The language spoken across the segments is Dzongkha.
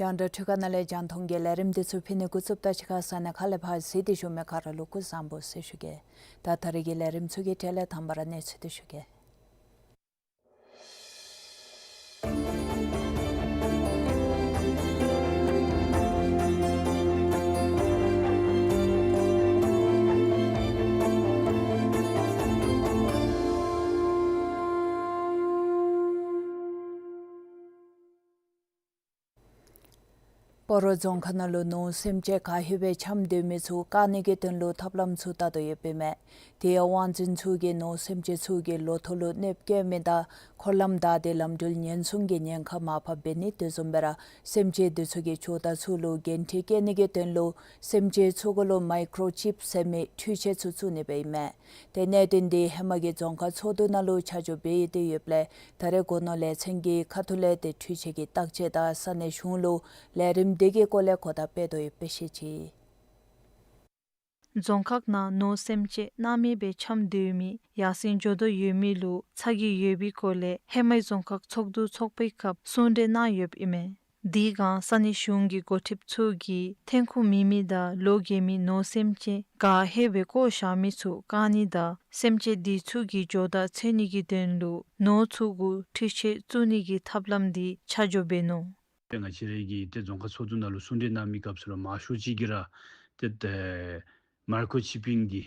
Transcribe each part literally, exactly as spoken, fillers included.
རྒྱང་བསྒྲགས་འཕྲུལ་ཁང་ནང་ལས་རྒྱང་མཐོང་གི་ལས་རིམ་འདི་ཚུ་ཕུལ་ནི་འགོ་བཙུགསཔ་ད་ཅིག་ཁར་ས་གནས་ཁག་ལས་ཕར་གཟིགས་ཏེ་བཞུགས་མི་ག་ར་ལུ་སྐུ་གཟུགས་བཟང་པོ་ཟེར་ཞུ་གེ། ད་ད་རེས་ཀྱི་ལས་རིམ་ཚུ་གི་གྲས་ལས་དང་པ་ར་གནས་ཚུལ་འདི་ཞུ་གེ། སྤ་རོ་རྫོང་ཁག་ནང་ལུ་ནོར་སེམས་ཅན་ག་ཧེ་སྦེ་འཁྱམས་སྡོད་མི་ཚུ་བཀག་ནི་གི་དོན་ལུ་ཐབས་ལམ་ཚུ་བལྟ་དོ་ཡོདཔ་ཨིན་མས། དེ་ཡང་དབང་འཛིན་ཚུ་གིས་ནོར་སེམས་ཅན་ཚུ་གི་ལོ་ཐོག་ལུ་གནོདཔ་བཀལ་མི་དང་འཁོར་ལམ་བདའ་སྟེ་ལམ་འགྲུལ་ཉེན་སྲུང་གི་ཉེན་ཁ་མར་ཕབ་འབད་ནི་དེ་བཟུམ་སྦེ་ར་སེམས་ཅན་འདི་ཚུ་གི་ཇོ་བདག་ཚུ་ལུ་འགན་འཁྲི་བཀལ་ནི་གི་དོན་ལུ་སེམས་ཅན་ཚུ་གུ་ལུ་མའི་ཀྲོ་ཅིབ་ཟེར་མི་འཕྲུལ་ཆས་ཚུ་བཙུགས་ནི་སྦེ་ཨིན་མས། ཏེ་གནད་དོན་འདི་ཧེ་མ་གི་རྫོང་ཁག་ཚོགས་འདུ་ནང་ལུ་ཆ་འཇོག་འབད་དེ་ཡོདཔ་ལས་ད་རེས་སྒོ་ནོར་ལས་ཚན་གྱི་ཁ་ཐུག་ལས་ཏེ་འཕྲུལ་ཆས་ཀྱི་བརྟག་དཔྱད་དང་ས་གནས་གཞུང་ལུ་ལས་རིམ་འདི་གི་སྐོར་ལས་གོ་བརྡ་སྤེལ་དོ་ཡོདཔ་སྦེ་བཤད་ཅི། རྫོང་ཁག་ནང་ནོར་སེམས་ཅན་སྣང་མེད་སྦེ་འཁྱམས་སྡོད་མི་ཡར་སེང་འགྱོ་དོ་ཡོད་མི་ལུ་ཚ་གྱང་ཡོད་པའི་སྐོར་ལས་ཧེ་མའི་རྫོང་ཁག་ཚོགས་འདུ་ཚོགས་པའི་སྐབས་གསུང་གྲོས་གནང་ཡོདཔ་ཨིན་མས། དེ་སྒང་ས་གནས་གཞུང་གི་འགོ་ཁྲིདཔ་ཚུ་གིས་ཐོན་ཁུངས་མེད་མི་དང་ལོ་རྒས་མི་ནོར་སེམས་ཅན་ག་ཧེ་སྦེ་བཀོ་བཞག་མི་ཚུ་བཀག་ནི་དང་སེམས་ཅན་དེ་ཚུ་གི་ཇོ་བདག་འཚོལ་ནི་གི་དོན་ལུ་ནོར་ཚུ་གུ་འཕྲུལ་ཆས་བཙུགས་ནི་གི་ཐབས་ལམ་འདི་ཆ་འཇོག་འབད་ནུག། ཏེ་ང་བཅས་ར་གི་ཏེ་རྫོང་ཁག་ཚོགས་འདུ་ནང་ལུ་གསུང་གྲོས་གནང་མི་སྐབས་སུ་ལུ་མང་ཤོས་ཅིག་གིས་ར་ཏེ་ཏེ་མའི་ཀྲོ་ཅིབ་པིང་འདི་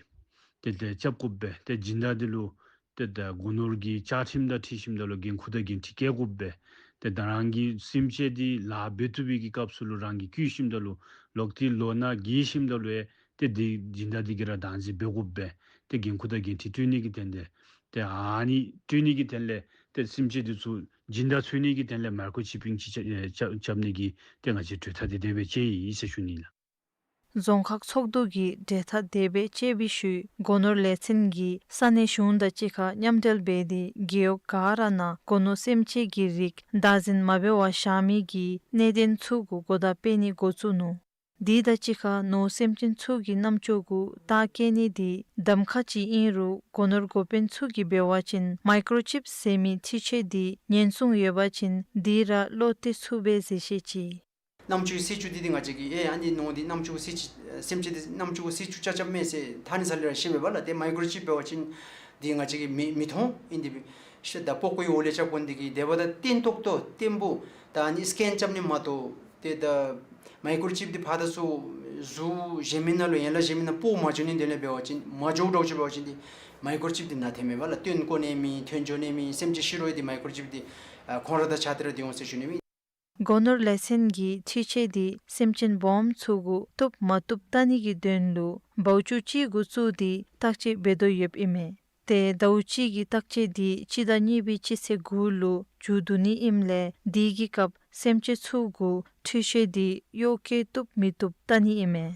ཏེ་ཏེ་རྐྱབ་དགོ་པས། ཏེ་སྦྱིན་བདག་འདི་ལུ་ཏེ་ཏེ་སྒོ་ནོར་གྱི་བཅའ་ཁྲིམས་དང་འཁྲིལ་ཞིནམ་ད་ལུ་འགན་ཁུར་དང་འགན་འཁྲི་བཀལ་དགོ་པས། ཏེ་ད་རང་གི་སེམས་ཅན་འདི་ལཱ་འབད་བཏུབ་པའི་གི་སྐབས་སུ་ལུ་རང་གིས་བརྐུ་ཞིནམ་ད་ལུ་ལོག་སྟེ་ལོ་ན་རྒས་ཞིནམ་ད་ལུ་ཡང་ཏེ་འདི་སྦྱིན་བདག་འདི་གིས་ར་བདག་འཛིན་འབད་དགོ་པས། ཏེ་འགན་ཁུར་དང་འགན་འཁྲི་སྤྲོད་ནི་གི་དོན་ལས་ཏེ་ཨ་ནི་སྤྲོད་ནི་གི་དོན་ལས་ཏེ་སེམས་ཅན་འདི་ཚུ་སྦྱིན་བདག་འཚོལ་ནི་གི་དོན་ལས་མའི་ཀྲོ་ཅིབ་པིང་ཅིག་རྐྱབ་རྐྱབ་ནི་གི་ཏེ་ང་བཅས་གྲོས་ཐག་འདི་དེ་སྦེ་བཅད་ཡི་ཟེར་ཞུ་ནི་ལགས། རྫོང་ཁག་ཚོགས་འདུ་གིས་གྲོས་ཐག་དེ་སྦེ་བཅད་པའི་ཤུལ་སྒོ་ནོར་ལས་ཚན་གྱིས་ས་གནས་གཞུང་དང་གཅིག་ཁར་མཉམ་འབྲེལ་འབད་དེ་རྒེད་འོག་ག་ར་ནང་སྒོ་ནོར་སེམས་ཅན་གྱི་རིགས་བདག་འཛིན་མ་འབད་བར་བཞག་མི་གི་གནད་དོན་ཚུ་གུ་གོ་བརྡ་སྤེལ་ནི་འགོ་བཙུགས་ནུག། དེ་དང་གཅིག་ཁར་ནོར་སེམས་ཅན་ཚུ་གི་རྣམ་ཅོ་གུ་རྟགས་བཀོད་ནི་འདི་གདམ་ཁ་ཅིག་ཨིན་རུང་སྒོ་ནོར་འགོ་དཔོན་ཚུ་གིས་འབད་བ་ཅིན་མའི་ཀྲོ་ཅིབ་ཟེར་མི་འཕྲུལ་ཆས་འདི་ཉེན་སྲུང་ཡོད་པ་ཅིན་དེ་ར་བློ་གཏད་ཚུགས་པས་ཟེར་བཤད་ཅི། རྣམ་ཅོ་གསད་བཅུག་འདི་འདི་ང་བཅས་ཀྱིས་ཨེ་ཨ་ནི་ནོར་འདི་རྣམ་ཅོ་གསད་བཅུག་སེམས་ཅན་འདི་རྣམ་ཅོ་གསད་བཅུག་རྐྱབ་རྐྱབ་མས་ཟེར་ཐ་ནི་ས་ལས་ར་ཤེས་པས་པ་ལགས། ཏེ་མའི་ཀྲོ་ཅིབ་འབད་བ་ཅིན་འདི་ང་བཅས་ཀྱིས་མི་མི་མཐོང་ཨིན། འདི་ཤེས་ད་པགས་ཀོའི་འོག་ལས་རྐྱབ་དགོ་ནི་འདི་གིས་དེ་འབདཝ་ད་བརྟན་ཏོག་ཏོ་བརྟན་པོ་ད་ཨ་ནི་སི་ཀེན་རྐྱབ་ནི་མ་གཏོགས་ཏེ་ད་མའི་ཀྲོ་ཅིབ་འདི་ཕར་དང་ཚུར་གཟུགས་གཞན་མི་ནང་ལུ་ཡན་ལག་གཞན་མི་ནང་སྤོ་མ་བཅུག་ནི་དོན་ལས་འབད་བ་ཅིན་མ་འགྱོཝ་འདྲཝ་ཅིག་འབད་བ་ཅིན་འདི་མའི་ཀྲོ་ཅིབ་འདི་ནཱ་འཐོན་མས་པ་ལགས། བཏོན་བཀོ་ནི་མེད། འཐོན་འགྱོ་ནི་མེད། སེམས་ཅན་ཤི་རུང་འདི་མའི་ཀྲོ་ཅིབ་འདི་ཨ་ཁོང་ར་དང་ཆ་སྟེ་ར་སྡོད་འོང་ཟེར་ཞུ་ནི་མས། སྒོ་ནོར་ལས་ཚན་གྱིས་འཕྲུལ་ཆས་འདི་སེམས་ཅན་སྦོམ་ཚུ་གུ་བཏུབ་མ་བཏུབ་བལྟ་ནི་གི་དོན་ལུ་བའུ་ཅར་ཅིག་གུ་བཙུགས་ཏེ་བརྟག་དཔྱད་འབད་དོ་ཡོདཔ་ཨིན་མས། ཏེ་ཟླཝ་གཅིག་གི་བརྟག་དཔྱད་འདི་སྤྱི་ཟླ་གཉིས་པའི་སྤྱི་ཚེས་དགུ་ལུ་མཇུག་བསྡུ་ནི་ཨིནམ་ལས་དེ་གི་སྐབས་སེམས་ཅན་ཚུ་གུ་འཕྲུལ་ཆས་འདི་གཡོག་བཀོལ་བཏུབ་མི་བཏུབ་བལྟ་ནི་ཨིན་མས།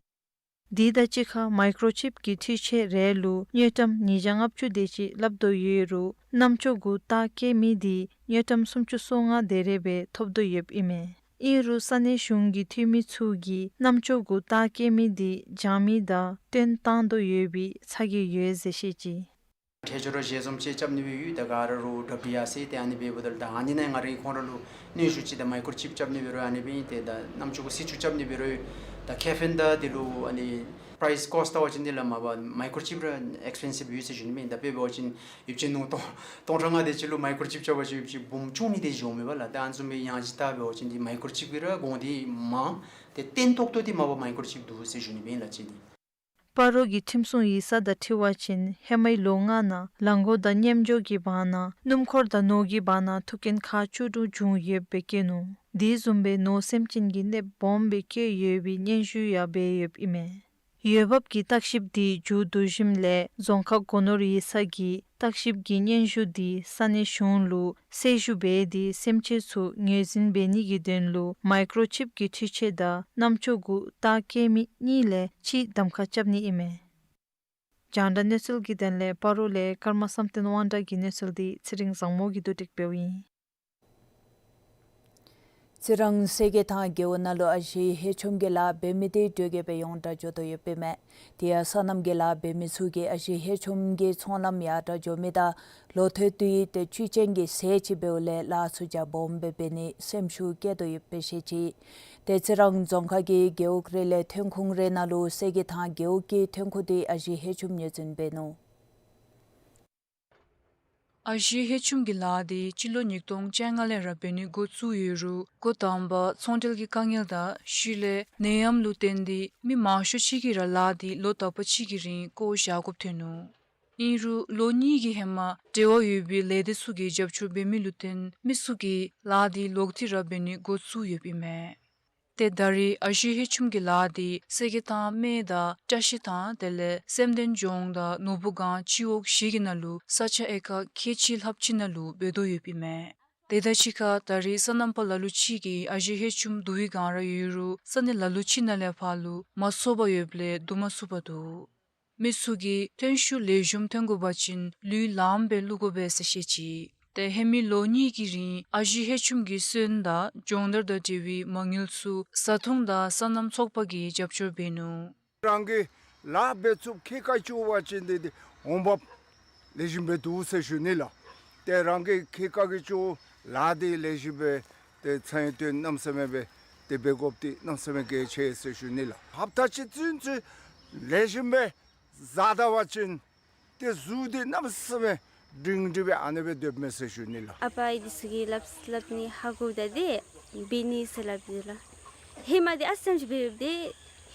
དེ་དང་གཅིག་ཁར་མའི་ཀོརོ་ཅིབ་ཀྱི་འཕྲུལ་ཆས་རེ་ལུ་དངུལ་ཀྲམ་ཉིས་བརྒྱ་ལྔ་བཅུ་དེ་ཅིག་སླབ་དོ་ཡོད་རུང་རྣམ་ཅོག་གུ་རྟགས་བཀལ་མི་དེ་དངུལ་ཀྲམ་སུམ་ཅུ་སོ་ལྔ་དེ་རེ་སྦེ་ཐོབ་དོ་ཡོདཔ་ཨིན་མས། ཨིན་རུང་ས་གནས་གཞུང་གི་འཐུས་མི་ཚུ་གིས་རྣམ་ཅོག་གུ་རྟགས་བཀལ་མི་དེ་འཇང་མི་དང་བཏོན་བཏང་དོ་ཡོད་པའི་ཚ་གྱང་ཡོད་ཟེར་བཤད་ཅི། འཕྲལ་སྦྱོར་ར་ཞལ་འཛོམས་ཅིག་རྐྱབ་ནི་སྦེ་ཡོད། ད་ག་ར་རུང་ཌབ་ལུ་ཨར་སི་ཨེ་ཏེ་ཨ་ནི་སྦེ་འབདཝ་ད་ལུ་ད་ཨ་ནི་ནང་ང་རའི་ཁོང་ར་ལུ་གནོན་ཤུགས་ཅིག་ད་མའི་ཀོརོ་ཅིབ་རྐྱབ་ནི་འབད་རུང་ཨ་ནི་སྦེ་ཨིན། ཏེ་ད་རྣམ་ཅོག་གུ་སི་ཅུ་རྐྱབ་ནི་འབད་རུང་ད་ཁེ་ཕན་ད་དེ་ལུ་ཨ་ནི་པ་རའིསི་ཀོསཊ་བལྟ་བ་ཅིན་དེ་ལས་མ་པ་མའི་ཀོརོ་ཅིབ་ར་ཨེགསི་པེན་སིབ་ཡོད་ཟེར་ཞུ་ནི་མས། ད་དཔེ་འབད་བ་ཅིན་ཡོདཔ་ཅིག་ནོར་སྟོང་སྟོང་ཕྲག་ལྔ་དེ་ཅིག་ལུ་མའི་ཀོརོ་ཅིབ་རྐྱབ་པ་ཅིན་ཡོདཔ་ཅིག་སྦོམ་ཆུང་ནི་དེ་ཅིག་འོང་མས་པ་ལགས། ད་ཨ་ནི་བཟུམ་སྦེ་ཡང་ཅིན་ད་འབད་བ་ཅིན་དེ་མའི་ཀོརོ་ཅིབ་གི་ར་གོང་དེ་མང་། ཏེ་བརྟན་ཏོག་ཏོ་དེ་མ་པ་མའི་ཀོརོ་ཅིབ་འདུག་ཟེར་ཞུ་ནི་མས་ལགས་ཅིག་དེ། སྤ་རོ་གི་ཁྲིམས་སྲུང་ཡིག་ཚང་དང་འཁྲིལ་བ་ཅིན་ཧེ་མའི་ལོ་ལྔ་ནང་རླངས་འཁོར་དང་མཉམ་འགྱོ་གི་བར་ན་སྣུམ་འཁོར་དང་ནོར་གྱི་བར་ན་ཐུག་རྐྱེན་ཁག་བཅུ་དྲུག་བྱུང་ཡོདཔ་སྦེ་བཀོད་ནུག། དེ་བཟུམ་སྦེ་ནོར་སེམས་ཅན་གྱི་གནོདཔ་སྦོམ་སྦེ་བཀལ་ཡོད་པའི་སྙན་ཞུ་ཡང་འབད་ཡོདཔ་ཨིན་མས། འོས་འབབ་ཀྱི་བརྟག་ཞིབ་དེ་མཇུག་བསྡུ་ཞིནམ་ལས་རྫོང་ཁག་སྒོ་ནོར་ཡིག་ཚང་གིས་བརྟག་ཞིབ་ཀྱི་སྙན་ཞུ་དེ་ས་གནས་གཞུང་ལུ་གསལ་ཞུ་འབད་དེ་སེམས་ཅན་ཚུ་ངོས་འཛིན་འབད་ནི་གི་དོན་ལུ་མའི་ཀོརོ་ཅིབ་ཀྱི་འཕྲུལ་ཆས་དང་རྣམ་ཅོག་གུ་རྟགས་བཀལ་མི་གཉིས་ལས་གཅིག་གདམ་ཁ་རྐྱབ་ནི་ཨིན་མས། རྒྱང་བསྒྲགས་གནས་ཚུལ་གྱི་དོན་ལས་སྤ་རོ་ལས་ཀརྨ་བསམ་གཏན་དབང་གྲགས་ཀྱི་གནས་ཚུལ་དེ་ཚེ་རིང་བཟང་མོ་གིས་བསྡུ་སྒྲིག་འབདཝ་ཨིན། རྩི་རང་གསེར་གྱི་ཐང་རྒེད་འོག་ནང་ལུ་ཨ་ཞེ་ཧེ་ཆུམ་གྱི་ལཱ་འབད་མི་དེ་དྲོད་ཀྱི་སྦེ་ཡོངས་གྲགས་འགྱོ་དོ་ཡོདཔ་ཨིན་མས། དེ་ཡང་སོ་ནམ་གྱི་ལཱ་འབད་མི་ཚུ་གིས་ཨ་ཞེ་ཧེ་ཆུམ་གྱི་ཚོང་ལམ་ཡར་དྲག་འགྱོ་མི་དང་ལོ་ཐོག་དུས་ཏེ་བཅུད་ཅན་གྱི་ཟས་ཅིག་འབདཝ་ལས་ལཱ་ཚུ་རྒྱ་སྦོམ་སྦེ་འབད་ནི་སེམས་ཤུགས་བསྐྱེད་དོ་ཡོདཔ་སྦེ་བཤད་ཅི། ཏེ་རྩི་རང་རྫོང་ཁག་གི་རྒེད་འོག་རེ་ལས་ཐོན་ཁུངས་རེ་ནང་ལུ་གསེར་གྱི་ཐང་རྒེད་འོག་གི་ཐོན་ཁུངས་དེ་ཨ་ཞེ་ཧེ་ཆུམ་ངོས་འཛིན་འབད་ནུག། ཨ་ཞེ་ཧེ་ཆུམ་གྱི་ལཱ་དེ་སྤྱི་ལོ་ཉིས་སྟོང་བཅོ་ལྔ་ལས་ར་འབད་ནི་འགོ་བཙུགས་ཡོད་རུང་འགོ་དང་པ་ཚོང་འབྲེལ་གྱི་དཀའ་ངལ་དང་ཤུལ་ལས་ནད་ཡམས་ལུ་བརྟེན་ཏེ་མི་མང་ཤོས་ཅིག་གིས་ར་ལཱ་དེ་ལོ་དག་པ་ཅིག་གི་རིང་བཀོ་བཞག་དགོཔ་ཐོན་ནུག། ཨིན་རུང་ལོ་གཉིས་ཀྱི་ཧེ་མ་འབྲེལ་བ་ཡོད་པའི་ལས་སྡེ་ཚུ་གིས་རྒྱབ་སྐྱོར་འབད་མི་ལུ་བརྟེན་མི་ཚུ་གིས་ལཱ་དེ་ལོག་སྟེ་ར་འབད་ནི་འགོ་བཙུགས་ཡོདཔ་ཨིན་མས། ཏེ་ད་རེས་ཨ་ཞེ་ཧེ་ཆུམ་གྱི་ལཱ་དེ་གསེར་གྱི་ཐང་སྨད་དང་བཀྲ་ཤིས་ཐང་དེ་ལས་སེམས་ལྡན་ལྗོངས་དང་ནོར་བུ་སྒང་སྤྱི་འོག་བཞི་གི་ནང་ལུ་ས་ཆ་ཨེ་ཀར་ཁལ་གཅིག་ལྷགཔ་ཅིག་ནང་ལུ་འབད་དོ་ཡོདཔ་ཨིན་མས། དེ་དང་གཅིག་ཁར་ད་རེས་སོ་ནམ་པ་ལ་ལུ་ཅིག་གིས་ཨ་ཞེ་ཧེ་ཆུམ་བསྡུ་བའི་སྒང་ར་ཡོད་རུང་ས་གནས་ལ་ལུ་ཅིག་ནང་ལས་ཕར་ལུ་མ་ཚོགས་པར་ཡོདཔ་ལས་བསྡུ་མ་ཚུགས་པར་འདུག། མི་ཚུ་གིས་ཐོན་ཤུགས་ལེགས་ཤོམ་ཐོན་དགོ་པ་ཅིན་ལུད་ལངམ་སྦེ་བླུག་དགོ་པས་ཟེར་བཤད་ཅི། ཏེ་ཧེ་མའི་ལོ་གཉིས་ཀྱི་རིང་ཨ་ཞེ་ཧེ་ཆུམ་གྱི་སོན་དང་སྦྱོང་བརྡར་དང་འབྲེལ་བའི་མ་དངུལ་ཚུ་བཟའ་འཐུང་དང་སོ་ནམ་ཚོགས་པ་གིས་རྒྱབ་སྐྱོར་འབད་ནུག། རང་གིས་ལཱ་འབད་ཚུགསཔ་ཁེ་ཀ་ཅིག་འབད་བ་ཅིན་དེ་དེ་འོང་འབབ་ལེགས་ཤོམ་སྦེ་འདུག་ཟེར་ཞུ་ནི་ལགས། ཏེ་རང་གི་ཁེ་ཀ་གིས་ཅིག་ལཱ་དེ་ལེགས་ཤོམ་སྦེ་ཏེ་ཚེ་ཡི་དོན་གནམ་མེད་ས་མེད་སྦེ་དེ་འབད་དགོཔ་དེ་གནམ་མེད་ས་མེད་གལ་ཆེ་ཟེར་ཞུ་ནི་ལགས། ཧབ་ཏ་གཅིག་ཚུན་ཚོད་ལེགས་ཤོམ་སྦེ་བཟའ་ད་བ་ཅིན་ཏེ་གཟུགས་འདི་གནམ་མེད་ས་མེད་སྒྲིང་སྒྲི་སྦེ་ཨ་ནི་སྦེ་སྡོདཔ་མས་ཟེར་ཞུ་ནི་ལགས། ཨ་པ་ཨའི་འདི་ཚུ་གིས་སླབ་སླབ་ནི་ཧ་གོ་ད་དེ་འབད་ནི་ཟེར་སླབ་འདུག་ལགས། ཧེ་མ་འདི་ཨ་ཙམ་ཅིག་འབད་འབདཝ་དེ་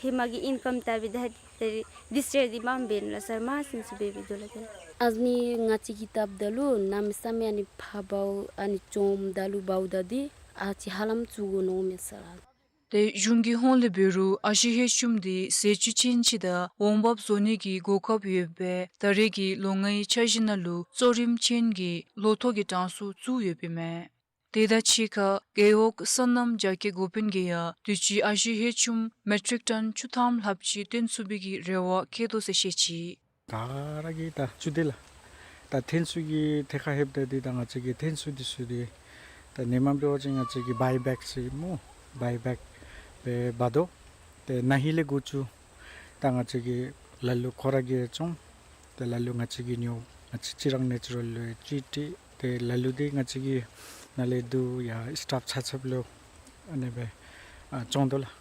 ཧེ་མ་གི་ཨིན་ཀམ་བལྟ་སྦེ་ད་ད་རེས་འདི་ཚུ་འདི་མངམ་འབད་ནུག་ལགས། ས་མ་ཙམ་ཅིག་འབད་འབདཝ་འདུག་ལགས། ཏེ་ཨ་ནི་ང་བཅས་ཀྱིས་བལྟཝ་ད་ལུ་གནམ་མེད་ས་མེད་ཨ་ནི་ཕར་འབདཝ་ཨ་ནི་བྱོནམ་ད་ལུ་འབདཝ་ད་འདི་ཨ་ཙི་ཧ་ལམ་བཙུགས་དགོ་མནོཝ་མས་ཟེར་ལགས། ཏེ་གཞུང་གི་ཧོངས་ལས་འབད་རུང་ཨ་ཞེ་ཧེ་ཆུམ་འདི་ཟས་བཅུད་ཅན་ཅིག་དང་འོང་འབབ་བཟོ་ནི་གི་གོ་སྐབས་ཡོདཔ་སྦེ་ད་རེས་ཀྱི་ལོ་ལྔའི་འཆར་གཞི་ནང་ལུ་གཙོ་རིམ་ཅན་གྱི་ལོ་ཐོག་གི་གྲངས་སུ་བཙུགས་ཡོདཔ་ཨིན་མས། དེ་དང་གཅིག་ཁར་རྒེད་འོག་སོ་ནམ་རྒྱ་སྐྱེད་འགོ་དཔོན་གྱིས་ཡང་དུས་ཅི་ཨ་ཞེ་ཧེ་ཆུམ་མེ་ཊིག་ཊོན་བཅུ་ཐམ་ལྷགཔ་ཅིག་བཏོན་ཚུགས་པའི་གི་རེ་བ་བསྐྱེད་དོ་ཟེར་བཤད་ཅི། ག་ར་གིས་ད་ཅིག་དེ་ལགས། ད་ཐོན་ཚུགས་ཀྱི་ཐད་ཁར་ལྷོདཔ་ད་འདི་ད་ང་བཅས་ཀྱི་ཐོན་ཚུགས་འདི་ཚུ་འདི་ད་ཧེ་མ་འབད་བ་ཅིན་ང་བཅས་ཀྱིས་བའི་བེག་ཟེར་སྨོ། བའི་བེག་སྦེ་འབག་དོ། ཏེ་ན་ཧིང་ལས་འགོ་བཙུགས་ད་ང་བཅས་ཀྱིས་ལ་ལུ་ཁོ་ར་གིས་བཙོང་། ཏེ་ལ་ལུ་ང་བཅས་ཀྱིས་ཉོ། ང་བཅས་རྩི་རང་ནེ་ཅུ་རལ་ལུ་ཅིག་སྤྲོད། ཏེ་ལ་ལུ་འདི་ང་བཅས་ཀྱིས་ནཱ་ལས་བསྡུ་ཡར་སི་ཊཱཕ་ཆ་ཁྱབ་ལུ་ཨ་ནི་སྦེ་ཨ་བཙོང་དོ་ལགས།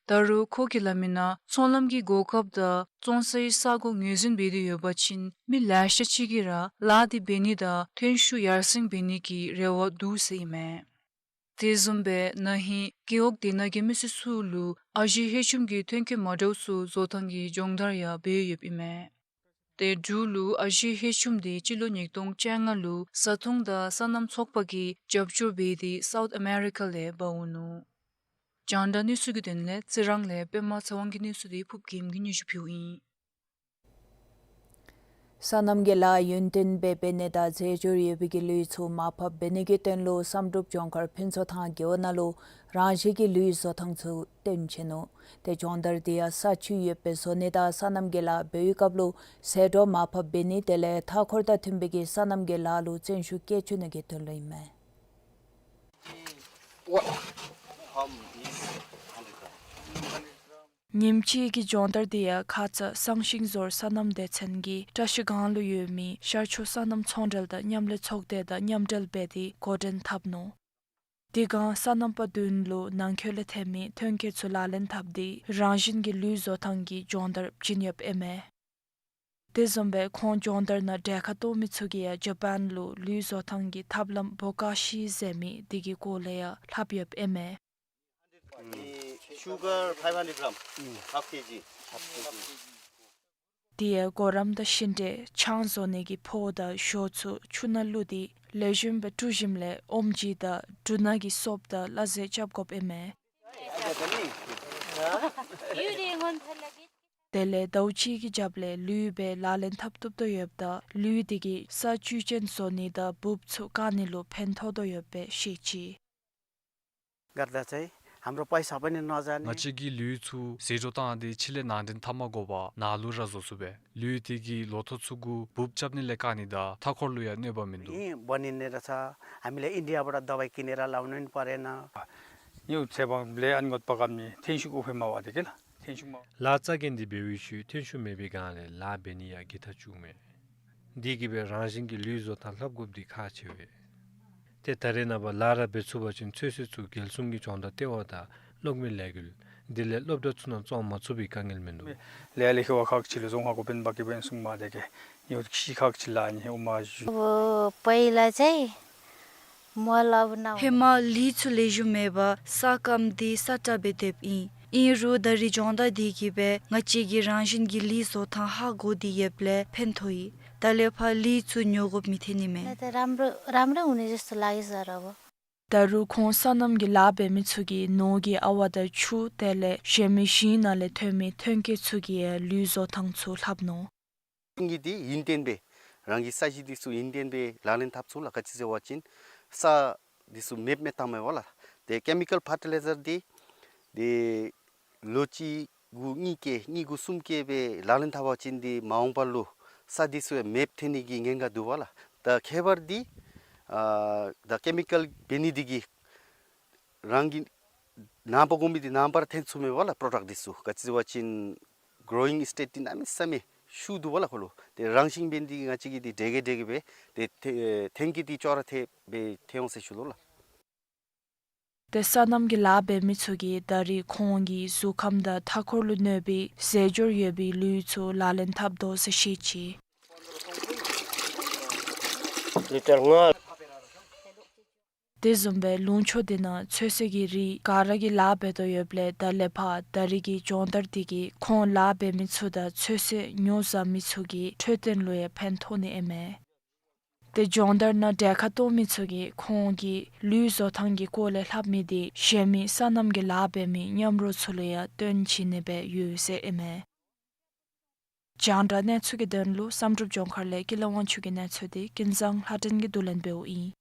ད་རུང་ཁོ་གིས་སླབ་མི་ནང་ཚོང་ལམ་གྱི་གོ་སྐབས་དང་བཙོང་སའི་ས་གོ་ངོས་འཛིན་འབད་དེ་ཡོད་པ་ཅིན་མི་ལེ་ཤ་ཅིག་གིས་ར་ལཱ་འདི་འབད་ནི་དང་ཐོན་ཤུགས་ཡར་སེང་འབད་ནི་གི་རེ་བ་འདུག་ཟེར་ཨིན་མས། དེ་བཟུམ་སྦེ་ན་ཧིང་རྒེད་འོག་དེ་ནང་གི་མི་སེར་ཚུ་ལུ་ཨ་ཞེ་ཧེ་ཆུམ་གྱི་ཐོན་སྐྱེད་མ་འདྲཝ་ཚུ་བཟོ་ཐངས་ཀྱི་སྦྱོང་བརྡར་ཡང་འབད་ཡོདཔ་ཨིན་མས། ཏེ་འབྲུག་ལུ་ཨ་ཞེ་ཧེ་ཆུམ་འདི་སྤྱི་ལོ་ཉིས་སྟོང་བཅོ་ལྔ་ལུ་བཟའ་འཐུང་དང་སོ་ནམ་ཚོགས་པ་གིས་རྒྱབ་སྐྱོར་འབད་དེ་སའུཐ་ཨ་མེ་རི་ཀ་ལས་འབག་འོང་ནུག། རྒྱང་བསྒྲགས་གནས་ཚུལ་གྱི་དོན་ལས་རྩི་རང་ལས་པདྨ་ཚེ་དབང་གི་གནས་ཚུལ་དེ་ཕུབ་རྒྱལམ་གྱིས་སྙན་ཞུ་ཕུལཝ་ཨིན། སོ་ནམ་གྱི་ལཱ་ཡུན་བརྟན་སྦེ་འབད་ནི་དང་རྫས་སྦྱོར་ཡོད་པའི་གི་ལུད་ཚུ་མར་ཕབ་འབད་ནི་གི་དོན་ལུ་བསམ་གྲུབ་ལྗོངས་མཁར་ཕུན་ཚོགས་ཐང་རྒེད་འོག་ནང་ལུ་རང་བཞིན་གྱི་ལུད་བཟོ་ཐངས་ཚུ་སྟོན་བྱིན་ནུག། ཏེ་སྦྱོང་བརྡར་འདི་ཡང་ས་ཆུ་ཡོདཔ་སྦེ་བཟོ་ནི་དང་སོ་ནམ་གྱི་ལཱ་འབད་བའི་སྐབས་ལུ་ཟད་འགྲོ་མར་ཕབ་འབད་ནི་དེ་ལས་མཐའ་འཁོར་དང་མཐུན་པའི་གི་སོ་ནམ་གྱི་ལཱ་ལུ་བརྩོན་ཤུགས་བསྐྱེད་བཅུག་ནི་གི་དོན་ལུ་ཨིན་མས། ཉིནམ་གཅིག་གི་སྦྱོང་བརྡར་འདི་ཡང་ཁ་ཙ་སང་ཞིང་ཟོར་སོ་ནམ་སྡེ་ཚན་གྱིས་བཀྲ་ཤིས་སྒང་ལུ་ཡོད་མི་ཤར་ཕྱོགས་སོ་ནམ་ཚོང་འབྲེལ་དང་མཉམ་ལས་ཚོགས་སྡེ་དང་མཉམ་འབྲེལ་འབད་དེ་འགོ་འདྲེན་འཐབ་ནུག། དེ་སྒང་སོ་ནམ་པ་བདུན་ལུ་ནང་འཁོད་ལས་ཐོན་མི་ཐོན་སྐྱེད་ཚུ་ལག་ལེན་འཐབ་སྟེ་རང་བཞིན་གྱི་ལུད་བཟོ་ཐངས་ཀྱི་སྦྱོང་བརྡར་བྱིན་ཡོདཔ་ཨིན་མས། དེ་བཟུམ་སྦེ་ཁོང་སྦྱོང་བརྡར་ནང་གྲལ་ཁར་གཏོགས་མི་ཚུ་གིས་ཡང་ཇ་པཱན་ལུ་ལུད་བཟོ་ཐངས་ཀྱི་ཐབས་ལམ་བོ་ཀ་ཤི་ཟེར་མི་དེ་གི་སྐོར་ལས་ཡང་ལྷབ་ཡོདཔ་ཨིན་མས། Sugar five hundred gram, half K G. དེ་ཡང་གུ་རམ་དང་ཤིང་འབྲས་ཆང་བཟོ་ནི་གི་ཕོརཔ་དང་ཞོ་ཚུ་ཆུ་ནང་བླུགས་ཏེ་ལེགས་ཤོམ་སྦེ་བཀྲུ་ཞིནམ་ལས་ཨོམ་ཇི་དང་འབྲུ་སྣ་གི་སོབ་དང་སླ་བསྲེ་རྐྱབ་དགོཔ་ཨིན་མས། དེ་ལས་ཟླཝ་གཅིག་གི་རྒྱབ་ལས་ལུད་སྦེ་ལག་ལེན་འཐབ་བཏུབ་དོ་ཡོདཔ་ད་ལུད་དེ་གིས་ས་བཅུད་ཅན་བཟོ་ནི་དང་འབུཔ་ཚུ་བཀག་ནི་ལུ་ཕན་ཐོགས་དོ་ཡོདཔ་སྦེ་བཤད་ཅི། गर्दा चाहिँ हाम्रो पैसा पनि नजाने। ང་བཅས་ཀྱིས་ལུད་ཚུ་ཟད་འགྲོ་བཏང་སྟེ་ཕྱི་ལས་ནང་འདྲེན་འཐབ་མ་དགོ་པར་ནང་ལུ་ར་བཟོ་ཚུགས་པས། ལུད་དེ་གིས་ལོ་ཐོག་ཚུ་གུ་འབུཔ་རྐྱབ་ནི་ལས་བཀག་ནི་དང་མཐའ་འཁོར་ལུ་ཡང་གནོད་པ་མིན་འདུག། यहीँ बनिने रहेछ। हामीले इन्डियाबाट दवाई किनेर लाउनु पनि परेन। यो चाहिँ अब ले अनगत पकामी थेन्सु उफे मावा देखेला। थेन्सु मावा। ལཱ་རྩ་འགེངས་ཏེ་འབད་བའི་ཤུལ་ཐོན་ཤུགས་མེད་པའི་སྒང་ལས་ལཱ་འབད་ནི་ཡང་བརྒལ་ཐག་བཅུག་མས། དེ་གིས་སྦེ་རང་བཞིན་གྱི་ལུད་བཟོ་ཐངས་ལྷབ་དགོཔ་འདི་ཁག་ཆེ་བས། ཏེ་ད་རེས་ནངས་པ་ལཱ་ར་འབད་ཚུགས་པ་ཅིན་ཚོད་བསྲེ་ཚུ་རྒྱལ་སྲུང་གི་སྦྱོང་བརྡར་ལྟེ་བ་དང་གློག་མེ་ལས་འགུལ་དེ་ལས་སློབ་གྲྭ་ཚུ་ནང་བཙོང་མ་ཚུགས་པའི་དཀའ་ངལ་མིན་འདུག། ལས་ལས་ཁེ་བ་ཁག་ཆེ་ལུ་བཙོང་ཧ་གོ་བིན་པ་ཀི་བིན་སུང་མ་དེ་གེ་ཡོད་ཤི་ཁག་ཆེ་ལ་ནི་ཨོ་མ་ཞུ། अब पहिला चाहिँ मल अब न ཧེ་མ་ལུད་ཚུ་ལེགས་ཤོམ་མེད་པར་ས་སྐམ་སྟེ་ས་བཀྲ་སྦེ་སྡོདཔ་ཨིན། ཨིན་རུང་ད་རིས་སྦྱོང་བརྡར་འདི་གིས་སྦེ་ང་བཅས་ཀྱིས་རང་བཞིན་གྱི་ལུད་བཟོ་ཐངས་ཧ་གོ་སྟེ་ཡོདཔ་ལས་ཕན་ཐོགས་ཡི། ད་ལས་ཕར་ལུད་ཚུ་ཉོ་དགོཔ་མི་ཐོན་ནི་མས། ད་ད་རམ་ར་རམ་ར་འོང་ནི་ཟེར་སུ་ལ་ཡི་ཟེར་ར་བོ། ད་རུང་ཁོང་སོ་ནམ་གྱི་ལཱ་འབད་མི་ཚུ་གིས་ནོར་གྱི་ཨ་ཝ་དང་ཆུ་དེ་ལས་གཞན་མི་ཞིང་ནང་ལས་ཐོན་མི་ཐོན་སྐྱེད་ཚུ་གི་ལུད་བཟོ་ཐངས་ཚུ་ལྷབ་ནུག། ཤིང་གི་འདི་ཡུན་བརྟན་སྦེ་རང་གི་ས་གཞི་འདི་ཚུ་ཡུན་བརྟན་སྦེ་ལག་ལེན་འཐབ་ཚུགས་ལགས། ག་ཅི་ཟེར་བ་ཅིན་ས་འདི་ཚུ་མེདཔ་མེདཔ་བཏངམ་མས་པ་ལགས། ཏེ་ཀེ་མི་ཀཱལ་ཕར་ཊི་ལའི་ཛར་འདི་འདི་ལོ་གཅིག་གུ་གཉིས་བཀལ་གཉིས་གུ་གསུམ་བཀལ་སྦེ་ལག་ལེན་འཐབ་པ་ཅིན་འདི་མ་འོངས་པ་ལུ་ས་འདི་ཚུ་ཡང་མེདཔ་ཐོན་ནི་གི་ཉེན་ཁ་འདུག་པ་ལགས། ད་ཁྱད་པར་འདི་ཨ་ད་ཀེ་མི་ཀཱལ་འབད་ནི་འདི་གིས་རང་གི་ནངས་པ་དགོ་མི་འདི་ནངས་པར་ཐོན་ཚུགས་མས་པ་ལགས། པྲོ་ཌཀཊ་འདི་ཚུ་ག་ཅི་ཟེར་བ་ཅིན་གྲོ་ཡིང་སི་ཊེཊ་འདི་གནམ་མེད་ས་མེད་ཤུགས་འདུག་པ་ལགས་ཁོ་ལུ། ཏེ་རང་བཞིན་འབད་ནི་འདི་གིས་ང་བཅས་ཀྱིས་འདི་དྲག་གེ་དྲག་གེ་སྦེ་ཏེ་ཐོན་སྐྱེད་འདི་ཅོག་ར་འཐད་སྦེ་ཐོན་འོང་ཟེར་ཞུ་དོ་ལགས། ཏེ་སོ་ནམ་གྱི་ལཱ་འབད་མི་ཚུ་གིས་ད་རིས་ཁོང་གིས་གཟུགས་ཁམས་དང་མཐའ་འཁོར་ལུ་གནོད་པའི་ཟད་འགྲོ་ཡོད་པའི་ལུད་ཚུ་ལག་ལེན་འཐབ་དོ་ཟེར་བཤད་ཅི། ལི་ཊར་ལྔ། དེ་བཟུམ་སྦེ་ལུང་ཕྱོགས་འདི་ནང་ཚོད་བསྲེ་གི་རིགས་ག་ར་གིས་ལཱ་འབད་དོ་ཡོདཔ་ལས་ད་ལས་ཕར་ད་རིས་ཀྱི་སྦྱོང་བརྡར་འདི་གིས་ཁོང་ལཱ་འབད་མི་ཚུ་དང་ཚོད་བསྲེ་ཉོ་བཟའ་མི་ཚུ་གི་འཕྲོད་བསྟེན་ལུ་ཡང་ཕན་ཐོགས་ནི་ཨིན་མས། ཏེ་སྦྱོང་བརྡར་ནང་གྲལ་ཁར་གཏོགས་མི་ཚུ་གིས་ཁོང་གིས་ལུད་བཟོ་ཐངས་ཀྱི་སྐོར་ལས་ལྷབ་མི་འདི་གཞན་མི་སོ་ནམ་གྱི་ལཱ་འབད་མི་མཉམ་རོགས་ཚུ་ལུ་ཡང་སྟོན་བྱིན་ནི་སྦེ་ཡོད་ཟེར་ཨིན་མས། རྒྱང་བསྒྲགས་གནས་ཚུལ་གྱི་དོན་ལུ་བསམ་གྲུབ་ལྗོངས་མཁར་ལས་ཀུན་ལེགས་དབང་ཕྱུག་གི་གནས་ཚུལ་འདི་ཀུན་བཟང་ལྷ་སྒྲོན་གྱིས་བསྡུ་ལེན་འབདཝ་ཨིན།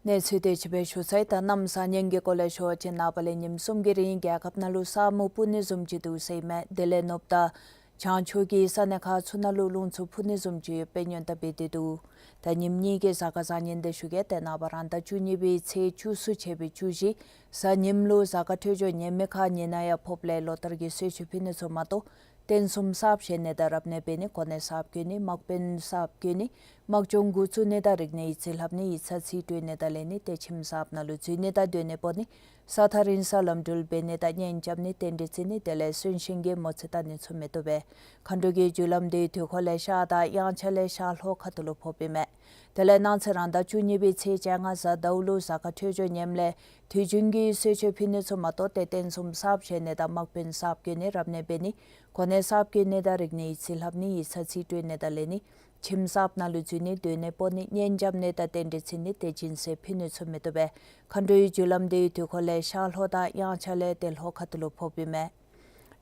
གནས་ཚུལ་དེ་ཅིག་སྦེ་ཞུ་ཚར་ཡི། ད་གནམ་ས་བསྙེན་གྱི་སྐོར་ལས་ཞུ་བ་ཅིན་ནངས་པ་ལས་ཉིནམ་གསུམ་གྱི་རིང་རྒྱལ་ཁབ་ནང་ལུ་ས་སྨུག་སྤུབ་ནི་བཟུམ་ཅིག་འདུག་ཟེར་ཨིན་མས། དེ་ལས་ནུབ་དང་བྱང་ཕྱོགས་ཀྱི་ས་གནས་ཁག་ཚུ་ནང་ལུ་རླུང་འཚུབ་འཕུ་ནི་བཟུམ་ཅིག་ཡོད་པའི་སྔོན་བརྡ་འབད་དེ་འདུག། ད་ཉིནམ་གཉིས་ཀྱི་གཟའ་སྐར་བཟང་ངན་དེ་ཞུ་གེ། ཏེ་ནངས་པ་རང་ཟླ་བཅུ་གཉིས་པའི་ཚེས་བཅུ་གསུམ་ཕྱད་པའི་བཅུ་བཞི་གཟའ་ཉིམ་ལུ་གཟའ་སྐར་འཕྲོད་སྦྱོར་ངན་མི་ཁར་ཉེ་ན་ཡང་ཕོགཔ་ལས་ལོ་ལྟར་གྱི་གསོལ་མཆོད་ཕུལ་ནི་ཚུ་མ་གཏོགས་རྟེན་གསུམ་གསརཔ་བཞེངས་ནི་དང་རབ་གནས་འབད་ནི་གོ་གནས་གསརཔ་བསྐོ་ནི་དམག་དཔོན་གསརཔ་བསྐོ་ནི་དམག་སྦྱོང་འགོ་བཙུགས་ནི་དང་རིག་གནས་ཡིག་རྩིས་ལྷབ་ནི་ཡིག་ཚང་རྩིས་སྤྲོད་ནི་དང་ལེན་ནི་ཏེ་ཁྱིམ་གསརཔ་ནང་ལུ་འཛུལ་ནི་དང་སྡོད་གནས་སྤོ་ནི་ས་ཐག་རིང་སར་ལམ་འགྲུལ་འབད་ནི་དང་གཉེན་རྐྱབ་ནི་རྟེན་འབྲེལ་བརྩི་ནི་དེ་ལས་གསོན་གཤིན་གྱི་མོ་རྩིས་བལྟ་ནི་ཚུ་མི་བཏུབ་པས། མཁའ་འགྲོ་གི་རྒྱུ་ལམ་འདི་དུས་འཁོར་ལས་ཤར་དང་དབྱངས་འཆར་ལས་ཤར་ལྷོ་ཁ་ཐུག་ལུ་ཕོགཔ་ཨིན་མས། དེ་ལས་གནངས་ཚེ་རང་ཟླ་བཅུ་གཉིས་པའི་ཚེས་བཅོ་ལྔ་གཟའ་ཟླཝ་ལུ་གཟའ་སྐར་འཕྲོད་སྦྱོར་ངནམ་ལས་དུས་རྒྱུན་གྱི་གསོལ་མཆོད་ཕུལ་ནི་ཚུ་མ་གཏོགས་ཏེ་རྟེན་གསུམ་གསརཔ་བཞེངས་ནི་དང་དམག་དཔོན་གསརཔ་བསྐོ་ནི་རབ་གནས་འབད་ནི་གོ་གནས་གསརཔ་བསྐོ་ནི་དང་རིག་གནས་ཡིག་རྩིས་ལྷབ་ནི་ཡིག་ཚང་རྩིས་སྤྲོད་ནི་དང་ལེན་ནི་ཁྱིམ་གསརཔ་ནང་ལུ་འཛུལ་ནི་སྡོད་གནས་སྤོ་ནི་གཉེན་རྐྱབ་ནི་དང་རྟེན་འབྲེལ་བརྩི་ནི་ཏེ་སྦྱིན་སྲེག་ཕུལ་ནི་ཚུ་མི་བཏུབ་པས། མཁའ་འགྲོའི་རྒྱུ་ལམ་འདི་དུས་འཁོར་ལས་ཤར་ལྷོ་དང་དབྱངས་འཆར་ལས་ཏེ་ལྷོ་ཁ་ཐུག་ལུ་ཕོགཔ་ཨིན་མས།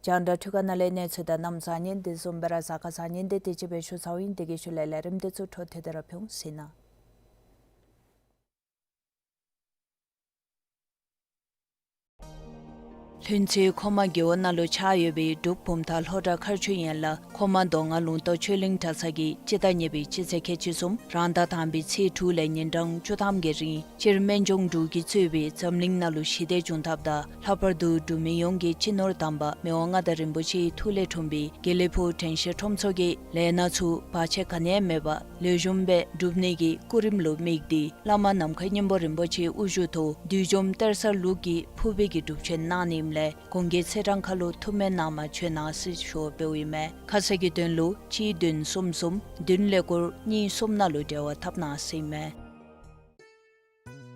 རྒྱང་བསྒྲགས་འཕྲུལ་ཁང་ནང་ལས་གནས་ཚུལ་དང་གནམ་གཤིས་ཉིན་དེ་བཟུམ་སྦེ་ར་གཟའ་སྐར་གཟའ་ཉིན་དེ་དེ་ཅིག་སྦེ་ཞུ་ཚརཝ་ཨིན། དེ་གི་ཤུལ་ལས་ལས་རིམ་དེ་ཚུ་འཕྲོ་མཐུད་དེ་ར་ཕུལ་ཟེར་ན། ལྷུན་རྩེ་མཁོ་མ་རྒེད་འོག་ནང་ལུ་ཆགས་ཡོད་པའི་འབྲུག་བུམ་ཐང་ལྷོ་བྲག་མཁར་ཆུ་ཡན་ལག་མཁོ་མ་མདོ་སྔགས་ལུང་རྟོགས་ཆོས་གླིང་གྲྭ་ཚང་གིས་སྤྱི་ཟླ་གཉིས་པའི་སྤྱི་ཚེས་ཁལ་གཅིག་གསུམ་རང་ཟླ་དང་པའི་ཚེས་དྲུག་ལས་ཉིན་གྲངས་བཅུ་ཐམ་གྱི་རིང་སྤྱིར་སྨན་ལྗོངས་འབྲུག་གིས་གཙོས་པའི་འཛམ་གླིང་ནང་ལུ་ཞི་བདེ་འབྱུང་ཐབས་དང་ལྷག་པར་དུ་འབྲུག་མི་ཡོངས་ཀྱི་སྤྱི་ནོར་དམ་པ་མི་དབང་མངའ་བདག་རིན་པོ་ཆེའི་ཐུགས་ལས་འཁྲུངས་པའི་དགེ་ལེགས་ཕུག་དྲན་ཤེས་ཁྲོམ་ཚོགས་ཀྱིས་ལས་སྣ་ཚུ་བར་ཆད་ག་ནི་ཡང་མེད་པར་ལེགས་ཤོམ་སྦེ་འགྲུབ་ནི་གི་སྐུ་རིམ་ལུ་དམིགས་ཏེ་བླ་མ་ནམ་མཁའི་སྙིང་པོ་རིན་པོ་ཆེའི་དབུ་བཞུགས་ཐོག་བདུད་འཇོམས་གཏེར་གསར་ལུགས་ཀྱི་ཕུར་པའི་གི་སྒྲུབ་མཆོད་གནང་ནི་ཨིནམ་ལས་གོང་གི་ཚེས་གྲངས་ཁར་ལུ་ཐུགས་སྨོན་གནང་མ་བྱོན་གནང་ཟེར་ཞུ་བ་འབདཝ་ཨིན་མས། ཁ་གསལ་གྱི་དོན་ལུ་གཅིག་བདུན་གསུམ་གསུམ་བདུན་ཀླད་ཀོར་གཉིས་གསུམ་ནང་ལུ་འབྲེལ་བ་འཐབ་གནང་ཟེར་ཨིན་མས།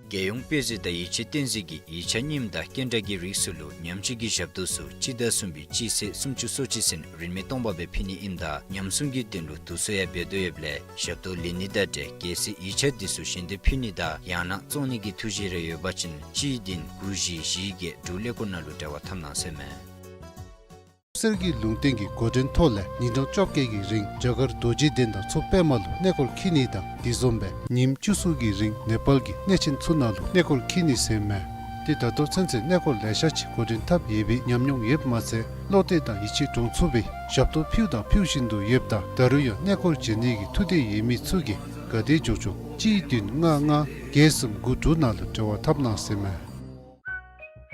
རྒྱལ་ཡོངས་དཔེ་མཛོད་དང་ཡིད་ཆེས་བསྟན་འཛིན་གྱིས་ཡིག་ཆ་རྙིངམ་དང་སྐྱེལ་འདྲ་གི་རིགས་ཚུ་ལུ་ཉམས་བཅོས་ཀྱི་ཞབས་ཏོག་ཚུ་སྤྱི་ཟླ་གསུམ་པའི་སྤྱི་ཚེས་སུམ་ཅུ་སོ་གཅིག་ཚུན་རིན་མེད་སྟོང་པ་སྦེ་ཕུལ་ནི་ཨིནམ་ད་ཉམས་སྲུང་གི་དོན་ལུ་དུས་ཚོད་ཡང་འབད་དོ་ཡོདཔ་ལས་ཞབས་ཏོག་ལེན་ནི་དང་འབྲེལ་གལ་སྲིད་ཡིག་ཆ་འདི་ཚུ་ཞལ་འདེབས་ཕུལ་ནི་དང་ཡང་ན་བཙོང་ནི་གི་ཐུགས་བཞེད་རེ་ཡོད་པ་ཅིན་གཅིག་བདུན་དགུ་བཞི་བཞི་བརྒྱད་དྲུག་ཀླད་ཀོར་ནང་ལུ་འབྲེལ་བ་འཐབ་གནང་ཟེར་ཨིན་མས། སེར་གྱི་ལུང་བསྟན་གྱི་འགོ་འདྲེན་ཐོག་ལས་ཉིན་གྲངས་བཅོ་བརྒྱད་ཀྱི་རིང་རྒྱ་གར་རྡོ་རྗེ་གདན་དང་མཚོ་པདྨ་ལུ་གནས་སྐོར་འཁྱིད་ནི་དང་དེ་བཟུམ་སྦེ་ཉིནམ་བཅུ་གསུམ་གྱི་རིང་ནེ་པཱལ་གྱི་གནས་ཆེན་ཚུ་ནང་ལུ་གནས་སྐོར་འཁྱིད་ནི་ཟེར་ཨིན་མས། ཏེ་ད་ལྟོ་ཚུན་ཚོད་གནས་སྐོར་ལེ་ཤ་ཅིག་འགོ་འདྲེན་འཐབ་ཡོད་པའི་ཉམས་མྱོང་ཡོདཔ་མ་ཚད་བློ་གཏད་དང་ཡིད་ཆེས་འདྲོངས་ཚུགས་པའི་ཞབས་ཏོག་ཕུལ་དང་ཕུལ་བཞིན་དུ་ཡོདཔ་ད་ད་རུང་ཡང་གནས་སྐོར་མཇལ་ནི་གི་ཐུགས་འདོད་ཡོད་མི་ཚུ་གིས་ག་དེ་མགྱོགས་མགྱོགས་གཅིག་བདུན་ལྔ་ལྔ་བརྒྱད་གསུམ་དགུ་དྲུག་ནང་ལུ་འབྲེལ་བ་འཐབ་གནང་ཟེར་ཨིན་མས།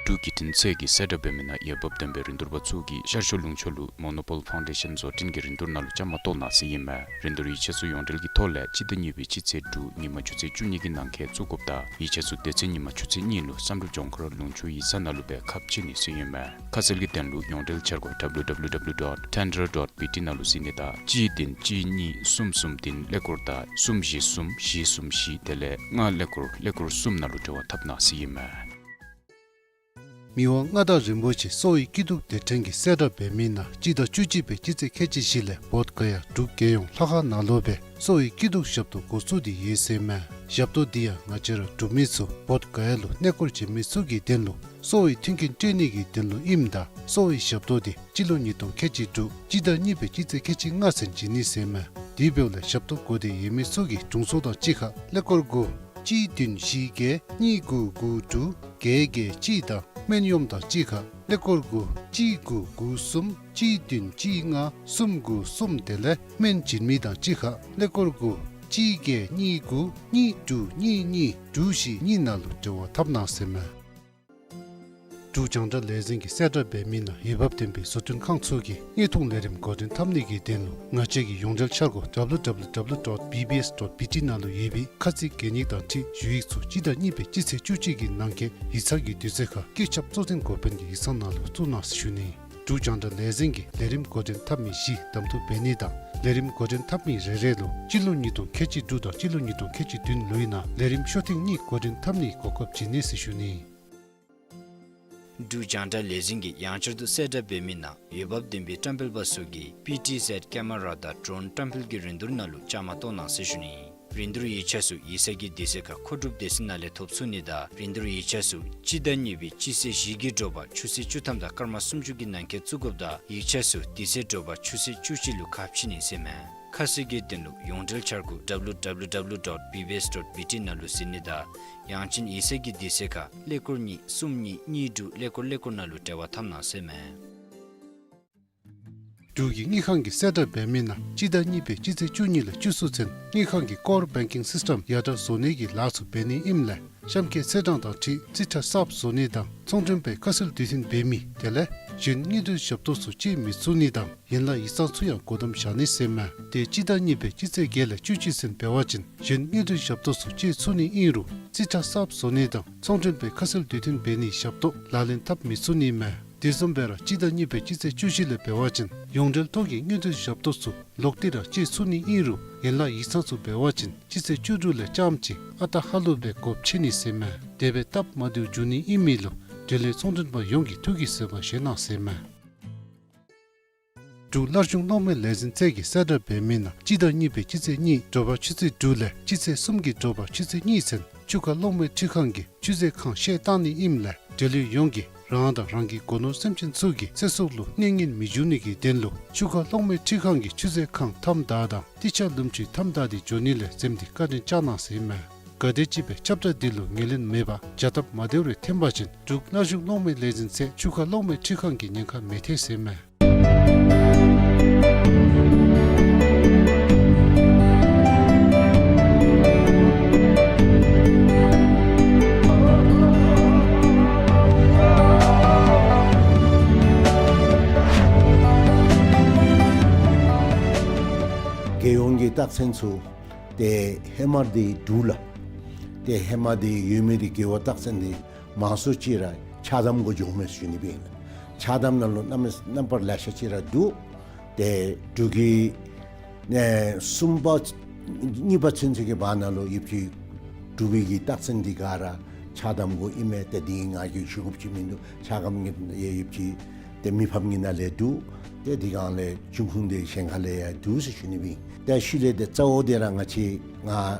འབྲུག་བརྒྱུད་འཕྲིན་ཚད་ཀྱིས་གསལ་བསྒྲགས་འབད་མི་ནང་འོས་འབབ་ལྡན་པའི་རིན་བསྡུར་པ་ཚུ་གིས་ཤར་ཕྱོགས་ལུང་ཕྱོགས་ལུ་མོ་ནོ་པོལ་ཕའུན་ཌེ་ཤཱན་བཟོ་སྐྲུན་གྱི་རིན་བསྡུར་ནང་ལུ་བཅའ་མར་གཏོགས་གནང་ཟེར་ཨིན་མས། རིན་བསྡུར་ཡིག་ཆ་ཚུ་ཡོངས་འབྲེལ་གྱི་ཐོག་ལས་སྤྱི་ཟླ་གཉིས་པའི་སྤྱི་ཚེས་དྲུག་ཉིན་མ་ཆུ་ཚོད་བཅུ་གཉིས་ཀྱི་ནང་འཁོད་བཙུགས་དགོཔ་དང་ཡིག་ཆ་ཚུ་དེ་ཚེ་ཉིན་མ་ཆུ་ཚོད་གཉིས་ལུ་བསམ་གྲུབ་ལྗོངས་མཁར་ལུང་ཕྱོགས་ཡིག་ཚང་ནང་ལུ་སྦེ་ཁ་ཕྱེ་ནི་ཟེར་ཨིན་མས། ཁ་གསལ་གྱི་དོན་ལུ་ཡོངས་འབྲེལ་འཆར་སྒོ་W W W dot tender dot B T ནང་ལུ་གཟིགས་ནི་དང་གཅིག་བདུན་གཅིག་གཉིས་གསུམ་གསུམ་བདུན་ཀླད་ཀོར་དང་གསུམ་བཞི་གསུམ་བཞི་གསུམ་བཞི་དེ་ལས་ལྔ་ཀླད་ཀོར་ཀླད་ཀོར་གསུམ་ནང་ལུ་འབྲེལ་བ་འཐབ་གནང་ཟེར་ཨིན་མས། མི་དབང་མངའ་བདག་རིན་པོ་ཆེ་གསོ་བའི་སྐྱིད་སྡུག་སྡེ་ཕྲན་གྱིས་གསལ་བསྒྲགས་འབད་མི་ནང་སྤྱི་ཟླ་བཅུ་གཅིག་པའི་སྤྱི་ཚེས་ཁལ་གཅིག་བཞི་ལས་བོདྷ་ག་ཡ་འབྲུག་རྒྱལ་ཡོངས་ལྷ་ཁང་ནང་ལུ་སྦེ་གསོ་བའི་སྐྱིད་སྡུག་ཞབས་ཏོག་འགོ་བཙུགས་ཏེ་ཡོད་ཟེར་ཨིན་མས། ཞབས་ཏོག་འདི་ཡང་ང་བཅས་ར་འབྲུག་མི་ཚུ་བོདྷ་ག་ཡ་ལུ་གནས་སྐོར་བྱོན་མི་ཚུ་གི་དོན་ལུ་གསོ་བའི་མཐུན་རྐྱེན་སྤྲོད་ནི་གི་དོན་ལུ་ཨིནམ་ད་གསོ་བའི་ཞབས་ཏོག་འདི་སྤྱི་ལོ་ཉིས་སྟོང་ཁལ་གཅིག་དྲུག་སྤྱི་ཟླ་གཉིས་པའི་སྤྱི་ཚེས་ཁལ་གཅིག་ལྔ་ཚུན་བྱིན་ནི་ཟེར་ཨིན་མས། དེ་འབདཝ་ལས་ཞབས་ཏོག་དགོ་འདོད་ཡོད་མི་ཚུ་གིས་དྲུང་འཚོ་དང་གཅིག་ཁར་ཀླད་ཀོར་དགུ་གཅིག་བདུན་བཞི་བརྒྱད་གཉིས་དགུ་དགུ་དྲུག་བརྒྱད་བརྒྱད་གཅིག་དང་སྨན་གཡོགམོ་དང་གཅིག་ཁར་ཀླད་ཀོར་དགུ་གཅིག་དགུ་དགུ་གསུམ་གཅིག་བདུན་གཅིག་ལྔ་གསུམ་དགུ་གསུམ་དེ་ལས་སྨན་བྱིན་མི་དང་གཅིག་ཁར་ཀླད་ཀོར་དགུ་གཅིག་བརྒྱད་གཉིས་དགུ་གཉིས་དྲུག་གཉིས་གཉིས་དྲུག་བཞི་གཉིས་ནང་ལུ་འབྲེལ་བ་འཐབ་གནང་ཟེར་ཨིན་མས། འབྲུག་རྒྱང་བསྒྲགས་ལས་འཛིན་གྱིས་གསལ་བསྒྲགས་འབད་མི་ནང་འོས་འབབ་ལྡན་པའི་བཟོ་སྐྲུན་ཁང་ཚུ་གིས་དངོས་མཐོང་ལས་རིམ་འགོ་འདྲེན་འཐབ་ནི་གི་དོན་ལུ་ང་བཅས་ཀྱི་ཡོངས་འབྲེལ་འཆར་སྒོ་W W W dot B B S dot B T ནང་ལུ་ཡོད་པའི་ཁ་ཚིག་གན་ཡིག་དང་འཁྲིལ་ཞུ་ཡིག་ཚུ་སྤྱི་ཟླ་གཉིས་པའི་སྤྱི་ཚེས་བཅུ་གཅིག་གི་ནང་འཁོད་ཡིག་ཚང་གི་དུས་ཚོད་ཁར་སྐུ་ཚབ་གཙོ་འཛིན་འགོ་དཔོན་གྱི་ཡིག་ཚང་ནང་ལུ་བཙུགས་གནང་ཟེར་ཞུ་ནི། འབྲུག་རྒྱང་བསྒྲགས་ལས་འཛིན་གྱིས་ལས་རིམ་འགོ་འདྲེན་འཐབ་མི་བཞི་གདམ་འཐུ་འབད་ནི་དང་ལས་རིམ་འགོ་འདྲེན་འཐབ་མི་རེ་རེ་ལུ་སྤྱི་ལོ་ཉིས་སྟོང་ཁལ་གཅིག་དྲུག་དང་སྤྱི་ལོ་ཉིས་སྟོང་ཁལ་གཅིག་བདུན་ལོའི་ནང་ལས་རིམ་ཤོག་ཐེངས་གཉིས་འགོ་འདྲེན་འཐབ་ནིའི་གོ་སྐབས་བྱིན་ནི་ཟེར་ཞུ་ནི། འབྲུག་རྒྱང་བསྒྲགས་ལས་འཛིན་གྱིས་ཡང་བསྐྱར་དུ་གསལ་བསྒྲགས་འབད་མི་ནང་འོས་འབབ་ལྡན་པའི་བཀྲམ་སྤེལ་པ་ཚུ་གིས་P T Z ཀེ་མ་ར་དང་ཌྲོན་བཀྲམ་སྤེལ་གྱི་རིན་བསྡུར་ནང་ལུ་བཅའ་མར་གཏོགས་གནང་ཟེར་ཞུ་ནི། རིན་བསྡུར་ཡིག་ཆ་ཚུ་ཡིག་ཚང་གི་དུས་ཚོད་ཁར་མཁོ་སྒྲུབ་སྡེ་ཚན་ནང་ལས་ཐོབ་ཚུགས་ནི་དང་རིན་བསྡུར་ཡིག་ཆ་ཚུ་སྤྱི་ཟླ་གཉིས་པའི་སྤྱི་ཚེས་བཞི་གི་དྲོ་པ་ཆུ་ཚོད་བཅུ་ཐམ་དང་སྐར་མ་སུམ་ཅུ་གི་ནང་འཁོད་བཙུགས་དགོཔ་དང་ཡིག་ཆ་ཚུ་དེ་ཚེ་དྲོ་པ་ཆུ་ཚོད་བཅུ་གཅིག་ལུ་ཁ་ཕྱེ་ནི་ཟེར་ཨིན་མས། ཁ་གསལ་གྱི་དོན་ལུ་ཡོངས་འབྲེལ་འཆར་སྒོ་W W W dot B B S dot B T ནང་ལུ་གཟིགས་ནི་དང་ཡང་ཅིན་ཡིག་ཚང་གི་དུས་ཚོད་ཁར་ཀླད་ཀོར་གཉིས་གསུམ་གཉིས་གཉིས་དྲུག་ཀླད་ཀོར་ཀླད་ཀོར་ནང་ལུ་འབྲེལ་བ་འཐབ་གནང་ཟེར་ཨིན་མས། འབྲུག་གི་དངུལ་ཁང་གིས་གསལ་བསྒྲགས་འབད་མི་ནང་སྤྱི་ཟླ་གཉིས་པའི་སྤྱི་ཚེས་བཅུ་གཉིས་ལས་བཅུ་གསུམ་ཚུན་དངུལ་ཁང་གི་ཀོར་བེང་ཀིང་སིསི་ཊེམ་ཡར་དྲག་བཟོ་ནི་གི་ལཱ་ཚུ་འབད་ནི་ཨིནམ་ལས་གཤམ་འཁོད་ཚེས་གྲངས་དང་འཁྲིལ་རྩིས་ཁྲ་གསརཔ་བཟོ་ནི་དང་ཚོང་མགྲོན་པའི་ཁ་གསལ་དུས་མཐུན་འབད་མི་དེ་ལས་གཞན་དངུལ་འབྲེལ་ཞབས་ཏོག་ཚུ་སྤྱོད་མི་ཚུགས་ནི་དང་ཡན་ལག་ཡིག་ཚང་ཚུ་ཡང་སྒོ་བསྡམ་བཞག་ནི་ཟེར་ཨིན་མས། དེ་སྤྱི་ཟླ་གཉིས་པའི་སྤྱི་ཚེས་བརྒྱད་ལས་བཅུ་གཅིག་ཚུན་འབད་བ་ཅིན་གཞན་དངུལ་འབྲེལ་ཞབས་ཏོག་ཚུ་སྤྱོད་ཚུགས་ནི་ཨིན་རུང་རྩིས་ཁྲ་གསརཔ་བཟོ་ནི་དང་ཚོང་མགྲོན་པའི་ཁ་གསལ་དུས་མཐུན་འབད་ནིའི་ཞབས་ཏོག་ལག་ལེན་འཐབ་མི་ཚུགས་ནི་ཨིན་མས། དེ་བཟུམ་སྦེ་ར་སྤྱི་ཟླ་གཉིས་པའི་སྤྱི་ཚེས་བཅུ་བཞི་ལས་འབད་བ་ཅིན་ཡོངས་འབྲེལ་ཐོག་གི་དངུལ་འབྲེལ་ཞབས་ཏོག་ཚུ་ལོག་སྟེ་ར་སྤྱོད་ཚུགས་ནི་ཨིན་རུང་ཡན་ལག་ཡིག་ཚང་ཚུ་འབད་བ་ཅིན་སྤྱི་ཚེས་བཅུ་དྲུག་ལས་རྐྱངམ་ཅིག་ཨ་རྟག་ཧ་ལུགས་སྦེ་སྒོ་ཕྱེ་ནི་ཟེར་ཨིན་མས། དེ་སྦེ་སྟབས་མ་བདེཝ་འབྱུང་ནི་ཨིན་མི་ལུ་འབྲེལ་ཡོད་ཚོང་མགྲོན་པ་ཡོངས་ཀྱིས་ཐུགས་ཀྱིས་བཟོད་པ་བཞེས་གནང་ཟེར་ཨིན་མས། འབྲུག་སླར་བྱུང་གློག་མེ་ལས་འཛིན་ཚད་ཀྱིས་གསལ་བསྒྲགས་འབད་མི་ནང་སྤྱི་ཟླ་གཉིས་པའི་སྤྱི་ཚེས་གཉིས་དྲོ་པ་ཆུ་ཚོད་དྲུག་ལས་སྤྱི་ཚེས་གསུམ་གྱི་དྲོ་པ་ཆུ་ཚོད་གཉིས་ཚུན་ཆུ་ཁ་གློག་མེ་འཕྲུལ་ཁང་གི་ཆུ་མཛོད་ཁང་བཤལ་བཏང་ནི་ཨིནམ་ལས་འབྲེལ་ཡོད་ཡོངས་ཀྱིས་ རང་དང་རང་གི་སྒོ་ནོར་སེམས་ཅན་ཚུ་གི་ཚེ་སྲོག་ལུ་གནོད་ཉེན་མི་འབྱུང་ནི་གི་དོན་ལུ་ཆུ་ཁ་གློག་མེ་འཕྲུལ་ཁང་གི་ཆུ་མཛོད་ཁང་ཐམ་དག་དང་ཏི་ཆ་ལུམ་ཆུ་ཐམ་དག་འདི་འགྱོ་ནི་ལས་འཛེམ་སྟེ་བཀའ་དྲིན་བསྐྱང་གནང་ཟེར་ཨིན་མས། ག་དེམ་ཅིག་སྦེ་ཁྱབ་བསྒྲགས་འདི་ལུ་ངོས་ལེན་མེད་པར་བྱ་སྟབས་མ་བདེཝ་རེ་འཐོན་པ་ཅིན་འབྲུག་གནའ་གཞུང་གློག་མེ་ལས་འཛིན་ཚུ་ཆུ་ཁ་གློག་མེ་འཕྲུལ་ཁང་གི་ཉེན་ཁ་མི་ཐེག་ཟེར་ཨིན་མས། རྒྱལ་ཡོངས་ཀྱི་རྟགས་མཚན་ཚུ་ཏེ་ཧེ་མ་འདི་འབྲུག་ལུ་ཏེ་ཧེ་མ་འདི་ཡོད་མི་འདི་རྒེད་འོག་རྟགས་མཚན་འདི་མང་སུ་ཅིག་ར་ཆགས་དམ་གུ་འགྱོ་མས་ཟེར་ཞུ་ནི་སྦེ་ཨིན་ལགས། ཆགས་དམ་ནང་ལུ་རྣམ་རྣམ་པར་ལེ་ཤ་ཅིག་ར་འདུག། ཏེ་འབྲུག་གི་ཨེ་གསུམ་པ་གཉིས་པ་ཚུན་ཚོད་ཀྱི་བར་ན་ལུ་ཡོདཔ་ཅིག་འབྲུག་པའི་གི་རྟགས་མཚན་འདི་ག་ར་ཆགས་དམ་གུ་ཨིན་མས། ཏེ་འདི་ང་གིས་ཞུ་དགོཔ་ཅིག་མིན་འདུག། ཆགས་དམ་གྱི་ཡང་ཡོདཔ་ཅིག་ཏེ་མི་ཕམ་གྱི་ནང་ལས་འདུག། ཏེ་འདི་གང་ལས་འབྱུང་ཁུངས་འདི་གཞན་ཁ་ལས་ཡང་འདུག་ཟེར་ཞུ་ནི་སྦེ་ཨིན། ཏེ་ཤུལ་ལས་ཏེ་གཙོ་བོ་འདི་ར་ང་བཅས་ང་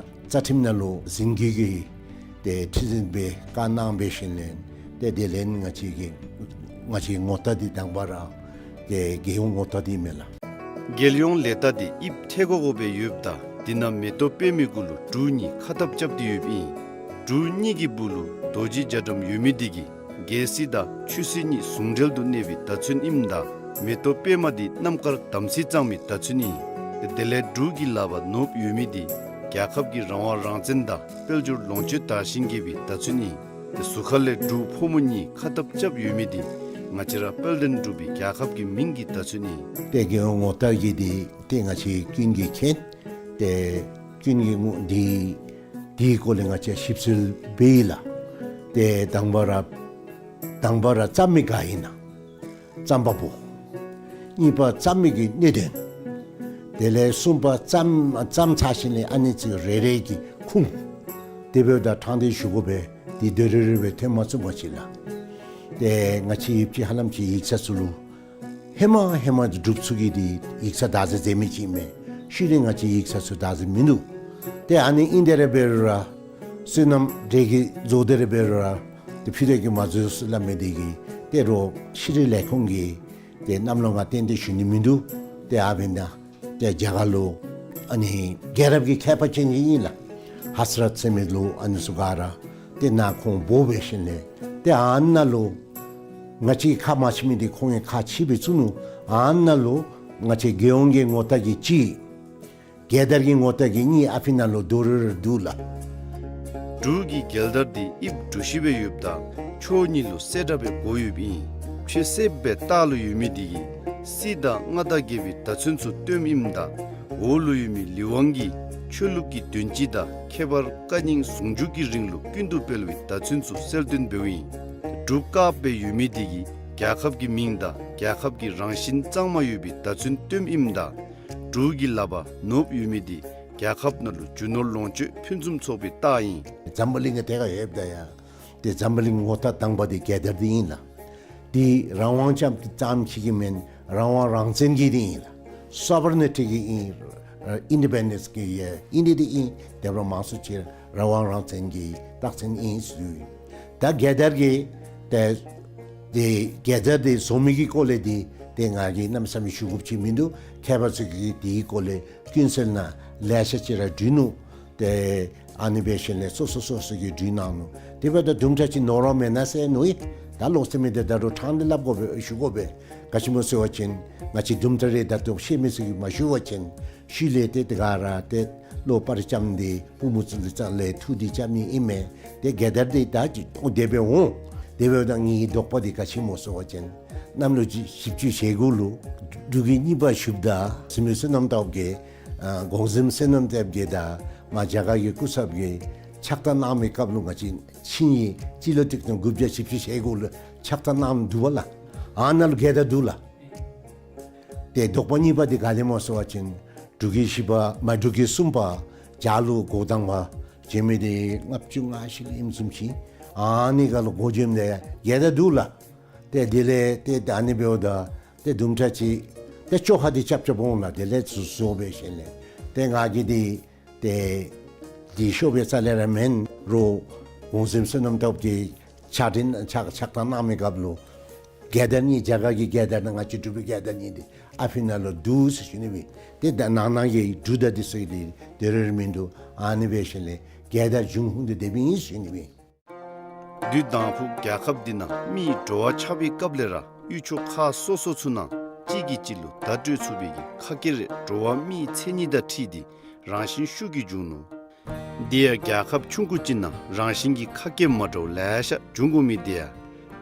རྩ་ཁྲིམས་ནང་ལུ་ཟིན་བྲིས་ཀྱི་ཏེ་ཁྲི་འཛིན་སྦེ་བཀའ་གནང་འབད་ཞིནམ་ལས་ཏེ་དེ་ལས་ང་བཅས་ཀྱི་ང་བཅས་ངོ་རྟགས་འདི་དང་པ་ར་ཏེ་རྒྱལ་ཡོངས་ངོ་རྟགས་འདི་མས་ལགས། རྒྱལ་ཡོངས་ལས་རྟགས་འདི་དབྱིབས་ཐལ་གོ་གོ་སྦེ་ཡོདཔ་ད་འདི་ནང་མེ་ཏོག་པདྨའི་གུ་ལུ་འབྲུག་གཉིས་ཁ་ཐབས་རྐྱབ་སྟེ་ཡོདཔ་ཨིན། འབྲུག་གཉིས་ཀྱི་སྦུག་ལུ་རྡོ་རྗེ་རྒྱ་གྲམ་ཡོད་མི་འདི་གིས་རྒྱལ་སྲིད་དང་ཆོས་སྲིད་གཉིས་ཟུང་འབྲེལ་དུ་གནས་པའི་བརྡ་མཚོན་ཨིནམ་ད་མེ་ཏོག་པདྨ་འདི་རྣམ་དཀར་དམ་ཚིག་གཙང་མའི་བརྡ་མཚོན་ཨིན། དེ་ལས་འབྲུག་གི་ལག་པར་ནོར་བུ་ཡོད་མི་འདི་རྒྱལ་ཁབ་ཀྱི་རང་དབང་རང་བཙན་དང་དཔལ་འབྱོར་ལོངས་སྤྱོད་དར་ཞིང་རྒྱས་པའི་བརྡ་མཚོན་ཨིན། དེ་གཟུགས་ཁ་ལས་འབྲུག་ཕོ་མོ་གཉིས་ཁ་ཐབས་རྐྱབ་ཡོད་མི་འདི་ང་བཅས་ར་དཔལ་ལྡན་འབྲུག་པའི་རྒྱལ་ཁབ་ཀྱི་མིང་གི་བརྡ་མཚོན་ཨིན། ཏེ་རྒྱལ་ཡོངས་ངོ་རྟགས་ཀྱི་འདི་ཏེ་ང་བཅས་ཀུན་གྱིས་མཁྱེན། ཏེ་ཀུན་གྱིས་ངོ་འདི་འདིའི་སྐོར་ལས་ང་བཅས་ཞིབ་འཚོལ་འབད་ཡི་ལགས། ཏེ་དང་པ་ར་དང་པ་ར་བརྩམ་མི་ག་ཨིན་ན། བརྩམ་པ་པོ། གཉིས་པ་བརྩམ་མི་གི་གནད་དོན། དེ་ལས་གསུམ་པ་བརྩམ་བརྩམ་ཚར་ཞིནམ་ལས་ཨ་ནི་ཚུ་རེ་རེ་གི་ཁུངས། དེ་འབདཝ་ད་དྲང་བདེན་ཞུ་དགོ་པས། འདི་དོ་རུང་རུང་སྦེ་ཐོན་མ་ཚུགས་པ་ཅིག་ལགས། ཏེ་ང་བཅས་ཡོདཔ་ཅིག་ཧ་ལམ་ཅིག་ཡིག་ཚང་ཚུ་ལུ་ཧེ་མ་ཧེ་མ་འབྲུགཔ་ཚུ་གི་འདི་ཡིག་ཚང་བདག་འཛིན་མཛད་མི་ཅིག་ཨིན་མས། ཤུལ་ལས་ང་བཅས་ཡིག་ཚང་ཚུ་བདག་འཛིན་མིན་འདུག། ཏེ་ཨ་ནི་ཨིན་དེ་ར་འབད་རུང་ར་སོ་ནམ་འབྲས་ཀྱི་བཟོ་སྟེ་ར་འབད་རུང་ར་ཏེ་ཕུལ་ཏེ་གི་མ་བཟོ་ཟེར་སླབ་མི་འདི་གིས་ཏེ་རོགས་ཤེས་རིག་ལས་ཁུངས་ཀྱི་ཏེ་གནམ་ལོ་ང་བརྟེན་ཏེ་ཞུ་ནི་མིན་འདུག། ཏེ་ཨ་འབདན་ཏེ་རྒྱ་གར་ལུ་ཨ་ནི་རྒྱལ་རབས་ཀྱི་མཁས་པ་ཅིག་ཨིན་ལགས། ཧ་སི་རཏ་ཟེར་མི་ལུ་ཨ་ནི་ཚུ་ག་ར་ཏེ་ནཱ་ཁོང་འབོ་འབད་ཞིནམ་ལས་ཏེ་ཨ་ནཱ་ལུ་ང་བཅས་ཁ་མ་ཕྱེ་མི་འདི་ཁོང་གིས་ཁ་ཕྱེ་སྦེ་བཙུགས་ནུག། ཨ་ནཱ་ལུ་ང་བཅས་རྒྱལ་ཡོངས་ཀྱི་ངོ་རྟགས་ཀྱི་གཅིག། རྒྱལ་དར་གྱི་ངོ་རྟགས་ཀྱི་གཉིས་ཨ་ཕི་ནང་ལུ་དོ་རུང་རུང་འདུག་ལགས། འབྲུག་གི་རྒྱལ་དར་འདི་དབྱིབས་གྲུ་བཞི་སྦེ་ཡོདཔ་ད་ཕྱོགས་གཉིས་ལུ་གསལ་བཀྲ་སྦེ་བགོ་ཡོདཔ་ཨིན། ཕྱེད་གསེབ་སྦེ་ལྟག་ལུ་ཡོད་མི་འདི་གིས་སྲིད་དང་མངའ་བདག་རྒྱལ་པོའི་བརྡ་མཚོན་ཚུ་སྟོནམ་ཨིནམ་ད་འོག་ལུ་ཡོད་མི་ལི་ཝང་གིས་ཆོས་ལུགས་ཀྱི་དོན་སྤྱི་དང་ཁྱད་པར་བཀའ་རྙིང་ཟུང་འཇུག་གི་རིང་ལུགས་ཀུན་ཏུ་སྤེལ་བའི་བརྡ་མཚོན་ཚུ་གསལ་སྟོན་འབདཝ་ཨིན། འབྲུག་དཀརཔོ་སྦེ་ཡོད་མི་འདི་གིས་རྒྱལ་ཁབ་ཀྱི་མིང་དང་རྒྱལ་ཁབ་ཀྱི་རང་བཞིན་གཙང་མ་ཡོད་པའི་བརྡ་མཚོན་སྟོནམ་ཨིནམ་ད་འབྲུག་གི་ལག་པར་ནོར་བུ་ཡོད་མི་འདི་རྒྱལ་ཁབ་ནང་ལུ་རྒྱུ་ནོར་ལོངས་སྤྱོད་ཕུན་སུམ་ཚོགས་པའི་རྟགས་ཨིན། འཛམ་བུ་གླིང་གི་ཐད་ཁར་ཡོདཔ་ད་ཡང་ཏེ་འཛམ་བུ་གླིང་ངོ་རྟགས་དང་པ་འདི་རྒྱལ་དར་འདི་ཨིན་ལགས། འདི་རང་དབང་ཙམ་ཙམ་ཅིག་གི་མེན། རང་དབང་རང་བཙན་གྱི་འདི་ཨིན་ལགས། སོ་བར་ནི་ཊི་གི་ཨིན། ཨ་ཨིན་ཌི་པེན་ཌེནསི་གི་ཡང་ཨིན་ཏེ་འདི་ཨིན། དེ་འབདཝ་མང་སུ་ཅིག་རང་དབང་རང་བཙན་གྱི་རྟགས་མཚན་ཨིན་ཟེར། ད་རྒྱལ་དར་གྱི་ཏེ་ཏེ་རྒྱལ་དར་འདི་བཟོ་མི་གི་སྐོར་ལས་འདི་ཏེ་ང་གིས་གནམ་མེད་ས་མེད་ཞུ་དགོཔ་ཅིག་མིན་འདུག། མཁས་པ་ཚུ་གིས་འདིའི་སྐོར་ལས་ཀུན་གསལ་ནང་ལེ་ཤ་ཅིག་ར་བྲིས་ནུག། ཏེ་ཨ་ནི་འབད་ཞིནམ་ལས་སོ་སོ་སོ་སོ་གིས་བྲིས་གནང་ནུག། དེ་འབདཝ་ད་དུམ་གྲ་ཅིག་ནོར་བ་མེན་ན་ཟེར་མནོ་ཡི། ད་ལོག་སྟེ་མི་འདི་ད་རུང་དྲང་སྟེ་སླབ་དགོ་པས། ཞུ་དགོ་པས། ག་ཅི་སྨོ་ཟེར་བ་ཅིན་ང་བཅས་དུམ་གྲ་རེ་ད་ལྟོ་ཤེས་མི་ཚུ་གིས་མ་ཞུ་བ་ཅིན་ཤུལ་ལས་ཏེ་དེ་ག་ར་ཏེ་བློ་སྤར་རྐྱབ་སྟེ་པུས་མོ་ཚུ་ལུ་ཙང་ལས་ཐུགས་འདི་རྐྱབ་ནི་ཨིན་མས། ཏེ་རྒྱལ་དར་འདི་ད་ཅི་འོང་དེ་སྦེ་འོང་། དེ་འབདཝ་ད་ངེའི་དོགས་པ་འདི་ག་ཅི་སྨོ་ཟེར་བ་ཅིན་གནམ་ལོ་བཞི་བཅུ་ཞེ་དགུ་ལུ་འབྲུག་གི་གཉིས་པ་ཞུཝ་ད་བཙུན་མོ་བསོད་ནམས་སྟོབས་རྒྱས་ཨ་གོང་གཟིམ་བསོད་ནམས་སྟོབས་རྒྱས་དང་ང་རྒྱ་གར་གྱི་སྐུ་ཚབ་ཀྱིས་ཕྱག་རྟགས་གནང་མི་སྐབས་ལུ་ང་བཅས་ཆིངས་ཡིག་སྤྱི་ལོ་ཆིག་སྟོང་དགུ་བརྒྱ་བཞི་བཅུ་ཞེ་དགུ་ལུ་ཕྱག་རྟགས་གནང་འདུག་པ་ལགས། ཨ་ནཱ་ལུ་རྒྱལ་དར་འདུག་ལགས། ཏེ་དོགས་པ་གཉིས་པ་འདི་ག་ཏེ་སྨོ་ཟེར་བ་ཅིན་འབྲུག་གི་བཞི་པ་མ་འབྲུག་གི་གསུམ་པ་བྱ་ལུ་འགོ་དང་པ་བྱོན་མི་འདི་ལྔ་བཅུ་ང་བཞི་ལུ་ཨིནམ་བཟུམ་ཅིག། ཨ་ནི་ཁར་ལུ་འགོ་བྱོནམ་ད་རྒྱལ་དར་འདུག་ལགས། ཏེ་དེ་ལས་ཏེ་ད་ཨ་ནི་འབདཝ་ད་ཏེ་དུམ་གྲ་ཅིག་ཏེ་བཅོ་ཁ་འདི་རྐྱབ་རྐྱབ་འོང་ལགས། དེ་ལས་བཟོ་བཟོ་འབད་ཞིནམ་ལས་ཏེ་ང་གིས་འདི་ཏེ་འདི་ཤོབ་སྦེ་རྩ་ལས་ར་མེན། རོགས་གོང་གཟིམ་བསོད་ནམས་སྟོབས་རྒྱས་ ཕྱག་དྲིན་ཕྱག་ཕྱག་ཐམ་གནང་མི་སྐབས་ལུ་རྒྱལ་དར་གཉིས་རྒྱ་གར་གྱི་རྒྱལ་དར་དང་ང་བཅས་འབྲུག་པའི་རྒྱལ་དར་གཉིས་འདི་ཨ་ཕི་ནང་ལུ་འདུག་ཟེར་ཞུ་ནི་སྦེ། ཏེ་ད་ནང་ན་གི་འབྲུག་དང་འདི་ཚུ་གི་དེ་རེ་རེ་མིན་འདུག། ཨ་ནི་སྦེ་ཞིནམ་ལས་རྒྱལ་དར་འབྱུང་ཁུངས་འདི་དེ་སྦེ་ཨིན་ཟེར་ཞུ་ནི་སྦེ། དུས་དང་ཕུ་རྒྱལ་ཁབ་འདི་ནང་མི་འགྲོ་བ་ཆགས་པའི་སྐབས་ལས་ར་ཡུལ་ཕྱོགས་ཁག་སོ་སོ་ཚུ་ནང་གཅིག་གིས་གཅིག་ལུ་བརྡ་སྤྲོད་ཚུགས་པའི་གི་ཁ་སྐད་རེ་འགྲོ་བ་མིའི་མཚན་ཉིད་དང་འཁྲིལ་ཏེ་རང་བཞིན་ཤུགས་ཀྱིས་འབྱུང་ནུག། དེ་ཡང་རྒྱལ་ཁབ་ཆུང་ཀུ་ཅིག་ནང་རང་བཞིན་གྱི་ཁ་སྐད་མ་འདྲཝ་ལེ་ཤ་འབྱུང་དགོ་མི་དེ་ཡང་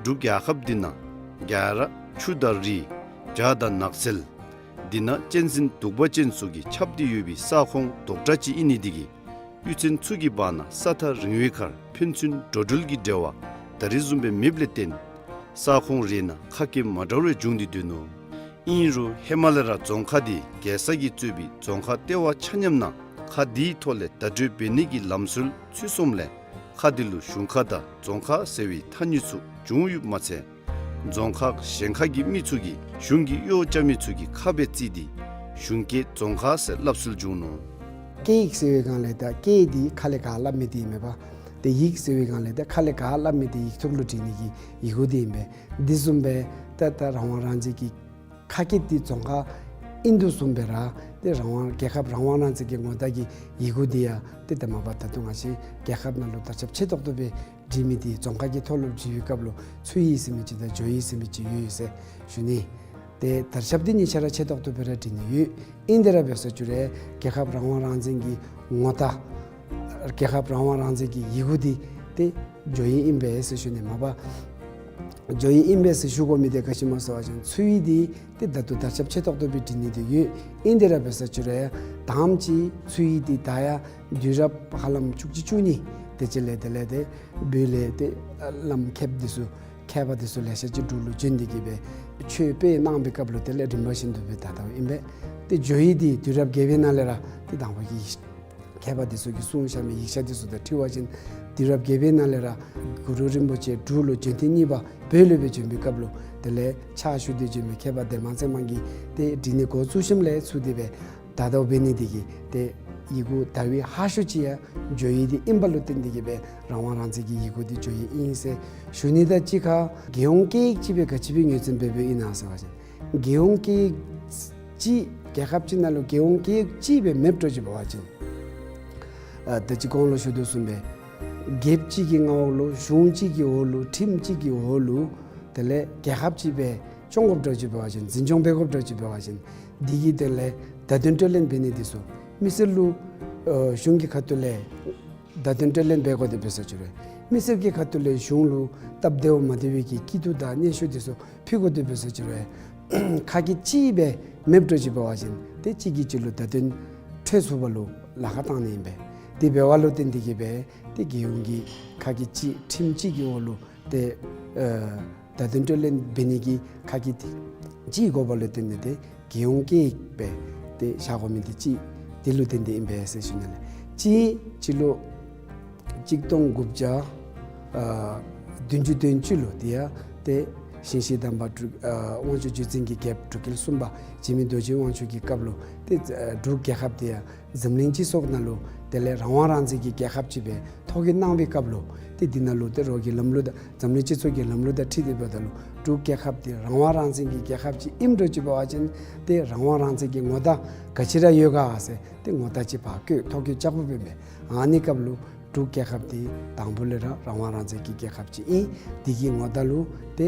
འབྲུག་རྒྱལ་ཁབ་འདི་ནང་རྒྱ་ར་ཆུ་དང་རི་བྱག་དང་ནགས་ཚལ་འདི་ནང་གཅན་གཟན་གདུག་པ་ཅན་ཚུ་གིས་ཁྱབ་སྟེ་ཡོད་པའི་ས་ཁོངས་རྡོག་ཁྲ་ཅིག་ཨིན་ནི་དེ་གིས་གཡུས་ཚན་ཚུ་གི་བར་ན་ས་ཐག་རིང་བའི་ཁར་ཕན་ཚུན་འགྲོ་འགྲུལ་གྱི་འབྲེལ་བ་ད་རེས་བཟུམ་སྦེ་མེདཔ་ལས་བརྟེན་ས་ཁོངས་རེ་ནང་ཁ་སྐད་མ་འདྲཝ་རེ་འབྱུང་སྟེ་སྡོད་ནུག། ཨིན་རུང་ཧེ་མ་ལས་ར་རྫོང་ཁག་འདི་རྒྱལ་ས་གིས་གཙོས་པའི་རྫོང་ཁག་ལྟེ་བ་ཆ་མཉམ་ནང་ཁག་འདིའི་ཐོག་ལས་བརྡ་སྤྲོད་འབད་ནི་གི་ལམ་སྲོལ་ཚུད་སོངམ་ལས་ཁག་འདི་ལུ་གཞུང་ཁག་དང་རྫོང་ཁག་ཟེར་བའི་ཐ་སྙད་ཚུ་བྱུང་ཡོདཔ་མ་ཚད་རྫོང་ཁག་གཞན་ཁག་གི་མི་ཚུ་གིས་གཞུང་གི་གཡོག་རྐྱབ་མི་ཚུ་གི་ཁ་སྦེ་བརྩི་སྟེ་གཞུང་སྐད་རྫོང་ཁ་ཟེར་སླབ་སྲོལ་བྱུང་ནུག། སྐད་ཡིག་ཟེར་བའི་སྒང་ལས་ད་སྐད་འདི་ཁ་ལས་ག་སླབ་མི་འདི་ཨིན་མས་པ། ཏེ་ཡིག་ཟེར་བའི་སྒང་ལས་ད་ཁ་ལས་ག་སླབ་མི་འདི་ཡིག་ཐོག་ལུ་བྲི་ནི་གི་ཡི་གུ་འདི་ཨིན་པས། འདི་བཟུམ་སྦེ་ད་ད་རང་དབང་རང་བཙན་གྱི་ཁ་སྐད་འདི་རྫོང་ཁ་ཨིན་དོ་བཟུམ་སྦེ་ར་ཏེ་རང་དབང་རྒྱལ་ཁབ་རང་དབང་རང་བཙན་གྱི་ངོ་རྟགས་ཀྱི་ཡི་གུ་འདི་ཡང་ཏེ་ད་མ་པ་ད་ལྟོ་ང་བཅས་རྒྱལ་ཁབ་ནང་ལུ་དར་ཁྱབ་ཆེ་ཏོག་ཏོ་སྦེ་བྲི་མི་འདི་རྫོང་ཁ་གི་ཐོག་ལུ་བྲི་བའི་སྐབས་ལུ་ཚུ་ཡི་ཟེར་མི་ཅིག་དང་ཇོ་ཡི་ཟེར་མི་ཅིག་ཡོད་ཡོད་ཟེར་ཞུ་ནི། ཏེ་དར་ཁྱབ་འདི་གཉིས་ཆ་ར་ཆེ་ཏོག་ཏོ་སྦེ་ར་བྲི་ནི་ཡོད། ཨིན་དེ་ར་འབད་ས་ཅིག་རུང་རྒྱལ་ཁབ་རང་དབང་རང་བཙན་གྱི་ངོ་རྟགས་རྒྱལ་ཁབ་རང་དབང་རང་བཙན་གྱི་ཡི་གུ་འདི་ཏེ་ཇོ་ཡི་ཨིན་པས་ཟེར་ཞུ་ནི་མ་པ། ཇོ་ཡི་ཨིན་པས་ཟེར་ཞུ་དགོ་མི་འདི་ག་ཅི་སྨོ་ཟེར་བ་ཅིན་ཚུ་ཡི་འདི་ཏེ་ད་ལྟོ་དར་ཁྱབ་ཆེ་ཏོག་ཏོ་སྦེ་བྲི་ནི་འདི་ཡོད། ཨིན་དེ་ར་འབད་ས་ཅིག་རུང་ཡང་དང་པ་ཅིག་ཚུ་ཡི་འདི་ད་ཡང་དུས་རབས་ཧ་ལམ་བཅུ་གཅིག་བཅུ་གཉིས་དེ་ཅིག་ལས་དེ་ལས་ཏེ་བོད་ལས་ཏེ་བླམ་མཁསཔ་འདི་ཚུ་མཁས་པ་འདི་ཚུ་ལེ་ཤ་ཅིག་འབྲུག་ལུ་བྱོན་ཏེ་གི་སྦེ་ཆོས་སྤེལ་གནང་བའི་སྐབས་ལུ་དེ་ལས་རིམ་པ་བཞིན་དུ་སྦེ་ད་ལྟོ་ཨིན་པས། ཏེ་ཇོ་ཡི་འདི་དུས་རབས་བརྒྱད་པའི་ནང་ལས་ར་ཏེ་དང་པ་གི་མཁས་པ་འདི་ཚུ་གིས་གསུངས་བཞག་མི་ཡིག་ཆ་འདི་ཚུ་དང་འཁྲིལ་བ་ཅིན་དུས་རབས་བརྒྱད་པའི་ནང་ལས་ར་གུ་རུ་རིན་པོ་ཆེ་འབྲུག་ལུ་བྱོན་ཐེངས་གཉིས་པ་བོད་ལུ་སྦེ་བྱོན་པའི་སྐབས་ལུ་དེ་ལས་ཕྱག་ཞུ་སྟེ་བྱོན་མི་མཁས་པ་ལྡན་མ་ཚེ་དམན་གྱིས་ཏེ་བྲི་ནི་འགོ་བཙུགས་ཞིནམ་ལས་ཚུར་ཏེ་སྦེ་ད་ལྟོ་འབད་ནི་འདི་གིས་ཏེ་ཡི་གུ་དར་བའི་ཧ་ཤོས་ཅིག་ཡང་ཇོ་ཡི་འདི་ཨིནམ་ལུ་བརྟེན་ཏེ་གི་སྦེ་རང་དབང་རང་བཙན་གྱི་ཡི་གུ་འདི་ཇོ་ཡི་ཨིན་ཟེར་ཞུ་ནི་དང་གཅིག་ཁར་རྒྱལ་ཡོངས་སྐད་ཡིག་ཅིག་སྦེ་ག་ཅི་སྦེ་ངོས་འཛིན་འབད་འབདཝ་ཨིན་ན་ཟེར་བ་ཅིན་རྒྱལ་ཡོངས་སྐད་ཡིག་ཅིག་རྒྱལ་ཁབ་ཅིག་ནང་ལུ་རྒྱལ་ཡོངས་སྐད་ཡིག་ཅིག་སྦེ་མེདཔ་འགྱོ་ཅི་འབད་བ་ཅིན་ཨ་ད་ཅི་གོང་ལུ་ཞུ་དོ་བཟུམ་སྦེ་རྒྱལཔོ་གཅིག་གི་མངའ་འོག་ལུ་གཞུང་གཅིག་གི་འོག་ལུ་ཁྲིམས་གཅིག་གི་འོག་ལུ་དེ་ལས་རྒྱལ་ཁབ་ཅིག་སྦེ་སྐྱོང་དགོཔ་འགྱོ་ཅི་འབད་བ་ཅིན་འཛིན་སྐྱོང་འབད་དགོཔ་འགྱོ་ཅི་འབད་བ་ཅིན་འདི་གི་དོན་ལས་བརྡ་དོན་སྤྲོད་ལེན་འབད་ནི་འདི་ཚུ་མི་སེར་ལུ་ཨ་གཞུང་གི་ཁ་ཐུག་ལས་བརྡ་དོན་སྤྲོད་ལེན་འབད་དགོ་དེ་འབད་ས་ཅིག་རུང་མི་སེར་གྱི་ཁ་ཐུག་ལས་གཞུང་ལུ་སྟབས་བདེཝ་མ་བདེ་བའི་གི་སྐྱིད་སྡུག་དང་སྙན་ཞུ་འདི་ཚུ་ཕུལ་དགོ་དེ་འབད་ས་ཅིག་རུང་ཁ་སྐད་གཅིག་སྦེ་མེདཔ་འགྱོ་ཅི་འབད་བ་ཅིན་ཏེ་གཅིག་གིས་གཅིག་ལུ་བརྡ་དོན་འཕྲོད་ཚུགས་པ་ལུ་ལཱ་ཁག་བཏང་ནི་ཨིན་པས། དེ་འབད་བ་ལུ་བརྟེན་ཏེ་གི་སྦེ་ཏེ་རྒྱལ་ཡོངས་ཀྱི་ཁ་སྐད་གཅིག་ཁྲིམས་གཅིག་གི་འོག་ལུ་ཏེ་ཨ་བརྡ་དོན་སྤྲོད་ལེན་འབད་ནི་གི་ཁ་སྐད་གཅིག་དགོ་པ་ལུ་བརྟེན་ཏེ་ཏེ་རྒྱལ་ཡོངས་སྐད་ཡིག་སྦེ་ཏེ་བཞག་དགོ་མི་འདི་གཅིག་འདི་ལུ་བརྟེན་ཏེ་ཨིན་པས་ཟེར་ཞུ་ནི་ལགས། གཅིག་སྤྱི་ལོ་གཅིག་སྟོང་དགུ་བརྒྱ་ཨ་བདུན་ཅུ་དོན་གཅིག་ལུ་འདི་ཡང་ཏེ་ཞིང་གཤེགས་དམ་པ་འབྲུག་ཨ་དབང་ཕྱུག་བརྒྱུད་འཛིན་གྱི་རྒྱལཔོ་འབྲུག་རྒྱལ་གསུམ་པ་འཇིགས་མེད་རྡོ་རྗེ་དབང་ཕྱུག་གི་སྐབས་ལུ་ཏེ་ཨ་འབྲུག་རྒྱལ་ཁབ་འདི་ཡང་འཛམ་གླིང་སྤྱི་ཚོགས་ནང་ལུ་དེ་ལས་རང་དབང་རང་བཙན་གྱི་རྒྱལ་ཁབ་ཅིག་སྦེ་ཐོ་བཀོད་གནང་བའི་སྐབས་ལུ་ཏེ་འདི་ནང་ལུ་ཏེ་རོགས་ཀྱི་ལམ་ལུགས་དང་འཛམ་གླིང་སྤྱི་ཚོགས་ཀྱི་ལམ་ལུགས་དང་འཁྲིལ་ཏེ་འབདཝ་ད་ལུ་འབྲུག་རྒྱལ་ཁབ་འདི་རང་དབང་རང་བཙན་གྱི་རྒྱལ་ཁབ་ཅིག་ཨིནམ་འགྱོ་ཅི་འབད་བ་ཅིན་ཏེ་རང་དབང་རང་བཙན་གྱི་ངོ་རྟགས་ག་ཅི་ར་ཡོད་ག་ཟེར་ཏེ་ངོ་རྟགས་ཅིག་ཕར་བཀོད་ཐོ་བཀོད་རྐྱབ་དགོཔ་ཨིན་མས། ཨ་ནི་སྐབས་ལུ་འབྲུག་རྒྱལ་ཁབ་འདི་དང་པོ་ལས་ར་རང་དབང་རང་བཙན་གྱི་རྒྱལ་ཁབ་ཅིག་ཨིན། འདི་གི་ངོ་རྟགས་ལུ་ཏེ་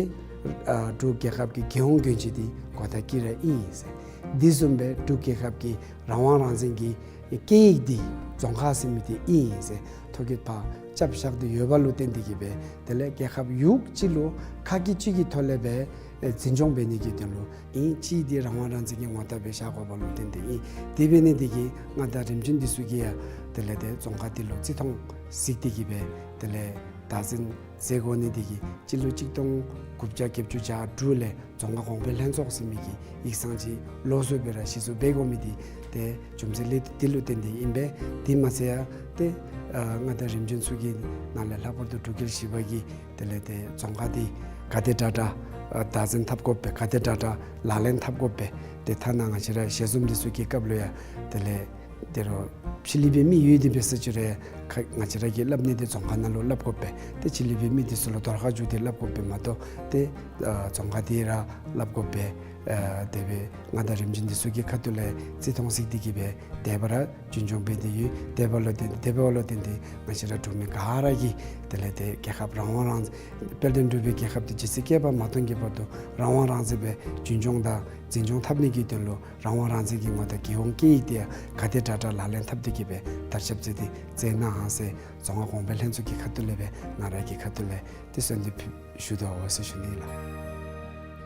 ཨ་འབྲུག་རྒྱལ་ཁབ་ཀྱི་རྒྱལ་ཡོངས་གྱོན་ཆས་འདི་གོ་བརྡ་བཀོད་ར་ཨིན་ཟེར། འདི་བཟུམ་སྦེ་འབྲུག་རྒྱལ་ཁབ་ཀྱི་རང་དབང་རང་བཙན་གྱི་སྐད་ཡིག་འདི་རྫོང་ཁ་ཟེར་མི་འདི་ཨིན་ཟེར་ཐོ་བཀོད་ཕར་རྐྱབ་བཞག་སྟེ་ཡོད་པ་ལུ་བརྟེན་ཏེ་གི་སྦེ་དེ་ལས་རྒྱལ་ཁབ་ཡུག་གཅིག་ལུ་ཁ་སྐད་གཅིག་གི་ཐོག་ལས་སྦེ་ཨེ་འཛིན་སྐྱོང་འབད་ནི་གི་དོན་ལུ་ཨིན། གཅིག་འདི་རང་དབང་རང་བཙན་གྱི་ངོ་རྟགས་སྦེ་བཞག་དགོ་པ་ལུ་བརྟེན་ཏེ་ཨིན། དེ་འབད་ནི་འདི་གིས་མངའ་བདག་རིམ་བྱོན་འདི་ཚུ་གིས་ཡང་དེ་ལས་ཏེ་རྫོང་ཁ་འདི་ལུ་བརྩི་མཐོང་གཟིགས་ཏེ་གི་སྦེ་དེ་ལས་བདག་འཛིན་མཛད་དགོ་ནི་འདི་གིས་སྤྱི་ལོ་གཅིག་སྟོང་དགུ་བརྒྱ་བརྒྱད་ཅུ་གྱ་དྲུག་ལས་རྫོང་ཁ་གོང་འཕེལ་ལྷན་ཚོགས་ཟེར་མི་གི་ཡིག་ཚང་ཅིག་ལོགས་སུ་སྦེ་ར་གཞི་བཙུགས་འབད་དགོ་མི་འདི་ཏེ་རྒྱུ་མཚན་ལས་འདི་ལུ་བརྟེན་ཏེ་ཨིན་པས། དེ་མ་ཚད་ཡང་ཏེ་ཨ་མངའ་བདག་རིམ་བྱོན་ཚུ་གི་ནང་ལས་ལྷག་པར་དུ་འབྲུག་རྒྱལ་བཞི་པ་གིས་དེ་ལས་ཏེ་རྫོང་ཁ་འདི་ག་དེ་དྲག་དྲག་ཨ་བདག་འཛིན་འཐབ་དགོཔ་སྦེ་ག་དེ་དྲག་དྲག་ལག་ལེན་འཐབ་དགོཔ་སྦེ་ཏེ་ཐ་ན་ང་བཅས་ར་ཞལ་འཛོམས་འདི་ཚུ་གི་སྐབས་ལུ་ཡང་དེ་ལས་ དེ་རུ་ཕྱི་གླིང་པའི་མི་ཡོད་དེ་འབད་ས་ཅིག་རུང་ཁ་ང་བཅས་ར་གིས་སླབ་ནི་དེ་རྫོང་ཁ་ནང་ལུ་སླབ་དགོ་པས། ཏེ་ཕྱི་གླིང་པའི་མི་དེ་ཚུ་ལུ་དོར་ཁ་བཅུག་སྟེ་སླབ་དགོ་པས་མ་གཏོགས་ཏེ་ཨ་རྫོང་ཁ་དེ་ར་སླབ་དགོ་པས། ཨ་དེ་སྦེ་མངའ་བདག་རིམ་བྱོན་དེ་ཚུ་གི་ཁ་ཐུག་ལས་རྩིས་མཐོང་ཟེར་དེ་གིས་སྦེ་དེ་སྦེ་ར་རྒྱུན་སྐྱོང་འབད་དེ་ཡོད། དེ་སྦེ་ལུ་བརྟེན་དེ་སྦེ་ལུ་བརྟེན་ཏེ་ང་བཅས་ར་འབྲུག་མི་ག་ར་གིས་དེ་ལས་ཏེ་རྒྱལ་ཁབ་རང་དབང་རང་དཔལ་ལྡན་འབྲུག་པའི་རྒྱལ་ཁབ་དེ་ཇི་སྲིད་བསྐལ་པ་མ་སྟོངས་ཀྱི་བར་དུ་རང་དབང་རང་བཙན་སྦེ་རྒྱུན་སྐྱོང་དང་འཛིན་སྐྱོང་འཐབ་ནི་གི་དོན་ལུ་རང་དབང་རང་བཙན་གྱི་ངོ་རྟགས་རྒྱལ་ཡོངས་སྐད་ཡིག་དེ་ག་དེ་དྲག་དྲག་ལག་ལེན་འཐབ་སྟེ་གིས་སྦེ་དར་ཁྱབ་མཛད་དེ་མཛད་གནང་ཟེར་རྫོང་ཁ་གོང་འཕེལ་ལྷན་ཚོགས་ཀྱི་ཁ་ཐུག་ལས་སྦེ་ང་ར་གི་ཁ་ཐུག་ལས་ཏེ་གསོལ་འདེབས་ཞུ་དོ་ཟེར་ཞུ་ནི་ལགས།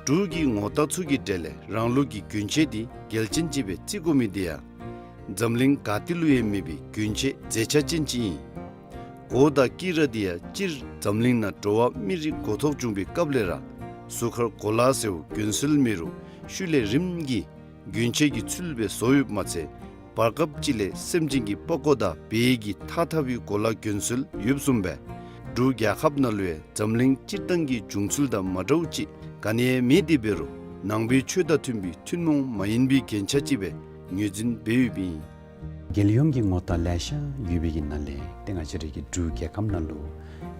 འབྲུག་གི་ངོ་རྟགས་ཚུ་གི་གྲས་ལས་རང་ལུགས་ཀྱི་གྱོན་ཆས་དེ་གལ་ཅན་ཅིག་སྦེ་བརྩི་དགོ་མི་དེ་ཡང་འཛམ་གླིང་ག་ཏེ་ལུ་ཡང་མེད་པའི་གྱོན་ཆས་མཛེས་ཆ་ཅན་ཅིག་ཨིན། གོ་དང་དཀྱི་ར་དེ་ཡང་སྤྱིར་འཛམ་གླིང་ནང་འགྲོ་བ་མི་རིགས་འགོ་ཐོག་བྱུང་བའི་སྐབས་ལས་ར་གཟུགས་ཁར་གོ་ལ་ཟེརཝ་གྱོན་སྲོལ་མེད་རུང་ཤུལ་ལས་རིམ་གྱིས་གྱོན་ཆས་ཀྱི་ཚུལ་སྦེ་བཟོ་ཡོདཔ་མ་ཚད་བར་སྐབས་ཅིག་ལས་སེམས་ཅན་གྱི་པགས་ཀོ་དང་བལ་གྱི་ཐགས་འཐག་པའི་གོ་ལ་གྱོན་སྲོལ་ཡོདཔ་བཟུམ་སྦེ་འབྲུག་རྒྱལ་ཁབ་ནང་ལུ་ཡང་འཛམ་གླིང་སྤྱིར་བཏང་གི་བྱུང་ཚུལ་དང་མ་འདྲཝ་ཅིག་ག་ནི་ཡང་མེད་དེ་འབད་རུང་ནང་པའི་ཆོས་དང་མཐུན་པའི་ཐུན་མོང་མ་ཡིན་པའི་རྒྱན་ཆ་ཅིག་སྦེ་ངོས་འཛིན་འབད་ཡོདཔ་ཨིན། རྒྱལ་ཡོངས་ཀྱི་ངོ་རྟགས་ལེ་ཤ་ཡོད་པའི་གི་ནང་ལས་ཏེ་ང་བཅས་ར་གི་འབྲུག་རྒྱལ་ཁབ་ནང་ལུ་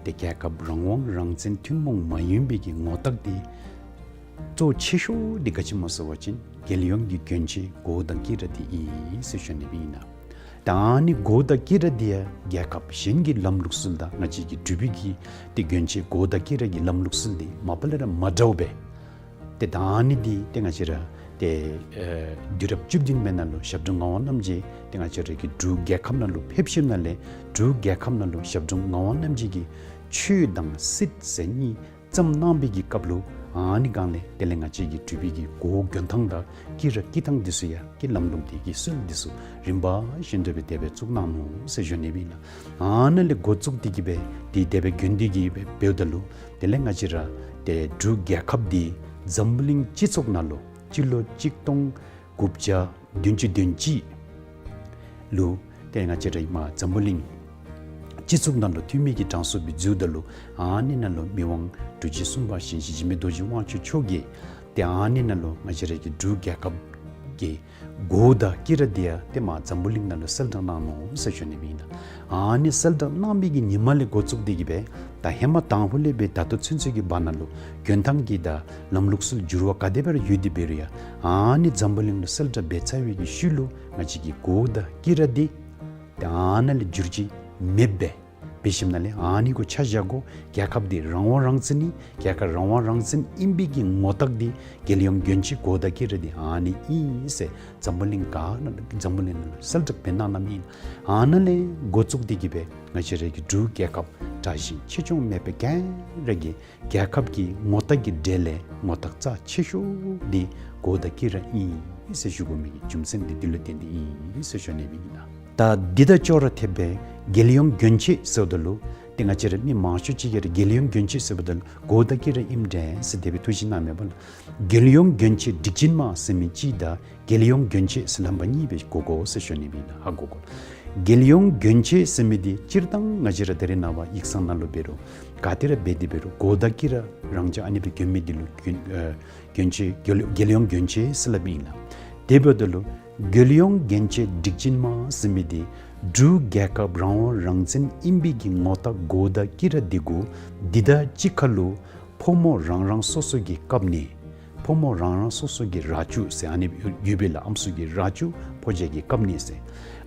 ཏེ་རྒྱལ་ཁབ་རང་དབང་རང་བཙན་ཐུན་མོང་མ་ཡིན་པའི་གི་ངོ་རྟགས་དེ་གཙོ་ཆེ་ཤོས་དེ་ག་ཅི་སྨོ་ཟེར་བ་ཅིན་རྒྱལ་ཡོངས་ཀྱི་གྱོན་ཆས་གོ་དང་དཀྱི་ར་དེ་ཨིན་ཟེར་ཞུ་ནི་ཨིན་ལགས། ད་ཨ་ནི་གོ་དང་དཀྱི་ར་དེ་ཡང་རྒྱལ་ཁབ་གཞན་གྱི་ལམ་ལུགས་སྲོལ་དང་ང་བཅས་ཀྱི་འབྲུག་པའི་གི་ཏེ་གྱོན་ཆས་གོ་དང་དཀྱི་ར་གི་ལམ་ལུགས་སྲོལ་དེ་མ་པ་ལས་ར་མ་འདྲཝ་སྦེ་ཏེ་ད་ཨ་ནི་འདི་ཏེ་ང་བཅས་ར་ཏེ་ཨེ་དུས་རབས་བཅུ་བདུན་པའི་ནང་ལུ་ཞབས་དྲུང་ངག་དབང་རྣམ་རྒྱལ་ཏེ་ང་བཅས་ར་གི་འབྲུག་རྒྱལ་ཁབ་ནང་ལུ་ཕེབས་ཞིནམ་ལས་འབྲུག་རྒྱལ་ཁབ་ནང་ལུ་ཞབས་དྲུང་ངག་དབང་རྣམ་རྒྱལ་གྱིས་ཆོས་དང་སྲིད་ཟེར་གཉིས་བརྩམས་གནང་བའི་གི་སྐབས་ལུ་ཨ་ནི་སྒང་ལས་དེ་ལས་ང་བཅས་ཀྱི་འབྲུག་པའི་གི་གོ་གྱོན་ཐངས་དང་དཀྱི་ར་དཀྱི་ཐངས་འདི་ཚུ་ཡང་གི་ལམ་ལུགས་འདི་གི་སྲོལ་འདི་ཚུ་རིམ་པ་བཞིན་དུ་སྦེ་དེ་སྦེ་བཙུགས་གནང་ནུག་ཟེར་ཞུ་ནི་ཨིན་ལགས། ཨ་ནཱ་ལས་འགོ་བཙུགས་ཏེ་གིས་སྦེ་འདི་དེ་སྦེ་གྱོན་ཏེ་གིས་སྦེ་འབདཝ་ད་ལུ་དེ་ལས་ང་བཅས་ར་ཏེ་འབྲུག་རྒྱལ་ཁབ་འདི་འཛམ་བུ་གླིང་སྤྱི་ཚོགས་ནང་ལུ་སྤྱི་ལོ་གཅིག་སྟོང་དགུ་བརྒྱ་བདུན་ཅུ་དོན་གཅིག་ལུ་ཏེ་ང་བཅས་ར་ཨིནམ་འཛམ་བུ་གླིང་སྤྱི་ཚོགས་ནང་ལུ་འཐུས་མི་གི་གྲངས་སུ་སྦེ་འཛུལཝ་ད་ལུ་ཨ་ནི་ནང་ལུ་མི་དབང་འབྲུག་རྗེ་གསུམ་པ་ཞིང་གཤེགས་འཇིགས་མེད་རྡོ་རྗེ་དབང་ཕྱུག་མཆོག་གིས་ཏེ་ཨ་ནི་ནང་ལུ་ང་བཅས་ར་གི་འབྲུག་རྒྱལ་ཁབ་ཀྱི་གོ་དང་དཀྱི་ར་དེ་ཡང་ཏེ་མར་འཛམ་བུ་གླིང་ནང་ལུ་གསལ་བསྒྲགས་གནང་ནུག་ཟེར་ཞུ་ནི་ཨིན་ལགས། ཨ་ནི་གསལ་བསྒྲགས་གནང་བའི་གི་ཉིནམ་ལས་འགོ་བཙུགས་ཏེ་གིས་སྦེ་ད་ཧེ་མ་དང་ཕུ་ལས་སྦེ་ད་ལྟོ་ཚུན་ཚོད་ཀྱི་བར་ན་ལུ་གྱོན་ཐངས་ཀྱི་དང་ལམ་ལུགས་སྲོལ་འགྱུར་བ་ག་དེ་སྦེ་ར་ཡོད་དེ་འབད་རུང་ཡང་ཨ་ནི་འཛམ་བུ་གླིང་ལུ་གསལ་བསྒྲགས་འབད་ཚར་བའི་གི་ཤུལ་ལུ་ང་བཅས་ཀྱི་གོ་དང་དཀྱི་ར་དེ་ཏེ་ཨ་ནཱ་ལས་འགྱུར་བཅོས་མེདཔ་སྦེ་འབད་ཞིནམ་ལས་ཨ་ནི་གུ་ཆ་བཞག་དགོ། རྒྱལ་ཁབ་འདི་རང་དབང་རང་བཙན་ཨིན། རྒྱལ་ཁབ་རང་དབང་རང་བཙན་ཨིན་པའི་གི་ངོ་རྟགས་འདི་རྒྱལ་ཡོངས་གྱོན་ཆས་གོ་དང་དཀྱི་ར་འདི་ཨ་ནི་ཨིན་ཟེར་འཛམ་བུ་གླིང་ག་ནང་འཛམ་བུ་གླིང་ནང་ལུ་གསལ་བསྒྲགས་འབད་གནང་གནངམ་ཨིན། ཨ་ནཱ་ལས་འགོ་བཙུགས་ཏེ་གིས་སྦེ་ང་བཅས་ར་གི་འབྲུག་རྒྱལ་ཁབ་དྲག་ཞན་ཆེ་ཆུང་མེད་པར་ག་ར་གིས་རྒྱལ་ཁབ་ཀྱི་ངོ་རྟགས་ཀྱི་གྲས་ལས་ངོ་རྟགས་རྩ་ཆེ་ཤོས་འདི་གོ་དང་དཀྱི་ར་ཨིན་ཟེར་ཞུ་དགོ་མི་གི་རྒྱུ་མཚན་འདི་འདི་ལུ་བརྟེན་ཏེ་ཨིན་ཟེར་ཞུ་ནི་ཨིན་ལགས། ད་འདི་དང་ཅོག་ར་འཐདཔ་སྦེ་རྒྱལ་ཡོངས་གྱོན་ཆས་ཟེརཝ་ད་ལུ་ཏེ་ང་བཅས་ར་མི་མང་ཤོས་ཅིག་གིས་ར་རྒྱལ་ཡོངས་གྱོན་ཆས་ཟེརཝ་ད་ལུ་གོ་དང་དཀྱི་ར་ཨིནམ་འདྲས་ཟེར་དེ་སྦེ་ཐུགས་བཞེད་གནངམ་མས་པ་ལགས། རྒྱལ་ཡོངས་གྱོན་ཆས་སྒྲིག་ཆེན་མ་ཟེར་མི་གཅིག་དང་རྒྱལ་ཡོངས་གྱོན་ཆས་ཟེར་ལྷམ་པ་གཉིས་སྦེ་གོ་དགོ་ཟེར་ཞུ་ནི་ཨིན་ལགས། ཧ་གོ་དགོ། རྒྱལ་ཡོངས་གྱོན་ཆས་ཟེར་མི་འདི་སྤྱིར་བཏང་ང་བཅས་ར་ད་རེས་ནངས་པ་ཡིག་ཚང་ནང་ལུ་འབད་རུང་ག་ཏེ་ར་འབད་དེ་འབད་རུང་གོ་དང་དཀྱི་ར་རང་འཇགས་ཨ་ནི་སྦེ་གྱོན་མི་འདི་ལུ་གྱོན་ཨེ་གྱོན་ཆས་རྒྱལ་རྒྱལ་ཡོངས་གྱོན་ཆས་ཟེར་སླབ་ཨིན་ལགས། དེ་འབདཝ་ད་ལུ་རྒྱལ་ཡོངས་གྱོན་ཆས་སྒྲིག་ཆེན་མ་ཟེར་མི་འདི་འབྲུག་རྒྱལ་ཁབ་རང་དབང་རང་བཙན་ཨིན་པའི་གི་ངོ་རྟགས་གོ་དང་དཀྱི་ར་འདི་གུ་འདི་དང་གཅིག་ཁར་ལུ་ཕོ་མོ་རང་རང་སོ་སོ་གི་ཀབ་ནི་ཕོ་མོ་རང་རང་སོ་སོ་གི་ར་ཅུ་ཟེར་ཨ་ནི་ཡོད་པས་ལགས། ཨམ་སྲུ་གི་ར་ཅུ་ཕོ་རྒྱས་ཀྱི་ཀབ་ནི་ཟེར་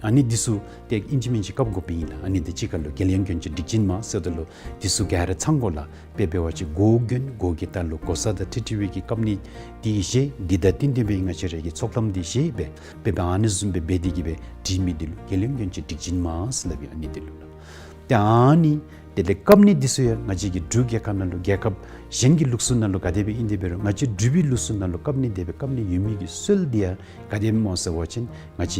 ཨ་ནི་འདི་ཚུ་ཏེ་ཨིན་ཅི་མིན་ཅི་ཀབ་དགོཔ་ཨིན་ལགས། ཨ་ནི་འདི་གཅིག་ཁར་ལུ་རྒྱལ་ཡོངས་གྱོན་ཆས་སྒྲིག་ཆེན་མ་ཟེརཝ་ད་ལུ་འདི་ཚུ་ག་ར་ཚང་དགོ་ལགས། དཔེ་འབད་བ་ཅིན་གོ་གྱོན་གོ་གི་ལྟག་ལུ་གོ་ས་དང་འཁྲིལ་འཁྲིལ་བའི་གི་ཀབ་ནི་འདི་བཞེས། འདི་དང་བསྟུན་ཏེ་སྦེ་ང་བཅས་ར་གི་ཚོགས་ལྷམ་འདི་བཞེས་སྦེ་དཔེ་འབད་ཨ་ནི་བཟུམ་སྦེ་འབད་དེ་གིས་སྦེ་སྒྲིག་མི་འདི་ལུ་རྒྱལ་ཡོངས་གྱོན་ཆས་སྒྲིག་ཆེན་མ་ཟེར་སླབ་ཨིན། ཨ་ནི་འདི་ལུ་ལགས། ཏེ་ཨ་ནི་དེ་ལས་ཀབ་ནི་འདི་ཚུ་ཡང་ང་བཅས་ཀྱི་འབྲུག་རྒྱལ་ཁབ་ནང་ལུ་རྒྱལ་ཁབ་གཞན་གྱི་ལུགས་སྲོལ་ནང་ལུ་ག་དེ་སྦེ་ཨིན་དེ་འབད་རུང་ང་བཅས་འབྲུག་པའི་ལུགས་སྲོལ་ནང་ལུ་ཀབ་ནི་དེ་སྦེ་ཀབ་ནི་ཡོད་མི་གི་སྲོལ་འདི་ཡང་ག་དེ་སྨོ་ཟེར་བ་ཅིན་ང་བཅས་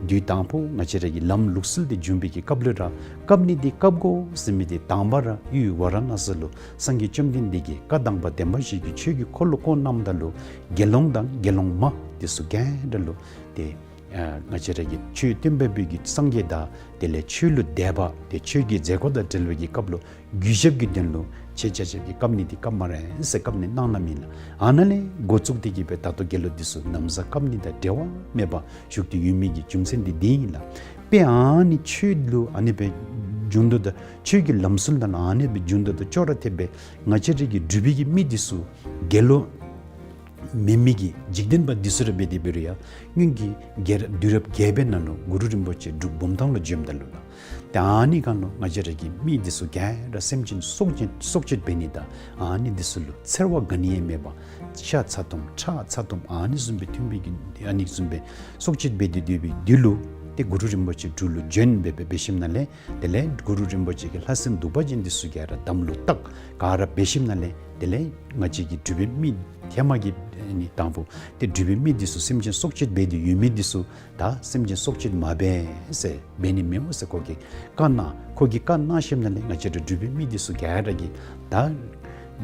དུས་དང་ཕུ་ང་བཅས་ར་གི་ལམ་ལུགས་སྲོལ་འདི་བྱུང་བའི་གི་སྐབས་ལུ་ར་ཀབ་ནི་འདི་ཀབ་དགོ་ཟེར་མི་འདི་དང་པ་ར་ཡུལ་ཝཱ་ར་ཎ་སི་ལུ་སངས་རྒྱས་བཅོམ་ལྡན་འདས་ཀྱིས་བཀའ་དང་པ་བདེན་པ་བཞི་གི་ཆོས་ཀྱི་འཁོར་ལོ་བསྐོར་གནངམ་ད་ལུ་དགེ་སློང་དང་དགེ་སློང་མ་འདི་ཚུ་ག་ར་ལུ་ཏེ་ ཨ་ང་བཅས་ར་གི་ཆོས་སྟོན་པ་སྦེ་གི་སངས་རྒྱས་དང་དེ་ལས་ཆོས་ལུ་དད་པ་དེ་ཆོས་ཀྱི་མཛད་སྒོ་དང་འབྲེལ་བའི་གི་སྐབས་ལུ་གུས་ཞབས་ཀྱི་དོན་ལུ་ཆེ་ཆ་ཆ་གི་བཀབ་ནི་འདི་བཀབ་སྨ་རེ་ཟེར་བཀབ་ནི་གནང་གནངམ་ཨིན་ལགས། ཨ་ནཱ་ལས་འགོ་བཙུགས་ཏེ་གི་སྦེ་ད་ལྟོ་དགེ་སློང་འདི་ཚུ་ན་བཟའ་བཀབ་ནི་དང་འབྲལ་བ་མེད་པར་བཞུགས་ཏེ་ཡོད་མི་གི་རྒྱུ་མཚན་འདི་འདི་ཨིན་ལགས། དཔེ་ཨ་ནི་ཆོས་ལུ་ཨ་ནི་སྦེ་འགྱུར་འགྲོ་དང་ཆོས་ཀྱི་ལམ་སྲོལ་དང་ཨ་ནི་སྦེ་འགྱུར་འགྲོ་དང་ཅོག་ར་འཐདཔ་སྦེ་ང་བཅས་ར་གི་འབྲུག་པའི་གི་མི་འདི་ཚུ་དགེ་སློང་མེན་མི་གི་འཇིག་རྟེན་པ་འདི་ཚུ་ར་འབད་དེ་འབད་རུང་ཡང་སྔོན་གྱི་རྒྱལ་རབས་དུས་རབས་བརྒྱད་པའི་ནང་ལུ་གུ་རུ་རིན་པོ་ཆེ་འབྲུག་བུམ་ཐང་ལུ་བྱོནམ་ད་ལུ་ལགས། ཏེ་ཨ་ནི་སྒང་ལུ་ང་བཅས་ར་གི་མི་འདི་ཚུ་ག་ར་སེམས་ཅན་སྲོག་ཅན་སྲོག་གཅོད་འབད་ནི་དང་ཨ་ནི་འདི་ཚུ་ལུ་འཚེར་བ་ག་ནི་ཡང་མེད་པར་ཤ་ཚ་ཏོམ་ཁྲག་ཚ་ཏོམ་ཨ་ནི་བཟུམ་སྦེ་མཐུན་པའི་གི་ཨ་ནི་བཟུམ་སྦེ་སྲོག་གཅོད་འབད་དེ་སྡོད་པའི་དུས་ལུ་ཏེ་གུ་རུ་རིན་པོ་ཆེ་འབྲུག་ལུ་བྱོན་སྦེ་སྦེ་འབད་ཞིནམ་ལས་དེ་ལས་གུ་རུ་རིན་པོ་ཆེ་གི་ལྷ་སྲིན་གདུག་པ་ཅན་འདི་ཚུ་ག་ར་དམ་ལུ་བཏགས་ག་ར་འབད་ཞིནམ་ལས་དེ་ལས་ང་བཅས་ཀྱི་འབྲུག་པའི་མི་ཧེ་མ་གི་ཨ་ནི་དང་པོ་ཏེ་འབྲུག་པའི་མི་འདི་ཚུ་སེམས་ཅན་སྲོག་གཅོད་འབད་དེ་ཡོད་མི་འདི་ཚུ་ད་སེམས་ཅན་སྲོག་གཅོད་མ་འབད་ཟེར་འབད་ནི་མེདཔ་ཟེར་ཁོ་གིས་བཀའ་གནང་། ཁོ་གིས་བཀའ་གནང་ཞིནམ་ལས་ང་བཅས་ར་འབྲུག་པའི་མི་འདི་ཚུ་ག་ར་གིས་ད་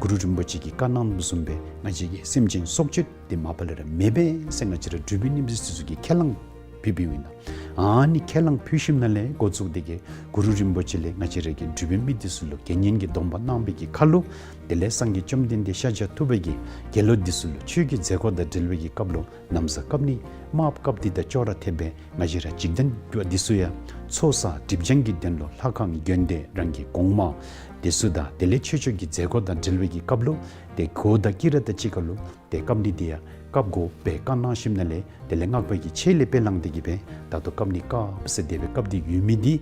གུ་རུ་རིན་པོ་ཆེ་གིས་བཀའ་གནངམ་བཟུམ་སྦེ་ང་བཅས་ཀྱིས་སེམས་ཅན་སྲོག་གཅོད་འདི་མ་པ་ལས་ར་མི་འབད་ཟེར་ང་བཅས་ར་འབྲུག་པའི་མི་འདི་ཚུ་གིས་ཁས་བླངས་ཕུལ་ཕུལཝ་ཨིན་ལགས། ཨ་ནི་ཁས་བླངས་ཕུལ་ཞིནམ་ལས་འགོ་བཙུགས་ཏེ་གི་གུ་རུ་རིན་པོ་ཆེ་ལས་ང་བཅས་ར་གི་འབྲུག་པའི་མི་འདི་ཚུ་ལུ་དགེ་བསྙེན་གྱི་སྡོམ་པ་གནང་བའི་གི་ཁར་ལུ་དེ་ལས་སངས་རྒྱས་བཅོམ་ལྡན་འདས་ཤཱཀྱ་ཐུབ་པ་གིས་དགེ་སློང་འདི་ཚུ་ལུ་ཆོས་ཀྱི་མཛད་སྒོ་དང་འབྲེལ་བའི་གི་སྐབས་ལུ་ན་བཟའ་བཀབ་ནི་དམག་བཀབ་ནི་དང་ཅོག་ར་འཐདཔ་སྦེ་ང་བཅས་ར་འཇིག་རྟེན་པ་འདི་ཚུ་ཡང་ཚོགས་བསགས་སྒྲིབ་སྦྱང་གི་དོན་ལུ་ལྷ་ཁང་དགོན་སྡེ་རང་གི་གོང་མ་འདི་ཚུ་དང་དེ་ལས་ཆོས་ཕྱོགས་ཀྱི་མཛད་སྒོ་དང་འབྲེལ་བའི་གི་སྐབས་ལུ་ཏེ་གོས་དང་དཀྱི་ར་དང་གཅིག་ཁར་ལུ་ཏེ་བཀབ་ནི་འདི་ཡང་བཀབ་དགོ་པའི་བཀའ་གནང་ཞིནམ་ལས་དེ་ལས་སྔགས་པ་གིས་ཆེད་ལས་དཔེ་བླངས་ཏེ་གི་སྦེ་ད་ལྟོ་བཀབ་ནི་བཀབ་ཟེར་དེ་སྦེ་བཀབ་སྟེ་ཡོད་མི་འདི་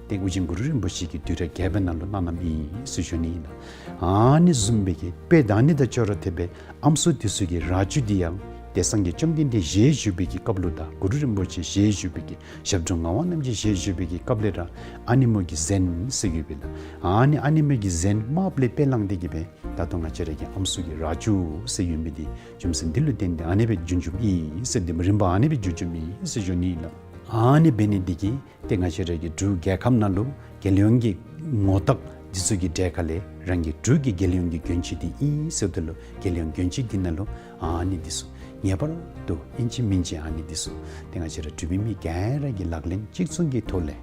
ཏེ་ཨོ་རྒྱན་གུ་རུ་རིན་པོ་ཆེ་གིས་དུས་རབས་བརྒྱད་པའི་ནང་ལུ་གནང་གནངམ་ཨིན་ཟེར་ཞུ་ནི་ཨིན་ལགས། ཨ་ནི་བཟུམ་སྦེ་གི་དཔེ་ད་ནི་དང་ཅོག་ར་འཐདཔ་སྦེ་ཨམ་སྲུ་འདི་ཚུ་གི་རྭ་ཅོ་འདི་ཡང་ཏེ་སངས་རྒྱས་བཅོམ་ལྡན་འདས་ཞལ་བཞུགས་པའི་གི་སྐབས་ལུ་དང་གུ་རུ་རིན་པོ་ཆེ་ཞལ་བཞུགས་པའི་གི་ཞབས་དྲུང་ངག་དབང་རྣམ་རྒྱལ་ཞལ་བཞུགས་པའི་གི་སྐབས་ལས་ར་ཨ་ནེམོ་གི་གཟན་ཟེར་ཡོདཔ་ཨིན་ལགས། ཨ་ནི་ཨ་ནེམོ་གི་གཟན་དམརཔོ་ལས་དཔེ་བླངས་ཏེ་གི་སྦེ་ད་ལྟོ་ང་བཅས་ར་གི་ཨམ་སྲུ་གི་རྭ་ཅོ་ཟེར་ཡོད་མི་འདི་རྒྱུ་མཚན་འདི་ལུ་བརྟེན་ཏེ་ཨ་ནི་སྦེ་བྱུང་བྱུངམ་ཨིན་ཟེར། འདི་རིམ་པ་ཨ་ནི་སྦེ་བྱུང་བྱུངམ་ཨིན་ཟེར་ཞུ་ནི་ཨིན་ལགས། ཨ་ནི་འབད་ནི་འདི་གིས་ཏེ་ང་བཅས་ར་གི་འབྲུག་རྒྱལ་ཁབ་ནང་ལུ་རྒྱལ་ཡོངས་ཀྱི་ངོ་རྟགས་འདི་ཚུ་གི་གྲས་ཁ་ལས་རང་གི་འབྲུག་གི་རྒྱལ་ཡོངས་ཀྱི་གྱོན་ཆས་འདི་ཨིན་ཟེརཝ་ད་ལུ་རྒྱལ་ཡོངས་གྱོན་ཆས་འདི་ནང་ལུ་ཨ་ནི་འདི་ཚུ་ངེས་པར་དུ་ཨིན་ཅི་མིན་ཅི་ཨ་ནི་འདི་ཚུ་ཏེ་ང་བཅས་ར་འབྲུག་པའི་མི་ག་ར་གིས་ལག་ལེན་གཅིག་མཚུངས་ཀྱི་ཐོག་ལས་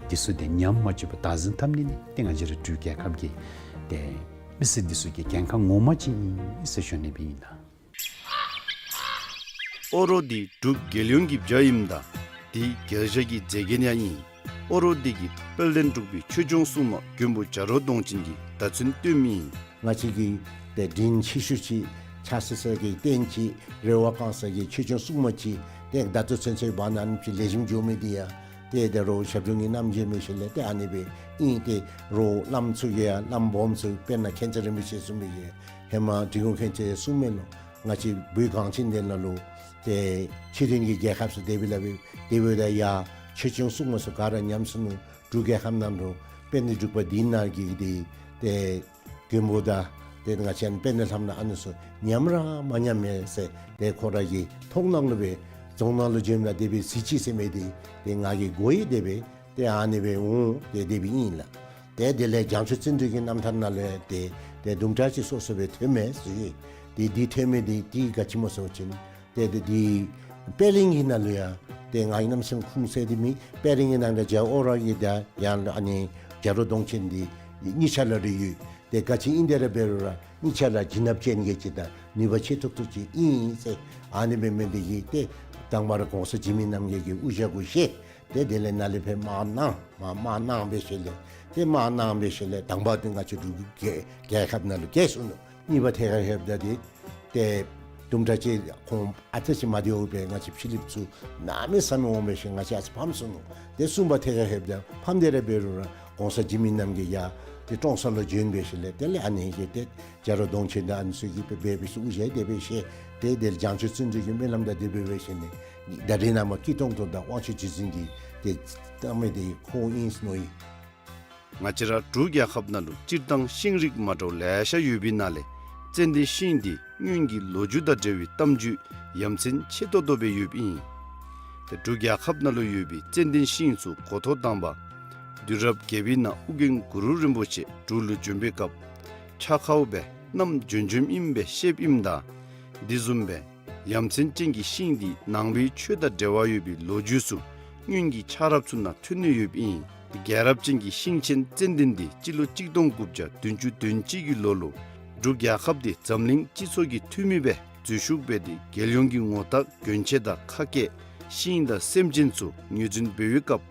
འདི་ཚུ་ཏེ་ཉམས་མ་བཅུག་པར་བདག་འཛིན་འཐབ་ནི་ནི་ཏེ་ང་བཅས་ར་འབྲུག་རྒྱལ་ཁབ་ཀྱི་ཏེ་མི་སེར་འདི་ཚུ་གི་འགན་ཁག་ངོ་མ་ཅིག་ཨིན་ཟེར་ཞུ་ནི་སྦེ་ཨིན་ལགས། ཨོ་རོག་འདི་འབྲུག་རྒྱལ་ཡོངས་ཀྱི་བྱ་ཨིནམ་ད་འདི་རྒྱལ་བྱ་གི་མཛེས་རྒྱན་ཡང་ཨིན། ཨོ་རོག་འདི་གིས་དཔལ་ལྡན་འབྲུག་པའི་ཆོས་སྐྱོང་སྲུང་མ་མགོན་པོ་བྱ་རོག་གདོང་ཅན་གྱི་བརྡ་མཚོན་སྟོནམ་ཨིན། ང་བཅས་ཀྱི་ཏེ་དྲིན་ཆེ་ཤོས་ཅིག་ཕྱག་འཚལ་ས་གི་རྟེན་ཅིག་རེ་བ་བསྐང་ས་གི་ཆོས་སྐྱོང་སྲུང་མ་ཅིག་ཏེ་ད་ལྟོ་ཚུན་ཚོད་བར་ན་ཨ་ནི་ཅིག་ལེགས་ཤོམ་འགྱོ་མི་འདི་ཡང་ཏེ་ད་རུང་ཞབས་དྲུང་གི་རྣམ་རྒྱལ་མི་ཤེས་ལས་ཏེ་ཨ་ནི་སྦེ་ཨིན། ཏེ་རོགས་བླམ་ཚུ་གིས་ཡང་བླམ་སྦོམ་ཚུ་དཔེར་ན་མཁྱེན་བརྩེ་རིན་པོ་ཆེ་གསུངས་མི་གི་ཧེ་མ་འབྲི་གུང་མཁྱེན་བརྩེ་གསུངས་མས་ལོ། ང་བཅས་བོད་གངས་ཅན་འདི་ནང་ལུ་ཏེ་ཕྱི་རོལ་གྱི་རྒྱལ་ཁབ་ཚུ་དེ་སྦེ་ལཱ་འབད་དེ་འབདཝ་ད་ཡང་ཆོས་སྐྱོང་སྲུང་མ་ཚུ་ག་ར་ཉམས་སོ་ནུག། འབྲུག་རྒྱལ་ཁབ་ནང་ལུ་དཔལ་ལྡན་འབྲུག་པ་འདི་ནང་གི་འདི་ཏེ་མགོན་པོ་དང་ཏེ་ང་བཅས་དཔལ་ལྡན་ལྷ་མོ་ཨ་ནི་ཚུ་ཉམས་ར་མ་ཉམས་མས་ཟེར་ཏེ་ཁོ་ར་གི་མཐོང་སྣང་ལུ་སྦེ་རྫོང་ནང་ལུ་བྱོནམ་ད་དེ་སྦེ་གཟི་བརྗིད་ཟེར་མི་འདི་ཏེ་ང་གིས་གོ་ཡི། དེ་སྦེ་ཏེ་ཨ་ནི་སྦེ་འོང་ཏེ་དེ་སྦེ་ཨིན་ལགས། ཏེ་དེ་ལས་བྱང་ཆུབ་བརྩོན་འགྲུས་ཀྱི་རྣམ་ཐར་ནང་ལུ་ཏེ་ཏེ་དུམ་གྲ་ཅིག་སོ་སོ་སྦེ་ཐོནམ་མས་ཟེར། ཏེ་འདི་ཐོན་མི་འདི་ཏེ་ག་ཅི་སྨོ་ཟེར་བ་ཅིན་ཏེ་ཏེ་འདི་དཔལ་གླིང་གི་ནང་ལུ་ཡང་ཏེ་ང་གིས་གནམ་མེད་ས་མེད་ཁུངས་བཙན་ཏེ་མེད། དཔལ་གླིང་གི་ནང་ལུ་རྒྱལ་ཨོ་རོག་གི་ད་ཡང་ཨ་ནི་བྱ་རོག་གདོང་ཅན་འདི་གཉིས་ཆ་ལ་རེ་ཡོད། ཏེ་ག་ཅི་ཨིན་དེ་ར་འབད་རུང་ར་གཉིས་ཆ་ལ་བྱིན་རླབས་ཅན་གྱི་ཅིག་དང་ནུས་པ་ཆེ་ཏོག་ཏོ་ཅིག་ཨིན་ཟེར། ཨ་ནི་འབད་མི་འདི་གིས་ཏེ་དང་པ་ར་གོང་ས་འཇིགས་མེད་རྣམ་རྒྱལ་གྱི་དབུ་ཞྭ་གུ་བཞེས། ཏེ་དེ་ལས་ནཱ་ལས་ཕར་དམག་གནང་མ་དམག་གནང་འབད་ཞིནམ་ལས་ཏེ་དམག་གནང་འབད་ཞིནམ་ལས་དང་པ་འདི་ང་བཅས་འབྲུག་རྒྱལ་རྒྱལ་ཁབ་ནང་ལུ་རྒྱལ་སོ་ནུག། གཉིས་པ་ཐད་ཁར་ལྷོདཔ་ད་འདི་ཏེ་དུམ་གྲ་ཅིག་ཁོང་ཨ་ཙི་ཅིག་མ་བདེཝ་སྦེ་ང་བཅས་ཕྱི་གླིངཔ་ཚུ་གནམ་མེད་ས་མེད་འོང་འབད་ཞིནམ་ང་བཅས་ཨ་ཙི་ཕམ་སོ་ནུག། ཏེ་གསུམ་པ་ཐད་ཁར་ལྷོདཔ་ད་ཕམ་སྟེ་ར་འབད་རུང་ར་གོང་ས་འཇིགས་མེད་རྣམ་རྒྱལ་ཡང་ཏེ་ཀྲོང་གསར་ལུ་བྱོན་འབད་ཞིནམ་ལས་དེ་ལས་ཨ་ནི་གིས་ཏེ་བྱ་རོག་གདོང་ཅན་དང་ཨ་ནི་ཚུ་གིས་འབད་འབད་ཞིནམ་དབུ་ཞྭ་དེ་སྦེ་བཞེས། ཏེ་དེ་ལས་བྱང་ཆུབ་བརྩོན་འགྲུས་ཀྱི་སྨོན་ལམ་དང་དེ་སྦེ་འབད་ཞིནམ་ལས་ད་རེས་ནངས་པ་སྐྱིད་ཏོང་ཏོ་དང་དབང་ཕྱུག་རྗེ་བཙུན་གྱི་ཏེ་བཏང་མི་འདི་ཁོ་ཨིན་ཟེར་མནོ་ཡི། ང་བཅས་ར་འབྲུག་རྒྱལ་ཁབ་ནང་ལུ་སྤྱིར་བཏང་ཤིང་རིགས་མ་འདྲཝ་ལེ་ཤ་ཡོད་པའི་ནང་ལས་ཙན་དན་ཤིང་འདི་སྔོན་གྱི་ལོ་རྒྱུས་དང་འབྲེལ་བའི་གཏམ་རྒྱུད་ཡ་མཚན་ཆེ་ཏོག་ཏོ་སྦེ་ཡོདཔ་ཨིན། ཏེ་འབྲུག་རྒྱལ་ཁབ་ནང་ལུ་ཡོད་པའི་ཙན་དན་ཤིང་ཚུ་གོ་ཐོག་དང་པ་དུས་རབས་བརྒྱད་པའི་ནང་ཨོ་རྒྱན་གུ་རུ་རིན་པོ་ཆེ་འབྲུག་ལུ་བྱོན་པའི་སྐབས་ཕྱག་ཁའུ་སྦེ་བསྣམས་བྱོན་བྱོནམ་ཨིནམ་སྦེ་བཤདཔ་ཨིནམ་ད་དེ་བཟུམ་སྦེ་ ཡ་མཚན་ཅན་གྱི་ཤིང་འདི་ནང་པའི་ཆོས་དང་འབྲེལ་བ་ཡོད་པའི་ལོ་རྒྱུས་ཚུ་སྔོན་གྱི་ཆགས་རབས་ཚུ་ནང་ཐོན་ནི་ཡོདཔ་ཨིན། རྒྱལ་རབས་ཅན་གྱི་ཤིང་ཆེན་ཙན་དན་འདི་སྤྱི་ལོ་གཅིག་སྟོང་དགུ་བརྒྱ་བདུན་ཅུ་དོན་གཅིག་གི་ལོ་ལུ་འབྲུག་རྒྱལ་ཁབ་འདི་འཛམ་གླིང་སྤྱི་ཚོགས་ཀྱི་འཐུས་མི་སྦེ་འཛུལ་ཞུགས་འབད་དེ་རྒྱལ་ཡོངས་ཀྱི་ངོ་རྟགས་གྱོན་ཆས་དང་ཁ་སྐད་ཤིང་དང་སེམས་ཅན་ཚུ་ངོས་འཛིན་འབད་བའི་སྐབས་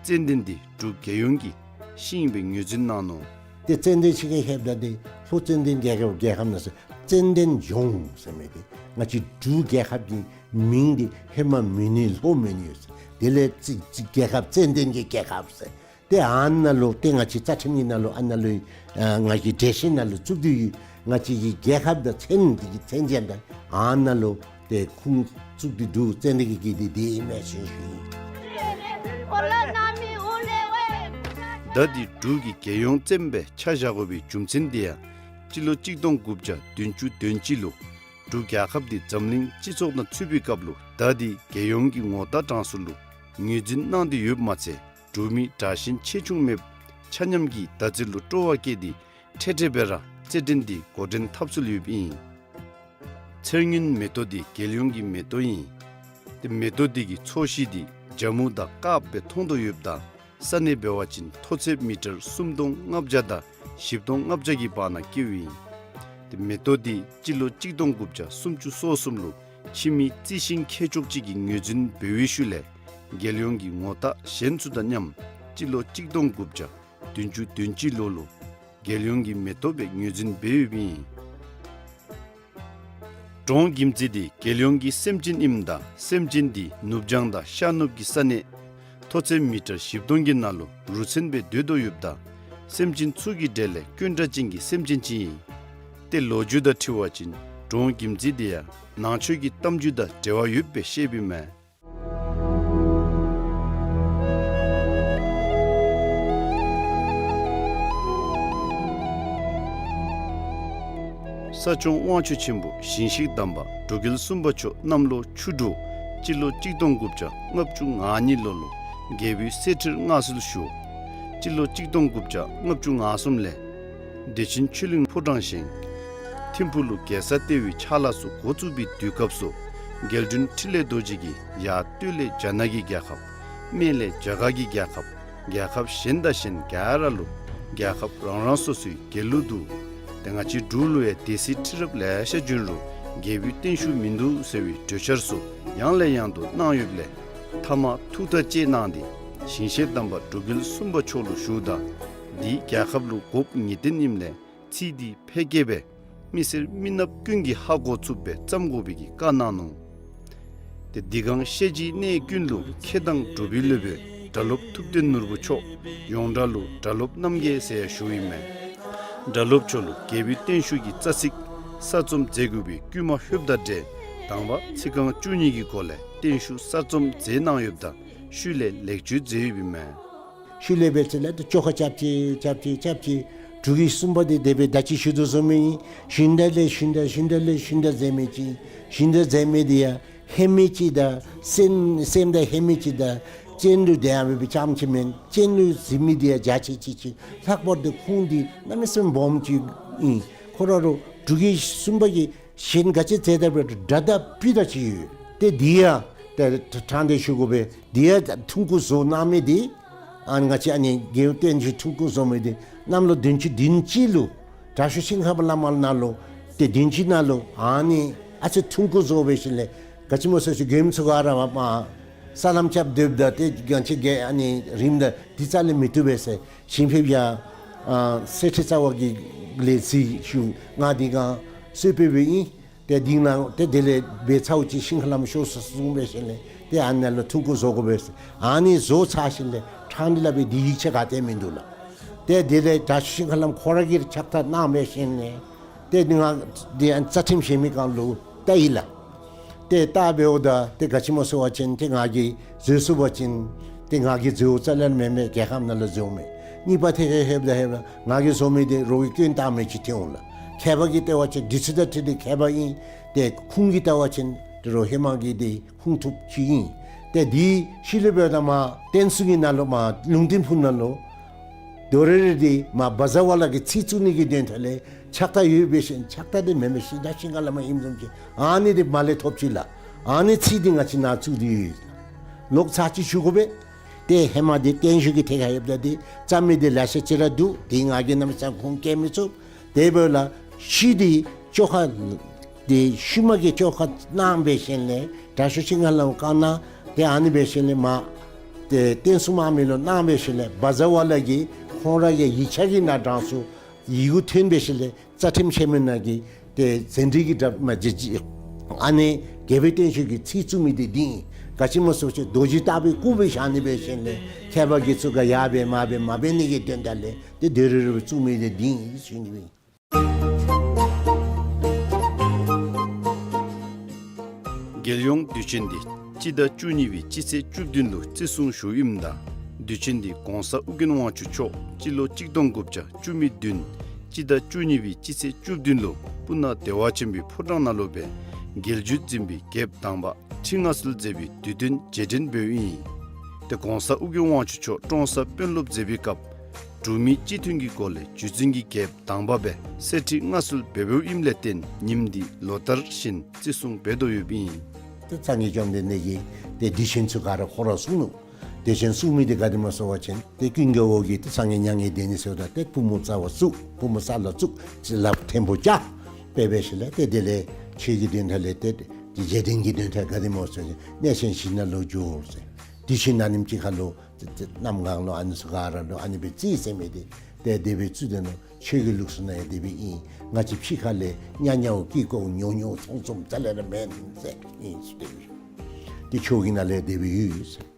ཙན་དན་འདི་འབྲུག་རྒྱལ་ཡོངས་ཀྱི་ཤིང་སྦེ་ངོས་འཛིན་གནང་ནུག། ཏེ་ཙན་དན་ཤིང་གི་ཧེབ་ད་འདི་ལྷོ་ཙན་དན་རྒྱལ་ཁབ་རྒྱལ་ཁབ་ནང་སུ་ཙན་དན་ལྗོངས་ཟེར་མི་འདི་ང་བཅས་འབྲུག་རྒྱལ་ཁབ་ཀྱི་མིང་འདི་ཧེ་མ་མོན་ནི་ལྷོ་མོན་ནི་ཡོད་ཟེར། དེ་ལས་ཙི་ཙི་རྒྱལ་ཁབ་ཙན་དན་གྱི་རྒྱལ་ཁབ་ཟེར། ཏེ་ཨ་ནཱ་ལུ་ཏེ་ང་བཅས་རྩ་ཁྲིམས་ཀྱི་ནང་ལུ་ཨ་ནཱ་ལུ་ཨ་ང་བཅས་འགྲེལ་བཤད་ནང་ལུ་བཙུགས་ཏེ་ཡོད། ང་བཅས་ཀྱི་རྒྱལ་ཁབ་དང་མཚན་འདི་གི་མཚན་ཅན་དང་ཨ་ནཱ་ལུ་ཏེ་ཁུངས་བཙུགས་ཏེ་འདུག། ཙན་དན་གྱི་གི་འདི་འདི་ཨིན་མས་ཟེར་ཞུ་ཡི། ད་འདི་འབྲུག་གི་རྒྱལ་ཡོངས་བཙན་སྦེ་ཆ་བཞག་དགོ་པའི་རྒྱུ་མཚན་འདི་ཡང་སྤྱི་ལོ་གཅིག་སྟོང་དགུ་བརྒྱ་བདུན་ཅུ་དོན་གཅིག་ལུ་འབྲུག་རྒྱལ་ཁབ་འདི་འཛམ་གླིང་སྤྱི་ཚོགས་ནང་ཚུད་པའི་སྐབས་ལུ་ད་འདི་རྒྱལ་ཡོངས་ཀྱི་ངོ་རྟགས་གྲངས་སུ་ལུ་ངོས་འཛིན་གནང་སྟེ་ཡོདཔ་མ་ཚད་འབྲུག་མི་དྲག་ཞན་ཆེ་ཆུང་མེད་ཆ་མཉམ་གྱིས་ད་ཚེ་ལུ་སྤྲོ་བ་བསྐྱེད་དེ་འཕྲལ་འཕྲལ་སྦེ་ར་རྩེད་འགྲན་འདི་འགོ་འདྲེན་འཐབ་སྲོལ་ཡོདཔ་ཨིན། ཚེར་སྔོན་མེ་ཏོག་འདི་རྒྱལ་ཡོངས་ཀྱི་མེ་ཏོག་ཨིན། ཏེ་མེ་ཏོག་འདི་གི་ཚོས་གཞི་འདི་ཇ་མུ་དང་དཀརཔོ་སྦེ་མཐོང་དོ་ཡོདཔ་ད་ས་གནས་འབད་བ་ཅིན་མཐོ་ཚད་མི་ཊར་སུམ་སྟོང་ལྔ་བརྒྱ་དང་བཞི་སྟོང་ལྔ་བརྒྱ་གི་བར་ན་སྐྱེཝ་ཨིན། ཏེ་མེ་ཏོག་འདི་སྤྱི་ལོ་གཅིག་སྟོང་དགུ་བརྒྱ་སུམ་ཅུ་སོ་གསུམ་ལུ་ཕྱི་མི་རྩི་ཤིང་མཁས་མཆོག་ཅིག་གིས་ངོས་འཛིན་འབད་བའི་ཤུལ་ལས་རྒྱལ་ཡོངས་ཀྱི་ངོ་རྟགས་གཞན་ཚུ་དང་མཉམ་སྤྱི་ལོ་གཅིག་སྟོང་དགུ་བརྒྱ་བདུན་ཅུ་དོན་གཅིག་ལོ་ལུ་རྒྱལ་ཡོངས་ཀྱི་མེ་ཏོག་སྦེ་ངོས་འཛིན་འབད་ཡོདཔ་ཨིན། འབྲོང་གྱིམ་རྩེ་འདི་རྒྱལ་ཡོངས་ཀྱི་སེམས་ཅན་ཨིནམ་ད་སེམས་ཅན་འདི་ནུབ་བྱང་དང་ཤར་ནུབ་ཀྱི་ས་གནས་མཐོ་ཚད་མི་ཊར་བཞི་སྟོང་གི་ནང་ལུ་རུ་མཚོན་སྦེ་སྡོད་དོ་ཡོདཔ་ད་སེམས་ཅན་ཚུ་གི་གྲས་ལས་དཀོན་དྲགས་ཅན་གྱི་སེམས་ཅན་ཅིག་ཨིན། ཏེ་ལོ་རྒྱུས་དང་འཁྲིལ་བ་ཅིན་འབྲོང་གྱིམ་རྩེ་འདི་ཡང་ནང་ཆོས་ཀྱི་གཏམ་རྒྱུད་དང་འབྲེལ་བ་ཡོདཔ་སྦེ་བཤདཔ་ཨིན་མས། ས་སྐྱོང་དབང་ཕྱུག་ཆེན་པོ་ཞིང་གཤེགས་དམ་པ་འབྲུག་རྒྱལ་གསུམ་པ་མཆོག་གནམ་ལོ་ཆུ་འབྲུག་སྤྱི་ལོ་གཅིག་སྟོང་དགུ་བརྒྱ་ལྔ་བཅུ་ང་གཉིས་ལོ་ལུ་རྒྱལ་པོའི་གསེར་ཁྲིར་མངའ་གསོལ་ཞུ། སྤྱི་ལོ་གཅིག་སྟོང་དགུ་བརྒྱ་ལྔ་བཅུ་ང་གསུམ་ལས་བདེ་ཆེན་ཆོས་གླིང་ཕོ་བྲང་བཞེངས། ཐིམ་ཕུག་ལུ་རྒྱལ་ས་ལྟེ་བའི་ཕྱག་ལཱ་ཚུ་འགོ་བཙུགས་པའི་དུས་སྐབས་སུ་རྒྱལ་དྲུང་འཕྲིན་ལས་རྡོ་རྗེ་གིས་ཡར་སྟོད་ལས་རྒྱ་ནག་གི་རྒྱལ་ཁབ། སྨད་ལས་རྒྱ་གར་གྱི་རྒྱལ་ཁབ། རྒྱལ་ཁབ་གཞན་དང་གཞན་ག་ར་ལུ་རྒྱལ་ཁབ་རང་རང་སོ་སོའི་རྒྱལ་གླུ་འདུག། ཏེ་ང་བཅས་འབྲུག་ལུ་ཡང་སྡེ་སྲིད་ཁྲི་རབས་ལེ་ཤ་བྱོན་རུང་རྒྱལ་པོའི་བརྟན་བཞུགས་མིན་འདུག་ཟེར་བའི་གྲོས་འཆར་ཚུ་ཡང་ལས་ཡང་དུ་གནང་ཡོདཔ་ལས་མཐའ་མ་ཐུགས་ཐག་བཅད་གནང་སྟེ་ཞིང་གཤེགས་དམ་པ་འབྲུག་རྒྱལ་གསུམ་པ་མཆོག་ལུ་ཞུཝ་ད་འདི་རྒྱལ་ཁབ་ལུ་དགོཔ་ངེས་བདེན་ཨིནམ་ལས་ཚིག་འདི་ཕལ་སྐད་སྦེ་མི་སེར་མི་ནགཔ་ཀུན་གྱིས་ཧ་གོ་ཚུགསཔ་སྦེ་བརྩམ་དགོ་པའི་གི་བཀའ་གནང་ནུག། ཏེ་འདི་གང་བཤད་རྒྱུའི་གནས་ཀུན་ལུ་མཁས་དང་གྲུབ་པའི་སློབ་དཔོན་སྒྲ་སློབ་ཐུབ་བསྟན་ནོར་བུ་མཆོག་ཡོངས་གྲགས་ལུ་སྒྲ་སློབ་རྣམ་རྒྱལ་ཟེར་ཡང་ཞུཝ་ཨིན་མས། སྒྲ་སློབ་མཆོག་ལུ་རྒྱལ་པོའི་བརྟན་བཞུགས་ཀྱི་རྩ་ཚིག་གསར་རྩོམ་མཛད་དགོ་པའི་བསྐུལ་མ་ལྷོདཔ་དང་འབྲེལ་དང་པ་ཚིག་རྐང་བཅུ་གཉིས་ཀྱི་སྒོ་ལས་བརྟན་བཞུགས་གསར་རྩོམ་མཛད་གནང་ཡོདཔ་ད་ཤུལ་ལས་ལེགས་བཅོས་མཛད་ཡོདཔ་ཨིན་མས། ཤུལ་ལས་འབད་ཚེ་ལས་ཏེ་བཅོ་ཁ་རྐྱབ་ཅི་རྐྱབ་ཅི་རྐྱབ་ཅི། འབྲུག་གི་གསུམ་པ་འདི་དེ་སྦེ་ད་ཅི་ཞུ་དོ་བཟུམ་ཨིན། ཞུན་དག་ལས་ཞུན་དག་ཞུན་དག་ལས་ཞུན་དག་མཛད་མི་ཅིག། ཞུན་དག་མཛད་མི་འདི་ཡང་ཧེ་མི་ཅིག་དང་སེམས་སེམས་དང་ཧེ་མི་ཅིག་དང་སྤྱན་ལུ་དེ་ཡང་འབད་བའི་རྐྱངམ་ཅིག་མེན། སྤྱན་ལུ་གཟིགས་མི་འདི་ཡང་རྒྱ་ཆེ་ཅིག་ཅིག། ལྷག་པར་དུ་ཁོང་འདི་གནམ་མེད་ས་མེད་སྦོམ་ཅིག་ཨིན། ཁོ་ར་ལུ་འབྲུག་གི་གསུམ་པ་གི་གཞན་ག་ཅི་མཛད་ད་འབད་རུང་སྒྲ་དང་སྤུ་དང་ཅིག་ཡོད། ཏེ་འདི་ཡང་ཏེ་ཕྲང་སྟེ་ཞུ་དགོ་པས། འདི་ཡང་ཐུང་ཀུ་བཟོ་གནང་མི་འདི་ཨ་ང་བཅས་ཨ་ནི་རྒྱལ་བསྟན་བཅོས་ཐུང་ཀུ་བཟོ་མི་འདི་གནམ་ལོ་བདུན་ཅུ་དོན་གཅིག་ལུ་དྲག་ཤོས་ཤིང་ཧ་པ་བླ་མ་ནང་ལུ་ཏེ་བདུན་ཅུ་ནང་ལུ་ཨ་ནི་ཨ་ཙི་ཐུང་ཀུ་བཟོ་བའི་ཤུལ་ལས་ག་ཅི་སྨོ་ཟེར་ཞུ་མཁན་ཚུ་ག་ར་མ་སྨོ་ས་ལམ་རྐྱབ་སྡོདཔ་ད་ཏེ་གང་ཅི་གི་ཨ་ནི་རིངམ་ད་འདི་རྩ་ལས་མི་བཏུབ་པས་ཟེར་ཞིང་ཕེབས་ཡར་ཨ་གསེར་ཁྲི་རྩ་བ་གི་ལས་ཚིག་ཞུ་ང་འདི་གང་གསོལ་ཕེབས་པའི་ཨིན། ཏེ་འདི་ནང་ཏེ་དེ་ལས་འབད་ཚརཝ་ཅིག་ཤིང་ཧ་ལམ་ཤོར་སོ་གསུངས་པའི་ཤུལ་ལས་ཏེ་ཨ་ནཱ་ལུ་ཐུང་ཀུ་བཟོ་དགོ་པས་ཟེར། ཨ་ནི་བཟོ་ཚར་ཤུལ་ལས་ཕྲང་སྟེ་སླབ་པའི་འདི་ཡིག་ཆ་ག་ཏེ་མིན་འདུག་ལགས། ཏེ་དེ་ལས་དྲག་ཤོས་ཤིང་ཧ་ལམ་ཁོ་ར་གིས་ཕྱག་ཐག་གནང་བའི་ཤུལ་ལས་ཏེ་འདི་ང་འདི་ཨ་རྩ་ཁྲིམས་བཞེས་མི་སྒང་ལུ་བལྟ་ཡི་ལགས། ཏེ་བལྟ་འབདཝ་ད་ཏེ་ག་ཅི་སྨོ་ཟེར་བ་ཅིན་ཏེ་ང་གིས་བཟོ་ཚུགས་པ་ཅིན་ཏེ་ང་གིས་བཟོཝ་རྩ་ལས་མེན་མས། རྒྱལ་ཁབ་ནང་ལུ་བཟོཝ་མས། གཉིས་པ་ཐད་ཁར་ལྷོདཔ་ད་ལྷོདཔ་ད་ང་གིས་བཟོ་མི་འདི་རོགས་ཀྱིས་སྐྱོན་བཏགས་མི་ཅིག་ཐོན་འོང་ལགས། མཁས་པ་གིས་བལྟ་བ་ཅིན་འདི་ཚུ་དང་འཁྲིལ་ཏེ་མཁས་པ་ཨིན། ཏེ་ཁུངས་ཀྱིས་བལྟ་བ་ཅིན་ཏེ་རོགས་ཧེ་མ་གི་འདི་ཁུངས་ཐུབ་ཅིག་ཨིན། ཏེ་འདི་ཤུལ་ལས་འབདཝ་ད་མར་བསྟན་སྲུང་གི་ནང་ལུ་མར་ལུང་བསྟན་ཕུག་ནང་ལུ་ དོ་རེ་རེ་འདི་མར་བ་ཛར་བ་ལ་གི་ཚིག་བཙུགས་ནི་གི་དོན་དག་ལས་ཕྱག་རྟགས་ཡོད་པའི་ཤིང་ཕྱག་རྟགས་འདི་མེན་མས། ཤིང་རྟ་ཤིང་ཁ་ལས་མར་ཨིནམ་བཟུམ་ཅིག་ཨ་ནི་འདི་མར་ལས་ཐོབ་ཅི་ལགས། ཨ་ནི་ཚིག་འདི་ང་བཅས་ནཱ་བཙུགས་ཏེ་ཡོད་ལགས། ལོག་ཚར་གཅིག་ཞུ་དགོ་པས། ཏེ་ཧེ་མ་འདི་བརྟན་བཞུགས་ཀྱི་ཐད་ཁར་ཡོདཔ་ད་འདི་རྩ་མེད་འདི་ལེ་ཤ་ཅིག་ར་འདུག། འདི་ང་གིས་གནམ་མེད་ས་མེད་ཁུངས་བཀལ་མི་ཚུགས། དེ་འབདཝ་ལས་ཤིང་འདི་བཅོ་ཁ་འདི་ཤུལ་མ་གི་བཅོ་ཁ་གནང་བའི་ཤུལ་ལས་དྲག་ཤོས་ཤིང་ཁ་ལུ་བཀའ་གནང་། ཏེ་ཨ་ནི་འབད་ཞིནམ་ལས་མར་ཏེ་བསྟན་སྲུང་དམག་མི་ལུ་གནང་བའི་ཤུལ་ལས་བ་ཛར་བ་ལ་གིས་ཁོང་ར་གི་ཡིག་ཆ་གི་ནང་དྲངས་སོ། ཡི་གུ་ཐོན་པའི་ཤུལ་ལས་རྩ་ཁྲིམས་ཆེན་མོ་ནང་གི་ཏེ་ཟན་འདྲི་གི་འདྲ་མ་ཇི་ཇི་ཨ་ནི་རྒྱལ་པོའི་བརྟན་བཞུགས་ཀྱི་ཚིག་བཙུགས་མི་འདི་འདི་ཨིན། ག་ཅི་སྨོ་ཟེར་བ་ཅིན་རྡོ་རྗེ་ལྟ་བུའི་སྐུ་སྦེ་བཞག་ནི་འབད་ཞིནམ་ལས་མཁས་པ་དགེ་ཚུ་ག་ཡར་འབད་མར་འབད་མ་འབད་ནི་གི་དོན་དག་ལས་ཏེ་དོ་རེ་རེ་བཙུགས་མི་འདི་འདི་ཨིན་ཞུ་ནི་ཨིན། རྒྱལ་ཡོངས་དུས་ཆེན་འདི་སྤྱི་ཟླ་བཅུ་གཉིས་པའི་སྤྱི་ཚེས་བཅུ་བདུན་ལུ་བརྩི་སྲུང་ཞུཝ་ཨིནམ་ད་དུས་ཆེན་འདི་གོང་ས་ཨོ་རྒྱན་དབང་ཕྱུག་མཆོག་སྤྱི་ལོ་གཅིག་སྟོང་དགུ་བརྒྱ་བཅུ་མེད་བདུན་སྤྱི་ཟླ་བཅུ་གཉིས་པའི་སྤྱི་ཚེས་བཅུ་བདུན་ལུ་སྤུ་ན་བདེ་བ་ཆེན་པོའི་ཕོ་བྲང་ནང་ལུ་སྦེ་རྒྱལ་བརྒྱུད་འཛིན་པའི་རྒྱལཔོ་དང་པ་ཁྲི་མངའ་གསོལ་མཛད་པའི་དུས་སྟོན་རྗེས་དྲན་འབདཝ་ཨིན། ཏེ་གོང་ས་ཨོ་རྒྱན་དབང་ཕྱུག་མཆོག་ཀྲོང་གསར་དཔོན་སློབ་མཛད་པའི་སྐབས་འབྲུག་མི་སྤྱི་མཐུན་གྱི་སྒོ་ལས་རྒྱུད་འཛིན་གྱི་རྒྱལཔོ་དང་པ་སྦེ་གསེར་ཁྲི་མངའ་གསོལ་འབད་འབདཝ་ཨིནམ་ལས་བརྟེན་ཉིནམ་འདི་ལོ་ལྟར་བཞིན་བརྩི་སྲུང་འབད་དོ་ཡོདཔ་ཨིན། ཏེ་སངས་རྒྱས་བཅོམ་ལྡན་འདས་ཀྱིས་ཏེ་དུས་ཆེན་ཚུ་ག་ར་ཁོ་ར་གསུངས་ནུག། དུས་ཆེན་གསུངས་མི་འདི་ག་དེ་སྨོ་ཟེར་བ་ཅིན་ཏེ་ཀུན་དགའ་བོ་གིས་ཏེ་སངས་རྒྱས་མྱ་ངན་འདས་ནི་ཟེརཝ་ད་ཏེ་པུས་མོ་རྩ་བར་བཙུགས། པུས་མོ་ས་ལུ་བཙུགས། ཅིག་ལགཔ་ཐེམ་པོ་བཅའ། དཔེ་འབད་ཞིནམ་ལས་ཏེ་དེ་ལས་ཆོས་ཀྱི་དོན་དག་ལས་ཏེ་རྗེས་དྲན་གྱི་དོན་དག་ག་དེ་སྨོ་ཟེར་བ་ཅིན་གནས་ཆེན་བཞི་ནང་ལུ་འགྱོ་ཟེར། དུས་ཆེན་ཨ་ནེམ་ཅིག་ཁར་ལུ་ཏེ་ཏེ་གནམ་གང་ལུ་ཨ་ནི་ཚུ་ག་ར་ལུ་ཨ་ནི་སྦེ་རྩིས་ཟེར་མི་འདི་ཏེ་དེ་སྦེ་རྩིས་དེ་ནང་ཆོས་ཀྱི་ལུགས་སྲོལ་ནང་ཡང་དེ་སྦེ་ཨིན། ང་བཅས་ཕྱི་ཁ་ལས་ཉ་ཉའོ་ཀི་ཀོ་ཉོ་ཉོ་ཚོང་ཚོང་རྩ་ལས་ར་མེན་ཟེར་ཨིན་ཟེར་དེ་སྦེ། ཏེ་ཆོས་ཀྱི་ནང་ལས་དེ་སྦེ་ཡོད་ཟེར།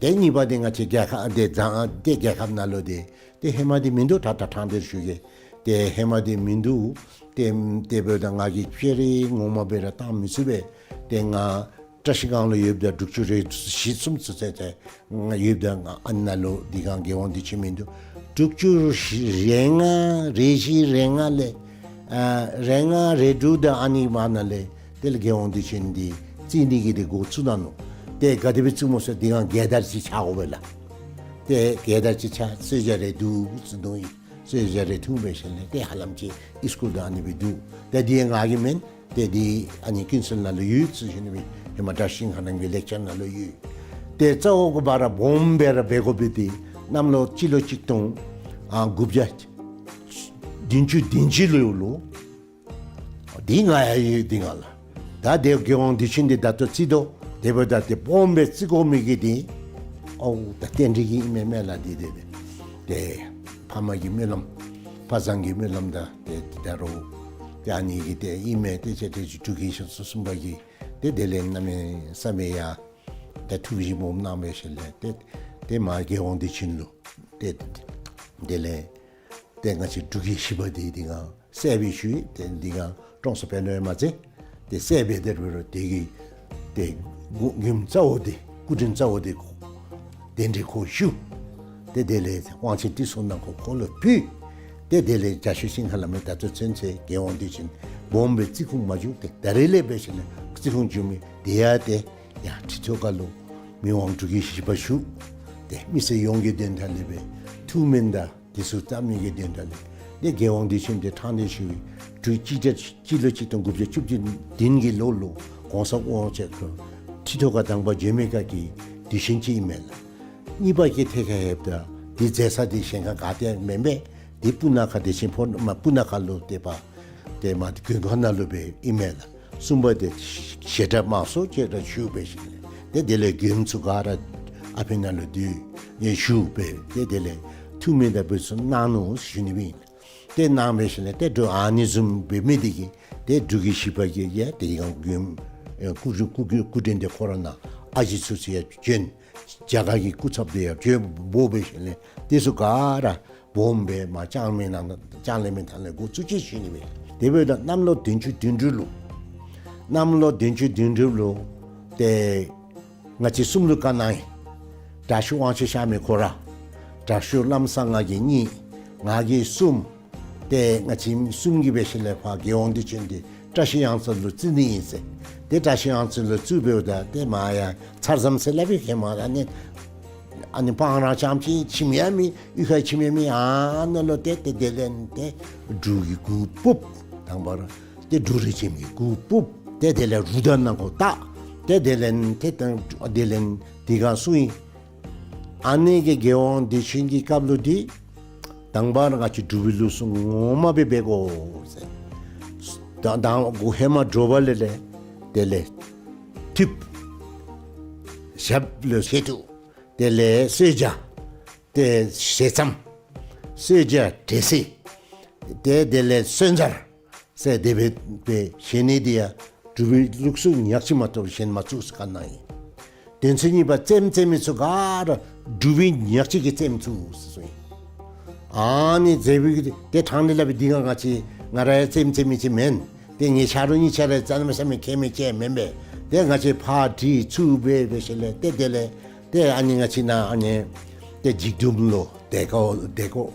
ཏེ་གཉིས་པ་འདི་ང་བཅས་རྒྱལ་ཁབ་ཏེ་ཛ་ཏེ་རྒྱལ་ཁབ་ནང་ལུ་ཏེ་ཏེ་ཧེ་མ་འདི་མིན་འདུག། ད་ད་ཐང་འདིར་ཞུ་གེ། ཏེ་ཧེ་མ་འདི་མིན་འདུག། ཏེ་ཏེ་འབདཝ་ད་ང་གིས་ཕྱི་རུ་ངོ་མ་སྦེ་ར་བཏང་མི་ཚུགས་པས། ཏེ་ང་བཀྲ་ཤིས་སྒང་ལུ་ཡོདཔ་ད་དྲུག་ཅུ་རེ་བཞི་གསུམ་ཚུན་ཚོད་ཏེ་ང་ཡོདཔ་ད་ང་ཨ་ནཱ་ལུ་འདི་སྒང་རྒྱལ་དབང་དུས་ཆེན་མིན་འདུག། དྲུག་ཅུ་རེ་ལྔ་རེ་བཞི་རེ་ལྔ་ལས་ཨ་རེ་ལྔ་རེ་དྲུག་དང་ཨ་ནི་མ་ནཱ་ལས་དེ་ལས་རྒྱལ་དབང་དུས་ཆེན་འདི་བརྩི་ནི་གི་འདི་འགོ་བཙུགས་གནང་ནུག། ཏེ་ག་དེ་སྦེ་བཙུགསཔ་སྨོ་ཟེར་འདི་སྒང་རྒྱལ་དར་ཅིག་འཕྱར་དགོ་པས་ལགས། ཏེ་རྒྱལ་དར་ཅིག་འཕྱར་གསོལ་ཇ་རེ་འཐུང་ཟེར་འདུག་ཡི། གསོལ་ཇ་རེ་འཐུང་འབད་ཞིནམ་ལས་ཏེ་ཧ་ལམ་ཅིག་ཨིས་ཀུལ་དང་ཨ་ནི་སྦེ་འདུག། ཏེ་འདི་ང་གི་མེན། ཏེ་འདི་ཨ་ནི་ཀུན་གསལ་ནང་ལུ་ཡོད་ཟེར་ཞུ་ནི་སྦེ་ཧེ་མ་བཀྲ་ཤིས་ཤིང་ཁ་རྣམ་རྒྱལ་ལེགས་བྱང་ནང་ལུ་ཡོད། ཏེ་རྩ་བ་གི་བར་སྦོམ་སྦེ་ར་འབད་དགོ་པས། ཏེ་གནམ་ལོ་སྤྱི་ལོ་གཅིག་སྟོང་ཨ་དགུ་བརྒྱ་བདུན་ཅུ་དོན་གཅིག་ལོ་ལུ་འདི་ང་ཡང་ཡོད་འདི་ང་ལགས། ད་དེ་རྒྱལ་དབང་དུས་ཆེན་འདི་ད་ལྟོ་བརྩི་དོ། དེ་འབདཝ་ད་ཏེ་སྦོམ་སྦེ་བརྩི་དགོ་མི་གི་འདི་ཨོ་ད་རྟེན་འབྲེལ་གྱི་ཨིན་མས་མེན་ལགས། འདི་དེ་དེ་ཏེ་ཕ་མ་གི་སྨོན་ལམ་ཕ་བཟང་གི་སྨོན་ལམ་དང་ཏེ་ད་རུང་ཏེ་ཨ་ནི་གི་ཏེ་ཨིན་མས། ཏེ་ཅེ་ཏེ་འབྲུག་གི་ཞིང་གསུམ་པ་གི་ཏེ་དེ་ལས་གནམ་མེད་ས་མེད་ཡ་ཏེ་ཐུགས་བཞེད་སྦོམ་གནང་འབད་ཞིནམ་ལས་ཏེ་ཏེ་མར་རྒྱལ་དབང་དུས་ཆེན་ལུ་ཏེ་དེ་ལས་ཏེ་ང་བཅས་འབྲུག་གི་བཞི་པ་འདི་འདི་སྒང་གསལ་སྦེ་ཞུ་ཡི། ཏེ་འདི་སྒང་ཀྲོང་གསར་དཔོན་སློབ་ཡང་མ་མཛད། ཏེ་གསལ་སྦེ་དེ་རུ་རུ་དེ་གི་ཏེ་མགུ་མགུནམ་རྩ་བོ་འདི་སྐུ་དྲིན་རྩ་བོ་འདི་ཁོ་གདན་འདྲེན་ཁོ་ཞུ། ཏེ་དེ་ལས་དབང་ཆེན་ཏི་སེ་ནང་ཁོ་ཁོ་ལུ་ཕུལ། ཏེ་དེ་ལས་རྒྱ་ཤོད་ཤིང་ཁ་ལས་མར་ད་ལྟོ་ཚུན་ཚོད་རྒྱལ་དབང་དུས་ཆེན་སྦོམ་སྦེ་བརྩི་ཁུངས་མ་བྱུང་། ཏེ་ད་རེས་ལས་འབད་ཞིནམ་ལས་བརྩི་ཁུངས་བྱུང་མི་དེ་ཡང་ཏེ་ཡར་ཁྲི་ཐོག་ཁ་ལུ་མི་དབང་འབྲུག་གི་བཞི་པ་བཞུགས། ཏེ་མི་སེར་ཡོངས་ཀྱི་དོན་དག་ལས་སྦེ་ཐུགས་སྨོན་དང་དེ་ཚུ་བཏབ་ནི་གི་དོན་དག་ལས་ཏེ་རྒྱལ་དབང་དུས་ཆེན་འདི་ཐང་ནས་ཞུ་བའི་དུས་ཅི་ཏེ་སྤྱི་ལོ་གཅིག་སྟོང་དགུ་བརྒྱ་བཅུ་བདུན་གྱི་ལོ་ལུ་གོང་ས་དབང་ཕྱུག་ཁྲི་ཐོག་ཁ་དང་པ་བྱོན་མི་སྐབས་ཀྱི་དུས་ཆེན་ཅིག་ཨིན་མས་ལགས། གཉིས་པ་གི་ཐད་ཁར་ལྷོདཔ་ད་འདི་མཛད་ས་འདི་གཞན་ཁར་ག་ཏེ་མེན་པས། འདི་སྤུ་ན་ཁ་བདེ་ཆེན་ཕོ་མ་སྤུ་ན་ཁ་ལུ་ཏེ་པ་ཏེ་མ་མགོན་ཁང་ནང་ལུ་སྦེ་ཨིན་མས་ལགས། གསུམ་པ་འདི་བཤད་གྲྭ་དམངས་སྲོལ་བཅས་ར་ཞུ་འབད་ཞིནམ་ལས་ཏེ་དེ་ལས་མགྱོནམ་ཚུ་ག་ར་ཨ་ཕི་ནང་ལུ་འདུས་ཞུ་འབད་ཏེ་དེ་ལས་ཐུགས་སྨོན་དང་འབུལ་ཚུ་གནང་ནུག་ཞུ་ནི་སྦེ་ཨིན། ཏེ་གནང་འབད་ཞིནམ་ལས་ཏེ་འབྲུག་ཨ་ནི་བཟུམ་འབད་མི་འདི་གིས་ཏེ་འབྲུག་གི་བཞི་པ་གིས་ཡང་དེ་ཡང་མགྱོནམ་སྐུ་སྐུ་སྐུ་སྐུ་དྲིན་འདི་ཁོ་ར་ནང་ཨ་ཞེ་ཚུ་ཚུ་ཡང་བྱོན། རྒྱ་གར་གྱི་སྐུ་ཚབ་འདི་ཡང་བྱོན་འབོ་འབད་ཞིནམ་ལས་དེ་ཚུ་ག་ར་སྦོམ་སྦེ་མར་ལྕང་མའི་ནང་ལྕང་གླིང་མའི་ཐང་ལས་འགོ་བཙུགས་ཅི་ཞུ་ནི་སྦེ། དེ་འབདཝ་ད་གནམ་ལོ་བདུན་ཅུ་དོན་དྲུག་ལུ་གནམ་ལོ་བདུན་ཅུ་དོན་དྲུག་ལུ་ཏེ་ང་བཅས་གསུམ་ལུ་བཀའ་གནང་ཡི། དྲག་ཤོས་དབང་ཕྱུག་གཤགས་མི་ཁོ་ར་དྲག་ཤོས་ལམ་བཟང་ང་གིས་གཉིས་ང་གིས་གསུམ། ཏེ་ང་བཅས་གསུམ་གྱིས་འབད་ཞིནམ་ལས་ཕར་རྒྱལ་དབང་དུས་ཆེན་འདི་བཀྲ་ཤིས་གཡང་རྩེ་ལུ་བརྩི་ནི་ཨིན་ཟེར། ཏེ་བཀྲ་ཤིས་གཡང་རྩེ་ལུ་བརྩིཝ་འབདཝ་ད་ཏེ་མར་ཡང་ཚར་ཙམ་ཟེར་སླབ་ཡི། ཧེ་མ་ཨ་ནི་ ཨ་ནི་སྤང་ར་རྐྱངམ་ཅིག་ཁྱིམ་ཡང་མེད། གཡུས་ཁར་ཁྱིམ་ཡང་མེད། ཨ་ནཱ་ལུ་ཏེ་ཏེ་དེ་ལས་ཏེ་འབྲུག་གི་གུར་ཕུབ། དང་པ་ར་ཏེ་འབྲུག་རིགས་ཅན་གྱི་གུར་ཕུབ། ཏེ་དེ་ལས་རུ་དར་ནང་འཁོད་བཏགས། ཏེ་དེ་ལས་ཏེ་ད་དེ་ལས་དེ་སྒང་སོང་ཡི། ཨ་ནི་གི་རྒྱལ་དབང་བདེ་ཆེན་གྱི་སྐབས་ལུ་འདི་དང་པ་ར་ང་བཅས་འབྲུག་པའི་ལུགས་སྲོལ་ངོ་མ་སྦེ་འབད་དགོ་ཟེར། ད་ད་འགོ་ཧེ་མ་དྲོ་པ་ལས་ལས་དེ་ལས་ཐུབ། ཞབས་ལུ་བཞེས་ཐུབ། དེ་ལས་གསོལ་ཇ། ཏེ་ཞལ་ཙམ། གསོལ་ཇ་འབྲས་སིལ། ཏེ་དེ་ལས་གསོལ་ཇ་ཟེར་དེ་སྦེ་སྦེ་བཞེས་ནི་འདི་ཡང་འབྲུག་པའི་ལུགས་སྲོལ་ཉག་གཅིག་མ་གཏོགས་གཞན་མ་བཙུགས་ཟེར་བཀའ་གནང་ཡི། དོན་ཚན་གཉིས་པ་རྩེདམོ་རྩེ་མི་ཚུ་ག་ར་འབྲུག་པའི་ཉག་གཅིག་གིས་རྩེདམོ་བཙུགས་ཟེར་གསུངས་ཡི། ཨ་ནི་རྩེདམོ་གི་ཏེ་ཕྲང་སྟེ་སླབ་པའི་འདི་སྒང་ང་བཅས་ང་ར་ཡང་རྩེདམོ་རྩེ་མི་ཅིག་མེན། ཏེ་ངེའི་ཆ་རོགས་གཉིས་ཆ་ར་རྩེདམོ་རྩེ་མི་མཁས་མི་ཅིག་མེན་པས། ཏེ་ང་བཅས་ཕར་དྲི་ཚུར་འབད་འབད་ཞིནམ་ལས་ཏེ་དེ་ལས་ཏེ་ཨ་ནི་ང་བཅས་ནཱ་ཨ་ནི་ཏེ་འཇིགས་མདུན་ལུ་དེ་ཁར་དེ་ཁར་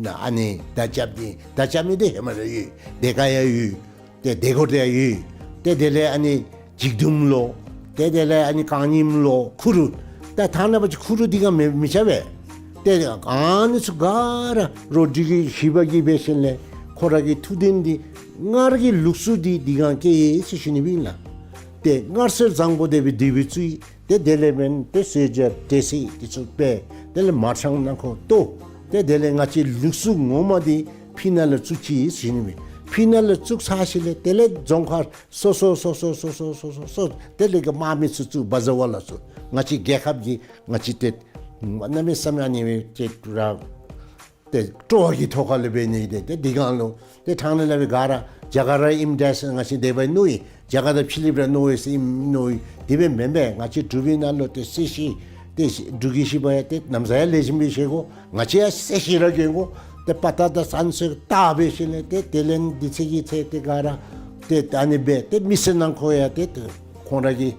ནཱ་ཨ་ནི་མདའ་རྐྱབ་ནི་མདའ་རྐྱབ་ནི་འདི་ཧེ་མ་ར་ཡོད། དེ་ཁར་ཡང་ཡོད། ཏེ་དེ་ཁར་ཡང་ཡོད། ཏེ་དེ་ལས་ཨ་ནི་འཇིགས་མདུན་ལུ། ཏེ་དེ་ལས་ཨ་ནི་རྐང་རྙིངམ་ལུ་ཁུ་རུ། ད་ཐ་ན་པ་ཅིག་ཁུ་རུ་འདི་སྒང་མི་མི་རྐྱབ་པས། ཏེ་ཨ་ནི་ཚུ་ག་ར་རོགས་འབྲུག་གི་ཞི་བ་གིས་འབད་ཞིནམ་ལས་ཁོ་ར་གི་ཐུགས་འདུན་འདི་སྔར་གྱི་ལུགས་སྲོལ་འདི་འདི་སྒང་བསྐྱལ་ཡི་ཟེར་ཞུ་ནི་ཨིན་ལགས། ཏེ་སྔར་སྲོལ་བཟང་པོ་དེ་སྦེ་དེ་སྦེ་བཙུགས་ཡི། ཏེ་དེ་ལས་འབདན་ཏེ་གསོལ་ཇ་འབྲས་སིལ་འདི་ཚུ་སྦེ་དེ་ལས་མར་ཤང་ནང་འཁོད་གཏོར། ཏེ་དེ་ལས་ང་བཅས་ལུགས་སྲོལ་ངོ་མ་འདི་ཕི་ནང་ལུ་བཙུགས་ཅི་ཟེར་ནི་མས། ཕི་ནང་ལུ་བཙུགས་ཚར་ཞིནམ་ལས་དེ་ལས་རྫོང་ཁག་སོ་སོ་སོ་སོ་དེ་ལས་གི་དམག་མི་ཚུ་བཙུགས། བ་ཛ་ཝ་ལ་ཚུ་ང་བཅས་རྒྱལ་ཁབ་ཀྱི་ང་བཅས་ཏེ་གནམ་མེད་ས་མེད་ཨ་ནི་སྦེ་ཏེ་ར་ཏེ་སྤྲོ་བ་གི་ཐོག་ཁ་ལས་འབད་ནི་ཏེ་ཏེ་འདི་སྒང་ལུ་ཏེ་ཕྲང་སྟེ་སླབ་པའི་ག་ར་རྒྱ་གར་ར་ཨིནམ་འདྲས་ང་བཅས་དེ་སྦེ་མནོ་ཡི། རྒྱ་གར་དང་ཕྱི་གླིངཔ་ར་མནོ་ཡི་ཟེར་ཨིནམ་མནོ་ཡི། དེ་སྦེ་མེན་པས། ང་བཅས་འབྲུག་པའི་ནང་ལུ་ཏེ་སྲིད་ཞི་ཏེ་འབྲུག་གི་ཞི་བ་ཡང་ཏེ་ན་བཟའ་ཡང་ལེགས་ཤོམ་སྦེ་བཞེས་དགོ། ང་བཅས་ཡང་སྲིད་ཞི་ར་གྱོན་དགོ། ཏེ་དཔའ་རྟགས་དང་བཙན་ཚོགས་དར་འབད་ཞིནམ་ལས་ཏེ་དེ་ལས་འདི་ཚེ་གི་ཚེ་ཏེ་ག་ར་ཏེ་ཨ་ནི་སྦེ་ཏེ་མི་སེར་ནང་འཁོད་ཡང་ཏེ་ཏེ་ཁོང་ར་གི་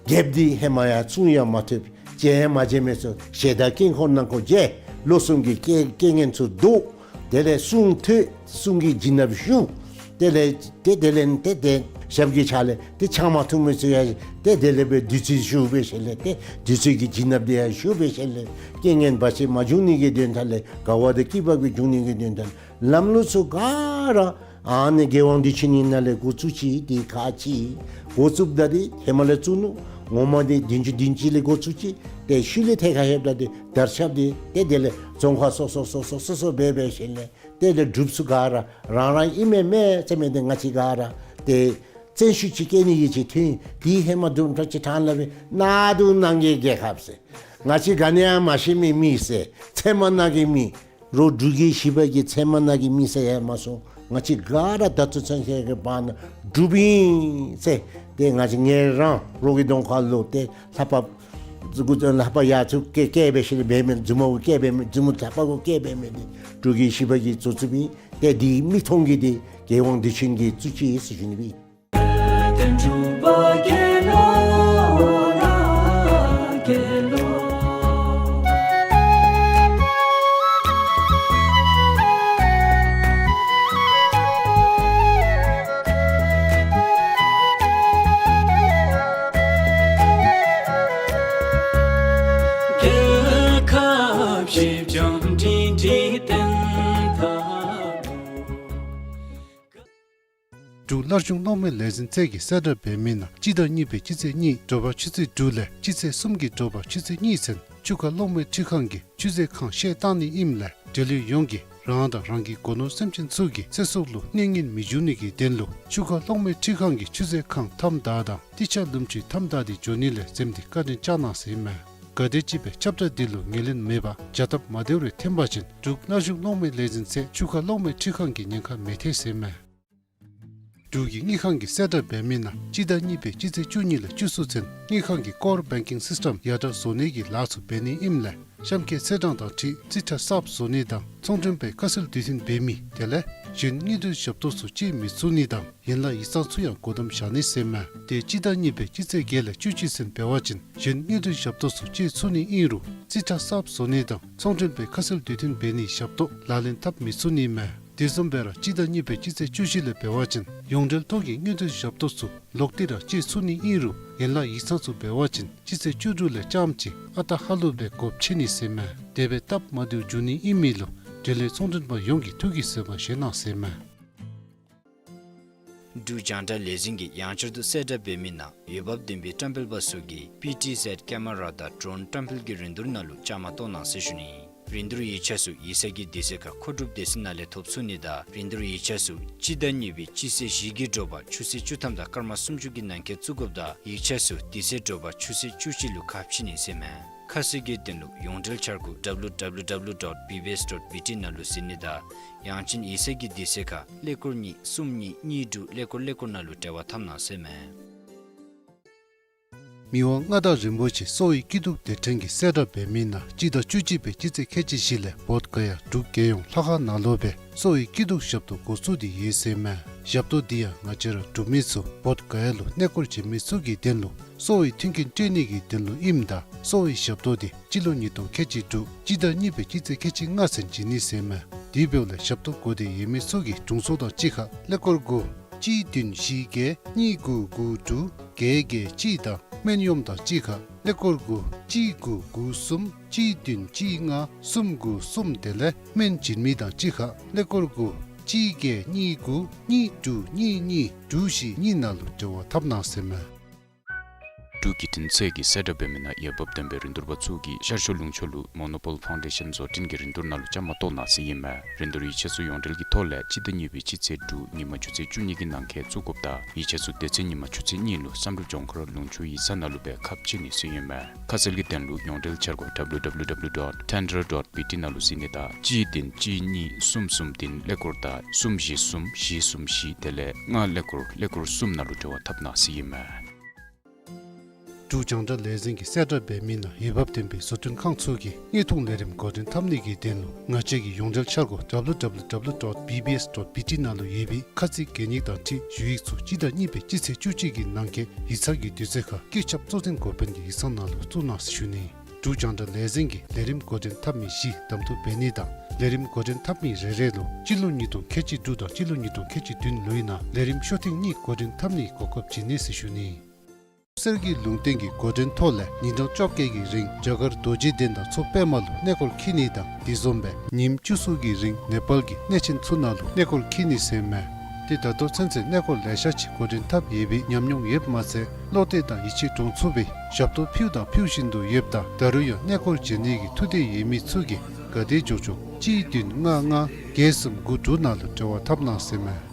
རྒྱལཔོ་འདི་ཧེ་མ་ཡང་བཙུན་ཡང་མ་ཐོབ། མཇལ་ཡང་མ་མཇལ་མི་ཚུ་ཞལ་ཏ་དཀྱིལ་འཁོར་ནང་འཁོད་མཇལ། ལོ་གསུམ་གྱི་རྐྱེན་རྐྱེན་ངན་ཚུ་བཟློག། དེ་ལས་གསུང་ཐོས། གསུང་གི་བྱིན་རླབས་ཞུགས། དེ་ལས་ཏེ་དེ་ལས་ཏེ་ཏེ་ཞབས་ཀྱི་ཕྱག་ལས་ཏེ་ཕྱག་མ་ཐུབ་མི་ཚུ་ཡང་ཏེ་དེ་ལས་སྦེ་བདུད་རྩི་ཞུགས་འབད་ཞིནམ་ལས་ཏེ་བདུད་རྩི་གི་བྱིན་རླབས་དེ་ཡང་ཞུགས་འབད་ཞིནམ་ལས་རྐྱེན་ངན་བར་ཆད་མ་འབྱུང་ནི་གི་དོན་དག་ལས་དགའ་བ་དང་སྐྱིད་པ་གི་འབྱུང་ནི་གི་དོན་དག་ལམ་ལུགས་ཚུ་ག་ར་ཨ་ནི་རྒྱལ་དབང་བདེ་ཆེན་ནི་ནང་ལས་འགོ་བཙུགས་ཅི། དེ་ཁག་ཅིག་འགོ་བཙུགསཔ་ད་འདི་ཧེ་མ་ལས་བཙུགས་ནུག། ངོ་མ་འདི་བདུན་ཅུ་བདུན་ཅུ་ལས་འགོ་བཙུགས་ཅི། ཏེ་ཤུལ་ལས་ཐད་ཁར་ལྷོདཔ་ད་འདི་དར་ཁྱབ་སྟེ་ཏེ་དེ་ལས་རྫོང་ཁག་སོ་སོ་སོ་སོ་སོ་སོ་སྦེ་འབད་ཞིནམ་ལས་ཏེ་དེ་ལས་འབྲུགཔ་ཚུ་ག་ར་རང་རང་ཨིན་མས་མས་ཟེར་མི་འདི་ང་བཅས་ག་ར་ཏེ་བཙན་ཤུགས་ཅིག་བསྐྱེད་ནི་གི་ཅིག་ཐོན། དེ་ཧེ་མ་དུམ་གྲ་ཅིག་ཕྲང་སླབ་པའི་ནང་དུ་ནང་གི་རྒྱལ་ཁབ་ཟེར། ང་བཅས་ག་ནི་ཡང་མ་ཤེས་མི་མི་ཟེར། ཚལ་མ་ནང་གི་མི། རོགས་འབྲུག་གི་ཞི་བ་གི་ཚལ་མ་ནང་གི་མི་ཟེར་ཡང་མ་སོང་། ང་བཅས་ག་ར་ད་ལྟོ་ཚུན་ཆད་ཀྱི་བར་ན་འབྲུགཔ་ཨིན་ཟེར། ཏེ་ང་བཅས་ངེ་རང་རོགས་ཀྱི་གདོང་ཁ་ལུ་ཏེ་ལྷ་པ་ལྷ་པ་ཡར་ཚུར་བཀལ་བཀལ་འབད་ཞིནམ་ལས་འབད་མི་མཛུབ་མོ་བཀལ་འབད་མི་མཛུབ་མོ་ལྷ་པ་གུ་བཀལ་འབད་མི་འདི་འབྲུག་གི་ཞི་བ་གིས་བཙུགས་བཙུགསཔ་ཨིན། ཏེ་འདི་མིག་མཐོང་གི་འདི་རྒྱལ་དབང་བདེ་ཆེན་གྱིས་བཙུགས་ཅི་ཟེར་ཞུ་ནི་ཨིན། འབྲུག་སླར་བྱུང་གློག་མེ་ལས་འཛིན་ཚད་ཀྱིས་གསལ་བསྒྲགས་འབད་མི་ནང་སྤྱི་ཟླ་གཉིས་པའི་སྤྱི་ཚེས་གཉིས་དྲོ་པ་ཆུ་ཚོད་དྲུག་ལས་སྤྱི་ཚེས་གསུམ་གྱི་དྲོ་པ་ཆུ་ཚོད་གཉིས་ཚུན་ཆུ་ཁ་གློག་མེ་འཕྲུལ་ཁང་གི་ཆུ་རྫས་ཁང་བཤལ་བཏང་ནི་ཨིནམ་ལས་འབྲེལ་ཡོད་ཡོངས་ཀྱིས་རང་དང་རང་གི་སྒོ་ནོར་སེམས་ཅན་ཚུ་གི་ཚེ་སྲོག་ལུ་གནོད་ཉེན་མི་འབྱུང་ནི་གི་དོན་ལུ་ཆུ་ཁ་གློག་མེ་འཕྲུལ་ཁང་གི་ཆུ་རྫས་ཁང་མཐའམ་བདའ་དང་ཏི་ཆ་ལུམ་ཆུའི་མཐའམ་བདའ་སྟེ་འགྱོ་ནི་ལས་འཛེམ་སྟེ་བཀའ་དྲིན་བསྐྱང་གནང་ཟེར་ཨིན་མས། ག་དེམ་ཅིག་སྦེ་ཁྱབ་བསྒྲགས་འདི་ལུ་ངོས་ལེན་མེད་པར་བྱ་སྟབས་མ་བདེཝ་རེ་ཐོན་པ་ཅིན་འབྲུག་སླར་བྱུང་གློག་མེ་ལས་འཛིན་ཚད་ཆུ་ཁ་གློག་མེ་འཕྲུལ་ཁང་གི་ཉེན་ཁ་མི་ཐེ་ཟེར་ཨིན་མས། འབྲུག་གི་དངུལ་ཁང་གིས་གསལ་བསྒྲགས་འབད་མི་ནང་སྤྱི་ཟླ་གཉིས་པའི་སྤྱི་ཚེས་བཅུ་གཉིས་ལས་བཅུ་གསུམ་ཚུན་དངུལ་ཁང་གི་ཀོར་བེང་ཀིང་སིསི་ཊམ་ཡར་དྲག་བཟོ་ནི་གི་ལཱ་ཚུ་འབད་ནི་ཨིནམ་ལས་གཤམ་འཁོད་ཚེས་གྲངས་དང་འཁྲིལ་རྩིས་ཁྲ་གསརཔ་བཟོ་ནི་དང་ཚོང་མགྲོན་པའི་ཁ་གསལ་དུས་མཐུན་འབད་མི་དེ་ལས་གཞན་དངུལ་འབྲེལ་ཞབས་ཏོག་ཚུ་སྤྱོད་མི་ཚུགས་ནི་དང་ཡན་ལག་ཡིག་ཚང་ཚུ་ཡང་སྒོ་བསྡམ་བཞག་ནི་ཟེར་ཨིན་མས། དེ་སྤྱི་ཟླ་གཉིས་པའི་སྤྱི་ཚེས་བརྒྱད་ལས་བཅུ་གཅིག་ཚུན་འབད་བ་ཅིན་གཞན་དངུལ་འབྲེལ་ཞབས་ཏོག་ཚུ་སྤྱོད་ཚུགས་ནི་ཨིན་རུང་རྩིས་ཁྲ་གསརཔ་བཟོ་ནི་དང་ཚོང་མགྲོན་པའི་ཁ་གསལ་དུས་མཐུན་འབད་ནིའི་ཞབས་ཏོག་ལག་ལེན་འཐབ་མི་ཚུགས་ནི་ཨིན་མས། དེ་བཟུམ་སྦེ་ར་སྤྱི་ཟླ་གཉིས་པའི་སྤྱི་ཚེས་བཅུ་བཞི་ལས་འབད་བ་ཅིན་ཡོངས་འབྲེལ་ཐོག་གི་དངུལ་འབྲེལ་ཞབས་ཏོག་ཚུ་ལོག་སྟེ་ར་སྤྱོད་ཚུགས་ནི་ཨིན་རུང་ རྒན་ལགས་ཡིག་ཚང་ཚུ་འབད་བ་ཅིན་སྤྱི་ཚེས་བཅུ་དྲུག་ལས་རྐྱངམ་གཅིག་ཨ་རྟག་ཧ་ལུགས་སྦེ་དགོཔ་ཆེ་ནི་ཟེར་མས། དེ་སྦེ་སྟབས་མ་བདེཝ་འབྱུང་ནི་ཨིན་མི་ལུ་འབྲེལ་ཡོད་ཚོང་དོན་པ་ཡོངས་ཀྱིས་ཐུགས་ཀྱིས་བཟོད་པ་བཞེས་གནང་ཟེར་མས། འབྲུག་རྒྱང་བསྒྲགས་ལས་འཛིན་གྱིས་ཡང་བསྐྱར་དུ་གསལ་བསྒྲགས་འབད་མི་ནང་འོས་འབབ་ལྡན་པའི་བཀྲམ་སྤེལ་པ་ཚུ་གིས་པི་ཊི་ཟེཌ་ཀེ་མ་ར་དང་ཌོ་རོན་བཀྲམ་སྤེལ་གྱི་རིན་བསྡུར་ནང་ལུ་བཅའ་མར་གཏོགས་གནང་ཟེར་ཞུ་ནི། རིན་བསྡུར་ཡིག་ཆ་ཚུ་ཡིག་ཚང་གི་དུས་ཚོད་ཁར་མཁོ་སྒྲུབ་སྡེ་ཚན་ནང་ལས་ཐོབ་ཚུགས་ནི་དང་རིན་བསྡུར་ཡིག་ཆ་ཚུ་སྤྱི་ཟླ་གཉིས་པའི་སྤྱི་ཚེས་བཞི་གི་དྲོ་པ་ཆུ་ཚོད་བཅུ་ཐམ་དང་སྐར་མ་སུམ་ཅུ་གི་ནང་འཁོད་བཙུགས་དགོཔ་དང་ཡིག་ཆ་ཚུ་དེ་ཚེ་དྲོ་པ་ཆུ་ཚོད་བཅུ་གཅིག་ལུ་ཁ་ཕྱེ་ནི་ཟེར་མས། ཁ་གསལ་གྱི་དོན་ལུ་ཡོངས་འབྲེལ་འཆར་སྒོ་ཌབ་ལུ་ཌབ་ལུ་ཌབ་ལུ་ཌོཊ་བི་བི་ཨེསི་ཌོཊ་བི་ཊི་ནང་ལུ་གཟིགས་ནི་དང་ཡང་ཅིན་ཡིག་ཚང་གི་དུས་ཚོད་ཁར་ཀླད་ཀོར་གཉིས་གསུམ་གཉིས་གཉིས་དྲུག་ཀླད་ཀོར་ཀླད་ཀོར་ནང་ལུ་འབྲེལ་བ་འཐབ་གནང་ཟེར་མས། མི་དབང་མངའ་བདག་རིན་པོ་ཆེ་གསོ་བའི་སྐྱིད་སྡུག་སྡེ་ཕྲན་གྱིས་གསལ་བསྒྲགས་འབད་མི་ནང་སྤྱི་ཟླ་བཅུ་གཅིག་པའི་སྤྱི་ཚེས་ཁལ་གཅིག་བཞི་ལས་བོདྷ་ག་ཡ་འབྲུག་རྒྱལ་ཡོངས་ལྷ་ཁང་ནང་ལུ་སྦེ་གསོ་བའི་སྐྱིད་སྡུག་ཞབས་ཏོག་འགོ་བཙུགས་ཏེ་ཡོད་ཟེར་མས། ཞབས་ཏོག་འདི་ཡང་ང་བཅས་ར་འབྲུག་མི་ཚུ་བོདྷ་ག་ཡ་ལུ་གནས་སྐོར་བྱོན་མི་ཚུ་གི་དོན་ལུ་གསོ་བའི་མཐུན་རྐྱེན་སྤྲོད་ནི་གི་དོན་ལུ་ཨིནམ་ད་གསོ་བའི་ཞབས་ཏོག་འདི་སྤྱི་ལོ་ཉིས་སྟོང་ཁལ་གཅིག་དྲུག་སྤྱི་ཟླ་གཉིས་པའི་སྤྱི་ཚེས་ཁལ་གཅིག་ལྔ་ཚུན་བྱིན་ནི་ཟེར་མས། དེ་འབདཝ་ལས་ཞབས་ཏོག་དགོས་འདོད་ཡོད་མི་ཚུ་གིས་དྲུང་འཚོ་དང་གཅིག་ཁར་ཀླད་ཀོར་དགུ་གཅིག་བདུན་བཞི་བརྒྱད་གཉིས་དགུ་དགུ་དྲུག་བརྒྱད་བརྒྱད་གཅིག་དང་སྨན་གཡོགམ་དང་གཅིག་ཁར་ཀླད་ཀོར་དགུ་གཅིག་དགུ་དགུ་གསུམ་གཅིག་བདུན་གཅིག་ལྔ་གསུམ་དགུ་གསུམ་དེ་ལས་སྨན་བྱིན་མི་དང་གཅིག་ཁར་ཀླད་ཀོར་དགུ་གཅིག་བརྒྱད་གཉིས་དགུ་གཉིས་དྲུག་གཉིས་གཉིས་དྲུག་བཞི་གཉིས་ནང་ལུ་འབྲེལ་བ་འཐབ་གནང་ཟེར་མས། འབྲུག་བརྒྱུད་འཕྲིན་ཚད་ཀྱིས་གསལ་བསྒྲགས་འབད་མི་ནང་འོས་འབབ་ལྡན་པའི་རིན་བསྡུར་པ་ཚུ་གིས་ཤར་ཕྱོགས་ལུང་ཕྱོགས་ལུ་མོ་ནོ་པོལ་ཕའུན་ཌེ་ཤཱན་བཟོ་སྐྲུན་གྱི་རིན་བསྡུར་ནང་ལུ་བཅའ་མར་གཏོགས་གནང་ཟེར་ཨིན་མས། རིན་བསྡུར་ཡིག་ཆ་ཚུ་ཡོངས་འབྲེལ་གྱི་ཐོག་ལས་སྤྱི་ཟླ་གཉིས་པའི་སྤྱི་ཚེས་དྲུག་ཉིན་མ་ཆུ་ཚོད་བཅུ་གཉིས་ཀྱི་ནང་འཁོད་བཙུགས་དགོཔ་དང་ཡིག་ཆ་ཚུ་དེ་ཚེ་ཉིན་མ་ཆུ་ཚོད་གཉིས་ལུ་བསམ་གྲུབ་ལྗོངས་མཁར་ལུང་ཕྱོགས་ཡིག་ཚང་ནང་ལུ་སྦེ་ཁ་ཕྱེ་ནི་ཟེར་ཨིན་མས། ཁ་གསལ་གྱི་དོན་ལུ་ཡོངས་འབྲེལ་འཆར་སྒོ་ཌབ་ལུ་ཌབ་ལུ་ཌབ་ལུ་ཌོཊ་ཊེན་ཌར་ཌོཊ་བི་ཊི་ནང་ལུ་གཟིགས་ནི་དང་གཅིག་བདུན་གཅིག་གཉིས་གསུམ་གསུམ་བདུན་ཀླད་ཀོར་དང་གསུམ་བཞི་གསུམ་བཞི་གསུམ་བཞི་དེ་ལས་ལྔ་ཀླད་ཀོར་ཀླད་ཀོར་གསུམ་ནང་ལུ་འབྲེལ་བ་འཐབ་གནང་ཟེར་ཨིན་མས། འབྲུག་རྒྱང་བསྒྲགས་ལས་འཛིན་གྱིས་གསལ་བསྒྲགས་འབད་མི་ནང་འོས་འབབ་ལྡན་པའི་བཟོ་སྐྲུན་ཁང་ཚུ་གིས་དངོས་མཐོང་ལས་རིམ་འགོ་འདྲེན་འཐབ་ནི་གི་དོན་ལུ་ང་བཅས་ཀྱི་ཡོངས་འབྲེལ་འཆར་སྒོ་ཌབ་ལུ་ཌབ་ལུ་ཌབ་ལུ་ཌོཊ་བི་བི་ཨེསི་ཌོཊ་བི་ཊི་ནང་ལུ་ཡོད་པའི་ཁ་ཚིག་གད་སྙིགས་དང་འཁྲིལ་ཞུ་ཡིག་ཚུ་སྤྱི་ཟླ་གཉིས་པའི་སྤྱི་ཚེས་བཅུ་གཅིག་གི་ནང་འཁོད་ཡིག་ཚང་གི་དུས་ཚོད་ཁར་བཀོད་ཁྱབ་གཙོ་འཛིན་འགོ་དཔོན་གྱི་ཡིག་ཚང་ནང་ལུ་བཙུགས་གནང་ཟེར་ཞུ་ནི། འབྲུག་རྒྱང་བསྒྲགས་ལས་འཛིན་གྱིས་ལས་རིམ་འགོ་འདྲེན་འཐབ་མི་བཞི་གདམ་འཐུ་འབད་ནི་དང་ལས་རིམ་འགོ་འདྲེན་འཐབ་མི་རེ་རེ་ལུ་སྤྱི་ལོ་ཉིས་སྟོང་ཁལ་གཅིག་དྲུག་དང་སྤྱི་ལོ་ཉིས་སྟོང་ཁལ་གཅིག་བདུན་ལོའི་ནང་ལས་རིམ་ཤོག་ཐེངས་གཉིས་འགོ་འདྲེན་འཐབ་ནིའི་གོ་སྐབས་བྱིན་ནི་ཟེར་ཞུ་ནི། གསེར་གྱི་ལུང་བསྟན་གྱི་འགོ་འདྲེན་ཐོག་ལས་ཉིན་གྲངས་བཅོ་བརྒྱད་ཀྱི་རིང་རྒྱ་གར་རྡོ་རྗེ་གདན་དང་མཚོ་པདྨ་ལུ་གནས་སྐོར་འཁྱིད་ནི་དང་དེ་བཟུམ་སྦེ་ཉིནམ་བཅུ་གསུམ་གྱི་རིང་ནེ་པཱལ་གྱི་གནས་ཆེན་ཚུ་ནང་ལུ་གནས་སྐོར་འཁྱིད་ནི་ཟེར་མས། ཏེ་ད་ལྟོ་ཚུན་ཚོད་གནས་སྐོར་ལེ་ཤ་ཅིག་འགོ་འདྲེན་འཐབ་ཡོད་པའི་ཉམས་མྱོང་ཡོདཔ་མ་ཚད་བློ་གཏད་དང་ཡིད་ཆེས་འདྲོངས་ཚུགས་པའི་ཞབས་ཏོག་ཕུལ་དང་ཕུལ་བཞིན་དུ་ཡོདཔ་ད་ད་རུང་ཡང་གནས་སྐོར་བྱོན་ནི་གི་ཐུགས་འདོད་ཡོད་མི་ཚུ་གིས་ག་དེ་མགྱོགས་མགྱོགས་གཅིག་བདུན་ལྔ་ལྔ་བརྒྱད་གསུམ་དགུ་དྲུག་ནང་ལུ་འབྲེལ་བ་འཐབ་གནང་ཟེར་མས།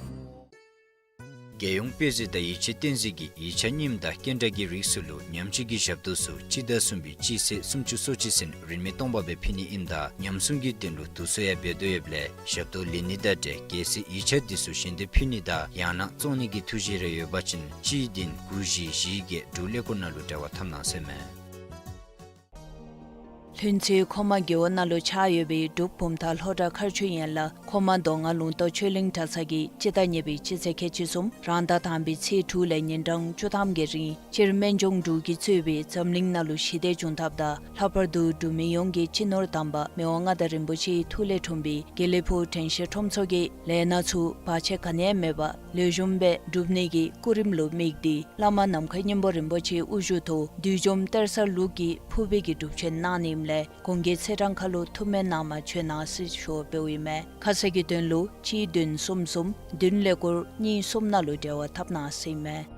རྒྱལ་ཡོངས་དཔེ་མཛོད་དང་ཡིག་ཆ་བསྟན་འཛིན་གྱིས་ཡིག་ཆ་རྙིངམ་དང་སྐྱེལ་འདྲ་གི་རིགས་ཚུ་ལུ་ཉམས་ཞིབ་ཀྱི་ཞབས་ཏོག་ཚུ་སྤྱི་ཟླ་གསུམ་པའི་སྤྱི་ཚེས་སུམ་ཅུ་སོ་གཅིག་ཚུན་རིན་མེད་སྟོང་པ་སྦེ་ཕུལ་ནི་ཨིནམ་ད་ཉམས་སྲུང་གི་དོན་ལུ་དུས་ཚོད་ཡང་འབད་དོ་ཡོདཔ་ལས་ཞབས་ཏོག་ལེན་ནི་དང་འབྲེལ་གལ་སྲིད་ཡིག་ཆ་འདི་ཚུ་ཞལ་འདེབས་ཕུལ་ནི་དང་ཡང་ན་བཙོང་ནི་གི་ཐུགས་བཞེད་རེ་ཡོད་པ་ཅིན་གཅིག་བདུན་དགུ་བཞི་བཞི་བརྒྱད་དྲུག་ཀླད་ཀོར་ནང་ལུ་འབྲེལ་བ་འཐབ་གནང་ཟེར་མས། ལྷུན་རྩེའི་མཁོ་མ་དགེ་བ་ནང་ལུ་ཆགས་ཡོད་པའི་འབྲུག་བུམ་ཐང་ལྷོ་བྲག་མཁར་ཆུ་ཡན་ལག་མཁོ་མ་མདོ་སྔགས་ལུང་རྟོགས་ཆོས་གླིང་གྲྭ་ཚང་གིས་སྤྱི་ཟླ་གཉིས་པའི་སྤྱི་ཚེས་ཁལ་གཅིག་གསུམ་རང་ཟླ་དང་པའི་ཚེས་དྲུག་ལས་ཉིན་གྲངས་བཅུ་ཐམ་གྱི་རིང་སྤྱིར་སྨན་ལྗོངས་འབྲུག་གིས་གཙོས་པའི་འཛམ་གླིང་ནང་ལུ་ཞི་བདེ་བྱུང་ཐབས་དང་ལྷག་པར་དུ་འབྲུག་མི་ཡོངས་ཀྱི་སྤྱི་ནོར་དམ་པ་མི་དབང་མངའ་བདག་རིན་པོ་ཆེའི་ཐུགས་ལས་འཁྲུངས་པའི་དགེ་ལེགས་ཕུག་དྲན་ཤེས་ཁྲོམ་ཚོགས་ཀྱིས་ལས་སྣ་ཚུ་བར་ཆད་ག་ནི་ཡང་མེད་པར་ལེགས་ཤོམ་སྦེ་འགྲུབ་ནི་གི་སྐུ་རིམ་ལུ་དམིགས་ཏེ་བླ་མ་ནམ་མཁའི་སྙིང་པོ་རིན་པོ་ཆེའི་དབུ་བཞུགས་ཐོག་བདུད་འཇོམས་གཏེར་གསར་ལུགས་ཀྱི་ཕུར་པའི་གི་སྒྲུབ་མཆོད་གནང་ནི་ཨིནམ་ལས་གོང་གི་ཚེས་གྲངས་ཁར་ལུ་ཐུགས་སྨོན་གནང་བར་བྱོན་གནང་ཟེར་ཞུ་བ་འབདཝ་ཨིན་མས། ཁ་གསལ་གྱི་དོན་ལུ་གཅིག་བདུན་གསུམ་གསུམ་བདུན་ཀླད་ཀོར་གཉིས་གསུམ་ནང་ལུ་འབྲེལ་བ་འཐབ་གནང་ཟེར་ཨིན་མས།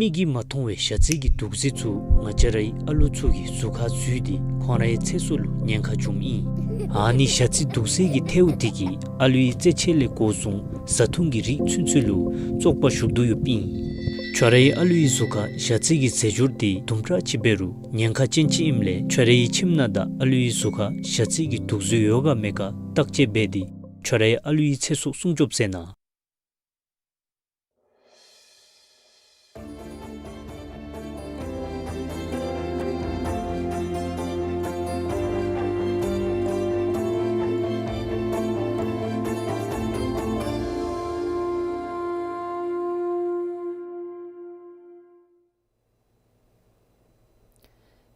མིག་གིས་མ་མཐོང་བའི་ཞ་རྩི་གི་དུག་རྫས་ཚུ་ང་བཅས་རའི་ཨ་ལུ་ཚུ་གི་གཟུགས་ཁར་འཛུལ་ཏེ་ཁོང་རའི་ཚེ་སྲོག་ལུ་ཉེན་ཁ་འབྱུངམ་ཨིན། ཨ་ནི་ཞ་རྩི་དུག་རྫས་ཀྱི་ཐལཝ་དེ་གིས་ཨ་ལུའི་རྩེད་ཆས་ལས་འགོ་བཟུང་བཟའ་འཐུང་གི་རིགས་ཚུན་ཚོད་ལུ་བཙོག་པ་ཞུགས་དོ་ཡོདཔ་ཨིན། ཁྱོད་རའི་ཨ་ལུའི་གཟུགས་ཁར་ཞ་རྩི་གི་རྫས་སྦྱོར་དེ་དུམ་གྲ་ཅིག་འབད་རུང་ཉེན་ཁ་ཅན་ཅིག་ཨིནམ་ལས་ཁྱོད་རའི་ཁྱིམ་ནང་དང་ཨ་ལུའི་གཟུགས་ཁར་ཞ་རྩི་གི་དུག་རྫས་ཡོད་ག་མེད་ག་བརྟག་དཔྱད་འབད་དེ་ ཁྱོད་རའི་ཨ་ལུའི་ཚེ་སྲོག་སྲུང་སྐྱོབ་མཛད་གནང་།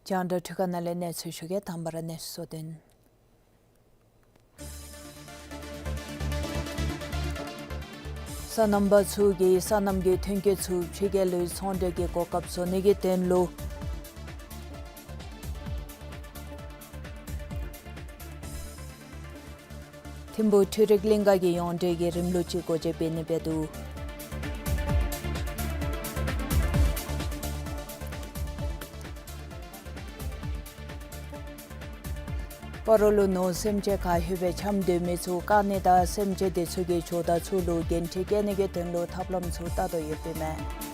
རྒྱང་བསྒྲགས་འཕྲུལ་ཁང་ནང་ལས་གནས་ཚུལ་ཞུ་གེ། དང་པ་ར་གནས་ཚུལ་གཙོ་དོན། སོ་ནམ་པ་ཚུ་གིས་སོ་ནམ་གྱི་ཐོན་སྐྱེད་ཚུ་ཕྱི་རྒྱལ་ལུ་ཚོང་འབྲེལ་གྱི་གོ་སྐབས་བཟོ་ནི་གི་དོན་ལུ། ཐིམ་ཕུ་འཕྲུལ་རིག་གླིང་ཁ་གིས་ཡོངས་འབྲེལ་གྱི་རིམ་ལུགས་ཅིག་སྒོ་འབྱེད་འབད་ནི་འབད་འདུག། སྤ་རོ་ལུ་ནོར་སེམས་ཅན་ག་ཧེ་སྦེ་འཁྱམས་སྡོད་མི་ཚུ་བཀག་ནི་དང་སེམས་ཅན་དེ་ཚུ་གི་ཇོ་བདག་ཚུ་ལུ་འགན་འཁྲི་བཀལ་ནི་གི་དོན་ལུ་ཐབས་ལམ་ཚུ་བལྟ་དོ་ཡོདཔ་ཨིན་མས།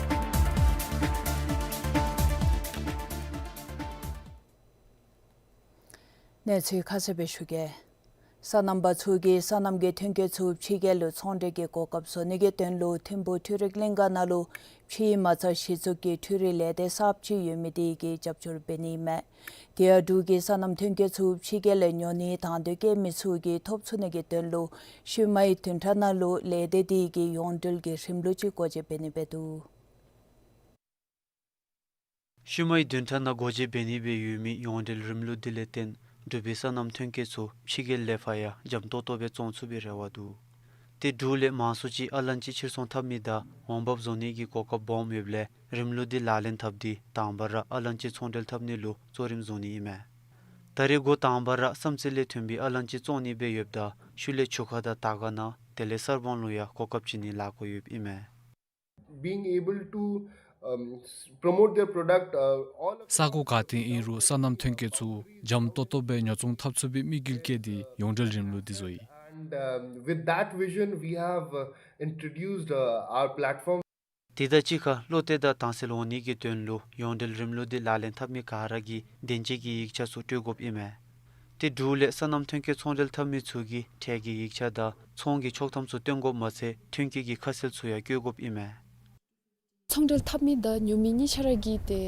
གནས་ཚུལ་ཁ་གསལ་སྦེ་ཞུ་གེ། སོ་ནམ་པ་ཚུ་གིས་སོ་ནམ་གྱི་ཐོན་སྐྱེད་ཚུ་ཕྱི་རྒྱལ་ལུ་ཚོང་འབྲེལ་གྱི་གོ་སྐབས་བཟོ་ནི་གི་དོན་ལུ་ཐིམ་ཕུ་འཕྲུལ་རིག་གླིང་ཁ་ནང་ལུ་ཕྱིའི་མ་རྩ་གཞི་བཙུགས་ཀྱི་འཕྲུལ་རིག་ལས་སྡེ་གསརཔ་ཅིག་ཡོད་མི་དེ་གིས་རྒྱབ་སྐྱོར་འབད་ནི་ཨིན་མས། དེ་ཡང་འབྲུག་གི་སོ་ནམ་ཐོན་སྐྱེད་ཚུ་ཕྱི་རྒྱལ་ལས་ཉོ་ནི་དང་དོད་བཀལ་མི་ཚུ་གིས་ཐོབ་ཚུགས་ནི་གི་དོན་ལུ་ཤུལ་མའི་བདུན་ཕྲག་ནང་ལུ་ལས་སྡེ་དེ་གིས་ཡོངས་འབྲེལ་གྱི་རིམ་ལུགས་ཅིག་སྒོ་འབྱེད་འབད་ནི་འབད་འདུག། ཤུལ་མའི་བདུན་ཕྲག་ནང་སྒོ་འབྱེད་འབད་ནི་སྦེ་ཡོད་མི་ཡོངས་འབྲེལ་རིམ་ལུགས་འདི་ལས་བརྟེན་འབྲུག་པའི་སོ་ནམ་ཐོན་སྐྱེད་ཚུ་ཕྱི་རྒྱལ་ལས་ཕར་ཡང་འཇམ་ཏོག་ཏོ་སྦེ་བཙོང་ཚུགས་པའི་རེ་བ་འདུག། ཏེ་འབྲུག་ལས་མང་སུ་ཅིག་ཨ་ལན་ཅི་ཕྱིར་ཚོང་འཐབ་ནི་དང་འོང་འབབ་བཟོ་ནི་གི་གོ་སྐབས་སྦོམ་ཡོདཔ་ལས་རིམ་ལུགས་འདི་ལག་ལེན་འཐབ་སྟེ་དང་པ་ར་ཨ་ལན་ཅི་ཚོང་འབྲེལ་འཐབ་ནི་ལུ་གཙོ་རིམ་བཟུང་ནི་ཨིན་མས། ད་རེས་འགོ་དང་པ་ར་བསམ་རྩེ་ལས་ཐོན་པའི་ཨ་ལན་ཅི་བཙོང་ནི་སྦེ་ཡོདཔ་ད་ཤུལ་ལས་ཆུ་ཁ་དང་དར་དཀར་ནང་དེ་ལས་གསར་སྤང་ལུ་ཡང་གོ་སྐབས་བྱིན་ནི་ལཱ་འགོ་ཡོདཔ་ཨིན་མས། Being able to, um, s- promote their product, uh, all of ས་གོ་ག་ཏེ་ཨིན་རུང་སོ་ནམ་ཐོན་སྐྱེད་ཚུ་འཇམ་ཏོག་ཏོ་སྦེ་ཉོ་ཚོང་འཐབ་ཚུགས་པའི་དམིགས་ཡུལ་བསྐྱེད་དེ་ཡོངས་འབྲེལ་རིམ་ལུགས་འདི་བཟོ་ཡི། And, um, with that vision, we have, uh, introduced, uh, our platform. དེ་དང་གཅིག་ཁར་བློ་གཏད་དང་དྭངས་གསལ་འོང་ནི་གི་དོན་ལུ་ཡོངས་འབྲེལ་རིམ་ལུགས་འདི་ལག་ལེན་འཐབ་མི་ག་ར་གིས་བདེན་འཇགས་ཀྱི་ཡིག་ཆ་ཚུ་སྤྲོད་དགོཔ་ཨིན་མས། ཏེ་འབྲུག་ལས་སོ་ནམ་ཐོན་སྐྱེད་ཚོང་འབྲེལ་འཐབ་མི་ཚུ་གིས་ཁྲལ་གྱི་ཡིག་ཆ་དང་ཚོང་གི་ཆོག་ཐམ་ཚུ་སྟོན་དགོཔ་མ་ཚད་ཐོན་སྐྱེད་ཀྱི་ཁ་གསལ་ཚུ་ཡང་བཀོད་དགོཔ་ཨིན་མས། ཚོང་འབྲེལ་འཐབ་མི་དང་ཉོ་མི་གཉིས་ཆ་ར་གིས་ཏེ་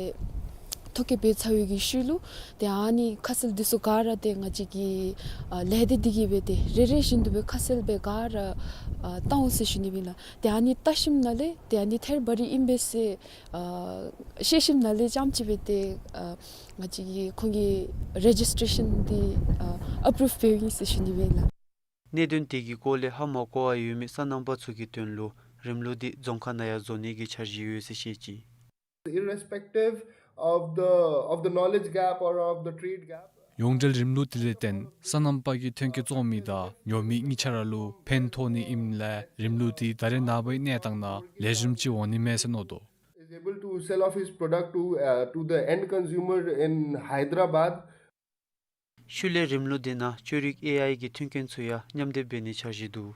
ཐོ་བཀོད་འབད་ཚར་བའི་གི་ཤུལ་ལུ་ཏེ་ཨ་ནི་ཁ་གསལ་འདི་ཚུ་ག་ར་ཏེ་ང་བཅས་ཀྱི་ཨ་ལས་སྡེ་འདི་གིས་སྦེ་ཏེ་རེ་རེ་བཞིན་དུ་སྦེ་ཁ་གསལ་སྦེ་ག་ར་ཨ་བལྟ་འོང་ཟེར་ཞུ་ནི་ཨིན་ལགས། ཏེ་ཨ་ནི་བལྟ་ཞིནམ་ལས་ཏེ་ཨ་ནི་ཐེར་འབའ་རི་ཨིན་པས་ཟེར་ཨ་ཤེས་ཞིནམ་ལས་རྐྱངམ་ཅིག་སྦེ་ཏེ་ཨ་ང་བཅས་ཀྱིས་ཁོང་གི་རེ་ཇིས་ཊེ་ཤཱན་འདི་ཨ་ཨེ་པུ་རུབ་འབདཝ་ཨིན་ཟེར་ཞུ་ནི་ཨིན་ལགས། གནད་དོན་དེ་གི་སྐོར་ལས་ཧ་མ་གོ་བར་ཡོད་མི་སོ་ནམ་པ་ཚུ་གི་དོན་ལུ་རིམ་ལུགས་འདི་རྫོང་ཁག་ནང་ཡང་བཟོ་ནི་གི་འཆར་གཞི་ཡོད་ཟེར་བཤད་ཅི། Irrespective of the, of the knowledge gap or of the trade gap. ཡོངས་འབྲེལ་རིམ་ལུགས་དེ་ལས་བརྟེན་སོ་ནམ་པ་གིས་ཐོན་སྐྱེད་བཙོང་མི་དང་ཉོ་མི་གཉིས་ཆ་ར་ལུ་ཕན་ཐོགས་ནི་ཨིནམ་ལས་རིམ་ལུགས་དེ་ད་རེས་ནངས་པའི་གནས་སྟངས་ནང་ལེགས་ཤོམ་ཅིག་འོང་ནི་མས་ཟེར་མནོ་དོ། Is able to sell off his product to, uh, to the end consumer in Hyderabad. ཤུལ་ལས་རིམ་ལུགས་དེ་ནང་བཅོས་རིག་ཨེ་ཨའི་གི་མཐུན་རྐྱེན་ཚུ་ཡང་མཉམ་སྡེབ་འབད་ནི་འཆར་གཞི་འདུག།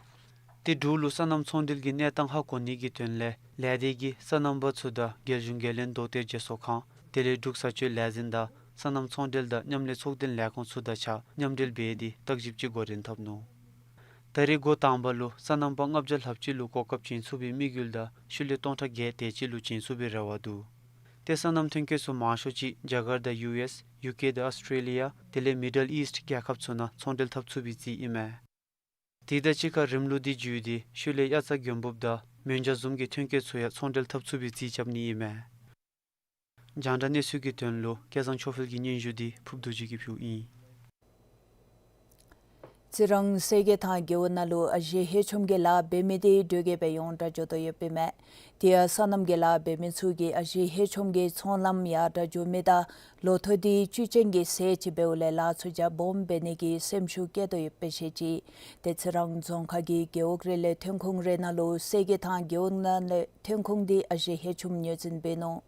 ཏེ་འབྲུག་ལུ་སོ་ནམ་ཚོང་འབྲེལ་གྱི་གནས་སྟངས་ཧ་གོ་ནི་གི་དོན་ལས་ལས་སྡེ་གིས་སོ་ནམ་པ་ཚུ་དང་རྒྱལ་གཞུང་འགན་ལེན་མདོ་སྟོད་རྒྱལ་ཚོགས་ཁང་དེ་ལས་འབྲུག་བཟའ་སྤྱོད་ལས་འཛིན་དང་སོ་ནམ་ཚོང་འབྲེལ་དང་མཉམ་ལས་ཚོགས་སྡེ་ལས་ཁུངས་ཚུ་དང་གཅིག་ཁར་མཉམ་འབྲེལ་འབད་དེ་བརྟག་ཞིབ་ཅིག་འགོ་འདྲེན་འཐབ་ནུག། ད་རེས་འགོ་དང་པ་ལུ་སོ་ནམ་པ་ལྔ་བརྒྱ་ལྷགཔ་ཅིག་ལུ་གོ་སྐབས་བྱིན་ཚུགས་པའི་དམིགས་ཡུལ་དང་ཤུལ་ལས་སྟོང་ཕྲག་བརྒྱད་དེ་ཅིག་ལུ་བྱིན་ཚུགས་པའི་རེ་བ་འདུག། ཏེ་སོ་ནམ་ཐོན་སྐྱེད་ཚུ་མང་ཤོས་ཅིག་རྒྱ་གར་དང་ཡུ་ཨེསི་ཡུ་ཀེ་དང་ཨོསི་ཊྲེ་ལི་ཡ་དེ་ལས་མི་ཌལ་ཨིསཊ་རྒྱལ་ཁབ་ཚུ་ནང་ཚོང་འབྲེལ་འཐབ་ཚུགས་པའི་རྩིས་ཨིན་མས། དེ་དང་གཅིག་ཁར་རིམ་ལུགས་འདི་བརྒྱུད་དེ་ཤུལ་ལས་དབྱར་རྩྭ་དགུན་འབུབ་དང་མོན་ཇ་བཟུམ་གྱི་ཐོན་སྐྱེད་ཚུ་ཡང་ཚོང་འབྲེལ་འཐབ་ཚུགས་པའི་རྩིས་རྐྱབ་ནི་ཨིན་མས། རྒྱང་བསྒྲགས་གནས་ཚུལ་གྱི་དོན་ལུ་སྐལ་བཟང་ཆོས་འཕེལ་གྱི་སྙན་ཞུ་འདི་ཕུརཔ་རྡོ་རྗེ་གིས་ཕུལཝ་ཨིན། རྩི་རང་གསེར་གྱི་ཐང་རྒེད་འོག་ནང་ལུ་ཨ་ཞེ་ཧེ་ཆོམ་གྱི་ལཱ་འབད་མི་དེ་འགྲོས་ཀྱིས་སྦེ་ཡོངས་གྲགས་འགྱོ་དོ་ཡོདཔ་ཨིན་མས། དེ་ཡང་སོ་ནམ་གྱི་ལཱ་འབད་མི་ཚུ་གིས་ཨ་ཞེ་ཧེ་ཆོམ་གྱི་ཚོང་ལམ་ཡར་དྲག་འགྱོ་མི་དང་ལོ་ཐོག་འདི་བཅུད་ཅན་གྱི་ཟས་ཅིག་འབདཝ་ལས་ལཱ་ཚུ་རྒྱ་སྦོམ་འབད་ནི་གི་སེམས་ཤུགས་བསྐྱེད་དོ་ཡོདཔ་སྦེ་བཤད་ཅི། ཏེ་རྩི་རང་རྫོང་ཁག་གི་རྒེད་འོག་རེ་ལས་ཐོན་ཁུངས་རེ་ནང་ལུ་གསེར་གྱི་ཐང་རྒེད་འོག་ནང་ལས་ཐོན་ཁུངས་འདི་ཨ་ཞེ་ཧེ་ཆོམ་ངོས་འཛིན་འབད་ནུག།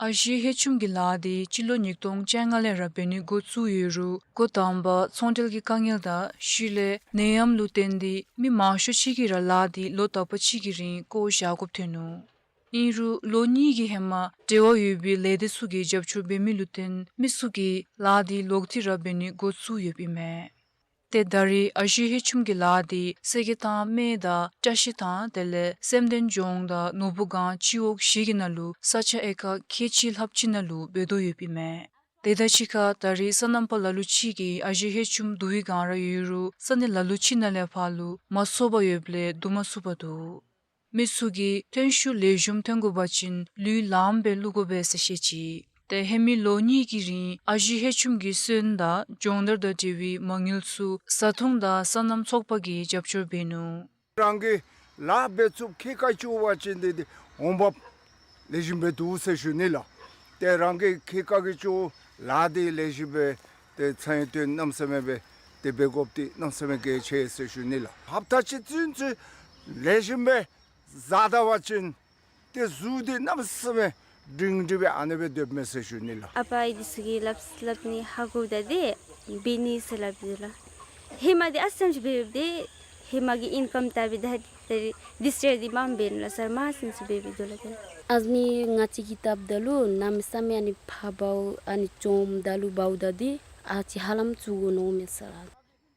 ཨ་ཞེ་ཧེ་ཆོམ་གྱི་ལཱ་འདི་སྤྱི་ལོ་ཉིས་སྟོང་བཅོ་ལྔ་ལས་ར་འབད་ནི་འགོ་བཙུགས་ཡོད་རུང་འགོ་དང་པ་ཚོང་འབྲེལ་གྱི་དཀའ་ངལ་དང་ཤུལ་ལས་ནད་ཡམས་ལུ་བརྟེན་ཏེ་མི་མང་ཤོས་ཅིག་གིས་ར་ལཱ་འདི་ལོ་དག་པ་ཅིག་གི་རིང་བཀོ་བཞག་དགོཔ་ཐོན་ནུག། ཨིན་རུང་ལོ་གཉིས་ཀྱི་ཧེ་མ་འབྲེལ་བ་ཡོད་པའི་ལས་སྡེ་ཚུ་གིས་རྒྱབ་སྐྱོར་འབད་མི་ལུ་བརྟེན་མི་ཚུ་གིས་ལཱ་འདི་ལོག་སྟེ་ར་འབད་ནི་འགོ་བཙུགས་ཡོདཔ་ཨིན་མས། ཏེ་ད་རེས་ཨ་ཞེ་ཧེ་ཆུམ་གྱི་ལཱ་འདི་སེ་གེ་ཐང་སྨད་དང་བཀྲ་ཤིས་ཐང་དེ་ལས་སེམས་ལྡན་ལྗོངས་དང་ནོར་བུ་སྒང་སྤྱི་འོག་བཞི་གི་ནང་ལུ་ས་ཆ་ཨེ་ཀར་ཁལ་གཅིག་ལྷགཔ་ཅིག་ནང་ལུ་འབད་དོ་ཡོདཔ་ཨིན་མས། དེ་དང་གཅིག་ཁར་ད་རེས་སོ་ནམ་པ་ལ་ལུ་ཅིག་གིས་ཨ་ཞེ་ཧེ་ཆུམ་བསྡུ་བའི་སྒང་ར་ཡོད་རུང་ས་གནས་ལ་ལུ་ཅིག་ནང་ལས་ཕར་ལུ་མ་སོརཝ་ཡོདཔ་ལས་བསྡུ་མ་ཚུགས་པར་འདུག། མི་ཚུ་གིས་ཐོན་ཤུགས་ལེགས་ཤོམ་ཐོན་དགོ་པ་ཅིན་ལུད་ལངམ་སྦེ་བླུག་དགོ་པས་ཟེར་བཤད་ཅི། ཏེ་ཧེ་མའི་ལོ་གཉིས་ཀྱི་རིང་ཨ་ཞེ་ཧེ་ཆུམ་གྱི་སོན་དང་སྦྱོང་བརྡར་དང་འབྲེལ་བའི་མ་དངུལ་ཚུ་བཟའ་འཐུང་དང་སོ་ནམ་ཚོགས་པ་གིས་རྒྱབ་སྐྱོར་འབད་ནུག། རང་གི་ལཱ་འབད་ཚུགསཔ་ཁེ་ཀ་ཅིག་འབད་བ་ཅིན་འདི་འདི་འོང་འབབ་ལེགས་ཤོམ་སྦེ་འདུག་ཟེར་ཞུ་ནི་ལགས། ཏེ་རང་གི་ཁེ་ཀ་གིས་ཅིག་ལཱ་འདི་ལེགས་ཤོམ་སྦེ་ཏེ་ཚེ་ཡི་དོན་གནམ་མེད་ས་མེད་སྦེ་ཏེ་འབད་དགོཔ་འདི་གནམ་མེད་ས་མེད་གལ་ཆེ་ཟེར་ཞུ་ནི་ལགས། ཧབ་ཏ་གཅིག་ཚུན་ཚོད་ལེགས་ཤོམ་སྦེ་བཟའ་ད་པ་ཅིན་ཏེ་གཟུགས་འདི་གནམ་མེད་ས་མེད་སྒྲིང་སྒྲི་སྦེ་ཨ་ནི་སྦེ་སྡོདཔ་མས་ཟེར་ཞུ་ནི་ལགས། ཨ་པ་ཨའི་འདི་ཚུ་གིས་སླབ་སླབ་ནི་ཧ་གོ་ད་འདི་འབད་ནི་ཟེར་སླབ་འདུག་ལགས། ཧེ་མ་འདི་ཨ་ཙམ་ཅིག་འབད་འབདཝ་ད་ཧེ་མ་གི་ཨིན་ཀམ་བལྟ་སྦེ་ད་འདི་འདི་ཚུ་འདི་མངམ་འབད་ནུག་ལགས། ས་མ་ཙམ་ཅིག་འབད་འབདཝ་ད་ལགས། ཏེ་ཨ་ནི་ང་བཅས་ཀྱིས་བཏབ་ད་ལུ་གནམ་མེད་ས་མེད་ཨ་ནི་ཕར་འབག་ཨ་ནི་བཅོམ་ད་ལུ་འབག་ད་འདི་ཨ་ཙི་ཧ་ལམ་བཙུགས་དགོ་མནོཝ་མས་ཟེར་ལགས།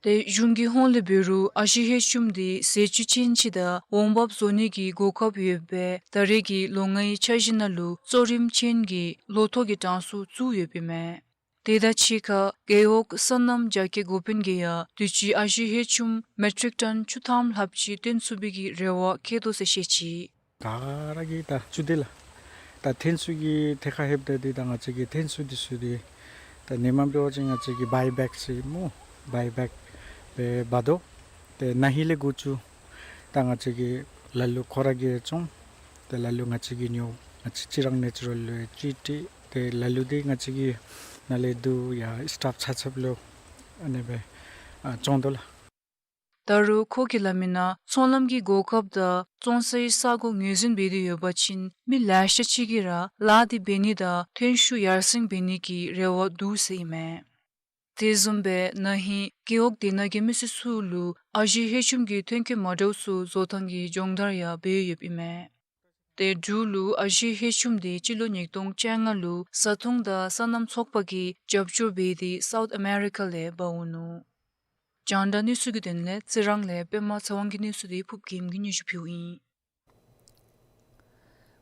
ཏེ་གཞུང་གི་ཧོངས་ལས་འབད་རུང་ཨ་ཞེ་ཧེ་ཆུམ་འདི་ཟས་བཅུད་ཅན་ཅིག་དང་འོང་འབབ་བཟོ་ནི་གི་གོ་སྐབས་ཡོདཔ་སྦེ་ད་རེས་ཀྱི་ལོ་ལྔའི་འཆར་གཞི་ནང་ལུ་གཙོ་རིམ་ཅན་གྱི་ལོ་ཐོག་གི་གྲངས་སུ་བཙུགས་ཡོདཔ་ཨིན་མས། དེ་དང་གཅིག་ཁར་རྒེད་འོག་སོ་ནམ་རྒྱ་སྐྱེད་འགོ་དཔོན་གྱིས་ཡང་དུས་ཅི་ཨ་ཞེ་ཧེ་ཆུམ་མེ་ཊིག་ཊོན་བཅུ་ཐམ་ལྷགཔ་ཅིག་བཏོན་ཚུགས་པའི་གི་རེ་བ་བསྐྱེད་དོ་ཟེར་བཤད་ཅི། ག་ར་གིས་ད་ཅིག་འདི་ལགས། ད་ཐོན་ཚུགས་ཀྱི་ཐད་ཁར་ལྷོདཔ་ད་འདི་ད་ང་བཅས་ཀྱི་ཐོན་ཚུགས་འདི་ཚུ་འདི་ད་ཧེ་མ་འབད་བ་ཅིན་ང་བཅས་ཀྱིས་བའི་བེག་ཟེར་སྨོ། བའི་བེག་སྦེ་འབག་དོ། ཏེ་ན་ཧིང་ལས་འགོ་བཙུགས་ད་ང་བཅས་ཀྱིས་ལ་ལུ་ཁོ་ར་གིས་བཙོང་། ཏེ་ལ་ལུ་ང་བཅས་ཀྱིས་ཉོ། ང་བཅས་ཅི་རང་ནེ་ཅུ་རཱལ་ལུ་ཅིག་སྤྲོད། ཏེ་ལ་ལུ་འདི་ང་བཅས་ཀྱིས་ནཱ་ལས་བསྡུ་ཡར་སི་ཊཱཕ་ཆ་ཁྱབ་ལུ་ཨ་ནི་སྦེ་ཨ་བཙོང་དོ་ལགས། ད་རུང་ཁོ་གིས་སླབ་མི་ནང་ཚོང་ལམ་གྱི་གོ་སྐབས་དང་བཙོང་སའི་ས་གོ་ངོས་འཛིན་འབད་དེ་ཡོད་པ་ཅིན་མི་ལེ་ཤ་ཅིག་གིས་ར་ལཱ་འདི་འབད་ནི་དང་ཐོན་ཤུགས་ཡར་སེང་འབད་ནི་གི་རེ་བ་འདུག་ཟེར་ཨིན་མས། དེ་བཟུམ་སྦེ་ན་ཧིང་རྒེད་འོག་དེ་ནང་གི་མི་སེར་ཚུ་ལུ་ཨ་ཞེ་ཧེ་ཆུམ་གྱི་ཐོན་སྐྱེད་མ་འདྲཝ་ཚུ་བཟོ་ཐངས་ཀྱི་སྦྱོང་བརྡར་ཡང་འབད་ཡོདཔ་ཨིན་མས། ཏེ་འབྲུག་ལུ་ཨ་ཞེ་ཧེ་ཆུམ་འདི་སྤྱི་ལོ་ཉིས་སྟོང་བཅོ་ལྔ་ལུ་བཟའ་འཐུང་དང་སོ་ནམ་ཚོགས་པ་གིས་རྒྱབ་སྐྱོར་འབད་དེ་སའུཐ་ཨ་མེ་རི་ཀ་ལས་འབག་འོང་ནུག། རྒྱང་བསྒྲགས་གནས་ཚུལ་གྱི་དོན་ལས་རྩི་རང་ལས་པདྨ་ཚེ་དབང་གི་གནས་ཚུལ་འདི་ཕུབ་རྒྱལམ་གྱིས་སྙན་ཞུ་ཕུལཝ་ཨིན།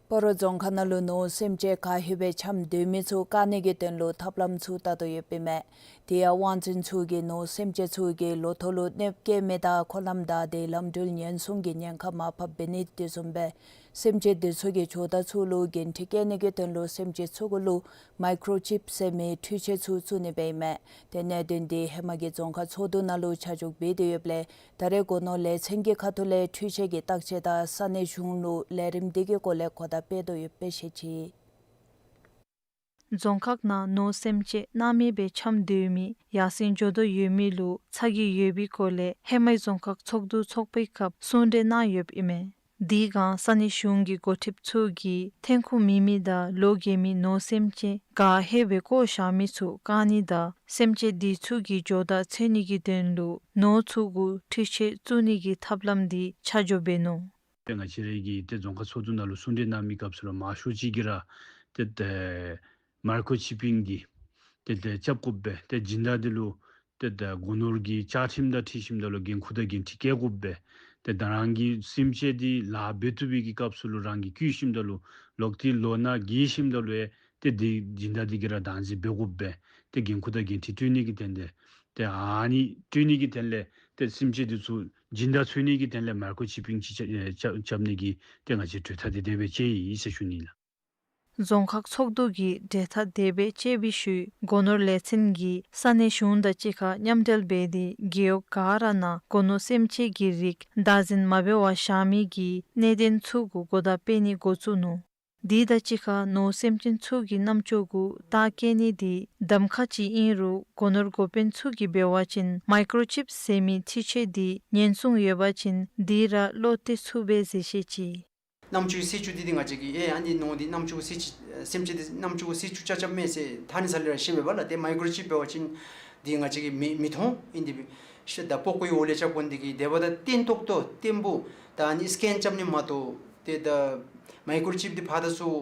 སྤ་རོ་རྫོང་ཁག་ནང་ལུ་ནོར་སེམས་ཅན་ག་ཧེ་སྦེ་འཁྱམས་སྡོད་མི་ཚུ་བཀག་ནི་གི་དོན་ལུ་ཐབས་ལམ་ཚུ་བལྟ་དོ་ཡོདཔ་ཨིན་མས། དེ་ཡང་དབང་འཛིན་ཚུ་གིས་ནོར་སེམས་ཅན་ཚུ་གི་ལོ་ཐོག་ལུ་གནོདཔ་བཀལ་མི་དང་འཁོར་ལམ་བདའ་སྟེ་ལམ་འགྲུལ་ཉེན་སྲུང་གི་ཉེན་ཁ་མར་ཕབ་འབད་ནི། དེ་བཟུམ་སྦེ་སེམས་ཅན་དེ་ཚུ་གི་ཇོ་བདག་ཚུ་ལུ་འགན་འཁྲི་བཀལ་ནི་གི་དོན་ལུ་སེམས་ཅན་ཚུ་གུ་ལུ་མའི་ཀོརོ་ཅིབ་ཟེར་མི་འཕྲུལ་ཆས་ཚུ་བཙུགས་ནི་སྦེ་ཨིན་མས། ཏེ་གནད་དོན་འདི་ཧེ་མ་གི་རྫོང་ཁག་ཚོགས་འདུ་ནང་ལུ་ཆ་འཇོག་འབད་དེ་ཡོདཔ་ལས་ད་རེས་སྒོ་ནོར་ལས་ཚན་གྱི་ཁ་ཐུག་ལས་འཕྲུལ་ཆས་ཀྱི་བརྟག་དཔྱད་དང་ས་གནས་གཞུང་ལུ་ལས་རིམ་འདི་གི་སྐོར་ལས་གོ་བརྡ་སྤེལ་དོ་ཡོདཔ་སྦེ་བཤད་ཅི། རྫོང་ཁག་ནང་ནོར་སེམས་ཅན་སྣང་མེད་སྦེ་འཁྱམས་སྡོད་མི་ཡར་སེང་འགྱོ་དོ་ཡོད་མི་ལུ་ཚ་གྱང་ཡོད་པའི་སྐོར་ལས་ཧེ་མའི་རྫོང་ཁག་ཚོགས་འདུ་ཚོགས་པའི་སྐབས་གསུང་གྲོས་གནང་ཡོདཔ་ཨིན་མས། དེ་སྒང་ས་གནས་གཞུང་གི་འགོ་ཁྲིདཔ་ཚུ་གིས་ཐོན་ཁུངས་མེད་མི་དང་ལོ་རྒས་མི་ནོར་སེམས་ཅན་ག་ཧེ་སྦེ་བཀོ་བཞག་མི་ཚུ་བཀག་ནི་དང་སེམས་ཅན་དེ་ཚུ་གི་ཇོ་བདག་འཚོལ་ནི་གི་དོན་ལུ་ནོར་ཚུ་གུ་འཕྲུལ་ཆས་བཙུགས་ནི་གི་ཐབས་ལམ་འདི་ཆ་འཇོག་འབད་ནུག། ཏེ་ང་བཅས་ར་གི་ཏེ་རྫོང་ཁག་ཚོགས་འདུ་ནང་ལུ་གསུང་གྲོས་གནང་མི་སྐབས་སུ་ལུ་མང་ཤོས་ཅིག་གིས་ར་ཏེ་ཏེ་མའི་ཀོརོ་ཅིབ་པིང་འདི་ཏེ་ཏེ་རྐྱབ་དགོ་པས། ཏེ་སྦྱིན་བདག་འདི་ལུ་ཏེ་ཏེ་སྒོ་ནོར་གྱི་བཅའ་ཁྲིམས་དང་འཁྲིལ་ཞིནམ་ད་ལུ་འགན་ཁུར་དང་འགན་འཁྲི་བཀལ་དགོ་པས། ཏེ་ད་རང་གི་སེམས་ཅན་འདི་ལཱ་འབད་བཏུབ་པའི་གི་སྐབས་སུ་ལུ་རང་གིས་བཀོལ་ཞིནམ་ད་ལུ་ལོག་སྟེ་ལོ་ན་རྒས་ཞིནམ་ད་ལུ་ཡང་ཏེ་འདི་སྦྱིན་བདག་འདི་གིས་ར་བདག་འཛིན་འབད་དགོ་པས། ཏེ་འགན་ཁུར་དང་འགན་འཁྲི་སྤྲོད་ནི་གི་དོན་ལས་ཏེ་ཨ་ནི་སྤྲོད་ནི་གི་དོན་ལས་ཏེ་སེམས་ཅན་འདི་ཚུ་སྦྱིན་བདག་འཚོལ་ནི་གི་དོན་ལས་མའི་ཀོརོ་ཅིབ་པིང་ཅིག་རྐྱབ་རྐྱབ་ནི་གི་ཏེ་ང་བཅས་གྲོས་ཐག་དེ་དེ་སྦེ་བཅད་ཡི་ཟེར་ཞུ་ནི་ལགས། རྫོང་ཁག་ཚོགས་འདུ་གིས་གྲོས་ཐག་དེ་སྦེ་བཅད་པའི་ཤུལ་སྒོ་ནོར་ལས་ཚན་གྱིས་ས་གནས་གཞུང་དང་གཅིག་ཁར་མཉམ་འབྲེལ་འབད་དེ་རྒེད་འོག་ག་ར་ནང་སྒོ་ནོར་སེམས་ཅན་གྱི་རིགས་བདག་འཛིན་མ་འབད་བར་བཞག་མི་གི་གནད་དོན་ཚུ་གུ་གོ་བརྡ་སྤེལ་ནི་འགོ་བཙུགས་ནུག། དེ་དང་གཅིག་ཁར་ནོར་སེམས་ཅན་ཚུ་གི་རྣམ་ཅོག་གུ་རྟགས་བཀོད་ནི་འདི་གདམ་ཁ་ཅིག་ཨིན་རུང་སྒོ་ནོར་འགོ་དཔོན་ཚུ་གིས་འབད་བ་ཅིན་མའི་ཀོརོ་ཅིབ་ཟེར་མི་འཕྲུལ་ཆས་འདི་ཉེན་སྲུང་ཡོད་པ་ཅིན་དེ་ར་བློ་གཏད་ཚུགས་པས་ཟེར་བཤད་ཅི། རྣམ་ཅོག་གི་སེལ་བཅུག་འདི་འདི་ང་བཅས་ཀྱིས་ཨེ་ཨ་ནི་ནོར་འདི་རྣམ་ཅོག་གི་སེལ་བཅུག་སེམས་ཅན་འདི་རྣམ་ཅོག་གི་སེལ་བཅུག་རྐྱབ་རྐྱབ་མས་ཟེར་ཐ་ནི་ས་ལས་ར་ཤེས་པས་པ་ལགས། ཏེ་མའི་ཀོརོ་ཅིབ་འབད་བ་ཅིན་འདི་ང་བཅས་ཀྱིས་མི་མི་མཐོང་ཨིན། འདི་ཤེས་ད་པགས་ཀོའི་འོག་ལས་རྐྱབ་དགོ་ནི་འདི་གིས་དེ་འབདཝ་ད་བརྟན་ཏོག་ཏོ་བརྟན་པོ་ད་ཨ་ནི་སི་ཀེན་རྐྱབ་ནི་མ་གཏོགས་ ཏེ་ད་མའི་ཀོརོ་ཅིབ་འདི་ཕར་དང་ཚུར་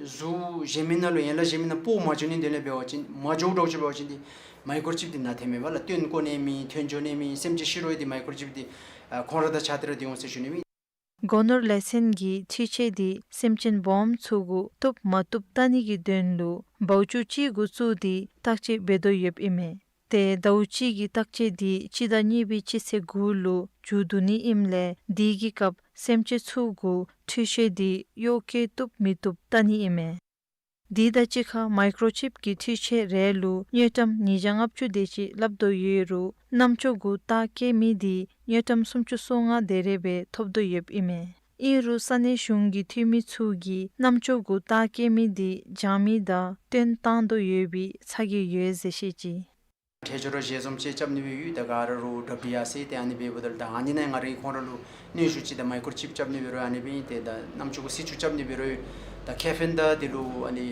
གཟུགས་གཞན་མི་ནང་ལུ་ཡན་ལག་གཞན་མི་ནང་སྤོ་མ་འགྱོ་ནི་དོན་ལས་འབད་བ་ཅིན་མ་འགྱོཝ་འདྲཝ་ཅིག་འབད་བ་ཅིན་འདི་མའི་ཀོརོ་ཅིབ་འདི་ནཱ་ཐོནམ་མས་པ་ལགས། བཏོན་བཀོ་ནི་མེད། ཐོན་འགྱོ་ནི་མེད། སེམས་ཅན་ཤི་རུང་འདི་མའི་ཀོརོ་ཅིབ་འདི་ཨ་ཁོང་ར་དང་ཆ་ཏེ་ར་སྡོད་འོང་ཟེར་ཞུ་ནི་མས། སྒོ་ནོར་ལས་ཚན་གྱི་འཕྲུལ་ཆས་འདི་སེམས་ཅན་སྦོམ་ཚུ་གུ་བཏུབ་མ་བཏུབ་བལྟ་ནི་གི་དོན་ལུ་བའུ་ཅུ་ཅིག་གུ་བཙུགས་ཏེ་བརྟག་དཔྱད་འབད་དོ་ཡོདཔ་ཨིན་མས། ཏེ་ཟླཝ་གཅིག་གི་བརྟག་དཔྱད་འདི་སྤྱི་ཟླ་གཉིས་པའི་སྤྱི་ཚེས་དགུ་ལུ་མཇུག་བསྡུ་ནི་ཨིནམ་ལས་དེ་གི་སྐབས་སེམས་ཅན་ཚུ་གུ་འཕྲུལ་ཆས་འདི་གཡོག་བཀོལ་བཏུབ་མི་བཏུབ་བལྟ་ནི་ཨིན་མས། དེ་དང་གཅིག་ཁར་མའི་ཀོརོ་ཅིབ་ཀྱི་འཕྲུལ་ཆས་རེ་ལུ་དངུལ་ཀྲམ་ཉིས་བརྒྱ་ལྔ་བཅུ་དེ་ཅིག་ལྷག་དོ་ཡོད་རུང་རྣམ་ཅོག་གུ་རྟགས་བཀོད་མི་འདི་དངུལ་ཀྲམ་སུམ་ཅུ་སོ་ལྔ་དེ་རེ་སྦེ་ཐོབ་དོ་ཡོདཔ་ཨིན་མས། ཨིན་རུང་ས་གནས་གཞུང་གི་འཐུས་མི་ཚུ་གིས་རྣམ་ཅོག་གུ་རྟགས་བཀོད་མི་འདི་སྦྱང་མི་དང་བཏོན་བཏང་དོ་ཡོད་པའི་ཚ་གྱང་ཡོད་ཟེར་བཤད་ཅི། འཕྲལ་སྦྱོར་ར་ཞལ་འཛོམས་ཅིག་རྐྱབ་ནི་སྦེ་ཡོད། ད་ག་ར་རུང་སྒྲུབ་སྟེ་ཡར་སོང་སྟེ་ཨ་ནི་འབདཝ་ད་ལུ་ད་ཨ་ནི་ནང་ང་རའི་ཁོང་ར་ལུ་གནོན་ཤུགས་ཅིག་ད་མའི་ཀོརོ་ཅིབ་རྐྱབ་ནི་འབད་རུང་ཨ་ནི་སྦེ་ཨིན། ཏེ་ད་རྣམ་ཅོག་གུ་སི་ཅུ་རྐྱབ་ནི་འབད་རུང་ད་ཁེ་ཕན་དང་དེ་ལུ་ཨ་ནི་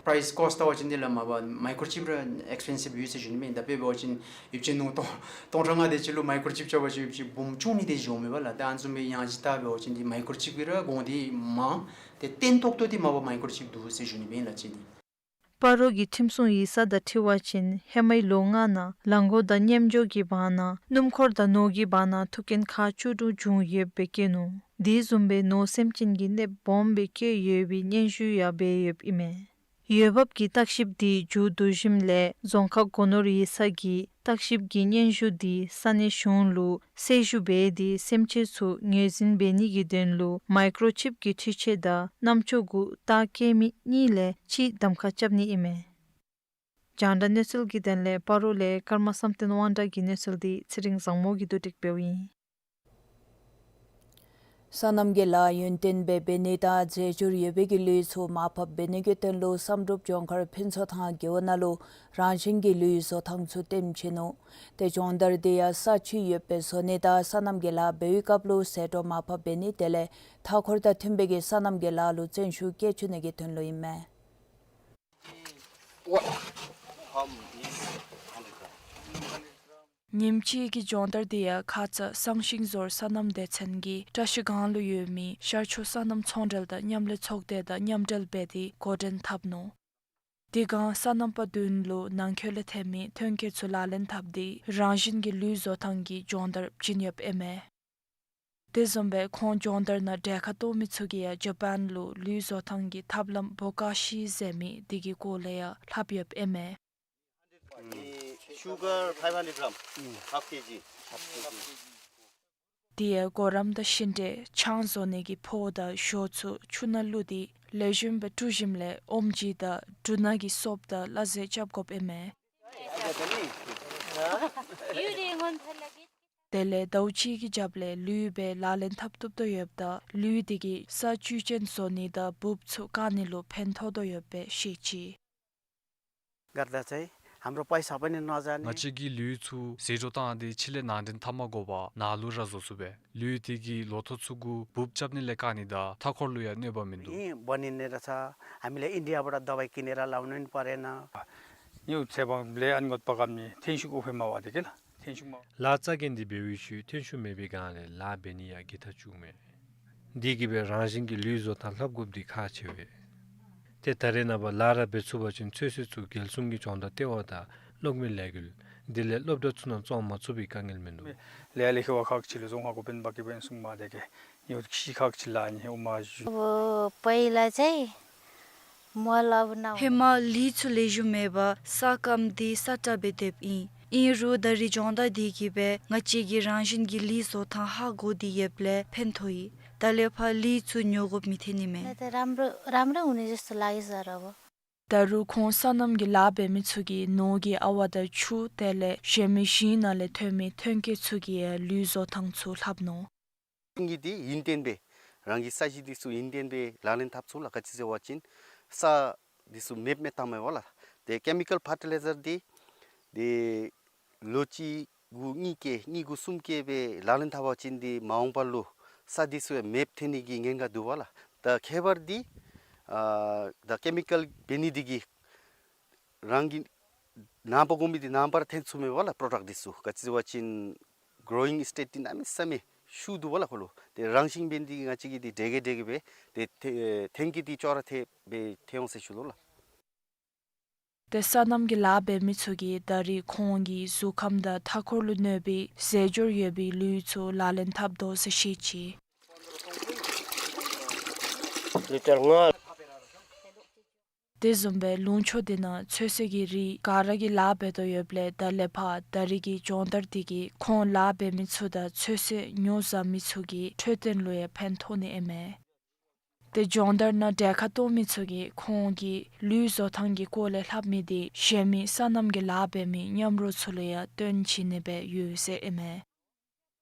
པ་རའིསི་ཀོསཊ་བལྟ་བ་ཅིན་དེ་ལས་མ་པ་མའི་ཀོརོ་ཅིབ་ར་ཨེགསི་པེན་སིབ་ཡོད་ཟེར་ཞུ་ནི་མས། ད་དཔེ་འབད་བ་ཅིན་ཡོདཔ་ཅིག་ནོར་སྟོང་སྟོང་ཕྲག་ལྔ་དེ་ཅིག་ལུ་མའི་ཀོརོ་ཅིབ་རྐྱབ་པ་ཅིན་ཡོདཔ་ཅིག་འབུམ་བཅུ་གཉིས་དེ་ཅིག་འོང་མས་པ་ལགས། ད་ཨ་ནི་བཟུམ་སྦེ་ཡང་ཅིན་ད་འབད་བ་ཅིན་འདི་མའི་ཀོརོ་ཅིབ་ཀྱི་ར་གོང་འདི་མང་། ཏེ་བརྟན་ཏོག་ཏོ་འདི་མ་པ་མའི་ཀོརོ་ཅིབ་འདུག་ཟེར་ཞུ་ནི་མས་ལགས་ཅིག་འདི། སྤ་རོ་གི་ཁྲིམས་སྲུང་ཡིག་ཚང་དང་འཁྲིལ་བ་ཅིན་ཧེ་མའི་ལོ་ལྔ་ནང་ལ་མགོ་དང་མཉམ་འཇོག་གི་བར་ན་སྣུམ་འཁོར་དང་ནོར་གྱི་བར་ན་ཐུག་རྐྱེན་ཁག་བཅུ་དྲུག་བྱུང་ཡོདཔ་སྦེ་བཀོད་ནུག། དེ་བཟུམ་སྦེ་ནོར་སེམས་ཅན་གྱི་གནོདཔ་སྦོམ་སྦེ་བཀལ་ཡོད་པའི་སྙན་ཞུ་ཡང་འབད་ཡོདཔ་ཨིན་མས། འོས་འབབ་ཀྱི་བརྟག་ཞིབ་འདི་མཇུག་བསྡུ་ཞིནམ་ལས་རྫོང་ཁག་སྒོ་ནོར་ཡིག་ཚང་གིས་བརྟག་ཞིབ་ཀྱི་སྙན་ཞུ་འདི་ས་གནས་གཞུང་ལུ་གསལ་ཞུ་འབད་དེ་སེམས་ཅན་ཚུ་ངོས་འཛིན་འབད་ནི་གི་དོན་ལུ་མའི་ཀོརོ་ཅིབ་ཀྱི་འཕྲུལ་ཆས་དང་རྣམ་ཅོག་གུ་རྟགས་བཀོད་མི་གཉིས་ལས་གཅིག་གདམ་ཁ་རྐྱབ་ནི་ཨིན་མས། རྒྱང་བསྒྲགས་གནས་ཚུལ་གྱི་དོན་ལས་སྤ་རོ་ལས་ཀརྨ་བསམ་གཏན་དབང་གྲགས་ཀྱི་གནས་ཚུལ་འདི་ཚེ་རིང་བཟང་མོ་གིས་བསྡུ་སྒྲིག་འབདཝ་ཨིན། སོ་ནམ་གྱི་ལཱ་ཡུན་བརྟན་སྦེ་འབད་ནི་དང་རྫས་སྦྱོར་ཡོད་པའི་གི་ལུད་ཚུ་མར་ཕབ་འབད་ནི་གི་དོན་ལུ་བསམ་གྲུབ་ལྗོངས་མཁར་ཕུན་ཚོགས་ཐང་རྒེད་འོག་ནང་ལུ་རང་བཞིན་གྱི་ལུད་བཟོ་ཐངས་ཚུ་སྟོནམ་བྱིན་ནུག། ཏེ་སྦྱོང་བརྡར་འདི་ཡང་ས་ཆུ་ཡོདཔ་སྦེ་བཟོ་ནི་དང་སོ་ནམ་གྱི་ལཱ་འབད་བའི་སྐབས་ལུ་ཟད་འགྲོ་མར་ཕབ་འབད་ནི་དེ་ལས་མཐའ་འཁོར་དང་མཐུན་པའི་གི་སོ་ནམ་གྱི་ལཱ་ལུ་བརྩོན་ཤུགས་བསྐྱེད་བཅུག་ནི་གི་དོན་ལུ་ཨིན་མས། ཉིནམ་གཅིག་གི་སྦྱོང་བརྡར་འདི་ཡང་ཁ་ཙ་གསང་ཤིང་ཟོར་སོ་ནམ་སྡེ་ཚན་གྱི་བཀྲ་ཤིས་སྒང་ལུ་ཡོད་མི་ཤར་ཕྱོགས་སོ་ནམ་ཚོང་འབྲེལ་དང་མཉམ་ལས་ཚོགས་སྡེ་དང་མཉམ་འབྲེལ་འབད་དེ་འགོ་འདྲེན་འཐབ་ནུག། དེ་སྒང་སོ་ནམ་པ་བདུན་ལུ་ནང་འཁོད་ལས་ཐོན་མི་ཐོན་སྐྱེད་ཚུ་ལག་ལེན་འཐབ་སྟེ་རང་བཞིན་གྱི་ལུད་བཟོ་ཐངས་ཀྱི་སྦྱོང་བརྡར་བྱིན་ཡོདཔ་ཨིན་མས། དེ་བཟུམ་སྦེ་ཁོང་སྦྱོང་བརྡར་ནང་གྲལ་ཁར་གཏོགས་མི་ཚུ་གིས་ཡང་ཇ་པཱན་ལུ་ལུད་བཟོ་ཐངས་ཀྱི་ཐབས་ལམ་བོ་ཀ་ཤི་ཟེར་མི་དེ་གི་སྐོར་ལས་ཡང་ལྷབ་ཡོདཔ་ཨིན་མས། Sugar five hundred gram, half K G. དེ་ཡང་གུ་རམ་དང་ཤིང་འབྲས་ཆང་བཟོ་ནི་གི་ཕོར་དང་ཞོ་ཚུ་ཆུ་ནང་བླུགས་ཏེ་ལེགས་ཤོམ་སྦེ་བཀྲུ་ཞིནམ་ལས་ཨོམ་ཇི་དང་འབྲུ་སྣ་གི་སོབ་དང་སླ་བསྲེ་རྐྱབ་དགོཔ་ཨིན་མས། དེ་ལས་ཟླཝ་གཅིག་གི་རྒྱབ་ལས་ལུད་སྦེ་ལག་ལེན་འཐབ་བཏུབ་དོ་ཡོདཔ་དང་ལུད་དེ་གིས་ས་བཅུད་ཅན་བཟོ་ནི་དང་འབུཔ་ཚུ་བཀག་ནི་ལུ་ཕན་ཐོགས་དོ་ཡོདཔ་སྦེ་བཤད་ཅི། घर जाँदा चाहिँ हाम्रो पैसा पनि नजाने। ང་བཅས་ཀྱིས་ལུད་ཚུ་ཟད་འགྲོ་བཏང་སྟེ་ཕྱི་ལས་ནང་འདྲེན་འཐབ་མ་དགོ་པར་ནང་ལུ་ར་བཟོ་ཚུགས་པས། ལུད་དེ་གིས་ལོ་ཐོག་ཚུ་གུ་འབུཔ་རྐྱབ་ནི་ལས་བཀག་ནི་དང་མཐའ་འཁོར་ལུ་ཡང་གནོད་པ་མིན་འདུག། यहीँ बनिने रहेछ। हामीलाई इन्डियाबाट दबाई किनेर लाउनु पनि परेन। यो चाहिँ अब ले अनगत पकाउने थेन्सुक उफे मावा देखेला। थेन्सुक मावा। ལཱ་རྩ་འགེངས་ཏེ་འབད་བའི་ཤུལ་ཐོན་ཤུགས་མེད་པའི་སྒང་ལས་ལཱ་འབད་ནི་ཡང་བརྒལ་ཐག་ཆོད་མས། དེ་གིས་སྦེ་རང་བཞིན་གྱི་ལུད་བཟོ་ཐངས་ལྷབ་དགོཔ་འདི་ཁག་ཆེ་བས། ཏེ་ད་རེས་ནངས་པ་ལཱ་ར་འབད་ཚུགས་པ་ཅིན་ཚོད་བསྲེ་ཚུ་རྒྱལ་སྲུང་གི་སྦྱོང་བརྡར་ལྟེ་བ་དང་གློག་མེའི་ལས་འགུལ་དེ་ལས་སློབ་གྲྭ་ཚུ་ནང་བཙོང་མ་ཚུགས་པའི་དཀའ་ངལ་མིན་འདུག། ལས་ལས་ཁེ་བ་ཁག་ཆེ་ལུ་བཙོང་ཁག་གོ་བན་བ་ཀི་བན་སུང་མ་དེ་གེ་ཉོ་ཤི་ཁག་ཆེ་ལ་ཉེ་འོ་མ་ཞུ། वो पहिला चाहिँ मल अब न ཧེ་མ་ལུད་ཚུ་ལེགས་ཤོམ་མེད་པར་ས་སྐམ་སྟེ་ས་བཀྲ་སྦེ་སྡོདཔ་ཨིན། ཨིན་རུང་ད་རེས་སྦྱོང་བརྡར་དེ་གིས་སྦེ་ང་བཅས་ཀྱིས་རང་བཞིན་གྱི་ལུད་བཟོ་ཐངས་ཧ་གོ་སྟེ་ཡོདཔ་ལས་ཕན་ཐོགས་ཡི། ད་ལས་ཕར་ལུད་ཚུ་ཉོ་དགོཔ་མི་ཐོན་ནི་མས། ད་ད་राम्रो, राम्रो हुने जस्तो लाग्यो सर अब। ད་རུང་ཁོང་སོ་ནམ་གྱི་ལཱ་འབད་མི་ཚུ་གིས་ནོར་གྱི་ཨ་ཝ་དང་ཆུ་དེ་ལས་གཞན་མི་ཞིང་ནང་ལས་ཐོན་མི་ཐོན་སྐྱེད་ཚུ་གི་ཡང་ལུད་བཟོ་ཐངས་ཚུ་ལྷབ་ནུག། ངེ་གི་འདི་ཡུན་བརྟན་སྦེ་རང་གི་ས་གཞི་འདི་ཚུ་ཡུན་བརྟན་སྦེ་ལག་ལེན་འཐབ་ཚུགས་ལགས། ག་ཅི་ཟེར་བ་ཅིན་ས་འདི་ཚུ་མེདཔ་མེདཔ་བཏངམ་མས་པ་ལགས། ཏེ་ཀེ་མི་ཀཱལ་ཕར་ཊི་ལའི་ཛར་འདི་ཏེ་ལོ་གཅིག་གུ་གཉིས་བཀལ་གཉིས་གུ་གསུམ་བཀལ་སྦེ་ལག་ལེན་འཐབ་པ་ཅིན་འདི་མ་འོངས་པ་ལུ་ས་འདི་ཚུ་ཡང་མེདཔ་ཐོན་ནི་གི་ཉེན་ཁ་འདུག་པ་ལགས། ད་ཁྱད་པར་འདི་ཨ་ད་ཀེ་མི་ཀཱལ་འབད་ནི་འདི་གིས་རང་གི་ནངས་པ་དགོ་མི་འདི་ནངས་པར་ཐོན་ཚུགས་མས་པ་ལགས། པྲོ་ཌཀཊ་འདི་ཚུ་ག་ཅི་ཟེར་བ་ཅིན་གྲོ་ཡིང་སི་ཊེཊ་འདི་གནམ་མེད་ས་མེད་ ཤུགས་འདུག་པ་ལགས་ཁོ་ལུ། ཏེ་རང་བཞིན་འབད་ནི་འདི་གིས་ང་བཅས་ཀྱིས་འདི་དྲག་གེ་དྲག་གེ་སྦེ་ཏེ་ཐེ་ཐེངས་ཀྱི་འདི་ཅོག་ར་འཐད་སྦེ་ཐལ་འོང་ཟེར་ཞུ་དོ་ལགས། ཏེ་སོ་ནམ་གྱི་ལཱ་འབད་མི་ཚུ་གིས་ད་རེས་ཁོང་གི་གཟུགས་ཁམས་དང་མཐའ་འཁོར་ལུ་གནོད་པའི་རྫས་སྦྱོར་ཡོད་པའི་ལུད་ཚུ་ལག་ལེན་འཐབ་དོ་ཟེར་བཤད་ཅི། ལི་ཊར་ལྔ། དེ་བཟུམ་སྦེ་ལུང་ཕྱོགས་དེ་ནང་ཚོད་བསྲེ་གི་རིགས་ག་ར་གིས་ལཱ་འབད་དོ་ཡོདཔ་ལས་ད་ལས་ཕར་ད་རེས་ཀྱི་སྦྱོང་བརྡར་དེ་གིས་ཁོང་ལཱ་འབད་མི་ཚུ་དང་ཚོད་བསྲེ་ཉོ་བཟའ་མི་ཚུ་གི་འཕྲོད་བསྟེན་ལུ་ཡང་ཕན་ཐོགས་ནི་ཨིན་མས། ཏེ་སྦྱོང་བརྡར་ནང་གྲལ་ཁར་གཏོགས་མི་ཚུ་གིས་ཁོང་གི་ལུད་བཟོ་ཐངས་ཀྱི་སྐོར་ལས་ལྷབ་མི་དེ་གཞན་མི་སོ་ནམ་གྱི་ལཱ་འབད་མི་མཉམ་རོགས་ཚུ་ལུ་ཡང་སྟོན་བྱིན་ནི་སྦེ་ཡོད་ཟེར་ཨིན་མས།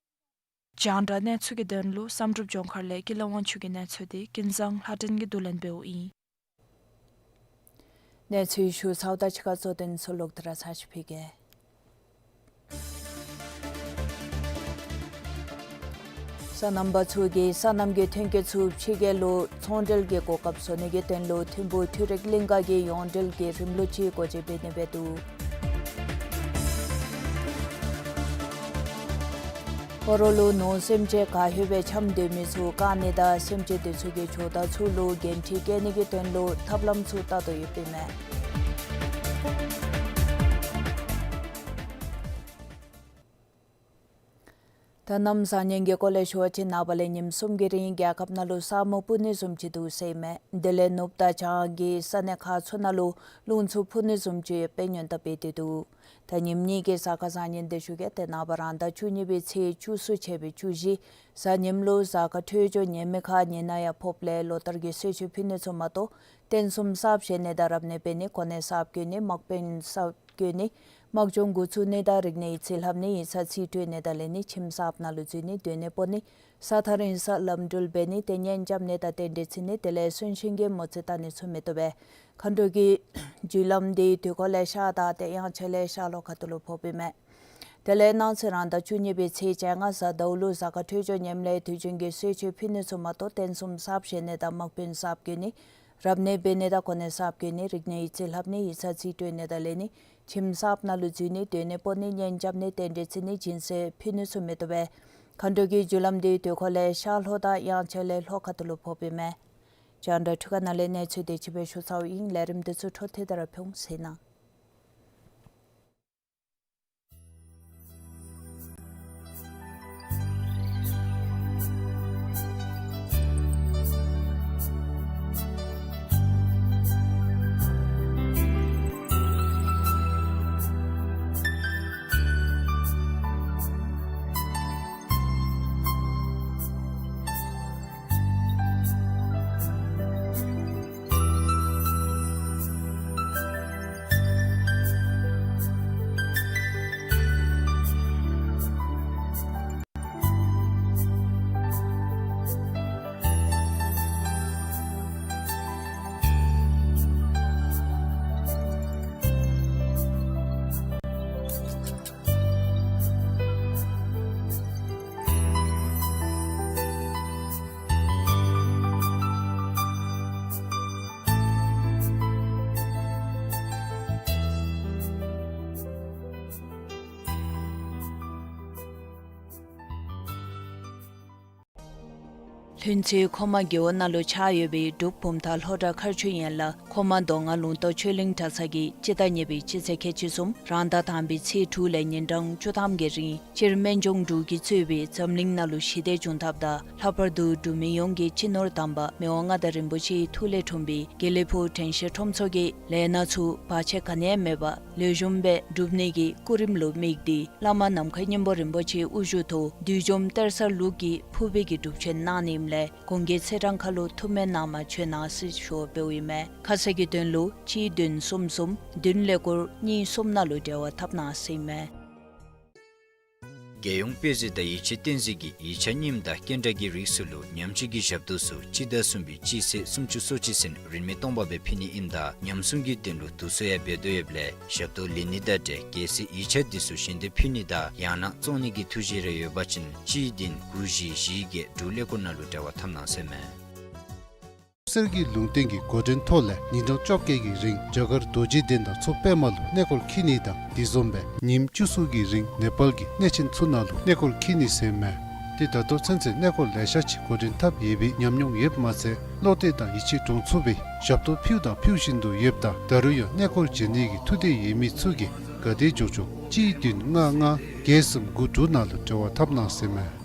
རྒྱང་བསྒྲགས་གནས་ཚུལ་གྱི་དོན་ལུ་བསམ་གྲུབ་ལྗོངས་མཁར་ལས་ཀུན་ལེགས་དབང་ཕྱུག་གི་གནས་ཚུལ་དེ་ཀུན་བཟང་ལྷ་སྒྲོན་གྱིས་བསྡུ་ལེན་འབདཝ་ཨིན། གནས་ཚུལ་ཞུ་ཚརཝ་ད་ཕྱི་ཁ་གཙོ་དོན་ཚུ་ལོག་སྟེ་ར་ཚར་ཅིག་ཕུལ་གེ། སོ་ནམ་པ་ཚུ་གིས་སོ་ནམ་གྱི་ཐོན་སྐྱེད་ཚུ་ཕྱི་རྒྱལ་ལུ་ཚོང་འབྲེལ་གྱི་གོ་སྐབས་བཟོ་ནི་གི་དོན་ལུ་ཐིམ་ཕུག་འཕྲུལ་རིག་གླིང་ག་གིས་ཡོངས་འབྲེལ་གྱི་རིམ་ལུགས་ཅིག་སྒོ་འབྱེད་འབད་ནི་སྦེ་འདུག། ཁོ་ར་ལུ་ནོར་སེམས་ཅན་ག་ཧེ་སྦེ་འཁྱམས་སྡོད་མི་ཚུ་བཀག་ནི་དང་སེམས་ཅན་དེ་ཚུ་གི་ཇོ་བདག་ཚུ་ལུ་འགན་འཁྲི་བཀལ་ནི་གི་དོན་ལུ་ཐབས་ལམ་ཚུ་བལྟ་དོ་ཡོདཔ་ཨིན་མས། ད་གནམ་བཟང་ངན་གྱི་སྐོར་ལས་ཞུ་བ་ཅིན་ནངས་པ་ལས་ཉིནམ་གསུམ་གྱི་རིང་རྒྱལ་ཁབ་ནང་ལུ་ས་སྨུག་སྤུབ་ནི་བཟུམ་ཅིག་འདུག་ཟེར་ཨིན་མས། དེ་ལས་ནུབ་དང་བྱང་གི་ས་གནས་ཁག་ཚུ་ནང་ལུ་རླུང་འཚུབ་འཕུ་ནི་བཟུམ་ཅིག་ཡོདཔ་སྦེ་སྔོན་བརྡ་འབད་དེ་འདུག། ད་ཉིནམ་གཉིས་ཀྱི་གཟའ་སྐར་བཟང་ངན་དེ་ཞུ་གེ། ཏེ་ནངས་པ་རང་ཟླ་བཅུ་གཉིས་པའི་ཚེས་བཅུ་གསུམ་ཕྱེད་པའི་བཅུ་བཞི་གཟའ་ཉིམ་ལུ་གཟའ་སྐར་འཕྲོད་སྦྱོར་ངན་མི་ཁར་ཉི་ནག་ཡང་ཕོགཔ་ལས་ལོ་ལྟར་གྱི་གསོལ་མཆོད་ཕུལ་ནི་ཚུ་མ་གཏོགས་རྟེན་གསུམ་གསརཔ་བཞེངས་ནི་དང་རབ་གནས་འབད་ནི་གོ་གནས་གསརཔ་བསྐོ་ནི་དམག་དཔོན་གསརཔ་བསྐོ་ནི་དམག་སྦྱོང་འགོ་བཙུགས་ནི་དང་རིག་གནས་ཡིག་རྩིས་ལྷབ་ནི་ཡིག་ཚང་རྩིས་སྤྲོད་ནི་དང་ལེན་ནི་ཁྱིམ་གསརཔ་ནང་ལུ་འཛུལ་ནི་སྡོད་གནས་སྤོ་ནི་ས་ཐག་རིང་སར་ལམ་འགྲུལ་འབད་ནི་ཏེ་གཉེན་རྐྱབ་ནི་དང་རྟེན་འབྲེལ་བརྩི་ནི་དེ་ལས་གསོན་གཤིན་གྱི་མོ་རྩིས་བལྟ་ནི་ཚུ་མི་བཏུབ་པས། མཁའ་འགྲོ་གི་རྒྱུ་ལམ་དེ་དུས་འཁོར་ལས་ཤར་དང་ཏེ་དབྱངས་འཆར་ལས་ཤར་ལྷོ་ཁ་ཐུག་ལུ་ཕོགཔ་ཨིན་མས། དེ་ལས་གནངས་ཚེ་རང་ཟླ་བཅུ་གཉིས་པའི་ཚེས་བཅོ་ལྔ་གཟའ་ཟླཝ་ལུ་གཟའ་སྐར་འཕྲོད་སྦྱོར་ངནམ་ལས་དུས་རྒྱུན་གྱི་གསོལ་མཆོད་ཕུལ་ནི་ཚུ་མ་གཏོགས་རྟེན་གསུམ་གསརཔ་བཞེངས་ནི་དང་དམག་དཔོན་གསརཔ་བསྐོ་ནི་རབ་གནས་འབད་ནི་དང་གོ་གནས་གསརཔ་བསྐོ་ནི་རིག་གནས་ཡིག་རྩིས་ལྷབ་ནི་ཡིག་ཚང་རྩིས་སྤྲོད་ནི་དང་ལེན་ནི་ཁྱིམ་གསརཔ་ནང་ལུ་འཛུལ་ནི་སྡོད་གནས་སྤོ་ནི་གཉེན་རྐྱབ་ནི་རྟེན་འབྲེལ་བརྩི་ནི་སྦྱིན་སྲེག་ཕུལ་ནི་ཚུ་མི་བཏུབ་པས། མཁའ་འགྲོ་གི་རྒྱུ་ལམ་དེ་དུས་འཁོར་ལས་ཤར་ལྷོ་དང་དབྱངས་འཆར་ལས་ལྷོ་ཁ་ཐུག་ལུ་ཕོགཔ་ཨིན་མས། རྒྱང་བསྒྲགས་འཕྲུལ་ཁང་ནང་ལས་གནས་ཚུལ་དེ་ཅིག་སྦེ་ཞུ་ཚརཝ་ཨིན། ལས་རིམ་དེ་ཚུ་འཕྲོ་མཐུད་དེ་ར་ཕུལ་འོང་ཟེར་ཞུ་ནི། ལྷུན་རྩེ་མཁོ་མ་རྒེད་འོག་ནང་ལུ་ཆགས་ཡོད་པའི་འབྲུག་བུམ་ཐང་ལྷོ་བྲག་མཁར་ཆུ་ཡན་ལག་མཁོ་མ་མདོ་སྔགས་ལུང་རྟོགས་ཆོས་གླིང་གྲྭ་ཚང་གིས་སྤྱི་ཟླ་གཉིས་པའི་སྤྱི་ཚེས་ཁལ་གཅིག་གསུམ་རང་ཟླ་དང་པའི་ཚེས་དྲུག་ལས་ཉིན་གྲངས་བཅུ་ཐམ་གྱི་རིང་སྤྱིར་སྨན་ལྗོངས་འབྲུག་གིས་གཙོས་པའི་འཛམ་གླིང་ནང་ལུ་ཞི་བདེ་འབྱུང་ཐབས་དང་ལྷག་པར་དུ་འབྲུག་མི་ཡོངས་ཀྱི་སྤྱི་ནོར་དམ་པ་མི་དབང་མངའ་བདག་རིན་པོ་ཆེའི་ཐུགས་ལས་འཁྲུངས་པའི་དགེ་ལེགས་ཕུག་དྲན་ཤེས་ཁྲོམ་ཚོགས་ཀྱི་ལས་སྣ་ཚུ་བར་ཆད་ག་ནི་ཡང་མེད་པར་ལེགས་ཤོམ་སྦེ་འགྲུབ་ནི་གི་སྐུ་རིམ་ལུ་དམིགས་ཏེ་བླ་མ་ནམ་མཁའི་སྙིང་པོ་རིན་པོ་ཆེའི་དབུ་བཞུགས་ཐོག་བདུད་འཇོམས་གཏེར་གསར་ལུགས་ཀྱི་ཕུར་པའི་གི་སྒྲུབ་མཆོད་གནང་ནི་ཨིནམ་ལས་གོང་གི་ཚེས་གྲངས་ཁར་ལུ་ཐུགས་སྨོན་གནང་མ་བྱོན་གནང་ཟེར་ཞུ་བ་འབདཝ་ཨིན་མས། ཁ་གསལ་གྱི་དོན་ལུ་གཅིག་བདུན་གསུམ་གསུམ་བདུན་ཀླད་ཀོར་གཉིས་གསུམ་ནང་ལུ་འབྲེལ་བ་འཐབ་གནང་ཟེར་ཨིན་མས། རྒྱལ་ཡོངས་དཔེ་མཛོད་དང་ཡིག་ཆ་བསྟན་འཛིན་གྱིས་ཡིག་ཆ་རྙིངམ་དང་སྐད་འདྲ་གི་རིགས་ཚུ་ལུ་ཉམས་བཅོས་ཀྱི་ཞབས་ཏོག་ཚུ་སྤྱི་ཟླ་གསུམ་པའི་སྤྱི་ཚེས་སུམ་ཅུ་སོ་གཅིག་ཚུན་རིན་མེད་སྟོང་པ་སྦེ་ཕུལ་ནི་ཨིནམ་ད་ཉམས་སྲུང་གི་དོན་ལུ་བསྡུ་གསོག་ཡང་འབད་དོ་ཡོདཔ་ལས་ཞབས་ཏོག་ལེན་ནི་དང་འབྲེལ་གལ་སྲིད་ཡིག་ཆ་དེ་ཚུ་ཞལ་འདེབས་ཕུལ་ནི་དང་ཡང་ན་བཙོང་ནི་གི་ཐུགས་བཞེད་རེ་ཡོད་པ་ཅིན་གཅིག་བདུན་དགུ་བཞི་བཞི་བརྒྱད་དྲུག་ཀླད་ཀོར་ནང་ལུ་འབྲེལ་བ་འཐབ་གནང་ཟེར་ཨིན་མས། གསེར་གྱི་ལུང་བསྟན་གྱི་འགོ་འདྲེན་ཐོག་ལས་ཉིན་གྲངས་བཅོ་བརྒྱད་ཀྱི་རིང་རྒྱ་གར་རྡོ་རྗེ་གདན་དང་མཚོ་པདྨ་ལུ་གནས་སྐོར་འཁྱིད་ནི་དང་དེ་བཟུམ་སྦེ་ཉིནམ་བཅུ་གསུམ་གྱི་རིང་ནེ་པཱལ་གྱི་གནས་ཆེན་ཚུ་ནང་ལུ་གནས་སྐོར་འཁྱིད་ནི་ཟེར་ཨིན་མས། ད་ལྟོ་ཚུན་ཚོད་གནས་སྐོར་ལེ་ཤ་ཅིག་འགོ་འདྲེན་འཐབ་ཡོད་པའི་ཉམས་མྱོང་ཡོདཔ་མ་ཚད་བློ་གཏད་དང་ཡིད་ཆེས་འདྲོངས་ཚུགས་པའི་ཞབས་ཏོག་ཕུལ་དང་ཕུལ་བཞིན་དུ་ཡོདཔ་ད་ད་རུང་ཡང་གནས་སྐོར་བྱོན་ནི་གི་ཐུགས་འདོད་ཡོད་མི་ཚུ་གིས་ག་དེ་མགྱོགས་མགྱོགས་གཅིག་བདུན་ལྔ་ལྔ་བརྒྱད་གསུམ་དགུ་དྲུག་ནང་ལུ་འབྲེལ་བ་འཐབ་གནང་ཟེར་མས།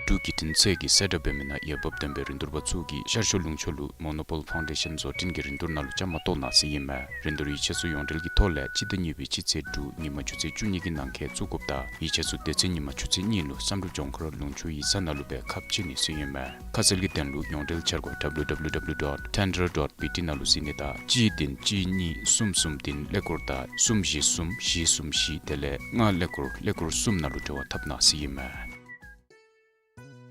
འབྲུག་བརྒྱུད་འཕྲིན་ཚད་ཀྱིས་གསལ་བསྒྲགས་འབད་མི་ནང་འོས་འབབ་ལྡན་པའི་རིན་བསྡུར་པ་ཚུ་གིས་ཤར་ཕྱོགས་ལུང་ཕྱོགས་ལུ་མོ་ནོ་པོལ་ཕའུན་ཌེ་ཤཱན་བཟོ་སྐྲུན་གྱི་རིན་བསྡུར་ནང་ལུ་བཅའ་མར་གཏོགས་གནང་ཟེར་ཨིན་མས། རིན་བསྡུར་ཡིག་ཆ་ཚུ་ཡོངས་འབྲེལ་གྱི་ཐོག་ལས་སྤྱི་ཟླ་གཉིས་པའི་སྤྱི་ཚེས་དྲུག་ཉིན་མ་ཆུ་ཚོད་བཅུ་གཉིས་ཀྱི་ནང་འཁོད་བཙུགས་དགོཔ་ད་ཡིག་ཆ་ཚུ་དེ་ཚེ་ཉིན་མ་ཆུ་ཚོད་གཉིས་ལུ་བསམ་གྲུབ་ལྗོངས་མཁར་ལུང་ཕྱོགས་ཡིག་ཚང་ནང་ལུ་སྦེ་ཁ་ཕྱེ་ནི་ཟེར་ཨིན་མས། ཁ་གསལ་གྱི་དོན་ལུ་ཡོངས་འབྲེལ་འཆར་སྒོ་W W W dot tender dot B T ནང་ལུ་གཟིགས་ནི་དང་གཅིག་བདུན་གཅིག་གཉིས་གསུམ་གསུམ་བདུན་ཀླད་ཀོར་དང་གསུམ་བཞི་གསུམ་བཞི་གསུམ་བཞི་དེ་ལས་ལྔ་ཀླད་ཀོར་ཀླད་ཀོར་གསུམ་ནང་ལུ་འབྲེལ་བ་འཐབ་གནང་ཟེར་ཨིན་མས།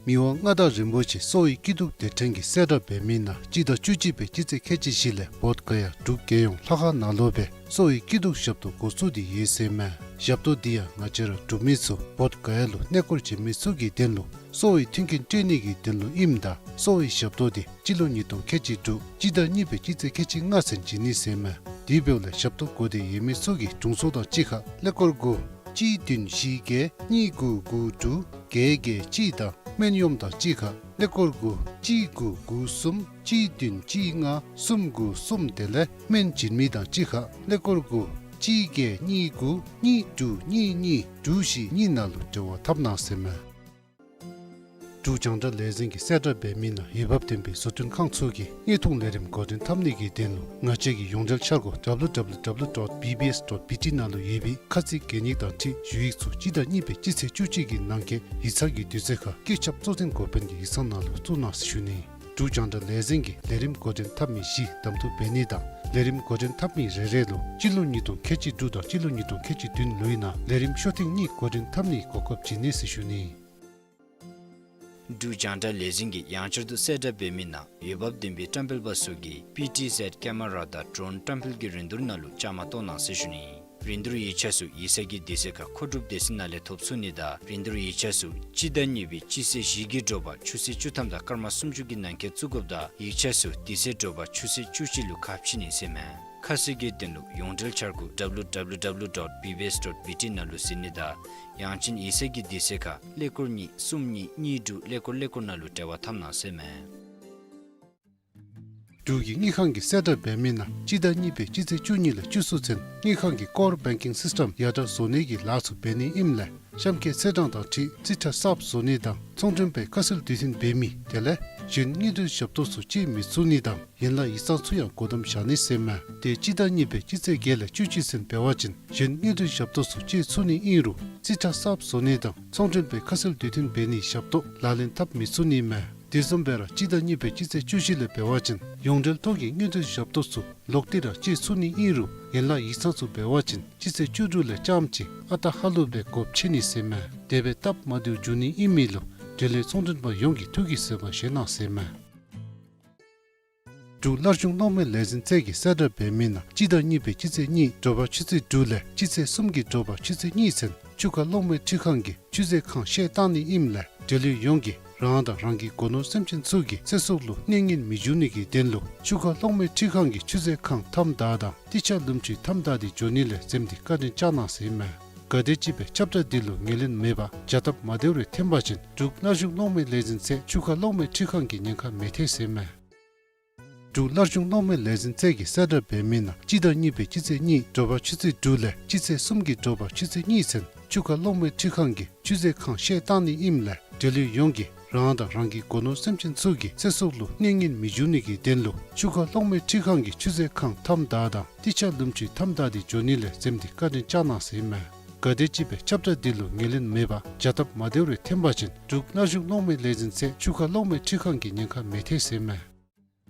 མི་དབང་མངའ་བདག་རིན་པོ་ཆེ་གསོ་བའི་སྐྱིད་སྡུག་སྡེ་ཕྲན་གྱིས་གསལ་བསྒྲགས་འབད་མི་ནང་སྤྱི་ཟླ་བཅུ་གཅིག་པའི་སྤྱི་ཚེས་ཁལ་གཅིག་བཞི་ལས་བོདྷ་ག་ཡ་འབྲུག་རྒྱལ་ཡོངས་ལྷ་ཁང་ནང་ལུ་སྦེ་གསོ་བའི་སྐྱིད་སྡུག་ཞབས་ཏོག་འགོ་བཙུགས་ཏེ་ཡོད་ཟེར་མས། ཞབས་ཏོག་འདི་ཡང་ང་བཅས་ར་འབྲུག་མི་ཚུ་བོདྷ་ག་ཡ་ལུ་གནས་སྐོར་བྱོན་མི་ཚུ་གི་དོན་ལུ་གསོ་བའི་མཐུན་རྐྱེན་སྤྲོད་ནི་གི་དོན་ལུ་ཨིནམ་ད་གསོ་བའི་ཞབས་ཏོག་འདི་སྤྱི་ལོ་ཉིས་སྟོང་ཁལ་གཅིག་དྲུག་སྤྱི་ཟླ་གཉིས་པའི་སྤྱི་ཚེས་ཁལ་གཅིག་ལྔ་ཚུན་བྱིན་ནི་ཟེར་མས། དེ་འབདཝ་ལས་ཞབས་ཏོག་དགོས་འདོད་ཡོད་མི་ཚུ་གིས་དྲུང་འཚོ་དང་གཅིག་ཁར་ཀླད་ཀོར་དགུ་གཅིག་བདུན་བཞི་བརྒྱད་གཉིས་དགུ་དགུ་དྲུག་བརྒྱད་བརྒྱད་གཅིག་དང་སྨན་གཡོགམ་དང་གཅིག་ཁར་ཀླད་ཀོར་དགུ་གཅིག་དགུ་དགུ་གསུམ་གཅིག་བདུན་གཅིག་ལྔ་གསུམ་དགུ་གསུམ་དེ་ལས་སྨན་བྱིན་མི་དང་གཅིག་ཁར་ཀླད་ཀོར་དགུ་གཅིག་བརྒྱད་གཉིས་དགུ་གཉིས་དྲུག་གཉིས་གཉིས་དྲུག་བཞི་གཉིས་ནང་ལུ་འབྲེལ་བ་འཐབ་གནང་ཟེར་མས། འབྲུག་རྒྱང་བསྒྲགས་ལས་འཛིན་གྱིས་གསལ་བསྒྲགས་འབད་མི་ནང་འོས་འབབ་ལྡན་པའི་བཟོ་སྐྲུན་ཁང་ཚུ་གིས་དངོས་མཐོང་ལས་རིམ་འགོ་འདྲེན་འཐབ་ནི་གི་དོན་ལུ་ང་བཅས་ཀྱི་ཡོངས་འབྲེལ་འཆར་སྒོ་W W W dot B B S dot B T ནང་ལུ་ཡོད་པའི་ཁ་ཚིག་གན་ཡིག་དང་འཁྲིལ་ཞུ་ཡིག་ཚུ་སྤྱི་ཟླ་གཉིས་པའི་སྤྱི་ཚེས་བཅུ་གཅིག་གི་ནང་འཁོད་ཡིག་ཚང་གི་དུས་ཚོད་ཁར་བཀོད་ཁྱབ་གཙོ་འཛིན་འགོ་དཔོན་གྱི་ཡིག་ཚང་ནང་ལུ་བཙུགས་གནང་ཟེར་ཞུ་ནི། འབྲུག་རྒྱང་བསྒྲགས་ལས་འཛིན་གྱིས་ལས་རིམ་འགོ་འདྲེན་འཐབ་མི་བཞི་གདམ་འཐུ་འབད་ནི་དང་ལས་རིམ་འགོ་འདྲེན་འཐབ་མི་རེ་རེ་ལུ་སྤྱི་ལོ་ཉིས་སྟོང་ཁལ་གཅིག་དྲུག་དང་སྤྱི་ལོ་ཉིས་སྟོང་ཁལ་གཅིག་བདུན་ལོའི་ནང་ལས་རིམ་ཤོག་ཐེངས་གཉིས་འགོ་འདྲེན་འཐབ་ནིའི་གོ་སྐབས་བྱིན་ནི་ཟེར་ཞུ་ནི། འབྲུག་རྒྱང་བསྒྲགས་ལས་འཛིན་གྱིས་ཡང་བསྐྱར་དུ་གསལ་བསྒྲགས་འབད་མི་ནང་འོས་འབབ་ལྡན་པའི་བཀྲམ་སྤེལ་པ་ཚུ་གིས་པི་ཊི་ཟེཌ་ཀེ་མ་ར་དང་ཌྲོན་བཀྲམ་སྤེལ་གྱི་རིན་བསྡུར་ནང་ལུ་བཅའ་མར་གཏོགས་གནང་ཟེར་ཞུ་ནི། རིན་བསྡུར་ཡིག་ཆ་ཚུ་ཡིག་ཚང་གི་དུས་ཚོད་ཁར་མཁོ་སྒྲུབ་སྡེ་ཚན་ནང་ལས་ཐོབ་ཚུགས་ནི་དང་རིན་བསྡུར་ཡིག་ཆ་ཚུ་སྤྱི་ཟླ་གཉིས་པའི་སྤྱི་ཚེས་བཞི་གི་དྲོ་པ་ཆུ་ཚོད་བཅུ་ཐམ་དང་སྐར་མ་སུམ་ཅུ་གི་ནང་འཁོད་བཙུགས་དགོཔ་ད་ཡིག་ཆ་ཚུ་དེ་ཚེ་དྲོ་པ་ཆུ་ཚོད་བཅུ་གཅིག་ལུ་ཁ་ཕྱེ་ནི་ཟེར་མས། ཁ་གསལ་གྱི་དོན་ལུ་ཡོངས་འབྲེལ་འཆར་སྒོ་W W W dot B B S dot B T ནང་ལུ་གཟིགས་ནི་དང་ཡང་ཅིན་ཡིག་ཚང་གི་དུས་ཚོད་ཁར་ཀླད་ཀོར་གཉིས་གསུམ་གཉིས་གཉིས་དྲུག་ཀླད་ཀོར་ཀླད་ཀོར་ནང་ལུ་འབྲེལ་བ་འཐབ་གནང་ཟེར་མས། འབྲུག་གི་དངུལ་ཁང་གིས་གསལ་བསྒྲགས་འབད་མི་ནང་སྤྱི་ཟླ་གཉིས་པའི་སྤྱི་ཚེས་བཅུ་གཉིས་ལས་བཅུ་གསུམ་ཚུན་དངུལ་ཁང་གི་ཀོར་བེང་ཀིང་སིསི་ཊེམ་ཡར་དྲག་བཟོ་ནི་གི་ལཱ་ཚུ་འབད་ནི་ཨིནམ་ལས་གཤམ་འཁོད་ཚེས་གྲངས་དང་འཁྲིལ་རྩིས་ཁྲ་གསརཔ་བཟོ་ནི་དང་ཚོང་མགྲོན་པའི་ཁ་གསལ་དུས་མཐུན་འབད་མི་དེ་ལས་གཞན་དངུལ་འབྲེལ་ཞབས་ཏོག་ཚུ་སྤྱོད་མི་ཚུགས་ནི་དང་ཡན་ལག་ཡིག་ཚང་ཚུ་ཡང་སྒོ་བསྡམ་བཞག་ནི་ཟེར་མས། དེ་སྤྱི་ཟླ་གཉིས་པའི་སྤྱི་ཚེས་བརྒྱད་ལས་བཅུ་གཅིག་ཚུན་འབད་བ་ཅིན་གཞན་དངུལ་འབྲེལ་ཞབས་ཏོག་ཚུ་སྤྱོད་ཚུགས་ནི་ཨིན་རུང་རྩིས་ཁྲ་གསརཔ་བཟོ་ནི་དང་ཚོང་མགྲོན་པའི་ཁ་གསལ་དུས་མཐུན་འབད་ནིའི་ཞབས་ཏོག་ལག་ལེན་འཐབ་མི་ཚུགས་ནི་མས། དེ་བཟུམ་སྦེ་ར་སྤྱི་ཟླ་གཉིས་པའི་སྤྱི་ཚེས་བཅུ་བཞི་ལས་འབད་བ་ཅིན་ཡོངས་འབྲེལ་ཐོག་གི་དངུལ་འབྲེལ་ཞབས་ཏོག་ཚུ་ལོག་སྟེ་ར་སྤྱོད་ཚུགས་ནི་ཨིན་རུང་ཡན་ལག་ཡིག་ཚང་ཚུ་འབད་བ་ཅིན་སྤྱི་ཚེས་བཅུ་དྲུག་ལས་རྐྱངམ་གཅིག་ཨ་རྟག་ཧ་ལུགས་སྦེ་སྒོ་ཕྱེ་ནི་ཟེར་མས། དེ་སྦེ་སྟབས་མ་བདེཝ་འབྱུང་ནི་ཨིན་མི་ལུ་འབྲེལ་ཡོད་ཚོང་མགྲོན་པ་ཡོངས་ཀྱིས་ཐུགས་ཀྱི་བཟོད་པ་བཞེས་གནང་ཟེར་མས། འབྲུག་སླར་གཞུང་གློག་མེ་ལས་འཛིན་ཚད་ཀྱིས་གསལ་བསྒྲགས་འབད་མི་ནང་སྤྱི་ཟླ་གཉིས་པའི་སྤྱི་ཚེས་གཉིས་དྲོ་པ་ཆུ་ཚོད་དྲུག་ལས་སྤྱི་ཚེས་གསུམ་གྱི་དྲོ་པ་ཆུ་ཚོད་གཉིས་ཚུན་ཆུ་ཁ་གློག་མེ་འཕྲུལ་ཁང་གི་ཆུ་མཛོད་ཁང་བཤལ་བཏང་ནི་ཨིནམ་ལས་འབྲེལ་ཡོད་ཡོངས་ཀྱིས་རང་དང་རང་གི་སྒོ་ནོར་སེམས་ཅན་ཚུ་གི་ཚེ་སྲོག་ལུ་གནོད་ངན་མི་འབྱུང་ནི་གི་དོན་ལུ་ཆུ་ཁ་གློག་མེ་འཕྲུལ་ཁང་གི་ཆུ་མཛོད་ཁང་མཐའམ་བདའ་དང་ཏི་ཆ་ལུམ་ཆུ་མཐའམ་བདའ་སྟེ་འགྱོ་ནི་ལས་འཛེམ་སྟེ་བཀའ་དྲིན་བསྐྱང་གནང་ཟེར་མས། གལ་ཏེ་ཅིག་སྦེ་ཁྱབ་བསྒྲགས་འདི་ལུ་ངོས་ལེན་མེད་པར་བྱ་སྟབས་མ་བདེཝ་རེ་ཐོན་པ་ཅིན་འབྲུག་སླར་གཞུང་གློག་མེ་ལས་འཛིན་ཚད་ཆུ་ཁ་གློག་མེ་འཕྲུལ་ཁང་གི་ཉེན་ཁ་མི་ཐེག་ཟེར་མས། འབྲུག་སླར་གཞུང་གློག་མེ་ལས་འཛིན་ཚད་ཀྱིས་གསལ་བསྒྲགས་འབད་མི་ནང་སྤྱི་ཟླ་གཉིས་པའི་སྤྱི་ཚེས་གཉིས་དྲོ་པ་ཆུ་ཚོད་དྲུག་ལས་སྤྱི་ཚེས་གསུམ་གྱི་དྲོ་པ་ཆུ་ཚོད་གཉིས་ཚུན་ཆུ་ཁ་གློག་མེ་འཕྲུལ་ཁང་གི་ཆུ་མཛོད་ཁང་བཤལ་བཏང་ནི་ཨིནམ་ལས་འབྲེལ་ཡོད་ཡོངས་ཀྱིས་རང་དང་རང་གི་སྒོ་ནོར་སེམས་ཅན་ཚུ་གི་ཚེ་སྲོག་ལུ་གནོད་ངན་མི་འབྱུང་ནི་གི་དོན་ལུ་ཆུ་ཁ་གློག་མེ་འཕྲུལ་ཁང་གི་ཆུ་མཛོད་ཁང་མཐའམ་བདའ་དང་ཏི་ཆ་ལུམ་ཆུ་མཐའམ་བདའ་སྟེ་འགྱོ་ནི་ལས་འཛེམ་སྟེ་བཀའ་དྲིན་བསྐྱང་གནང་ཟེར་མས། གལ་ཏེ་ཅིག་སྦེ་ཁྱབ་བསྒྲགས་འདི་ལུ་ངོས་ལེན་མེད་པར་བྱ་སྟབས་མ་བདེཝ་རེ་ཐོན་པ་ཅིན་འབྲུག་སླར་གཞུང་གློག་མེ་ལས་འཛིན་ཚད་ཆུ་ཁ་གློག་མེ་འཕྲུལ་ཁང་གི་ཉེན་ཁ་མི་ཐེག་ཟེར་མས།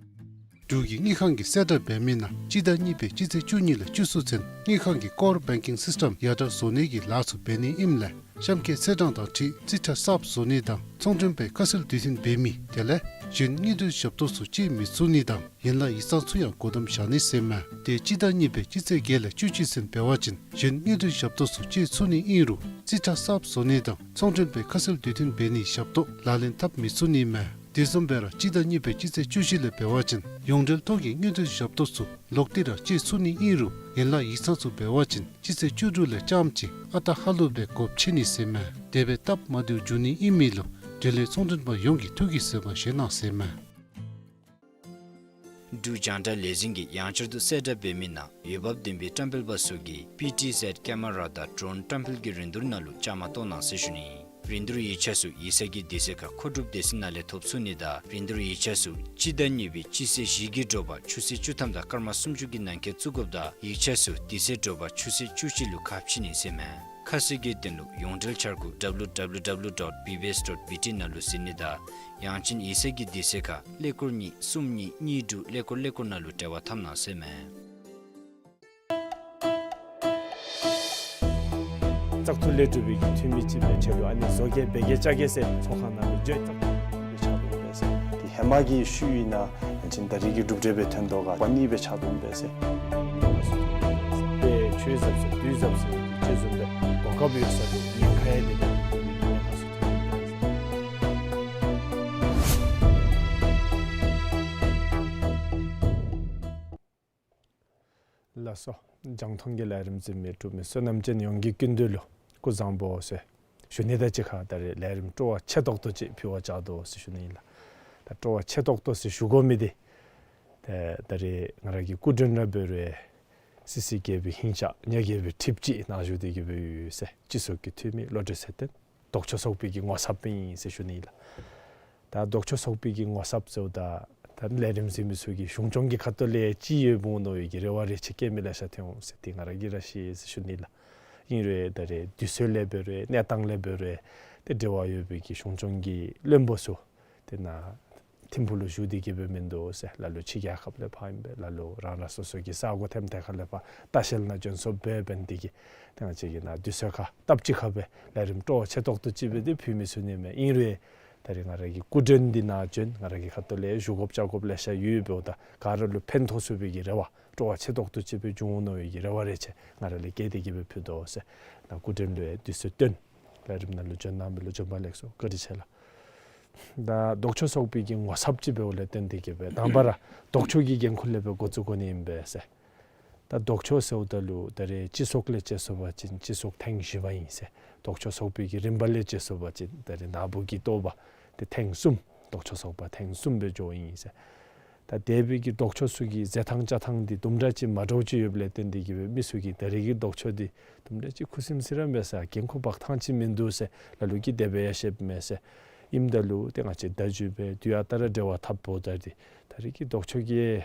འབྲུག་གི་དངུལ་ཁང་གིས་གསལ་བསྒྲགས་འབད་མི་ནང་སྤྱི་ཟླ་གཉིས་པའི་སྤྱི་ཚེས་བཅུ་གཉིས་ལས་བཅུ་གསུམ་ཚུན་དངུལ་ཁང་གི་ཀོར་བེང་ཀིང་སིསི་ཊེམ་ཡར་དྲག་བཟོ་ནི་གི་ལཱ་ཚུ་འབད་ནི་ཨིནམ་ལས་གཤམ་འཁོད་ཚེས་གྲངས་དང་འཁྲིལ་རྩིས་ཁྲ་གསརཔ་བཟོ་ནི་དང་ཚོང་མགྲོན་པའི་ཁ་གསལ་དུས་མཐུན་འབད་མི་དེ་ལས་གཞན་དངུལ་འབྲེལ་ཞབས་ཏོག་ཚུ་སྤྱོད་མི་ཚུགས་ནི་དང་ཡན་ལག་ཡིག་ཚང་ཚུ་ཡང་སྒོ་བསྡམས་བཞག་ནི་ཟེར་མས། དེ་སྤྱི་ཟླ་གཉིས་པའི་སྤྱི་ཚེས་བརྒྱད་ལས་བཅུ་གཅིག་ཚུན་འབད་བ་ཅིན་གཞན་དངུལ་འབྲེལ་ཞབས་ཏོག་ཚུ་སྤྱོད་ཚུགས་ནི་ཨིན་རུང་རྩིས་ཁྲ་གསརཔ་བཟོ་ནི་དང་ཚོང་མགྲོན་པའི་ཁ་གསལ་དུས་མཐུན་འབད་ནིའི་ཞབས་ཏོག་ལག་ལེན་འཐབ་མི་ཚུགས་ནི་མས། དེ་བཟུམ་སྦེ་ར་སྤྱི་ཟླ་གཉིས་པའི་སྤྱི་ཚེས་བཅུ་བཞི་ལས་འབད་བ་ཅིན་ཡོངས་འབྲེལ་ཐོག་གི་དངུལ་འབྲེལ་ཞབས་ཏོག་ཚུ་ལོག་སྟེ་ར་སྤྱོད་ཚུགས་ནི་ཨིན་རུང་ཡན་ལག་ཡིག་ཚང་ཚུ་འབད་བ་ཅིན་སྤྱི་ཚེས་བཅུ་དྲུག་ལས་རྐྱངམ་གཅིག་ཨ་རྟག་ཧ་ལུགས་སྦེ་སྒོ་ཕྱེ་ནི་ཟེར་མས། དེ་སྦེ་སྟབས་མ་བདེཝ་འབྱུང་ནི་ཨིན་མི་ལུ་འབྲེལ་ཡོད་ཚོང་དོན་པ་ཡོངས་ཀྱིས་ཐུགས་ཀྱིས་བཟོད་པ་བཞེས་གནང་ཟེར་མས། འབྲུག་རྒྱང་བསྒྲགས་ལས་འཛིན་གྱིས་ཡང་བསྐྱར་དུ་གསལ་བསྒྲགས་འབད་མི་ནང་འོས་འབབ་ལྡན་པའི་བཀྲམ་སྤེལ་པ་ཚུ་གིས་པི་ཊི་ཟེཌ་ཀེ་མ་ར་དང་ཌོ་རོན་བཀྲམ་སྤེལ་གྱི་རིན་བསྡུར་ནང་ལུ་བཅའ་མར་གཏོགས་གནང་ཟེར་ཞུ་ནི། རིན་བསྡུར་ཡིག་ཆ་ཚུ་ཡིག་ཚང་གི་དུས་ཚོད་ཁར་མཁོ་སྒྲུབ་སྡེ་ཚན་ནང་ལས་ཐོབ་ཚུགས་ནི་དང་རིན་བསྡུར་ཡིག་ཆ་ཚུ་སྤྱི་ཟླ་གཉིས་པའི་སྤྱི་ཚེས་བཞི་གི་དྲོ་པ་ཆུ་ཚོད་བཅུ་ཐམ་དང་སྐར་མ་སུམ་ཅུ་གི་ནང་འཁོད་བཙུགས་དགོཔ་དང་ཡིག་ཆ་ཚུ་དེ་ཚེ་དྲོ་པ་ཆུ་ཚོད་བཅུ་གཅིག་ལུ་ཁ་ཕྱེ་ནི་ཟེར་མས། ཁ་གསལ་གྱི་དོན་ལུ་ཡོངས་འབྲེལ་འཆར་སྒོ་W W W dot B B S dot B T ནང་ལུ་གཟིགས་ནི་དང་ཡང་ཅིན་ཡིག་ཚང་གི་དུས་ཚོད་ཁར་ཀླད་ཀོར་གཉིས་གསུམ་གཉིས་གཉིས་དྲུག་ཀླད་ཀོར་ཀླད་ཀོར་ནང་ལུ་འབྲེལ་བ་འཐབ་གནང་ཟེར་མས། བཙག་འཐུ་ལས་གྲུབ་པའི་གི་འཐུས་མི་ཅིག་སྦེ་ཆ་ལུ་ཨ་ནི་བཟོ་གེ་འབད་གེ་བཅའ་གེ་ཟེར་ཚོགས་ཁང་ནང་ལུ་བརྗོད་བཙག་འཐུ་ལས་ཆགས་འདུག་པས་ཟེར། དེ་ཧེ་མ་གི་ཤུལ་ཨིན་ན་ཡང་ཅིན་ད་རེས་ཀྱི་གྲུབ་འབྲས་སྦེ་ཐོན་དོ་ག་པ་ནི་སྦེ་ཆགས་འདུག་པས་ཟེར། དཔེ་ཆོས་ཟབ་ཟེར་དུས་ཟབ་ཟེར་ཅེས་བཟུམ་སྦེ་གོ་སྐབས་ཡོད་ས་ལུ་ཉེན་ཁ་ཡང་དེ་ལས་ཉེན་ཁ་ཚུ་ཐོན་འདུག་པས་ཟེར། ལགས་སོ། རྒྱང་མཐོང་གི་ལས་རིམ་གཟིགས་མི་འབྲུག་མི་བསོད་ནམས་ཅན་ཡོངས་ཀྱི་སྐུ་མདུན་ལུ་སྐུ་གཟུགས་བཟང་པོ་ཟེར་ཞུ་ནི་དང་གཅིག་ཁར་ད་རེས་ལས་རིམ་སྤྲོ་བ་ཆེ་ཏོག་ཏོ་ཅིག་ཕུལ་བར་བཅར་དོ་ཟེར་ཞུ་ནི་ཨིན་ལགས། ད་སྤྲོ་བ་ཆེ་ཏོག་ཏོ་ཟེར་ཞུ་དགོ་མི་འདི་ད་ད་རེས་ང་ར་གི་སྐུ་མགྲོན་ར་འབད་རུང་སི་སི་རྒྱལ་པོའི་ལྷིང་འཇགས་ཉ་རྒྱལ་པོའི་གྲིབ་ཅིག་ནང་བཞུགས་ཏེ་གི་སྦེ་ཡོད་ཟེར་སྤྱི་ཚོགས་ཀྱི་འཐུས་མི་བློ་གྲོས་ཚེ་བརྟན་ལྡོག་ཕྱོགས་ཚོགས་པའི་གི་ངོ་ཚབ་ཨིན་ཟེར་ཞུ་ནི་ཨིན་ལགས། ད་ལྡོག་ཕྱོགས་ཚོགས་པའི་གི་ངོ་ཚབ་ཟེརཝ་ད་ད་ལས་རིམ་གཟིགས་མི་ཚུ་གིས་གཞུང་སྐྱོང་གི་ཁ་ཐུག་ལས་ཅིག་ཡོདཔ་འོང་མནོ་བའི་གི་རེ་བ་རེ་ཆེ་བསྐྱེད་མི་ལེ་ཤ་ཐོན་འོང་ཟེར་དེ་ང་ར་གིས་ར་ཤེས་ཟེར་ཞུ་ནི་ལགས། ཨིན་རུང་ད་རེས་དུས་ཚོད་ལས་འབད་རུང་གནས་སྟངས་ལས་འབད་རུང་ཏེ་འབྲེལ་བ་ཡོད་པའི་གི་གཞུང་སྐྱོང་གི་བློན་པོ་ཚུ་ཏེ་ནཱ་ཐིམ་ཕུག་ལུ་བཞུགས་ཏེ་གི་སྦེ་མིན་འདུག་ཟེར། ལ་ལུ་ཕྱི་རྒྱལ་ཁབ་ལས་ཕར་ཨིན་པས། ལ་ལུ་རང་རང་སོ་སོ་གི་ས་གོ་ཐེམ་ཐེ་ཁ་ལས་ཕར་ལྟ་བཤལ་ནང་བྱོན་སོངམ་འབད་འབདན་དེ་གིས་ཏེ་ང་བཅས་ཀྱིས་ནཱ་དུས་ཚོད་ཁར་སྟབས་གཅིག་ཁར་སྦེ་ལས་རིམ་སྤྲོ་བ་ཆེ་ཏོག་ཏོ་ཅིག་སྦེ་ཏེ་ཕུལ་མི་ཚུགས་ནི་མས། ཨིན་རུང་ད་རེས་ང་ར་གི་སྐུ་མགྲོན་འདི་ནཱ་བྱོན་ང་ར་གི་ཁ་ཐུག་ལས་ཞུ་དགོཔ་བཅར་དགོཔ་ལེ་ཤ་ཡོདཔ་འབདཝ་ད་ག་ར་ལུ་ཕན་ཐོགས་ཚུགས་པའི་གི་རེ་བ་སྤྲོ་བ་ཆེ་ཏོག་ཏོ་ཅིག་སྦེ་འབྱུང་འོང་མནོ་བའི་གི་རེ་བ་རེ་ཆེ་ང་ར་ལས་བསྐྱེད་དེ་གི་སྦེ་ཕུལ་དོ་ཟེར། ནཱ་སྐུ་མགྲོན་ལུ་ཡང་དུས་ཚོད་བཏོན་ལས་རིམ་ནང་ལུ་བྱོན་གནང་མི་ལུ་བྱོན་པ་ལེགས་སོ། བཀའ་དྲིན་ཆེ་ལགས། ད་ལྡོག་ཕྱོགས་ཚོགས་པའི་གི་ངོ་ཚབ་ཅིག་འབདཝ་ལས་བརྟེན་ཏེ་གི་སྦེ་དང་པ་ར་ལྡོག་ཕྱོགས་ཀྱི་འགན་ཁུར་ལས་སྦེ་འགོ་བཙུགས་དགོ་ནི་ཨིན་པས་ཟེར། ད་ལྡོག་ཕྱོགས་ཟེརཝ་ད་ལུ་ད་རེས་སྤྱི་ཚོགས་ལས་དཔྱད་སོང་པ་ཅིན་སྤྱི་ཚོགས་ཐེངས་བཞི་པ་ཨིན་ཟེར། ལྡོག་ཕྱོགས་ཚོགས་པའི་གི་རིམ་པ་ལས་དཔྱད་སོང་པ་ཅིན་ད་རེས་ནཱ་བུ་གི་ལྟོ་བ་ཏེ་ཐེངས་གསུམ་ལྡོག་ཕྱོགས་ཚོགས་པ་ཐེངས་གསུམ་སྦེ་འགྱོཝ་ཨིན་ཟེར། ད་དེ་སྦེ་གི་ལྡོག་ཕྱོགས་ཚུ་གི་མཛད་ཐངས་བཅའ་ཐངས་འདི་དུམ་གྲ་ཅིག་མ་འདྲཝ་ཅིག་ཡོདཔ་ལས་བརྟེན་ཏེ་གི་སྦེ་མི་ཚུ་གིས་ད་རེས་ཀྱི་ལྡོག་ཕྱོགས་འདི་དུམ་གྲ་ཅིག་ཁུ་སིམ་སི་ར་མས་ཟེར་འགན་ཁུར་འབག་ཐངས་ཅིག་མིན་འདུག་ཟེར་ལ་ལུ་གིས་དེ་སྦེ་ཡང་བཤདཔ་མས་ཟེར། ཨིནམ་ད་ལུ་ཏེ་ང་བཅས་བརྡ་བརྒྱུད་སྦེ་དུས་ཨ་རྟག་ར་འབྲེལ་བ་འཐབ་འབདཝ་ད་འདི་ད་རེས་ཀྱི་ལྡོག་ཕྱོགས་ཀྱི་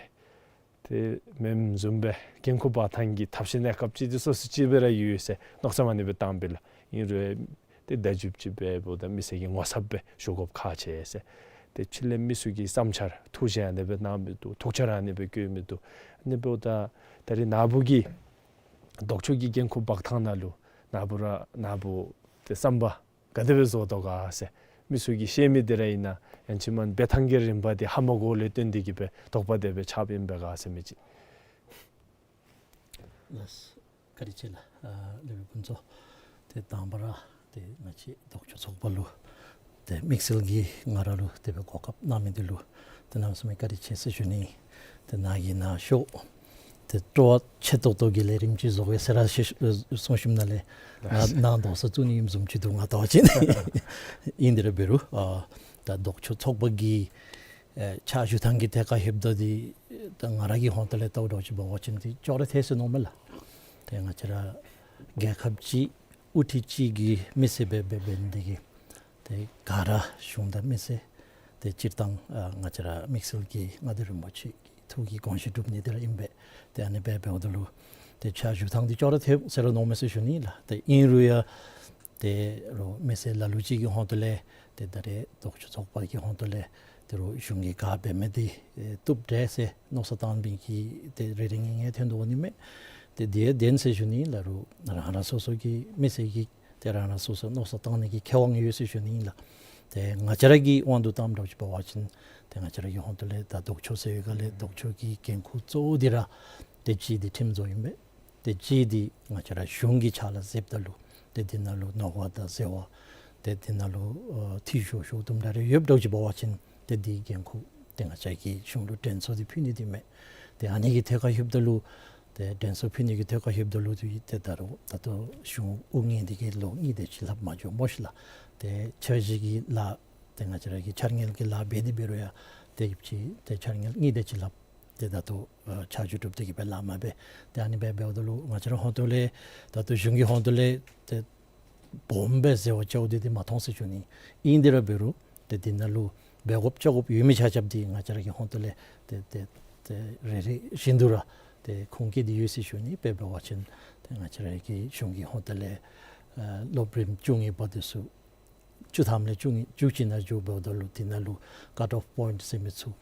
ཏེ་མེནམ་བཟུམ་སྦེ་འགན་ཁུར་འབག་ཐངས་ཀྱི་ཐབས་ཤེས་གནས་སྐབས་ཅིག་འདི་སོ་སོ་ཅིག་སྦེ་ར་ཡོད་ཟེར་མནོ་བསམ་ཨ་ནི་སྦེ་བཏངམ་ཨིན་ལགས། ཨིན་རུང་ཏེ་བརྡ་བརྒྱུདཔ་ཅིག་འབདཝ་ད་མི་སེར་གྱི་ངོ་ཚབ་སྦེ་ཞུ་དགོཔ་ཁག་ཆེ་ཟེར། ཏེ་ཕྱི་ལས་མི་ཚུ་གི་བསམ་འཆར་ཐུགས་བཞེད་ཨ་ནི་སྦེ་གནང་མི་འདུག། ཐུགས་འཆར་ཨ་ནི་སྦེ་བཀོད་མི་འདུག། ཨ་ནི་འབདཝ་ད་ད་རེས་ནཱ་བུ་གིས་ལྡོག་ཕྱོགས་ཀྱི་འགན་ཁུར་འབག་ཐངས་ནང་ལུ་ནཱ་བུ་ར་ནཱ་བུ་ཏེ་བསམ་པ་ག་དེ་སྦེ་བཟོ་དོ་ག་ཟེར་མི་ཚུ་གིས་བཤད་མི་འདི་ར་ཨིན་ན་ཡང་ཅིན་མ་འབད་ཐངས་ཀྱི་རིམ་པ་འདི་ཧ་མ་གོཝ་ལས་བརྟེན་ཏེ་གི་སྦེ་དོགས་པ་དེ་སྦེ་ཆགསཔ་ཨིན་པས་ག་ཟེར་མི་ཅིག། ལགས། བཀའ་དྲིན་ཆེ་ལགས། ཨ་ལས་རིམ་ཕུན་ཚོགས། ཏེ་དང་པ་ར་ཏེ་ང་བཅས་ལྡོག་ཕྱོགས་ཚོགས་པ་ལུ་ཏེ་དམིགས་བསལ་གྱིས་ང་ར་ལུ་དེ་སྦེ་གོ་སྐབས་གནང་མི་འདི་ལུ་ཏེ་གནམ་མེད་ས་མེད་བཀའ་དྲིན་ཆེ་ཟེར་ཞུ་ནི། ཏེ་ནཱ་གིས་ནཱ་ཤོག་ཏེ་སྤྲོ་བ་ཆེ་ཏོག་ཏོ་གི་ལས་རིམ་ཅིག་བཟོ་དགོ་ཟེར་ར་ཞུ་གསུངས་ཞིནམ་ལས་ནཱ་ནཱ་དོགས་ས་བཙུགས་ནི་ཨིནམ་བཟུམ་ཅིག་འདུག། ང་ལྟ་བ་ཅིན་ཨིན་དེ་ར་འབད་རུང་ཨ་ད་ལྡོག་ཕྱོགས་ཚོགས་པ་གི་ཨེ་ཕྱག་ཞུ་ཐངས་ཀྱི་ཐད་ཁར་ལྷོདཔ་ད་འདི་ད་ང་ར་གི་ཧོངས་ཏོ་ལས་ལྟཝ་འདྲཝ་ཅིག་འབད་བ་ཅིན་འདི་ཅོག་ར་འཐད་ཟེར་མནོཝ་མས་ལགས། ཏེ་ང་བཅས་ར་རྒྱལ་ཁབ་ཅིག་དབུ་ཁྲིད་ཅིག་གི་མི་སེར་སྦེ་འབད་འབདཝ་ད་འདི་གིས་ཏེ་ག་ར་གཞུང་དང་མི་སེར་ཏེ་སྤྱིར་བཏང་ཨ་ང་བཅས་ར་དམིགས་བསལ་གྱིས་མངའ་བདག་རིན་པོ་ཆེ་གི་ཐུགས་ཀྱི་དགོངས་བཞེད་སྒྲུབ་ནི་འདི་ར་ཨིན་པས། ཏེ་ཨ་ནི་སྦེ་འབདཝ་ད་ལུ་ཏེ་ཕྱག་ཞུ་ཐངས་འདི་ཅོག་ར་འཐད་ཟེར་ར་མནོཝ་མས་ཟེར་ཞུ་ནི་ལགས། ཏེ་ཨིན་རུང་ཡང་ཏེ་རོགས་མི་སེར་ལ་ལུ་ཅིག་གི་ཧོངས་ཏོ་ལས་ཏེ་ད་རེས་ལྡོག་ཕྱོགས་ཚོགས་པ་གི་ཧོངས་ཏོ་ལས་ཏེ་རོགས་གཞུང་གིས་ག་འབད་མི་འདི་ཨེ་བཏུབ་འདྲས་ཟེར་མནོ་བསམ་བཏང་མི་གི་ཏེ་རེ་རེ་ངེ་ངེ་ཐོན་དོ་འོང་ནི་མས། ཏེ་དེ་བདེན་ཟེར་ཞུ་ནི་ལགས། རོགས་རང་རང་སོ་སོ་གི་མི་སེར་གྱིས་ཏེ་རང་རང་སོ་སོ་མནོ་བསམ་བཏང་ནི་གི་ཁེ་དབང་ཡོད་ཟེར་ཞུ་ནི་ལགས། ཏེ་ང་བཅས་ར་གི་དབང་དུ་བཏངམ་འདྲཝ་ཅིག་འབད་བ་ཅིན་ཏེ་ང་བཅས་ར་གི་ཧོངས་ཏོ་ལས་ད་ལྡོག་ཕྱོགས་ཟེར་བའི་སྒང་ལས་ལྡོག་ཕྱོགས་ཀྱི་འགན་ཁུར་གཙོ་བོ་འདི་ར་ཏེ་གཅིག་འདི་ཁྲིམས་བཟོ་ཨིན་པས། ཏེ་གཅིག་འདི་ང་བཅས་ར་གཞུང་གི་ཕྱག་ལཱ་མཛདཔ་ད་ལུ་ཏེ་འདི་ནང་ལུ་ནོར་བ་དང་ཟད་པ་ཏེ་འདི་ནང་ལུ་ཨ་འཐུས་ཤོར་ཤོར་དུམ་གྲ་རེ་ཡོདཔ་འདྲཝ་ཅིག་འབད་བ་ཅིན་ཏེ་འདི་འགན་ཁུར་ཏེ་ང་བཅས་ཀྱིས་གཞུང་ལུ་དྲན་གསོ་འདི་ཕུལ་ནི་འདི་མས། ཏེ་ཨ་ནི་གི་ཐད་ཁར་ལྷོདཔ་ད་ལུ་ ཏེ་དྲན་གསོ་ཕུལ་ནི་གི་ཐོག་ཁར་ལྷོདཔ་ད་ལུ་ཏེ་ད་རུང་ད་ལྟོ་གཞུང་དབུ་བརྙེས་ཏེ་གི་ལོ་གཉིས་དེ་ཅིག་ལྷགཔ་མ་འགྱོ་སྨོ་ཤིག་ལགས། ཏེ་འཆར་གཞི་གི་ལཱ་ཏེ་ང་བཅས་ར་གི་འཆར་དངུལ་གྱི་ལཱ་འབད་དེ་འབད་རུང་ཡང་ཏེ་ཅིག་ཏེ་འཆར་དངུལ་གཉིས་དེ་ཅིག་ལྷགཔ་ཏེ་ད་ལྟོ་ཨ་ཆ་འཇོག་གྲུབ་སྟེ་གི་སྦེ་ལཱ་མ་འབད། ཏེ་ཨ་ནི་སྦེ་འབདཝ་ད་ལུ་ང་བཅས་ར་ཧོངས་ཏོ་ལས་ད་ལྟོ་གཞུང་གི་ཧོངས་ཏོ་ལས་ཏེ་སྦོམ་སྦེ་ཟེར་བ་རྐྱབ་སྟེ་འདི་མ་མཐོང་ཟེར་ཞུ་ནི། ཨིན་དེ་ར་འབད་རུང་ཏེ་འདི་ནང་ལུ་འབད་དགོཔ་རྐྱབ་དགོཔ་ཡོད་མི་ཆ་ཁྱབ་འདི་ང་བཅས་ར་གི་ཧོངས་ཏོ་ལས་ཏེ་ཏེ་ཏེ་རེ་རེ་བཞིན་དུ་ར་ཏེ་ཁུངས་བཀལ་ཏེ་ཡོད་ཟེར་ཞུ་ནི། དཔེ་འབད་བ་ཅིན་ཏེ་ང་བཅས་ར་གི་གཞུང་གི་ཧོངས་ཏོ་ལས་ཨ་སློབ་རིམ་བཅུ་གཉིས་པ་འདི་ཚུ་བཅུ་ཐམ་ལས་བཅུ་གཉིས་བཅུ་གཅིག་ནང་འགྱོཝ་ད་ལུ་དེ་ནང་ལུ་ཀཊ་ཨོཕ་པོའིནཊ་ཟེར་མི་ཚུ་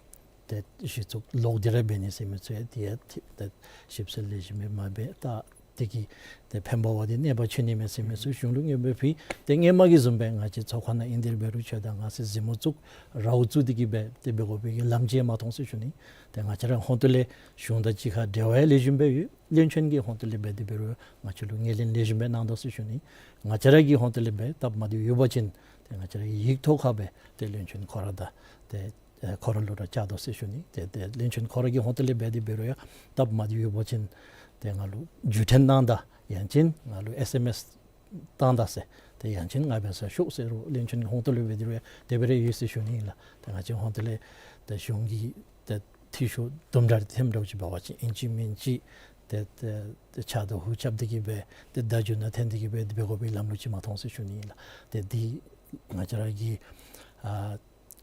ཏེ་གཞི་བཙུགས་ལོག་སྟེ་ར་འབད་ནི་ཟེར་མི་ཚུ་ཡང་དེ་ཡང་ཏེ་ཞིབ་འཚོལ་ལེགས་ཤོམ་སྦེ་མ་འབད། ད་དེ་གིས་ཏེ་ཕན་པ་བ་དེ་གནོད་པ་ཆེ་ནི་མས་ཟེར་མི་ཚུ་གཞུང་ལུ་མངོན་པ་ཕུལ། ཏེ་སྔོན་མ་གི་བཟུམ་སྦེ་ང་བཅས་ཚོགས་ཁང་ནང་ཨིན་དེ་ར་འབད་རུང་ཆོས་དང་མངའ་གསལ་གཟིགས་མོ་བཙུགས་རཝ་བཙུགས་ཏེ་གི་སྦེ་ཏེ་འབད་དགོ་པའི་གི་ལམ་ཅིག་མ་མཐོང་ཟེར་ཞུ་ནི། ཏེ་ང་བཅས་ར་ཧོངས་ཏོ་ལས་གཞུང་དང་གཅིག་ཁར་འབྲེལ་བ་ཡང་ལེགས་ཤོམ་སྦེ་ཡོད། བློན་ཆེན་གྱི་ཧོངས་ཏོ་ལས་འབད་དེ་འབད་རུང་ང་བཅས་ལུ་ངོས་ལེན་ལེགས་ཤོམ་སྦེ་གནང་དོ་ཟེར་ཞུ་ནི། ང་བཅས་ར་གི་ཧོངས་ཏོ་ལས་འབད་སྟབས་མ་བདེཝ་ཡོད་པ་ཅིན་ཏེ་ང་བཅས་ར་གིས་ཡིག་ཐོག་ཁར་སྦེ་ཏེ་བློན་ཆེན་ཁོ་ར་དང་ཏེ་ཨེ་ཁོ་ར་ལུ་ར་བཅར་དོ་ཟེར་ཞུ་ནི། ཏེ་ཏེ་བློན་ཆེན་ཁོ་ར་གི་ཧོངས་ཏོ་ལས་འབད་དེ་འབད་རུང་ཡང་སྟབས་མ་བདེཝ་ཡོད་པ་ཅིན་ཏེ་ང་ལུ་བརྒྱུད་འཕྲིན་གནང་ད་ཡང་ཅིན་ང་ལུ་ཨེསི་ཨེམ་ཨེསི་བཏང་ད་ཟེར། ཏེ་ཡང་ཅིན་ང་འབད་སར་ཤོག་ཟེར་རུང་བློན་ཆེན་གྱི་ཧོངས་ཏོ་ལས་འབད་དེ་རུང་ཡང་དེ་སྦེ་ར་ཡོད་ཟེར་ཞུ་ནི་ཨིན་ལགས། ཏེ་ང་བཅས་ཧོངས་ཏོ་ལས་ཏེ་གཞུང་གི་ཏེ་འཐུས་ཤོར་དུམ་གྲ་རེ་ཐོནམ་འདྲཝ་ཅིག་འབད་བ་ཅིན་ཨིན་ཅི་མིན་ཅི་ཏེ་ཏེ་ཏེ་ཕྱག་དང་ཧུད་རྐྱབ་སྟེ་གི་སྦེ་ཏེ་བརྡ་བརྒྱུད་ནང་འཐོན་ཏེ་གི་སྦེ་འབད་དགོ་པའི་ལམ་ལུགས་ཅིག་མ་མཐོང་ཟེར་ཞུ་ནི་ཨིན་ལགས། ཏེ་འདི་ང་བཅས་ར་གི་ཨ་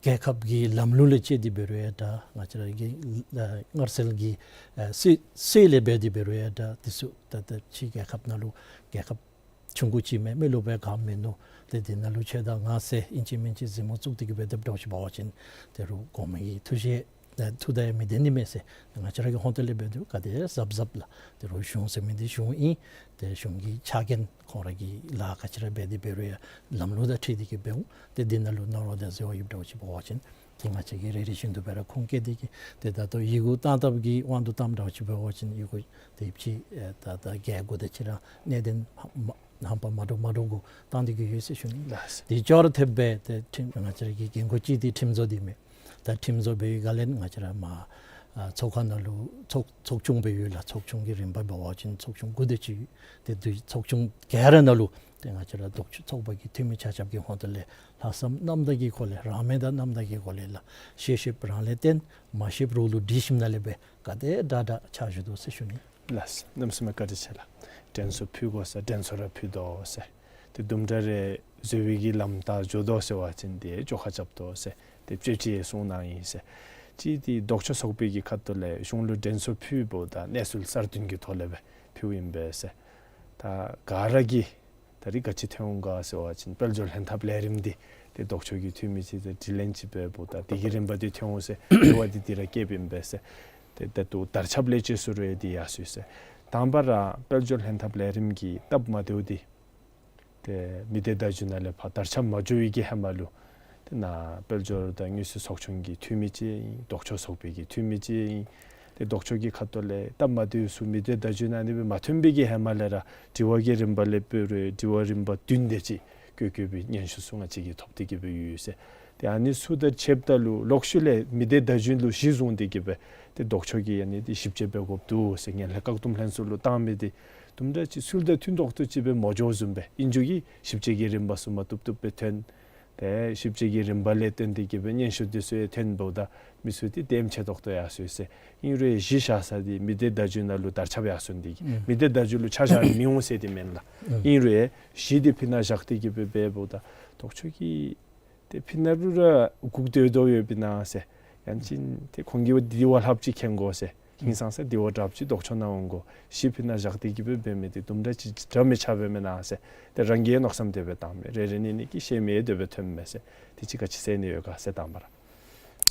རྒྱལ་ཁབ་ཀྱི་ལམ་ལུགས་ལས་བཅད་དེ་འབད་རུང་ཡང་འདྲ། ང་བཅས་ར་གི་ཨ་སྔར་སྲོལ་གྱི་ཨ་སྲོལ་སྲོལ་ལས་འབད་དེ་འབད་རུང་ཡང་འདྲ། འདི་ཚུ་ད་ལྟོ་ཕྱི་རྒྱལ་ཁབ་ནང་ལུ་རྒྱལ་ཁབ་ཆུང་ཀུ་ཅིག་མེན། མི་ལུ་སྦེ་ག་མེན་ནུག། ཏེ་འདི་ནང་ལུ་ཆོས་དང་མངའ་གསལ་ཨིན་ཅི་མིན་ཅི་གཟིགས་མོ་བཙུགས་ཏེ་གི་སྦེ་སྡོདཔ་འདྲཝ་ཅིག་འབད་བ་ཅིན་ཏེ་རུང་གོང་མའི་གི་ཐུགས་བཞེད་ཨ་ཐུགས་དང་ཡང་མི་ལྡན་ནི་མས་ཟེར། ང་བཅས་ར་གི་ཧོངས་ཏོ་ལས་འབད་དེ་ག་དེ་གཟབ་གཟབ་ལགས། ཏེ་རུང་གཞུང་ཟེར་མི་འདི་གཞུང་ཨིན། ཏེ་གཞུང་གི་ཕྱག་འགན་ཁོང་ར་གི་ལཱ་ག་ཅི་ར་འབད་དེ་འབད་རུང་ཡང་ལམ་ལུགས་དང་འཁྲིལ་ཏེ་གི་འབད་འོང་། ཏེ་འདི་ནང་ལུ་ནོར་བ་དང་འཛོལ་བ་ཡོདཔ་འདྲཝ་ཅིག་འབད་བ་ཅིན་ཏེ་ང་བཅས་ཀྱིས་རེ་རེ་བཞིན་དུ་སྦེ་ར་ཁུངས་བཀལ་ཏེ་གི་ཏེ་ད་ལྟོ་ཡི་གུ་བཏང་ཐབས་ཀྱི་དབང་དུ་བཏངམ་འདྲཝ་ཅིག་འབད་བ་ཅིན་ཡི་གུ་ཏེ་ཕྱི་ཨེ་ད་ད་རྒྱལ་སྒོ་དང་ཅིག་ར་གནད་དོན་ཧམ་ཧམ་པ་མ་འདྲཝ་མ་འདྲཝ་གུ་བཏང་སྟེ་གི་ཡོད་ཟེར་ཞུ་ནི་ལགས། དེ་ཅོག་ར་འཐདཔ་སྦེ་ཏེ་ཁྲིམས་ང་བཅས་ཀྱི་འགན་ཁུར་ཅིག་འདི་ཁྲིམས་བཟོ་འདི་མས། ད་ཁྲིམས་བཟོ་འབད་བའི་སྒང་ལས་ང་བཅས་ར་མར་ཨ་ཚོགས་ཁང་ནང་ལུ་ཚོགས་ཚོགས་ཆུང་སྦེ་ཡོད་ལགས། ཚོགས་ཆུང་གི་རིམ་པ་འབད་བ་ཅིན་ཚོགས་ཆུང་དགུ་དེ་ཅིག་ཡོད། ཏེ་དེ་ཚོགས་ཆུང་ག་ར་ནང་ལུ་ཏེ་ང་བཅས་ར་ལྡོག་ཕྱོགས་ཚོགས་པ་གི་འཐུས་མི་ཆ་ཁྱབ་ཀྱི་ཧོངས་ཏོ་ལས་ལྷག་བསམ་རྣམ་དག་གི་སྒོ་ལས་རང་མོས་དང་རྣམ་དག་གི་སྒོ་ལས་ལགས་ཤེས་ཤེསཔ་རང་ལས་བརྟེན་མ་ཤེསཔ་རོགས་ལུ་དྲི་ཞིནམ་ལས་སྦེ་ག་དེ་དྲག་དྲག་ཕྱག་ཞུ་དོ་ཟེར་ཞུ་ནི། ལགས་སོ། གནམ་མེད་ས་མེད་བཀའ་དྲིན་ཆེ་ལགས། དྲན་གསོ་ཕུལ་དགོ་ཟེར་དྲན་གསོ་ར་ཕུལ་དོ་ཟེར། ཏེ་དུམ་གྲ་རེ་འཛོལ་བའི་གི་ལམ་ཐག་འགྱོ་དོ་ཟེར་བ་ཅིན་ཏེ་བཅོ་ཁ་རྐྱབ་དོ་ཟེར། ཏེ་བཅོས་སྒྲིག་གསུང་གནང་ཡི་ཟེར། གཅིག་འདི་ལྡོག་ཕྱོགས་ཚོགས་པའི་གི་ཁ་ཐུག་ལས་གཞུང་ལུ་དྲན་གསོ་ཕུལ་འབདཝ་ད་གནས་ཚུལ་གསར་བཏོན་གྱི་ཐོག་ལས་སྦེ་ཕུལཝ་ཨིན་པས་ཟེར། ད་ག་ར་གིས་ད་རིས་ག་ཅི་ཐོན་འོང་ག་ཟེར་བ་ཅིན་དཔལ་འབྱོར་ལྷན་ཐབས་ལས་རིམ་འདི་ཏེ་ལྡོག་ཕྱོགས་ཀྱི་འཐུས་མི་ཅིག་དང་དྲི་ལན་ཅིག་འབད་འབདཝ་ད་དེ་གི་རིམ་པ་འདི་ཐོན་འོང་ཟེར་དྲི་བ་འདི་འདི་ར་བཀོདཔ་ཨིན་པས་ཟེར། ཏེ་ད་ལྟོ་དར་ཁྱབ་ལས་བཅད་ཟེར་རུང་འདི་ཡར་སོང་ཡི་ཟེར། དང་པ་ར་དཔལ་འབྱོར་ལྷན་ཐབས་ལས་རིམ་གྱི་སྟབས་མ་བདེཝ་འདི་ཏེ་མི་སྡེ་བརྡ་བརྒྱུད་ནང་ལས་ཕར་དར་ཁྱབ་མ་འགྱོ་བའི་གི་ཧེ་མ་ལུ་ཏེ་ནཱ་དཔལ་འབྱོར་དང་དངུལ་རྩིས་ཚོགས་ཆུང་གི་འཐུས་མི་ཅིག་ཨིན། ལྡོག་ཕྱོགས་ཚོགས་པའི་གི་འཐུས་མི་ཅིག་ཨིན། ཏེ་ལྡོག་ཕྱོགས་ཀྱི་ཁ་ཐུག་ལས་སྟབས་མ་བདེཝ་ཚུ་མི་སྡེ་བརྡ་བརྒྱུད་ནང་ཨ་ནི་སྦེ་མ་ཐོན་པའི་གི་ཧེ་མ་ལས་ར་དྲི་བ་གི་རིམ་པ་ལས་འབད་རུང་དྲི་བ་རིམ་པ་བདུན་དེ་ཅིག་བཀོད་བཀོད་པའི་སྙན་ཞུ་ཚུ་ང་བཅས་ཀྱིས་ཐོབ་སྟེ་གི་སྦེ་ཡོད་ཟེར། ཏེ་ཨ་ནི་ཚུ་དང་ཕྱདཔ་ད་ལུ་ལོག་ཤུལ་ལས་མི་སྡེ་བརྡ་བརྒྱུད་ལུ་གཞི་བཟུང་སྟེ་གི་སྦེ་ཏེ་ལྡོག་ཕྱོགས་ཀྱིས་ཨ་ནི་འདི་ཞིབ་དཔྱད་འབད་དགོཔ་འདུག་ཟེར་ངན་ལྷད་བཀག་སྡོམ་ལྷན་ཚོགས་ལུ་བཏང་མི་འདི་དུམ་གྲ་ཅིག་ཚུལ་དང་མཐུན་ཏོག་ཏོ་ཅིག་སྦེ་མ་འགྱོཝ་བཟུམ་སྦེ་ཨིན་འགྱོ་གི། ཞིབ་དཔྱད་ཀྱི་རིམ་པ་ཚུ་མ་བཏུབ་བཏུབ་སྦེ་ཐོན། ཏེ་ཞིབ་དཔྱད་ཀྱི་རིམ་པ་ལས་བརྟེན་ཏེ་གི་སྦེ་སྙན་ཞུ་འདི་ཚུ་ཡང་ཐོན་འབདཝ་ད་མི་ཚུ་འདི་དེམ་ཅིག་ཏོག་ཏོ་ཡར་སོང་ཡི་ཟེར། ཨིན་རུང་གཞི་བཞག་ས་འདི་མི་སྡེ་བརྡ་བརྒྱུད་ནང་ལུ་དར་ཁྱབ་ཡར་སོང་སྟེ་གི་ཨུམ་མི་སྡེ་བརྡ་བརྒྱུད་ལུ་ཆ་བཞག་མི་འོང་ཟེར་འདི་མེན་ལགས། ཨུམ་ཨིན་རུང་གཞི་འདི་ཕི་ནང་བཞག་སྟེ་གི་སྦེ་འབདཝ་ད་ལྡོག་ཕྱོགས་ཀྱིས་ཏེ་ཕི་ནང་ལུ་ར་སྒུག་སྡོད་དོ་ཡོདཔ་ཨིན་ན་ཟེར། ཡང་ཅིན་ཏེ་ཁོང་གིས་འདི་བ་ལྷགཔ་ཅིག་མཁྱེན་དགོ་ཟེར། ཧིང་སངས་ས་འདི་བ་དྲགཔ་ཅིག་ལྡོག་ཕྱོགས་ནང་འོང་དགོ། གཞི་ཕི་ནང་བཞག་སྟེ་གི་སྦེ་འབད་མི་འདི་དུམ་གྲ་ཅིག་འདྲ་མི་ཆགས་པས་མེན་ན་ཟེར། ཏེ་རང་གིས་མནོ་བསམ་དེ་སྦེ་བཏངམ་མས། རེ་རེ་གཉིས་གཉིས་ཀྱིས་ཤེས་མི་དེ་སྦེ་ཐོནམ་མས་ཟེར། དེ་ཅིག་ག་ཅི་ཟེར་ནི་ཡོད་ག་ཟེར་དང་པ་ར།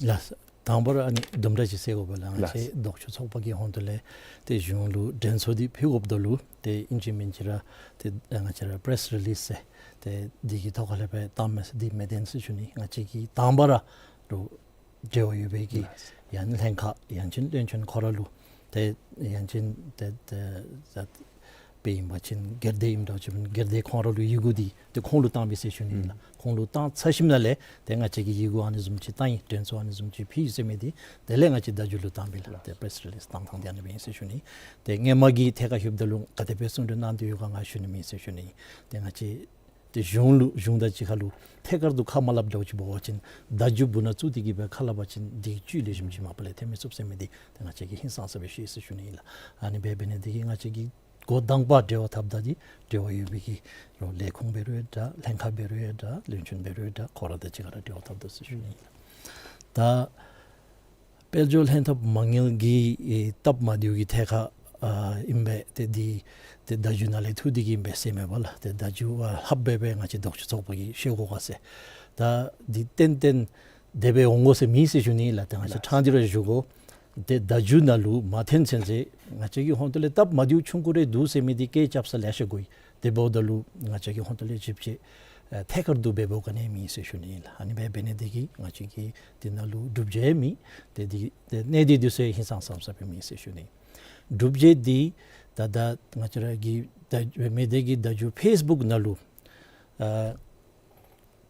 ལགས། དང་པ་ར་ཨ་ནི་དུམ་གྲ་ཅིག་ཟེར་དགོ་པས་ལགས། ང་ལགས། བཅས་ལྡོག་ཕྱོགས་ཚོགས་པ་གི་ཧོངས་ཏོ་ལས་ཏེ་གཞུང་ལུ་དྲན་གསོ་འདི་ཕུལ་དགོཔ་ད་ལུ་ཏེ་ཨིན་ཅི་མིན་ཅི་ར་ཏེ་ང་བཅས་ར་པེ་རེསི་རི་ལིསི་ཟེར་ཏེ་འདི་གི་ཐོག་ཁ་ལས་སྦེ་བཏངམ་མས་ཟེར་འདི་མི་བདེན་ཟེར་ཞུ་ནི། ང་བཅས་ཀྱིས་དང་པ་ར་རུང་འབྲེལ་བ་ཡོད་པའི་གི་ཡང་ལྷན་ཁག་ཡང་ཅིན་བློན་ཆེན་ཁོ་ར་ལུ་ཏེ་ཡང་ཅིན་ཏེ་ཏེ་ཏེ་ དཔེ་ཨིན་པ་ཅིན་སྒེར་སྡེ་ཨིནམ་འདྲཝ་ཅིག་སྦེ་སྒེར་སྡེ་ཁོང་ར་ལུ་ཡི་གུ་འདི་ཏེ་ཁོང་ལུ་བཏང་མི་ཟེར་ཞུ་ནི་ཨིན་ལགས། ཁོང་ལུ་བཏང་ཚར་ཞིནམ་ལས་ཏེ་ང་བཅས་ཀྱིས་ཡི་གུ་ཨ་ནི་བཟུམ་ཅིག་བཏང་ཡི། དྲན་གསོ་ཨ་ནི་བཟུམ་ཅིག་ཕུལ་ཡི་ཟེར་མི་འདི་དེ་ལས་ང་བཅས་བརྡ་བརྒྱུད་ལུ་བཏང་སྦེ་ལགས། ཏེ་པེ་རེསི་རི་ལིསི་བཏང་ཐངས་འདི་ཨ་ནི་སྦེ་ཨིན་ཟེར་ཞུ་ནི། ཏེ་སྔོན་མ་གི་ཐད་ཁར་ལྷོདཔ་ད་ལུ་ག་དེ་སྦེ་གསུང་གྲོས་གནང་སྟེ་ཡོད་ག་ང་ཞུ་ནི་མེད་ཟེར་ཞུ་ནི། ཏེ་ང་བཅས་ཏེ་གཞུང་ལུ་གཞུང་དང་གཅིག་ཁར་ལུ་ཐད་ཀར་དུ་ཁ་མ་སླབ་འདྲཝ་ཅིག་འབད་བ་ཅིན་བརྡ་བརྒྱུད་སྦུག་ན་བཙུགས་ཏེ་གི་སྦེ་ཁ་སླབ་པ་ཅིན་འདི་བཅུད་ལེགས་ཤོམ་ཅིག་མ་པ་ལས་ཐོན་མི་ཚུགས་ཟེར་མི་འདི་ཏེ་ང་བཅས་ཀྱིས་ཧིང་སངས་ས་སྦེ་ཤེས་ཟེར་ཞུ་ནི་ཨིན་ལགས། ཨ་ནི་འབད་འབད་ནི་འདི་གིས་ང་བཅས་ཀྱིས་འགོ་དང་པ་འབྲེལ་བ་འཐབ་ད་འདི་འབྲེལ་བ་ཡོད་པའི་གི་རོགས་ལས་ཁུངས་འབད་རུང་ཡང་འདྲ་ལྷན་ཁག་འབད་རུང་ཡང་འདྲ་བློན་ཆེན་འབད་རུང་ཡང་འདྲ་ཁོང་ར་དང་གཅིག་ཁར་འབྲེལ་བ་འཐབ་དོ་ཟེར་ཞུ་ནི་ཨིན་ལགས། ད་དཔལ་འབྱོར་ལྷན་ཐབས་མ་དངུལ་གྱི་ཨེ་སྟབས་མ་བདེཝ་གི་ཐད་ཁར་ཨ་ཨིན་པས། ཏེ་འདི་ཏེ་བརྡ་བརྒྱུད་ནང་ལས་ཐུག་སྟེ་གི་ཨིན་པས་ཟེར་མས་པ་ལགས། ཏེ་བརྡ་བརྒྱུད་ཨ་ལྷགཔ་སྦེ་སྦེ་ང་བཅས་ལྡོག་ཕྱོགས་ཚོགས་པ་གིས་ཤེས་དགོ་ག་ཟེར། ད་འདི་ཏན་ཏན་དེ་སྦེ་འོང་དགོ་ཟེར་མེད་ཟེར་ཞུ་ནི་ལགས། ཏེ་ང་བཅས་ལགས། ཕྲང་སྟེ་ར་ཞུ་དགོ། ཏེ་བརྡ་བརྒྱུད་ནང་ལུ་མ་ཐོན་ཚུན་ཚོད་ང་བཅས་ཀྱི་ཧོངས་ཏོ་ལས་སྟབས་མ་བདེཝ་ཆུང་ཀུ་རེ་འདུག་ཟེར་མི་འདི་སྐད་རྐྱབ་ས་ལེ་ཤ་གོ་ཡི། དེ་འབདཝ་ད་ལུ་ང་བཅས་ཀྱི་ཧོངས་ཏོ་ལས་ཞིབ་དཔྱད་ཨ་ཐད་ཀར་དུ་འབད་འབདཝ་ག་ནི་མེད་ཟེར་ཞུ་ནི་ཨིན་ལགས། ཨ་ནི་འབད་འབད་ནི་འདི་གིས་ང་བཅས་ཀྱིས་འདི་ནང་ལུ་སྒྲུབ་བྱེད་མེད། ཏེ་འདི་ཏེ་གནད་འདི་འདི་ཚུ་ཧིང་སངས་ས་ས་སྦེ་མེད་ཟེར་ཞུ་ནི། སྒྲུབ་བྱེད་འདི་ད་ད་ང་བཅས་ར་གི་ད་མི་སྡེ་གི་བརྡ་བརྒྱུད་ཕེསི་བུཀ་ནང་ལུ་ཨ་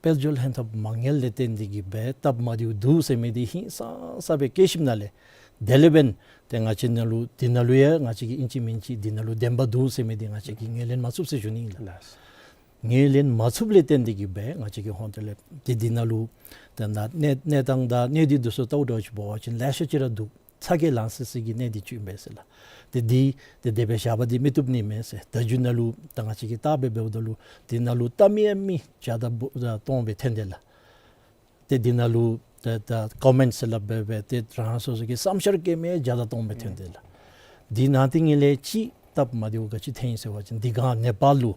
དཔལ་འབྱོར་ལྷན་ཐབས་མ་དངུལ་ལས་བརྟེན་ཏེ་གི་སྦེ་སྟབས་མ་བདེཝ་འདུག་ཟེར་མི་འདི་ཧིང་སངས་ས་སྦེ་བཀལ་ཞིནམ་ལས་དེ་ལས་འབདན་ཏེ་ང་བཅས་ནང་ལུ་འདི་ནང་ལུ་ཡང་ང་བཅས་ཀྱིས་ཨིན་ཅི་མིན་ཅི་འདི་ནང་ལུ་བདེན་པ་འདུག་ཟེར་མི་འདི་ང་བཅས་ཀྱིས་ངོས་ལེན་མ་ཚུགས་ཟེར་ཞུ་ནི་ཨིན་ལགས། ལགས། ངོས་ལེན་མ་ཚུགསཔ་ལས་བརྟེན་ཏེ་གི་སྦེ་ང་བཅས་ཀྱི་ཧོངས་ཏོ་ལས་ཏེ་འདི་ནང་ལུ་ཏེ་ད་གནས་གནས་སྟངས་དང་གནད་འདི་འདི་ཚུ་བལྟཝ་འདྲཝ་ཅིག་འབད་བ་ཅིན་ལེ་ཤ་ཅིག་ར་འདུག། ཚ་གྱང་ལང་སི་སི་གི་གནད་འདི་ཅིག་ཨིན་པས་ཟེར་ལགས། ཏེ་འདི་ཏེ་དེ་སྦེ་བཞག་པ་འདི་མི་བཏུབ་ནི་མས་ཟེར། བརྡ་བརྒྱུད་ནང་ལུ་ད་ང་བཅས་ཀྱིས་བལྟ་སྦེ་འབདཝ་ད་ལུ་འདི་ནང་ལུ་བལྟ་མི་ཡང་མི་བརྒྱ་དང་སྟོང་སྦེ་ཐོན་དེས་ལགས། ཏེ་འདི་ནང་ལུ་ད་ད་ཀོ་མེནཊ་ཟེར་སླབ་སྦེ་སྦེ་ཏེ་རང་སོ་སོ་གི་བསམ་འཆར་བཀོད་མི་ཡང་བརྒྱ་དང་སྟོང་སྦེ་ཐོན་དེས་ལགས། འདི་ནང་དེ་ངེ་ལས་ཅིག་སྟབས་མ་བདེཝ་ག་ཅི་ཐོན་ཡི་ཟེར་བ་ཅིན་འདི་སྒང་ནེ་པཱལ་ལུ་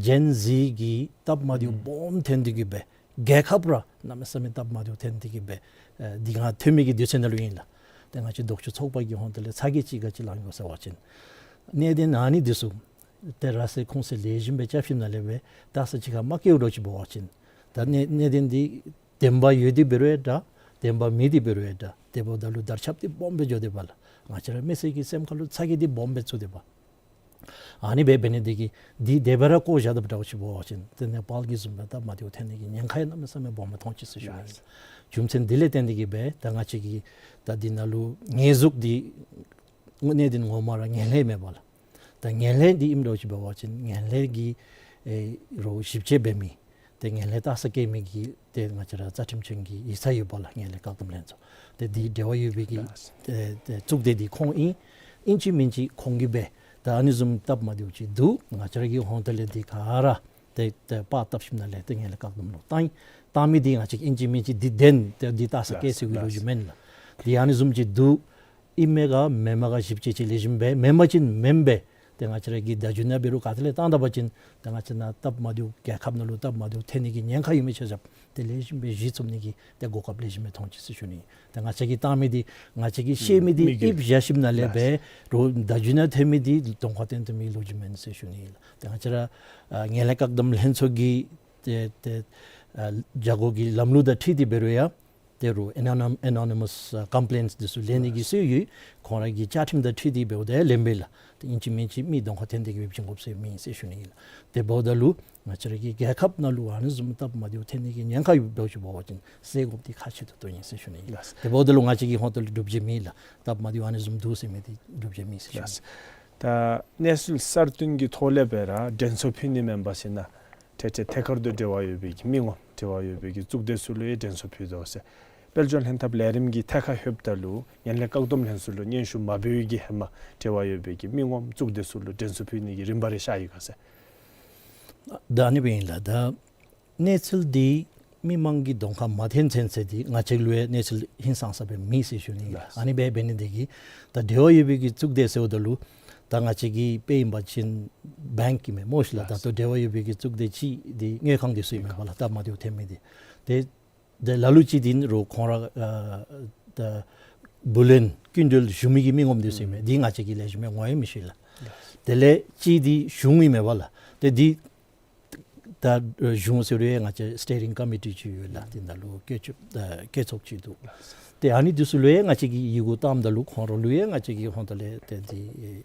ཇེན་ཟི་གི་སྟབས་མ་བདེཝ་ཨུམ་སྦོམ་ཐོན་ཏེ་གི་སྦེ་རྒྱལ་ཁབ་ར་གནམ་མེད་ས་མེད་སྟབས་མ་བདེཝ་ཐོན་ཏེ་གི་སྦེ་ཨེ་འདི་སྒང་ཐོན་མི་གི་དུས་ཚོད་ནང་ལུ་ཨིན་ལགས། ཏེ་ང་བཅས་ལྡོག་ཕྱོགས་ཚོགས་པ་གི་ཧོངས་ཏོ་ལས་ཚ་གྱང་ཅིག་ག་ཅི་ལང་ཡོད་ཟེར་བ་ཅིན་གནད་དོན་ཨ་ནི་འདི་ཚུ་ཏེ་ར་སེ་ཁུངས་སེ་ལེགས་ཤོམ་སྦེ་རྐྱབ་ཞིནམ་ལས་སྦེ་ད་ས་ཅིག་ཁར་མ་བཀལཝ་འདྲཝ་ཅིག་འབད་བ་ཅིན་ད་གནད་གནད་དོན་འདི་བདེན་པ་ཡོད་དེ་འབད་རུང་ཡང་འདྲ་བདེན་པ་མེད་དེ་འབད་རུང་ཡང་འདྲ་དེ་འབདཝ་ད་ལུ་དར་ཁྱབ་སྟེ་སྦོམ་སྦེ་འགྱོ་དེས་པ་ལགས། ང་བཅས་ར་མི་སེར་གྱི་སེམས་ཁར་ལུ་ཚ་གྱང་འདི་སྦོམ་སྦེ་ཚུད་དེས་པ། ཨ་ནི་འབད་འབད་ནི་འདི་གིས་འདི་དེ་སྦེ་ར་བཀོ་བཞག་དཔ་འདྲཝ་ཅིག་འབད་བ་ཅིན་ཏེ་ནེ་པཱལ་གྱི་བཟུམ་སྦེ་སྟབས་མ་བདེཝ་ཐོན་ནི་གི་ཉེན་ཁ་ཡང་གནམ་མེད་ས་མེད་སྦོམ་སྦེ་མཐོང་ཅི་ཟེར་ཞུ་ནི་ཨིན། རྒྱུ་མཚན་འདི་ལས་བརྟེན་ཏེ་གི་སྦེ་ད་ང་བཅས་ཀྱིས་ད་འདི་ནང་ལུ་ཉེས་འཛུགས་འདི་དངོས་གནས་འདི་ངོ་མ་ར་ངན་ལྷད་མེན་པ་ལགས། ད་ངན་ལྷད་འདི་ཨིནམ་འདྲཝ་ཅིག་འབད་བ་ཅིན་ངན་ལྷད་ཀྱི་ཨེ་རོགས་ཞིབ་དཔྱད་འབད་མི་ཏེ་ངན་ལྷད་བལྟ་ས་བཀལ་མི་གི་ཏེ་ང་བཅས་ར་རྩ་ཁྲིམས་ཅན་གྱི་ཡིག་ཚང་ཡོད་པ་ལགས། ངན་ལྷད་བཀག་སྡོམ་ལྷན་ཚོགས། ཏེ་འདི་འབྲེལ་བ་ཡོད་པའི་གི་ལགས། ཏེ་ཏེ་གཙུག་སྡེ་འདི་ཁོང་ཨིན། ཨིན་ཅི་མིན་ཅི་ཁོང་གིས་སྦེ་ད་ཨ་ནི་བཟུམ་སྟབས་མ་བདེཝ་ཅིག་འདུག། ང་བཅས་ར་གི་ཧོངས་ཏོ་ལས་འདི་ག་ར་ཏེ་ཏེ་པར་བཏབ་ཞིནམ་ལས་ཏེ་ངན་ལྷད་བཀག་སྡོམ་ལུ་བཏང་ཡི། བཏང་མི་འདི་ང་བཅས་ཨིན་ཅི་མིན་ཅི་འདི་བདེན་ཏེ་འདི་བལྟ་ས་བཀལ་ཟེར་བའི་ལོ་རྒྱུས་མེན་ལགས། འདི་ཨ་ནི་བཟུམ་ཅིག་འདུག། ཨིན་མས་ག་མེན་མས་ག་ཞིབ་དཔྱད་ཅིག་ལེགས་ཤོམ་སྦེ་མེན་པ་ཅིན་མེན་པས། ཏེ་ང་བཅས་ར་གི་བརྡ་བརྒྱུད་ནང་འབད་རུང་ག་ཏེ་ལས་བཏང་ད་པ་ཅིན་ཏེ་ང་བཅས་ནང་སྟབས་མ་བདེཝ་རྒྱལ་ཁབ་ནང་ལུ་སྟབས་མ་བདེཝ་ཐོན་ནི་གི་ཉེན་ཁ་ཡོད་མི་ཆ་ཁྱབ་ཏེ་ལེགས་ཤོམ་སྦེ་གཞི་བཙུགས་ནི་གི་ཏེ་གོ་སྐབས་ལེགས་ཤོམ་སྦེ་མཐོང་ཅི་ཟེར་ཞུ་ནི། ཏེ་ང་བཅས་ཀྱིས་བཏང་མི་འདི་ང་བཅས་ཀྱིས་ཤེས་མི་འདི་མི་གི་ཨིབ་བཞག་ཞིནམ་ལས་ལགས། སྦེ་རོགས་བརྡ་བརྒྱུད་ནང་ཐོན་མི་འདི་གདོང་ཁར་ཐོན་ཐོན་མི་ལོ་རྒྱུས་མེན་ཟེར་ཞུ་ནི་ཨིན་ལགས། ཏེ་ང་བཅས་ར་ཨ་ངན་ལྷད་བཀག་སྡོམ་ལྷན་ཚོགས་ཀྱི་ཏེ་ཏེ་ཨ་བྱ་སྒོ་གི་ལམ་ལུགས་དང་འཁྲིལ་ཏེ་འབད་རུང་ཡང་ཏེ་རོགས་ཨེ་ནོ་ནིམ་ཨེ་ནོ་ནི་མཱས་ཨ་ཀམ་པི་ལེནཊསི་འདི་ཚུ་ལེན་ནི་གི་སྲོལ་ཡོད། ཁོང་ར་གི་བཅའ་ཁྲིམས་དང་འཁྲིལ་ཏེ་འབདཝ་ད་ལེན་པས་ལགས། ཏེ་ཨིན་ཅི་མིན་ཅི་མི་གདོང་ཁར་ཐོན་ཏེ་གི་སྦེ་བྱིན་དགོཔ་ཟེར་མེད་ཟེར་ཞུ་ནི་ཨིན་ལགས། དེ་འབདཝ་ད་ལུ་ང་བཅས་ར་གི་རྒྱལ་ཁབ་ནང་ལུ་ཨ་ནི་བཟུམ་སྟབས་མ་བདེཝ་ཐོན་ནི་གི་ཉེན་ཁ་ཡོདཔ་འདྲཝ་ཅིག་འབད་བ་ཅིན་སེལ་དགོཔ་འདི་ཁག་ཆེ་ཏོག་ཏོ་ཨིན་ཟེར་ཞུ་ནི་ཨིན་ལགས། དེ་འབདཝ་ད་ལུ་ང་བཅས་ཀྱི་ཧོངས་ཏོ་ལུ་སྒྲུབ་བྱེད་མེད་ལགས། སྟབས་མ་བདེཝ་ཨ་ནི་བཟུམ་འདུག་ཟེར་མི་འདི་སྒྲུབ་བྱེད་མེད་ཟེར་ཞུ་ནི་ཨིན། ད་གནས་ཚུལ་གསར་བཏོན་གྱི་ཐོག་ལས་སྦེ་ར་དྲན་གསོ་ཕུལ་ནི་མེན་པ་ཟེར་ན་ཐད་ཐད་ཐད་ཀར་དུ་འབྲེལ་བ་ཡོད་པའི་གི་མི་ངོམ་འབྲེལ་བ་ཡོད་པའི་གི་གཙུག་སྡེ་ཚུ་ལུ་ཡང་དྲན་གསོ་ཕུལ་དོ་ཟེར། དཔལ་འབྱོར་ལྷན་ཐབས་ལས་རིམ་གྱི་ཐད་ཁར་ལྷོདཔ་ད་ལུ་ངན་ལྷད་བཀག་སྡོམ་ལྷན་ཚོགས་ལུ་སྙན་ཞུ་མ་འབད་བའི་གི་ཧེ་མ་འབྲེལ་བ་ཡོད་པའི་གི་མི་ངོམ་གཙུག་སྡེ་ཚུ་ལུ་དྲན་གསོ་ཕུལ་ནི་གི་རིམ་པ་རེ་ཤར་ཡི་ག་ཟེར། ད་ཨ་ནི་སྦེ་ཨིན་ལགས། ད་གནས་ཚུལ་འདི་མི་མང་གི་གདོང་ཁར་མ་ཐོན་ཚུན་ཚོད་འདི་ང་བཅས་ལུ་ཡང་གནས་ཚུལ་ཧིང་སངས་ས་སྦེ་མེད་ཟེར་ཞུ་ནི་ཨིན་ལགས། ཨ་ནི་སྦེ་འབད་ནི་འདི་གིས་ད་འབྲེལ་བ་ཡོད་པའི་གི་གཙུག་སྡེ་ཟེརཝ་ད་ལུ་ད་ང་བཅས་ཀྱི་དཔེ་ཨིན་པ་ཅིན་བེངཀ་ཨིན་མས་སྨོ་ཤིག་ལགས། ད་ལྟོ་འབྲེལ་བ་ཡོད་པའི་གི་གཙུག་སྡེ་ཅིག་འདི་དངུལ་ཁང་འདི་ཚུ་ཨིན་མས་པ་ལགས། སྟབས་མ་བདེཝ་ཐོན་མི་འདི་ཏེ་ཏེ་ལ་ལུ་ཅིག་འདི་རོགས་ཁོང་ར་ཨ་ད་བུ་ལོན་སྐྱིན་འགྲུལ་ཞུ་མི་གི་མི་ངོམ་འདི་ཚུ་ཨིན་མས། འདི་ང་བཅས་ཀྱིས་ལེགས་ཤོམ་སྦེ་ངོ་ཡང་མི་ཤེས་ལགས། དེ་ལས་ཅིག་འདི་གཞུང་ཨིན་མས་པ་ལགས། ཏེ་འདི་ད་གཞུང་ཟེར་རུང་ང་བཅས་སི་ཊི་རིང་ཀོ་མི་ཊི་ཅིག་ཡོད་ལགས། འདི་ནང་ལུ་བཀོད་ཚོགས་ཨ་བཀོད་ཚོགས་ཅིག་འདུག། ཏེ་ཨ་ནི་འདི་ཚུ་ལུ་ཡང་ང་བཅས་ཀྱིས་ཡི་གུ་བཏངམ་ད་ལུ་ཁོང་ར་ལུ་ཡང་ང་བཅས་ཀྱི་ཧོངས་ཏོ་ལས་ཏེ་འདི་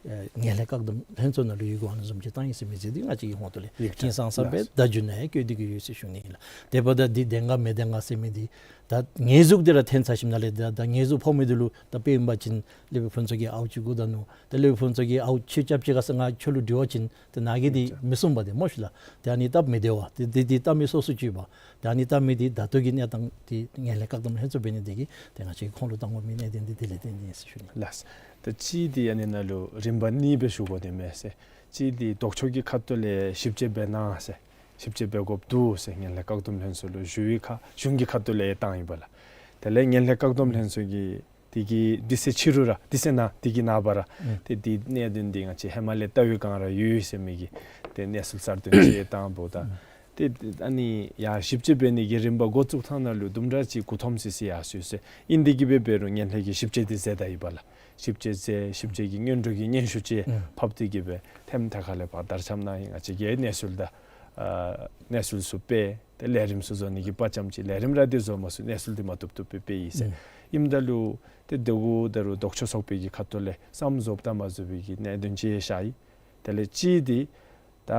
ཨེ་ངན་ལྷད་བཀག་སྡོམ་ལྷན་ཚོགས་ནང་ལུ་ཡི་གུ་ཨ་ནི་བཟུམ་ཅིག་བཏང་ཡི་ཟེར་མི་ཅིག་འདི་ང་བཅས་ཀྱི་ཧོང་ཏོ་ལས་ཡིག་ཆ་ཧིང་སངས་ས་སྦེ་ལགས་བརྡ་བརྒྱུད་ནང་ཡང་བཀོད་དེ་གི་ཡོད་ཟེར་ཞུ་ནི་ཨིན་ལགས། དེ་འབདཝ་ད་འདི་བདེན་ག་མི་བདེན་ག་ཟེར་མི་འདི་ད་ངེས་གཟུགས་འདི་ར་འཐོན་ཚར་ཞིནམ་ལས་ད་ད་ངེས་གཟུགས་ཕོག་མི་འདི་ལུ་ད་དཔེ་ཨིན་པ་ཅིན་ལེགས་པའི་ཕུན་ཚོགས་ཀྱིས་ཨའུ་ཅིག་གུ་ད་ནུག། ད་ལེགས་པའི་ཕུན་ཚོགས་ཀྱིས་ཨའུ་ཁྱོད་རྐྱབ་ཅི་ག་ཟེར་ང་ཁྱོད་ལུ་དྲི་བ་ཅིན་ཏེ་ནཱ་གིས་འདི་མི་གསུང་པས་ཏེ་སྨོ་ཤིག་ལགས། ཏེ་ཨ་ནི་སྟབས་མི་བདེ་བ་ཏེ་འདི་འདི་བལྟ་མི་སོ་སོ་ཅིག་པ། ཏེ་ཨ་ནི་བལྟ་མི་འདི་ད་ལྟོ་གི་གནས་སྟངས་འདི་ངན་ལྷད་བཀག་སྡོམ་ལྷན་ཚོགས་འབད་ནི་འདི་གིས་ཏེ་ང་བཅས་ཁོང་ལུ་བཏང་དགོ་མི་གནད་དོན་འདི་དེ་ལས་བརྟེན་ཏེ་ཨིན་ཟེར་ཞུ་ནི། ལགས། ད་གཅིག་འདི་ཨ་ནི་ནང་ལུ་རིམ་པ་གཉིས་སྦེ་ཞུ་དགོ་ནི་མས་ཟེར། གཅིག་འདི་ལྡོག་ཕྱོགས་ཀྱི་ཁ་ཐུག་ལས་ཞིབ་དཔྱད་འབད་གནང་ཟེར། ཞིབ་དཔྱད་འབད་དགོཔ་འདུག་ཟེར་ངན་ལྷད་བཀག་སྡོམ་ལྷན་ཚོགས་ལུ་ཞུ་བའི་ཁར་གཞུང་གི་ཁ་ཐུག་ལས་བཏང་ཡི་པ་ལགས། དེ་ལས་ངན་ལྷད་བཀག་སྡོམ་ལྷན་ཚོགས་ཀྱིས་དེ་གི་དེ་ཚེ་ཕྱི་རུ་ར་དེ་ཚེ་ནཱ་དེ་གི་ནངས་པ་ར་ཨུམ་ཏེ་དེ་གནད་དོན་འདི་ང་བཅས་ཧེ་མ་ལས་བལྟ་བའི་སྒང་ར་ཡོད་ཟེར་མི་གི་ཏེ་གནས་ཚུལ་གསར་བཏོན་ཅིག་བཏངམ་ད་ཨུམ་ཏེ་ཨ་ནི་ཡང་ཞིབ་དཔྱད་འབད་ནི་གི་རིམ་པ་འགོ་བཙུགས་ཐངས་ནང་ལུ་དུམ་གྲ་ཅིག་མགུ་འཐོམ་སི་སི་ཡར་སོ་ཡི་ཟེར། ཨིན་དེ་གིས་འབད་འབད་རུང་ངན་ལྷད་ཀྱིས་ཞིབ་དཔྱད་འདི་མཛད་ད་ཡི་པ་ལགས། ཞིབ་དཔྱད་མཛད་ཞིབ་དཔྱད་ཀྱི་སྔོན་འགྲོ་གི་སྙན་ཞུ་ཅིག་ཨུམ་ཕབ་སྟེ་གིས་སྦེ་ཐེམ་ཐ་ཁ་ལས་ཕར་དར་ཁྱབ་གནང་ཡི། ང་བཅས་ཀྱིས་གནས་ཚུལ་དང་ཨ་གནས་ཚུལ་ཚུ་སྤེལ། ཏེ་ལས་རིམ་ཚུ་བཟོ་ནི་གི་དཔའ་བཅམ་ཅིག་ལས་རིམ་ར་འདི་བཟོ་མ་ཚུགས། གནས་ཚུལ་འདི་མ་བཏུབ་བཏུབ་སྦེ་སྤེལ་ཡི་ཟེར། ཨུམ་ཨིནམ་ད་ལུ་ཏེ་དེ་གུ་ད་རུང་ལྡོག་ཕྱོགས་ཚོགས་པའི་གི་ཁ་ཐུག་ལས་བསམ་བཟོཝ་ད་མ་བཟོ་བའི་གི་གནད་དོན་ཅིག་ཤར་ཡི། དེ་ལས་གཅིག་འདི་ད་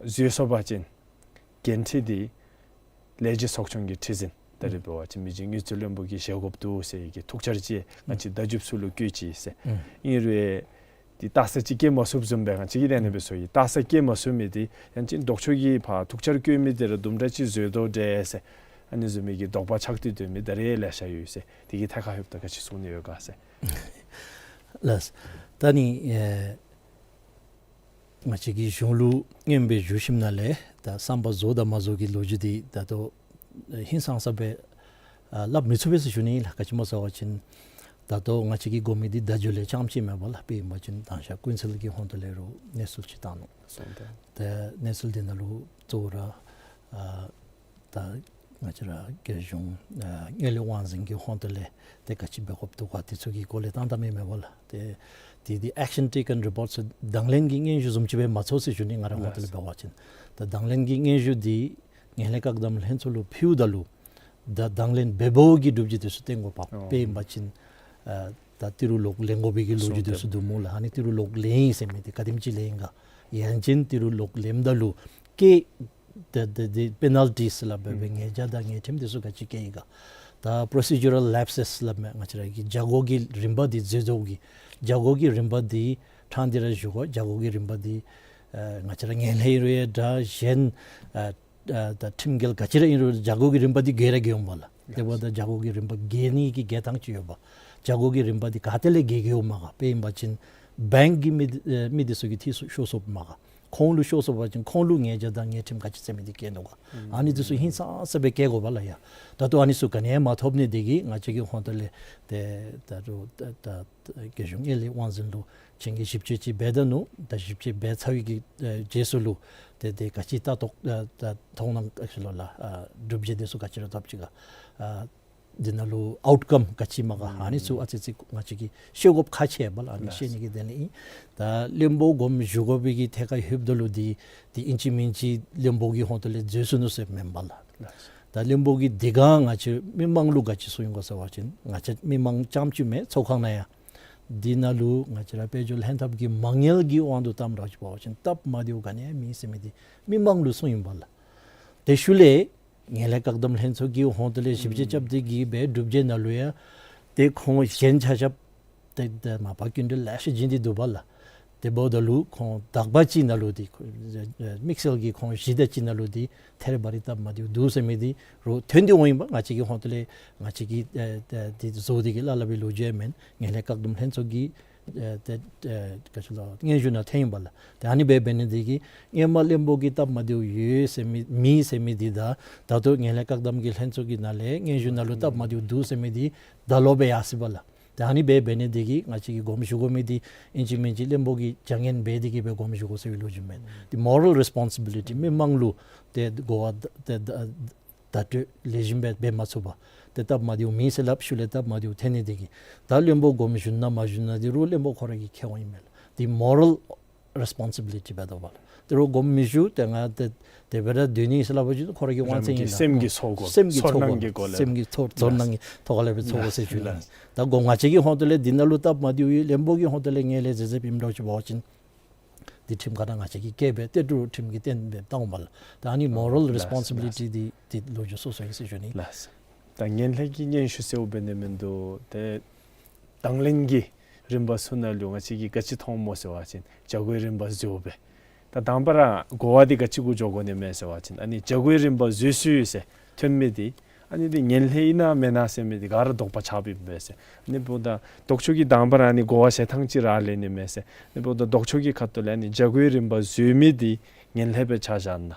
འཛོལ་སོང་པ་ཅིན་འགན་འཁྲི་འདི་ལས་བྱེད་ཚོགས་ཆུང་གི་ཁྲི་འཛིན་ད་རེས་འབད་བ་ཅིན་མི་རྗེ་དངུལ་རྩིས་བློན་པོ་གིས་བཞེས་དགོཔ་འདུག་ཟེར་གྱི་ཐུགས་འཆར་ཅིག་ང་བཅས་བརྡ་བརྒྱུདཔ་ཚུ་ལུ་བཀོད་ཅི་ཟེར། ཨུམ་ཨིན་རུང་འདི་ལྟ་ས་ཅིག་སྐྱེལ་མ་ཚུགསཔ་བཟུམ་སྦེ་ང་བཅས་ཀྱིས་དེ་ནི་སྦེ་ཞུ་ཡི། ལྟ་ས་སྐྱེལ་མ་ཚུགས་མི་འདི་ཡང་ཅིན་ལྡོག་ཕྱོགས་ཀྱིས་ཕར་ཐུགས་འཆར་བཀོད་མི་འདི་ར་དུམ་གྲ་ཅིག་འཛོལ་དོ་འདྲས་ཟེར་ཨ་ནི་བཟུམ་མའི་གི་དོགས་པ་ཆགས་ཏེ་སྡོད་མི་ད་རེས་ལེ་ཤ་ཡོད་ཟེར། དེ་གི་ཐད་ཁར་ལྷོདཔ་ད་ག་ཅི་གསུང་ནི་ཡོད་ག་ཟེར། ལགས། ད་ཨ་ནི་ཨེ་ང་བཅས་ཀྱིས་གཞུང་ལུ་སྙན་སྦེ་ཞུ་ཞིནམ་ལས་ད་བསམ་པ་རྫོགས་དང་མ་རྫོགས་ཀྱི་ལོ་རྒྱུས་འདི་ད་ལྟོ་ཧིང་སངས་ས་སྦེ་ཨ་སླབ་མི་ཚུགས་པས་ཟེར་ཞུ་ནི་ལགས། ག་ཅི་སྨོ་ཟེར་བ་ཅིན་ད་ལྟོ་ང་བཅས་ཀྱིས་དགོ་མི་འདི་བརྡ་བརྒྱུད་ལས་རྐྱངམ་ཅིག་མེན་པ་ལགས། དཔེ་ཨིན་པ་ཅིན་དང་ཤ་ཀུན་གསལ་གྱི་ཧོང་ཏོ་ལས་རུང་གནས་ཚུལ་ཅིག་བཏང་ནུག། སོང་ཏེ་ཏེ་གནས་ཚུལ་འདི་ནང་ལུ་གཙོ་བོ་ར་ཨ་ད་ང་བཅས་ར་རྒྱལ་གཞུང་ཨ་དངུལ་ལས་དབང་འཛིན་གྱི་ཧོང་ཏོ་ལས་ཏེ་ག་ཅི་འབད་དགོཔ་འདུག་ག་དེ་ཚུ་གི་སྐོར་ལས་བཏང་བཏངམ་ཨིན་མས་པ་ལགས། ཏེ་དེ་འདི་action taken report ཟེར་དང་ལེན་གྱི་སྙན་ཞུ་བཟུམ་ཅིག་སྦེ་མ་ཚོར་ཟེར་ཞུ་ནི། ང་རའི་ཧོང་ཏོ་ལས་འབད་བ་ཅིན་ད་དང་ལེན་གྱི་སྙན་ཞུ་འདི་ངན་ལྷད་བཀག་སྡོམ་ལྷན་ཚོགས་ལུ་ཕུལཝ་ད་ལུ་ད་དང་ལེན་འབད་འབདཝ་གི་སྒྲུབ་བྱེད་འདི་ཚུ་སྟོན་དགོ་པས། ཨོ་དཔེ་ཨིན་པ་ཅིན་ཨ་ད་ཏི་རུ་ལོག་ལེན་དགོ་པའི་གི་ལོ་རྒྱུས་འདི་ཚུ་འདུག་སྨོ་ལགས། ཨ་ནི་ཏི་རུ་ལོག་ལེན་ཡི་ཟེར་མི་འདི་ག་དེམ་ཅིག་ལེན་ཡི་ག། ཡང་ཅིན་ཏི་རུ་ལོག་ལེནམ་ད་ལུ་ཀེ་ཏེ་ཏེ་ཏེ་པེ་ནཱལ་ཊིས་སླབ་སྦེ་ཨུམ་ཉེས་བྱ་དང་ཉེས་ཁྲིམས་འདི་ཚུ་ག་ཅི་བཀལ་ཡི་ག། ད་པྲོ་སི་ཇུ་རཱལ་ལེཔ་སེས་སླབ་མི་ང་བཅས་ར་གི་བྱ་སྒོ་གི་རིམ་པ་འདི་འཛོལ་འཛོལཝ་གི་བྱ་སྒོ་གི་རིམ་པ་འདི་ཕྲང་སྟེ་ར་ཞུ་དགོ། བྱ་སྒོ་གི་རིམ་པ་འདི་ཨ་ང་བཅས་ར་ངན་ལྷད་རུང་ཡང་འདྲ་གཞན་ཨ་ཨ་ད་ཁྲིམས་འགལ་ག་ཅི་ར་ཨིན་རུང་བྱ་སྒོ་གི་རིམ་པ་འདི་འགལ་ར་འགལ་འོང་པ་ལགས། དེ་འབདཝ་ད་བྱ་སྒོ་གི་རིམ་པ་འགལ་ནི་གི་འགལ་ཐངས་ཅིག་ཡོད་པ། བྱ་སྒོ་གི་རིམ་པ་འདི་ག་ཏེ་ལས་འགལ་འགལཝ་མས་ག། དཔེ་ཨིན་པ་ཅིན་བེངཀ་གི་མི་ཨེ་མི་འདི་ཚུ་གི་འཐུས་སུ་ཤོར་སོཔ་མས་ག། ཁོང་ལུ་ཤོར་སོང་པ་ཅིན་ཁོང་ལུ་ཉེས་བྱ་དང་ཉེས་ཁྲིམས་ག་ཅི་ཟེར་མི་འདི་བཀལ་ནུག་ག། ཨ་ནི་འདི་ཚུ་ཧིང་སངས་ས་སྦེ་བཀལ་དགོ་པ་ལགས། ཡ་ད་ལྟོ་ཨ་ནི་ཚུ་ག་ནི་ཡང་མ་ཐོབ་ནི་འདི་གིས་ང་བཅས་ཀྱི་ཧོང་ཏོ་ལས་ཏེ་ད་རུང་ད་ད་རྒྱལ་གཞུང་དངུལ་ལས་དབང་འཛིན་ལུ་ཁྱེད་ཀྱིས་ཞིབ་དཔྱད་ཅིག་འབད་ད་ནུག། ད་ཞིབ་དཔྱད་འབད་ཚར་བའི་གི་ཨེ་རྗེས་སུ་ལུ་ཏེ་ཏེ་ག་ཅི་ལྟ་རྟོག་ཨ་ད་མཐོང་སྣང་ག་ཅི་ལོ་ལགས། ཨ་སྒྲུབ་བྱེད་འདི་ཚུ་ག་ཅི་ར་ཐོབ་ཅི་ག། ཨ་འདི་ནང་ལུ་ཨའུཊ་ཀམ་ག་ཅི་མས་ག། ཨ་ནི་ཚུ་ཨ་ཙི་ཅིག་ང་བཅས་ཀྱིས་ཤེས་དགོཔ་ཁག་ཆེ་བས་ལགས། ཨ་ནི་ཤེས་ནི་གི་དོན་ལས་ཨིན། ད་བློན་པོ་དགོངསམ་ཞུ་དགོ་པའི་གི་ཐད་ཁར་ལྷོདཔ་ད་ལུ་འདི་འདི་ཨིན་ཅི་མིན་ཅི་བློན་པོ་གི་ཧོང་ཏོ་ལས་འཛོལ་སོ་ནུག་ཟེར་མེན་པ་ལགས། ད་བློན་པོ་གིས་འདི་ག་ང་བཅས་མི་མང་ལུ་ག་ཅི་གསུངས་ཡི་ག་ཟེར་བ་ཅིན་ང་བཅས་མི་མང་རྐྱངམ་ཅིག་མེན་ཚོགས་ཁང་ནང་ཡང་འདི་ནང་ལུ་ང་བཅས་ར་དཔལ་འབྱོར་ལྷན་ཐབས་ཀྱི་མ་དངུལ་གྱི་དབང་དུ་བཏངམ་ར་ཅིག་འབད་བ་ཅིན་སྟབས་མ་བདེཝ་ག་ནི་ཡང་མེད་ཟེར་མི་འདི་མི་མང་ལུ་གསུངས་ཡི་པ་ལགས། དེ་ཤུལ་ལས་ངན་ལྷད་བཀག་སྡོམ་ལྷན་ཚོགས་ཀྱི་ཧོང་ཏོ་ལས་ཞིབ་དཔྱད་རྐྱབ་སྟེ་གིས་སྦེ་སྒྲུབ་བྱེད་ནང་ལུ་ཡང་ཏེ་ཁོང་གཞན་ཆ་ཁྱབ་ཏེ་ཏེ་མ་པ་སྐྱིན་འགྲུལ་ལེ་ཤ་བྱིན་ཏེ་འདུག་པ་ལགས། དེ་འབདཝ་ད་ལུ་ཁོང་དག་པ་ཅིག་ནང་ལུ་འདི་དམིགས་བསལ་གྱིས་ཁོང་བཞི་དེ་ཅིག་ནང་ལུ་འདི་ཐད་རི་བ་རི་སྟབས་མ་བདེཝ་འདུག་ཟེར་མི་འདི་རུང་ཐོན་ཏེ་འོང་ཡི་པ། ང་བཅས་ཀྱི་ཧོང་ཏོ་ལས་ང་བཅས་ཀྱིས་ཨེ་ཨེ་འདི་བཟོ་སྟེ་གིས་སླབ་སླབ་པའི་ལོ་རྒྱུས་མེན། ངན་ལྷད་བཀག་སྡོམ་ལྷན་ཚོགས་ཀྱི་ཨེ་ཏེ་ཨེ་ག་ཅི་ལོ་སྙན་ཞུ་ནང་ཐོན་ཡི་པ་ལགས། ཏེ་ཨ་ནི་སྦེ་འབད་ནི་འདི་གིས་སྔོན་མ་བློན་པོ་གིས་སྟབས་མ་བདེཝ་ཡོད་ཟེར་མི་མེད་ཟེར་མི་འདི་དང་ད་ལྟོ་ངན་ལྷད་བཀག་སྡོམ་གྱི་ལྷན་ཚོགས་ཀྱི་ནང་ལས་སྙན་ཞུ་ནང་ལུ་སྟབས་མ་བདེཝ་འདུག་ཟེར་མི་འདི་ད་ལོག་སྦེ་ཡར་སོ་ཡི་པ་ལགས། ཏེ་ཨ་ནི་སྦེ་འབད་ནི་འདི་གིས་ང་བཅས་ཀྱིས་དགོངསམ་ཞུ་དགོ་མི་འདི་ཨིན་ཅི་མིན་ཅི་བློན་པོ་གིས་བྱ་ངན་འབད་དེ་གིས་སྦེ་དགོངསམ་ཞུ་དགོ་ཟེར་བའི་ལོ་རྒྱུས་མེན། འདི་མོ་རཱལ་རེས་པོན་སི་བི་ལི་ཊི་མི་མང་ལུ་ཏེ་གོ་བ་ཏེ་བརྡ་སྤྲོད་ལེགས་ཤོམ་སྦེ་འབད་མ་ཚུགས་པར་ཏེ་སྟབས་མ་བདེཝ་མེད་ཟེར་སླབ་ཤུལ་ལས་སྟབས་མ་བདེཝ་ཐོན་ནི་འདི་གིས་ད་བློན་པོ་དགོངསམ་ཞུ་ན་མ་ཞུ་ན་འདི་རུང་བློན་པོ་ཁོ་ར་གི་ཁེ་དབང་ཨིན་མས་ལགས། འདི་མོ་རཱལ་རེས་པོན་སི་བི་ལི་ཊི་འབད་དོ་བ་ལགས། དེ་རུང་དགོངསམ་མི་ཞུ། ཏེ་ང་ཏེ་དེ་སྦེ་ར་སྡོད་ནི་ཟེར་སླབ་པ་ཅིན་ཁོ་ར་གི་དབང་ཚད་ཨིན་ལགས། སེམས་ཀྱི་ཚོར་སྒོ་སེམས་ཀྱི་ཚོར་ཚོར་སྣང་གི་སྒོ་ལས། སེམས་ཀྱི་ཚོར་ཚོར་སྣང་གི་ཐོག་ལས་སྦེ་ཚོར་དགོ་ཟེར་ཞུ་ནི། ད་དགོངསམ་ང་བཅས་ཀྱི་ཧོང་ཏོ་ལས་འདི་ནང་ལུ་སྟབས་མ་བདེཝ་ཡོད། བློན་པོ་གི་ཧོང་ཏོ་ལས་ངན་ལྷད་ཟེར་ཟེར་ཨིནམ་འདྲཝ་ཅིག་འབད་བ་ཅིན་འདི་ཁྲིམས་ཁང་ནང་ང་བཅས་ཀྱིས་བཀལ་སྦེ་ཏེ་ཏེ་ཁྲིམས་ཀྱིས་བཏོན་སྦེ་བཏང་འོང་པ་ལགས། ད་ཨ་ནི་མོ་རལ་རི་སི་པོན་སི་བི་ལི་ཊི་འདི་འདི་ལོ་རྒྱུས་སོ་སོ་ཨིན་ཟེར་ཞུ་ནི། ལགས། ད་ངན་ལྷད་ཀྱི་སྙན་ཞུ་ཟེརཝ་འབད་ནི་མིན་འདུག། ཏེ་དང་ལེན་གྱི་རིམ་པ་ཚུ་ནང་ལུ་ང་བཅས་ཀྱིས་ག་ཅི་མཐོངམ་སྨོ་ཟེར་བ་ཅིན་བྱ་སྒོའི་རིམ་པ་འཛོལཝ་སྦེ། ད་དང་པ་ར་གོ་བ་འདི་ག་ཅི་གུ་འགྱོ་དགོ་ནི་མས་ཟེར་བ་ཅིན་ཨ་ནི་བྱ་སྒོའི་རིམ་པ་འཛོལ་སོ་ཡི་ཟེར་ཐོན་མི་འདི་ཨ་ནི་འདི་ངན་ལྷད་ཨིན་ན་མེན་ན་ཟེར་མི་འདི་ག་ར་དོགས་པ་ཆགསཔ་ཨིན་པས་ཟེར། ཨ་ནི་འབདཝ་ད་ལྡོག་ཕྱོགས་ཀྱིས་དང་པ་ར་ཨ་ནི་གོ་བ་བཞེས་ཐངས་ཅིག་ར་ལེན་ནི་མས་ཟེར། ཨ་ནི་འབདཝ་ད་ལྡོག་ཕྱོགས་ཀྱི་ཁ་ཐུག་ལས་ཨ་ནི་བྱ་སྒོའི་རིམ་པ་འཛོལ་མི་འདི་ངན་ལྷད་སྦེ་ཆ་བཞག་ན་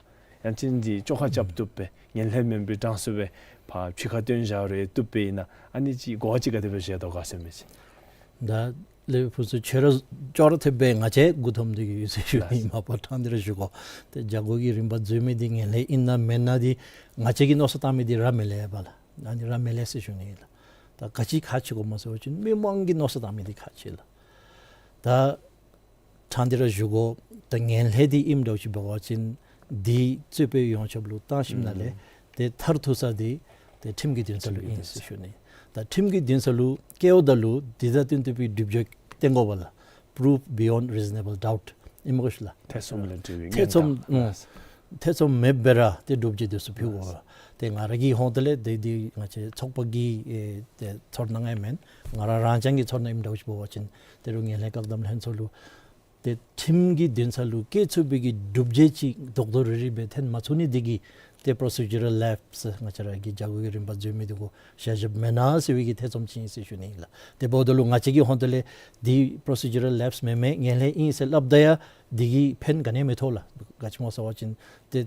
ཡང་ཅིན་འདི་བཅོ་ཁ་རྐྱབ་བཏུབ་པས། ངན་ལྷད་མེན་པའི་གྲངས་སུ་སྦེ་ཕར་ཕྱི་ཁར་བཏོན་བཞག་རུང་བཏུབ་པས་ཨིན་ན། ཨ་ནི་ཅིག་གོ་བ་ཅིག་ག་དེ་སྦེ་བཞེས་དོ་ག་ཟེར་མི་ཅིག། ད་ལས་ཕུན་ཚོགས་ཁྱོད་ར་ཅོག་ར་འཐདཔ་སྦེ་ང་བཅས་མགུ་འཐོམ་སྟེ་གི་ཡོད་ཟེར་ཞུ་ནི། ལགས། མ་པ་ཕྲང་སྟེ་ར་ཞུ་དགོ། ཏེ་བྱ་སྒོ་གི་རིམ་པ་འཛོལ་མི་འདི་ངན་ལྷད་ཨིན་ན་མེན་ན་འདི་ང་བཅས་ཀྱིས་མནོ་བསམ་བཏང་མི་འདི་ར་མི་ལེགས་པས་ལགས། ཨ་ནི་ར་མི་ལེགས་ཟེར་ཞུ་ནི་ལགས། ད་ག་ཅི་ཁག་ཆེ་དགོཔ་སྨོ་ཟེར་བ་ཅིན་མི་མང་གིས་མནོ་བསམ་བཏང་མི་འདི་ཁག་ཆེ་ལགས། ད་ཕྲང་སྟེ་ར་ཞུ་དགོ། ད་ངན་ལྷད་འདི་ཨིནམ་འདྲཝ་ཅིག་འབད་བ་ཅིན་འདི་རྩོད་དཔོན་ཡོངས་ཁྱབ་ལུ་བཏང་ཞིནམ་ལས་ཨུམ་ཏེ་མཐར་ཐུག་ས་འདི་ཏེ་ཁྲིམས་ཀྱི་འདུན་ས་ལུ་ཨིན་ཟེར་ཞུ་ནི། ད་ཁྲིམས་ཀྱི་འདུན་ས་ལུ་བསྐྱལཝ་ད་ལུ་འདི་དང་བསྟུན་ཏེ་སྦེ་སྒྲུབ་བྱེད་བཏོན་དགོ་པས་ལགས། Proof beyond reasonable doubt ཨིན་མས་གོ་ཤིག་ལགས། ཐེ་ཚོམ་ལས་གྲོལ་བའི་ཐེ་ཚོམ་ངན་ལྷད། ཨུམ་ཐེ་ཚོམ་མེད་པར་ར་ཏེ་སྒྲུབ་བྱེད་འདི་ཚུ་ཕུལ་དགོ་པས་ལགས། ཏེ་ང་ར་གི་ཧོང་ཏོ་ལས་འདི་འདི་ང་བཅས་ཚོགས་པ་གི་ཨེ་ཏེ་ཚོར་སྣང་ཡང་མེན། ང་ར་རང་རྐྱང་གི་ཚོར་སྣང་ཨིནམ་འདྲཝ་ཅིག་འབད་བ་ཅིན་ཏེ་རུང་ངན་ལྷད་བཀག་སྡོམ་ལྷན་ཚོགས་ལུ་ཏེ་ཁྲིམས་ཀྱི་འདུན་ས་ལུ་བསྐྱལ་ཚུགས་པའི་གི་སྒྲུབ་བྱེད་ཅིག་རྡོག་རྡོག་རིལ་རི་སྦེ་འཐོན་མ་ཚུགས་ནི་འདི་གིས་ཏེ་procedural lapse ང་བཅས་ར་གི་བྱ་སྒོ་གི་རིམ་པ་འཛོལ་མི་འདི་གུ་ཤ་ཞབས་མེན་ན་ཟེར་བའི་གི་ཐེ་ཚོམ་ཅིག་ཨིན་ཟེར་ཞུ་ནི་ཨིན་ལགས། དེ་འབདཝ་ད་ལུ་ང་བཅས་ཀྱི་ཧོང་ཏོ་ལས་འདི་procedural lapse མེན་མས་ངན་ལྷད་ཨིན་ཟེར་སླབ་ད་ཡང་འདི་གིས་ཕན་ག་ནི་མི་ཐོགས་ལགས། ག་ཅི་སྨོ་ཟེར་བ་ཅིན་ཏེ་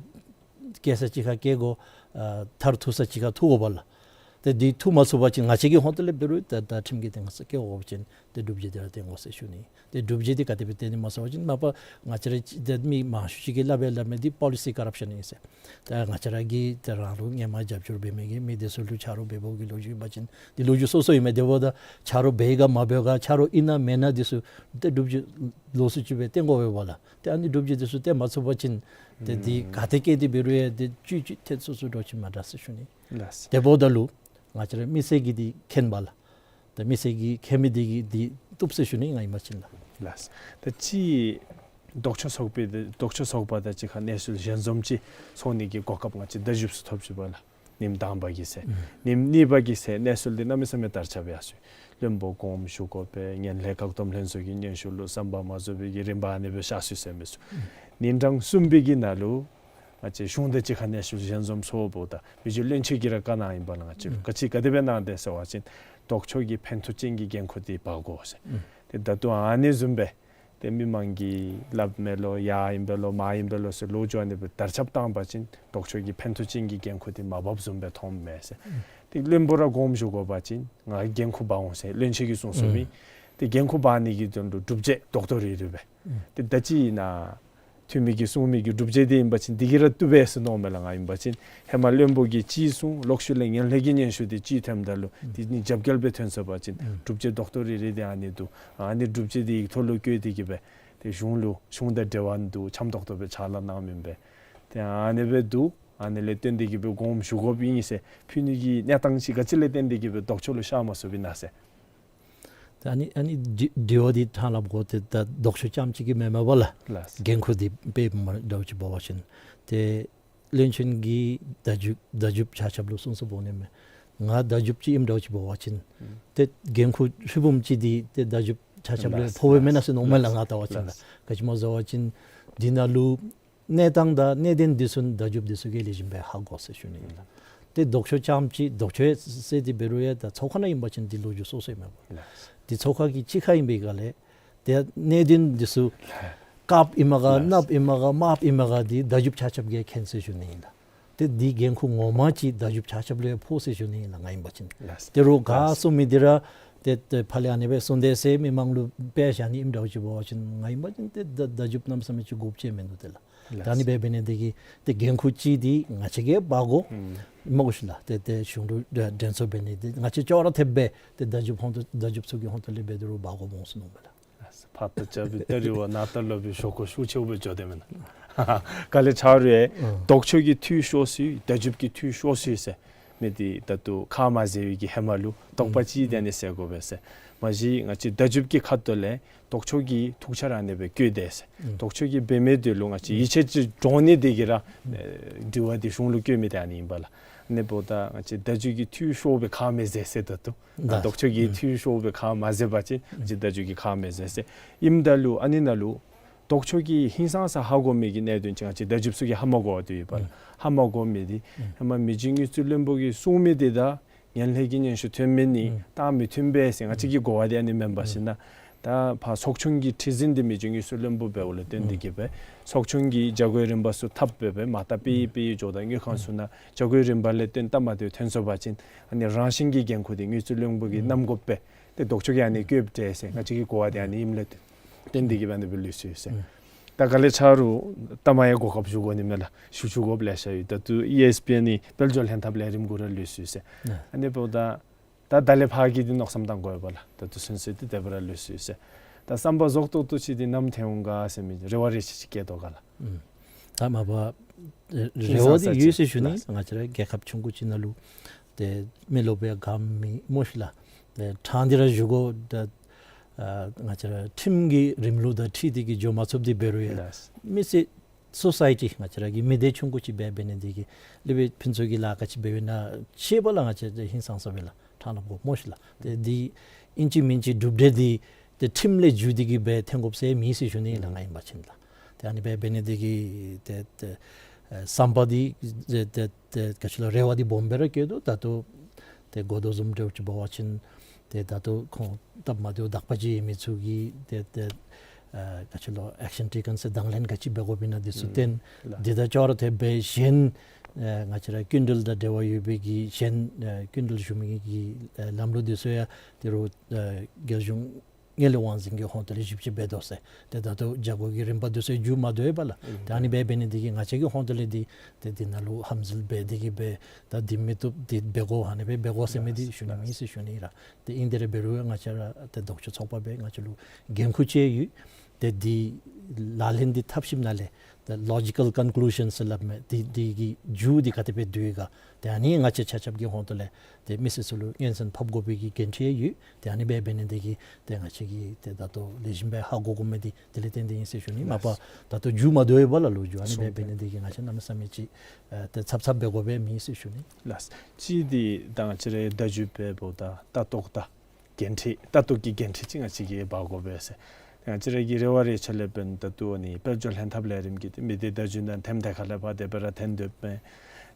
བསྐྱལ་ས་ཅིག་ཁར་བསྐྱལ་དགོ། ཨ་མཐར་ཐུག་ས་ཅིག་ཁར་ཐུག་དགོ་པས་ལགས། ཏེ་འདི་ཐུག་མ་ཚུགས་པ་ཅིན་ང་བཅས་ཀྱི་ཧོང་ཏོ་ལས་འབད་རུང་ད་ད་ཁྲིམས་ཀྱི་འདུན་ས་བསྐྱལ་དགོ་པ་ཅིན་ཏེ་སྒྲུབ་བྱེད་འདི་ར་བཏོན་དགོ་ཟེར་ཞུ་ནི། ཏེ་སྒྲུབ་བྱེད་འདི་ག་དེ་སྦེ་བཏོན་ནི་སྨོ་ཟེར་བ་ཅིན་མ་པ་ང་བཅས་ར་ཅིག་ཏེ་མི་མང་ཤོས་ཅིག་གིས་སླབ་སྦེ་སླབ་མི་འདི་policy corruption ཨིན་ཟེར། ད་ང་བཅས་ར་གིས་ཏེ་རང་ལུ་སྔོན་མ་རྒྱབ་སྐྱོར་འབད་མི་གི་མི་འདི་ཚུ་ལུ་ཆ་རོགས་འབད་འབདཝ་གི་ལོ་རྒྱུས་ཨིན་པ་ཅིན་འདི་ལོ་རྒྱུས་སོ་སོ་ཨིན་མས། དེ་འབདཝ་ད་ཆ་རོགས་འབད་ག་མ་འབད་ག་ཆ་རོགས་ཨིན་ན་མེན་ན་འདི་ཚུ་ཏེ་སྒྲུབ་བྱེད་ལོགས་སུ་ཅིག་སྦེ་བཏོན་དགོ་པས་ལགས། ཏེ་ཨ་ནི་སྒྲུབ་བྱེད་འདི་ཚུ་བཏོན་མ་ཚུགས་པ་ཅིན་ཏེ་འདི་ག་ཏེ་བསྐྱལ་ཏེ་འབད་རུང་ཡང་འདི་ཅིག་ཅིག་ཐེ་ཚོམ་ཚུ་འདྲཝ་ཅིག་མ་དྲག་ཟེར་ཞུ་ནི། ལགས། དེ་འབདཝ་ད་ལུ་ང་བཅས་ར་མི་སེར་གྱིས་འདི་མཁྱེན་པས་ལགས། ད་མི་སེར་གྱིས་མཁྱེན་མི་འདི་གིས་འདི་བཏུབ་ཟེར་ཞུ་ནི་ང་ཨིན་པ་ཅིན་ལགས། ལགས། ད་ཅི་ལྡོག་ཕྱོགས་ཚོགས་པའི་ལྡོག་ཕྱོགས་ཚོགས་པ་དང་གཅིག་ཁར་གནས་ཚུལ་ཞལ་འཛོམས་ཅིག་ཚོགས་ནི་གི་གོ་སྐབས་ང་བཅས་ད་བཞུགས་སུ་ཐོབ་ཅི་པ་ལགས། ཉིནམ་དང་པ་གི་ཚེ་ཨུམ་ཉིནམ་གཉིས་པ་གི་ཚེ་གནས་ཚུལ་འདི་གནམ་མེད་ས་མེད་དར་ཁྱབ་ཡར་སོ་ཡི། བློན་པོ་དགོངསམ་ཞུ་དགོ་པས། ངན་ལྷད་བཀག་སྡོམ་ལྷན་ཚོགས་ཀྱི་སྙན་ཞུ་ལུ་བསམ་པ་མ་རྫོགས་པའི་གི་རིམ་པ་ཨ་ནི་སྦེ་ཤར་སོ་ཡི་ཟེར་མི་ཚུ། ཨུམ་ཉིན་གྲངས་གསུམ་པའི་གི་ནང་ལུ་ང་བཅས་གཞུང་དང་གཅིག་ཁར་གནས་ཚུལ་ཞལ་འཛོམས་ཚོགསཔ་ད་མི་རྗེ་བློན་ཆེན་གྱིས་ར་བཀའ་གནང་ཡི་པ་ལགས། ང་བཅས་ལུ་ཨུམ་ག་ཅི་ག་དེ་སྦེ་གནང་དེས་ཟེར་བ་ཅིན་ལྡོག་ཕྱོགས་ཀྱི་ཕན་ཐོགས་ཅན་གྱི་འགན་ཁུར་འདི་འབག་དགོ་ཟེར། ཨུམ་ཏེ་ད་ལྟོ་ཨ་ནི་བཟུམ་སྦེ་ཏེ་མི་མང་གིས་སླབ་མས་ལོ་ཡར་ཨིན་པས་ལོ་མར་ཨིན་པས་ལོ་ཟེར་ལོ་རྒྱུས་ཨ་ནི་སྦེ་དར་ཁྱབ་བཏང་པ་ཅིན་ལྡོག་ཕྱོགས་ཀྱི་ཕན་ཐོགས་ཅན་གྱི་འགན་ཁུར་འདི་མ་འབགཔ་བཟུམ་སྦེ་མཐོངམ་མས་ཟེར། ཨུམ་ཏེ་བློན་པོ་ར་དགོངསམ་ཞུ་དགོ་པ་ཅིན་ང་འགན་ཁུར་འབག་འོང་ཟེར་བློན་ཆེན་གྱིས་གསུངས་སོ་ཨིན། ཨུམ་ཏེ་འགན་ཁུར་འབག་ནི་གི་དོན་ལུ་སྒྲུབ་བྱེད་རྡོག་རྡོག་རིལ་རི་སྦེ་ཨུམ་ཏེ་ད་ཅི་ཨིན་ན་འཐུས་མི་གིས་གསུང་མི་གི་སྒྲུབ་བྱེད་འདི་ཨིན་པ་ཅིན་འདི་གིས་ར་བཏུབ་པས་ཟེར་མནོཝ་མས་ལགས། ང་ཨིན་པ་ཅིན་ཧེ་མ་བློན་པོ་གིས་ཅིག་གསུངས་ལོག་ཤུལ་ལས་ངན་ལྷད་ཀྱི་སྙན་ཞུ་འདི་ཅིག་ཐོནམ་ད་ལུ་ཨུམ་འདི་གཉིས་རྒྱབ་འགལ་སྦེ་ཐོན་སོང་པ་ཅིན་ཨུམ་སྒྲུབ་བྱེད་རྡོག་རྡོག་རིལ་རི་འདི་ཨ་ནི་འདུག། ཨ་ནི་སྒྲུབ་བྱེད་འདི་ཡིག་ཐོག་ལུ་བཀོད་དེ་གི་སྦེ་ཏེ་གཞུང་ལུ་གཞུང་དང་འབྲེལ་བ་འདུག་འཆམ་ཏོག་ཏོ་སྦེ་ཕྱག་ལཱ་གནངམ་ཨིན་པས། ཏེ་ཨ་ནི་སྦེ་འདུག། ཨ་ནི་ལས་བརྟེན་ཏེ་གི་སྦེ་དགོངསམ་ཞུ་དགོཔ་ཨིན་ཟེར་ཕུལ་ནི་གི་གནས་སྟངས་ཅིག་ག་ཅི་ལས་བརྟེན་ཏེ་གི་སྦེ་ལྡོག་ཕྱོགས་ལུ་ཤར་མ་ཚུགསཔ་ཨིན་ན་ཟེར། ད་ཨ་ནི་ཨ་ནི་དྲི་དྲི་བ་འདི་ཕྲང་སླབ་དགོ། ཏེ་ད་ལྡོག་ཕྱོགས་རྐྱངམ་གཅིག་གིས་མེན་མས་པ་ལགས། ལགས། འགན་ཁུར་འདི་དཔེ་མ་འདྲཝ་ཅིག་འབད་བ་ཅིན་ཏེ་བློན་ཆེན་གྱིས་བརྡ་བརྒྱུད་བརྡ་བརྒྱུདཔ་ཆ་ཁྱབ་ལུ་གསུངས་སོ་འབདཝ་ནི་མས། ང་བརྡ་བརྒྱུདཔ་ཅིག་ཨིནམ་འདྲཝ་ཅིག་འབད་བ་ཅིན་ཨུམ་ཏེ་འགན་ཁུར་ཧྲིལ་བུམ་ཅིག་འདི་ཏེ་བརྡ་བརྒྱུདཔ་ཆ་ཁྱབ་ལུ་ལགས། ཕོག་པས་མེན་ན་ཟེར་མནོཝ་མས་ལགས། ལགས། ང་བལྟ་བ་ཅིན་ལགས། ལགས། ག་ཅི་སྨོ་ཟེར་བ་ཅིན་འདི་ནང་ལུ་གནས་སྟངས་དང་གནད་དོན་འདི་ཚུ་བརྡ་བརྒྱུདཔ་འདི་ཚུ་གིས་ལེགས་ཤོམ་སྦེ་ཧ་གོ་ཟེར་ཞུ་ནི་ཨིན་ལགས། ཏེ་ལྡོག་ཕྱོགས་རྐྱངམ་གཅིག་ལྡོག་ཕྱོགས་ཟེར་ཏེ་འབད་རུང་ཡང་ད་ཚོགས་ཁང་ནང་ཨིན་པ་ཅིན་འདི་ལོ་རྒྱུས་སོ་སོ་ཨིན་མས་པ། ལགས། འདི་ཚོགས་ཁང་གི་གཅིག་ཁར་ཨིན་པའི་སྒང་ལས་ཏེ་གནད་དོན་འདི་ཚུ་དཀརཔ་ཨིན་མས་ག་ལགས། གནགཔ་ཨིན་མས་ག་དམརཔ་ཨིན་མས་ག་འདི་བརྡ་བརྒྱུདཔ་ཆ་ཁྱབ་ཀྱིས་མཁྱེན་ཟེར་ཞུ་ནི་ཨིན་ལགས། ཏེ་འདི་འགན་ཁུར་ངོ་མ་ཅིག་བརྡ་བརྒྱུདཔ་ཆ་ཁྱབ་ལུ་ཡང་ཕོག་ཟེར་ཞུ་ནི་ཨིན་ལགས། ང་ཨིན་པ་ཅིན། ལགས། ཏེ་རོགས་ག་ལགས། གསུང་མི་འདི་ར་ཏེ་ཏེ་ཕར་ལས་ཨ་ནི་སྦེ་གསུངས་དེས་ཟེར་མི་མང་ལུ་སྤེལ་བཞག་ནི་ཨིནམ་འདྲཝ་ཅིག་འབད་བ་ཅིན་ང་ཨིན་པ་ཅིན་ཏེ་བརྡ་བརྡ་བརྒྱུདཔ་གནམ་མེད་ས་མེད་ཅིག་དགོཔ་ཅིག་མིན་འདུག་ཏེ་ལགས། ལགས། ད་ཨ་ནི་སྦེ་འབད་ནི་འདི་གིས་ཏེ་འགན་ཁུར་ཅིག་འདི་ང་བཅས་ཀྱིས་འབག་དགོ། ཨུམ་སྨོ་ཤིག་ལགས། ཏེ་ཏེ་གཞུང་དང་འགྲན་ཚོགས་འབད་ནི་འདི་ང་བཅས་ཅོག་ར་འཐདཔ་སྦེ་ཏེ་བརྡ་བརྒྱུདཔ་ཧོང་ཏོ་བརྡ་བརྒྱུདཔ་ཚུ་གི་ཧོང་ཏོ་ལས་འབད་དེ་རུང་འབག་དགོཔ་འོང་ཟེར་མནོཝ་མས་ལགས། ལགས། ཕར་ཏེ་རྐྱབ་པའི་ཏེ་རི་བོ་ནཱ་ཏ་ལོ་པའི་ཞོ་ཀོ་ཤུགས་ཆེཝ་སྦེ་འགྱོ་དེས་མེན་ན། ག་ལས་ཆ་རུང་ཨེ་ཨ་ལྡོག་ཕྱོགས་ཀྱིས་འཐུས་ཤོར་སོ་ཡི་བརྡ་བརྒྱུདཔ་གིས་འཐུས་ཤོར་སོ་ཡི་ཟེར་མི་འདི་ད་ལྟོ་ཁ་མ་བཟེད་པའི་གི་ཧེ་མ་ལུ་དོགས་པ་ཨ་ཅིག་ཨ་དེ་ནི་སེལ་དགོ་པས་ཟེར། མ་གཞི་ང་བཅས་བརྡ་བརྒྱུདཔ་གི་ཁ་ཐུག་ལས་ལྡོག་ཕྱོགས་ཀྱིས་ཐུགས་འཆར་ཨ་ནི་སྦེ་བཀོད་དེས་ཟེར། ཨ་ལྡོག་ཕྱོགས་ཀྱིས་འབད་མི་འདི་ལུ་ང་བཅས་ཨ་ཡིད་ཆེས་ཅིག་འདྲོངས་ནི་འདི་གིས་ར་ཨ་ཨེ་དྲི་བ་འདི་གཞུང་ལུ་བཀོད་མི་འདི་ཨ་ནི་ཨིན་པས་ལགས། ཨ་ནི་འབདཝ་ད་ང་བཅས་བརྡ་བརྒྱུད་ཀྱིས་འཐུས་ཤོར་སྦེ་ཁ་མི་བཟེད་ཟེར་ད་ལྟོ། ད་ལྡོག་ཕྱོགས་ཀྱིས་ཨ་འཐུས་ཤོར་སྦེ་ཁ་མ་བཟེད་པ་ཅིན་ང་བཅས་བརྡ་བརྒྱུད་ཀྱིས་ཁ་མི་བཟེད་ཟེར། ཨིནམ་ད་ལུ་ཨ་ནི་ནང་ལུ་ལྡོག་ཕྱོགས་ཀྱིས་ཧིང་སངས་ས་ཧ་གོ་མི་གི་གནད་དོན་ཅིག་ང་བཅས་བརྡ་བརྒྱུདཔ་ཚུ་གིས་ཧ་མ་གོ་བར་དུ་ཡོད་པས་ལགས། ཨ་ཧ་མ་གོ་མི་འདི་ཨ་ཧེ་མ་མི་རྗེ་དངུལ་རྩིས་བློན་པོ་གིས་གསུངས་མི་འདི་དང་ངན་ལྷད་ཀྱི་སྙན་ཞུ་ཐོན་མི་ནི་ཨ་ཏེ་མི་མཐུན་པས་ཟེར་ང་བཅས་ཀྱིས་གོ་བ་འདི་ཨ་ནི་མེན་པར་ཨ་ཞིན་ན་ད་ཕར་ཚོགས་ཆུང་གི་ཁྲི་འཛིན་འདི་མི་རྗེ་དངུལ་རྩིས་བློན་པོ་འབདཝ་ལས་བརྟེན་ཏེ་གིས་སྦེ་ཚོགས་ཆུང་གིས་བྱ་སྒོའི་རིམ་པ་ཚུ་འཐབ་སྦེ་སྦེ་མ་བཏབ་པའི་ཨ་པའི་ཇོ་དང་དངུལ་ཁང་ཚུ་ནང་བྱ་སྒོའི་རིམ་པ་ལས་བརྟེན་སྟབས་མ་བདེཝ་ཐོན་སོང་པ་ཅིན་ཨ་ནི་རང་བཞིན་གྱི་འགན་ཁུར་འདི་དངུལ་རྩིས་བློན་པོ་གིས་ཨ་བསྣམ་དགོ་པས། ཏེ་ལྡོག་ཕྱོགས་ཀྱིས་ཨ་ནི་བཀོདཔ་འདྲས་ཟེར་ང་བཅས་ཀྱིས་གོ་བ་འདི་ཨ་ནི་ཨིནམ་ལས་བརྟེན་ཏེ་གིས་སྦེ་ཨ་ནི་སྦེ་ལུས་སོ་ཡི་ཟེར། ཨ་ད་ག་ལས་ཆ་རུང་ད་མ་ཡང་གོ་སྐབས་ཞུ་དགོ་ནི་མས་ལགས། ཞུ་ཞུ་དགོཔ་ལེ་ཤ་ཡོད། ད་ལྟོ་ཨི་ཨེསི་པི་ཨ་ནི་དཔལ་འབྱོར་ལྷན་ཐབས་ལས་རིམ་གུ་ར་ལུས་སོ་ཡི་ཟེར། ཨ་ཨ་ནི་འབདཝ་ད་ད་ད་ལས་ཕར་གྱི་འདི་མནོ་བསམ་བཏང་དགོ་པས་ལགས། ད་ལྟོ་ཚུན་ཚོད་འདི་དེ་སྦེ་ར་ལུས་སོ་ཡི་ཟེར། ད་བསམ་པ་རྫོགས་ཏོག་ཏོ་ཅིག་འདི་ནམ་ཐོན་འོང་ག་ཟེར་མི་རེ་བ་རེ་ཅིག་ཅིག་བསྐྱེད་དོ་ག་ལགས། ཨུམ། ད་མ་པ་ཨེ་རེ་བ་འདི་ཡོད་ཟེར་ཞུ་ནི། ང་བཅས་ར་རྒྱལ་ཁབ་ཆུང་ཀུ་ཅིག་ནང་ལུ་ཏེ་མི་ལོ་པའི་ག་མི་སྨོ་ཤིག་ལགས། ཏེ་ཕྲང་སྟེ་ར་ཞུ་དགོ། ད་ཨ་ང་བཅས་ར་ཁྲིམས་ཀྱི་རིམ་ལུགས་དང་འཁྲིལ་ཏེ་གིས་འགྱོ་མ་ཚུགསཔ་འདི་འབད་རུང་ཡང་ལགས། མི་སེར་སོ་སའི་ཊི་ང་བཅས་ར་གི་མི་སྡེ་ཆུང་ཀུ་ཅིག་འབད་འབད་ནི་འདི་གིས་ལེགས་སྦེ་ཕུན་ཚོགས་ཀྱི་ལཱ་ག་ཅི་འབད་འབདཝ་ཨིན་ན་ཤེས་པ་ལགས། ང་བཅས་ཧིང་སངས་ས་སྦེ་ལགས་ཕྲང་སླབ་དགོ་སྨོ་ཤིག་ལགས། ཏེ་འདི་ཨིན་ཅི་མིན་ཅི་གྲུབ་འབྲས་འདི་ཏེ་ཁྲིམས་ལས་བརྒྱུད་དེ་གིས་སྦེ་ཐོན་དགོཔ་ཟེར་མེད་ཟེར་ཞུ་ནི་ལགས། ང་ཨིན་པ་ཅིན་ལགས། ཏེ་ཨ་ནི་སྦེ་འབད་ནི་འདི་གིས་ཏེ་ཏེ་ཨེ་བསམ་པ་འདི་ཏེ་ཏེ་ཏེ་ག་ཅི་ལོ་རེ་བ་འདི་སྦོམ་སྦེ་ར་བསྐྱེད་དོ། ད་ལྟོ་ཏེ་གོ་དོ་བཟུམ་འདྲཝ་ཅིག་འབད་བ་ཅིན་ཏེ་ད་ལྟོ་ཁོང་སྟབས་མ་བདེཝ་དག་པ་ཅིག་ཡོད་མི་ཚུ་གིས་ཏེ་ཏེ་ཨེ་ག་ཅི་ལོ་ཨེག་ཤན་ཊེ་ཀེན་ཟེར་དང་ལེན་ག་ཅི་འབད་དགོཔ་ཨིན་ན་འདི་ཚུ་ཨུམ་བསྟན། ལགས། འདི་དང་ཅོག་ར་འཐདཔ་སྦེ་གཞན་ཨེ་ང་བཅས་ར་སྐྱིན་འགྲུལ་དང་འབྲེལ་བ་ཡོད་པའི་གི་གཞན་ཨེ་སྐྱིན་འགྲུལ་ཞུ་མི་གི་ཨེ་ལམ་ལུགས་འདི་ཚུ་ཡང་ཏེ་རུང་ཨེ་རྒྱལ་གཞུང་དངུལ་ལས་དབང་འཛིན་གྱི་ཧོངས་ཏེ་ལས་ཞིབ་དཔྱད་འབད་དོ་ཟེར། ཏེ་ད་ལྟོ་བྱ་སྒོ་གི་རིམ་པ་འདི་ཚུ་མཇུག་མ་བསྡུ་བས་ལགས། ཨུམ་ཏེ་ཨ་ནི་སྦེ་འབད་ནི་འདི་གིས་ང་བཅས་ཀྱི་ཧོངས་ཏེ་ལས་འདི་ཏེ་འདི་ནང་ལུ་ཧམ་འཛུལ་འབད་དེ་གིས་སྦེ་ད་འདི་མི་བཏུབ་འདི་འབད་དགོ་ཨ་ནི་སྦེ་འབད་དགོ་ཟེར་མི་འདི་ཞུ་ནི་མེད་ཟེར་ཞུ་ནི་ལགས། ཏེ་ཨིན་ཏེ་ར་འབད་རུང་ང་བཅས་ར་ཏེ་ལྡོག་ཕྱོགས་ཚོགས་པ་སྦེ་ང་བཅས་ལུ་འགན་ཁུར་ཅིག་ཡོད། ཏེ་འདི་ལག་ལེན་འདི་འཐབ་ཞིནམ་ལས་ཏེ་ལོ་ཇི་ཀལ་ཀོན་ཀུ་ལུ་ཤཱན་ཟེར་སླབ་མི་འདི་འདི་གི་མཇུག་འདི་ག་དེ་སྦེ་བསྡུ་ཡི་ག། ཏེ་ཨ་ནི་ང་བཅས་ཆ་ཁྱབ་ཀྱི་ཧོངས་ཏེ་ལས་ཏེ་མི་སེར་ཚུ་ལུ་སྙན་གསན་ཕབ་དགོ་པའི་གི་འགན་འཁྲི་ཡོད། ཏེ་ཨ་ནི་སྦེ་འབད་ནི་འདི་གིས་ཏེ་ང་བཅས་ཀྱིས་ཏེ་ད་ལྟོ་ལེགས་ཤོམ་སྦེ་ཧ་གོ་དགོ་མི་འདི་དེ་ལས་བརྟེན་ཏེ་ཨིན་ཟེར་ཞུ་ནི། མ་པ་ད་ལྟོ་མཇུག་མ་བསྡུ་བས་ལགས་ལོ་རྒྱུས་ཨ་ནི་སྦེ་འབད་ནི་འདི་གིས་ང་བཅས་གནམ་མེད་ས་མེད་ཅིག་ཨེ་ཏེ་ཚབ་ཚབ་འབད་དགོཔ་མེད་ཟེར་ཞུ་ནི་ལགས། གཅིག་འདི་ད་ང་བཅས་ར་བརྡ་བརྒྱུད་འབདཝ་ད་ལྟ་རྟོག་ད་འགན་འཁྲི་ལྟ་རྟོག་གི་འགན་འཁྲི་ཅིག་ང་བཅས་ཀྱིས་འབག་དགོ་པས་ཟེར། ང་བཅས་ར་གི་རེ་བ་རེ་ཆ་ལས་འབདན་ད་ལྟོ་ཨ་ནི་དཔལ་འབྱོར་ལྷན་ཐབས་ལས་རིམ་གྱིས་ཏེ་མི་སྡེ་བརྡ་བརྒྱུད་ནང་ཐེམ་ཐེ་ཁ་ལས་ཕར་དེ་སྦེ་ར་འཐོན་དོ་མས།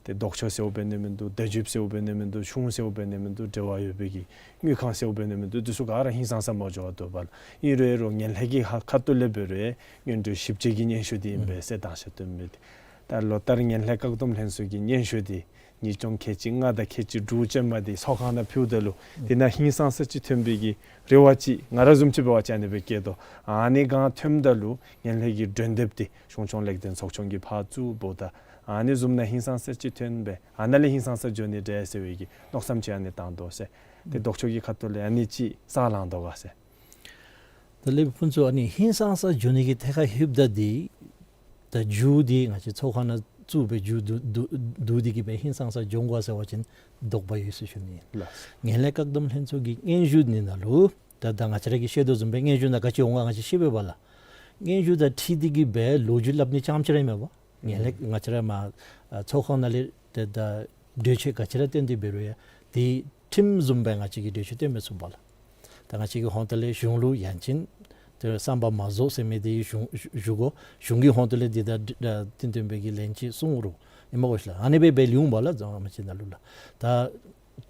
ཏེ་ལྡོག་ཕྱོགས་ཟེརཝ་འབད་ནི་མིན་འདུག། བརྡ་བརྒྱུདཔ་ཟེརཝ་འབད་ནི་མིན་འདུག། གཞུང་ཟེརཝ་འབད་ནི་མིན་འདུག། འབྲེལ་བ་ཡོད་པའི་གི་དངུལ་ཁང་ཟེརཝ་འབད་ནི་མིན་འདུག། འདི་ཚུ་ག་ར་ཧིང་སངས་ས་མ་འགྱོ་བར་འདུག་པ་ལགས། ཨིན་རུང་ཨིན་རུང་ངན་ལྷད་ཀྱི་ཁ་ཁ་ཐུག་ལས་འབད་རུང་སྔོན་འགྲོའི་ཞིབ་དཔྱད་ཀྱི་སྙན་ཞུ་འདི་ཨིན་པས་ཟེར་དང་ཤ་སྟོན་མི་འདི། ད་ལོ་ལྟར་ངན་ལྷད་བཀག་སྡོམ་ལྷན་ཚོགས་ཀྱི་སྙན་ཞུ་འདི་ཉིས་སྟོང་ཁལ་གཅིག་ལྔ་དང་ཁལ་གཅིག་དྲུག་ཅན་མ་འདི་ཚོགས་ཁང་ནང་ཕུལཝ་ད་ལུ་ཨུམ་དེ་ནང་ཧིང་སངས་ས་ཅིག་ཐོན་པའི་གི་རེ་བ་ཅིག་ང་ར་བཟུམ་ཅིག་འབད་བ་ཅིན་ཨ་ནི་སྦེ་བསྐྱེད་དོ། ཨ་ནི་གང་ཐོནམ་ད་ལུ་ངན་ལྷད་ཀྱི་སྒྲོན་འདེབས་འདི་གཞུང་སྐྱོང་ལེགས་ལྡན་ཚོགས་ཆུང་གིས་ཕར་བཙུགས་འབདཝ་ད་ཨ་ནི་བཟུམ་ནང་ཧིང་སངས་ས་ཅིག་ཐོན་སྦེ་ཨ་ནཱ་ལས་ཧིང་སངས་ས་འགྱོ་ནི་འདྲས་ཟེར་བའི་གི་མནོ་བསམ་ཅིག་ཨ་ནི་བཏང་དོ་ཟེར། ཏེ་ལྡོག་ཕྱོགས་ཀྱི་ཁ་ཐུག་ལས་ཨ་ནི་ཅིག་ས་ལང་དོ་ག་ཟེར། ད་ལས་ཕུན་ཚོགས་ཨ་ནི་ཧིང་སངས་ས་འགྱོ་ནི་གི་ཐད་ཁར་ལྷོདཔ་ད་འདི་ད་མཇུག་འདི་ང་བཅས་ཚོགས་ཁང་ནང་བཙུགས་སྦེ་མཇུག་བསྡུ་བསྡུ་བསྡུ་སྟེ་གིས་སྦེ་ཧིང་སངས་ས་འགྱོ་དགོ་ཟེར་བ་ཅིན་དོགས་པ་ཡོད་ཟེར་ཞུ་ནི། ལགས། ངན་ལྷད་བཀག་སྡོམ་ལྷན་ཚོགས་ཀྱི་སྙན་ཞུ་འདི་ནང་ལུ་ད་ད་ང་བཅས་ར་གིས་ཤེས་དོ་བཟུམ་སྦེ་སྙན་ཞུ་ནང་ག་ཅི་འོང་ག་ང་བཅས་ཤེས་པས་པ་ལགས། སྙན་ཞུ་དང་འཁྲིལ་ཏེ་གིས་སྦེ་ལོ་རྒྱུས་སླབ་ནི་རྐྱངམ་ཅིག་ར་མེན་པ། ངན་ལྷད་ང་བཅས་ར་མ་ཨ་ཚོགས་ཁང་ནང་ལས་ཏེ་ད་གྲོས་ཆོད་ག་ཅི་ར་བཏོན་ཏེ་འབད་རུང་ཡང་དེ་ཁྲིམས་བཟུམ་སྦེ་ང་བཅས་ཀྱིས་གྲོས་ཆོད་བཏོན་མི་ཚུགས་པ་ལགས། ད་ང་བཅས་ཀྱི་ཧོངས་ཏེ་ལས་གཞུང་ལུ་ཡང་ཅིན་ཏེ་བསམ་པ་མ་རྫོགས་ཟེར་མི་འདི་ཞུ་ཞུ་ཞུ་དགོ། གཞུང་གི་ཧོངས་ཏེ་ལས་འདི་ད་ད་བསྟུན་བསྟུན་པའི་གི་ལན་ཅིག་གསུང་རུང་ཨིན་མས་གོ་ཤིག་ལགས། ཨ་ནི་སྦེ་སྦེ་ལུས་འོང་པ་ལགས། རྫོང་ཨ་མ་ཅིག་ནང་ལུ་ལགས། ད་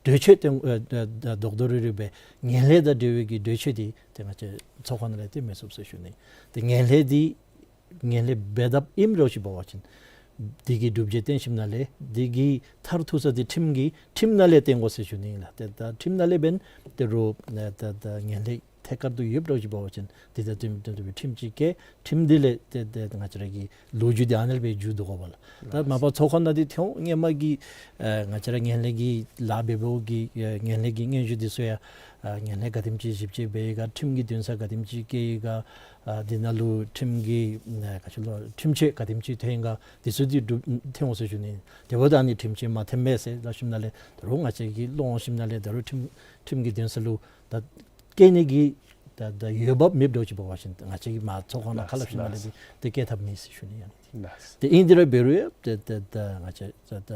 གྲོས་ཆོད་ཏེ་ཨ་ད་ད་རྡོག་རྡོག་རིལ་རིལ་སྦེ་ངན་ལྷད་དང་འབྲེལ་བའི་གི་གྲོས་ཆོད་འདི་ཏེ་ང་བཅས་ཚོགས་ཁང་ནང་ལས་བཏོན་མི་ཚུགས་ཟེར་ཞུ་ནི། ཏེ་ངན་ལྷད་འདི་ངན་ལྷད་འབད་དཔ་ཨིནམ་འདྲཝ་ཅིག་འབད་བ་ཅིན་དེ་གི་སྒྲུབ་བྱེད་བཏོན་ཞིནམ་ལས་དེ་གི་མཐར་ཐུག་ས་འདི་ཁྲིམས་ཀྱི་ཁྲིམས་ནང་ལས་བཏོན་དགོ་ཟེར་ཞུ་ནི་ཨིན་ལགས། ཏེ་ད་ཁྲིམས་ནང་ལས་འབདན་ཏེ་རུང་ད་ད་ངན་ལྷད་ ཐད་ཀར་དུ་ཡོདཔ་འདྲཝ་ཅིག་འབད་བ་ཅིན་དེ་དང་བསྟུན་བསྟུན་ཏེ་སྦེ་ཁྲིམས་ཅིག་བཀལ། ཁྲིམས་འདི་ལས་ཏེ་ཏེ་ང་བཅས་ར་གི་ལོ་རྒྱུས་འདི་ཨ་ནཱ་ལས་སྦེ་མཇུག་བསྡུ་དགོ་པས་ལགས། ད་མ་པ་ཚོགས་ཁང་ནང་འདི་ཐོན་སྔོན་མ་གི་ཨ་ང་བཅས་ར་ངན་ལྷད་ཀྱི་ལཱ་འབད་འབདཝ་གི་ཨ་ངན་ལྷད་ཀྱི་སྙན་ཞུ་འདི་ཚུ་ཡང་ཨ་ངན་ལྷད་ག་དེམ་ཅིག་ཞིབ་དཔྱད་འབད་ཡི་ག། ཁྲིམས་ཀྱི་འདུན་ས་ག་དེམ་ཅིག་བཀལ་ཡི་ག། ཨ་འདི་ནང་ལུ་ཁྲིམས་ཀྱི་ཨ་ག་ཅི་ལོ་ཁྲིམས་ཆད་ག་དེམ་ཅིག་ཐོན་ཡི་ག། འདི་ཚུ་འདི་སྒྲུབ་ཐོན་འོང་ཟེར་ཞུ་ནི། དེ་འབདཝ་ད་ཨ་ནི་ཁྲིམས་ཆད་མ་ཐོན་པས་ཟེར་སླབ་ཞིནམ་ལས་ད་རུང་ང་བཅས་ཀྱིས་སློང་ཞིནམ་ལས་ད་རུང་ཁྲིམས་ཁྲིམས་ཀྱི་འདུན་ས་ལུ་ད་བཀལ་ནི་གི་ད་ད་འོས་འབབ་མེདཔ་འདྲཝ་ཅིག་འབད་བ་ཅིན་ང་བཅས་ཀྱིས་མ་ཚོགས་ཁང་ནང་ཁ་སླབ་ཞིནམ་ལས་འདི་ཏེ་བཀལ་ཐབས་མེད་ཟེར་ཞུ་ནི་ཨ་ནི། ཏེ་ཨིན་དེ་ར་འབད་རུང་ཡང་ཏེ་ཏེ་ད་ང་བཅས་ད་ད་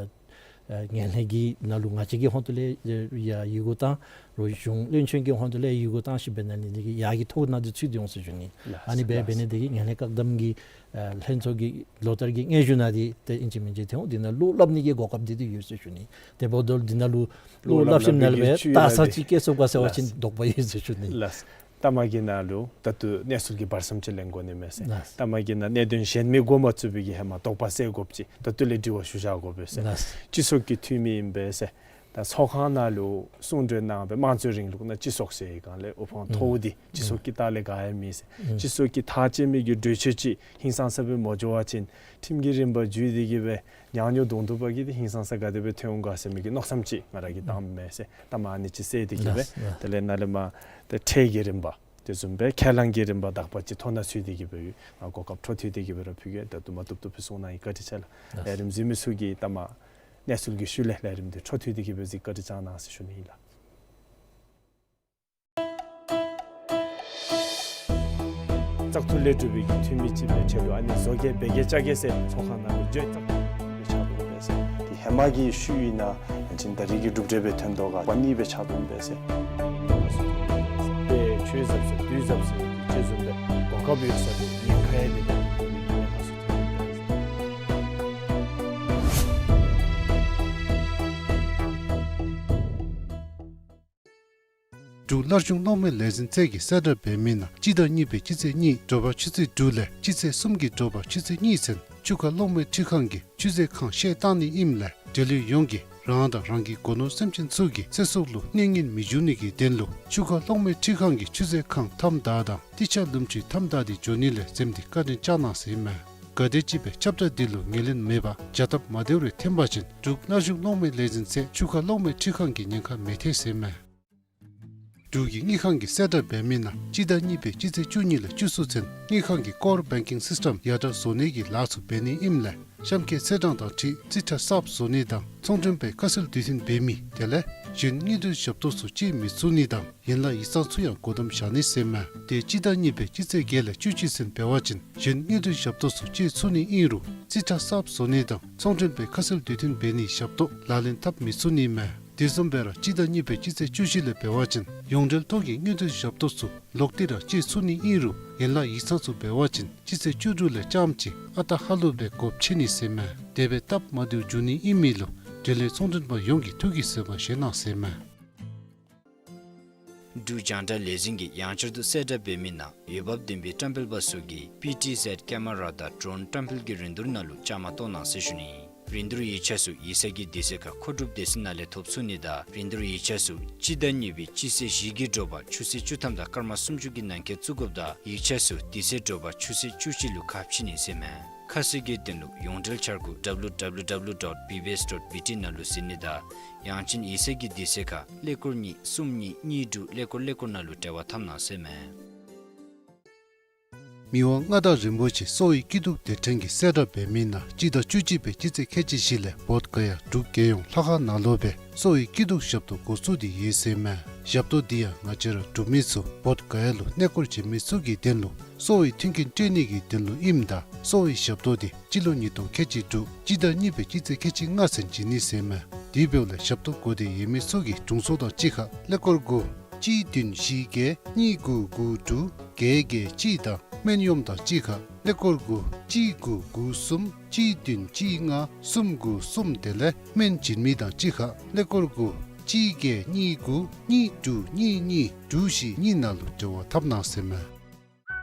ཨ་ངན་ལྷད་ཀྱི་ནང་ལུ་ང་བཅས་ཀྱི་ཧོངས་ཏོ་ལས་ཡང་ཡི་གུ་བཏང་། རོགས་གཞུང་བློན་ཆེན་གྱི་ཧོངས་ཏོ་ལས་ཡི་གུ་བཏང་ཞིནམ་འབད་ནི་འདི་གིས་ཡར་གྱི་ཐོ་ནང་འདི་ཚུད་དེ་འོང་ཟེར་ཞུ་ནི། ཨ་ནི་འབད་འབད་ནི་འདི་གིས་ངན་ལྷད་བཀག་སྡོམ་གྱི་ཨ་ལྷན་ཚོགས་ཀྱི་ལོ་བསྟར་གྱི་སྙན་ཞུ་ནང་འདི་ཏེ་ཨིན་ཅི་མིན་ཅི་ཐོན་འོང་། འདི་ནང་བློ་སླབ་ནི་གི་གོ་སྐབས་འདི་འདི་ཡོད་ཟེར་ཞུ་ནི། དེ་འབདཝ་ད་འདི་ནང་ལུ་བློ་སླབ་ཞིནམ་ལས་སྦེ་ད་ས་ཅིག་བཀལ་ཚུགས་ག་ཟེར་བ་ཅིན་དོགས་པ་ཡོད་ཟེར་ཞུ་ནི། ལགས། ལྟ་མ་གི་ནང་ལུ་ད་ལྟོ་གནས་ཚུལ་གྱི་བར་མཚམས་ཅིག་ལེན་དགོ་ནི་མས་ཟེར། ལགས། ལྟ་མ་གི་ནང་གནད་དོན་གཞན་མི་འགོ་མ་བཙུགས་པའི་གི་ཧེ་མ་དོགས་པ་སེལ་དགོཔ་ཅིག་ད་ལྟོ་ལས་དྲི་བ་ཞུ་བཞག་དགོ་པས་ཟེར། ལགས། སྤྱི་ཚོགས་ཀྱི་འཐུས་མི་ཨིན་པས་ཟེར། ད་ཚོགས་ཁང་ནང་ལུ་གསུང་གྲོས་གནང་སྦེ་དམངས་གཙོའི་རིང་ལུགས་ནང་སྤྱི་ཚོགས་ཟེར་བའི་སྒང་ལས་དབུ་འཕང་མཐོ་བོ་འདི་སྤྱི་ཚོགས་ཀྱི་ལྟག་ལས་ག་ཡང་མེད་ཟེར། སྤྱི་ཚོགས་ཀྱི་ཐག་བཅད་མི་གི་གྲོས་ཆོད་ཅིག་ཧིང་སངས་ས་སྦེ་མ་འགྱོ་བ་ཅིན་ཁྲིམས་ཀྱི་རིམ་པ་བརྒྱུད་དེ་གི་སྦེ་ཉག་ཉོག་དུང་དུ་པ་གི་འདི་ཧིང་སངས་ས་ག་དེ་སྦེ་ཐོན་འོང་ག་ཟེར་མི་གི་མནོ་བསམ་ཅིག་ང་ར་གིས་བཏངམ་མས་ཟེར། ལྟ་མ་ཨ་ནི་ཅིག་ཟེར་ཏེ་གི་སྦེ། ལགས། དེ་ལས་ནཱ་ལས་མར་ཏེ་ཁྲལ་གྱི་རིམ་པ་དེ་བཟུམ་སྦེ་ཁས་བླངས་ཀྱི་རིམ་པ་དག་པ་ཅིག་ཐོ་ནང་ཚུད་དེ་གི་སྦེ་ཡོད། ང་གོ་སྐབས་འཕྲོ་མཐུད་དེ་གི་སྦེ་ར་ཕུལ་གེ། ད་དུམ་གྲ་དུམ་གྲ་སྦེ་གསུང་གནང་ཡི། བཀའ་དྲིན་ཆེ་ལགས། ལགས། ལས་རིམ་གཟིགས་མི་ཚུ་གིས་ལྟ་མ་གནས་ཚུལ་གྱི་ཤུལ་ལས་ལས་རིམ་འདི་འཕྲོ་མཐུད་དེ་གི་སྦེ་གཟིགས་བཀའ་དྲིན་བསྐྱང་གནང་ཟེར་ཞུ་ནི་ཨིན་ལགས། བཙག་འཐུ་ལས་གྲུབ་པའི་གི་འཐུས་མི་ཅིག་སྦེ་ཆ་ལུ་ཨ་ནི་བཟོ་གེ་འབད་གེ་བཅའ་གེ་ཟེར་ཚོགས་ཁང་ནང་ལུ་བརྗོད་བཏང་སྦེ་ཆགས་འདུག་པས་ཟེར། དེ་ཧེ་མ་གི་ཤུལ་ཨིན་ན་ཡང་ཅིན་ད་རིས་ཀྱི་གྲུབ་འབྲས་སྦེ་ཐོན་དོ་ག་པ་ནི་སྦེ་ཆགས་འདུག་པས་ཟེར། དཔེ་ཆོས་ཟབ་ཟེར་དུས་ཟབ་ཟེར་ཅིག་བཟུམ་སྦེ་གོ་སྐབས་ཡོད་ས་འདི་ཉེན་ཁ་ཡང་འདི་ད་ཉེན་ཁ་ཚུ་ཐོན་འདུག་པས་ཟེར། འབྲུག་སླར་བྱུང་གློག་མེ་ལས་འཛིན་ཚད་ཀྱིས་གསལ་བསྒྲགས་འབད་མི་ནང་སྤྱི་ཟླ་གཉིས་པའི་སྤྱི་ཚེས་གཉིས་དྲོ་པ་ཆུ་ཚོད་དྲུག་ལས་སྤྱི་ཚེས་གསུམ་གྱི་དྲོ་པ་ཆུ་ཚོད་གཉིས་ཚུན་ཆུ་ཁ་གློག་མེ་འཕྲུལ་ཁང་གི་ཆུ་ཚོད་ཁང་བཤལ་བཏང་ནི་ཨིནམ་ལས་འབྲེལ་ཡོད་ཡོངས་ཀྱིས་རང་དང་རང་གི་སྒོ་ནོར་སེམས་ཅན་ཚུ་གི་ཚེ་སྲོག་ལུ་གནོད་ཉེན་མི་འབྱུང་ནི་གི་དོན་ལུ་ཆུ་ཁ་གློག་མེ་འཕྲུལ་ཁང་གི་ཆུ་ཚོད་ཁང་མཐའམ་བདའ་དང་ཏི་ཆ་ལུམ་ཅུའི་མཐའམ་བདའ་སྟེ་འགྱོ་ནི་ལས་འཛེམ་སྟེ་བཀའ་དྲིན་བསྐྱང་གནང་ཟེར་ཨིན་མས། གལ་ཏེ་ཅིག་སྦེ་ཁྱབ་བསྒྲགས་འདི་ལུ་ངོས་ལེན་མེད་པར་བྱ་སྟབས་མ་བདེཝ་རེ་ཐོན་པ་ཅིན་འབྲུག་སླར་བྱུང་གློག་མེ་ལས་འཛིན་ཚད་ཆུ་ཁ་གློག་མེ་འཕྲུལ་ཁང་གི་ཉེན་ཁ་མི་ཐེག་ཟེར་ཨིན་མས། འབྲུག་གི་དངུལ་ཁང་གིས་གསལ་བསྒྲགས་འབད་མི་ནང་སྤྱི་ཟླ་གཉིས་པའི་སྤྱི་ཚེས་བཅུ་གཉིས་ལས་བཅུ་གསུམ་ཚུན་དངུལ་ཁང་གི་ཀོར་བེང་ཀིང་སིསི་ཊམ་ཡར་དྲག་བཟོ་ནི་གི་ལཱ་ཚུ་འབད་ནི་ཨིནམ་ལས་གཤམ་འཁོད་ཚེས་གྲངས་དང་འཁྲིལ་རྩིས་ཁྲ་གསརཔ་བཟོ་ནི་དང་ཚོང་མགྲོན་པའི་ཁ་གསལ་དུས་མཐུན་འབད་མི་དེ་ལས་གཞན་དངུལ་འབྲེལ་ཞབས་ཏོག་ཚུ་སྤྱོད་མི་ཚུགས་ནི་དང་ཡན་ལག་ཡིག་ཚང་ཚུ་ཡང་སྒོ་བསྡམ་བཞག་ནི་ཟེར་ཨིན་མས། དེ་སྤྱི་ཟླ་གཉིས་པའི་སྤྱི་ཚེས་བརྒྱད་ལས་བཅུ་གཅིག་ཚུན་འབད་བ་ཅིན་གཞན་དངུལ་འབྲེལ་ཞབས་ཏོག་ཚུ་སྤྱོད་ཚུགས་ནི་ཨིན་རུང་རྩིས་ཁྲ་གསརཔ་བཟོ་ནི་དང་ཚོང་མགྲོན་པའི་ཁ་གསལ་དུས་མཐུན་འབད་ནིའི་ཞབས་ཏོག་ལག་ལེན་འཐབ་མི་ཚུགས་ནི་ཨིན་མས། དེ་བཟུམ་སྦེ་ར་སྤྱི་ཟླ་གཉིས་པའི་སྤྱི་ཚེས་བཅུ་བཞི་ལས་འབད་བ་ཅིན་ཡོངས་འབྲེལ་ཐོག་གི་དངུལ་འབྲེལ་ཞབས་ཏོག་ཚུ་ལོག་སྟེ་ར་སྤྱོད་ཚུགས་ནི་ཨིན་རུང་ཡན་ལག་ཡིག་ཚང་ཚུ་འབད་བ་ཅིན་སྤྱི་ཚེས་བཅུ་དྲུག་ལས་རྐྱངམ་ཅིག་ཨ་རྟག་ཧ་ལུགས་སྦེ་སྒོ་ཕྱེ་ནི་ཟེར་ཨིན་མས། དེ་སྦེ་སྟབས་མ་བདེཝ་འབྱུང་ནི་ཨིན་མི་ལུ་འབྲེལ་ཡོད་ཚོང་མགྲོན་པ་ཡོངས་ཀྱིས་ཐུགས་ཀྱིས་བཟོད་པ་བཞེས་གནང་ཟེར་ཨིན་མས། འབྲུག་རྒྱང་བསྒྲགས་ལས་འཛིན་གྱིས་ཡང་བསྐྱར་དུ་གསལ་བསྒྲགས་འབད་མི་ནང་འོས་འབབ་ལྡན་པའི་བཀྲམ་སྤེལ་པ་ཚུ་གིས་པི་ཊི་ཟེཌ་ཀེ་མ་ར་དང་ཌྲོན་བཀྲམ་སྤེལ་གྱི་རིན་བསྡུར་ནང་ལུ་བཅའ་མར་གཏོགས་གནང་ཟེར་ཞུ་ནི། རིན་བསྡུར་ཡིག་ཆ་ཚུ་ཡིག་ཚང་གི་དུས་ཚོད་ཁར་མཁོ་སྒྲུབ་སྡེ་ཚན་ནང་ལས་ཐོབ་ཚུགས་ནི་དང་རིན་བསྡུར་ཡིག་ཆ་ཚུ་སྤྱི་ཟླ་གཉིས་པའི་སྤྱི་ཚེས་བཞི་གི་དྲོ་པ་ཆུ་ཚོད་བཅུ་ཐམ་དང་སྐར་མ་སུམ་ཅུ་གི་ནང་འཁོད་བཙུགས་དགོཔ་དང་ཡིག་ཆ་ཚུ་དེ་ཚེ་དྲོ་པ་ཆུ་ཚོད་བཅུ་གཅིག་ལུ་ཁ་ཕྱེ་ནི་ཟེར་ཨིན་མས། ཁ་གསལ་གྱི་དོན་ལུ་ཡོངས་འབྲེལ་འཆར་སྒོ་ཌབ་ལུ་ཌབ་ལུ་ཌབ་ལུ་ཌོཊ་བི་བི་ཨེསི་ཌོཊ་བི་ཊི་ནང་ལུ་གཟིགས་ནི་དང་ཡང་ཅིན་ཡིག་ཚང་གི་དུས་ཚོད་ཁར་ཀླད་ཀོར་གཉིས་གསུམ་གཉིས་གཉིས་དྲུག་ཀླད་ཀོར་ཀླད་ཀོར་ནང་ལུ་འབྲེལ་བ་འཐབ་གནང་ཟེར་ཨིན་མས། མི་དབང་མངའ་བདག་རིན་པོ་ཆེ་གསོ་བའི་སྐྱིད་སྡུག་སྡེ་ཕྲན་གྱིས་གསལ་བསྒྲགས་འབད་མི་ནང་སྤྱི་ཟླ་བཅུ་གཅིག་པའི་སྤྱི་ཚེས་ཁལ་གཅིག་བཞི་ལས་བོདྷ་ག་ཡ་འབྲུག་རྒྱལ་ཡོངས་ལྷ་ཁང་ནང་ལུ་སྦེ་གསོ་བའི་སྐྱིད་སྡུག་ཞབས་ཏོག་འགོ་བཙུགས་ཏེ་ཡོད་ཟེར་ཨིན་མས། ཞབས་ཏོག་འདི་ཡང་ང་བཅས་ར་འབྲུག་མི་ཚུ་བོདྷ་ག་ཡ་ལུ་གནས་སྐོར་བྱོན་མི་ཚུ་གི་དོན་ལུ་གསོ་བའི་མཐུན་རྐྱེན་སྤྲོད་ནི་གི་དོན་ལུ་ཨིནམ་ད་གསོ་བའི་ཞབས་ཏོག་འདི་སྤྱི་ལོ་ཉིས་སྟོང་ཁལ་གཅིག་དྲུག་སྤྱི་ཟླ་གཉིས་པའི་སྤྱི་ཚེས་ཁལ་གཅིག་ལྔ་ཚུན་བྱིན་ནི་ཟེར་ཨིན་མས། དེ་འབདཝ་ལས་ཞབས་ཏོག་དགོ་སྟེ་ཡོད་མི་ཚུ་གིས་དྲུང་འཚོ་དང་གཅིག་ཁར་ཀླད་ཀོར་དགུ་གཅིག་བདུན་བཞི་བརྒྱད་གཉིས་དགུ་དགུ་དྲུག་བརྒྱད་བརྒྱད་གཅིག་དང་སྨན་གཡོགམོ་དང་གཅིག་ཁར་ཀླད་ཀོར་དགུ་གཅིག་དགུ་དགུ་གསུམ་གཅིག་བདུན་གཅིག་ལྔ་གསུམ་དགུ་གསུམ་དེ་ལས་སྨན་སྦྱིན་མི་དང་གཅིག་ཁར་ཀླད་ཀོར་དགུ་གཅིག་བརྒྱད་གཉིས་དགུ་གཉིས་དྲུག་གཉིས་གཉིས་དྲུག་བཞི་གཉིས་ནང་ལུ་འབྲེལ་བ་འཐབ་གནང་ཟེར་ཨིན་མས།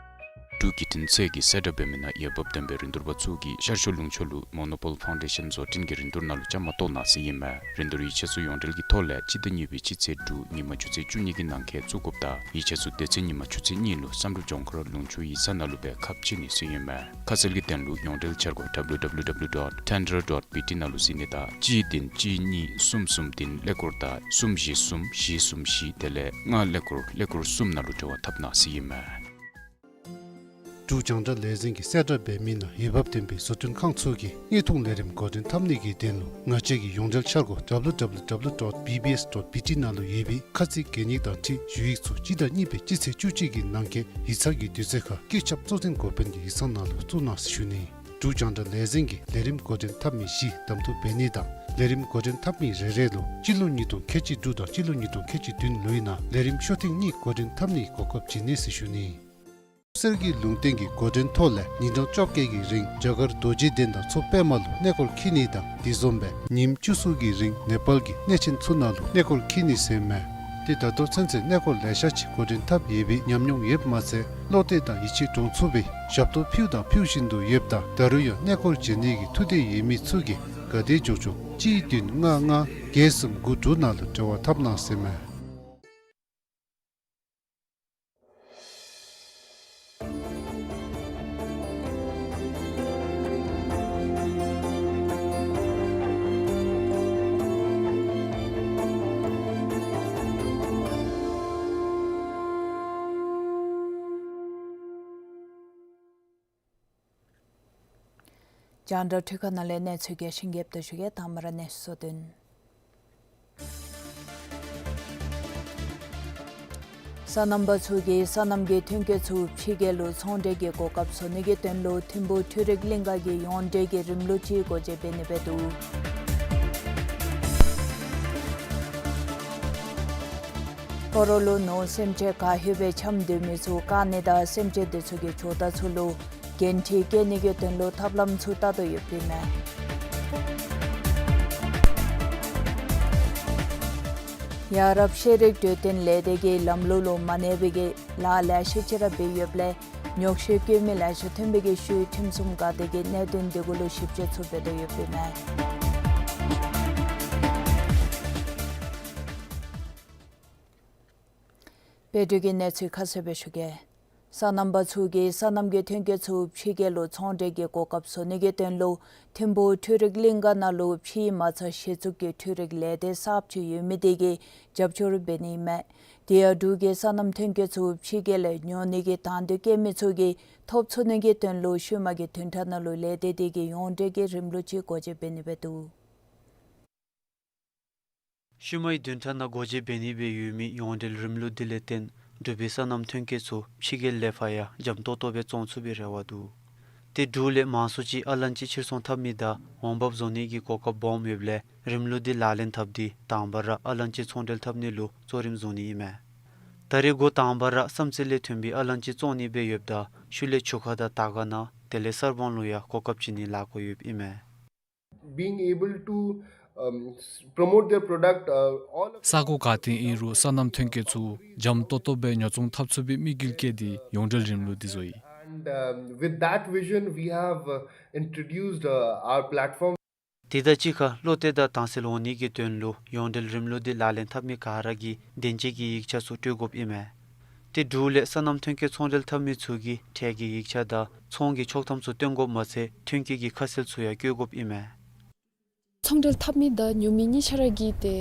འབྲུག་བརྒྱུད་འཕྲིན་ཚད་ཀྱི་གསལ་བསྒྲགས་འབད་མི་ནང་འོས་འབབ་ལྡན་པའི་རིན་བསྡུར་པ་ཚུ་གིས་ཤར་ཕྱོགས་ལུང་ཕྱོགས་ལུ་མོ་ནོ་པོལ་ཕའུན་ཌེ་ཤཱན་བཟོ་སྐྲུན་གྱི་རིན་བསྡུར་ནང་ལུ་བཅའ་མར་གཏོགས་གནང་ཟེར་ཨིན་མས། རིན་བསྡུར་ཡིག་ཆ་ཚུ་ཡོངས་འབྲེལ་གྱི་ཐོག་ལས་སྤྱི་ཟླ་གཉིས་པའི་སྤྱི་ཚེས་དྲུག་ཉིན་མ་ཆུ་ཚོད་བཅུ་གཉིས་ཀྱི་ནང་འཁོད་བཙུགས་དགོཔ་དང་ཡིག་ཆ་ཚུ་དེ་ཚེ་ཉིན་མ་ཆུ་ཚོད་གཉིས་ལུ་བསམ་གྲུབ་ལྗོངས་མཁར་ལུང་ཕྱོགས་ཡིག་ཚང་ནང་ལུ་སྦེ་ཁ་ཕྱེ་ནི་ཟེར་ཨིན་མས། ཁ་གསལ་གྱི་དོན་ལུ་ཡོངས་འབྲེལ་འཆར་སྒོ་W W W dot tender dot B T ནང་ལུ་གཟིགས་ནི་དང་གཅིག་བདུན་གཅིག་གཉིས་གསུམ་གསུམ་བདུན་ཀླད་ཀོར་དང་གསུམ་བཞི་གསུམ་བཞི་གསུམ་བཞི་དེ་ལས་ལྔ་ཀླད་ཀོར་ཀླད་ཀོར་གསུམ་ནང་ལུ་འབྲེལ་བ་འཐབ་གནང་ཟེར་ཨིན་མས། འབྲུག་རྒྱང་བསྒྲགས་ལས་འཛིན་གྱི་གསལ་བསྒྲགས་འབད་མི་ནང་འོས་འབབ་ལྡན་པའི་བཟོ་སྐྲུན་ཁང་ཚུ་གིས་དངོས་མཐོང་ལས་རིམ་འགོ་འདྲེན་འཐབ་ནི་གི་དོན་ལུ་ང་བཅས་ཀྱི་ཡོངས་འབྲེལ་འཆར་སྒོ་W W W dot B B S dot B T ནང་ལུ་ཡོད་པའི་ཁ་ཚིག་གན་ཡིག་དང་འཁྲིལ་ཞུ་ཡིག་ཚུ་སྤྱི་ཟླ་གཉིས་པའི་སྤྱི་ཚེས་བཅུ་གཅིག་གི་ནང་འཁོད་ཡིག་ཚང་གི་དུས་ཚོད་ཁར་བཀོད་ཁྱབ་གཙོ་འཛིན་འགོ་དཔོན་གྱི་ཡིག་ཚང་ནང་ལུ་བཙུགས་གནང་ཟེར་ཞུ་ནི། འབྲུག་རྒྱང་བསྒྲགས་ལས་འཛིན་གྱི་ལས་རིམ་འགོ་འདྲེན་འཐབ་མི་བཞི་གདམ་འཐུ་འབད་ནི་དང་ལས་རིམ་འགོ་འདྲེན་འཐབ་མི་རེ་རེ་ལུ་སྤྱི་ལོ་ཉིས་སྟོང་ཁལ་གཅིག་དྲུག་དང་སྤྱི་ལོ་ཉིས་སྟོང་ཁལ་གཅིག་བདུན་ལོའི་ནང་ལས་རིམ་ཤོག་ཐེངས་གཉིས་འགོ་འདྲེན་འཐབ་ནིའི་གོ་སྐབས་བྱིན་ནི་ཟེར་ཞུ་ནི། གསེར་གྱི་ལུང་བསྟན་གྱི་འགོ་འདྲེན་ཐོག་ལས་ཉིན་གྲངས་བཅོ་བརྒྱད་ཀྱི་རིང་རྒྱ་གར་རྡོ་རྗེ་གདན་དང་མཚོ་པདྨ་ལུ་གནས་སྐོར་འཁྱིད་ནི་དང་དེ་བཟུམ་སྦེ་ཉིནམ་བཅུ་གསུམ་གྱི་རིང་ནེ་པཱལ་གྱི་གནས་ཆེན་ཚུ་ནང་ལུ་གནས་སྐོར་འཁྱིད་ནི་ཟེར་མས། ཏེ་ད་ལྟོ་ཚུན་ཚོད་གནས་སྐོར་ལེ་ཤ་ཅིག་འགོ་འདྲེན་འཐབ་ཡོད་པའི་ཉམས་མྱོང་ཡོདཔ་མ་ཚད་བློ་གཏད་དང་ཡིད་ཆེས་འདྲོངས་ཚུགས་པའི་ཞབས་ཏོག་ཕུལཝ་དང་ཕུལ་བཞིན་དུ་ཡོདཔ་ད་ད་རུང་ཡང་གནས་སྐོར་བྱོན་ནི་གི་ཐུགས་འདོད་ཡོད་མི་ཚུ་གིས་ག་དེ་མགྱོགས་མགྱོགས་གཅིག་བདུན་ལྔ་ལྔ་བརྒྱད་གསུམ་དགུ་དྲུག་ནང་ལུ་འབྲེལ་བ་འཐབ་གནང་ཟེར་མས། རྒྱང་བསྒྲགས་འཕྲུལ་ཁང་ནང་ལས་གནས་ཚུལ་རྒྱས་ཤིང་རྒྱསཔ་ད་ཞུ་གེ། དང་པ་ར་གནས་ཚུལ་གཙོ་དོན། སོ་ནམ་པ་ཚུ་གིས་སོ་ནམ་གྱི་ཐོན་སྐྱེད་ཚུ་ཕྱི་རྒྱལ་ལུ་ཚོང་འབྲེལ་གྱི་གོ་སྐབས་བཟོ་ནི་གི་དོན་ལུ་ཐིམ་ཕུག་འཕྲུལ་རིག་གླིང་ག་གིས་ཡོངས་འབྲེལ་གྱི་རིམ་ལུགས་ཅིག་སྒོ་འབྱེད་འབད་ནི་འབད་འདུག། སྤ་རོ་ལུ་ནོར་སེམས་ཅན་ག་ཧེ་སྦེ་འཁྱམས་སྡོད་མི་ཚུ་བཀག་ནི་དང་སེམས་ཅན་དེ་ཚུ་གི་ཇོ་བདག་ཚུ་ལུ་འགན་འཁྲི་བཀལ་ནི་གི་དོན་ལུ་ཐབས་ལམ་ཚུ་བལྟ་དོ་ཡོདཔ་ཨིན་མས། ཡ་རབས་ཤེས་རིག་འཕྲོད་བསྟེན་ལས་སྡེ་གིས་ལམ་ལུགས་ལུ་མ་གནས་པའི་གི་ལཱ་ལེ་ཤ་ཅིག་ར་འབད་ཡོདཔ་ལས་ཉོག་བཤད་བཀོད་མི་ལེ་ཤ་ཐོན་པའི་གི་ཤུལ་ཁྲིམས་སྲུང་འགག་སྡེ་གིས་གནད་དོན་དེ་གུ་ལུ་ཞིབ་དཔྱད་ཚུ་འབད་དོ་ཡོདཔ་ཨིན་མས། བོད་འབྲུག་གི་གནས་ཚུལ་ཁ་གསལ་སྦེ་ཞུ་གེ། སོ་ནམ་པ་ཚུ་གིས་སོ་ནམ་གྱི་ཐོན་སྐྱེད་ཚུ་ཕྱི་རྒྱལ་ལུ་ཚོང་འབྲེལ་གྱི་གོ་སྐབས་བཟོ་ནི་གི་དོན་ལུ་ཐིམ་ཕུག་འཕྲུལ་རིག་གླིང་ག་ནང་ལུ་ཕྱིའི་མ་རྩ་གཞི་བཙུགས་ཀྱི་འཕྲུལ་རིག་ལས་སྡེ་གསརཔ་ཅིག་ཡོད་མི་དེ་གིས་རྒྱབ་སྐྱོར་འབད་ནི་ཨིན་མས། དེ་ཡང་འབྲུག་གི་སོ་ནམ་ཐོན་སྐྱེད་ཚུ་ཕྱི་རྒྱལ་ལས་ཉོ་ནི་གི་དང་འདོད་བསྐྱེད་མི་ཚུ་གིས་ཐོབ་ཚུགས་ནི་གི་དོན་ལུ་ཤུལ་མ་གི་བདུན་ཕྲག་ནང་ལུ་ལས་སྡེ་དེ་གིས་ཡོངས་འབྲེལ་གྱི་རིམ་ལུགས་ཅིག་སྒོ་འབྱེད་འབད་ནི་འབད་འདུག། ཤུལ་མའི་བདུན་ཕྲག་ནང་སྒོ་འབྱེད་འབད་ནི་སྦེ་ཡོད་མི་ཡོངས་འབྲེལ་རིམ་ལུགས་འདི་ལས་བརྟེན་འབྲུག་པའི་སོ་ནམ་ཐོན་སྐྱེད་ཚུ་ཕྱི་རྒྱལ་ལས་ཕར་ཡང་འཇམ་ཏོག་ཏོ་སྦེ་བཙོང་ཚུགས་པའི་རེ་བ་འདུག། ཏེ་འབྲུག་ལས་མང་སུ་ཅིག་ཨ་ལན་ཅི་ཕྱིར་ཚོང་འཐབ་ནི་དང་འོང་འབབ་བཟོ་ནི་གི་གོ་སྐབས་སྦོམ་ཡོདཔ་ལས་རིམ་ལུགས་འདི་ལག་ལེན་འཐབ་སྟེ་དང་པ་ར་ཨ་ལན་ཅི་ཚོང་འབྲེལ་འཐབ་ནི་ལུ་གཙོ་རིམ་བཟུང་ནི་ཨིན་མས། ད་རེས་འགོ་དང་པ་ར་བསམ་རྩེ་ལས་ཐོན་པའི་ཨ་ལན་ཅི་བཙོང་ནི་སྦེ་ཡོདཔ་ད་ཤུལ་ལས་ཆུ་ཁ་དང་དར་དཀར་ནང་དེ་ལས་གསར་སྤང་ལུ་ཡང་གོ་སྐབས་བྱིན་ནི་ལཱ་འགོ་ཡོདཔ་ཨིན་མས། Being able to, um, s- promote their product, uh, all of ས་གོ་ག་ཏེ་ཨིན་རུང་སོ་ནམ་ཐོན་སྐྱེད་ཚུ་འཇམ་ཏོག་ཏོ་སྦེ་ཉོ་ཚོང་འཐབ་ཚུགས་པའི་དམིགས་ཡུལ་བསྐྱེད་དེ་ཡོངས་འབྲེལ་རིམ་ལུགས་འདི་བཟོ་ཡི། And, um, with that vision, we have, uh, introduced, uh, our platform. དེ་དང་གཅིག་ཁར་བློ་གཏད་དང་དྭངས་གསལ་འོང་ནི་གི་དོན་ལུ་ཡོངས་འབྲེལ་རིམ་ལུགས་འདི་ལག་ལེན་འཐབ་མི་ག་ར་གིས་བདེན་འཇགས་ཀྱི་ཡིག་ཆ་ཚུ་སྤྲོད་དགོཔ་ཨིན་མས། ཏེ་འབྲུག་ལས་སོ་ནམ་ཐོན་སྐྱེད་ཚོང་འབྲེལ་འཐབ་མི་ཚུ་གིས་ཁྲལ་གྱི་ཡིག་ཆ་དང་ཚོང་གི་ཆོག་ཐམ་ཚུ་སྟོན་དགོཔ་མ་ཚད་ཐོན་སྐྱེད་ཀྱི་ཁ་གསལ་ཚུ་ཡང་བཀོད་དགོཔ་ཨིན་མས། ཚོང་འབྲེལ་འཐབ་མི་དང་ཉོ་མི་གཉིས་ཆ་ར་གིས་ཏེ་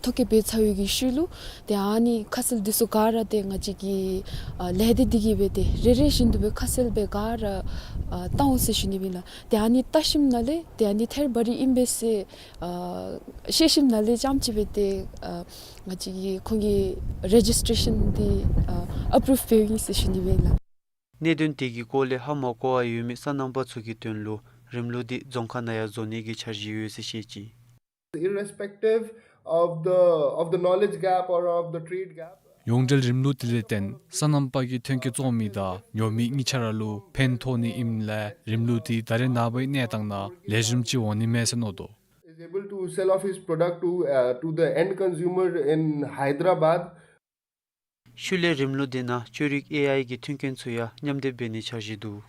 ཐོ་བཀོད་འབད་ཚར་བའི་གི་ཤུལ་ལུ་ཏེ་ཨ་ནི་ཁ་གསལ་འདི་ཚུ་ག་ར་ཏེ་ང་བཅས་ཀྱི་ཨ་ལས་སྡེ་འདི་གིས་སྦེ་ཏེ་རེ་རེ་བཞིན་དུ་སྦེ་ཁ་གསལ་སྦེ་ག་ར་ཨ་བལྟ་འོང་ཟེར་ཞུ་ནི་ཨིན་ལགས། ཏེ་ཨ་ནི་བལྟ་ཞིནམ་ལས་ཏེ་ཨ་ནི་ཐད་རི་བ་རི་ཨིན་པས་ཟེར་ཨ་ཤེས་ཞིནམ་ལས་རྐྱངམ་ཅིག་སྦེ་ཏེ་ཨ་ང་བཅས་ཀྱིས་ཁོང་གི་རེ་ཇིས་ཊེ་རེ་ཤཱན་འདི་ཨ་ཨེ་པུ་རུབ་འབདཝ་ཨིན་ཟེར་ཞུ་ནི་ཨིན་ལགས། གནད་དོན་དེ་གི་སྐོར་ལས་ཧ་མ་གོ་བར་ཡོད་མི་སོ་ནམ་པ་ཚུ་གི་དོན་ལུ་རིམ་ལུགས་འདི་རྫོང་ཁག་ནང་ཡང་བཟོ་ནི་གི་འཆར་གཞི་ཡོད་ཟེར་བཤད་ཅི། Irrespective of the, of the knowledge gap or of the trade gap. ཡོངས་འབྲེལ་རིམ་ལུགས་དེ་ལས་བརྟེན་སོ་ནམ་པ་གིས་ཐོན་སྐྱེད་བཙོང་མི་དང་ཉོ་མི་གཉིས་ཆ་ར་ལུ་ཕན་ཐོགས་ནི་ཨིནམ་ལས་རིམ་ལུགས་དེ་ད་རེས་ནངས་པའི་གནས་སྟངས་ནང་ལེགས་ཤོམ་ཅིག་འོང་ནི་མས་ཟེར་མནོ་དོ། Is able to sell off his product to, uh, to the end consumer in Hyderabad. ཤུལ་ལས་རིམ་ལུགས་འདི་ནང་བཅོས་རིག་ཨེ་ཨའི་གི་མཐུན་རྐྱེན་ཚུ་ཡང་མཉམ་སྡེབ་འབད་ནིའི་འཆར་གཞི་འདུག།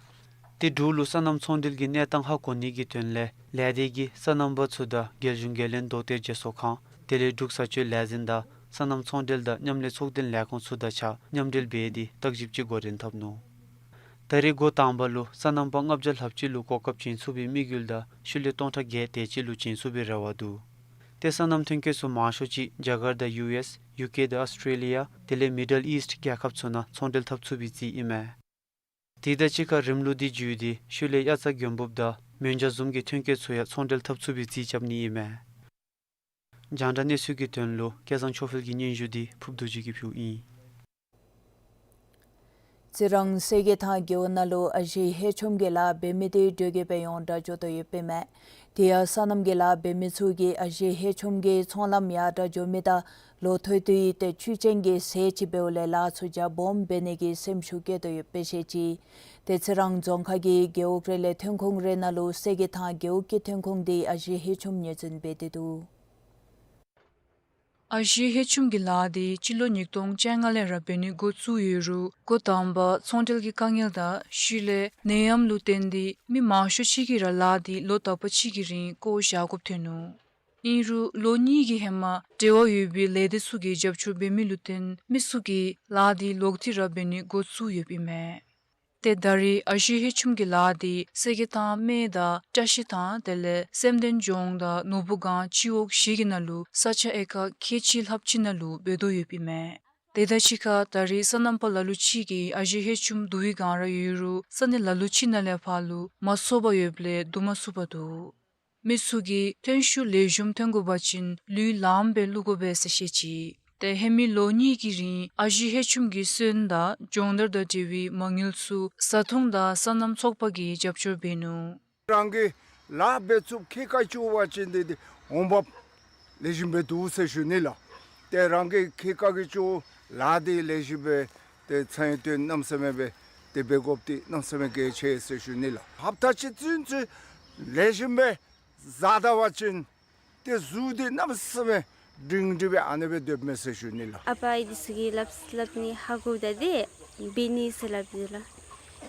ཏེ་འབྲུག་ལུ་སོ་ནམ་ཚོང་འབྲེལ་གྱི་གནས་སྟངས་ཧ་གོ་ནི་གི་དོན་ལས་ལས་སྡེ་གིས་སོ་ནམ་པ་ཚུ་དང་རྒྱལ་གཞུང་འགན་ལེན་དོ་གཏེར་བརྗེ་སོར་ཁང་དེ་ལས་འབྲུག་བཟའ་སྤྱོད་ལས་འཛིན་དང་སོ་ནམ་ཚོང་འབྲེལ་དང་མཉམ་ལས་ཚོགས་སྡེ་ལས་ཁུངས་ཚུ་དང་གཅིག་ཁར་མཉམ་འབྲེལ་འབད་དེ་བརྟག་ཞིབ་ཅིག་འགོ་འདྲེན་འཐབ་ནུག། ད་རེས་འགོ་དང་པ་ལུ་སོ་ནམ་པ་ལྔ་བརྒྱ་ལྷགཔ་ཅིག་ལུ་གོ་སྐབས་བྱིན་ཚུགས་པའི་དམིགས་ཡུལ་དང་ཤུལ་ལས་སྟོང་ཕྲག་བརྒྱད་དེ་ཅིག་ལུ་བྱིན་ཚུགས་པའི་རེ་བ་འདུག། ཏེ་སོ་ནམ་ཐོན་སྐྱེད་ཚུ་མང་ཤོས་ཅིག་རྒྱ་གར་དང་ཡུ་ཨེསི་ཡུ་ཀེ་དང་ཨོསི་ཊེ་ལི་ཡ་དེ་ལས་མི་ཌལ་ཨིསཊ་རྒྱལ་ཁབ་ཚུ་ནང་ཚོང་འབྲེལ་འཐབ་ཚུགས་པའི་རྩིས་ཨིན་མས། དེ་དང་གཅིག་ཁར་རིམ་ལུགས་འདི་བརྒྱུད་དེ་ཤུལ་ལས་དབྱར་རྩྭ་དགུན་འབུབ་དང་མོན་ཇ་བཟུམ་གྱི་ཐོན་སྐྱེད་ཚུ་ཡང་ཚོང་འབྲེལ་འཐབ་ཚུགས་པའི་རྩིས་རྐྱབ་ནི་ཨིན་མས། རྒྱང་བསྒྲགས་གནས་ཚུལ་གྱི་དོན་ལུ་སྐལ་བཟང་ཆོས་འཕེལ་གྱི་སྙན་ཞུ་འདི་ཕུརཔ་རྡོ་རྗེ་གིས་ཕུལཝ་ཨིན། རྩི་རང་གསེར་གྱི་ཐང་རྒེད་འོག་ནང་ལུ་ཨ་ཞེ་ཧེ་ཆུམ་གྱི་ལཱ་འབད་མི་དེ་འགྲོས་ཀྱིས་སྦེ་ཡོངས་གྲགས་འགྱོ་དོ་ཡོདཔ་ཨིན་མས། དེ་ཡང་སོ་ནམ་གྱི་ལཱ་འབད་མི་ཚུ་གིས་ཨ་ཞེ་ཧེ་ཆུམ་གྱི་ཚོང་ལམ་ཡར་དྲག་འགྱོ་མི་དང་ལོ་ཐོག་དེ་ཡི་ཏེ་བཅུད་ཅན་གྱི་ཟས་ཅིག་འབདཝ་ལས་ལཱ་ཚུ་རྒྱ་སྦོམ་འབད་ནི་གི་སེམས་ཤུགས་བསྐྱེད་དོ་ཡོདཔ་སྦེ་བཤད་ཅི། ཏེ་རྩི་རང་རྫོང་ཁག་གི་རྒེད་འོག་རེ་ལས་ཐོན་ཁུངས་རེ་ནང་ལུ་གསེར་གྱི་ཐང་རྒེད་འོག་གི་ཐོན་ཁུངས་དེ་ཨ་ཞེ་ཧེ་ཆུམ་ངོས་འཛིན་འབད་དེ་འདུག། ཨ་ཞེ་ཧེ་ཆུམ་གྱི་ལཱ་དེ་སྤྱི་ལོ་ཉིས་སྟོང་བཅོ་ལྔ་ལས་ར་འབད་ནི་འགོ་བཙུགས་ཡོད་རུང་འགོ་དང་པ་ཚོང་འབྲེལ་གྱི་དཀའ་ངལ་དང་ཤུལ་ལས་ནད་ཡམས་ལུ་བརྟེན་ཏེ་མི་མང་ཤོས་ཅིག་གིས་ར་ལཱ་དེ་ལོ་དག་པ་ཅིག་གི་རིང་བཀོ་བཞག་དགོཔ་ཐོན་ནུག། ཨིན་རུང་ལོ་གཉིས་ཀྱི་ཧེ་མ་འབྲེལ་བ་ཡོད་པའི་ལས་སྡེ་ཚུ་གིས་རྒྱབ་སྐྱོར་འབད་མི་ལུ་བརྟེན་མི་ཚུ་གིས་ལཱ་དེ་ལོག་སྟེ་ར་འབད་ནི་འགོ་བཙུགས་ཡོདཔ་ཨིན་མས། ཏེ་ད་རེས་ཨ་ཞེ་ཧེ་ཆུམ་གྱི་ལཱ་དེ་གསེར་གྱི་ཐང་སྨད་དང་བཀྲ་ཤིས་ཐང་དེ་ལས་སེམས་ལྡན་ལྗོངས་དང་ནོར་བུ་སྒང་སྤྱི་འོག་བཞི་གི་ནང་ལུ་ས་ཆ་ཨེ་ཀར་ཁལ་གཅིག་ལྷགཔ་ཅིག་ནང་ལུ་འབད་དོ་ཡོདཔ་ཨིན་མས། དེ་དང་གཅིག་ཁར་ད་རེས་སོ་ནམ་པ་ལ་ལུ་ཅིག་གིས་ཨ་ཞེ་ཧེ་ཆུམ་བསྡུ་བའི་སྒང་ར་ཡོད་རུང་ས་གནས་ལ་ལུ་ཅིག་ནང་ལས་ཕར་ལུ་མ་ཚོགས་པར་ཡོདཔ་ལས་བསྡུ་མ་ཚུགས་པར་འདུག། མི་ཚུ་གིས་ཐོན་ཤུགས་ལེགས་ཤོམ་ཐོན་དགོ་པ་ཅིན་ལུས་ལངམ་སྦེ་བླུག་དགོ་པས་ཟེར་བཤད་ཅི། ཏེ་ཧེ་མའི་ལོ་གཉིས་ཀྱི་རིང་ཨ་ཞེ་ཧེ་ཆུམ་གྱི་སོན་དང་སྦྱོང་བརྡར་དང་འབྲེལ་བའི་མ་དངུལ་ཚུ་བཟའ་འཐུང་དང་སོ་ནམ་ཚོགས་པ་གིས་རྒྱབ་སྐྱོར་འབད་ནུག། རང་གིས་ལཱ་འབད་ཚུགསཔ་ཁེ་ཀ་ཅིག་འབད་བ་ཅིན་དེ་དེ་འོང་འབབ་ལེགས་ཤོམ་སྦེ་འདུག་ཟེར་ཞུ་ནི་ལགས། ཏེ་རང་གི་ཁེ་ཀ་གིས་ཅིག་ལཱ་དེ་ལེགས་ཤོམ་སྦེ་ཏེ་ཚེ་ཡི་དོན་གནམ་མེད་ས་མེད་སྦེ་ཏེ་འབད་དགོཔ་དེ་གནམ་མེད་ས་མེད་གལ་ཆེ་ཟེར་ཞུ་ནི་ལགས། ཧབ་ཏ་གཅིག་ཚུན་ཚོད་ལེགས་ཤོམ་སྦེ་བཟའ་ད་བ་ཅིན་ཏེ་གཟུགས་འདི་གནམ་མེད་ས་མེད་སྒྲིང་སྒྲི་སྦེ་ཨ་ནི་སྦེ་སྡོདཔ་མས་ཟེར་ཞུ་ནི་ལགས། ཨ་པ་ཨའི་འདི་ཚུ་གིས་སླབ་སླབ་ནི་ཧ་གོ་ད་དེ་འབད་ནི་ཟེར་སླབ་དེ་ལགས།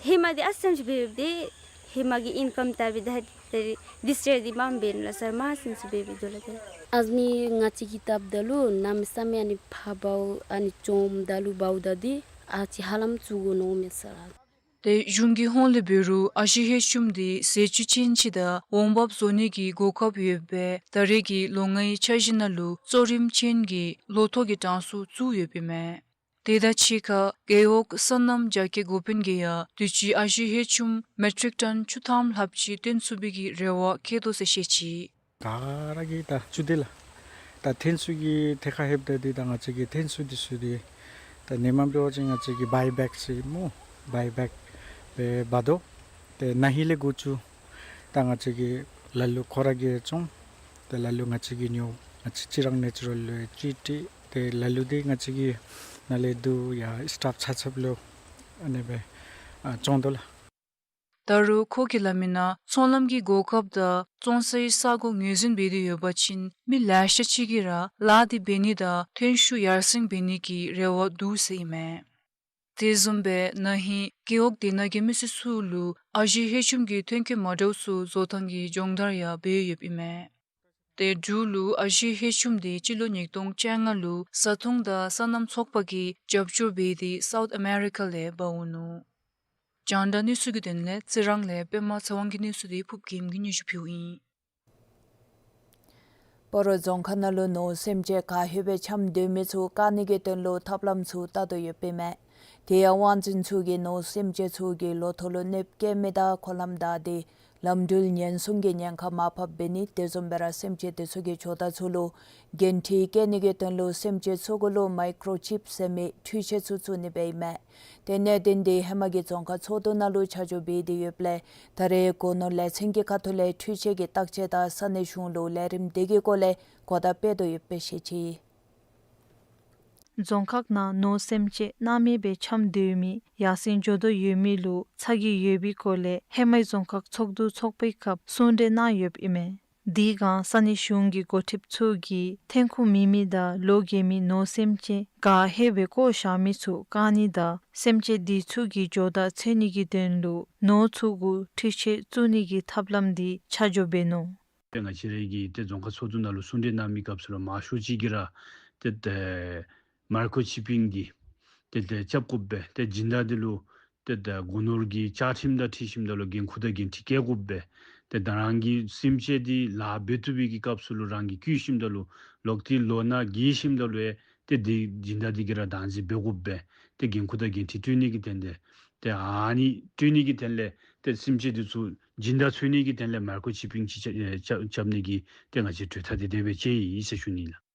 ཧེ་མ་འདི་ཨ་ཙམ་ཅིག་འབད་འབདཝ་ད་ཧེ་མ་གི་ཨིན་ཀམ་བལྟ་སྦེ་ད་ད་རེས་འདི་ཟེར་འདི་མངམ་འབད་ནུག་ལགས། ས་མ་ཙམ་ཅིག་འབད་འབདཝ་ད་ལགས་ཏེ། ཨ་ནི་ང་བཅས་ཀྱིས་བལྟཝ་ད་ལུ་གནམ་མེད་ས་མེད་ཨ་ནི་ཕར་འབདཝ་ཨ་ནི་བྱོནམ་ད་ལུ་འབདཝ་ད་འདི་ཨ་ཙི་ཧ་ལམ་བཙུགས་དགོ་མནོཝ་མས་ཟེར་ལགས། ཏེ་གཞུང་གི་ཧོངས་ལས་འབད་རུང་ཨ་ཞེ་ཧེ་ཆུམ་འདི་ཟས་བཅུད་ཅན་ཅིག་དང་འོང་འབབ་བཟོ་ནི་གི་གོ་སྐབས་ཡོདཔ་སྦེ་ད་རེས་ཀྱི་ལོ་ལྔའི་འཆར་གཞི་ནང་ལུ་གཙོ་རིམ་ཅན་གྱི་ལོ་ཐོག་གི་གྲངས་སུ་བཙུགས་ཡོདཔ་ཨིན་མས། དེ་དང་གཅིག་ཁར་རྒེད་འོག་སོ་ནམ་རྒྱ་སྐྱེད་འགོ་དཔོན་གྱིས་ཡང་དུས་ཅི་ཨ་ཞེ་ཧེ་ཆུམ་མེ་ཊིག་ཊོན་བཅུ་ཐམ་ལྷགཔ་ཅིག་བཏོན་ཚུགས་པའི་གི་རེ་བ་བསྐྱེད་དོ་ཟེར་བཤད་ཅི། ག་ར་གིས་ད་ཅུ་དེ་ལགས། ད་ཐོན་ཚུགས་ཀྱི་ཐད་ཁར་ལྷོདཔ་ད་འདི་ད་ང་བཅས་ཀྱི་ཐོན་ཚུགས་འདི་ཚུ་འདི་ད་ཧེ་མ་འབད་བ་ཅིན་ང་བཅས་ཀྱིས་བའི་བེག་ཟེར་སྨོ། བའི་བེག་སྦེ་འབག་དོ། ཏེ་ན་ཧིང་ལས་འགོ་བཙུགས་ད་ང་བཅས་ཀྱིས་ལ་ལུ་ཁོ་ར་གིས་བཙོང་། ཏེ་ལ་ལུ་ང་བཅས་ཀྱིས་ཉོ། ང་བཅས་རྩི་རང་ནེ་ཅུ་རལ་ལུ་ཅིག་སྤྲོད། ཏེ་ལ་ལུ་འདི་ང་བཅས་ཀྱིས་ནཱ་ལས་བསྡུ་ཡར་སི་ཊོག་ཆ་ཁྱབ་ལུ་ཨ་ནི་སྦེ་ཨ་བཙོང་དོ་ལགས། ད་རུང་ཁོ་གིས་སླབ་མི་ནང་ཚོང་ལམ་གྱི་གོ་སྐབས་དང་བཙོང་སའི་ས་གོ་ངོས་འཛིན་འབད་དེ་ཡོད་པ་ཅིན་མི་ལེ་ཤ་ཅིག་གིས་ར་ལཱ་འདི་འབད་ནི་དང་ཐོན་ཤུགས་ཡར་སེང་འབད་ནི་གི་རེ་བ་འདུག་ཟེར་ཨིན་མས། དེ་བཟུམ་སྦེ་ན་ཧིང་རྒེད་འོག་དེ་ནང་གི་མི་སེར་ཚུ་ལུ་ཨ་ཞེ་ཧེ་ཆུམ་གྱི་ཐོན་སྐྱེད་མ་འདྲཝ་ཚུ་བཟོ་ཐངས་ཀྱི་སྦྱོང་བརྡར་ཡང་འབད་ཡོདཔ་ཨིན་མས། ཏེ་འབྲུག་ལུ་ཨ་ཞེ་ཧེ་ཆུམ་འདི་སྤྱི་ལོ་ཉིས་སྟོང་བཅོ་ལྔ་ལུ་བཟའ་འཐུང་དང་སོ་ནམ་ཚོགས་པ་གིས་རྒྱབ་སྐྱོར་འབད་དེ་སའུཐ་ཨ་མེ་རི་ཀ་ལས་འབག་འོང་ནུག། རྒྱང་བསྒྲགས་གནས་ཚུལ་གྱི་དོན་ལས་རྩི་རང་ལས་པདྨ་ཚེ་དབང་གི་གནས་ཚུལ་འདི་ཕུརཔ་རྒྱལམ་གྱིས་སྙན་ཞུ་ཕུལཝ་ཨིན། སྤ་རོ་རྫོང་ཁག་ནང་ལུ་ནོར་སེམས་ཅན་ག་ཧེ་སྦེ་འཁྱམས་སྡོད་མི་ཚུ་བཀག་ནི་གི་དོན་ལུ་ཐབས་ལམ་ཚུ་བལྟ་དོ་ཡོདཔ་ཨིན་མས། དེ་ཡང་དབང་འཛིན་ཚུ་གིས་ནོར་སེམས་ཅན་ཚུ་གི་ལོ་ཐོག་ལུ་གནོདཔ་བཀལ་མི་དང་འཁོར་ལམ་བདའ་སྟེ་ལམ་འགྲུལ་ཉེན་སྲུང་གི་ཉེན་ཁ་མར་ཕབ་འབད་ནི་དེ་བཟུམ་སྦེ་ར་སེམས་ཅན་དེ་ཚུ་གི་ཇོ་བདག་ཚུ་ལུ་འགན་འཁྲི་བཀལ་ནི་གི་དོན་ལུ་སེམས་ཅན་ཚུ་གུ་ལུ་མའི་ཀྲོ་ཅིབ་ཟེར་མི་འཕྲུལ་ཆས་ཚུ་བཙུགས་ནི་སྦེ་ཨིན་མས། དེ་གནད་དོན་འདི་ཧེ་མ་གི་རྫོང་ཁག་ཚོགས་འདུ་ནང་ལུ་ཆ་འཇོག་འབད་དེ་ཡོདཔ་ལས་ད་རེས་སྒོ་ནོར་ལས་ཚན་གྱི་ཁ་ཐུག་ལས་འཕྲུལ་ཆས་ཀྱི་བརྟག་དཔྱད་དང་ས་གནས་གཞུང་ལུ་ལས་རིམ་དེ་གི་སྐོར་ལས་གོ་བརྡ་སྤེལ་དོ་ཡོདཔ་སྦེ་བཤད་ཅི། རྫོང་ཁག་ནང་ནོར་སེམས་ཅན་སྣང་མེད་སྦེ་འཁྱམས་སྡོད་མི་ཡར་སེང་འགྱོ་དོ་ཡོད་མི་ལུ་ཚ་གྱང་ཡོད་པའི་སྐོར་ལས་ཧེ་མའི་རྫོང་ཁག་ཚོགས་འདུ་ཚོགས་པའི་སྐབས་གསུང་གྲོས་གནང་ཡོདཔ་ཨིན་མས། དེ་སྒང་ས་གནས་གཞུང་གི་འགོ་ཁྲིདཔ་ཚུ་གིས་ཐོན་ཁུངས་མེད་མི་དང་ལོ་རྒས་མི་ནོར་སེམས་ཅན་ག་ཧེ་སྦེ་བཀོ་བཞག་མི་ཚུ་བཀག་ནི་དང་སེམས་ཅན་དེ་ཚུ་གི་འགྱོ་དང་འཚོལ་ནི་གི་དོན་ལུ་ནོར་ཚུ་གུ་འཕྲུལ་ཆས་བཙུགས་ནི་གི་ཐབས་ལམ་དེ་ཆ་འཇོག་འབད་ནུག། ཏེ་ང་བཅས་རའི་གི་ཏེ་རྫོང་ཁག་ཚོགས་འདུ་ནང་ལུ་གསུང་གྲོས་གནང་མི་སྐབས་སུ་ལུ་མང་ཤོས་ཅིག་གིས་ར་ཏེ་ཏེ་མའི་ཀྲོ་ཅིཔ་པིང་འདི་ཏེ་ཏེ་རྐྱབ་དགོ་པས། ཏེ་སྦྱིན་བདག་འདི་ལུ་ཏེ་ཏེ་སྒོ་ནོར་གྱི་བཅའ་ཁྲིམས་དང་འཁྲིལ་ཞིནམ་ད་ལུ་འགན་ཁུར་དང་འགན་འཁྲི་བཀལ་དགོ་པས། ཏེ་ད་རང་གི་སེམས་ཅན་འདི་ལཱ་འབད་བཏུབ་པའི་གི་སྐབས་སུ་ལུ་རང་གིས་བརྐུ་ཞིནམ་ད་ལུ་ལོག་སྟེ་ལོ་ན་རྒས་ཞིནམ་ད་ལུ་ཨེ་ཏེ་འདི་སྦྱིན་བདག་འདི་གིས་ར་བདག་འཛིན་འབད་དགོ་པས། ཏེ་འགན་ཁུར་དང་འགན་འཁྲི་སྤྲོད་ནི་གི་དོན་ལས་ཏེ་ཨ་ནི་སྤྲོད་ནི་གི་དོན་ལས་ཏེ་སེམས་ཅན་འདི་ཚུ་སྦྱིན་བདག་འཚོལ་ནི་གི་དོན་ལས་མའི་ཀྲོ་ཅིཔ་པིང་ཅིག་རྐྱབ་རྐྱབ་རྐྱབ་ནི་གི་ཏེ་ང་བཅས་གྲོས་ཐག་འདི་དེ་སྦེ་བཅད་ཡི་ཟེར་ཞུ་ནི་ལགས།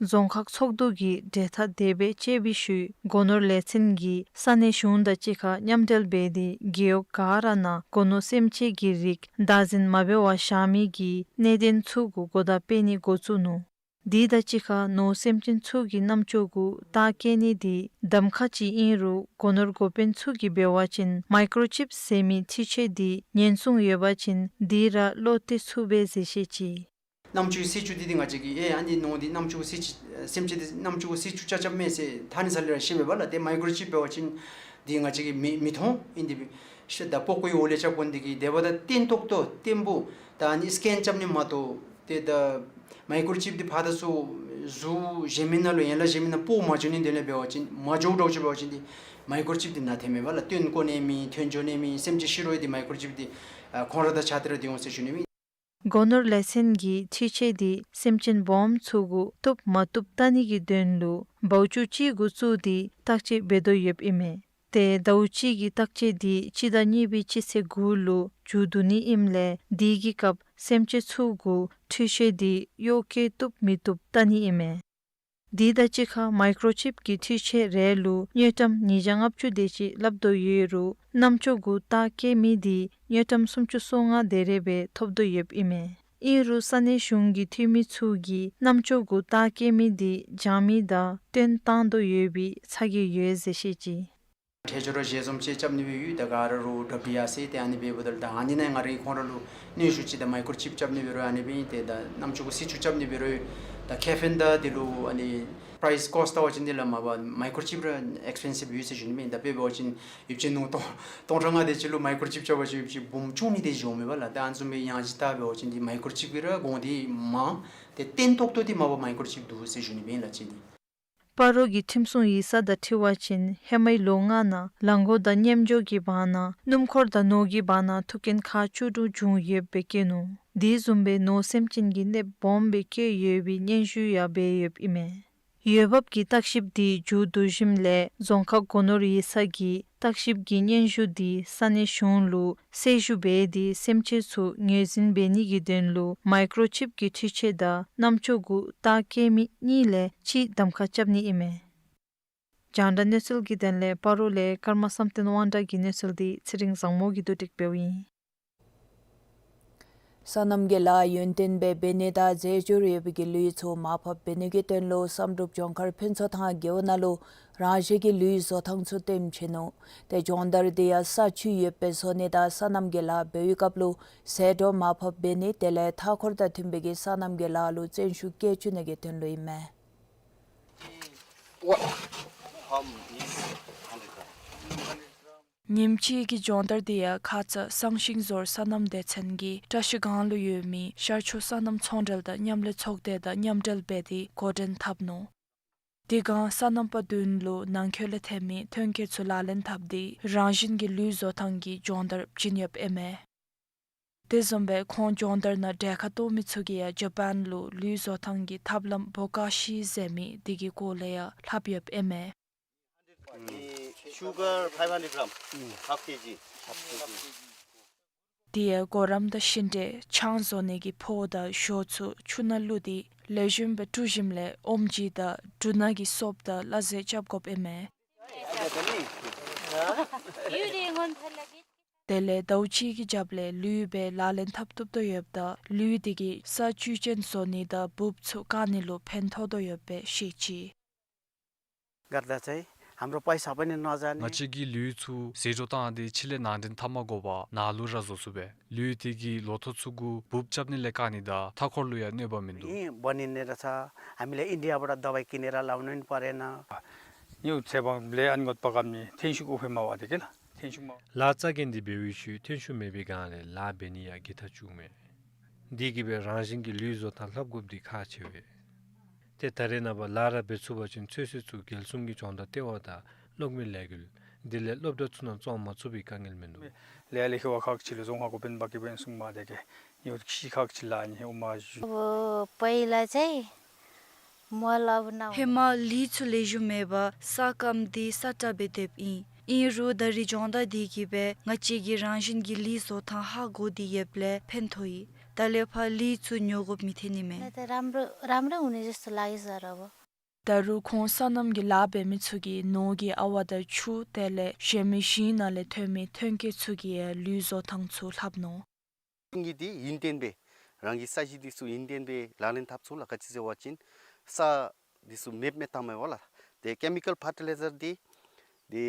རྫོང་ཁག་ཚོགས་འདུ་གིས་གྲོས་ཐག་དེ་སྦེ་བཅད་པའི་ཤུལ་སྒོ་ནོར་ལས་ཚན་གྱིས་ས་གནས་གཞུང་དང་གཅིག་ཁར་མཉམ་འབྲེལ་འབད་དེ་རྒེད་འོག་ག་ར་ནང་སྒོ་ནོར་སེམས་ཅན་གྱི་རིགས་བདག་འཛིན་མ་འབད་བར་བཞག་མི་གི་གནད་དོན་ཚུ་གུ་གོ་བརྡ་སྤེལ་ནི་འགོ་བཙུགས་ནུག། དེ་དང་གཅིག་ཁར་ནོར་སེམས་ཅན་ཚུ་གི་རྣམ་ཅོ་གུ་རྟགས་བཀོད་ནི་དེ་གདམ་ཁ་ཅིག་ཨིན་རུང་སྒོ་ནོར་འགོ་དཔོན་ཚུ་གིས་འབད་བ་ཅིན་མའི་ཀྲོ་ཅིཔ་ཟེར་མི་འཕྲུལ་ཆས་དེ་ཉེན་སྲུང་ཡོད་པ་ཅིན་དེ་ར་བློ་གཏད་ཚུགས་པས་ཟེར་བཤད་ཅི། རྣམ་ཅོ་གི་སྲིད་བྱུས་འདི་འདི་ང་བཅས་ཀྱིས་ཨེ་ཨ་ནི་ནོར་འདི་རྣམ་ཅོ་གི་སྲིད་བྱུས་སེམས་ཅན་འདི་རྣམ་ཅོ་གི་སྲིད་བྱུས་རྐྱབ་རྐྱབ་མས་ཟེར་ཐ་ནི་ས་ལས་ར་ཤེས་པས་པ་ལགས། ཏེ་མའི་ཀྲོ་ཅིཔ་འབད་བ་ཅིན་འདི་ང་བཅས་ཀྱིས་མི་མི་མཐོང་ཨིན། འདི་ཤ་ད་པོ་ཀོའི་འོག་ལས་རྐྱབ་དགོ་ནི་འདི་གིས་དེ་འབདཝ་ད་བརྟན་ཏོག་ཏོ་བརྟན་པོ་ད་ཨ་ནི་སི་ཀེན་རྐྱབ་ནི་མ་གཏོགས་ཏེ་ད་མའི་ཀྲོ་ཅིཔ་འདི་ཕར་དང་ཚུར་གཟུགས་གཞན་མི་ནང་ལུ་ཡན་ལག་གཞན་མི་ནང་སྤོ་མ་བཅུག་ནི་དོན་ལས་འབད་བ་ཅིན་མ་འགྱོཝ་འདྲཝ་ཅིག་འབད་བ་ཅིན་འདི་མའི་ཀྲོ་ཅིཔ་འདི་ནང་ཐོནམ་མས་པ་ལགས། སྟོན་བཀོ་ནི་མེད་ཐོན་འགྱོ་ནི་མེད། སེམས་ཅན་ཤི་རུང་འདི་མའི་ཀྲོ་ཅིཔ་འདི་ཨ་ཁོང་ར་དང་ཆ་སྟེ་ར་སྡོད་འོང་ཟེར་ཞུ་ནི་མས། སྒོ་ནོར་ལས་ཚན་གྱིས་འཕྲུལ་ཆས་འདི་སེམས་ཅན་སྦོམ་ཚུ་གུ་བཏུབ་མ་བཏུབ་བལྟ་ནི་གི་དོན་ལུ་ཟླཝ་གཅིག་གཅིག་གུ་བཙུགས་ཏེ་བརྟག་དཔྱད་འབད་དོ་ཡོདཔ་ཨིན་མས། ཏེ་ཟླཝ་གཅིག་གི་བརྟག་དཔྱད་འདི་སྤྱི་ཟླ་གཉིས་པའི་སྤྱི་ཚེས་དགུ་ལུ་མཇུག་བསྡུ་ནི་ཨིནམ་ལས་དེ་གི་སྐབས་སེམས་ཅན་ཚུ་གུ་འཕྲུལ་ཆས་འདི་གཡོག་བཀོལ་བཏུབ་མི་བཏུབ་བལྟ་ནི་ཨིན་མས། དེ་དང་གཅིག་ཁར་མའི་ཀྲོ་ཅིཔ་གི་འཕྲུལ་ཆས་རེ་ལུ་དངུལ་ཀྲམ་ཉིས་བརྒྱ་ལྔ་བཅུ་དེ་ཅིག་ལྷག་དོ་ཡོད་རུང་རྣམ་ཅོ་གུ་རྟགས་བཀོད་མི་འདི་དངུལ་ཀྲམ་སུམ་ཅུ་སོ་ལྔ་དེ་རེ་སྦེ་ཐོབ་དོ་ཡོདཔ་ཨིན་མས། ཨིན་རུང་ས་གནས་གཞུང་གི་འཐུས་མི་ཚུ་གིས་རྣམ་ཅོ་གུ་རྟགས་བཀོད་མི་འདི་སྦྱང་མི་དང་བཏོན་བཏང་དོ་ཡོད་པའི་ཚ་གྱང་ཡོད་ཟེར་བཤད་ཅི། འཕྲལ་སྦྱོར་ར་ཞལ་འཛོམས་ཅིག་རྐྱབ་ནི་སྦེ་ཡོད། ད་ག་ར་རུང་སྒྲུབ་སྟེ་ཡར་སོང་སྟེ་ཨ་ནི་སྦེ་འབདཝ་ད་ལུ་ད་ཨ་ནི་ནང་ང་རའི་ཁོང་ར་ལུ་གནོན་ཤུགས་ཅིག་ད་མའི་ཀྲོ་ཅིཔ་རྐྱབ་ནི་འབད་རུང་ཨ་ནི་སྦེ་ཏེ་ད་རྣམ་ཅོ་གི་སྲིད་བྱུས་རྐྱབ་ནི་འབད་རུང་ད་ཁེ་ཕན་དང་དེ་ལུ་ཨ་ནི་པ་རའིསི་ཀོསཊ་བལྟ་བ་ཅིན་འདི་ལགས་མ་པ་མའི་ཀྲོ་ཅིཔ་ར་ཨེགསི་པེན་སིབ་ཡོད་ཟེར་ཞུ་ནི་མས། ད་དཔེ་འབད་བ་ཅིན་ཡོདཔ་ཅིག་ནོར་སྟོང་སྟོང་ཕྲག་ལྔ་དེ་ཅིག་ལུ་མའི་ཀྲོ་ཅིཔ་རྐྱབ་པ་ཅིན་ཡོདཔ་ཅིག་འབུམ་བཅུ་གཉིས་དེ་ཅིག་འོང་མས་པ་ལགས། ད་ཨ་ནི་བཟུམ་སྦེ་ཡང་ཅིན་ད་འབད་བ་ཅིན་འདི་མའི་ཀྲོ་ཅིཔ་གི་ར་གོང་འདི་མང་ཏེ་བརྟན་ཏོག་ཏོ་འདི་མ་པ་མའི་ཀྲོ་ཅིཔ་འདུག་ཟེར་ཞུ་ནི་མས་ལགས་ཅིག་འདི། སྤ་རོ་གི་ཁྲིམས་སྲུང་ཡིག་ཚང་དང་འཁྲིལ་བ་ཅིན་ཧེ་མའི་ལོ་ལྔ་ནང་རླངས་འཁོར་དང་མཉམ་འགྱོ་གི་བར་ན་སྣུམ་འཁོར་དང་ནོར་གྱི་བར་ན་ཐུག་རྐྱེན་ཁག་བཅུ་དྲུག་བྱུང་ཡོདཔ་སྦེ་བཀོད་ནུག། དེ་བཟུམ་སྦེ་ནོར་སེམས་ཅན་གྱི་གནོདཔ་སྦོམ་སྦེ་བཀལ་ཡོད་པའི་སྙན་ཞུ་ཡང་འབད་ཡོདཔ་ཨིན་མས། འོས་འབབ་ཀྱི་བརྟག་ཞིབ་དེ་མཇུག་བསྡུ་ཞིནམ་ལས་རྫོང་ཁག་སྒོ་ནོར་ཡིག་ཚང་གིས་བརྟག་ཞིབ་ཀྱི་སྙན་ཞུ་དེ་ས་གནས་གཞུང་ལུ་གསལ་ཞུ་འབད་དེ་སེམས་ཅན་ཚུ་ངོས་འཛིན་འབད་ནི་གི་དོན་ལུ་མའི་ཀྲོ་ཅིཔ་གི་འཕྲུལ་ཆས་དང་རྣམ་ཅོ་གུ་རྟགས་བཀོད་མི་གཉིས་ལས་གཅིག་གདམ་ཁ་རྐྱབ་ནི་ཨིན་མས། རྒྱང་བསྒྲགས་གནས་ཚུལ་གྱི་དོན་ལས་སྤ་རོ་ལས་ཀརྨ་བསམ་གཏན་དབང་གྲགས་ཀྱི་གནས་ཚུལ་དེ་ཚེ་རིང་བཟང་མོ་གིས་བསྡུ་སྒྲིག་འབདཝ་ཨིན། སོ་ནམ་གྱི་ལཱ་ཡུན་བརྟན་སྦེ་འབད་ནི་དང་རྫས་སྦྱོར་ཡོད་པའི་གི་ལུད་ཚུ་མར་ཕབ་འབད་ནི་གི་དོན་ལུ་བསམ་གྲུབ་ལྗོངས་མཁར་ཕུན་ཚོགས་ཐང་རྒེད་འོག་ནང་ལུ་རང་བཞིན་གྱི་ལུད་བཟོ་ཐངས་ཚུ་སྟོནམ་བྱིན་ནུག། ཏེ་སྦྱོང་བརྡར་དེ་ཡང་ས་ཆུ་ཡོདཔ་སྦེ་བཟོ་ནི་དང་སོ་ནམ་གྱི་ལཱ་འབད་བའི་སྐབས་ལུ་ཟད་འགྲོ་མར་ཕབ་འབད་ནི་དེ་ལས་མཐའ་འཁོར་དང་མཐུན་པའི་གི་སོ་ནམ་གྱི་ལཱ་ལུ་བརྩོན་ཤུགས་བསྐྱེད་བཅུག་ནི་གི་དོན་ལུ་ཨིན་མས། ཉིནམ་གཅིག་གི་སྦྱོང་བརྡར་དེ་ཡང་ཁ་ཙ་གསང་ཤིང་ཟོར་སོ་ནམ་སྡེ་ཚན་གྱིས་བཀྲ་ཤིས་སྒང་ལུ་ཡོད་མི་ཤར་ཕྱོགས་སོ་ནམ་ཚོང་འབྲེལ་དང་མཉམ་ལས་ཚོགས་སྡེ་དང་མཉམ་འབྲེལ་འབད་དེ་འགོ་འདྲེན་འཐབ་ནུག། དེ་སྒང་སོ་ནམ་པ་བདུན་ལུ་ནང་འཁོད་ལས་ཐོན་མི་ཐོན་སྐྱེད་ཚུ་ལག་ལེན་འཐབ་སྟེ་རང་བཞིན་གྱི་ལུད་བཟོ་ཐངས་ཀྱི་སྦྱོང་བརྡར་བྱིན་ཡོདཔ་ཨིན་མས། དེ་བཟུམ་སྦེ་ཁོང་སྦྱོང་བརྡར་ནང་གྲལ་ཁར་གཏོགས་མི་ཚུ་གིས་ཡང་ཇ་པཱན་ལུ་ལུད་བཟོ་ཐངས་ཀྱི་ཐབས་ལམ་བོ་ཀ་ཤི་ཟེར་མི་དེ་གི་སྐོར་ལས་ཡང་ལྷབ་ཡོདཔ་ཨིན་མས། Sugar five hundred gram, half K G. དེ་ཡང་གུ་རམ་དང་ཤིང་འབྲས་ཆང་བཟོ་ནི་གི་ཕོར་དང་ཞོ་ཚུ་ཆུ་ནང་བླུགས་ཏེ་ལེགས་ཤོམ་སྦེ་བཀྲུ་ཞིནམ་ལས་ཨོམ་ཇི་དང་འབྲུ་སྣ་གི་སོབ་དང་སླ་བསྲེ་རྐྱབ་དགོཔ་ཨིན་མས། དེ་ལས་ཟླཝ་གཅིག་གི་རྒྱབ་ལས་ལུད་སྦེ་ལག་ལེན་འཐབ་བཏུབ་དོ་ཡོདཔ་ད་ལུད་དེ་གིས་ས་བཅུད་ཅན་བཟོ་ནི་དང་འབུཔ་ཚུ་བཀག་ནི་ལུ་ཕན་ཐོགས་དོ་ཡོདཔ་སྦེ་བཤད་ཅི། गर्दा चाहिँ हाम्रो पैसा पनि नजाने। ང་བཅས་ཀྱིས་ལུད་ཚུ་ཟད་འགྲོ་བཏང་སྟེ་ཕྱི་ལས་ནང་འདྲེན་འཐབ་མ་དགོ་པར་ནང་ལུ་ར་བཟོ་ཚུགས་པས། ལུད་དེ་གིས་ལོ་ཐོག་ཚུ་གུ་འབུཔ་རྐྱབ་ནི་ལས་བཀག་ནི་དང་མཐའ་འཁོར་ལུ་ཡང་གནོད་པ་མིན་འདུག། यहीँ बनिने रहेछ। हामीले इन्डियाबाट दवाई किनेर लाउनु पनि परेन। यो चाहिँ अब ले अनगत पकाउने थेन्सुक उफे मावा देखेला। थेन्सुक मावा। ལཱ་རྩ་འགེངས་ཏེ་འབད་བའི་ཤུལ་ཐོན་ཤུགས་མེད་པའི་སྒང་ལས་ལཱ་འབད་ནི་ཡང་འགྱིར་ཐག་བཅུག་མས། དེ་གིས་སྦེ་རང་བཞིན་གྱི་ལུད་བཟོ་ཐངས་ལྷབ་དགོཔ་འདི་ཁག་ཆེ་བས། ཏེ་ད་རེས་ནངས་པ་ལཱ་ར་འབད་ཚུགས་པ་ཅིན་ཚོད་བསྲེ་ཚུ་རྒྱལ་སྲུང་གི་སྦྱོང་བརྡར་སྟེར་བ་དང་གློག་མེ་ལས་འགུལ་དེ་ལས་སློབ་གྲྭ་ཚུ་ནང་བཙོང་མ་ཚུགས་པའི་དཀའ་ངལ་མིན་འདུག། ལས་ལས་ཁེ་བ་ཁག་ཆེ་ལུ་བཟོ་ང་གོ་བན་བ་ཀེ་བན་སུང་མ་དེ་ཀེ་ཡོད་ཤི་ཁག་ཆེ་ལ་ནི་ཨོ་མ་ཞུ། ཨོ་པའི་ལ་ཚེ་མོ་ལ་བུ་ན། ཧེ་མ་ལུད་ཚུ་ལེགས་ཤོམ་མེད་པར་ས་སྐམ་སྟེ་ས་བཀྲ་སྦེ་སྡོདཔ་ཨིན། ཨིན་རུང་ད་རིས་སྦྱོང་བརྡར་དེ་གིས་སྦེ་ང་བཅས་ཀྱིས་རང་བཞིན་གྱི་ལུད་བཟོ་ཐངས་ཧ་གོ་སྟེ་ཡོདཔ་ལས་ཕན་ཐོགས་ཡི། ད་ལས་ཕར་ལུད་ཚུ་ཉོ་དགོཔ་མི་ཐོན་ནི་མས། ད་རམ་རོ་རམ་རོ་འུ་ནི་ཟེར་སུ་ལ་ཡི་ཟ་ར་བོ། ད་རུང་ཁོང་སོ་ནམ་གྱི་ལཱ་འབད་མི་ཚུ་གིས་ནོར་གྱི་ཨ་བ་དང་ཆུ་དེ་ལས་གཞན་མི་ཞིང་ནང་ལས་ཐོན་མི་ཐོན་སྐྱེད་ཚུ་གིས་ཡང་ལུད་བཟོ་ཐངས་ཚུ་ལྷབ་ནུག། གི་འདི་ཡུན་བརྟན་སྦེ་རང་གི་ས་གཞི་འདི་ཚུ་ཡུན་བརྟན་སྦེ་ལག་ལེན་འཐབ་ཚུགས་ལགས། ག་ཅི་ཟེར་བ་ཅིན་ས་འདི་ཚུ་མེདཔ་མེདཔ་བཏངམ་མས་པ་ལགས། ཏེ་ཀེ་མི་ཀཱལ་ཕར་ཊི་ལའི་ཛར་འདི་ཏེ་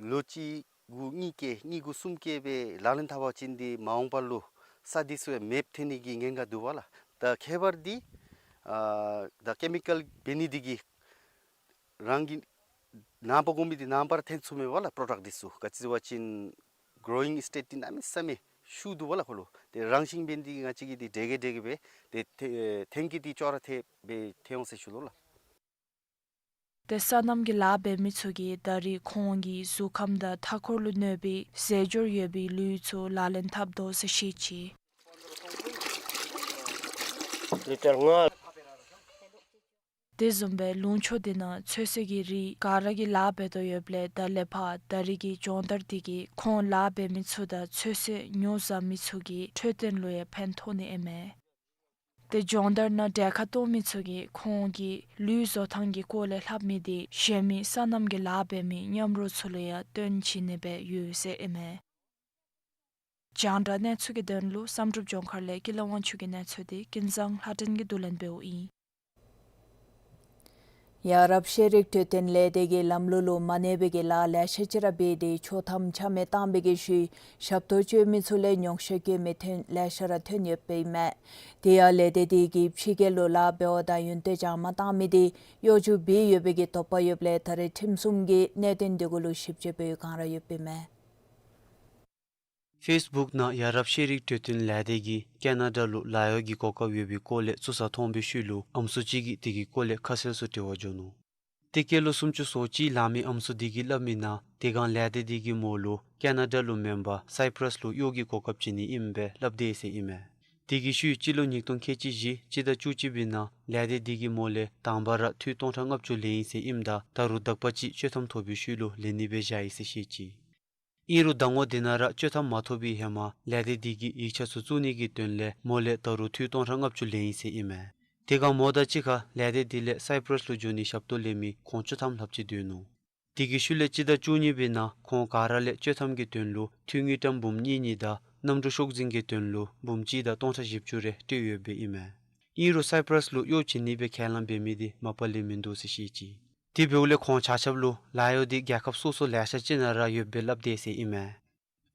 ལོ་གཅིག་གུ་གཉིས་སྐྱེལ་གཉིས་གུ་གསུམ་སྐྱེལ་སྦེ་ལག་ལེན་འཐབ་པ་ཅིན་འདི་མ་འོངས་པ་ལུ་ས་འདི་ཚུ་ཡང་མེདཔ་ཐོན་ནི་གི་ཉེན་ཁ་འདུག་པ་ལགས། ད་ཁྱད་པར་འདི་ཨ་ད་ཀེ་མི་ཀཱལ་འབད་ནི་འདི་གིས་རང་གི་ནངས་པ་དགོ་མི་འདི་ནངས་པར་ཐོན་ཚུགས་མས་པ་ལགས། པྲོ་ཌཀཊ་འདི་ཚུ་ག་ཅི་ཟེར་བ་ཅིན་གོ་རོ་ཡིང་སི་ཊེཇ་འདི་གནམ་མེད་ས་མེད་ཤུགས་འདུག་པ་ལགས་ཁོ་ལུ། ཏེ་རང་བཞིན་འབད་ནི་འདི་ང་བཅས་ཀྱིས་འདི་དྲག་གེ་དྲག་གེ་སྦེ་ཏེ་ཐོན་ཐོན་སྐྱེད་འདི་ཅོག་ར་འཐདཔ་སྦེ་ཐོན་འོང་ཟེར་ཞུ་དོ་ལགས། ཏེ་སོ་ནམ་གྱི་ལཱ་འབད་མི་ཚུ་གིས་ད་རིས་ཁོང་གིས་གཟུགས་ཁམས་དང་མཐའ་འཁོར་ལུ་གནོད་པའི་ཟད་འགྱུར་ཡོད་པའི་ལུད་ཚུ་ལག་ལེན་འཐབ་དོ་ཟེར་བཤད་ཅི། ལི་ཊར་ལྔ། དེ་བཟུམ་སྦེ་ལུང་ཕྱོགས་དེ་ནང་ཚོད་བསྲེ་གི་རིགས་ག་ར་གིས་ལཱ་འབད་དོ་ཡོདཔ་ལས་ད་ལས་ཕར་ད་རིས་ཀྱི་སྦྱོང་བརྡར་དེ་གིས་ཁོང་ལཱ་འབད་མི་ཚུ་དང་ཚོད་བསྲེ་ཉོ་བཟའ་མི་ཚུ་གི་འཕྲོད་བསྟེན་ལུ་ཡང་ཕན་ཐོགས་ནི་ཨིན་མས། ཏེ་སྦྱོང་བརྡར་ནང་གྲལ་ཁར་གཏོགས་མི་ཚུ་གིས་ཁོང་གིས་ལུད་བཟོ་ཐངས་ཀྱི་སྐོར་ལས་ལྷབ་མི་དེ་གཞན་མི་སོ་ནམ་གྱི་ལཱ་འབད་མི་མཉམ་རོགས་ཚུ་ལུ་ཡང་སྟོན་བྱིན་ནི་སྦེ་ཡོད་ཟེར་ཨིན་མས། རྒྱང་བསྒྲགས་གནས་ཚུལ་གྱི་དོན་ལུ་བསམ་གྲུབ་ལྗོངས་མཁར་ལས་ཀུན་ལེགས་དབང་ཕྱུག་གི་གནས་ཚུལ་དེ་ཀུན་བཟང་ལྷ་སྒྲོན་གྱིས་བསྡུ་ལེན་འབདཝ་ཨིན། ཡ་རབས་ཤེས་རིག་འཕྲོད་བསྟེན་ལས་སྡེ་གིས་ལམ་ལུགས་ལུ་མ་གནས་པའི་གི་ལཱ་ལེ་ཤ་ཅིག་ར་འབད་དེ་ཆོག་ཐམ་ཆ་མེད་བཏང་བའི་གི་ཤུལ་ཞབས་ཏོག་སྤྱོད་མི་ཚུ་ལས་ཉོགས་བཤད་བཀོད་མི་ཐོན་ལེ་ཤ་ར་ཐོན་ཡོདཔ་ཨིན་མས། དེ་ཡང་ལས་སྡེ་དེ་གིས་ཕྱི་རྒྱལ་ལུ་ལཱ་འབད་བ་དང་ཡོན་ཏན་སྦྱང་མ་བཏང་མི་དེ་གཡོ་སྒྱུ་འབད་ཡོད་པའི་གི་དོགས་པ་ཡོདཔ་ལས་ད་རེས་ཁྲིམས་སྲུང་གིས་གནད་དོན་དེ་གུ་ལུ་ཞིབ་དཔྱད་འབད་བའི་བསྒང་ར་ཡོདཔ་ཨིན་མས། ཕེསི་བུཀ་ནང་ཡ་རབས་ཤེས་རིག་འཕྲོད་བསྟེན་ལས་སྡེ་གིས་ཀེ་ན་ཌ་ལུ་ལཱ་གཡོག་གི་གོ་སྐབས་ཡོད་པའི་སྐོར་ལས་བཙུགས་ས་མཐོང་བའི་ཤུལ་ལུ་ཨམ་སྲུ་ཅིག་གིས་དེ་གི་སྐོར་ལས་ཁ་གསལ་སུ་འགྲེལ་བ་བརྗོད་ནུག། ཏེ་སྐྱེས་ལོ་སུམ་ཅུ་སོ་གཅིག་ལང་མི་ཨམ་སྲུ་དེ་གིས་སླབ་མི་ནང་དེ་སྒང་ལས་སྡེ་དེ་གིས་མོ་ལུ་ཀེ་ན་ཌ་ལུ་མེན་པར་སའི་པྲས་ལུ་གཡོག་གི་གོ་སྐབས་བྱིན་ནི་ཨིནམ་སྦེ་སླབ་དེས་ཟེར་ཨིན་མས། དེ་གི་ཤུལ་སྤྱི་ལོ་ཉིས་སྟོང་ཁལ་གཅིག་བཞི་སྤྱི་ཟླ་བཅུ་གཅིག་པའི་ནང་ལས་སྡེ་དེ་གིས་མོ་ལས་དང་པ་ར་འཐུས་སྟོང་ཕྲག་ལྔ་བཅུ་ལེན་ཡི་ཟེར་ཨིནམ་ད་ད་རུང་དག་པ་ཅིག་སྤྱོད་ཐམ་ཐོབ་པའི་ཤུལ་ལུ་ལེན་ནི་སྦེ་བཞག་ཡི་ཟེར་བཤད་ཅི། ཨིན་རུང་ཟླ་ངོ་དེ་ནང་ར་སྤྱོད་ཐམ་མ་ཐོབ་པའི་ཧེ་མ་ལས་སྡེ་དེ་གིས་ཡིག་ཆ་ཚུ་བཙུགས་ནི་གི་དོན་ལས་མོ་ལས་ད་རུང་འཐུས་སྟོང་ཕྲག་ལྔ་བཅུ་ལེན་ཡི་ཟེར་ཨིན་མས། དེ་སྒང་མོ་དང་གཅིག་ཁར་ལས་སྡེ་དེ་ལས་སའི་པྲས་ལུ་འགྱོ་ནི་ཞབས་ཏོག་ལེན་མི་ཁོང་བཅུ་ཐམ་ལྷགཔ་ཅིག་སྡོད་ནུག། དེ་གི་ཤུལ་ལས་སྤྱི་ཟླ་བཅུ་གཉིས་པའི་ནང་ཁོང་ག་ར་ལས་སྤྱོད་ཐམ་གྱི་དོན་ལུ་འཐུས་དངུལ་ཀྲམ་འབུམ་གཉིས་གཉིས་དང་གནམ་གྲུ་ཤོག་འཛིན་གྱི་དོན་ལུ་འབུམ་གཅིག་དང་སྟོང་ཕྲག་བཞི་བཅུ་རེ་སྤྲོད་ཡོདཔ་ཨིན་མས། ཨིན་རུང་སའི་པྲས་ལུ་གཡོག་བྱིན་ནི་སྦེ་ཁས་བླངས་འབད་མི་དེ་མ་པ་ལས་མིན་འདུག་ཟེར་བཤད་ཅི། དེ་འབདཝ་ལས་ཁོང་ཆ་ཁྱབ་ལུ་ལཱ་གཡོག་དེ་རྒྱལ་ཁབ་སོ་སོ་ལེ་ཤ་ཅིག་ནང་ར་ཡོདཔ་སྦེ་སླབ་དེས་ཟེར་ཨིན་མས།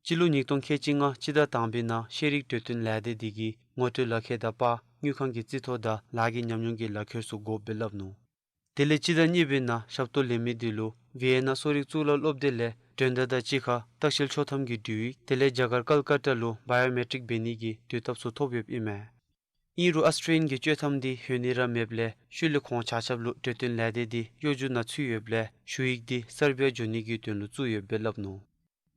སྤྱི་ལོ་ཉིས་སྟོང་ཁལ་གཅིག་ལྔ་སྤྱི་ཟླ་དང་པའི་ནང་ཤེས་རིག་འཕྲོད་བསྟེན་ལས་སྡེ་དེ་གིས་ངོ་སྤྲོད་ལག་ཁྱེར་དང་པར་དངུལ་ཁང་གི་རྩིས་ཐོ་དང་ལཱ་གི་ཉམས་མྱོང་གི་ལག་ཁྱེར་ཚུ་དགོཔ་སྦེ་སླབ་ནུག། དེ་ལས་སྤྱི་ཟླ་གཉིས་པའི་ནང་ཞབས་ཏོག་ལེན་མི་དེ་ལུ་ཝི་ཡེ་ན་གསོ་རིག་གཙུག་ལག་སློབ་སྡེ་ལས་འགྲན་ཟླ་དང་གཅིག་ཁར་ལྟ་བཤལ་ཆོག་ཐམ་གྱི་འབྲུ་ཡིག་དེ་ལས་རྒྱ་གར་ཀལ་ཀ་ཏ་ལུ་བའི་ཡོ་མེ་ཊིཀ་འབད་ནི་གི་དུས་ཐབས་ཚུ་ཐོབ་ཡོདཔ་ཨིན་མས། ཨིན་རུང་ཨཱས་ཊྲེ་ལི་ཡན་གྱི་སྤྱོད་ཐམ་དེ་ལྷོད་ནི་ར་མེདཔ་ལས་ཤུལ་ལས་ཁོང་ཆ་ཁྱབ་ལུ་འཕྲོད་བསྟེན་ལས་སྡེ་དེ་གཡོ་སྒྱུ་ནང་ཚུད་ཡོདཔ་ལས་ཞུ་ཡིག་དེ་སར་བི་ཡ་འགྱོ་ནི་གི་དོན་ལུ་བཙུགས་ཡོདཔ་སྦེ་སླབ་ནུག།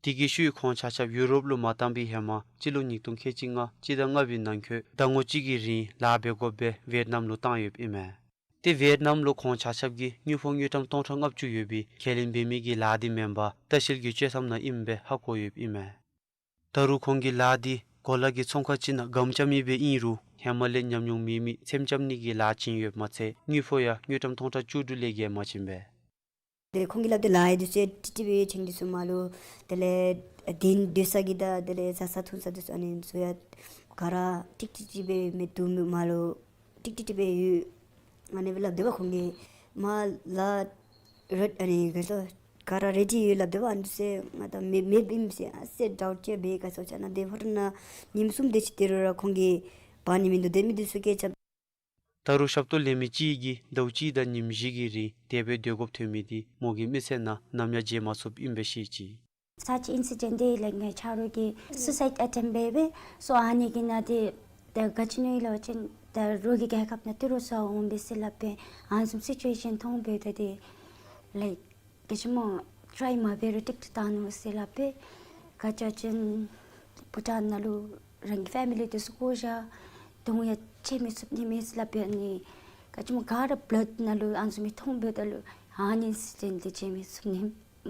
དེ་གི་ཤུལ་ཁོང་ཆ་ཁྱབ་ཡུ་རོབ་ལུ་མ་བཏང་པའི་ཧེ་མ་སྤྱི་ལོ་ཉིས་སྟོང་ཁལ་གཅིག་ལྔ་སྤྱི་ཟླ་ལྔ་པའི་ནང་འཁོད་ཟླ་ངོ་གཅིག་གི་རིང་ལཱ་འབད་དགོཔ་སྦེ་ཝི་ཡེཊ་ནམ་ལུ་བཏང་ཡོདཔ་ཨིན་མས། ཏེ་ཝི་ཡེཊ་ནམ་ལུ་ཁོང་ཆ་ཁྱབ་ཀྱིས་དངུལ་ཕོགས་དངུལ་ཀྲམ་སྟོང་ཕྲག་ལྔ་བཅུ་ཡོད་པའི་ཁས་ལེན་འབད་མི་གི་ལཱ་དེ་མེན་པར་ལྟ་བཤལ་གྱི་སྤྱོད་ཐམ་ནང་ཨིནམ་སྦེ་ཧ་གོ་ཡོདཔ་ཨིན་མས། ད་རུང་ཁོང་གི་ལཱ་དེ་གོ་ལ་གི་ཚོང་ཁང་ཅིག་ནང་སྒམ་རྐྱབ་མི་སྦེ་ཨིན་རུང་ཧེ་མ་ལས་ཉམས་མྱོང་མེད་མི་ཚེམ་རྐྱབ་ནི་གི་ལཱ་བྱིན་ཡོདཔ་མ་ཚད་དངུལ་ཕོགས་ཡང་དངུལ་ཀྲམ་སྟོང་ཕྲག་བཅུ་དྲུག་ལས་བརྒལ་མ་བྱིན་པས། ཏེ་ཁོང་གིས་སླབ་དེ་ལཱ་ཡི་དུས་ཚོད་ཀྲིག་ཀྲི་སྦེ་ཆེན་དུས་སུ་མ་ལུ་དེ་ལས་དེ་སྡོད་ས་གི་དང་དེ་ལས་བཟའ་ས་འཐུང་ས་དུས་སུ་ཨ་ནི་ཚུ་ཡང་ག་ར་ཀྲིག་ཀྲི་སྦེ་མི་འདུག་མི་མ་ལུ་ཀྲིག་ཀྲི་སྦེ་ཡོད། ཨ་ནི་སྦེ་སླབ་དེས་པ། ཁོང་གིས་མ་ལཱ་ རེད་ཨ་ནི་ག་ཚོད་ག་ར་རེ་ཌི་ཡོད་ལབ་དེ་བ། ཨ་འདི་ཚེ་ང་ད་མེད་མེད་ཨིན་ཟེར་ཨ་ཟེར་ཌའུཊ་ཅིག་འབད། ག་ཚོད་ཅིག་ན་དེ་ཧོར་ན་ཉིནམ་གསུམ་དེ་ཅིག་དེ་རུ་ར་ཁོང་གིས་འབག་ནི་མིན་འདུག། དེ་མི་འདི་ཚུ་སྐད་ཆ། ད་རུང་ཞབས་ཏོག་ལེན་མི་གཅིག་གིས་ཟླཝ་གཅིག་དང་ཉིནམ་བཞི་གི་རིང་དེ་སྦེ་སྡོད་དགོཔ་ཐོན་མི་དེ་མོ་གི་མི་ཚེ་ནང་ནམ་ཡང་བརྗེད་མ་ཚུགསཔ་ཨིན་པས་ཤེས་ཅི། Such incident དེ་ལས་ངེ་ཆ་རོགས་ཀྱིས་སུའི་སའིཌ་ཨེ་ཊེམཊ་འབད་བས། སོ་ཨ་ནི་གི་ནང་དེ་ད་ག་ཅི་ནུས་ལོ་ཅིན་ད་རོགས་ཀྱི་རྒྱལ་ཁབ་ནང་ཏི་རུ་སོ་འོང་བས་ཟེར་སླབ་པས། ཨ་ནི་བཟུམ་སི་ཅུ་ཨེ་ཤཱན་མཐོང་བས། ད་དེ་ལའིཀ་ག་ཅི་མོ་ཊའི་མ་འབད་རུང་ཊིཀ་ཊིཀ་བཏང་ནུག་ཟེར་སླབ་པས། ག་ཅི་ཅིན་བྷུ་ཊཱན་ནང་ལུ་རང་གི་ཕེ་མི་ལི་དེ་ཚུ་བཀོ་བཞག། དོན་ཡང་བྱིན་མི་ཚུགས་ནི་མས་ཟེར་སླབ་པས། ཨ་ནི་ག་ཅི་མོ་ག་ར་བླཌ་ནང་ལུ་ཨ་ནི་བཟུམ་མའི་མཐོང་བས། ད་ལུ་ཨ་ནི་སི་ཊེན་དེ་བྱིན་མི་ཚུགས་ནི་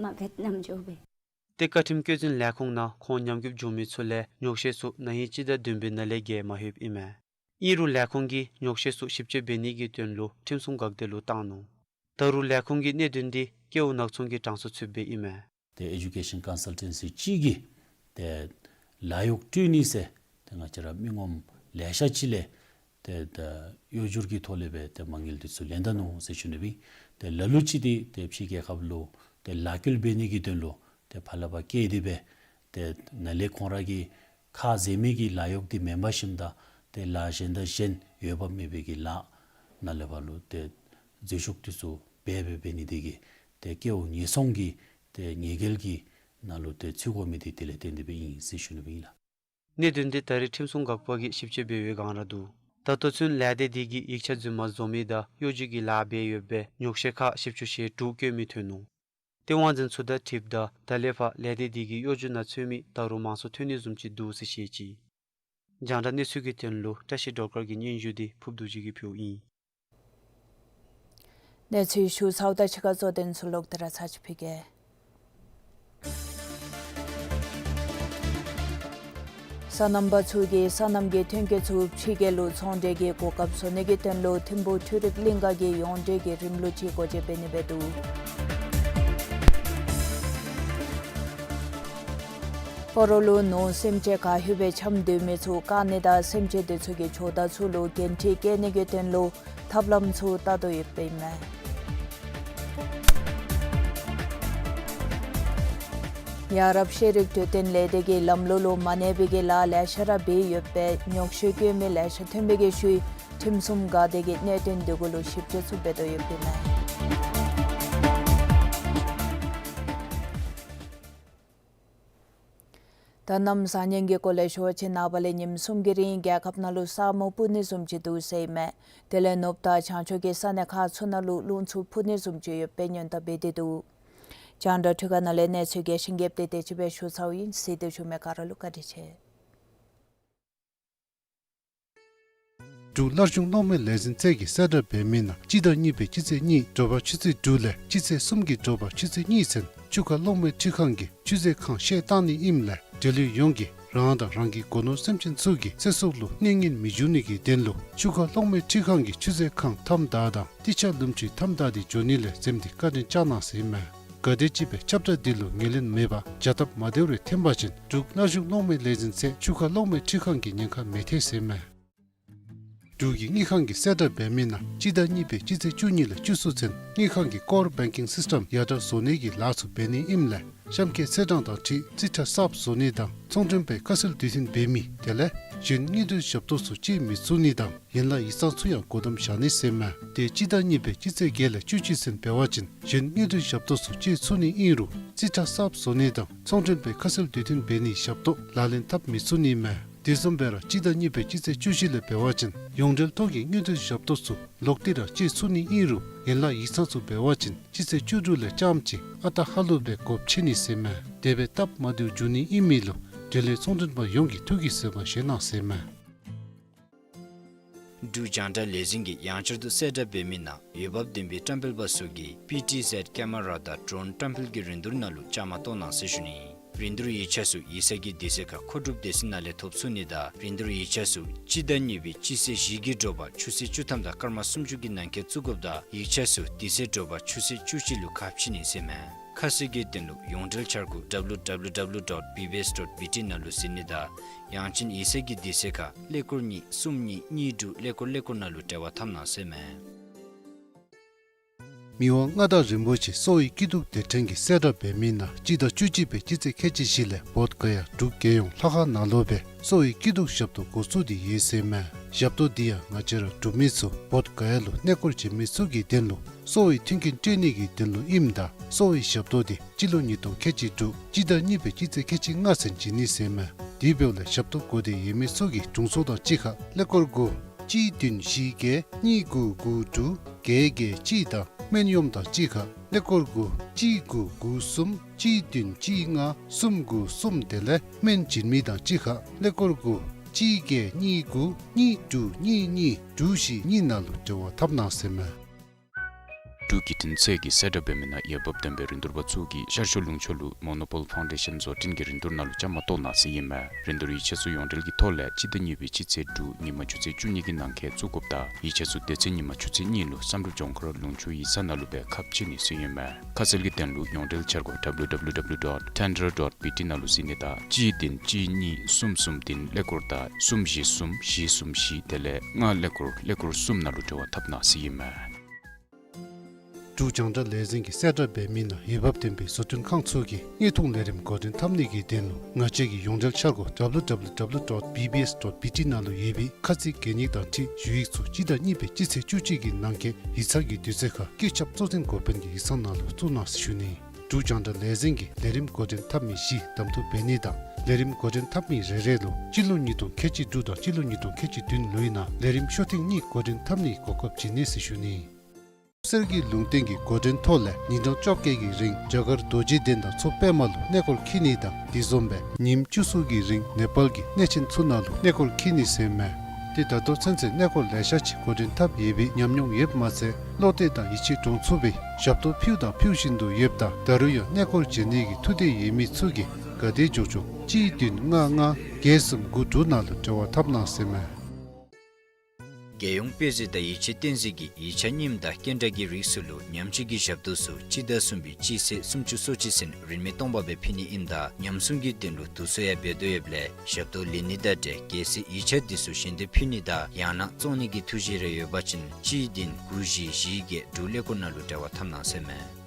མ་བེཊ་ནམ་འགྱོ་བས། ཏེ་བཀའ་ཁྲིམས་བཀོད་འཛིན་ལས་ཁུངས་ནང་ཁོང་ཉམས་རྒུདཔ་བྱུང་མི་ཚུ་ལས་ཉོག་བཤད་ཚུ་ན་ཧིང་སྤྱི་ཟླ་བདུན་པའི་ནང་ལས་བརྒལ་མ་ལྷོདཔ་ཨིན་མས། ཨིན་རུང་ལས་ཁུངས་ཀྱིས་ཉོག་བཤད་ཚུ་ཞིབ་དཔྱད་འབད་ནི་གི་དོན་ལུ་ཁྲིམས་སྲུང་འགག་སྡེ་ལུ་བཏང་ནུག། ད་རུང་ལས་ཁུངས་ཀྱི་གནད་དོན་འདི་སྐལཝ་ནག་ཚོང་གི་གྲངས་སུ་ཚུདཔ་སྦེ་ཨིན་མས། ཏེ་ཨེ་ཌུ་ཀེ་ཤཱན་ཀོན་སཱལ་ཊེན་སི་ཅིག་གིས་ཏེ་ལཱ་གཡོག་སྤྲོད་ནི་ཟེར་ཏེ་ང་བཅས་ར་མི་ངོམ་ལེ་ཤ་ཅིག་ལས་ཏེ་ད་གཡོ་སྒྱུ་གི་ཐོག་ལས་སྦེ་ཏེ་མ་དངུལ་འདི་ཚུ་ལེན་ད་ནུག་ཟེར་ཞུ་ནི་སྦེ། ཏེ་ལ་ལུ་ཅིག་འདི་ཏེ་ཕྱི་རྒྱལ་ཁབ་ལུ་ཏེ་ལཱ་བཀོལ་འབད་ནི་གི་དོན་ལུ་ཏེ་ཕར་ལས་ཕར་བསྐྱལ་ཏེ་སྦེ་ཏེ་ནཱ་ལས་ཁོང་ར་གིས་ཁ་བཟེད་མི་གི་ལཱ་གཡོག་འདི་མེན་པར་ཞིནམ་ད་ཏེ་ལཱ་གཞན་དང་གཞན་འོས་འབབ་མེད་པའི་གི་ལཱ་ནཱ་ལས་ཕར་ལུ་ཏེ་འཛུལ་ཞུགས་འདི་ཚུ་འབད་འབད་འབད་ནི་དེ་གིས་ཏེ་སྐལཝ་ཉེས་སྲུང་གི་ཏེ་ཉེས་འགེལ་གྱི་ནང་ལུ་ཏེ་ཚུད་དགོ་མི་འདི་དེ་ལས་བརྟེན་ཏེ་སྦེ་ཨིན་ཟེར་ཞུ་ནི་སྦེ་ཨིན་ལགས། གནད་དོན་འདི་ད་རེས་ཁྲིམས་སྲུང་འགག་པ་གིས་ཞིབ་དཔྱད་འབད་བའི་སྒང་ར་འདུག། ད་ལྟོ་ཚུན་ལས་སྡེ་འདི་གིས་ཡིག་ཆ་རྫུན་མ་བཟོ་མི་དང་གཡོ་སྒྱུ་གི་ལཱ་འབད་ཡོདཔ་སྦེ་ཉོག་བཤད་ཁག་བཞི་བཅུ་ཞེ་དྲུག་བཀོད་མི་ཐོན་ནུག། ཏེ་དབང་འཛིན་ཚུ་དང་འཁྲིལཝ་ད་ད་ལས་ཕར་ལས་སྡེ་འདི་གི་གཡོ་སྒྱུ་ནང་ཚུད་མི་ད་རུང་མང་སུ་ཐོན་ནི་བཟུམ་ཅིག་འདུག་ཟེར་བཤད་ཅི། རྒྱང་བསྒྲགས་གནས་ཚུལ་གྱི་དོན་ལུ་བཀྲ་ཤིས་སྒྲོལ་དཀར་གྱི་སྙན་ཞུ་འདི་ཕུརབ་རྡོ་རྗེ་གིས་ཕུལཝ་ཨིན། གནས་ཚུལ་ཞུ་ཚརཝ་ད་ཕྱི་ཁར་གཙོ་དོན་ཚུ་ལོག་སྟེ་ར་ཚར་ཅིག་ཕུལ་གེ། སོ་ནམ་པ་ཚུ་གིས་སོ་ནམ་གྱི་ཐོན་སྐྱེད་ཚུ་ཕྱི་རྒྱལ་ལུ་ཚོང་འབྲེལ་གྱི་གོ་སྐབས་བཟོ་ནི་གི་དོན་ལུ་ཐིམ་ཕུག་འཕྲུལ་རིག་གླིང་ག་གིས་ཡོངས་འབྲེལ་གྱི་རིམ་ལུགས་ཅིག་སྒོ་འབྱེད་འབད་ནི་སྦེ་འདུག། སྤ་རོ་ལུ་ནོར་སེམས་ཅན་ག་ཧེ་སྦེ་འཁྱམས་སྡོད་མི་ཚུ་བཀག་ནི་དང་སེམས་ཅན་དེ་ཚུ་གི་ཇོ་བདག་ཚུ་ལུ་འགན་འཁྲི་བཀལ་ནི་གི་དོན་ལུ་ཐབས་ལམ་ཚུ་བལྟ་དོ་ཡོདཔ་ཨིན་མས། ཡ་རབས་ཤེས་རིག་འཕྲོད་བསྟེན་ལས་སྡེ་གིས་ལམ་ལུགས་ལུ་མ་གནས་པའི་གི་ལཱ་ལེ་ཤ་ར་འབད་ཡོདཔ་སྦེ་ཉོག་བཤད་བཀོད་མི་ལེ་ཤ་ཐོན་པའི་གི་ཤུལ་ཁྲིམས་སྲུང་འགག་སྡེ་གིས་གནད་དོན་འདི་གུ་ལུ་ཞིབ་དཔྱད་ཚུ་འབད་དོ་ཡོདཔ་ཨིན་མས། ད་གནམ་བཟང་ངན་གྱི་སྐོར་ལས་ཞུ་བ་ཅིན་ནངས་པ་ལས་ཉིནམ་གསུམ་གྱི་རིང་རྒྱལ་ཁབ་ནང་ལུ་ས་སྨུག་སྤུབ་ནི་བཟུམ་ཅིག་འདུག་ཟེར་ཨིན་མས། དེ་ལས་ནུབ་དང་བྱང་ཕྱོགས་ཀྱི་ས་གནས་ཁག་ཚུ་ནང་ལུ་རླུང་འཚུབ་འཕུ་ནི་བཟུམ་ཅིག་ཡོད་པའི་སྔོན་བརྡ་འབད་དེ་འདུག། རྒྱང་བསྒྲགས་འཕྲུལ་ཁང་ནང་ལས་གནས་ཚུལ་རྒྱས་ཤིང་རྒྱསཔ་དེ་དེ་ཅིག་སྦེ་ཞུ་ཚརཝ་ཨིན། གཟིགས་ཏེ་བཞུགས་མི་ག་ར་ལུ་བཀའ་དྲིན་ཆེ། འབྲུག་སླར་བྱུང་གློག་མེ་ལས་འཛིན་ཚད་ཀྱིས་གསལ་བསྒྲགས་འབད་མི་ནང་སྤྱི་ཟླ་གཉིས་པའི་སྤྱི་ཚེས་གཉིས་དྲོ་པ་ཆུ་ཚོད་དྲུག་ལས་སྤྱི་ཚེས་གསུམ་གྱི་དྲོ་པ་ཆུ་ཚོད་གཉིས་ཚུན་ཆུ་ཁ་གློག་མེ་འཕྲུལ་ཁང་གི་ཆུ་ཚོད་ཁང་བཤལ་བཏང་ནི་ཨིནམ་ལས་འབྲེལ་ཡོད་ཡོངས་ཀྱིས་རང་དང་རང་གི་སྒོ་ནོར་སེམས་ཅན་ཚུ་གི་ཚེ་སྲོག་ལུ་གནོད་ཉེན་མི་འབྱུང་ནི་གི་དོན་ལུ་ཆུ་ཁ་གློག་མེ་འཕྲུལ་ཁང་གི་ཆུ་ཚོད་ཁང་མཐའམ་བདའ་དང་ཏི་ཆ་ལུམ་ཆུ་མཐའམ་བདའ་སྟེ་འགྱོ་ནི་ལས་འཛེམ་སྟེ་བཀའ་དྲིན་བསྐྱང་གནང་ཟེར་ཨིན་མས། གལ་ཏེ་སྤྱི་པའི་ཁྱབ་བསྒྲགས་འདི་ལུ་ངོས་ལེན་མེད་པར་བྱ་སྟབས་མ་བདེཝ་རེ་འཐོན་པ་ཅིན་འབྲུག་སླར་བྱུང་གློག་མེ་ལས་འཛིན་ཚད་ཆུ་ཁ་གློག་མེ་འཕྲུལ་ཁང་གི་ཉེན་ཁ་མི་ཐེག་ཟེར་ཨིན་མས། འབྲུག་གི་དངུལ་ཁང་གིས་གསལ་བསྒྲགས་འབད་མི་ནང་སྤྱི་ཟླ་གཉིས་པའི་སྤྱི་ཚེས་བཅུ་གཉིས་ལས་བཅུ་གསུམ་ཚུན་དངུལ་ཁང་གི་ཀོར་བེང་ཀིང་སིསི་ཊེམ་ཡར་དྲག་བཟོ་ནི་གི་ལཱ་ཚུ་འབད་ནི་ཨིནམ་ལས་གཤམ་འཁོད་ཚེས་གྲངས་དང་འཁྲིལ་རྩིས་ཁྲ་གསརཔ་བཟོ་ནི་དང་ཚོང་མགྲོན་པའི་ཁ་གསལ་དུས་མཐུན་འབད་མི་དེ་ལས་གཞན་དངུལ་འབྲེལ་ཞབས་ཏོག་ཚུ་སྤྱོད་མི་ཚུགས་ནི་དང་ཡན་ལག་ཡིག་ཚང་ཚུ་ཡང་སྒོ་བསྡམ་བཞག་ནི་ཟེར་ཨིན་མས། དེ་སྤྱི་ཟླ་གཉིས་པའི་སྤྱི་ཚེས་བརྒྱད་ལས་བཅུ་གཅིག་ཚུན་འབད་བ་ཅིན་གཞན་དངུལ་འབྲེལ་ཞབས་ཏོག་ཚུ་སྤྱོད་ཚུགས་ནི་ཨིན་རུང་རྩིས་ཁྲ་གསརཔ་བཟོ་ནི་དང་ཚོང་མགྲོན་པའི་ཁ་གསལ་དུས་མཐུན་འབད་ནིའི་ཞབས་ཏོག་ལག་ལེན་འཐབ་མི་ཚུགས་ནི་ཨིན་མས། དེ་བཟུམ་སྦེ་ར་སྤྱི་ཟླ་གཉིས་པའི་སྤྱི་ཚེས་བཅུ་བཞི་ལས་འབད་བ་ཅིན་ཡོངས་འབྲེལ་ཐོག་གི་དངུལ་འབྲེལ་ཞབས་ཏོག་ཚུ་ལོག་སྟེ་ར་སྤྱོད་ཚུགས་ནི་ཨིན་རུང་ཡན་ལག་ཡིག་ཚང་ཚུ་འབད་བ་ཅིན་སྤྱི་ཚེས་བཅུ་དྲུག་ལས་རྐྱངམ་གཅིག་ཨ་རྟག་ཧ་ལུགས་སྦེ་སྒོ་ཕྱེ་ནི་ཟེར་ཨིན་མས། དེ་སྦེ་སྟབས་མ་བདེཝ་འབྱུང་ནི་ཨིན་མི་ལུ་འབྲེལ་ཡོད་ཚོང་མགྲོན་པ་ཡོངས་ཀྱིས་ཐུགས་ཀྱིས་བཟོད་པ་བཞེས་གནང་ཟེར་ཨིན་མས། འབྲུག་རྒྱང་བསྒྲགས་ལས་འཛིན་གྱིས་ཡང་བསྐྱར་དུ་གསལ་བསྒྲགས་འབད་མི་ནང་འོས་འབབ་ལྡན་པའི་བཀྲམ་སྤེལ་པ་ཚུ་གིས་པི་ཊི་ཟེཌ་ཀེ་མ་ར་དང་ཌྲོན་བཀྲམ་སྤེལ་གྱི་རིན་བསྡུར་ནང་ལུ་བཅའ་མར་གཏོགས་གནང་ཟེར་ཞུ་ནི། རིན་བསྡུར་ཡིག་ཆ་ཚུ་ཡིག་ཚང་གི་དུས་ཚོད་ཁར་མཁོ་སྒྲུབ་སྡེ་ཚན་ནང་ལས་ཐོབ་ཚུགས་ནི་དང་རིན་བསྡུར་ཡིག་ཆ་ཚུ་སྤྱི་ཟླ་གཉིས་པའི་སྤྱི་ཚེས་བཞི་གི་དྲོ་པ་ཆུ་ཚོད་བཅུ་ཐམ་དང་སྐར་མ་སུམ་ཅུ་གི་ནང་འཁོད་བཙུགས་དགོཔ་དང་ཡིག་ཆ་ཚུ་དུས་ཚོད་དྲོ་པ་ཆུ་ཚོད་བཅུ་གཅིག་ལུ་ཁ་ཕྱེ་ནི་ཟེར་ཨིན་མས། ཁ་གསལ་གྱི་དོན་ལུ་ཡོངས་འབྲེལ་འཆར་སྒོ་ཌབ་ལུ་ཌབ་ལུ་ཌབ་ལུ་ཌོཊ་བི་བི་ཨེསི་ཌོཊ་བི་ཊི་ནང་ལུ་གཟིགས་ནི་དང་ཡང་ཅིན་ཡིག་ཚང་གི་དུས་ཚོད་ཁར་ཀླད་ཀོར་གཉིས་གསུམ་གཉིས་གཉིས་དྲུག་ཀླད་ཀོར་ཀླད་ཀོར་ནང་ལུ་འབྲེལ་བ་འཐབ་གནང་ཟེར་ཨིན་མས། མི་དབང་མངའ་བདག་རིན་པོ་ཆེ་གསོ་བའི་སྐྱིད་སྡུག་སྡེ་ཕྲན་གྱིས་གསལ་བསྒྲགས་འབད་མི་ནང་སྤྱི་ཟླ་བཅུ་གཅིག་པའི་སྤྱི་ཚེས་ཁལ་གཅིག་བཞི་ལས་བོདྷ་ག་ཡ་འབྲུག་རྒྱལ་ཡོངས་ལྷ་ཁང་ནང་ལུ་སྦེ་གསོ་བའི་སྐྱིད་སྡུག་ཞབས་ཏོག་འགོ་བཙུགས་ཏེ་ཡོད་ཟེར་མས། ཞབས་ཏོག་འདི་ཡང་ང་བཅས་ར་འབྲུག་མི་ཚུ་བོདྷ་ག་ཡ་ལུ་གནས་སྐོར་བྱོན་མི་ཚུ་གི་དོན་ལུ་གསོ་བའི་མཐུན་རྐྱེན་སྤྲོད་ནི་གི་དོན་ལུ་ཨིནམ་ད་གསོ་བའི་ཞབས་ཏོག་འདི་སྤྱི་ལོ་ཉིས་སྟོང་ཁལ་གཅིག་དྲུག་སྤྱི་ཟླ་གཉིས་པའི་སྤྱི་ཚེས་ཁལ་གཅིག་ལྔ་ཚུན་བྱིན་ནི་ཟེར་མས། དེ་འབདཝ་ལས་ཞབས་ཏོག་དགོས་འདོད་ཡོད་མི་ཚུ་གིས་དྲུང་འཚོ་དང་གཅིག་ཁར་ཀླད་ཀོར་དགུ་གཅིག་བདུན་བཞི་བརྒྱད་གཉིས་དགུ་དགུ་དྲུག་བརྒྱད་བརྒྱད་གཅིག་དང་སྨན་གཡོགམ་དང་གཅིག་ཁར་ཀླད་ཀོར་དགུ་གཅིག་དགུ་དགུ་གསུམ་གཅིག་བདུན་གཅིག་ལྔ་གསུམ་དགུ་གསུམ་དེ་ལས་སྨན་བྱིན་མི་དང་གཅིག་ཁར་ཀླད་ཀོར་དགུ་གཅིག་བརྒྱད་གཉིས་དགུ་གཉིས་དྲུག་གཉིས་གཉིས་དྲུག་བཞི་གཉིས་ནང་ལུ་འབྲེལ་བ་འཐབ་གནང་ཟེར་མས། འབྲུག་བརྒྱུད་འཕྲིན་ཚད་ཀྱིས་གསལ་བསྒྲགས་འབད་མི་ནང་འོས་འབབ་ལྡན་པའི་རིན་བསྡུར་པ་ཚུ་གིས་ཤར་ཕྱོགས་ལུང་ཕྱོགས་ལུ་མོ་ནོ་པོལ་ཕའུན་ཌེ་ཤཱན་བཟོ་སྐྲུན་གྱི་རིན་བསྡུར་ནང་ལུ་བཅའ་མར་གཏོགས་གནང་ཟེར་ཨིན་མས། རིན་བསྡུར་ཡིག་ཆ་ཚུ་ཡོངས་འབྲེལ་གྱི་ཐོག་ལས་སྤྱི་ཟླ་གཉིས་པའི་སྤྱི་ཚེས་དྲུག་ཉིན་མ་ཆུ་ཚོད་བཅུ་གཉིས་ཀྱི་ནང་འཁོད་བཙུགས་དགོཔ་དང་ཡིག་ཆ་ཚུ་དེ་ཚེ་ཉིན་མ་ཆུ་ཚོད་གཉིས་ལུ་བསམ་གྲུབ་ལྗོངས་མཁར་ལུང་ཕྱོགས་ཡིག་ཚང་ནང་ལུ་སྦེ་ཁ་ཕྱེ་ནི་ཟེར་ཨིན་མས། ཁ་གསལ་གྱི་དོན་ལུ་ཡོངས་འབྲེལ་འཆར་སྒོ་W W W dot tendra dot B T ནང་ལུ་གཟིགས་ནི་དང་གཅིག་བདུན་གཅིག་གཉིས་གསུམ་གསུམ་བདུན་ཀླད་ཀོར་དང་གསུམ་བཞི་གསུམ་བཞི་གསུམ་བཞི་དེ་ལས་ལྔ་ཀླད་ཀོར་ཀླད་ཀོར་གསུམ་ནང་ལུ་འབྲེལ་བ་འཐབ་གནང་ཟེར་ཨིན་མས། འབྲུག་རྒྱང་བསྒྲགས་ལས་འཛིན་གྱིས་གསལ་བསྒྲགས་འབད་མི་ནང་འོས་འབབ་ལྡན་པའི་བཟོ་སྐྲུན་ཁང་ཚུ་གིས་དངོས་མཐོང་ལས་རིམ་འགོ་འདྲེན་འཐབ་ནི་གི་དོན་ལུ་ང་བཅས་ཀྱི་ཡོངས་འབྲེལ་འཆར་སྒོ་W W W dot B B S dot B T ནང་ལུ་ཡོད་པའི་ཁ་ཚིག་གན་ཡིག་དང་འཁྲིལ་ཞུ་ཡིག་ཚུ་སྤྱི་ཟླ་གཉིས་པའི་སྤྱི་ཚེས་བཅུ་གཅིག་གི་ནང་འཁོད་ཡིག་ཚང་གི་དུས་ཚོད་ཁར་བཀོད་ཁྱབ་གཙོ་འཛིན་འགོ་དཔོན་གྱི་ཡིག་ཚང་ནང་ལུ་བཙུགས་གནང་ཟེར་ཞུ་ནི། འབྲུག་རྒྱང་བསྒྲགས་ལས་འཛིན་གྱིས་ལས་རིམ་འགོ་འདྲེན་འཐབ་མི་བཞི་གདམ་འཐུ་འབད་ནི་དང་ལས་རིམ་འགོ་འདྲེན་འཐབ་མི་རེ་རེ་ལུ་སྤྱི་ལོ་ཉིས་སྟོང་ཁལ་གཅིག་དྲུག་དང་སྤྱི་ལོ་ཉིས་སྟོང་ཁལ་གཅིག་བདུན་ལོའི་ནང་ལས་རིམ་ཤོ་ཐེངས་གཉིས་འགོ་འདྲེན་འཐབ་ནིའི་གོ་སྐབས་བྱིན་ནི་ཟེར་ཞུ་ནི། སེར་གྱི་ལུང་བསྟན་གྱི་འགོ་འདྲེན་ཐོག་ལས་ཉིན་གྲངས་བཅོ་བརྒྱད་ཀྱི་རིང་རྒྱ་གར་རྡོ་རྗེ་གདན་དང་མཚོ་པདྨ་ལུ་གནས་སྐོར་འཁྱིད་ནི་དང་དེ་བཟུམ་སྦེ་ཉིནམ་བཅུ་གསུམ་གྱི་རིང་ནེ་པཱལ་གྱི་གནས་ཆེན་ཚུ་ནང་ལུ་གནས་སྐོར་འཁྱིད་ནི་ཟེར་མས། ཏེ་ད་ལྟོ་ཚུན་ཚོད་གནས་སྐོར་ལེ་ཤ་ཅིག་འགོ་འདྲེན་འཐབ་ཡོད་པའི་ཉམས་མྱོང་ཡོདཔ་མ་ཚད་བློ་གཏད་དང་ཡིད་ཆེས་འདྲོངས་ཚུགས་པའི་ཞབས་ཏོག་ཕུལཝ་དང་ཕུལ་བཞིན་དུ་ཡོདཔ་ད་ད་རུང་ཡང་གནས་སྐོར་བྱོན་ནི་གི་ཐུགས་འདོད་ཡོད་མི་ཚུ་གིས་ག་དེ་མགྱོགས་མགྱོགས་གཅིག་བདུན་ལྔ་ལྔ་བརྒྱད་གསུམ་དགུ་དྲུག་ནང་ལུ་འབྲེལ་བ་འཐབ་གནང་ཟེར་མས། རྒྱལ་ཡོངས་དཔེ་མཛོད་དང་ཡིག་ཆ་བསྟན་འཛིན་གྱིས་ཡིག་ཆ་རྙིངམ་དང་སྐྱེལ་འདྲ་གི་རིགས་ཚུ་ལུ་ཉམས་བཅོས་ཀྱི་ཞབས་ཏོག་ཚུ་སྤྱི་ཟླ་གསུམ་པའི་སྤྱི་ཚེས་སུམ་ཅུ་སོ་གཅིག་ཚུན་རིན་མེད་སྟོང་པ་སྦེ་ཕུལ་ནི་ཨིནམ་ད་ཉམས་སྲུང་གི་དོན་ལུ་དུས་ཚོད་ཡང་འབད་དོ་ཡོདཔ་ལས་ཞབས་ཏོག་ལེན་ནི་དང་འབྲེལ་གལ་སྲིད་ཡིག་ཆ་འདི་ཚུ་ཞལ་འདེབས་ཕུལ་ནི་དང་ཡང་ན་བཙོང་ནི་གི་ཐུགས་བཞེད་རེ་ཡོད་པ་ཅིན་གཅིག་བདུན་དགུ་བཞི་བཞི་བརྒྱད་དྲུག་ཀླད་ཀོར་ནང་ལུ་འབྲེལ་བ་འཐབ་གནང་ཟེར་མས།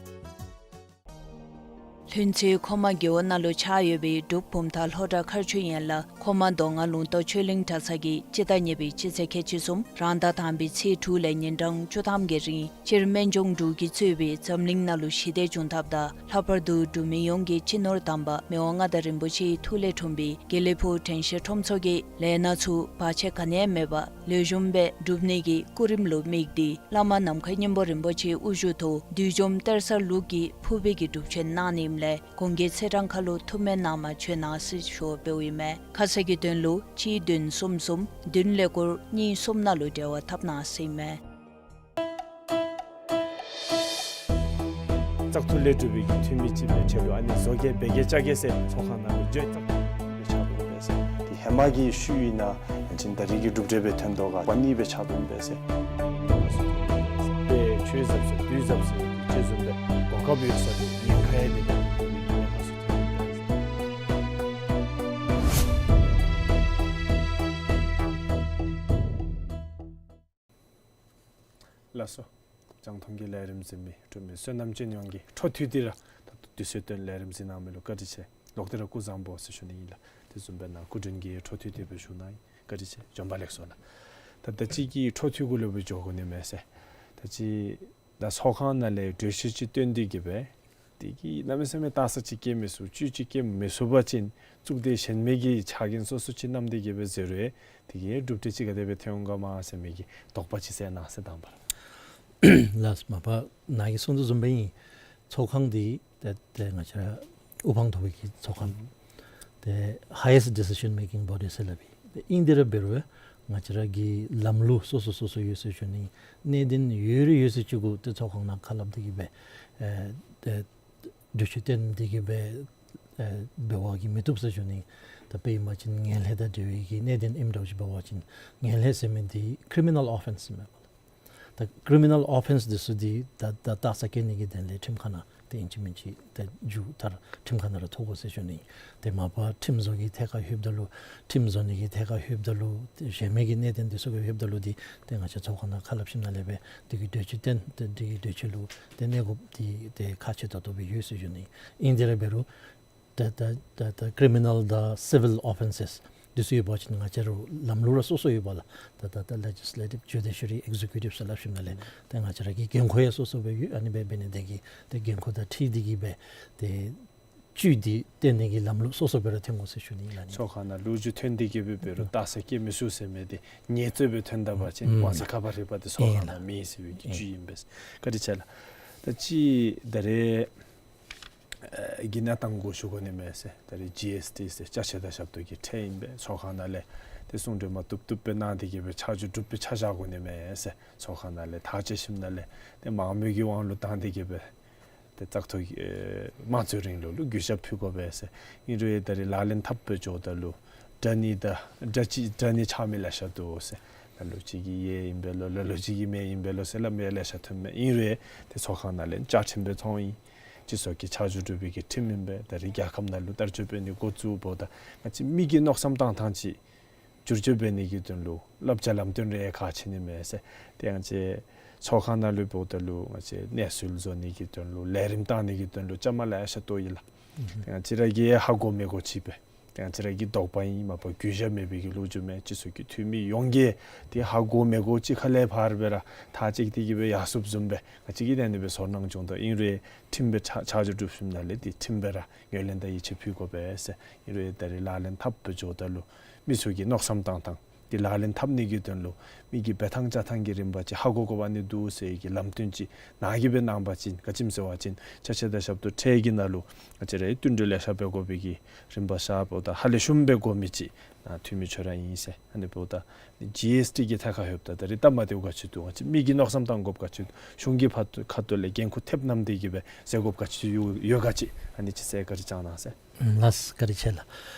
ལྷུན་རྩེ་མཁོ་མ་རྒེད་འོག་ནང་ལུ་ཆགས་ཡོད་པའི་འབྲུག་བུམ་ཐང་ལྷོ་བྲག་མཁར་ཆུ་ཡན་ལག་མཁོ་མ་མདོ་སྔགས་ལུང་རྟོགས་ཆོས་གླིང་གྲྭ་ཚང་གིས་སྤྱི་ཟླ་གཉིས་པའི་སྤྱི་ཚེས་ཁལ་གཅིག་གསུམ་རང་ཟླ་དང་པའི་ཚེས་དྲུག་ལས་ཉིན་གྲངས་བཅུ་ཐམ་གྱི་རིང་སྤྱིར་སྨན་ལྗོངས་འབྲུག་གིས་གཙོས་པའི་འཛམ་གླིང་ནང་ལུ་ཞི་བདེ་འབྱུང་ཐབས་དང་ལྷག་པར་དུ་འབྲུག་མི་ཡོངས་ཀྱི་སྤྱི་ནོར་དམ་པ་མི་དབང་མངའ་བདག་རིན་པོ་ཆེའི་ཐུགས་ལས་འཁྲུངས་པའི་དགེ་ལེགས་ཕུག་དྲན་ཤེས་ཁྲོམ་ཚོགས་ཀྱིས་ལས་སྣ་ཚུ་བར་ཆད་ག་ནི་ཡང་མེད་པར་ལེགས་ཤོམ་སྦེ་འགྲུབ་ནི་གི་སྐུ་རིམ་ལུ་དམིགས་ཏེ་བླ་མ་ནམ་མཁའི་སྙིང་པོ་རིན་པོ་ཆེའི་དབུ་བཞུགས་ཐོག་བདུད་འཇོམས་གཏེར་གསར་ལུགས་ཀྱི་ཕུར་པའི་གི་སྒྲུབ་མཆོད་གནང་ནི་ཨིནམ་ལས་གུང་གི་ཚེས་གྲངས་ཁར་ལུ་ཐུགས་སྨོན་གནང་མ་བྱོན་གནང་ཟེར་ཞུ་བ་འབདཝ་ཨིན་མས། ཁ་གསལ་གྱི་དོན་ལུ་གཅིག་བདུན་གསུམ་གསུམ་བདུན་ཀླད་ཀོར་གཉིས་གསུམ་ནང་ལུ་འབྲེལ་བ་འཐབ་གནང་ཟེར་ཨིན་མས། བཙག་འཐུ་ལས་གྲུབ་པའི་གི་འཐུས་མི་ཅིག་སྦེ་ཆ་ལུ་ཨ་ནི་བཟོ་བཀོད་འབད་གེ་བཅའ་གེ་ཟེར་ཚོགས་ཁང་ནང་ལུ་བརྗོད་བཙག་འཐུ་ལས་ཆ་ལུ་འབད་ཟེར། ཏེ་ཧེ་མ་གི་ཤུལ་ཨིན་ན་ཅིན་ད་རེས་ཀྱི་གྲུབ་འབྲས་སྦེ་ཐོན་དོ་ག་པ་ནི་སྦེ་ཆ་ལུ་འབད་ཟེར། ཏེ་ཆོས་ཟབ་ཟེར་བདུད་ཟབ་ཟེར་ཅིག་བཟུམ་སྦེ་གོ་སྐབས་ཡོད་ས་ལུ་ཉེན་ཁ་ཡང་མེད་པའི་གི་ཉེན་ཁ་ཚུ་ཐོན་ཡི། ལགས་སོ། རྒྱང་མཐོང་གི་ལས་རིམ་གཟིགས་མི་འབྲུག་མི་བསོད་ནམས་ཅན་ཡོངས་ཀྱིས་འཕྲོ་མཐུད་དེ་ར་ད་ལྟོ་དུས་ཚོད་བཏོན་ལས་རིམ་གཟིགས་གནང་མི་ལུ་བཀའ་དྲིན་ཆེ། ལོག་སྟེ་ར་སྐུ་གཟུགས་བཟང་པོ་ཟེར་ཞུ་ནི་ཨིན་ལགས། དེ་བཟུམ་སྦེ་ནཱ་སྐུ་མགྲོན་གྱིས་འཕྲོ་མཐུད་དེ་སྦེ་བཞུགས་གནང་ཡི། བཀའ་དྲིན་ཆེ། བྱོན་པ་ལེགས་སོ་ལགས། ད་ད་ཅི་གི་འཕྲོ་མཐུད་གུ་ལུ་སྦེ་འགྱོ་དགོ་ནི་མས་ཟེར། ད་ཅི་ད་ཚོགས་ཁང་ནང་ལས་གྲོས་གཞི་ཅིག་བཏོན་ཏེ་གི་སྦེ་དེ་གིས་གནམ་མེད་ས་མེད་ད་ས་ཅིག་སྐྱེལ་མི་ཚུགས་བཅུད་ཅིག་སྐྱེལ་མི་ཚུགས་པ་ཅིན་གཙུག་སྡེ་གཞན་མི་གི་ཕྱག་འགན་སོ་སོ་ཅིག་བསྣམས་ཏེ་གི་སྦེ་ཟེར་རུང་དེ་གིས་གྲུབ་འབྲས་ཅིག་ག་དེ་སྦེ་ཐོན་འོང་ག་མ་ཟེར་མི་གི་དོགས་པ་ཅིག་སེལ་གནང་ཟེར་དང་པ་ར། ལགས་མ་པ་ནཱ་གིས་གསུངས་དོ་བཟུམ་སྦེ་ཨིན། ཚོགས་ཁང་འདི་ཏེ་ཏེ་ང་བཅས་ར་དབུ་འཕང་མཐོ་བའི་གི་ཚོགས་ཁང་ཏེ་highest decision making body ཟེར་སླབ་ཨིན། ཏེ་ཨིན་དེ་ར་འབད་རུང་ང་བཅས་ར་གི་ལམ་ལུགས་སོ་སོ་སོ་སོ་ཡོད་ཟེར་ཞུ་ནི། གནད་དོན་ཡོད་རིགས་ཡོད་ཚད་ཅིག་གུ་ཏེ་ཚོགས་ཁང་ནང་ཁ་སླབ་སྟེ་གི་སྦེ་ཨེ་ཏེ་གྲོས་གཞི་བཏོན་ཏེ་གི་སྦེ་ཨེ་འབད་བ་གིས་མི་བཏུབ་ཟེར་ཞུ་ནི། ད་དཔེ་ཨིན་པ་ཅིན་ངན་ལྷད་དང་འབྲེལ་བའི་གི་གནད་དོན་ཨིནམ་འདྲཝ་ཅིག་འབད་བ་ཅིན་ངན་ལྷད་ཟེར་མི་འདི་criminal offence ཨིན་མས། ད་ཀྲི་མི་ནཱལ་ཨོ་ཕེནསི་འདི་ཚུ་འདི་ད་ད་རྟགས་གསལ་སྐྱེ་ནི་གི་དོན་ལས་ཁྲིམས་ཁང་ནང་ཏེ་ཨིན་ཅི་མིན་ཅི་ཏེ་མཇུག་མཐར་ཁྲིམས་ཁང་ནང་ར་ཐུག་དགོ་ཟེར་ཞུ་ནི། ཏེ་མ་པ་ཁྲིམས་བཟོ་གི་ཐད་ཁར་ལྷོདཔ་ད་ལུ་ཁྲིམས་བཟོ་ནི་གི་ཐད་ཁར་ལྷོདཔ་ད་ལུ་ཏེ་གཞན་མི་གི་གནད་དོན་འདི་ཚུ་གི་ལྷོདཔ་ད་ལུ་འདི་ཏེ་ང་བཅས་ཚོགས་ཁང་ནང་ཁ་སླབ་ཞིནམ་ལས་སྦེ་འདི་གི་འགྲེལ་བརྗོད་བཏོན་ཏེ་འདི་གི་འགྲེལ་བརྗོད་ལུ་ཏེ་གནས་དགོཔ་འདི་ཏེ་ཁག་ཆེ་ཏོག་ཏོ་སྦེ་ཡོད་ཟེར་ཞུ་ནི། ཨིན་དེ་ར་འབད་རུང་ད་ད་ད་ད་ཀྲི་མི་ནཱལ་དང་སི་ཝིལ་ཨོ་ཕེནསེསི་འདི་ཚུ་ཡོད་པ་ཅིན་ང་བཅས་ར་ལམ་ལུགས་ར་སོ་སོ་ཡོད་པ་ལགས། ད་ད་ད་ལེ་ཇིསི་ལེ་ཊིབ་ཇུ་ཌི་ཤ་རི་ཨེག་ཟེ་ཀུ་ཊིབ་ཟེར་སླབ་ཞིནམ་ལས་ཏེ་ང་བཅས་ར་གི་འགན་ཁུར་ཡང་སོ་སོ་སྦེ་ཡོད། ཨ་ནི་སྦེ་འབད་ནི་དེ་གིས་ཏེ་འགན་ཁུར་དང་འཁྲིལ་ཏེ་གིས་སྦེ་ཏེ་བཅུད་འདི་བཏོན་ནི་གི་ལམ་ལུགས་སོ་སོ་སྦེ་ར་འཐོན་དགོ་ཟེར་ཞུ་ནི་ཨིན་ལགས། ཨ་ནི་ཚོགས་ཁང་ནང་ལོ་རྒྱུས་འཐོན་ཏེ་གིས་སྦེ་འབད་རུང་རྟགས་གསལ་སྐྱེ་མི་ཚུགས་ཟེར་མི་འདི་ཉེས་རྩོད་སྦེ་འཐོན་ད་པ་ཅིན་ཨུམ་དབང་ཚད་ཁ་པར་རིག་པ་འདི་ཚོགས་ཁང་ནང་མེད་ཟེར་བའི་གི་ཨིན་ལགས། རྒྱུ་ཨིན་པས། བཀའ་དྲིན་ཆེ་ལགས། ད་ཅི་ད་རེས་ཨེ་གི་གནས་སྟངས་གུ་ཞུ་དགོ་ནི་མས་ཟེར། ད་རེས་ཇི་ཨེསི་ཊི་ཟེར་ཅ་ཆས་དང་ཞབས་ཏོག་གི་ཁྲལ་ཨིན་པས། ཚོགས་ཁང་ནང་ལས་ཏེ་གསུང་གྲོས་མ་བཏུབ་བཏུབ་སྦེ་གནང་སྟེ་གིས་སྦེ་ཆ་འཇོག་གྲུབ་སྦེ་ཆ་བཞག་དགོ་ནི་མས་ཟེར། ཚོགས་ཁང་ནང་ལས་ཐག་བཅད་ཞིནམ་ལས་ཏེ་མང་མོས་ཀྱི་དབང་ལུ་བཏང་སྟེ་གིས་སྦེ་ཏེ་བཙག་འཐུ་ཨེ་དམངས་གཙོའི་རིང་ལུགས་ལུ་གུས་ཞབས་ཕུལ་དགོ་པས་ཟེར། ཨིན་རུང་ད་རེས་ལག་ལེན་འཐབ་སྦེ་འགྱོཝ་ད་ལུ་དྲག་ནི་དང་དྲག་ཅི་དྲག་ནི་ཆགས་མི་ལེ་ཤ་འདུག་ཟེར། ལ་ལུ་ཅིག་གིས་ཡོད་ཨིན་པས་ལོ། ལ་ལུ་ཅིག་གིས་མེད་ཨིན་པས་ལོ་ཟེར་སླབ་མི་ལེ་ཤ་ཐོན་མས། ཨིན་རུང་ཏེ་ཚོགས་ཁང་ནང་ལས་བཅའ་ཁྲིམས་སྦེ་ཚོང་ཡི། སྤྱི་ཚོགས་ཀྱི་ཆ་འཇོག་གྲུབ་པའི་གི་ཁྲིམས་ཨིན་པས། ད་རེས་རྒྱལ་ཁབ་ནང་ལུ་བསྟར་སྤྱོད་འབད་ནི་འགོ་བཙུགས་འབདཝ་ད་ང་བཅས་མི་གི་མནོ་བསམ་བཏང་ཐངས་ཅིག་བསྒྱུར་བཅོས་འབད་ནི་གི་དོན་ལུ་བསླབ་བྱ་ལམ་སྟོན་རེ་ཁག་ཆེ་ནི་མས་ཟེར། ཏེ་ང་བཅས་ཚོགས་ཁང་ནང་ལུ་འབདཝ་ད་ལུ་ང་བཅས་གནས་ཚུལ་བཟོ་ནི་གི་དོན་ལུ་ལས་རིམ་བཏང་ནི་གི་དོན་ལུ་བཅའ་མར་ལེ་ཤ་གཏོགས་ཡི་ལགས། ཏེ་ང་བཅས་ར་གིས་ཧ་གོ་མི་གོ་ཅིག་སྦེ་ཏེ་ང་བཅས་ར་གི་དོགས་པ་ཨིན་མ་པ་གུས་ཞབས་མེད་པའི་གི་ལོ་རྒྱུས་མས། སྤྱི་ཚོགས་ཀྱི་འཐུས་མི་ཡོངས་ཀྱིས་ཏེ་ཧ་གོ་མི་གོ་ཅིག་ཁ་ལས་ཕར་སྦེ་ར་ཐག་བཅད་དེ་གིས་སྦེ་ཡར་སོངམ་བཟུམ་སྦེ་ང་བཅས་ཀྱིས་ཏེ་ཨ་ནི་སྦེ་ཚོར་སྣང་བྱུང་དོ། ཨིན་རུང་ཁྲིམས་སྦེ་ཆ་ཆ་འཇོག་གྲུབ་ཞིནམ་ལས་ཏེ་ཁྲིམས་སྦེ་ར་ངོས་ལེན་དང་ཡིད་ཆེས་ཕུལ་དགོ་པས་ཟེར། ཨིན་རུང་ད་རེས་ལག་ལེན་འཐབ་སྦེ་འགྱོཝ་ད་ལུ་མི་ཚུ་གི་མནོ་བསམ་བཏང་ཐངས་ཏེ་ལག་ལེན་འཐབ་ནི་གི་དོན་ལུ་མི་གི་འབད་ཐངས་བཅའ་ཐངས་ཀྱི་རིམ་པ་ཅིག་ཧ་གོ་དགོ་པ་ནི་འདུག་ཟེར་གྱི་ལམ་སྟོན་ཅིག་ནཱ་གིས་སྦེ་གནང་པ་ཅིན་ག་ཅི་སྨོ་ཟེར་བ་ཅིན་ཅ་ཆས་དང་ཞབས་ཏོག་ཁྲལ་གྱི་ནང་ལུ་ང་བཅས་ར་བསྟུན་གྲོས་ལེ་ཤ་འབད་དགོ་པའི་གི་རིམ་པ་ཤར་འབདཝ་ད་ཧ་ལས་ཤུལ་འབད་དགོ་མི་ཅིག་ནཱ་འཐུས་མི་ཁྱོད་ར་ཨིན་ཟེར། ཨ་ནི་འབདཝ་ད་ཇི་ཨེསི་ཊི་གི་ཐད་ཁར་ལྷོདཔ་ད་ད་རེས་སྟབས་མ་བདེཝ་ག་ཅི་འདུག། ང་བཅས་མི་གི་མནོ་བསམ་བཏང་དགོཔ་ག་ཅི་འདུག། གཞུང་གི་ཕར་ཁ་ཐུག་ལས་འགན་ཁུར་ཐེབས་བསྣམས་ཏེ་གིས་སྦེ་མཛད་དགོཔ་ག་ཅི་ཡོད་ཡོད་ག་ཅིག་ཨ་ནི་ཅིག་གསལ་བཀའ་དྲིན་བསྐྱང་གནང་ཟེར། ལགས་བཀའ་དྲིན་ཆེ་ལགས།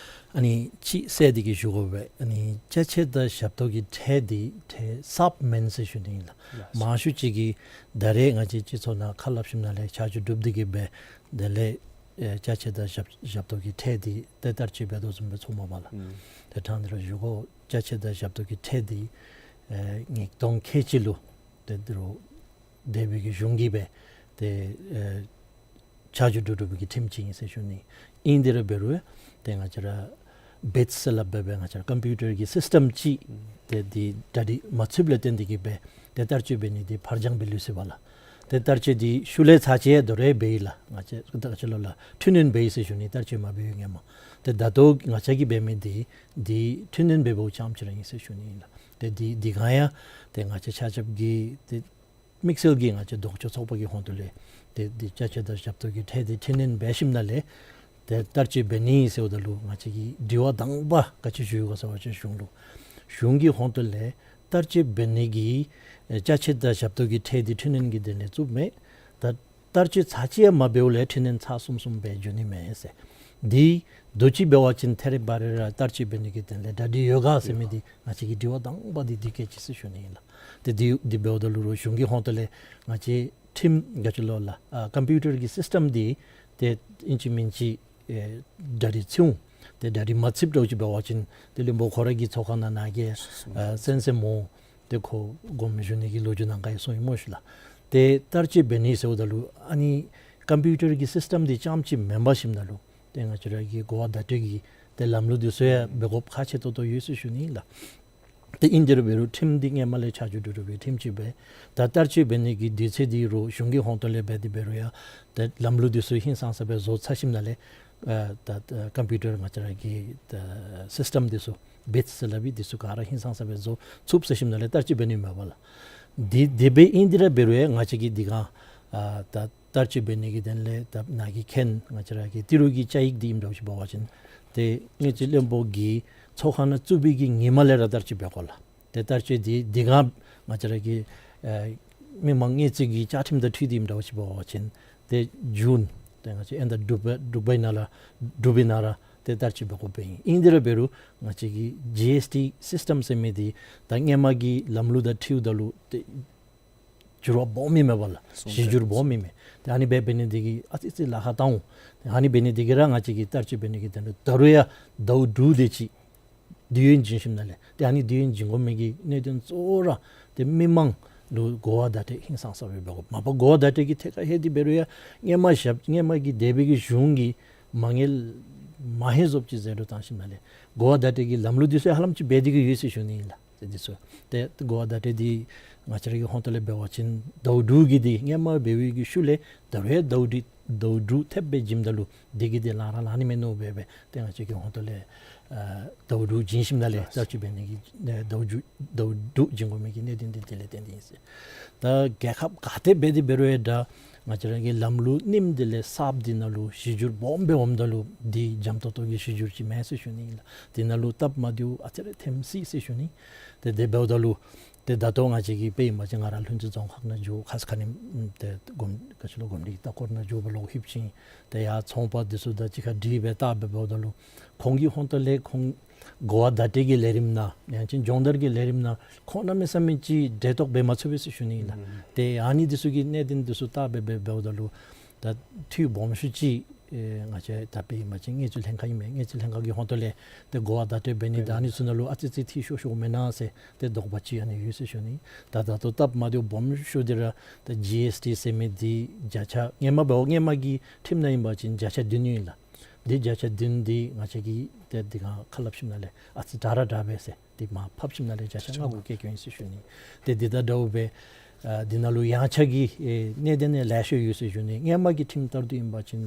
ཨ་ནི་ཅིག་གསལ་ཏེ་གིས་ཞུ་དགོ་པས། ཨ་ནི་ཅ་ཆས་དང་ཞབས་ཏོག་གི་ཁྲལ་འདི་ཁྲལ་གསརཔ་མེན་ཟེར་ཞུ་ནི་ཨིན་ལགས། ལགས། མང་ཤོས་ཅིག་གིས་ད་རེས་ང་བཅས་སྤྱི་ཚོགས་ནང་ཁ་སླབ་ཞིནམ་ལས་ཆ་འཇོག་གྲུབ་སྟེ་གིས་སྦེ་དེ་ལས་ཨེ་ཅ་ཆས་དང་ཞབས་ཞབས་ཏོག་གི་ཁྲལ་འདི་ཏེ་བསྟར་སྤྱོད་འབད་དོ་བཟུམ་སྦེ་ཚོརཝ་མས་པ་ལགས། ཨུམ། ཏེ་དྲང་སྟེ་ར་ཞུ་དགོ། ཅ་ཆས་དང་ཞབས་ཏོག་གི་ཁྲལ་འདི་ཨེ་ཉིས་སྟོང་ཁལ་གཅིག་ལུ་ཏེ་འདི་རུ་འདས་པའི་གི་གཞུང་གིས་སྦེ་ཏེ་ཨེ་ཆ་འཇོག་གྲུབ་གྲུབ་པའི་གི་ཁྲིམས་ཅིག་ཨིན་ཟེར་ཞུ་ནི། ཨིན་དེ་ར་འབད་རུང་ཏེ་ང་བཅས་ར་བིཊསི་ཟེར་སླབ་སྦེ་སྦེ་ང་བཅས་ར་ཀམ་པིའུ་ཊར་གྱི་སིསི་ཊམ་ཅིག་ཏེ་འདི་གྲ་སྒྲིག་མ་ཚུགསཔ་ལས་བརྟེན་ཏེ་གིས་སྦེ་ཏེ་བསྟར་སྤྱོད་འབད་ནི་འདི་ཕར་འགྱངས་འབད་ལུས་ཟེར་བ་ལགས། ཏེ་བསྟར་སྤྱོད་འདི་ཤུལ་ལས་ཚར་ཅིག་དོ་རུང་འབད་ཡི་ལགས། ང་བཅས་ད་ཅི་ལོ་ལགས་འཕྲི་སྣོན་འབད་ཡི་ཟེར་ཞུ་ནི། བསྟར་སྤྱོད་མ་འབད་བའི་སྔོན་མ། ཏེ་ད་ལྟོ་ང་བཅས་ཀྱིས་འབད་མི་འདི་འདི་འཕྲི་སྣོན་འབད་འབདཝ་ཙམ་ཅིག་ར་ཨིན་ཟེར་ཞུ་ནི་ཨིན་ལགས། ཏེ་འདི་འདི་གང་ཡང་ཏེ་ང་བཅས་ཆ་ཁྱབ་ཀྱིས་ཏེ་དམིགས་བསལ་གྱིས་ང་བཅས་ལྡོག་ཕྱོགས་ཚོགས་པ་གི་ཧོངས་ཏོ་ལས་ཏེ་འདི་ཅ་ཆས་དང་ཞབས་ཏོག་གི་ཁྲལ་འདི་འཕྲི་སྣོན་འབད་ཞིནམ་ལས་ཏེ་བསྟར་སྤྱོད་འབད་ནི་ཟེརཝ་ད་ལུ་ང་བཅས་ཀྱིས་དྲི་བ་དང་པ་ག་ཅི་ཞུ་ཡི་ག་ཟེར་བ་ཅིན་གཞུང་ལུ་གཞུང་གི་ཧོངས་ཏོ་ལས་བསྟར་སྤྱོད་འབད་ནི་གི་ཨེ་ཅ་ཆས་དང་ཞབས་ཏོག་གི་ཁྲལ་འདི་འཕྲི་སྣོན་གྱི་དོན་ལས་བཙུགསཔ་མས། ད་བསྟར་སྤྱོད་ཚར་ཅིག་ཡང་མ་འབདཝ་ལས་འཕྲི་སྣོན་ཚར་གསུམ་གསུམ་སྦེ་འགྱོ་ནི་མས་ཟེར། འདི་དུས་ཅི་འབད་བ་ཅིན་ཐད་རི་བ་རི་ར་བསྟར་སྤྱོད་འབད་ནི་གི་དོན་ལས་གྲ་སྒྲིག་ཡོད་ག་ཟེར་མི་འདི་ང་བཅས་ཀྱི་དྲི་བ་དང་པ་འདི་འདི་གིས་ཅིག་ཟེར་ཞུ་ནི་ཨིན་ལགས། ཏེ་འདི་འདི་འབདཝ་ད་ལུ་རུང་གཞུང་གི་ཧོངས་ཏོ་ལས་ང་བཅས་ཁྲིམས་ག་ཅི་ལོ་ལགས་ཨ་ཀམ་པིའུ་ཊར་གྱི་སིསི་ཊམ་འདི་ཏེ་ཨིན་ཅི་མིན་ཅི་ཨེ་གྲ་སྒྲིག་ཚུགས་འོང་། ཏེ་གྲ་སྒྲིག་མ་ཚུགསཔ་འདྲཝ་ཅིག་འབད་བ་ཅིན་ཏེ་བློན་པོ་ཁོ་ར་གིས་ཚོགས་ཁང་ནང་ནཱ་གིས་ཨ་གསན་གསནམ་འོང་། ཏེ་ཁོ་དགོངསམ་ཞུ་ནི་གི་ལོ་རྒྱུས་ནང་ག་ཡང་གསུངས་ཡི་སྨོ་ཤིག་ལགས། ཏེ་བསྟར་སྤྱོད་འབད་ནི་ཟེརཝ་ད་ལུ་ཨ་ནི་ཀམ་པིའུ་ཊར་གྱི་སིསི་ཊམ་འདི་ཙམ་ཅིག་མེན་པར་ཞིནམ་ད་ལུ་ཏེ་ང་བཅས་ར་གི་གོ་བ་བརྡ་སྤྲོད་ཀྱི་ཏེ་ལམ་ལུགས་འདི་ཚུ་ཡང་འབད་དགོཔ་ཁག་ཆེ་ཏོག་ཏོ་ཡོད་ཟེར་ཞུ་ནི་ལགས། ཏེ་ཨིན་དེ་ར་འབད་རུང་ཁྲིམས་འདི་སྔོན་མ་ལས་ཆ་འཇོག་གྲུབ་གྲུབ་པའི་ཁྲིམས་ཅིག་སྦེ་ད་བསྟར་སྤྱོད་འབད་ནི་གི་དུས་ཚོད་འདི་རུང་གཞུང་གི་ཧོངས་ཏོ་ལས་འབད་དེ་འབད་རུང་ཡང་ཏེ་ལམ་ལུགས་འདི་ཚུ་ཧིང་སངས་ས་སྦེ་བཟོ་ཚར་ཞིནམ་ལས་ཨ་ད་ད་ཀམ་པིའུ་ཊར་ང་བཅས་ར་གི་ད་སིསི་ཊམ་འདི་ཚུ་བིཊསི་ཟེར་སླབ་ཨིན། འདི་ཚུ་ག་ར་ཧིང་སངས་ས་སྦེ་བཟོ་ཚུགས་ཚར་ཞིནམ་ལས་བསྟར་སྤྱོད་འབད་ནི་མས་པ་ལགས། འདི་འདི་སྦེ་ཨིན་དེ་ར་འབད་རུང་ཡང་ང་བཅས་ཀྱིས་འདི་ག་ཨ་ད་བསྟར་སྤྱོད་འབད་ནི་གི་དོན་ལས་ད་ནཱ་གིས་མཁྱེན་ང་བཅས་ར་གི་ཏི་རུ་གི་བཅའ་ཡིག་འདི་ཨིནམ་འདྲཝ་ཅིག་འབད་བ་ཅིན་ཏེ་དངུལ་རྩིས་བློན་པོ་གིས་ཚོགས་ཁང་ནང་བཙུགས་པའི་གི་ཉིནམ་ལས་ར་བསྟར་སྤྱོད་འབད་དགོ་ལགས། ཏེ་བསྟར་སྤྱོད་འདི་འདི་ག་ང་བཅས་ར་གི་ཨེ་མི་མང་དངུལ་རྩིས་ཀྱི་བཅའ་ཁྲིམས་དང་འཁྲིལ་ཏེ་ཨིནམ་འདྲཝ་ཅིག་འབད་བ་ཅིན་ཏེ་ཇུན་ཏེ་ང་བཅས་ཨེན་ཟླ་དྲུག་པའི་དྲུག་པའི་ནང་ལུ་དྲུག་པའི་ནང་ར་ཏེ་བསྟར་སྤྱོད་འབད་དགོཔ་ཨིན། ཨིན་དེ་ར་འབད་རུང་ང་བཅས་ཀྱི་ཇི་ཨེསི་ཊི་སིསི་ཊམ་ཟེར་མི་འདི་ད་སྔོན་མ་གི་ལམ་ལུགས་དང་འཁྲིལཝ་ད་ལུ་ཏེ་ འགྱུར་བ་སྦོམ་ཨིན་མས་པ་ལགས། གཞི་འགྱུར་སྦོམ་ཨིན་མས། ཏེ་ཨ་ནི་སྦེ་འབད་ནི་འདི་གིས་ཨ་ཙི་ཙི་ལཱ་ཁག་བཏང་འོང་། ཏེ་ཨ་ནི་འབད་ནི་འདི་གིས་ར་ང་བཅས་ཀྱིས་བསྟར་སྤྱོད་འབད་ནི་གི་དོན་ལུ་ད་རུང་ཡང་ཟླཝ་དྲུག་དེ་ཅིག་དུས་ཡུན་བྱིན་ཞིནམ་ལས། ཏེ་ཨ་ནི་དུས་ཡུན་བྱིན་དགོ་མི་གི་གནད་དོན་གཙོ་བོ་ར་ཏེ་མི་མང་ལུ་གོ་བ་བརྡ་སྤྲོད་ཧིང་སངས་ས་སྦེ་འབད་དགོ། མ་པ་གོ་བ་བརྡ་སྤྲོད་ཀྱི་ཐད་ཁར་ལྷོད་དེ་འབད་རུང་ཡང་སྔོན་མ་ཞབས་སྔོན་མ་གི་འདས་པའི་གི་གཞུང་གི་མ་དངུལ་མ་ཧེ་བཟོཔ་ཅིག་ཟད་འགྲོ་བཏང་ཞིནམ་ལས་གོ་བ་བརྡ་སྤྲོད་ཀྱི་ལམ་ལུགས་འདི་ཚུ་ཧ་ལམ་ཅིག་འབད་དེ་གི་ཡོད་ཟེར་ཞུ་ནི་ཨིན་ལགས། ཏེ་འདི་ཚུ་ཏེ་གོ་བ་བརྡ་སྤྲོད་འདི་ང་བཅས་ར་གི་ཧོང་ཏོ་ལས་འབད་བ་ཅིན་ཟླཝ་དྲུག་གི་འདི་སྔོན་མ་འབད་བའི་གི་ཤུལ་ལས་ད་རུང་ཡང་ཟླཝ་དྲུག་ཟླཝ་དྲུག་ཐེབས་སྦེ་བྱིནམ་ད་ལུ་འདི་གི་འདི་ལང་ར་ལང་ནི་མས་མནོ་སྦེ་སྦེ་ཏེ་ང་བཅས་ཀྱི་ཧོང་ཏོ་ལས་ཨ་ཟླཝ་དྲུག་བྱིན་ཞིནམ་ལས་ཨ་བསྟར་སྤྱོད་འབད་ནི་གི་ཨ་ཟླཝ་དྲུག་ཟླཝ་དྲུག་བྱིན་དགོ་མི་གི་གནད་དོན་འདི་དེ་ལས་བརྟེན་ཏེ་ཨིན་ཟེར། ད་རྒྱལ་ཁབ་ག་ཏེ་འབད་དེ་འབད་རུང་ཡང་ད་ང་བཅས་ར་གི་ལམ་ལུགས་རྙིངམ་འདི་ལས་གསརཔ་འདི་ནང་ལུ་གཞི་འགྱུར་སྦོམ་སྦེ་འོངམ་ད་ལུ་འདི་འཇམ་ཏོག་ཏོ་གི་གཞི་འགྱུར་ཅིག་མེན་ཟེར་ཞུ་ནི་ཨིན་ལགས། འདི་ནང་ལུ་སྟབས་མ་བདེཝ་ཨ་ཙི་རེ་ཐོན་སྲིད་ཟེར་ཞུ་ནི། ཏེ་དེ་འབདཝ་ད་ལུ་ཏེ་ད་ལྟོ་ང་བཅས་ཀྱི་དཔེ་ཨིན་པ་ཅིན་ང་ར་ལྷུན་རྩེ་རྫོང་ཁག་ནང་འགྱོ། ཁ་ཙ་ཁ་ཉིནམ་ཏེ་གོམ་ག་ཅི་ལོ་གོམས་འདྲིས་ལྟ་སྐོར་ནང་འགྱོ་བ་ལོག་ལྷོདཔ་ཅིག་ཨིན། ཏེ་ཡར་ཚོང་པ་འདི་ཚུ་དང་གཅིག་ཁར་འདྲིས་སྦེ་བལྟ་སྦེ་འབདཝ་ད་ལུ་ཁོང་གི་ཧོང་ཏོ་ལས་ཁོང་གོ་བ་བརྡ་སྤྲོད་ཀྱི་ལས་རིམ་ནང་ཡང་ཅིན་སྦྱོང་བརྡར་གྱི་ལས་རིམ་ནང་ཁོང་གནམ་མེད་ས་མེད་ཅིག་འབྲེལ་གཏོགས་འབད་མ་ཚུགས་པས་ཟེར་ཞུ་ནི་ཨིན་ལགས། ཨུམ། ཏེ་ཨ་ནི་འདི་ཚུ་གི་གནད་དོན་འདི་ཚུ་བལྟ་སྦེ་སྦེ་འབདཝ་ད་ལུ་ད་འཐུས་སྦོམ་ཤོས་ཅིག་ཨེ་ང་བཅས་ད་དཔེ་ཨིན་པ་ཅིན་དངུལ་རྩིས་ལྷན་ཁག་ཨིན་མས། དངུལ་རྩིས་ལྷན་ཁག་གི་ཧོང་ཏོ་ལས་ཏེ་གོ་བ་བརྡ་སྤྲོད་འབད་ནི་ད་ཨ་ནི་ཚུ་ནང་ལུ་ཨ་ཙི་ཙི་འཐུས་ཤོར་ཤོརཝ་མེན་ན་ཟེར་ཏེ་དོགས་པ་ཅིག་ཨ་ནི་ཡོད་ཟེར་ཞུ་ནི། ད་ད་ལྟོ་སྟབས་མ་བདེཝ་སྦོམ་ཤོས་འདི་ར་ད་ཇི་ཨེསི་ཊི་ཟེར་མི་འདི་བརྒྱ་ཆ་སྔོན་མ་འབདཝ་སྔོན་མ་གི་ཁྲིམས་ནང་ཨིན་པ་ཅིན་བརྒྱ་ཆ་བདུན་ཨིན་ལགས། འདི་བརྒྱ་ཆ་བདུན་འདི་ང་བཅས་ཀྱིས་ཏེ་འདི་ག་ཁ་སླབ་ཞིནམ་ལས་ཨ་ཙི་དྲག་ར་དྲག་པས་ཟེར་འདི་མར་ཕབ་ཞིནམ་ལས་བརྒྱ་ཆ་ལྔ་གུ་བཀལ་བཀལཝ་ཨིན་ཟེར་ཞུ་ནི། ཏེ་འདི་དང་འདྲཝ་སྦེ་ཨ་འདི་ནང་ལུ་ཡངས་ཆག་གི་ཨེ་གནད་དོན་ཡང་ལེ་ཤ་ཡོད་ཟེར་ཞུ་ནི། སྔོན་མ་གི་ཁྲིམས་ལྟར་དུ་ཨིན་པ་ཅིན་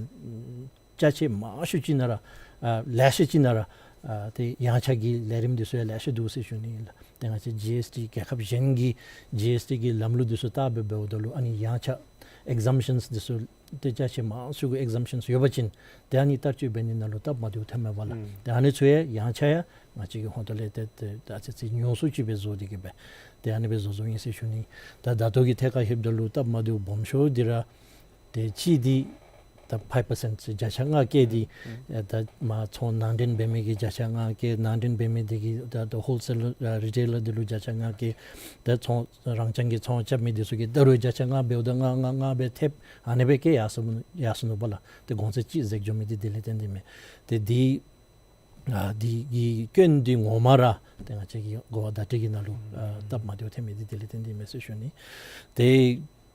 ཅ་ཆས་མང་ཤོས་ཅིག་ནང་ར་ཨ་ལེ་ཤ་ཅིག་ནང་ར་ཨ་ཏེ་ཡངས་ཆག་གི་ལས་རིམ་འདི་ཚུ་ཡང་ལེ་ཤ་འདུག་ཟེར་ཞུ་ནི་ཨིན་ལགས། ཏེ་ང་བཅས་ཇི་ཨེསི་ཊི་རྒྱལ་ཁབ་གཞན་གྱི་ཇི་ཨེསི་ཊི་གི་ལམ་ལུགས་འདི་ཚུ་བལྟ་སྦེ་འབདཝ་ད་ལུ་ཨ་ནི་ཡངས་ཆག་ཨིག་ཛམ་ཤཱནསི་འདི་ཚུ་ཏེ་ཅ་ཆས་མང་ཤོས་གུ་ཨིག་ཛམ་ཤཱནསི་ཡོད་པ་ཅིན་ཏེ་ཨ་ནི་བསྟར་སྤྱོད་འབད་ནི་ནང་ལུ་སྟབས་མ་བདེཝ་ཐོནམ་མས་པ་ལགས། ཨུམ། ཏེ་ཨ་ནི་ཚུ་ཡང་ཡངས་ཆག་ཡང་ང་བཅས་ཀྱི་ཧོང་ཏོ་ལས་ཏེ་ཏེ་ཨ་ཙི་ཅིག་ཉུང་སུ་ཅིག་སྦེ་བཟོ་སྟེ་གི་སྦེ་ཏེ་ཨ་ནི་སྦེ་བཟོ་བཟོཝ་ཨིན་ཟེར་ཞུ་ནི། ད་ད་ལྟོ་གི་ཐད་ཁར་ལྷོདཔ་ད་ལུ་སྟབས་མ་བདེཝ་སྦོམ་ཤོས་འདི་ར་ཏེ་གཅིག་འདི་ད་ཕའིབ་པར་སེནཊ་ཟེར་བརྒྱ་ཆ་ལྔ་བཀལ་ཏེ་ཨེ་ད་མར་ཚོང་ནང་འདྲེན་འབད་མི་གི་བརྒྱ་ཆ་ལྔ་བཀལ། ནང་འདྲེན་འབད་མི་འདི་གིས་ད་ད་ཧོལ་སེལ་ཨ་རི་ཊེ་ལར་འདི་ལུ་བརྒྱ་ཆ་ལྔ་བཀལ། ད་ཚོང་རང་རྐྱང་གི་ཚོང་རྐྱབ་མི་འདི་ཚུ་གིས་ད་རུང་བརྒྱ་ཆ་ལྔ་འབདཝ་ད་ལྔ་ལྔ་ལྔ་སྦེ་ཐེབས་ཨ་ནི་སྦེ་བཀལ་ཡར་སོ་ཡར་སོ་ནུག་པ་ལགས། ཏེ་གོང་ཚད་ཅིག་འཛེགས་འགྱོ་མི་འདི་དེ་ལས་བརྟེན་ཏེ་མས། ཏེ་འདི་ཨ་འདི་གི་སྐྱོན་འདི་ངོ་མ་ར་ཏེ་ང་བཅས་ཀྱི་གོ་བ་བརྡ་སྤྲོད་ཀྱི་ནང་ལུ་ཨ་སྟབས་མ་བདེཝ་ཐོན་མི་འདི་དེ་ལས་བརྟེན་ཏེ་མས་ཟེར་ཞུ་ནི། ཏེ་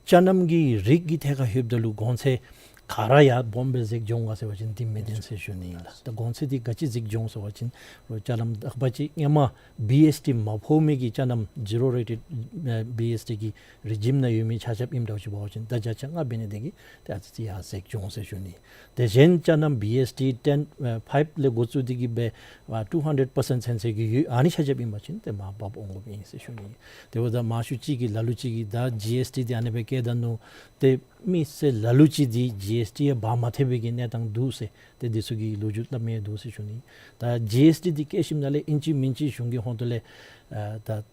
ཅ་ནམ་གྱི་རིགས་ཀྱི་ཐད་ཁར་ལྷོདཔ་ད་ལུ་གོང་ཚད་ག་ར་ཡར་སྦོམ་སྦེ་འཛེགས་འགྱོ་འོང་ག་ཟེར་བ་ཅིན་འདི་མེད་དེ་ཟེར་ཞུ་ནི་ཨིན་ལགས། ད་གོང་ཚད་འདི་ག་ཅི་འཛེགས་འགྱོ་འོང་ཟེར་བ་ཅིན་རོགས་ཅ་ལམ་དག་པ་ཅིག་སྔོན་མ་བི་ཨེསི་ཊི་མ་ཕོག་མི་གི་ཅ་ནམ་ཛི་རོ་རེ་ཊེཌ་ཨ་བི་ཨེསི་ཊི་གི་རི་ཇིམ་ནང་ཡོད་མི་ཆ་ཁྱབ་ཨིནམ་འདྲཝ་ཅིག་འབད་བ་ཅིན་ད་བརྒྱ་ཆ་ལྔ་འབད་ནི་འདི་གིས་ཏེ་ཨ་ཙི་ཅིག་ཡར་འཛེགས་འགྱོ་འོང་ཟེར་ཞུ་ནི། དེ་གཞན་ཅ་ནམ་བི་ཨེསི་ཊི་ཊེན་ཨ་ཕའིབ་ལས་འགོ་བཙུགས་ཏེ་གི་སྦེ་ཨ་ཊུ་ཧན་ཌེཌ་པར་སེནཊ་ཚུན་ཚོད་ཀྱི་ཡོད། ཨ་ནི་ཆ་ཁྱབ་ཨིན་པ་ཅིན་ཏེ་མར་འབབ་འོང་དགོཔ་ཨིན་ཟེར་ཞུ་ནི། དེ་འབདཝ་ད་མང་ཤོས་ཅིག་གིས་ལ་ལུ་ཅིག་གིས་ད་ཇི་ཨེསི་ཊི་འདི་ཨ་ནི་སྦེ་བཀལ་ད་ནུག། ཏེ་མི་སེར་ལ་ལུ་ཅིག་འདི་ཇི་ཨེསི་ཊི་ཡང་འབག་མ་ཐེག་པའི་གི་གནས་སྟངས་འདུག་ཟེར་ཏེ་འདི་ཚུ་གི་ལོ་རྒྱུས་སླབ་མི་འདུག་ཟེར་ཞུ་ནི། ད་ཇི་ཨེསི་ཊི་འདི་བཀལ་ཞིནམ་ལས་ཨིན་ཅི་མིན་ཅི་གཞུང་གི་ཧོང་ཏོ་ལས་ཨ་ད་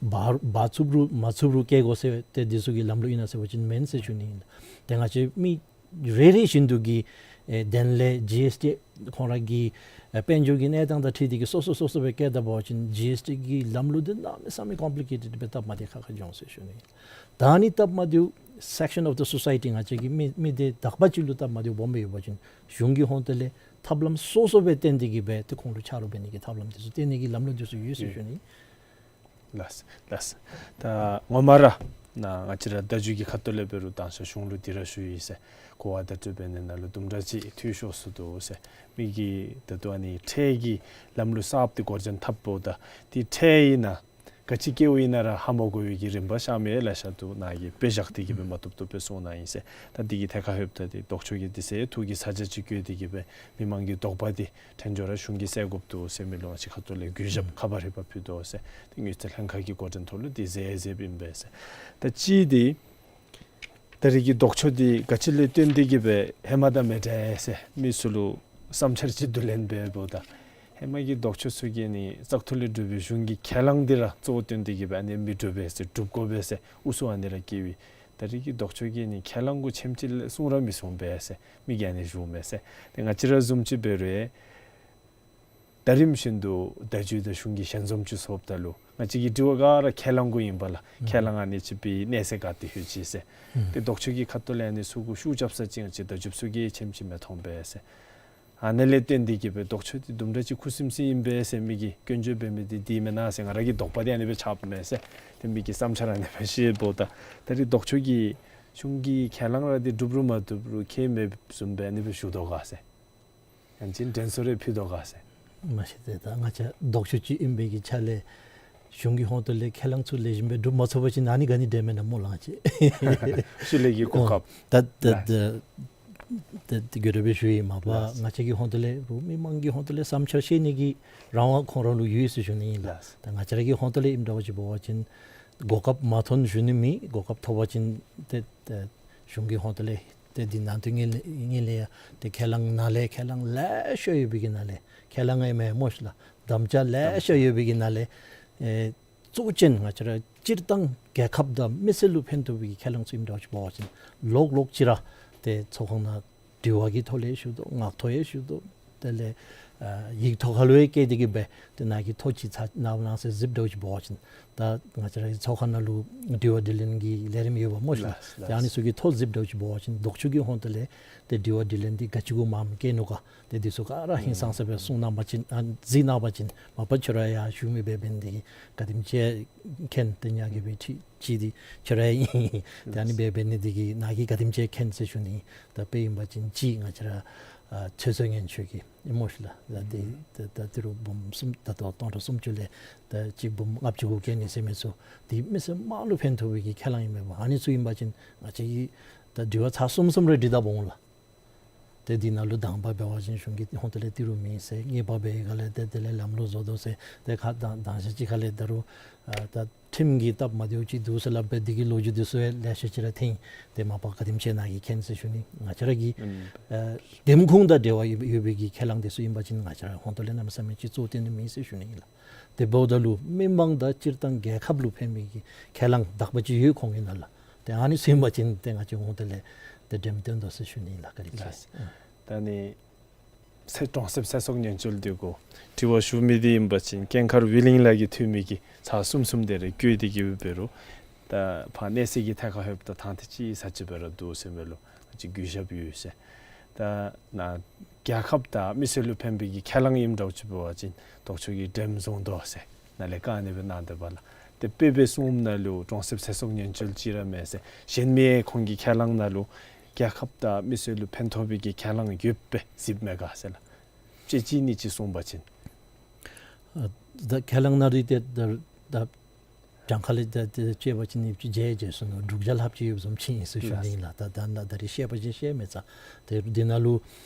འབག་འབག་ཚུགས་རུང་མ་ཚུགས་རུང་བཀལ་དགོ་ཟེར་ཏེ་འདི་ཚུ་གི་ལམ་ལུགས་ཨིན་ན་ཟེར་བ་ཅིན་མེན་ཟེར་ཞུ་ནི་ཨིན། ཏེ་ང་བཅས་མི་རེ་རེ་བཞིན་དུ་གི་ཨེ་དོན་ལས་ཇི་ཨེསི་ཊི་ཁོང་ར་གི་ཨེ་དཔལ་འབྱོར་གྱི་གནས་སྟངས་དང་འཁྲིལ་ཏེ་གི་སོ་སོ་སོ་སོ་སྦེ་བཀལ་ད་འབད་བ་ཅིན་ཇི་ཨེསི་ཊི་གི་ལམ་ལུགས་འདི་གནམ་མེད་ས་མེད་ཀོམ་པི་ལི་ཀེ་ཊེཌ་སྦེ་སྟབས་མ་བདེ་ཁག་ཁ་འགྱོ་འོང་ཟེར་ཞུ་ནི་ཨིན། ད་ཨ་ནི་སྟབས་མ་བདེཝ་སེཀ་ཤཱན་ཨོཕ་ཌི་སོ་སའི་ཊི་ང་བཅས་ཀྱི་མི་མི་སྡེ་དག་པ་ཅིག་ལུ་སྟབས་མ་བདེཝ་སྦོམ་སྦེ་ཡོད་པ་ཅིན་གཞུང་གི་ཧོང་ཏོ་ལས་ཐབས་ལམ་སོ་སོ་སྦེ་བཏོན་ཏེ་གི་སྦེ་ཏེ་ཁོང་ལུ་ཆ་རོགས་འབད་ནི་གི་ཐབས་ལམ་འདི་ཚུ་བཏོན་ནི་གི་ལམ་ལུགས་འདི་ཚུ་ཡོད་ཟེར་ཞུ་ནི། ལགས་སོ་ལགས་སོ། ད་ངོ་མ་ར་ན་ང་བཅས་ར་བརྡ་བརྒྱུད་ཀྱི་ཁ་ཐུག་ལས་འབད་རུང་དང་ཤོག་གཞུང་ལུ་འདི་ར་ཞུ་ཡི་ཟེར། གོ་བ་བརྡ་སྤྲོད་འབད་ནི་ནང་ལུ་དུམ་གྲ་ཅིག་འཐུས་ཤོར་སོ་ནུག་ཟེར། མི་གིས་ད་ལྟོ་ཨ་ནི་ཁྲལ་གྱི་ལམ་ལུགས་གསརཔ་འདི་འགོ་འདྲེན་འཐབ་འབདཝ་ད་འདི་ཁྲལ་ཨིན་ན་ག་ཅི་བཀལཝ་ཨིན་ན་ར་ཧ་མ་གོ་བའི་གི་རིམ་པ་ཤར་མི་ལེ་ཤ་འདུག། ནཱ་གིས་དཔེ་བཞག་སྟེ་གི་སྦེ་མ་བཏུབ་བཏུབ་སྦེ་གསུངས་གནང་ཡི་ཟེར། ད་འདི་གི་ཐད་ཁར་ལྷོདཔ་ད་འདི་ལྡོག་ཕྱོགས་ཀྱི་འདི་ཟེར་ཐུགས་ཀྱི་ཚ་གྱང་ཅིག་བཀོད་དེ་གི་སྦེ་མི་མང་གི་དོགས་པ་འདི་ཕྲན་ཚེགས་ར་གཞུང་གིས་སེལ་དགོཔ་འདུག་ཟེར་མི་ལུ་ང་བཅས་ཁ་ཐུག་ལས་གུས་ཞབས་ཁ་པར་ཧེ་མ་ཕུལ་དོ་ཟེར། ཏེ་དངུལ་རྩིས་ལྷན་ཁག་གི་འགོ་འདྲེན་ཐོག་ལུ་འདི་མཛད་མཛདཔ་ཨིན་པས་ཟེར། ད་གཅིག་འདི་ད་རེས་ཀྱི་ལྡོག་ཕྱོགས་འདི་ག་ཅི་ལས་བརྟེན་ཏེ་གི་སྦེ་ཧེ་མ་དང་མི་འདྲ་ཟེར་མི་ཚུ་ལུ་བསམ་འཆར་ཅིག་བསྡུ་ལེན་འབདཝ་ད་ཧེ་མ་གི་ལྡོག་ཕྱོགས་ཚུ་གིས་ནི་བཙག་འཐུ་ལས་གྲུབ་པའི་གཞུང་གི་ཁས་བླངས་འདི་ར་གཙོ་བོ་བཏོན་ཏེ་གི་སྦེ་ཨ་ནི་མི་འགྲུབ་པས་ཟེར་སྒྲུབ་དགོ་པས་ཟེར་ཨུ་ཚུགས་ཨ་ནི་ར་བསྐྱེད་པས། ད་རེས་ཀྱི་ལྡོག་ཕྱོགས་ཀྱིས་ནི་ཁས་བླངས་གུ་ཆེམ་ཅིག་ལས་གསུང་ར་མི་གསུང་པས་ཟེར་མི་གིས་ཨ་ནི་ཞུཝ་མས་ཟེར། ཏེ་ང་བཅས་ར་བཟུམ་ཅིག་འབད་རུང་ ད་རིམ་བཞིན་དུ་བརྡ་བརྒྱུད་དང་གཞུང་གི་ཞལ་འཛོམས་ཅིག་སོངམ་ད་ལུ་ང་བཅས་ཀྱི་དྲི་བ་ག་ར་ཁས་བླངས་གུ་ཨིན་པས་ལགས། ཨུམ། ཁས་བླངས་ཨ་ནི་ཅིག་སྦེ་གནས་ཚད་ག་ཏེ་ལྷོད་ཅི་ཟེར། ཨུམ། ཏེ་ལྡོག་ཕྱོགས་ཀྱི་ཁ་ཐུག་ལས་ཨ་ནི་ཚུ་གུ་ཤུགས་རྐྱབ་ས་ཅིག་ང་བཅས་བརྡ་བརྒྱུདཔ་ཚུ་གིས་ཆེམ་ཅིག་མི་མཐོང་པས་ཟེར། ཨ་ནི་ལས་བརྟེན་ཏེ་གིས་སྦེ་ལྡོག་ཕྱོགས་འདི་དུམ་གྲ་ཅིག་ཁུ་སིམ་སིམ་ཨིན་པས་ཟེར་མི་གིས་སྐྱོན་བརྗོད་འབད་མི་འདི་འདི་མེན་ན་ཟེར་ང་ར་གི་དོགས་པ་འདི་ཨ་ནི་སྦེ་ཆགསཔ་མས་ཟེར། ཏེ་མི་གི་བསམ་འཆར་ཨ་ནི་སྦེ་བཤད་འབདཝ་ད་ད་རིས་ལྡོག་ཕྱོགས་ཀྱི་གཞུང་གི་ཁས་བླངས་ར་འདི་འགྲུབ་རུང་མ་འགྲུབ་རུང་ཁྱད་མེདཔ་བཟུམ་སྦེ་ཨ་ནི་སྦེ་ཞུ་དོ་ག་ཟེར། ཡང་ཅིན་དྲན་གསོ་རེ་ཕུལ་དོ་ག་ཟེར། མ་གཞི་ཏེ་ད་ང་བཅས་ལྡོག་ཕྱོགས་ཅིག་ཨིན་པའི་གི་ཆ་ལས་གཞུང་གི་ཧོངས་ཏོ་ལས་ཁས་བླངས་ཚུ་ལེགས་ཤོམ་སྦེ་འགྲུབ་མ་ཚུགས་པ་ཅིན་ཨ་ནི་ག་ནི་འདྲས་མེན་ན་སྨོ་ལགས་ཅིག། ཤུལ་ལས་ཀྱི་གོ་སྐབས། ད་ད་ལགས། ད་ད་ད་དགོད་བྲ་སྦེ་ཞུ་ཡི་མ་པ་ལགས། ང་བཅས་ཀྱི་ཧོངས་ཏོ་ལས་རུང་མི་མང་གི་ཧོངས་ཏོ་ལས་བསམ་འཆར་བཤད་ནི་གི་རང་དབང་ཁོང་ར་ལུ་ཡོད་ཟེར་ཞུ་ནི་ཨིན་ལགས། ལགས། ད་ང་བཅས་ར་གི་ཧོངས་ཏོ་ལས་ཨིནམ་འདྲཝ་ཅིག་འབད་བ་ཅིན་གོ་སྐབས་མ་ཐོན་ཞུ་ནི་མེད། གོ་སྐབས་ཐོབ་པ་ཅིན་ཏེ་ཏེ་གཞུང་གི་ཧོངས་ཏོ་ལས་ཏེ་འདི་ནང་དོན་ངེས་ལེ་ངེས་ལེ་ཡ་ཏེ་ཁས་བླངས་ནང་ལས་ཁས་བླངས་ལེ་ཤ་ཡོད་པའི་གི་ནང་ལས་ཁས་བླངས་ཨིན་མས་སྨོ་ཤིག་ལགས། དམ་བཅའ་ལེ་ཤ་ཡོད་པའི་གི་ནང་ལས་ཨེ་གཙོ་ཅན་ང་བཅས་ར་སྤྱིར་བཏང་རྒྱལ་ཁབ་དང་མི་སེར་ལུ་ཕན་ཐོགས་པའི་གི་ཁས་བླངས་ཚུ་ཨིནམ་འདྲཝ་ཅིག་འབད་བ་ཅིན་ལོག་ལོག་ཅིག་ར་ཏེ་ཚོགས་ཁང་ནང་དྲི་བ་གི་ཐོག་ལས་ཞུ་དོ། ངག་ཐོག་ཡང་ཞུ་དོ། དེ་ལས་ཨ་ཡིག་ཐོག་ཁ་ལུ་ཡང་བཀོད་དེ་གིས་སྦེ་ཏེ་ནཱ་གིས་ཐོ་ཅིག་ཚར་གནང་གནང་ཟེར་གཟིགསཔ་འདྲཝ་ཅིག་འབད་བ་ཅིན་ད་ང་བཅས་ར་གི་ཚོགས་ཁང་ནང་ལུ་དྲི་བ་དྲིས་ལན་གྱི་ལས་རིམ་ཡོདཔ་སྨོ་ཤིག་ལགས། ལགས། ཏེ་ཨ་ནི་ཚུ་གི་ཐོ་གཟིགསཔ་འདྲཝ་ཅིག་འབད་བ་ཅིན་ལྡོག་ཕྱོགས་ཀྱི་ཧོངས་ཏོ་ལས་ཏེ་དྲི་བ་དྲིས་ལན་འདི་ག་ཅི་གུ་མངམ་བཀོད་ནུག་ག། ཏེ་འདི་ཚུ་ག་ར་ཧིང་སངས་ས་སྦེ་གསུང་གནང་པ་ཅིན་ཨ་གཟིགས་གནང་པ་ཅིན་མ་པ་ཁྱོད་ར་ཡང་ཞུ་མི་འབད་འབད་ནི་འདི་གིས་ག་དེམ་ཅིག་མཁྱེན། ཏེ་ཉ་གི་སྦེ་ཁྲིད་ཅིག་འདི་ཁྱོད་ར་ཨིན། ཏེ་ཨ་ནི་སྦེ་འབད་ནི་འདི་གིས་ནཱ་གིས་ག་དེམ་ཅིག་མཁྱེན་ཟེར་ཞུ་ནི། ད་དཔེ་ཨིན་པ་ཅིན་ཅིག་ང་བཅས་ར་ཨ་ཆོས་མཚོ་སྔོན་ཆོས་ཀྱི་ཨིན་སྨོ་ཤིག་ལགས། ད་འདི་ད་ད་ཏི་རུ་འབུམ་གསུམ་ད་ལྟོ་སྟོང་ཕྲག་སུམ་ཅུ་ལས་ད་གཅིག་འབུམ་ལྔ་བཅུ་གུ་བཀལ་ནི་ཟེར་མི་ཚུ་འདི་མི་སེར་དམངས་ལུ་ཕན་ཐོགས་པའི་གི་ཁས་བླངས་ཨིན་མས་པ། ཨ་ནི་ཚུ་ཨིན་པ་ཅིན་ང་བཅས་ཀྱིས་ད་དྲི་བ་ཚར་གསུམ་གསུམ་རེ་དྲི་ད་འོང་ལགས། ཏེ་འདི་ནང་ལུ་དང་པ་འབད་བ་ཅིན་གཞུང་གི་ཧོངས་ཏོ་ལས་ཏི་རུ་མེད་ཟེར། གཉིས་པ་འབད་བའི་ཁ་ལས་དེ་ལས་ལམ་ལུགས་བཟོ་དོ་ཟེར། ཏེ་ཁ་དང་དང་ཤ་ཅིག་ཁ་ལས་ད་རུང་ཨ་ད་ཁྲིམས་ཀྱི་སྟབས་མ་བདེཝ་ཅིག་འདུག་ཟེར་སླབ་སྦེ་འདི་གི་ལོ་རྒྱུས་འདི་ཚུ་ཡང་ལེ་ཤ་ཅིག་ར་ཐོན། ཏེ་མ་པ་ག་དེམ་ཅིག་ནཱ་གིས་མཁྱེན་ཟེར་ཞུ་ནི། ང་བཅས་ར་གི་ཨ་འདེམས་ཁོངས་དང་འབྲེལ་བ་ཡོད་ཡོད་པའི་གི་ཁས་བླངས་འདི་ཚུ་ཨིན་པ་ཅིན་ང་བཅས་ར་ཧོངས་ཏོ་ལས་གནམ་མེད་ས་མེད་ཅིག་གཙོ་བོ་བཏོན་ནི་མེད་ཟེར་ཞུ་ནི་ཨིན་ལགས། དེ་འབདཝ་ད་ལུ་མི་མང་དང་སྤྱིར་བཏང་རྒྱལ་ཁབ་ལུ་ཕན་པའི་གི་ཁས་བླངས་དག་པ་ཅིག་ཡོད་ཁོང་གི་ནང་ལུ། ཏེ་ཨ་ནི་ཚུ་ཨིན་པ་ཅིན་ཏེ་ང་བཅས་ཧོངས་ཏོ་ལས་ཏེ་འགྲེམས་སྟོན་དོ་ཟེར་ཞུ་ནི་ལགས། བཀའ་དྲིན་ཆེ། ལགས། ད་ནི་ཚེ་གྲོང་གསེབ་ཚེ་སྲོག་ཉེན་བཅོལ་འདི་གུ་དྲི་བ་ཞུ་མི་འདི་ཨིན་པ་ཅིན་སྐྱེངས་མཁར་ཝི་ལིང་ལགས་ཀྱིས་འཐུས་མི་གི་ཚར་གསུམ་གསུམ་དེ་རེ་བཀོད་དེ་གི་འབད་རུང་ད་ཕར་གནས་ཚད་ཀྱི་ཐད་ཁར་ལྷོདཔ་ད་ཐང་ཐེ་ཅིག་ས་ཅིག་སྦེ་ར་འདུག་ཟེར་མི་ལུ་ང་བཅས་གུས་ཞབས་ཡོད་ཟེར། ད་ནཱ་རྒྱལ་ཁབ་དང་མི་སེར་ལུ་ཕན་པའི་གི་ཁས་བླངས་ཨིནམ་འདྲཝ་ཅིག་འབད་བ་ཅིན་ལྡོག་ཕྱོགས་ཀྱིས་འགྲེམས་བཟུང་དོ་ཟེར་ནཱ་ལས་བཀའ་ཨ་ནི་སྦེ་གནང་དེས་པ་ལགས། ཏེ་དཔེ་སྦེ་གསུངམ་ནང་ལུ་གྲོང་གསེབ་ཚེ་སྲོག་ཉེན་བཅོལ་ཅིག་ར་མེན་ཟེར། གཞན་མི་ཁོང་གི་ཁས་བླངས་ནང་ལུ་རྒྱལ་ཁབ་དང་མི་སེར་ལུ་ཕན་ཐོགས་པའི་གི་ཁས་བླངས་ཡོདཔ་སྦེ་གཟིགསཔ་མས་ག་ཟེར་ལགས། དཔྱེ་གཅིག་གཉིས་ཅིག་གསུངས་པ་ཅིན། ཨ་ད་ཁས་བླངས་ནང་ར་ཏེ་ད་ད་གྲངས་ཁ་ལས་ད་ད་དཔྱད་པ་ཅིན་ཡོད་ཅིག་བརྒྱད་བརྒྱད་སོང་ནུག། དྲུག་བརྒྱ་ལྷགཔ་ཅིག་ཡོདཔ་བཟུམ་ཅིག་ཨིན་ཟེར་ཞུ་ནི་ཨིན་ལགས། ད་ད་ད་རེས་བཤད་པ་ཅིན་བཤད་མི་ཚར། ཏེ་འདི་ནང་ལུ་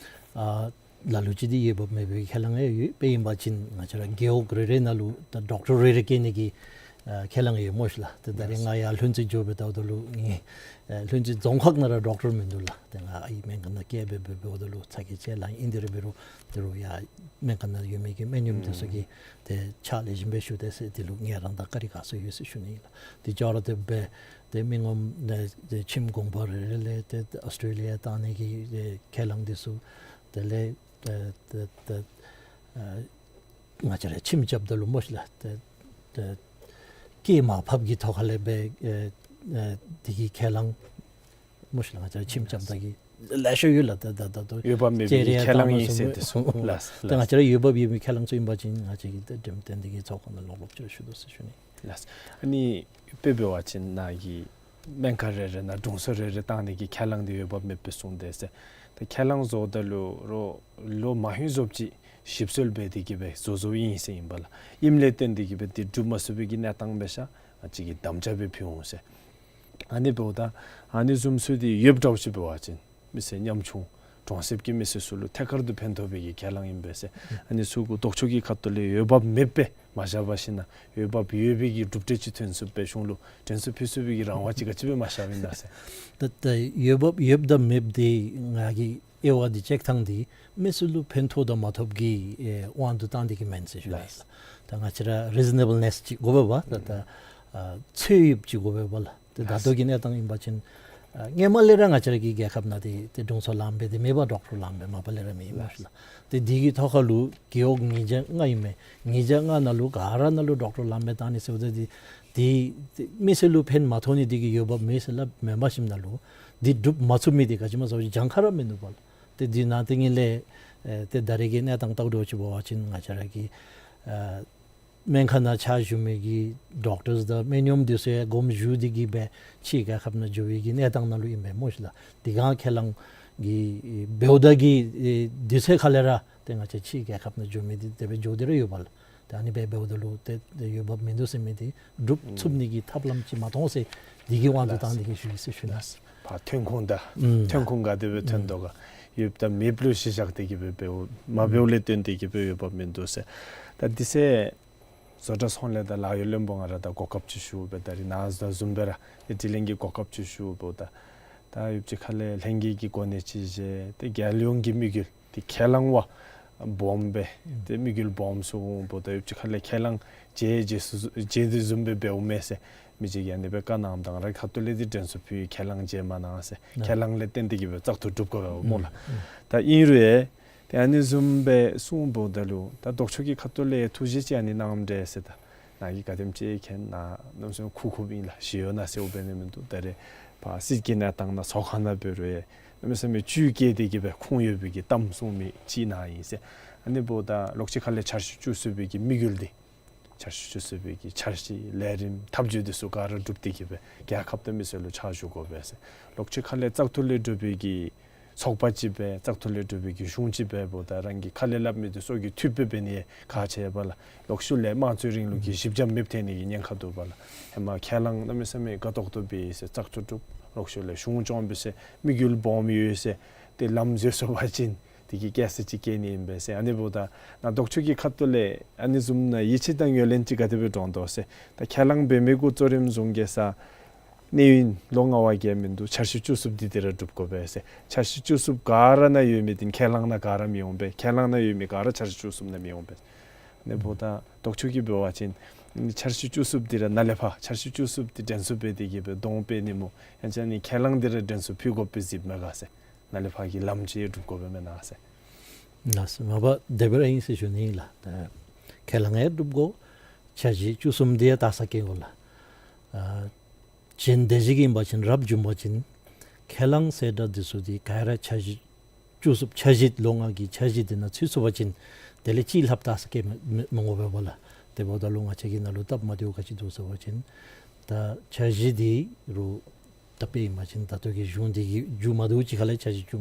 ཨ་ལ་ལུ་ཅིག་འདི་འོས་འབབ་མེད་པའི་ཁས་བླངས་ཡང་ཡོད། དཔེ་ཨིན་པ་ཅིན་ང་བཅས་ར་རྒེད་འོག་རེ་རེ་ནང་ལུ་ད་ཌོག་ཊར་རེ་རེ་བཀལ་ནི་གི་ཨ་ཁས་བླངས་ཡོད་སྨོ་ཤིག་ལགས། ཏེ་ད་རེས་ང་ཡར་ལྷུན་རྩེ་འགྱོ་སྦེ་བལྟཝ་ད་ལུ་ངེའི་ཨ་ལྷུན་རྩེ་རྫོང་ཁག་ནང་ར་ཌོག་ཊར་མིན་འདུག་ལགས། ཏེ་ང་ཨའི་སྨན་ཁང་ནང་བསྐྱལ་སྦེ་འབད་འབདཝ་ད་ལུ་ཚ་གྱང་ཅིག་ལང་ཡི། དེ་རུང་འབད་རུང་དེ་རུང་ཡར་སྨན་ཁང་ནང་ཡོད་མི་གི་སྨན་གཡོགམོ་དེ་ཚུ་གིས་ཏེ་ཕྱག་ལེགས་ཤོམ་སྦེ་ཞུ་དེས་ཟེར། དེ་ལུ་ངལ་རངས་དང་བཀའ་དྲིན་དགའ་ཚོར་ཡོད་ཟེར་ཞུ་ནི་ཨིན་ལགས། དེ་ཅོག་ར་འཐདཔ་སྦེ་ཏེ་མི་ངོམ་ནཱ་ཏེ་ཁྱིམ་གུང་པ་རེ་རེ་ལས་ཏེ་ཨོསི་ཊེ་ལི་ཡ་བཏང་ནི་གི་ཏེ་ཁས་བླངས་འདི་ཚུ་དེ་ལས་ཏེ་ཏེ་ཏེ་ཨ་ང་བཅས་ར་ཁྱིམ་རྐྱབ་ད་ལུ་སྨོ་ཤིག་ལགས། ཏེ་ཏེ་སྐྱེས་མར་ཕབ་ཀྱི་ཐོག་ཁ་ལས་སྦེ་ཨེ་ཨེ་དེ་གི་ཁས་བླངས་སྨོ་ཤིག་ལགས། ང་བཅས་ར་ཁྱིམ་རྐྱབ་ད་གི་ལེ་ཤ་ཡོད་ལགས། ད་ད་ད་ལྟོ་འོས་འབབ་མེད་པའི་ཁས་བླངས་ཨིན་ཟེར་དེ་ཚུ་ལགས། ད་ང་བཅས་ར་འོས་འབབ་ཡོད་པའི་ཁས་བླངས་ཚུ་ཨིན་པ་ཅིན་ང་བཅས་ཀྱིས་ད་འགྲེམས་སྟོན་འདི་གི་ཚོགས་ཁང་ནང་ལོག་ལོག་ཅིག་ར་ཞུ་དོ་ཟེར་ཞུ་ནི། ལགས། ཨ་ནི་དཔེ་འབད་བ་ཅིན་ནཱ་གི་སྨན་ཁང་རེ་རེ་ནང་དྲུང་འཚོ་རེ་རེ་བཏང་ནི་གི་ཁས་བླངས་འདི་འོས་འབབ་མེདཔ་སྦེ་གསུངས་དེས་ཟེར། ད་ཁས་བླངས་བཟོཝ་ད་ལུ་རོགས་ལོ་མང་ཤོས་བཟོཝ་ཅིག་ཞིབ་འཚོལ་འབད་དེ་གི་སྦེ་བཟོ་བཟོཝ་ཨིན་ཟེར་ཨིན་པས་ལགས། ཨིནམ་ལས་བརྟེན་ཏེ་གི་སྦེ་འདི་འགྲུབ་མ་ཚུགས་པའི་གི་གནས་སྟངས་འབད་ཤ་ང་བཅས་ཀྱིས་དམ་བཅའ་སྦེ་ཕུལ་འོང་ཟེར། ཨ་ནི་འབདཝ་ད་ཨ་ནི་བཟུམ་ཚུ་འདི་ཡོདཔ་འདྲཝ་ཅིག་འབད་བ་ཅིན་མི་སེར་ཉམ་ཆུང་གྲོང་གསེབ་ཀྱི་མི་སེར་ཚུ་ལུ་ཐད་ཀར་དུ་ཕན་ཐོགས་པའི་གི་ཁས་བླངས་ཨིན་པས་ཟེར། ཨ་ནི་ཚུ་གུ་ལྡོག་ཕྱོགས་ཀྱི་ཁ་ཐུག་ལས་འོས་འབབ་མེདཔ་སྦེ་མ་བཞག་པར་ཞིན་ན་འོས་འབབ་ཡོད་པའི་གི་གྲུབ་འབྲས་ཅིག་ཐོན་ཚུགསཔ་སྦེ་གཞུང་ལུ་དྲན་གསོ་ཕུལ་ཚུགས་པའི་གི་རང་དབང་ཅིག་ག་ཅི་སྦེ་མ་བཞགཔ་ཨིན་ན་ཟེར། ད་ད་འོས་འབབ་ཡོདཔ་དང་མེདཔ་འདི་ང་གིས་དབྱེ་བ་འདི་དཔྱད་ཐངས་འདི་མི་སེར་ལུ་ཕན་ཐོགས་དང་མ་ཐོགས་ཀྱི་ཨེ་དབང་དུ་བཏང་སྟེ་གི་མེན་ཟེར་ཞུ་ནི་ལགས། ལགས། ད་ང་བཅས་ར་རི་ཛི་ནེ་བཱལ་ནེས་ཅིག་དགོ་པས་པ། ད་ད་ཨ་ཚོད་ཡོདཔ་ཅིག་དགོ་པས་པ་ལགས། ཏེ་ད་ལྟོ་གི་གནས་སྟངས་ཨིན་པ་ཅིན་ ཨ་སྔོན་མ་ལས་ར་ང་བཅས་ར་གི་རྒྱལ་ཁབ་ནང་ཏེ་ཏེ་དྲུང་འཚོ་ལངམ་སྦེ་ཏེ་མེད་པར་ཌོག་ཊར་ལངམ་སྦེ་མ་པ་ལས་ར་མེད་ཨིན་མས་ལགས། ཏེ་འདི་གི་ཐོག་ཁ་ལུ་རྒེད་འོག་ཉིས་བརྒྱ་ལྔ་ཨིན་མས། ཉིས་བརྒྱ་ལྔ་ནང་ལུ་ག་ར་ནང་ལུ་ཌོག་ཊར་ལངམ་སྦེ་བཏང་ནི་ཟེརཝ་ད་འདི་ཏེ་ཏེ་མི་སེར་ལུ་ཕན་མ་ཐོགས་ནི་འདི་གིས་ཡོདཔ་མེད་ཟེར་སླབ་མེན་པ་ཞིནམ་ན་ལུ་འདི་སྒྲུབ་མ་ཚུགས་མི་འདི་ག་ཅི་སྨོ་ཟེར་བ་ཅིན་གྱངས་ཁ་ར་མིན་འདུག་པ་ལགས། ཏེ་འདི་ནང་ཏེ་ངེ་ལས་ཨེ་ཏེ་ད་རེས་ཀྱི་གནས་སྟངས་ལྟཝ་ད་ཅིག་འབད་བ་ཅིན་ང་བཅས་ར་གི་ཨ་སྨན་ཁང་ནང་ཕྱག་ཞུ་མི་གི་ཌོག་ཊརསི་དང་སྨན་གཡོགམ་འདི་ཚུ་ཡང་དགོངསམ་ཞུ་སྟེ་གི་སྦེ་ཕྱི་རྒྱལ་ཁབ་ནང་འགྱོ་བའི་གི་གནས་སྟངས་ནང་ལུ་ཨིན་པས་སྨོ་ཤིག་ལགས། དེ་སྒང་ཁས་བླངས་ཀྱི་འབདཝ་ད་གི་ཨེ་དུས་ཚོད་ཁ་ལས་ར་ཏེ་ང་བཅས་ཕྱི་རྒྱལ་ཁབ་ནང་འགྱོ་མི་འདི་དེ་སྦེ་འགྱོ་སྟེ་ར་ཡོད་པ་ལགས། ཏེ་ཨ་ནི་སྦེ་འབདཝ་ད་ལུ་ཏེ་ཏེ་ཡོདཔ་མིན་འདུག་ཟེར་མི་འདི་སྒྲུབ་ཚུགས་ནི་གི་ཐབས་ལམ་ཅིག་མ་མཐོང་ཟེར་འདི་གི་དབང་དུ་བཏང་སྟེ་གི་ཞུ་ཡི་ཟེར་ཞུ་ནི། ཕར་ཐོན་ཁུངས་དང་ཨུམ་ཐོན་ཁུངས་ག་དེ་སྦེ་ཐོན་དོ་ག་ཡོདཔ་དང་མེདཔ་ལུ་གཞི་བཞག་སྟེ་གི་སྦེ་འབདཝ་མ་འབདཝ་ལས་བརྟེན་ཏེ་གི་སྦེ་ཡོདཔ་མིན་འདུག་ཟེར། ད་འདི་ཚེ་བཟོ་གྲྭ་ཚོང་ལས་དང་ལཱ་གཡོག་བློན་པོ་ང་ར་དང་གོ་སྐབས་ཅིག་ཞུ་སྦེ་ད་རིས་ནཱ་བཟུམ་སྦེ་ར་ཨེ་དྲི་ལན་གྱི་གོ་སྐབས་ཅིག་ཞུ་འབདཝ་ད་ད་ཡུདཔ་ཅིག་ཁ་ལས་ལྷན་རྒྱས་ཀྱི་གོ་གནས་ཅིག་བཞེས་ཏེ་རྒྱལ་ཡོངས་ཀྱི་དམིགས་ཡུལ་ཏེ་ཁས་བླངས་པ་སྦོམ་སྦེ་ཏེ་དམིགས་ཡུལ་སྦོམ་སུ་འོང་འབདཝ་ད་ཡུདཔ་ཅིག་ཁ་ལས་ཁས་བླངས་བྱེད་བྱེད་སུ་བྱེད་དེ་བཟུམ་སྦེ་འབདཝ་མས་ཟེར་མི་ཅིག་གིས་ཨ་ནི་སྦེ་བཀའ་གནངམ་ད་ང་རའི་ཁ་ཐུག་ལས་ཏེ་དྲན་གསོ་ཕུལ་ཡི། ཁས་བླངས་བྱེད་མ་གནང་ཟེར། ཨ་ཁས་བླངས་ལས་བརྟེན་ཏེ་གི་སྦེ་བཙག་འཐུ་གྲུབ་དགོ་པས་སྨོ་ལགས། ཨུམ་ཨུམ་ད་ཨིན་རུང་ཡང་ཏེ་ཨ་ནི་བཟུམ་སྦེ་གསུངས་འབདཝ་ད་ལུ་ད་ལྡོག་ཕྱོགས་ཀྱི་ཁ་ཐུག་ལས་ཐུགས་རྗེ་ཅིག་ཨ་ནི་གནངམ་འདྲས་ཟེར། ད་ནཱ་གིས་ག་དེམ་ཅིག་མཁྱེན་ན་གནམ་མེད་ས་མེད་ཁུག་ཁུགཔ་ཨིན་ལགས། ཞུ་ཡོད་ན་ཟེར་འོང་པས་ནི་མིན་འདུག། ད་རེས་ཕར་སྲིད་ཀྱི་གནས་སྟངས་ནང་ཚོགས་ཁང་ནང་འབད་རུང་ཡང་གནམ་མེད་ས་མེད་བཅུད་བསྐྱེད་དེ་གི་སྦེ་ཁུངས་ཡོད་པའི་གི་གཏམ་གསུང་མི་ཅིག་ནཱ་ཨིན་ཟེར། ཨ་ནི་འབདཝ་ད་ལྡོག་ཕྱོགས་ཁ་ལས་འཆར་གཞི་བཅུ་གསུམ་པའི་གི་དམིགས་ཡུལ་འདི་འཆར་གཞི་བཅུ་གསུམ་པའི་གི་འཆར་གཞི་ལས་རིམ་ཐབས་བྱུས་འདི་ཚུ་ག་ར་སྒྲུབ་སྟེ་གི་སྦེ་རྒྱལ་ཁབ་དང་མི་སེར་ལུ་ཕྱག་ཞུ་དགོ་པས་ཟེར། ལྡོག་ཕྱོགས་ཁ་ལས་བཙག་འཐུ་ལས་གྲུབ་པའི་གི་ཚོགས་པ་ཅིག་སྦེ་བཙག་འཐུ་ལས་གྲུབ་པའི་གི་གཞུང་ཅིག་སྦེ་འབདཝ་ད་རང་གི་ཁ་ལས་སླབ་མི་འདི་ཚུ་གི་མཐུད་པའི་འབད་ནི་ཁག་ཆེ་བས་ལགས། ལྡོག་ཕྱོགས་ལས་དམངས་གཙོའི་རིང་ལུགས་ཀྱི་ཨུམ་གཞི་འགྱམ་མེདཔ་ཐལ་ནི་གི་ཉེན་ཁ་འདུག་པ་ལགས། ཧེ་མ་ཁས་བླངས་གནམ་མེད་ས་མེད་དགའ་ཏོག་ཏོ་སྦེ་ཟེར་བཙག་འཐུ་གྲུབ། ལྡོག་ཕྱོགས་ལས་གཞུང་སྐྱོང་སྦེ་ཟེར་དམིགས་ཡུལ་སྦོམ་ཡོད་ཟེར་ཏེ་ལམ་འཛོལ་སོང་པ་ཅིན་དེ་གིས་སྐྱེ་ས་ཅིག་སྐྱེ་ནི་ཨིན་པས་ཟེར། ཨ་ནི་འབདཝ་ད་ནཱ་ལྡོག་ཕྱོགས་ཀྱི་ཁ་ཐུག་ལས་ཨ་ནི་བཟུམ་ནང་ཡིད་ཆེས་དང་ངོས་ལེན་ཅིག་ག་དེ་སྦེ་འདྲོངས་དོ་ཟེར། ད་ཁས་བླངས་འབད་མི་གུ་གཙོ་རིམ་བཟུང་གེ་ཟེར། གནས་ཡུན་ལོ་ལྔ་བ་གི་མིན་འདུག། འཆར་གཞི་བཅུ་གསུམ་འདི་འདི་ར་སྒྲུབ་དགོ་པས་ཟེར། འཆར་གཞི་བཅུ་གསུམ་ག་ར་ནང་ཡོད་མི་འདི་ཁས་བླངས་ནང་ག་ར་མི་འོང་པས། ཁས་བླངས་ནང་ཡོད་མི་ག་ར་འཆར་གཞི་བཅུ་གསུམ་ནང་མི་འོང་པས། ཨ་ནི་འབདཝ་ད་ལྡོག་ཕྱོགས་ཀྱིས་འབད་བ་ཅིན་འཆར་གཞི་བཅུ་གསུམ་འདི་ར་ནཱ་ལས་ཕར་འཆར་གཞི་བཅུ་གསུམ་འདི་དྲན་གསོ་འབད་དེ་གི་སྦེ་གདོང་པད་ནི་སྨོ། ཡང་ཅིན་ཨ་ནི་ཁས་བླངས་འདི་ར་དྲན་གསོ་ཕུལ་དགོ་པས་ཟེར་མས་ག་ཟེར། ནཱ་ལས་ཕར་གྱི་ལམ་ཅིག་སྒྲུབ་དགོ་པས་མེན་ན་ཟེར། ལགས་སོ། མ་པ་དེ་སྦེ་ར་ཨིན་ཟེར་ཞུ་ནི་ལགས། ད་ཁས་བླངས་ཡང་སྒྲུབ་དགོ། འཆར་གཞི་བཅུ་གསུམ་འདི་ཡང་དག་ས་སྐྱེལ་དགོ་ལགས། ཨ་གཞན་དེ་ཅིག་ཨིན་པ་ཅིན་རབ་བྱུང་པ་ཅིན་ཁས་བླངས་ཟེར་ད་འདི་ཚུ་འདི་ག་ར་འཆར་གཞི་བཅུ་གསུམ་འཆར་གཞི་ལོ་ལྔ་གི་འཆར་གཞི་འདི་ནང་ཚུད་སོང་པ་ཅིན་དེ་ལས་ཅིག་ལྷགཔ་དག་ས་སྐྱེལ་མི་མི་མི་དགོ་པས་པ་ལགས། དེ་འབདཝ་ད་ལུ་ང་བཅས་ཀྱི་ནང་ལུ་སྟབས་མ་བདེཝ་ག་ཅི་འདུག་ཟེར་བ་ཅིན་ད་འཆར་གཞི་འདི་རུང་ད་དཔེ་ཨིན་པ་ཅིན་ད་ལྟོ་གི་གཞུང་འདི་གི་མཇུག་མ་བསྡུཝ་ཅིག་ཁ་ལས་འཆར་གཞི་བཅུ་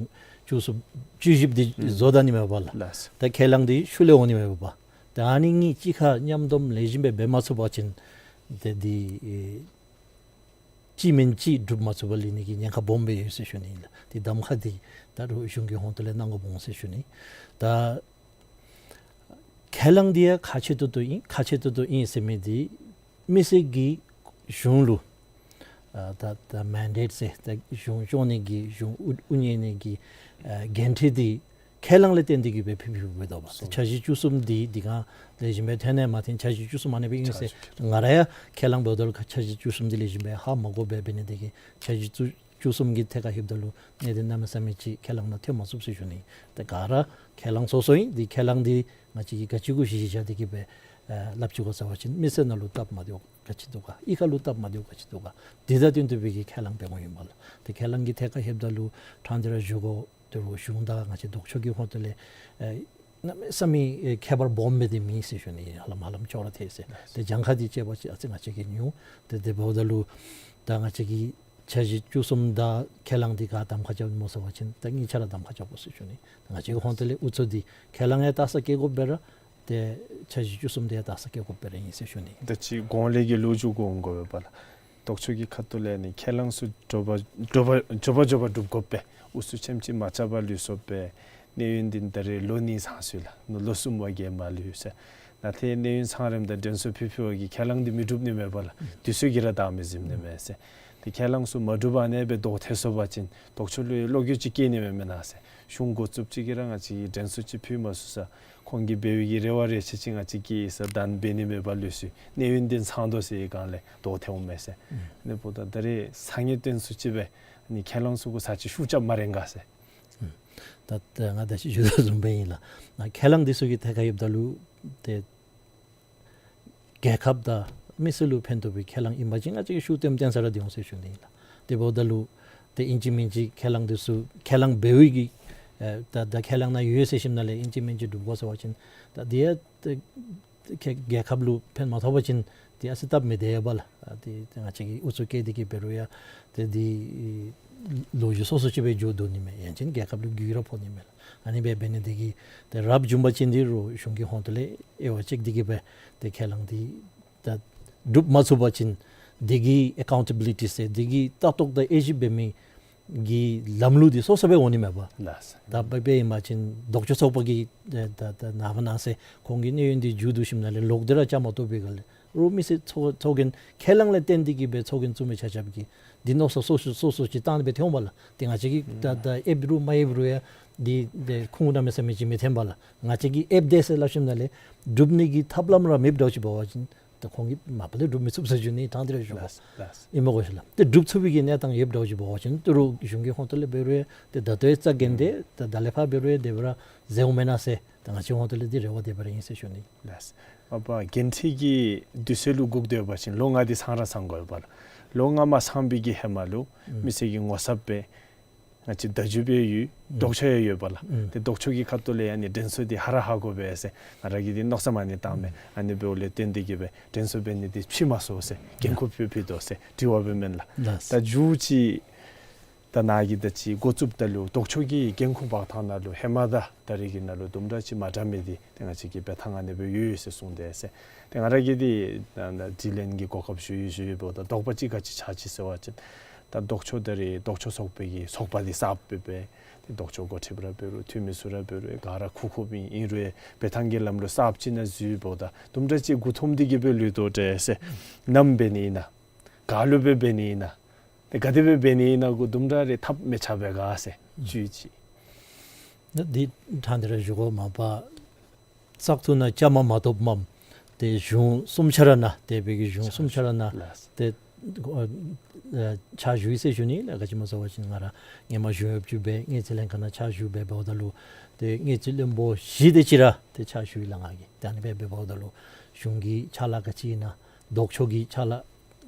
བཅུ་གསུམ་བཅུ་བཞི་པ་འདི་ཨུམ་བཟོ་ད་ནི་མས་པ་ལགས། ལགས་སོ། ད་ཁས་བླངས་འདི་ཤུལ་ལས་འོང་ནི་མས་པ། ད་ཨ་ནི་གཉིས་གཅིག་ཁར་མཉམ་སྡོམ་ལེགས་ཤོམ་སྦེ་འབད་མ་ཚུགས་པ་ཅིན་ཏེ་འདི་ཨེ་གཅིག་མེན་གཅིག་སྒྲུབ་མ་ཚུགས་པར་ལུས་ནི་གི་ཉེན་ཁ་སྦོམ་སྦེ་ཡོད་ཟེར་ཞུ་ནི་ལགས། ཏེ་གདམ་ཁ་འདི་ད་རུང་གཞུང་གི་ཧོངས་ཏོ་ལས་གནང་དགོཔ་འོང་ཟེར་ཞུ་ནི། ད་ཁས་བླངས་འདི་ཡང་ཁག་ཆེ་ཏོག་ཏོ་ཨིན། ཁག་ཆེ་ཏོག་ཏོ་ཨིན་ཟེར་མི་འདི་མི་སེར་གྱིས་གཞུང་ལུ་ཨ་ད་ད་མེན་ཌེཊ་ཟེར་ད་གཞུང་སྐྱོང་ནི་གི་གཞུང་དབུ་དབུ་བརྙེས་ནི་གི་ཨ་འགན་འཁྲི་འདི་ཁས་བླངས་ལས་བརྟེན་ཏེ་གི་སྦེ་ཕུལ་ཕུལཝ་འབད་དོ་པ། ཏེ་འཆར་གཞི་བཅུ་གསུམ་འདི་འདི་ག་ལེགས་ཤོམ་སྦེ་ཐོན་ནི་མ་ཐོན་འཆར་གཞི་བཅུ་གསུམ་ཨ་ནི་སྦེ་ཨིན་ཟེར་ང་ར་ཡང་ཁས་བླངས་འབདཝ་ད་ལུ་འཆར་གཞི་བཅུ་གསུམ་འདི་ལེགས་ཤོམ་སྦེ་ཧ་མ་གོ་བར་འབད་ནི་དེ་གིས་འཆར་གཞི་བཅུ་བཅུ་གསུམ་གྱི་ཐད་ཁར་ལྷོདཔ་ད་ལུ་གནད་དོན་གནམ་མེད་ས་མེད་ཅིག་ཁས་བླངས་ནང་ཐོན་མ་ཚུགས་ཟེར་ཞུ་ནི། ཏེ་ག་ར་ཁས་བླངས་སོ་སོ་ཨིན། འདི་ཁས་བླངས་འདི་ང་བཅས་ཀྱིས་ག་ཅི་གུ་གཞི་གཞི་བཞག་སྟེ་གི་སྦེ་ཨ་སླབ་ཅི་ག་ཟེར་བ་ཅིན་མི་སེར་ནང་ལུ་སྟབས་མ་བདེཝ་ག་ཅི་འདུག་ག། གཡུས་ཁ་ལུ་སྟབས་མ་བདེཝ་ག་ཅི་འདུག་ག། འདི་དང་བསྟུན་ཏེ་སྦེ་གི་ཁས་བླངས་འབད་དགོཔ་ཨིན་པ་ལགས། ཏེ་ཁས་བླངས་ཀྱི་ཐད་ཁར་ལྷོདཔ་ད་ལུ་ཕྲང་སྟེ་ར་ཞུ་དགོ། དེ་རུང་གཞུང་དང་ང་བཅས་ལྡོག་ཕྱོགས་ཀྱི་ཧོངས་ཏོ་ལས་ཨེ་གནམ་མེད་ས་མེད་ཨེ་ཁྱད་པར་སྦོམ་སྦེ་འདི་མེད་ཟེར་ཞུ་ནི། ཧ་ལམ་ཧ་ལམ་ཅོག་ར་འཐད་ཟེར། ཏེ་གྱངས་ཁ་འདི་དཔྱེ་བ་ཅིན་ཨ་ཙི་ང་བཅས་ཀྱིས་ཉུང་། ཏེ་དེ་འབདཝ་ད་ལུ་ད་ང་བཅས་ཀྱིས་འཆར་གཞི་བཅུ་གསུམ་དང་ཁས་བླངས་འདི་ག་གདམ་ཁ་རྐྱབ་སྨོ་ཟེར་བ་ཅིན་ད་གཉིས་ཆ་ར་གདམ་ཁ་རྐྱབ་དགོ་ཟེར་ཞུ་ནི། ང་བཅས་ཀྱི་ཧོངས་ཏོ་ལས་ཨུ་ཚུགས་འདི་ཁས་བླངས་ཡང་དག་ས་སྐྱེལ་དགོཔ་སྦེ་ར་ཏེ་འཆར་གཞི་བཅུ་གསུམ་འདི་ཡང་དག་ས་སྐྱེལ་དགོཔ་སྦེ་ར་ཨིན་ཟེར་ཞུ་ནི། ད་ཅི་གོང་ལས་ཀྱི་ལོ་རྒྱུས་གུ་འོང་དགོ་པས་པ་ལགས། ལྡོག་ཕྱོགས་ཀྱི་ཁ་ཐུག་ལས་ནི་ཁས་བླངས་ཚུ་འགྱོ་བ་འགྱོ་བ་འགྱོ་བ་འགྱོ་བ་སྒྲུབ་དགོ་པས། ཨུ་ཚུགས་ཆེམ་ཅིག་མ་རྐྱབ་པར་ལུས་སོང་པས། གནས་ཡུན་འདི་ད་རེས་ལོ་གཉིས་ཚང་སོ་ཡི་ལགས། ལོ་གསུམ་བ་བརྒལ་མ་ལུས་ཟེར། ད་ཏེ་གནས་ཡུན་ཚང་རནམ་ད་དྲན་གསོ་ཕུལ་ཕུལ་བ་གིས་ཁས་བླངས་འདི་མི་འགྲུབ་ནི་མས་པ་ལགས། དུས་ཚོད་ཀྱིས་ར་བདའ་མི་ཟིན་ནི་མས་ཟེར། ཏེ་ཁས་བླངས་ཚུ་མ་འགྲུབ་པར་ཨ་ནེ་སྦེ་ལྡོག་ཐལ་སོང་པ་ཅིན་ལྡོག་ཕྱོགས་ལུ་བློ་འགྱོད་ཅིག་སྐྱེ་ནི་མས་མེན་ན་ཟེར། གཞུང་འགོ་བཙུགསཔ་ཅིག་གིས་ར་ང་བཅས་ཀྱིས་དྲན་གསོ་ཅིག་ཕུལ་མ་ཚུགས་ས། ཁོང་གིས་འབད་བའི་གི་རེ་བ་རེ་ཆེ་ཅིག་ང་བཅས་ཀྱིས་ས་བདའ་འབད་ནི་མེད་པར་ལུས་སོ་ཡི། གནས་ཡུན་འདི་ཚང་དོ་ཟེར་བའི་སྒང་ལས་ལྡོག་ཐལཝ་མས་ཟེར། ཨ་ནི་འབདཝ་ད་ད་རེས་སང་ཉིན་དྲན་གསོ་ཅིག་སྦེ་ ནི་ཁས་བླངས་ཚུ་གུ་ཚར་ཅིག་ཤུགས་རྐྱབ་སྨ་རེ་ག་ཟེར། ཨུམ། ད་ད་ང་ད་ཅི་ཞུ་དོ་བཟུམ་སྦེ་ཨིན་ལགས། ནཱ་ཁས་བླངས་འདི་ཚུ་གི་ཐད་ཁར་ཡོདཔ་ད་ལུ་ཏེ་རྒྱལ་ཁབ་དང་མི་སེར་ལུ་ཕན་ཐོགས་པའི་ཁས་བླངས་ཨིན་པ་ཅིན་ང་བཅས་ཀྱིས་ཤུགས་བཏོན་བཏོན་ས་ར་སྡོད་འོང་ཟེར་ཞུ་ནི་ཨིན་ལགས། དེ་འབདཝ་ད་ལུ་ཏེ་ཨིན་ཅི་མིན་ཅི་ཁས་བླངས་འདི་ཚུ་ཁས་བླངས་འབད་བའི་གི་ཨེ་ད་ད་ཁས་བླངས་ནང་ཡོད་ཟེར་ཞིནམ་ལས་ཨིན་ཅི་མིན་ཅི་སྒྲུབ་དགོ་ཟེར་བ་ཅིན་ད་དེ་ཡང་ཏེ་ཁེ་རྒྱལ་ཁབ་ལུ་ཕན་མ་ཐོགས་པ་ཅིན་དེ་ཨ་ཙི་སྟབས་མི་བདེ་བས་ལགས། ཨ་དེ་ང་བཅས་ཀྱིས་ཨུ་ཚུགས་བསྐྱེད་དེ་གིས་འབད་རུང་ཡང་ཏེ་དེ་ལོ་རྒྱུས་སོ་སོ་ཅིག་སྦེ་འགྱོ་དོ་ནི་མས། ཡང་ཅིན་རྒྱལ་ཁབ་ལུ་རྒུད་ར་ཕོག་ནི་མས་ལགས། ཨ་ནི་སྦེ་འབད་ནི་དེ་གིས་ཏེ་རབ་བྱུང་པ་ཅིན་འདི་རུང་གཞུང་གི་ཧོངས་ཏོ་ལས་དབྱེ་བ་དཔྱད་དེ་གིས་སྦེ་ཏེ་ཁས་བླངས་འདི་ད་སྒྲུབ་མ་ཚུགས་པ་ཅིན་དེ་གི་ཨེ་ཀའུན་ཊེ་བི་ལི་ཊི་ཟེར་དེ་གི་ལྟ་རྟོག་དང་དབྱེ་ཞིབ་འབད་མི་གི་ལམ་ལུགས་འདི་སོ་སོ་སྦེ་འོང་ནི་མས་པ། ལགས་སོ། ད་དཔེ་འབད་ཨིན་པ་ཅིན་ལྡོག་ཕྱོགས་ཚོགས་པ་གིས་ད་ད་ད་ནངས་པ་གནངས་ཚེ་ཁོང་གི་གནས་ཡུན་འདི་མཇུག་བསྡུ་ཞིནམ་ལས་ལོག་སྟེ་ར་བཅའ་མར་གཏོགས་པའི་སྒང་ལས་རུང་མི་སེར་ཚོགས་ཚོགས་རྒྱན་ཁས་བླངས་ལས་བརྟེན་ཏེ་གིས་སྦེ་ཚོགས་རྒྱན་བཙུགས་མི་ཆ་ཁྱབ་ཀྱིས་འདི་མནོ་བསམ་སོ་སོ་སོ་སོ་ཅིག་བཏང་སྦེ་ཐོན་པ་ལགས། ཏེ་ང་བཅས་ཀྱིས་ད་ད་ཨེབ་རུང་མ་ཨེབ་རུང་ཡང་འདི་འདི་ཁུངས་གནམ་མེད་ས་མེད་ཅིག་མི་འཐོན་པ་ལགས། ང་བཅས་ཀྱིས་ཨེབ་དེས་ཟེར་སླབ་ཞིནམ་ལས་སྒྲུབ་ནི་གི་ཐབས་ལམ་ར་མེདཔ་འདྲཝ་ཅིག་འབད་བ་ཅིན་ད་ཁོང་གིས་མ་པ་ལས་སྒྲུབ་མི་ཚུགས་ཟེར་ཞུ་ནི་དྲང་སྟེ་ར་ཞུ་དགོ། ལགས་ལགས། ཨིན་མས་གོ་ཤེས་ལགས། ཏེ་སྒྲུབ་ཚུགས་པའི་གི་གནས་སྟངས་ཡོདཔ་འདྲཝ་ཅིག་འབད་བ་ཅིན་ཏེ་རུང་གཞུང་གི་ཧོངས་ཏོ་ལས་འབད་རུང་ཡང་ཏེ་ད་ལྟོའི་རྩ་འགེངས་ཏེ་ད་ད་ལས་ཕར་འབད་རུང་ཡང་དེ་སྦེ་ར་མཛད་འོང་མེན་ན་ཟེར་ད་ང་བཅས་ཧོངས་ཏོ་ལས་འདི་རེ་བ་དེ་སྦེ་ར་ཨིན་ཟེར་ཞུ་ནི། ལགས། མ་པ་འགན་འཁྲི་གི་དུས་ཚོད་ལུ་སྒུག་སྡོད་པ་ཅིན་ལོ་ལྔ་འདི་ཚང་ར་ཚང་དགོ་པས་ལགས། ལོ་ལྔ་མ་ཚང་པའི་གི་ཧེ་མ་ལུ་ཨུམ་མི་སེར་གྱི་ངོ་ཚབ་སྦེ་ང་བཅས་བརྡ་བརྒྱུདཔ་ཡོད། ཨུམ་ལྡོག་ཕྱོགས་ཡང་ཡོད་པས་ལགས། ཨུམ་ཏེ་ལྡོག་ཕྱོགས་ཀྱི་ཁ་ཐུག་ལས་ཨ་ནི་དྲན་གསོ་འདི་ཧ་ར་ཧ་གོ་བས་ཟེར་ང་ར་གིས་འདི་མནོ་བསམ་ཨ་ནི་བཏངམ་མས། ཨུམ་ཨ་ནི་འབདཝ་ལས་བརྟེན་ཏེ་གིས་སྦེ་དྲན་གསོ་འབད་ནི་འདི་ཕྱིས་མ་སོང་ཟེར་འགན་ཁུར་ཕུལ་ཕུལ་དོ་ཟེར་དྲི་བ་འབདཝ་མེན་ལགས། ལགས། ད་མཇུག་ཅིག་ད་ནཱ་གིས་ད་ཅི་འགོ་བཙུགསཔ་ད་ལུ་ལྡོག་ཕྱོགས་ཀྱི་འགན་ཁུར་འབག་ཐངས་ནང་ལུ་ཧེ་མ་དང་ད་རེས་ཀྱི་ནང་ལུ་དུམ་གྲ་ཅིག་མ་འདྲ་མི་འདི་ཏེ་ང་བཅས་ཀྱིས་འབད་ཐངས་ཨ་ནི་སྦེ་ཡོད་ཡོད་ཟེར་གསུངས་ཏེ་ཟེར། ཏེ་ང་ར་གིས་འདི་ད་ད་དྲི་ལན་གྱི་གོ་སྐབས་ཞུ་ཡི་ཞུ་ཡི་འབདཝ་ད་དོགས་པ་ཅིག་ག་ཅི་ཆགས་ཅི་ཟེར་བ་ཅིན་ད་ལྡོག་ཕྱོགས་ད་རེས་ལྡོག་ཕྱོགས་ཚོགས་པའི་གི་ཚོགས་པ་འདི་གསརཔ་སྦེ་འབད་ཏེ་ལྡོག་ཕྱོགས་འགོ་ཁྲིདཔ་ར་འབད་རུང་འཐུས་མི་ཚུ་ར་འབད་རུང་ག་ར་ཁུག་ཁུགཔ་ཨིན། ཨིན་རུང་འབད་ཐངས་ཀྱི་ལམ་ལུགས་གསརཔ་ཅིག་ནང་འཛུལ་འབདཝ་ད་དུམ་གྲ་ཅིག་མགུ་འཐོམས་ཏེ་གིས་སྦེ་ལུས་དོ་འདྲས་ཟེར། ནམ་འབད་ནི་ཨིན་ན་ག་ལུ་སྦེ་འབད་ནི་ཨིན་ན་ཏེ་ག་དེ་སྦེ་འབད་ནི་ཨིན་ན་གུ་དུམ་གྲ་རེ་ཐབས་མི་ཆག་པས་ག་ཟེར་ཨུམ་བཅུད་ཅིག། ད་འདི་དྲང་སྟེ་ར་ཞུ་དགོ། མ་པ་བཙག་འཐུ་ནང་བཅའ་མར་མ་གཏོགསཔ་མས། ཏེ་གཞུང་གསུམ་ཆ་ར་ནང་དེ་སྦེ་གི་གཞུང་གསུམ་ཆ་ར་ནང་ལགས། ཏེ་ཨ་ཕྱག་ཞུ་ཡི་ཟེར་ཞུ་ནི་ལགས། ག་ཅི་སྨོ་ཟེར་བ་ཅིན་ང་ར་སྔོན་མ་གཞུང་གཡོགཔ་ཅིག་སྦེ་དངུལ་རྩིས་ལྷན་ཁག་ནང་ཕྱག་ཞུ་སྦེ་འབདཝ་ད་ལུ་ཏེ་དངུལ་རྩིས་བློན་པོ་བཞི་དེ་ཅིག་ར་ཏེ་ཕྱག་ཞུ་ཡི་ལགས་ང་གིས། ཏེ་ཨ་ནི་སྦེ་འབདཝ་ད་ལུ་གཞུང་གི་ཕྱག་ལཱ་ག་ཅི་ཨིན་ན་ལྡོག་ཕྱོགས་ཀྱི་ཕྱག་ལཱ་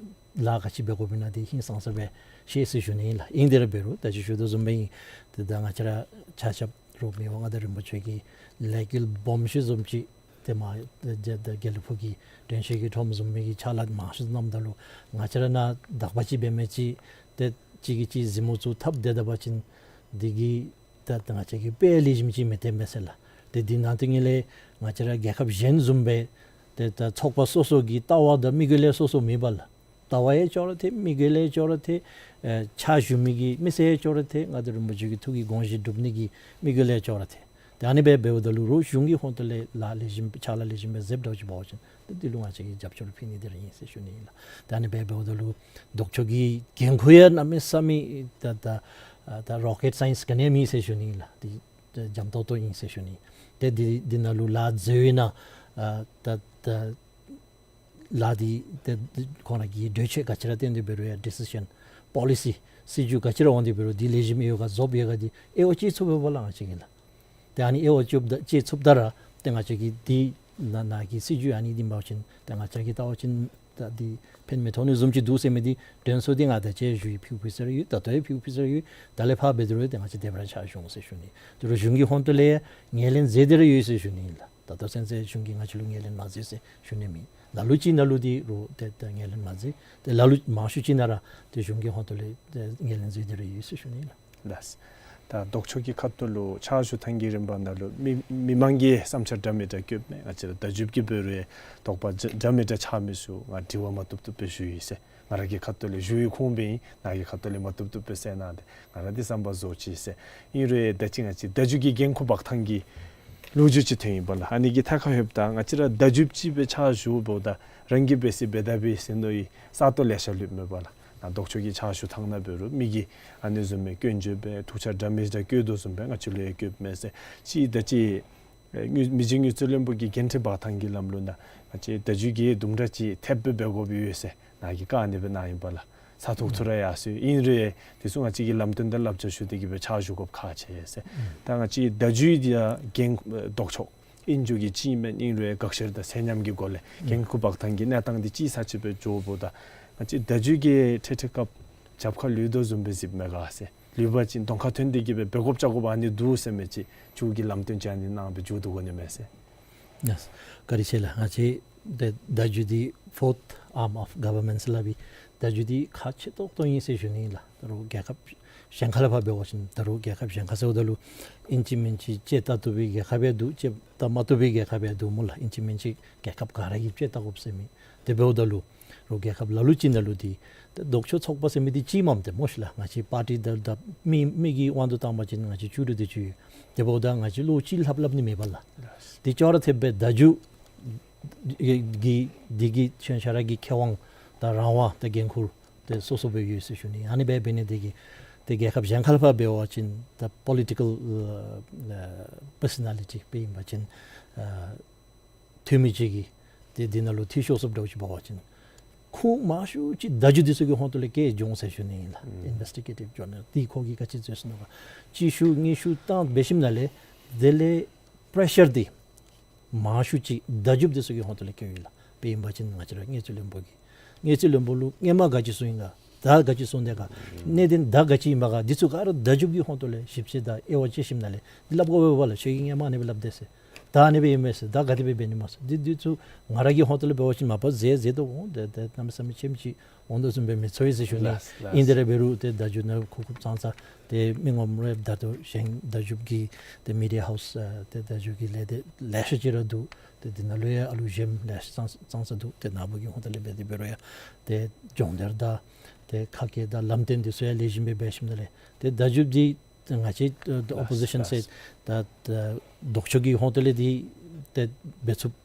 ལཱ་ག་ཅི་འབད་དགོཔ་ཨིན་ན་འདི་ཧིང་སངས་ས་སྦེ་ཤེས་ཟེར་ཞུ་ནི་ཨིན་ལགས། ཨིན་དེ་ར་འབད་རུང་ད་ཅི་ཞུ་དོ་བཟུམ་སྦེ་ཨིན། ཏེ་ད་ང་བཅས་ར་ཆ་ཁྱབ་རོགས་མི་དབང་མངའ་བདག་རིན་པོ་ཆེ་གི་ལས་འགུལ་སྦོམ་ཤོས་བཟུམ་ཅིག་ཏེ་མ་ཏེ་ཏེ་དགེ་ལེགས་ཕུག་གི་དྲན་ཤེས་ཀྱི་ཁྲོམ་བཟུམ་མའི་གི་ཕྱག་ལཱ་མང་ཤོས་གནངམ་ད་ལུ་ང་བཅས་ར་ནཱ་དག་པ་ཅིག་འབད་མི་ཅིག་ཏེ་གཅིག་གིས་གཅིག་གཟིགས་མོ་བཙུགས་ཐབས་དེ་ད་པ་ཅིན་འདི་གིས་ད་ད་ང་བཅས་ཀྱི་དཔེ་ལེགས་ཤོམ་ཅིག་མི་སྟོན་པས་ཟེར་ལགས། ཏེ་འདི་ནང་དེ་ངེ་ལས་ང་བཅས་ར་རྒྱལ་ཁབ་གཞན་བཟུམ་སྦེ་ཏེ་ད་ཚོགས་པ་སོ་སོ་གི་ལྟ་བ་དང་དམིགས་ཡུལ་ལས་སོ་སོ་མེད་པ་ལགས། ལྟ་བ་ཡང་ཅོག་ར་འཐད། དམིགས་ཡུལ་ཡང་ཅོག་ར་འཐད། ཨེ་ཕྱག་ཞུ་མི་གི་མི་སེར་ཡང་ཅོག་ར་འཐད། མངའ་བདག་རིན་པོ་ཆེ་གི་ཐུགས་ཀྱི་དགོངས་བཞེད་སྒྲུབ་ནི་གི་དམིགས་ཡུལ་ཡང་ཅོག་ར་འཐད། ཏེ་ཨ་ནི་སྦེ་འབདཝ་ད་ལུ་རོགས་གཞུང་གི་ཧོངས་ཏོ་ལས་ལཱ་ལེགས་ཤོམ་ཕྱག་ལཱ་ལེགས་ཤོམ་སྦེ་མཛདཔ་འདྲཝ་ཅིག་འབད་བ་ཅིན་ཏེ་འདི་ལུ་ང་བཅས་ཀྱིས་རྒྱབ་སྐྱོར་ཕུལ་ནི་འདི་ར་ཨིན་ཟེར་ཞུ་ནི་ཨིན་ལགས། ཏེ་ཨ་ནི་སྦེ་འབདཝ་ད་ལུ་ལྡོག་ཕྱོགས་ཀྱི་འགན་ཁུར་ཡང་གནམ་མེད་ས་མེད་ད་ད་ཨ་ད་རོ་ཀེཊ་སའིནསི་ག་ནི་ཡང་མེད་ཟེར་ཞུ་ནི་ཨིན་ལགས། འདི་འཇམ་ཏོང་ཏོ་ཨིན་ཟེར་ཞུ་ནི། ཏེ་འདི་འདི་ནང་ལུ་ལཱ་འཛོལ་ཡི་ན་ཨ་ད་ད་ལཱ་འདི་ཏེ་ཁོང་ར་གི་གྲོས་ཆོད་ག་ཅི་ར་བཏོན་ཏེ་འབད་རུང་ཡང་ཌི་སི་ཤཱན་པོ་ལི་སི་སྲིད་བྱུས་ག་ཅི་ར་འོང་སྟེ་འབད་རུང་འདི་ལེགས་ཤོམ་ཡོད་ག་རྫོགསཔ་ཡོད་ག་འདི་དབྱེ་བ་དཔྱད་ཚུགས་པས་པ་ལགས་ང་བཅས་ཀྱིས་ལགས། ཏེ་ཨ་ནི་དབྱེ་བ་དཔྱད་དཔྱད་ཚུགསཔ་ད་ར་ཏེ་ང་བཅས་ཀྱིས་འདི་ནང་ནཱ་གི་སྲིད་བྱུས་ཨ་ནི་འདི་འབད་བ་ཅིན་ཏེ་ང་བཅས་ཀྱིས་བལྟ་བ་ཅིན་ད་འདི་ཕན་མི་ཐོགས་ནི་བཟུམ་ཅིག་འདུག་ཟེར་མི་འདི་དྲན་གསོ་འདི་ང་ད་ཅི་ཞུ་ཡི་ཕུལ་ཕུལ་ས་ར་ཡོད། ད་ལྟོ་ཡང་ཕུལ་ཕུལ་ས་ར་ཡོད། ད་ལས་ཕར་འབད་དེ་རུང་ཏེ་ང་བཅས་དེ་སྦེ་ར་ཕྱག་ཞུ་འོང་ཟེར་ཞུ་ནི། དེ་རུང་གཞུང་གི་ཧོངས་ཏོ་ལས་ཡང་ངོས་ལེན་མཛད་དེ་ར་ཡོད་ཟེར་ཞུ་ནི་ཨིན་ལགས། ད་ལྟོ་ཚུན་ཚོད་གཞུང་གིས་ང་བཅས་ལུ་ངོས་ལེན་མ་མཛད་ཟེར་ཞུ་ནི་མེད། ལ་ལུ་ཅིག་ནང་ལུ་འདི་རུང་ཏེ་ཏེ་ངོས་ལེན་མ་མཛད། ཏེ་ལ་ལུ་མང་ཤོས་ཅིག་ནང་ར་ཏེ་གཞུང་གི་ཧོངས་ཏོ་ལས་ཏེ་ངོས་ལེན་མཛད་དེ་ར་ཡོད་ཟེར་ཞུ་ནི་ཨིན་ལགས། ལགས། ད་ལྡོག་ཕྱོགས་ཀྱི་ཁ་ཐུག་ལུ་ཕྱག་ཞུ་ཐངས་ཀྱི་རིམ་པ་ནང་ལུ་མི་མི་མང་གིས་བསམ་འཆར་འདྲ་མི་འདྲ་བཀོདཔ་མས། ང་བཅས་ར་བརྡ་བརྒྱུདཔ་གིས་འབད་རུང་ཡང་དོགས་པ་འདྲ་མི་འདྲ་ཆགས་མི་ཚུ་ང་དྲི་བ་མ་བཏུབ་བཏུབ་སྦེ་ཞུ་ཡི་ཟེར། ང་ར་གི་ཁ་ཐུག་ལས་ཞུ་བའི་ཁུངས་སྦེ་ཨིན། ནཱ་གི་ཁ་ཐུག་ལས་མ་བཏུབ་བཏུབ་སྦེ་གསན་གནང་སྟེ་ང་ར་འདི་བསམ་པ་རྫོགས་ཅི་ཟེར། ཨིན་རུང་ད་ཅི་ང་བཅས་བརྡ་བརྒྱུད་ཀྱི་འགན་ཁུར་འབག་ཐངས་ཀྱི་ལོ་རྒྱུས་ཅིག་ཐོན་ཡི་པ་ལགས། ཨ་ནི་གི་ཐད་ཁར་ལྷོདཔ་ད་ང་བཅས་ར་བརྡ་བརྒྱུདཔ་ཅིག་སྦེ་ཕྱག་ཞུཝ་ད་རང་གིས་འབད་ས་འབད་ད་འབད་ཟེར་མནོ་བའི་ས་སྟོང་ལེ་ཤ་ལུས་མས་པ་ལགས། ནཱ་ལྡོག་ཕྱོགས་ཀྱི་ཕྱག་ཞུ་ཐངས་ནང་འབད་རུང་མི་གིས་ཨ་ནི་བཟུམ་མའི་སྐྱོན་བརྗོད་སྦེ་ཐུགས་འཆར་འདྲ་མི་འདྲ་བཀོད་དོ་བཟུམ་སྦེ་ང་བཅས་ལུ་ཡང་བཀོདཔ་མས་ཟེར། ཅིག་ད་ཅི་ཨེ་དངུལ་མི་རྗེ་དངུལ་རྩིས་བློན་པོ་གི་འགན་འཁྲི་འབག་ཐངས་ཀྱི་ལམ་ལུགས་ནང་ང་བཅས་བརྡ་བརྒྱུད་ཀྱིས་དུམ་གྲ་ཅིག་ཐེབས་སྦེ་འབད་དགོཔ་ཡོད་ཟེར་ནཱ་གིས་བཀའ་ཨ་ནི་སྦེ་གནང་ཡི་པ་ལགས། མཐར་ཐུག་ཐུབ་ར་ཡར་སོ་ཡི། ཨིན་རུང་དེ་ཚུ་ང་བཅས་ཀྱིས་ལམ་སྟོན་དང་བསླབ་བྱ་ཞུ་སྟེ་གི་སྦེ་ཕྱག་ཞུ་དགོཔ་ཁག་ཆེ་ཟེར། ད་ང་བཅས་བརྡ་བརྒྱུད་འདི་ཡང་འགན་ཨེ་ལྡོག་ཕྱོགས་ཨིན་རུང་གཅིག་མེན། ཨིན་རུང་དགག་བཤེར་དང་ཚད་མཉམ་གྱི་སྒོ་ལས་འགན་ཁུར་འབག་ཐངས་ཀྱི་གནས་སྟངས་འདི་གཅིག་ས་ཅིག་སྦེ་འགྱོཝ་ད་ང་བཅས་བརྡ་བརྒྱུད་ཀྱིས་འཕྲལ་འཕྲལ་སྐབས་རྒྱབ་ཁར་ལུས་དོ་བཟུམ་སྦེ་གཟིགསཔ་མས་ག་ཟེར། ལུས་པ་ཅིན་གདོང་ཁར་ཐོན་ཏེ་གི་སྦེ་འབད་དགོཔ་བྱ་དགོཔ་ཨ་ནི་འདུག་ཟེར་མི་ཅིག་མཇུག་གི་ལམ་སྟོན་ཅིག་ཨ་ནི་གནང་སྦེ་མཇུག་བསྡུ་དགོ་ནི་མས་ཟེར། ཡེས། བཀའ་དྲིན་ཆེ་ལགས། ང་བཅས་ཏེ་བརྡ་བརྒྱུད་འདི་fourth arm of government ཟེར་སླབ་ཨིན། བརྡ་བརྒྱུད་འདི་ཁག་ཆེ་ཏོག་ཏོ་ཨིན་ཟེར་ཞུ་ནི་ཨིན་ལགས། ད་རུང་རྒྱལ་ཁབ་གཞན་ཁ་ལས་ཕར་འབད་བ་ཅིན་ད་རུང་རྒྱལ་ཁབ་གཞན་ཁ་ཟེརཝ་ད་ལུ་ཨིན་ཅི་མིན་ཅི་དཔྱད་བལྟ་བཏུབ་པའི་རྒྱལ་ཁབ་ཡང་འདུག། དཔྱད་བལྟ་མ་བཏུབ་པའི་རྒྱལ་ཁབ་ཡང་འདུག་སྨོ་ལགས། ཨིན་ཅི་མིན་ཅི་རྒྱལ་ཁབ་ག་ར་གིས་དཔྱད་བལྟ་དགོཔ་ཟེར་མི་དེ་འབདཝ་ད་ལུ་རུང་རྒྱལ་ཁབ་ལ་ལུ་ཅིག་ནང་ལུ་འདི་ཏེ་ལྡོག་ཕྱོགས་ཚོགས་པ་ཟེར་མི་འདི་གཅིག་མམ་ཏེ་སྨོ་ཤི་ལགས། ང་བཅས་པར་ཊི་དང་ད་མི་མི་གི་དབང་དུ་བཏང་བ་ཅིན་ང་བཅས་བཅུ་དྲུག་དེ་ཅིག་ཡོད། དེ་འབདཝ་ད་ང་བཅས་ལོག་ཅིག་ལྷབ་ལྷབ་ནི་མེད་པས་ལགས། ཏེ་ཅོག་ར་འཐདཔ་སྦེ་བརྡ་བརྒྱུད་ཀྱི་འདི་གི་ཁྱོད་ཆ་ར་གི་ཁེ་དབང་དང་རང་དབང་དང་འགན་ཁུར་ཏེ་སོ་སོ་སྦེ་ཡོད་ཟེར་ཞུ་ནི། ཨ་ནི་སྦེ་འབད་ནི་དེ་གིས་ཏེ་རྒྱལ་ཁབ་གཞན་ཁ་ལས་ཕར་འབད་བ་ཅིན་ད་པོ་ལི་ཊི་ཀལ་ཨ་པར་སོ་ན་ལི་ཊི་དཔེ་ཨིན་པ་ཅིན་ཨ་འཐུས་མི་ཅིག་གིས་ཏེ་འདི་ནང་ལུ་འཐུས་ཤོར་སོངམ་འདྲཝ་ཅིག་འབད་བ་ཅིན་ཁོང་མང་ཤོས་ཅིག་བརྡ་བརྒྱུད་འདི་ཚུ་གི་ཧོང་ཏོ་ལས་བཀལ་འགྱོ་འོང་ཟེར་ཞུ་ནི་ཨིན་ལགས། ཨིན་ཝེསི་ཊི་གེ་ཊིབ་ཇར་ནཱལ་འདི་ཁོ་གིས་ག་ཅི་མཛད་ཟེར་མནོ་ག། གཅིག་ཤུལ་གཉིས་ཤུལ་བཏང་འབད་ཞིནམ་ལས་དེ་ལས་པེ་རེ་ཤར་འདི་མང་ཤོས་ཅིག་བརྡ་བརྒྱུད་འདི་ཚུ་གི་ཧོང་ཏོ་ལས་བཀལ་ཡི་ལགས། དཔེ་ཨིན་པ་ཅིན་ང་བཅས་ར་དངུལ་རྩིས་བློན་པོ་གིས་དངུལ་རྩིས་བློན་པོ་ལུ་སྔོན་མ་ག་ཅི་གསུངས་ཡི་ག། ད་ག་ཅི་གསུངས་དེས་ག། གནད་དོན་ད་ག་ཅི་ཨིན་པ་ག། འདི་ཚུ་ག་ར་བརྡ་བརྒྱུད་ཀྱི་ཧོང་ཏོ་ལས་ཞིབ་དཔྱད་དང་དབྱེ་བ་དཔྱད་ཞིནམ་ལས་འདི་སླབ་དགོ་པས་ལགས། ཁྱོད་ཀྱིས་སྔོན་མ་ཨ་ནི་སྦེ་སླབ་དེས་ཟེར། ད་ཨ་ནི་སྦེ་ཨིན་མས་ཟེར། ད་ག་དེ་སྦེ་འབད་ནི་སྨོ་ཟེར། འདི་འདི་ཚུ་ང་ར་གི་ཧོང་ཏོ་ལས་འབད་བ་ཅིན་མ་པ་མཛད་མཛད་དོ་འོང་། ཏེ་ཏེ་གནམ་མེད་ས་མེད་ཆེམ་ཅིག་འོང་དོ་བཟུམ་སྦེ་མི་ཚོར་ཡི་ཟེར་ཞུ་ནི། ལགས་ལགས། ཨིན་དེ་ར་འབད་རུང་ཏེ་བརྡ་བརྒྱུད་ནང་ཁུག་ཁུགཔ་ཙང་ཙང་ཏེ་མི་ངོམ་རེ་ད་ལྟོ་གཞན་བརྡ་བརྒྱུད་ཀྱི་ཏེ་མི་ཌི་ཡ་ཧའུསི་ཨ་ཏེ་བརྡ་བརྒྱུད་ཀྱི་ལས་སྡེ་ལེ་ཤ་ཅིག་ར་འདུག། ཏེ་འདི་ནང་ལུ་ཡང་ཨ་ལུ་གཞན་ལེ་ཤ་ཙང་ཙང་ཙང་འདུག། ཏེ་ནཱ་བུ་གི་ཧོང་ཏོ་ལས་འབད་དེ་འབད་རུང་ཡང་ཏེ་སྦྱོང་བརྡར་དང་ཏེ་ཁ་སྐད་དང་ལམ་སྟོན་འདི་ཚུ་ཡང་ལེགས་ཤོམ་སྦེ་འབད་ཞིནམ་ལས་ཏེ་བརྡ་བརྒྱུད་འདི་ང་བཅས་ཨ་ཨོ་པོ་ཟི་ཤཱན་ཟེར་ད་ད་ལྡོག་ཕྱོགས་ཀྱི་ཧོང་ཏོ་ལས་འདི་ཏེ་འབད་ཚུགསཔ་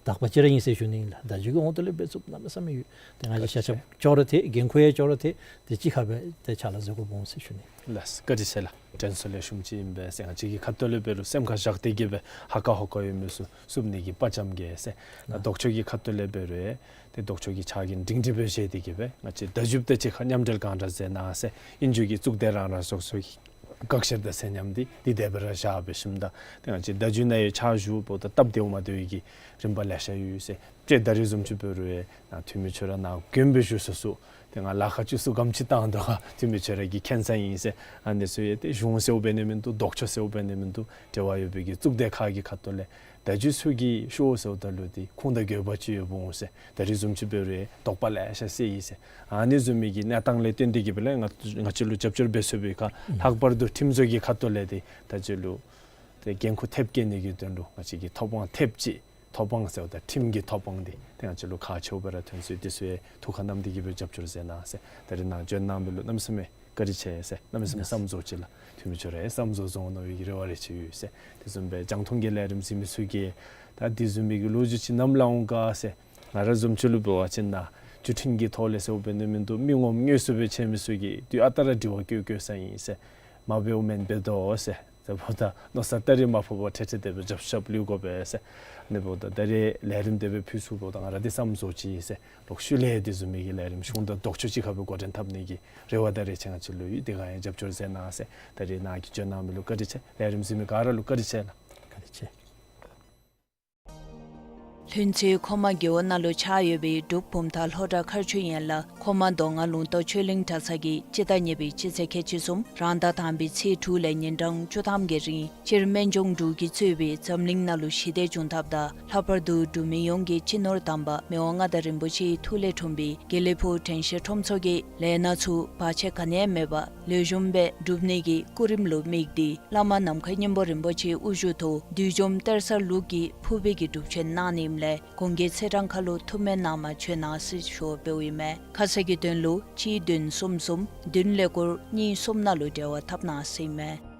དག་པ་ཅིག་ར་ཨིན་ཟེར་ཞུ་ནི་ཨིན་ལགས། བརྡ་བརྒྱུད་ཀྱི་ཧོང་ཏོ་ལས་འབད་ཚུགསཔ་གནམ་མེད་ས་མེད་ཡོད། ཏེ་ང་བཅས་ཤ་ཁྱབ་ཅོག་ར་འཐད་འགན་ཁུར་ཡང་ཅོག་ར་འཐད། ཏེ་གཅིག་ཁར་སྦེ་ཏེ་ཕྱག་ལཱ་མཛད་དགོཔ་འོང་ཟེར་ཞུ་ནི། ལགས་བཀའ་དྲིན་ཆེ་ལགས། དྲན་གསོ་ལེགས་ཤོམ་ཅིག་ཨིན་པས་ཟེར། ང་བཅས་ཀྱི་ཁ་ཐུག་ལས་འབད་རུང་སེམས་ཁར་བཞག་སྟེ་གི་སྦེ་ཧ་གོ་ཧ་གོ་ཡོད་མི་ཚུ་བསུབ་ནི་གི་དཔའ་བཅམ་གེ་ཟེར། ལགས། ལྡོག་ཕྱོགས་ཀྱི་ཁ་ཐུག་ལས་འབད་རུང་ཏེ་ལྡོག་ཕྱོགས་ཀྱི་ཕྱག་འགན་སྒྲིང་སྒྲི་སྦེ་བཞེས་ཏེ་གི་སྦེ་ང་བཅས་བརྡ་བརྒྱུདཔ་དང་གཅིག་ཁར་མཉམ་འབྲེལ་གང་དྲག་མཛད་གནང་ཟེར། ཨིན་རུང་གི་གཙུག་སྡེ་རང་རང་སོ་སོ་གི་དགག་བཤེར་དང་ཚད་མཉམ་འདི་འདི་དེ་སྦེ་ར་བཞག་འབད་ཞིནམ་ད་ཏེ་ང་བཅས་བརྡ་བརྒྱུད་ནང་ཡང་ཕྱག་ཞུཝ་ད་སྟབས་བདེཝ་མ་བདེཝ་གི་རིམ་པ་ལེ་ཤ་ཡོད་ཟེར། ཏེ་ད་རེས་བཟུམ་ཅིག་འབད་རུང་ཡང་ནཱ་འཐུས་མི་ཁྱོད་ར་ནཱ་དགོན་པའི་བཞུགས་ས་ཚུ་ཏེ་ང་ལཱ་ཁག་ཅིག་ཚུ་གམ་ཅིག་བཏང་དོ་ག་འཐུས་མི་ཁྱོད་ར་གིས་མཁྱེན་ས་ཨིན་ཟེར། ཨ་ནི་ཚུ་ཡང་ཏེ་གཞུང་ཟེརཝ་འབད་ནི་མིན་འདུག། ལྡོག་ཕྱོགས་ཟེརཝ་འབད་ནི་མིན་འདུག། འབྲེལ་བ་ཡོད་པའི་གི་གཙུག་སྡེ་ཁག་གི་ཁ་ཐུག་ལས་བརྡ་བརྒྱུད་ཚུ་གིས་ཤོར་ཟེརཝ་ད་ལུ་ཏེ་ཁུངས་དང་དགོས་པ་ཅིག་ཡོདཔ་འོང་ཟེར། ད་རེས་བཟུམ་ཅིག་འབད་རུང་དོགས་པ་ལེ་ཤ་སེལ་ཡི་ཟེར། ཨ་ནི་བཟུམ་མའི་གི་གནས་སྟངས་ལས་བརྟེན་ཏེ་གི་སྦེ་ལགས་ང་ང་བཅས་ལུ་རྒྱབ་སྐྱོར་འབད་ཚུགས་པའི་ཁར་ལྷག་པར་དུ་ཁྲིམས་བཟོ་གི་ཁ་ཐུག་ལས་ཏེ་ད་ཅི་ལུ་ཏེ་འགན་ཁུར་ཐེབས་བཀལ་ནི་གི་དོན་ལུ་ང་བཅས་ཀྱིས་ཐོབ་དབང་ཐེབས་ཅིག་ཐོབ་དབང་ཟེརཝ་ད་ཁྲིམས་ཀྱི་ཐོབ་དབང་འདི་ཏེ་ང་བཅས་ལུ་ཁག་ཆེཝ་སྦེ་ར་ཐོན་སོང་ཡི། དེ་ཚུ་ཡང་ཐུགས་ཁར་བསྣམས་ཏེ་གི་སྦེ་རྒྱབ་སྐྱོར་མཛད་གནང་ཟེར། ད་རེས་ནཱ་བྱོན་གནང་མི་ལུ་གནམ་མེད་ས་མེད་བཀའ་དྲིན་ཆེ་ཟེར། གནམ་མེད་ས་མེད་བསམ་བཟོ་ཅིག་ལགས། འཐུས་མི་ཁྱོད་ར་ཡང་བསམ་བཟོ་བཟོ་འོང་མནོ་བའི་གི་རེ་བ་རེ་ཆེ་ཡོད་ཟེར། དེ་བཟུམ་སྦེ་རྒྱང་མཐོང་གི་ལས་རིམ་གཟིགས་མི་ཚུ་གིས་ད་དེ་བཟུམ་མའི་གི་ལོ་རྒྱུས་ཅིག་ནམ་ལང་འོང་ག་ཟེར། ང་ར་བཟུམ་ཅིག་ལུ་འབད་བ་ཅིན་ནཱ་བརྒྱུད་འཕྲིན་གྱི་ཐོག་ལས་ཟེརཝ་འབད་ནི་མིན་འདུག། མི་ངོམ་དངོས་སུ་སྦེ་མཇལ་མི་ཚུ་གིས་དུས་ཨ་རྟག་ར་དྲི་བ་བཀོད་བཀོད་ས་ཨིན་ཟེར། མ་འབདཝ་མེན་འབད་དོ་ཟེར། དེ་འབདཝ་ད་མནོ་བསམ་ད་རེས་མ་ཕོག་པར་ཁྲེ་ཁྲེ་དེ་སྦེ་རྒྱབ་རྒྱབ་ལུས་དགོ་པས་ཟེར། ཨ་ནི་འབདཝ་ད་ད་རེས་ལས་རིམ་དེ་སྦེ་ཕུལ་ཚུགསཔ་ད་ང་ར་འདི་བསམ་བཟོ་ཅིག་ཟེར། ལོག་ཤུལ་ལས་དེ་བཟུམ་མའི་གི་ལས་རིམ་གཞུང་དང་ལྡོག་ཕྱོགས་ཅིག་ཁར་སྦེ་འགོ་འདྲེན་འཐབ་ནི་གི་རེ་བ་དང་རེ་ཆེ་ང་བཅས་ལུ་ཡོད། དེ་ཁར་ཡང་རྒྱབ་སྐྱོར་མཛད་གནང་ཟེར། ད་རེས་ནཱ་གི་བྱོན་གནང་མི་ལུ་བཀའ་དྲིན་ཆེ། ལས་རིམ་གཟིགས་མི་ག་ར་ལུ་བཀའ་དྲིན་ཆེ་ལགས། བཀའ་དྲིན་ཆེ། ལྷུན་རྩེ་མཁོ་མ་རྒེད་འོག་ནང་ལུ་ཆགས་ཡོད་པའི་འབྲུག་བུམ་ཐང་ལྷོ་བྲག་མཁར་ཆུ་ཡན་ལག་མཁོ་མ་མདོ་སྔགས་ལུང་རྟོགས་ཆོས་གླིང་གྲྭ་ཚང་གིས་སྤྱི་ཟླ་གཉིས་པའི་སྤྱི་ཚེས་ཁལ་གཅིག་གསུམ་རང་ཟླ་དང་པའི་ཚེས་དྲུག་ལས་ཉིན་གྲངས་བཅུ་ཐམ་གྱི་རིང་སྤྱིར་སྨན་ལྗོངས་འབྲུག་གིས་གཙོས་པའི་འཛམ་གླིང་ནང་ལུ་ཞི་བདེ་འབྱུང་ཐབས་དང་ལྷག་པར་དུ་འབྲུག་མི་ཡོངས་ཀྱི་སྤྱི་ནོར་དམ་པ་མི་དབང་མངའ་བདག་རིན་པོ་ཆེའི་ཐུགས་ལས་འཁྲུངས་པའི་དགེ་ལེགས་ཕུག་དྲན་ཤེས་ཁྲོམ་ཚོགས་ཀྱིས་ལས་སྣ་ཚུ་བར་ཆད་ག་ནི་ཡང་མེད་པར་ལེགས་ཤོམ་སྦེ་འགྲུབ་ནི་གི་སྐུ་རིམ་ལུ་དམིགས་ཏེ་བླ་མ་ནམ་མཁའི་སྙིང་པོ་རིན་པོ་ཆེའི་དབུ་བཞུགས་ཐོག་བདུད་འཇོམས་གཏེར་གསར་ལུགས་ཀྱི་ཕུར་པའི་གི་སྒྲུབ་ཆེན་གནང་ནི་ཨིནམ་ལས་གུང་གི་ཚེས་གྲངས་ཁར་ལུ་ཐུགས་སྨོན་གནང་མ་བྱོན་གནང་ཟེར་ཞུ་བ་འབདཝ་ཨིན་མས། ཁ་གསལ་གྱི་དོན་ལུ་གཅིག་བདུན་གསུམ་གསུམ་བདུན་ཀླད་ཀོར་གཉིས་གསུམ་ནང་ལུ་འབྲེལ་བ་འཐབ་གནང་ཟེར་ཨིན་མས།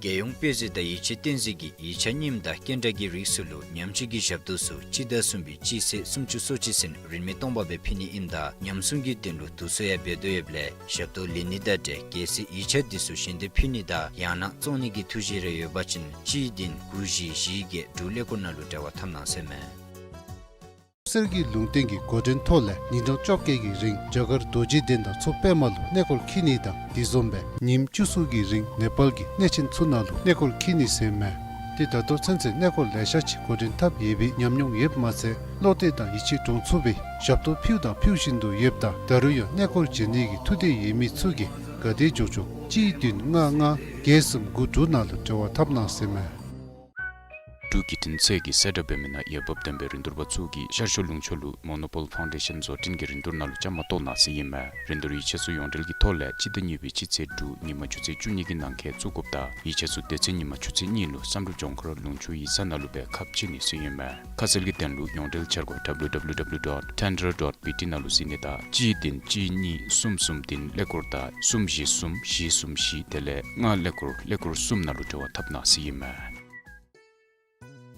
རྒྱལ་ཡོངས་དཔེ་མཛོད་དང་ཡིག་ཆ་བསྟན་འཛིན་གྱིས་ཡིག་ཆ་རྙིངམ་དང་སྐད་འདྲ་གི་རིགས་ཚུ་ལུ་ཉམས་བཅོས་ཀྱི་ཞབས་ཏོག་ཚུ་སྤྱི་ཟླ་གསུམ་པའི་སྤྱི་ཚེས་སུམ་ཅུ་སོ་གཅིག་ཚུན་རིན་མེད་སྟོང་པ་སྦེ་ཕུལ་ནི་ཨིནམ་ད་ཉམས་སྲུང་གི་དོན་ལུ་དུས་ཚོད་ཡང་འབད་དོ་ཡོདཔ་ལས་ཞབས་ཏོག་ལེན་ནི་དང་འབྲེལ་གལ་སྲིད་ཡིག་ཆ་འདི་ཚུ་ཞལ་འདེབས་ཕུལ་ནི་དང་ཡང་ན་བཙོང་ནི་གི་ཐུགས་བཞེད་རེ་ཡོད་པ་ཅིན་གཅིག་བདུན་དགུ་བཞི་བཞི་བརྒྱད་དྲུག་ཀླད་ཀོར་ནང་ལུ་འབྲེལ་བ་འཐབ་གནང་ཟེར་ཨིན་མས། གསེར་གྱི་ལུང་བསྟན་གྱི་འགོ་འདྲེན་ཐོག་ལས་ཉིན་གྲངས་བཅོ་བརྒྱད་ཀྱི་རིང་རྒྱ་གར་རྡོ་རྗེ་གདན་དང་མཚོ་པདྨ་ལུ་གནས་སྐོར་འཁྱིད་ནི་དང་དེ་བཟུམ་སྦེ་ཉིནམ་བཅུ་གསུམ་གྱི་རིང་ནེ་པཱལ་གྱི་གནས་ཆེན་ཚུ་ནང་ལུ་གནས་སྐོར་འཁྱིད་ནི་ཟེར་མས། ཏེ་ད་ལྟོ་ཚུན་ཚོད་གནས་སྐོར་ལེ་ཤ་ཅིག་འགོ་འདྲེན་འཐབ་ཡོད་པའི་ཉམས་མྱོང་ཡོདཔ་མ་ཚད་བློ་གཏད་དང་ཡིད་ཆེས་འདྲོངས་ཚུགས་པའི་ཞབས་ཏོག་ཕུལཝ་དང་ཕུལ་བཞིན་དུ་ཡོདཔ་ད་ད་རུང་ཡང་གནས་སྐོར་བྱོན་ནི་གི་ཐུགས་འདོད་ཡོད་མི་ཚུ་གིས་ག་དེ་མགྱོགས་མགྱོགས་གཅིག་བདུན་ལྔ་ལྔ་བརྒྱད་གསུམ་དགུ་དྲུག་ནང་ལུ་འབྲེལ་བ་འཐབ་གནང་ཟེར་མས། འབྲུག་བརྒྱུད་འཕྲིན་ཚད་ཀྱིས་གསལ་བསྒྲགས་འབད་མི་ནང་འོས་འབབ་ལྡན་པའི་རིན་བསྡུར་པ་ཚུ་གིས་ཤར་ཕྱོགས་ལུང་ཕྱོགས་ལུ་མོ་ནོ་པོལ་ཕའུན་ཌེ་ཤཱན་བཟོ་སྐྲུན་གྱི་རིན་བསྡུར་ནང་ལུ་བཅའ་མར་གཏོགས་གནང་ཟེར་ཨིན་མས། རིན་བསྡུར་ཡིག་ཆ་ཚུ་ཡོངས་འབྲེལ་གྱི་ཐོག་ལས་སྤྱི་ཟླ་གཉིས་པའི་སྤྱི་ཚེས་དྲུག་ཉིན་མ་ཆུ་ཚོད་བཅུ་གཉིས་ཀྱི་ནང་འཁོད་བཙུགས་དགོཔ་ད་ཡིག་ཆ་ཚུ་དེ་ཚེ་ཉིན་མ་ཆུ་ཚོད་གཉིས་ལུ་བསམ་གྲུབ་ལྗོངས་མཁར་ལུང་ཕྱོགས་ཡིག་ཚང་ནང་ལུ་སྦེ་ཁ་ཕྱེ་ནི་ཟེར་ཨིན་མས། ཁ་གསལ་གྱི་དོན་ལུ་ཡོངས་འབྲེལ་འཆར་སྒོ་W W W dot tender dot B T ནང་ལུ་གཟིགས་ནི་དང་གཅིག་བདུན་གཅིག་གཉིས་གསུམ་གསུམ་བདུན་ཀླད་ཀོར་དང་གསུམ་བཞི་གསུམ་བཞི་གསུམ་བཞི་དེ་ལས་ལྔ་ཀླད་ཀོར་ཀླད་ཀོར་གསུམ་ནང་ལུ་འབྲེལ་བ་འཐབ་གནང་ཟེར་ཨིན་མས།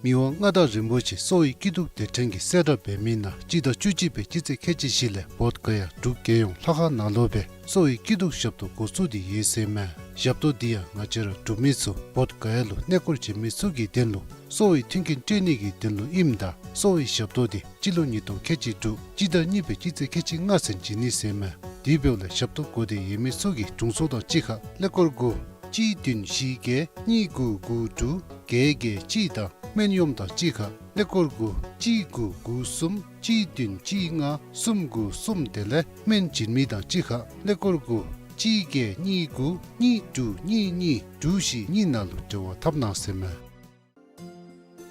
མི་དབང་མངའ་བདག་རིན་པོ་ཆེ་གསོ་བའི་སྐྱིད་སྡུག་སྡེ་ཕྲན་གྱིས་གསལ་བསྒྲགས་འབད་མི་ནང་སྤྱི་ཟླ་བཅུ་གཅིག་པའི་སྤྱི་ཚེས་ཁལ་གཅིག་བཞི་ལས་བོདྷ་ག་ཡ་འབྲུག་རྒྱལ་ཡོངས་ལྷ་ཁང་ནང་ལུ་སྦེ་གསོ་བའི་སྐྱིད་སྡུག་ཞབས་ཏོག་འགོ་བཙུགས་ཏེ་ཡོད་ཟེར་མས། ཞབས་ཏོག་འདི་ཡང་ང་བཅས་ར་འབྲུག་མི་ཚུ་བོདྷ་ག་ཡ་ལུ་གནས་སྐོར་བྱོན་མི་ཚུ་གི་དོན་ལུ་གསོ་བའི་མཐུན་རྐྱེན་སྤྲོད་ནི་གི་དོན་ལུ་ཨིནམ་ད་གསོ་བའི་ཞབས་ཏོག་འདི་སྤྱི་ལོ་ཉིས་སྟོང་ཁལ་གཅིག་དྲུག་སྤྱི་ཟླ་གཉིས་པའི་སྤྱི་ཚེས་ཁལ་གཅིག་ལྔ་ཚུན་བྱིན་ནི་ཟེར་མས། དེ་འབདཝ་ལས་ཞབས་ཏོག་དགོ་སྟེ་ཡོད་མི་ཚུ་གིས་དྲུང་འཚོ་དང་གཅིག་ཁར་ཀླད་ཀོར་དགུ་གཅིག་བདུན་བཞི་བརྒྱད་གཉིས་དགུ་དགུ་དྲུག་བརྒྱད་བརྒྱད་གཅིག་དང་སྨན་གཡོགམ་དང་གཅིག་ཁར་ཀླད་ཀོར་དགུ་གཅིག་དགུ་དགུ་གསུམ་གཅིག་བདུན་གཅིག་ལྔ་གསུམ་དགུ་གསུམ་དེ་ལས་སྨན་བྱིན་མི་དང་གཅིག་ཁར་ཀླད་ཀོར་དགུ་གཅིག་བརྒྱད་གཉིས་དགུ་གཉིས་དྲུག་གཉིས་གཉིས་དྲུག་བཞི་གཉིས་ནང་ལུ་འབྲེལ་བ་འཐབ་གནང་ཟེར་མས།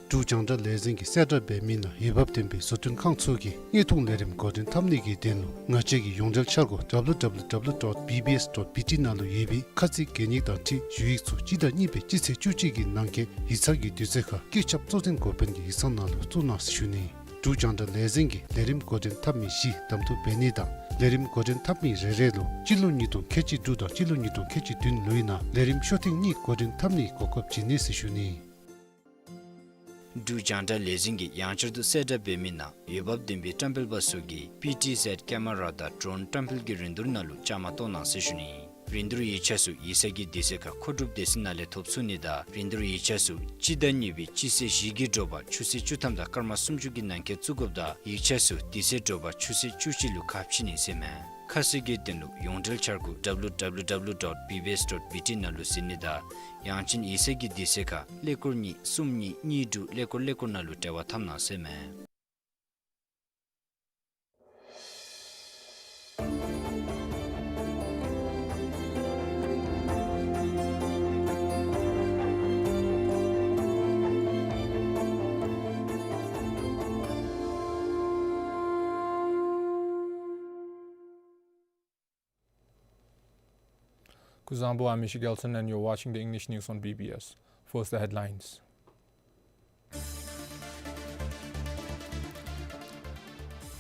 འབྲུག་རྒྱང་བསྒྲགས་ལས་འཛིན་གྱིས་གསལ་བསྒྲགས་འབད་མི་ནང་འོས་འབབ་ལྡན་པའི་བཟོ་སྐྲུན་ཁང་ཚུ་གིས་དངོས་མཐོང་ལས་རིམ་འགོ་འདྲེན་འཐབ་ནི་གི་དོན་ལུ་ང་བཅས་ཀྱི་ཡོངས་འབྲེལ་འཆར་སྒོ་W W W dot B B S dot B T ནང་ལུ་ཡོད་པའི་ཁ་ཚིག་གན་ཡིག་དང་འཁྲིལ་ཞུ་ཡིག་ཚུ་སྤྱི་ཟླ་གཉིས་པའི་སྤྱི་ཚེས་བཅུ་གཅིག་གི་ནང་འཁོད་ཡིག་ཚང་གི་དུས་ཚོད་ཁར་བཀོད་ཁྱབ་གཙོ་འཛིན་འགོ་དཔོན་གྱི་ཡིག་ཚང་ནང་ལུ་བཙུགས་གནང་ཟེར་ཞུ་ནི། འབྲུག་རྒྱང་བསྒྲགས་ལས་འཛིན་གྱིས་ལས་རིམ་འགོ་འདྲེན་འཐབ་མི་བཞི་གདམ་འཐུ་འབད་ནི་དང་ལས་རིམ་འགོ་འདྲེན་འཐབ་མི་རེ་རེ་ལུ་སྤྱི་ལོ་ཉིས་སྟོང་ཁལ་གཅིག་དྲུག་དང་སྤྱི་ལོ་ཉིས་སྟོང་ཁལ་གཅིག་བདུན་ལོའི་ནང་ལས་རིམ་ཤོ་ཐེངས་གཉིས་འགོ་འདྲེན་འཐབ་ནིའི་གོ་སྐབས་བྱིན་ནི་ཟེར་ཞུ་ནི། འབྲུག་རྒྱང་བསྒྲགས་ལས་འཛིན་གྱིས་ཡང་བསྐྱར་དུ་གསལ་བསྒྲགས་འབད་མི་ནང་འོས་འབབ་ལྡན་པའི་བཀྲམ་སྤེལ་པ་ཚུ་གིས་P T Z ཀེ་མ་ར་དང་ཌྲོན་བཀྲམ་སྤེལ་གྱི་རིན་བསྡུར་ནང་ལུ་བཅའ་མར་གཏོགས་གནང་ཟེར་ཞུ་ནི། རིན་བསྡུར་ཡིག་ཆ་ཚུ་ཡིག་ཚང་གི་དུས་ཚོད་ཁར་མཁོ་སྒྲུབ་སྡེ་ཚན་ནང་ལས་ཐོབ་ཚུགས་ནི་དང་རིན་བསྡུར་ཡིག་ཆ་ཚུ་སྤྱི་ཟླ་གཉིས་པའི་སྤྱི་ཚེས་བཞི་གི་དྲོ་པ་ཆུ་ཚོད་བཅུ་ཐམ་དང་སྐར་མ་སུམ་ཅུ་གི་ནང་འཁོད་བཙུགས་དགོཔ་ད་ཡིག་ཆ་ཚུ་དུས་ཚོད་དྲོ་པ་ཆུ་ཚོད་བཅུ་གཅིག་ལུ་ཁ་ཕྱེ་ནི་ཟེར་མས། ཁ་གསལ་གྱི་དོན་ལུ་ཡོངས་འབྲེལ་འཆར་སྒོ་W W W dot B B S dot B T ནང་ལུ་གཟིགས་ནི་དང་ཡང་ཅིན་ཡིག་ཚང་གི་དུས་ཚོད་ཁར་ཀླད་ཀོར་གཉིས་གསུམ་གཉིས་གཉིས་དྲུག་ཀླད་ཀོར་ཀླད་ཀོར་ནང་ལུ་འབྲེལ་བ་འཐབ་གནང་ཟེར་མས། Kuzuzangpo, I'm Mishi Gelson, and you're watching the English news on B B S. First, the headlines.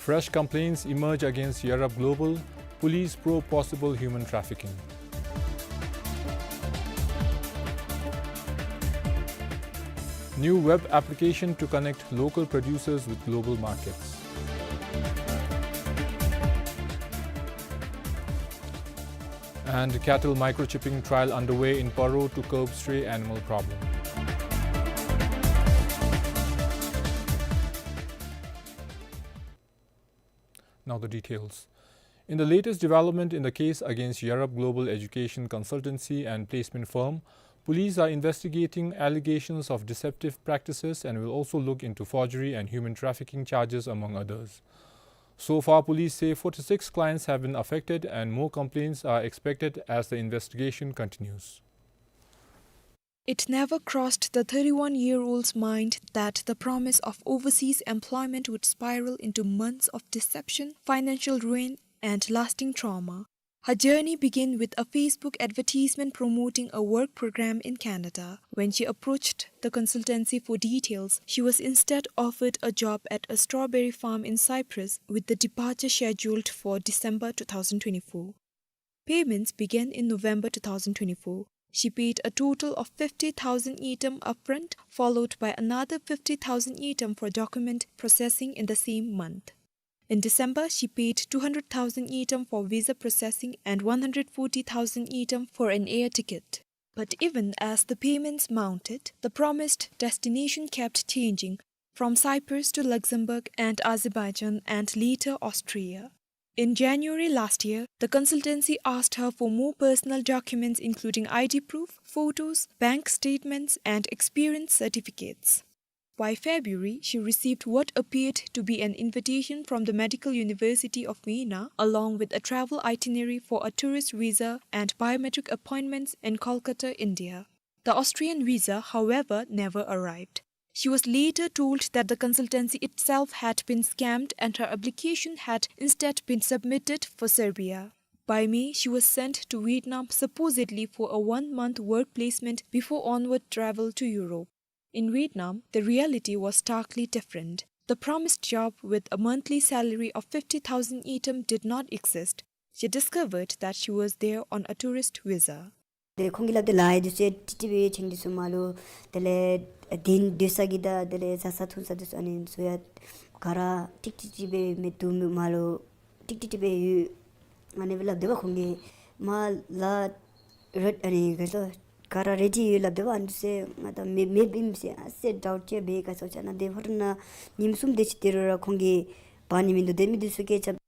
Fresh complaints emerge against Yarab Global, police probe possible human trafficking. New web application to connect local producers with global markets. And cattle microchipping trial underway in Paro to curb stray animal problem. Now the details. In the latest development in the case against Yarab Global Education Consultancy and Placement Firm, police are investigating allegations of deceptive practices and will also look into forgery and human trafficking charges, among others. So far, police say forty-six clients have been affected and more complaints are expected as the investigation continues. It never crossed the thirty-one-year-old's mind that the promise of overseas employment would spiral into months of deception, financial ruin, and lasting trauma. Her journey began with a Facebook advertisement promoting a work program in Canada. When she approached the consultancy for details, she was instead offered a job at a strawberry farm in Cyprus, with the departure scheduled for December two thousand twenty-four. Payments began in November two thousand twenty-four. She paid a total of fifty thousand ngultrum upfront, followed by another fifty thousand ngultrum for document processing in the same month. In December, she paid two hundred thousand ngultrum for visa processing and one hundred forty thousand ngultrum for an air ticket. But even as the payments mounted, the promised destination kept changing, from Cyprus to Luxembourg and Azerbaijan and later Austria. In January last year, the consultancy asked her for more personal documents including I D proof, photos, bank statements, and experience certificates. By February, she received what appeared to be an invitation from the Medical University of Vienna, along with a travel itinerary for a tourist visa and biometric appointments in Kolkata, India. The Austrian visa, however, never arrived. She was later told that the consultancy itself had been scammed and her application had instead been submitted for Serbia. By May, she was sent to Vietnam supposedly for a one-month work placement before onward travel to Europe. In Vietnam, the reality was starkly different. The promised job with a monthly salary of fifty thousand ngultrum did not exist. She discovered that she was there on a tourist visa. དེ་ཁོང་གིས་སླབ་དེ་ལཱ་འདི་ཚུ་ཏིག་ཏིག་སྦེ་ཆེན་འདི་ཚུ་མ་ལུ་དེ་ལས་གདན་སྡོད་ས་གི་དང་དེ་ལས་བཟའ་ས་འཐུང་ས་འདི་ཚུ་ཨ་ནི་ཚུ་ཡང་ག་ར་ཏིག་ཏིག་ཏིག་སྦེ་མེད་འདུག་མ་ལུ་ཏིག་ཏིག་ཏིག་སྦེ་ཡོད། ཨ་ནི་སྦེ་སླབ་དེ་བ་ཁོང་གིས་མ་ལཱ་རེད་ཨ་ནི་ག་ཚོད་ག་ར་རེ་ཌི་ཡོད་སླབ་དེ་བ། ཨ་ནི་ཚུ་ང་ད་མེད་མེད་པིན་ཟེར་ཨ་ཟེར་ཌའུཊ་ཅིག་སྦེ་ག་ཚོད་ཅ་ན་དེ་ཧོ་ར་ན་ཉིནམ་གསུམ་དེ་ཅིག་དེ་རུ་ར་ཁོང་གིས་འབག་ནི་མིན་འདུག། དེ་མི་འདི་ཚུ་སྐད་ཆ།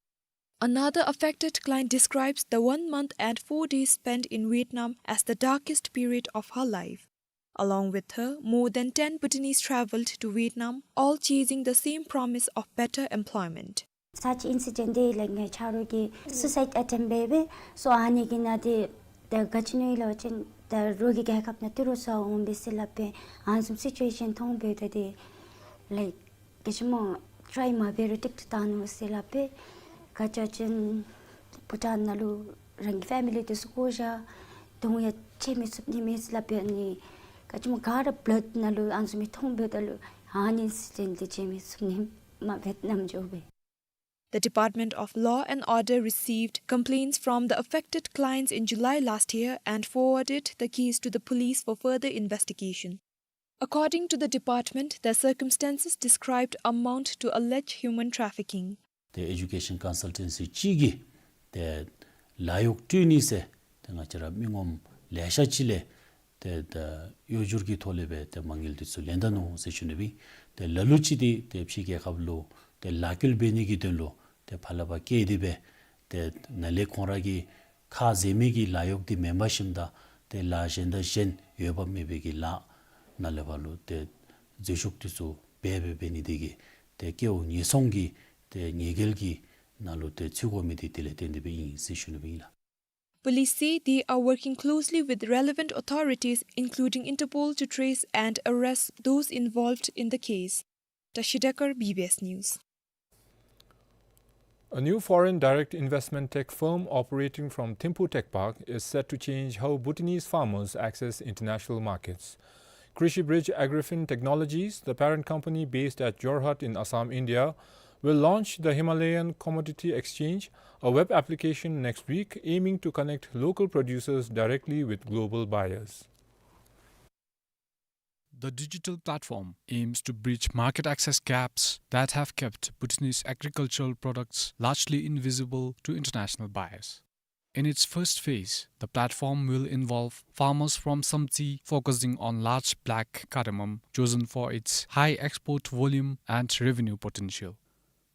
Another affected client describes the one month and four days spent in Vietnam as the darkest period of her life. Along with her, more than ten Bhutanese traveled to Vietnam, all chasing the same promise of better employment. Such incident དེ་ལས་ངེའི་ཆ་རོགས་ཀྱིས་སུའི་སའིཌ་ཨེ་ཊེམཊ་འབད་བས། སོ་ཨ་ནི་གི་ནང་དེ་ད་ག་ཅི་ནི་ལོ་ཅན་ད་རོགས་ཀྱི་རྒྱལ་ཁབ་ནང་ཏི་རུ་སོ་འོང་བས་ཟེར་སླབ་པས། ཨ་ནི་བཟུམ་སི་ཅུ་ཨེ་ཤཱན་མཐོང་འབདཝ་ད་དེ་ལའིཀ་ག་ཅི་སྨོ་ཊ་རའི་མ་འབད་རུང་ཏིག་ཏིག་བཏང་ནུག་ཟེར་སླབ་པས། ག་ཅི་ཅིན་བྷུ་ཊཱན་ནང་ལུ་རང་གི་ཕེ་མི་ལི་དེ་ཚུ་བཀོ་བཞག། དོན་ཡང་ཆད་མི་ཚུགས་ནི་མས་ཟེར་སླབ་པས། ཨ་ནི་ག་ཅི་སྨོ་ག་ར་བླཊ་ནང་ལུ་ཨ་ནི་བཟུམ་མི་མཐོང་འབདཝ་ད་ལུ་ཨ་ནི་ཨིན་སི་ཌེནཊ་དེ་ཆད་མི་ཚུགས་ནི་མས་བེཊ་ནམ་འགྱོ་བས། The Department of Law and Order received complaints from the affected clients in July last year and forwarded the case to the police for further investigation. According to the department, the circumstances described amount to alleged human trafficking. ཏེ་ཨེ་ཌུ་ཀེ་ཤཱན་ཀོན་སཱལ་ཊེན་སི་ཅིག་གིས་ཏེ་ལཱ་གཡོག་སྤྲོད་ནི་ཟེར་ཏེ་ང་བཅས་ར་མི་ངོམ་ལེ་ཤ་ཅིག་ལས་ཏེ་ད་གཡོ་སྒྱུ་གི་ཐོག་ལས་སྦེ་ཏེ་མ་དངུལ་འདི་ཚུ་ལེན་ད་ནུག་ཟེར་ཞུ་ནི་སྦེ། ཏེ་ལ་ལུ་ཅིག་འདི་ཏེ་ཕྱི་རྒྱལ་ཁབ་ལུ་ཏེ་ལཱ་བཀོལ་འབད་ནི་གི་དོན་ལུ་ཏེ་ཕར་ལས་ཕར་བསྐྱལ་ཏེ་སྦེ་ཏེ་ནཱ་ལས་ཁོང་ར་གིས་ཁ་བཟེད་མི་གི་ལཱ་གཡོག་འདི་མེན་པར་ཞིནམ་ད་ཏེ་ལཱ་གཞན་དང་གཞན་འོས་འབབ་མེད་པའི་གི་ལཱ་ནཱ་ལས་ཕར་ལུ་ཏེ་འཛུལ་ཞུགས་འདི་ཚུ་འབད་འབད་འབད་ནི་དེ་གིས་ཏེ་སྐལཝ་ཉེས་སོང་གི་ཏེ་ཉེས་འགེལ་གྱི་ནང་ལུ་ཏེ་ཚུད་དགོ་མི་འདི་དེ་ལས་བརྟེན་ཏེ་སྦེ་ཨིན་ཟེར་ཞུ་ནི་སྦེ་ཨིན་ལགས། Police say they are working closely with relevant authorities, including Interpol, to trace and arrest those involved in the case. Tashi Dekar, B B S News. A new foreign direct investment tech firm operating from Thimphu Tech Park is set to change how Bhutanese farmers access international markets. Krishi Bridge Agrifin Technologies, the parent company based at Jorhat in Assam, India, will launch the Himalayan Commodity Exchange, a web application, next week, aiming to connect local producers directly with global buyers. The digital platform aims to bridge market access gaps that have kept Bhutanese agricultural products largely invisible to international buyers. In its first phase, the platform will involve farmers from Samtse, focusing on large black cardamom, chosen for its high export volume and revenue potential.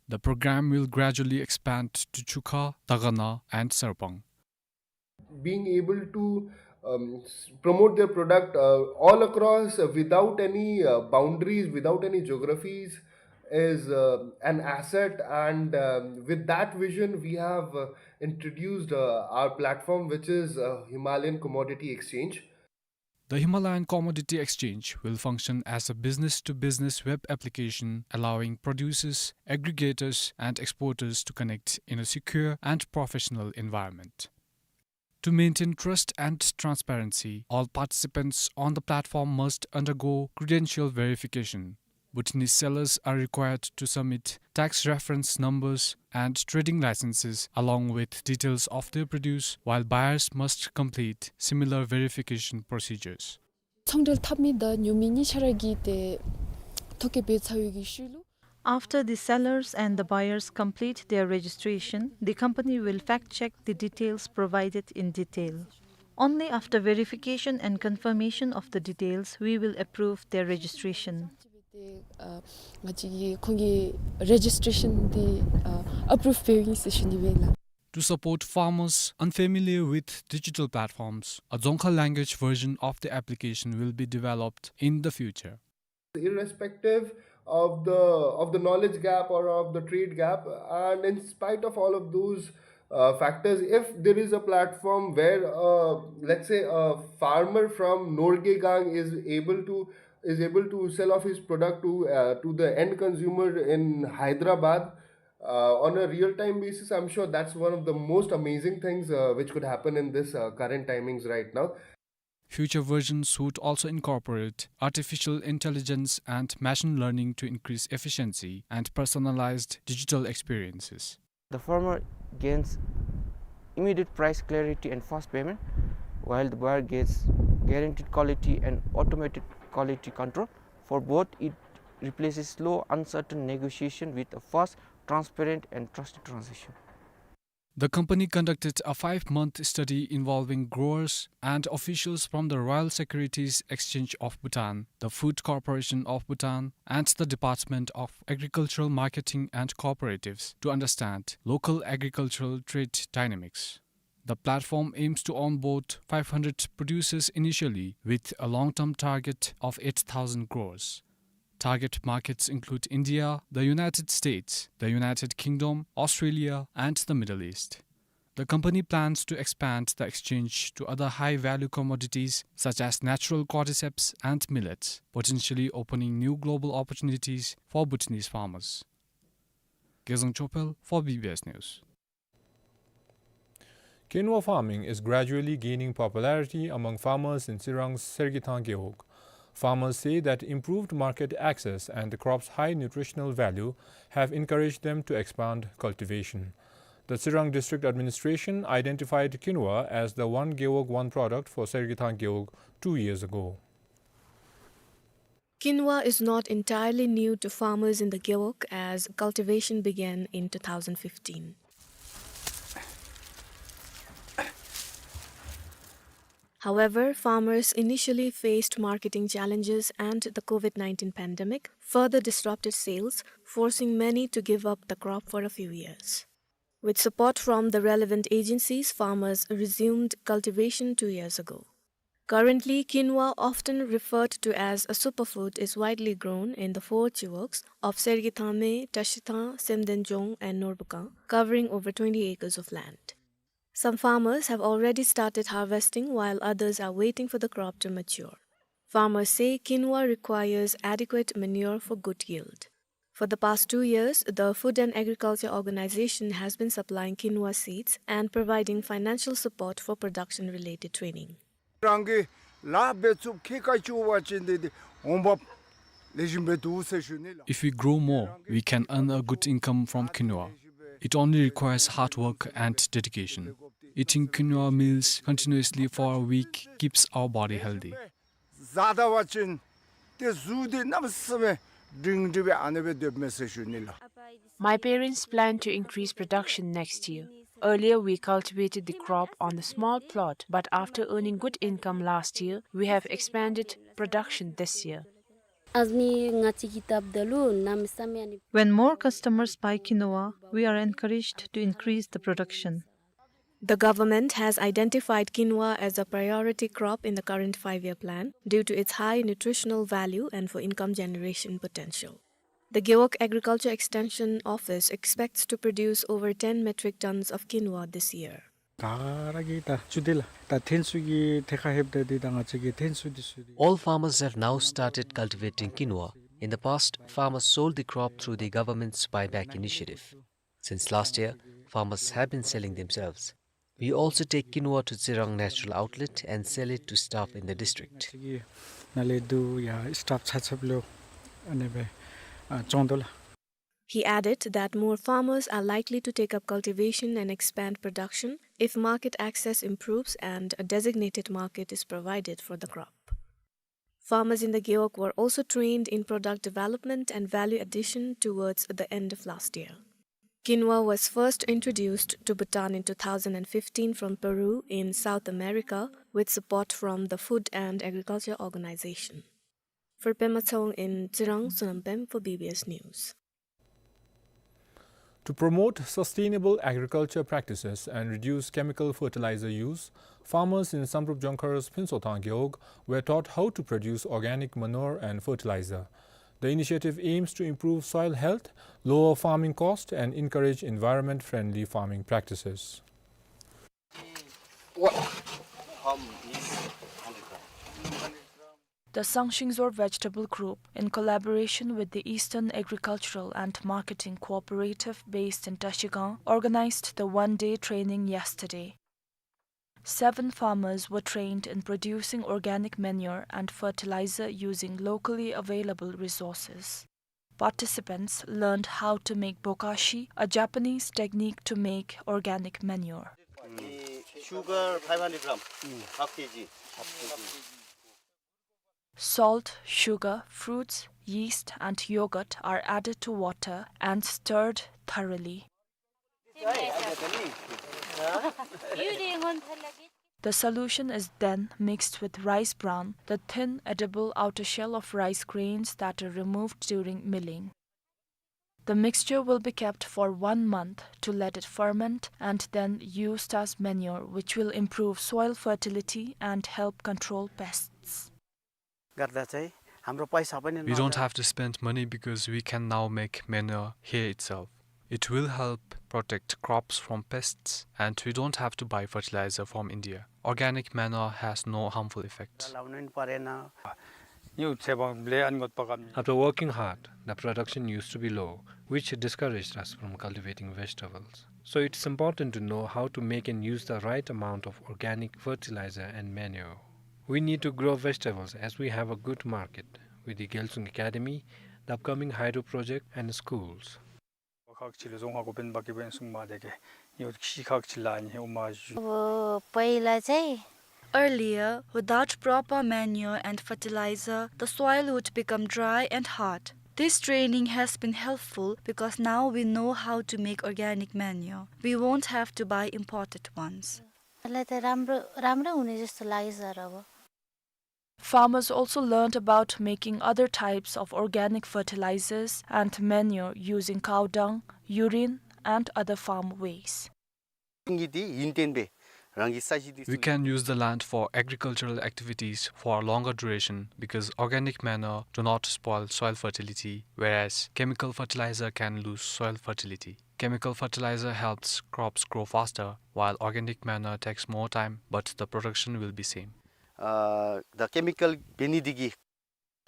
The program will gradually expand to Chukha, Dagana, and Sarpang. Being able to, um, s-, promote their product, uh, all across, uh, without any, uh, boundaries, without any geographies, is, uh, an asset. And, um, with that vision, we have, uh, introduced, uh, our platform, which is, uh, Himalayan Commodity Exchange. The Himalayan Commodity Exchange will function as a business-to-business web application, allowing producers, aggregators, and exporters to connect in a secure and professional environment. To maintain trust and transparency, all participants on the platform must undergo credential verification. Bhutanese sellers are required to submit tax reference numbers and trading licenses along with details of their produce, while buyers must complete similar verification procedures. ཚོང་འབྲེལ་འཐབ་མི་དང་ཉོ་མི་གཉིས་ཆ་ར་གིས་ཏེ་ཐོ་བཀོད་འབད་ཚར་བའི་གི་ཤུལ་ལུ། After the sellers and the buyers complete their registration, the company will fact check the details provided in detail. Only after verification and confirmation of the details, we will approve their registration. ཨ་ང་བཅས་ཀྱིས་ཁོང་གི་རེ་ཇིས་ཊེ་ཤཱན་འདི་ཨ་ཨེ་པུ་རུབ་འབདཝ་ཨིན་ཟེར་ཞུ་ནི་སྦེ་ལགས། To support farmers unfamiliar with digital platforms, a Dzongkha language version of the application will be developed in the future. Irrespective of the, of the knowledge gap or of the trade gap, and in spite of all of those uh, factors, if there is a platform where, uh, let's say, a farmer from Norgegang is able to, is able to sell off his product to, uh, to the end consumer in Hyderabad, uh, on a real-time basis, I'm sure that's one of the most amazing things uh, which could happen in this uh, current timings right now. Future versions would also incorporate artificial intelligence and machine learning to increase efficiency and personalized digital experiences. The farmer gains immediate price clarity and fast payment, while the buyer gets guaranteed quality and automated quality control. For both, it replaces slow, uncertain negotiation with a fast, transparent, and trusted transaction. The company conducted a five-month study involving growers and officials from the Royal Securities Exchange of Bhutan, the Food Corporation of Bhutan, and the Department of Agricultural Marketing and Cooperatives to understand local agricultural trade dynamics. The platform aims to onboard five hundred producers initially, with a long-term target of eight thousand growers. Target markets include India, the United States, the United Kingdom, Australia, and the Middle East. The company plans to expand the exchange to other high-value commodities such as natural cordyceps and millets, potentially opening new global opportunities for Bhutanese farmers. Gezang Chopel for B B S News. Quinoa farming is gradually gaining popularity among farmers in Tsirang's Sergithang Gewog. Farmers say that improved market access and the crop's high nutritional value have encouraged them to expand cultivation. The Tsirang District Administration identified quinoa as the One Gewog One product for Sergithang Gewog two years ago. Quinoa is not entirely new to farmers in the Gewog, as cultivation began in two thousand fifteen. However, farmers initially faced marketing challenges, and the COVID nineteen pandemic further disrupted sales, forcing many to give up the crop for a few years. With support from the relevant agencies, farmers resumed cultivation two years ago. Currently, quinoa, often referred to as a superfood, is widely grown in the four chiwogs of Sergithang Me, Tashithang, Semden Dzong, and Norbukang, covering over twenty acres of land. Some farmers have already started harvesting, while others are waiting for the crop to mature. Farmers say quinoa requires adequate manure for good yield. For the past two years, the Food and Agriculture Organization has been supplying quinoa seeds and providing financial support for production-related training. རང་གི་ལཱ་འབད་ཚུགསཔ་ཁེ་ཀ་ཅིག་འབད་བ་ཅིན་དེ་དེ་འོང་འབབ་ལེགས་ཤོམ་སྦེ་འདུག་ཟེར་ཞུ་ནི་ལགས། If we grow more, we can earn a good income from quinoa. It only requires hard work and dedication. Eating quinoa meals continuously for a week keeps our body healthy. བཟའ་ད་པ་ཅིན་ཏེ་གཟུགས་འདི་གནམ་མེད་ས་མེད་སྒྲིང་སྒྲི་སྦེ་ཨ་ནི་སྦེ་སྡོདཔ་མས་ཟེར་ཞུ་ནི་ལགས། My parents plan to increase production next year. Earlier, we cultivated the crop on a small plot, but after earning good income last year, we have expanded production this year. ཨ་ནི་ང་བཅས་ཀྱིས་བཏབ་ད་ལུ་གནམ་མེད་ས་མེད་ཨ་ནི། When more customers buy quinoa, we are encouraged to increase the production. The government has identified quinoa as a priority crop in the current five-year plan due to its high nutritional value and for income generation potential. The Gewog Agriculture Extension Office expects to produce over ten metric tons of quinoa this year. ག་ར་གིས་ད་ཚུ་འདི་ལགས། ད་ཐོན་ཚུ་གི་ཐད་ཁར་ལྷོདཔ་ད་འདི་ད་ང་བཅས་ཀྱི་ཐོན་ཚུ་འདི་ཚུ་འདི། All farmers have now started cultivating quinoa. In the past, farmers sold the crop through the government's buyback initiative. Since last year, farmers have been selling themselves. We also take quinoa to Tsirang Natural Outlet and sell it to staff in the district. ང་བཅས་ཀྱི་ནང་ལས་འདི་ཡང་སི་ཊཱཕ་ཆ་ཁྱབ་ལུ་ཨ་ནི་སྦེ་ཨ་བཙོང་དོ་ལགས། He added that more farmers are likely to take up cultivation and expand production if market access improves and a designated market is provided for the crop. Farmers in the Gewog were also trained in product development and value addition towards the end of last year. Quinoa was first introduced to Bhutan in two thousand fifteen from Peru in South America with support from the Food and Agriculture Organization. For Pema Tshewang in Tsirang, Sonam Pem for B B S News. To promote sustainable agriculture practices and reduce chemical fertilizer use, farmers in Samdrup Jongkhar's Phuntshothang Gewog were taught how to produce organic manure and fertilizer. The initiative aims to improve soil health, lower farming cost, and encourage environment-friendly farming practices. The Sangshingzor Vegetable Group, in collaboration with the Eastern Agricultural and Marketing Cooperative based in Trashigang, organized the one-day training yesterday. Seven farmers were trained in producing organic manure and fertilizer using locally available resources. Participants learned how to make bokashi, a Japanese technique to make organic manure. Sugar five hundred gram, half K G. Salt, sugar, fruits, yeast, and yogurt are added to water and stirred thoroughly. The solution is then mixed with rice bran, the thin, edible outer shell of rice grains that are removed during milling. The mixture will be kept for one month to let it ferment and then used as manure, which will improve soil fertility and help control pests. गर्दा चाहिँ हाम्रो पैसा पनि We don't नजाओस्। Have to spend money because we can now make manure here itself. It will help protect crops from pests, and we don't have to buy fertilizer from India. Organic manure has no harmful effects. लाउनु पनि परेन। यो छेबङ ब्ले अनगत पकाम। After working hard, the production used to be low, which discouraged us from cultivating vegetables. So it's important to know how to make and use the right amount of organic fertilizer and manure. We need to grow vegetables as we have a good market with the Gyalsung Academy, the upcoming hydro project and schools. खक छिलो जोङ खक ओपेन बाकी बेन सुङ मा देखे। यो खी खक छिला नि उमा जु। अब पहिला चाहिँ Earlier, without proper manure and fertilizer, the soil would become dry and hard. This training has been helpful because now we know how to make organic manure. We won't have to buy imported ones. मलाई त राम्रो, राम्रो हुने जस्तो लाग्यो सर अब। Farmers also learned about making other types of organic fertilizers and manure using cow dung, urine, and other farm waste. We can use the land for agricultural activities for a longer duration because organic manure do not spoil soil fertility, whereas chemical fertilizer can lose soil fertility. Chemical fertilizer helps crops grow faster, while organic manure takes more time, but the production will be same. A, the chemical बेनिदिगी।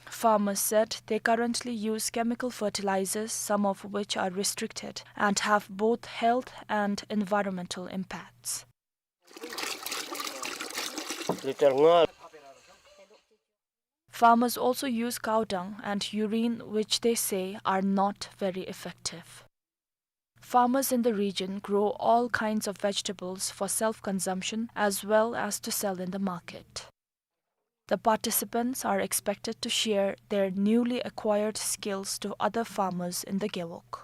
Farmers said they currently use chemical fertilizers, some of which are restricted and have both health and environmental impacts. Farmers also use cow dung and urine, which they say are not very effective. Farmers in the region grow all kinds of vegetables for self-consumption as well as to sell in the market. The participants are expected to share their newly acquired skills to other farmers in the Gewog.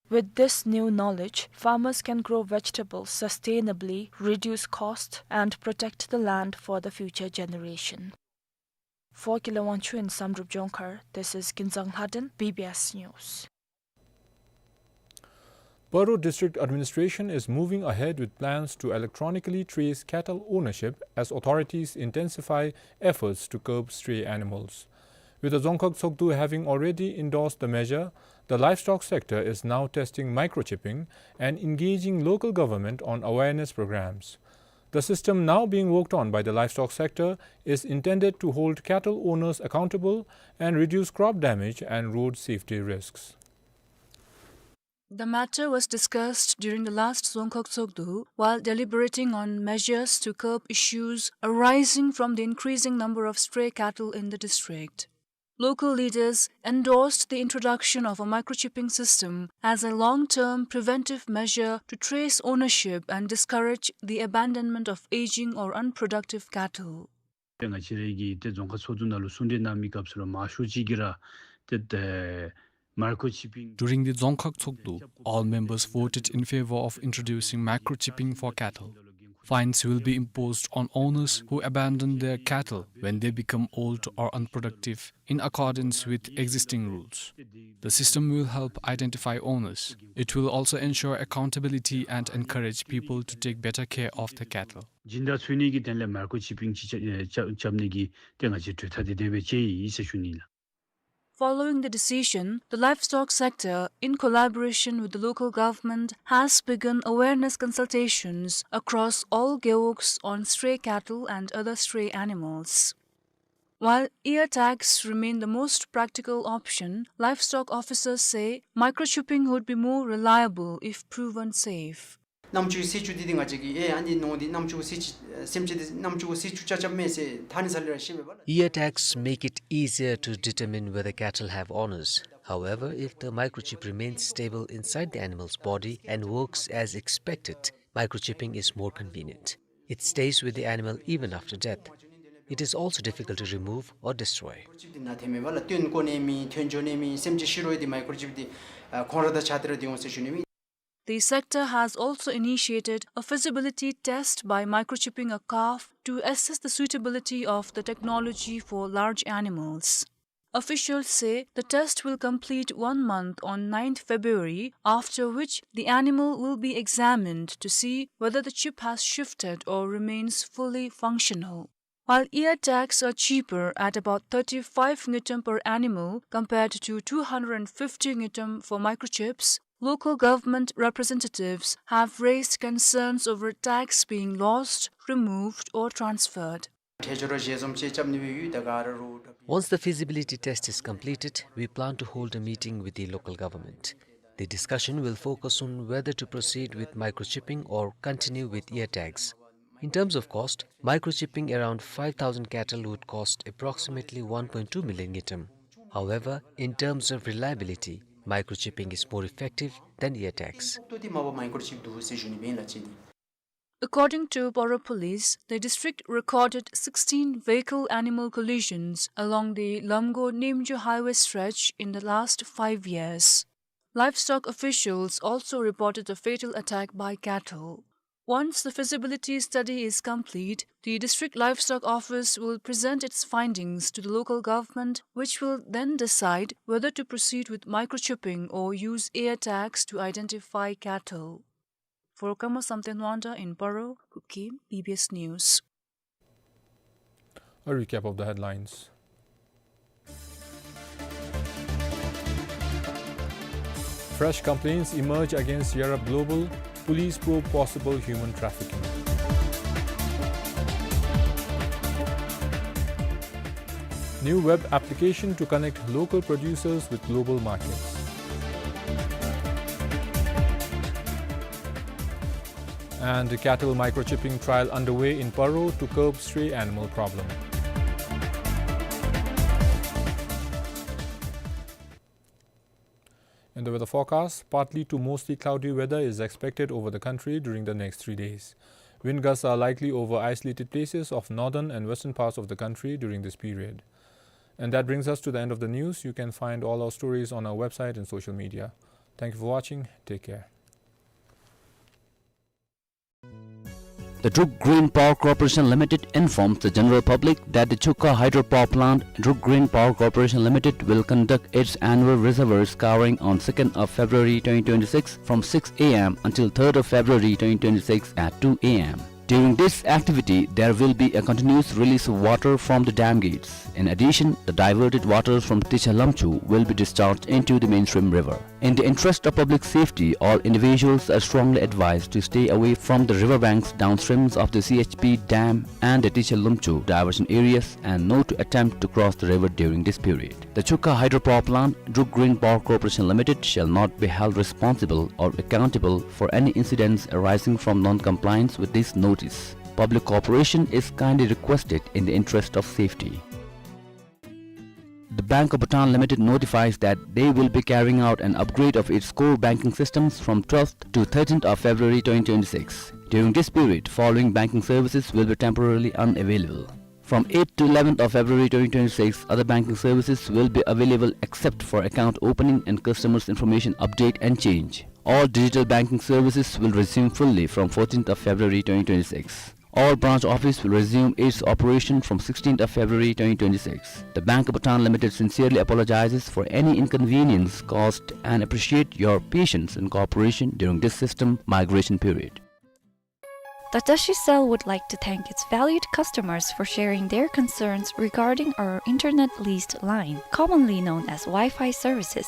With this new knowledge, farmers can grow vegetables sustainably, reduce cost, and protect the land for the future generation. For Kile Wangchuk in Samdrup Jongkhar, this is Kinzang Lhaden, B B S News. Paro District Administration is moving ahead with plans to electronically trace cattle ownership as authorities intensify efforts to curb stray animals. With the Dzongkhag Tshogdu having already endorsed the measure, the livestock sector is now testing microchipping and engaging local government on awareness programs. The system now being worked on by the livestock sector is intended to hold cattle owners accountable and reduce crop damage and road safety risks. The matter was discussed during the last Dzongkhag Tshogdu while deliberating on measures to curb issues arising from the increasing number of stray cattle in the district. Local leaders endorsed the introduction of a microchipping system as a long-term preventive measure to trace ownership and discourage the abandonment of aging or unproductive cattle. ང་བཅས་ར་གི་ཏེ་རྫོང་ཁག་ཚོགས་འདུ་ནང་ལུ་གསུང་གྲོས་གནང་མི་སྐབས་སུ་ར་མང་ཤོས་ཅིག་གིས་ར་ཏེ་ཏེ་microchipping During the Dzongkhag Tshogdu, all members voted in favor of introducing microchipping for cattle. Fines will be imposed on owners who abandon their cattle when they become old or unproductive in accordance with existing rules. The system will help identify owners. It will also ensure accountability and encourage people to take better care of their cattle. སྦྱིན་བདག་འཚོལ་ནི་གི་དོན་ལས་མའི་ཀྲོ་ཅིཔ་པིང་ཅིག་རྐྱབ་རྐྱབ་ནི་གི་ཏེ་ང་བཅས་གྲོས་ཐག་དེ་དེ་སྦེ་བཅད་ཡི་ཟེར་ཞུ་ནི་ལགས། Following the decision, the livestock sector, in collaboration with the local government, has begun awareness consultations across all gewogs on stray cattle and other stray animals. While ear tags remain the most practical option, livestock officers say microchipping would be more reliable if proven safe. རྣམ་ཅོག་གི་སེར་ཆུ་འདི་ཏེ་ང་བཅས་ཀྱིས་ཨེ་ཨ་ནི་ནོར་འདི་རྣམ་ཅོག་གི་སེར་ཆུ་སེམས་ཅན་འདི་རྣམ་ཅོག་གི་སེར་ཆུ་རྐྱབ་རྐྱབ་མས་ཟེར་ཐ་སྙད་ས་ལས་ར་ཤེས་པས་པ་ལགས། Ear tags make it easier to determine whether cattle have owners. However, if the microchip remains stable inside the animal's body and works as expected, microchipping is more convenient. It stays with the animal even after death. It is also difficult to remove or destroy. མའི་ཀྲོ་ཅིཔ་འདི་ནང་ཐོན་མས་པ་ལགས། བཏོན་བཀོ་ནི་མེད། ཐོན་འགྱོ་ནི་མེད། སེམས་ཅན་ཤི་རུང་ཡང་འདི་མའི་ཀྲོ་ཅིཔ་འདི་ཨ་ཁོང་ར་དང་ཆ་སྟེ་ར་སྡོད་འོང་ཟེར་ཞུ་ནི་མས། The sector has also initiated a feasibility test by microchipping a calf to assess the suitability of the technology for large animals. Officials say the test will complete one month on ninth February, after which the animal will be examined to see whether the chip has shifted or remains fully functional. While ear tags are cheaper at about thirty-five ngultrum per animal compared to two hundred fifty ngultrum for microchips, local government representatives have raised concerns over tags being lost, removed, or transferred. Once the feasibility test is completed, we plan to hold a meeting with the local government. The discussion will focus on whether to proceed with microchipping or continue with ear tags. In terms of cost, microchipping around five thousand cattle would cost approximately one point two million ngultrum. However, in terms of reliability, microchipping is more effective than ear tags. According to Paro Police, the district recorded sixteen vehicle-animal collisions along the Lamgo-Niemgio highway stretch in the last five years. Livestock officials also reported a fatal attack by cattle. Once the feasibility study is complete, the District Livestock Office will present its findings to the local government, which will then decide whether to proceed with microchipping or use ear tags to identify cattle. For Kama Samten Wangda in Paro, Kuki, B B S News. A recap of the headlines. Fresh complaints emerge against Yarab Global, police probe possible human trafficking. New web application to connect local producers with global markets. And cattle microchipping trial underway in Paro to curb stray animal problem. In the weather forecast, partly to mostly cloudy weather is expected over the country during the next three days. Wind gusts are likely over isolated places of northern and western parts of the country during this period. And that brings us to the end of the news. You can find all our stories on our website and social media. Thank you for watching. Take care. The Druk Green Power Corporation Limited informs the general public that the Chukha Hydropower Plant, Druk Green Power Corporation Limited, will conduct its annual reservoir scouring on second of February twenty twenty-six from six A M until third of February twenty twenty-six at two A M. During this activity, there will be a continuous release of water from the dam gates. In addition, the diverted waters from Ticha Lamchu will be discharged into the mainstream river. In the interest of public safety, all individuals are strongly advised to stay away from the river banks downstreams of the C H P dam and the Ticha Lamchu diversion areas and not to attempt to cross the river during this period. The Chukha Hydropower Plant, Druk Green Power Corporation Limited, shall not be held responsible or accountable for any incidents arising from non-compliance with this notice. Public cooperation is kindly requested in the interest of safety. The Bank of Bhutan Limited notifies that they will be carrying out an upgrade of its core banking systems from twelfth to thirteenth of February twenty twenty-six. During this period, following banking services will be temporarily unavailable. From eighth to eleventh of February twenty twenty-six, other banking services will be available except for account opening and customers information update and change. All digital banking services will resume fully from fourteenth of February twenty twenty-six. All branch office will resume its operation from sixteenth of February twenty twenty-six. The Bank of Bhutan Limited sincerely apologizes for any inconvenience caused and appreciate your patience and cooperation during this system migration period. The Tashi Cell would like to thank its valued customers for sharing their concerns regarding our internet leased line, commonly known as Wi-Fi services.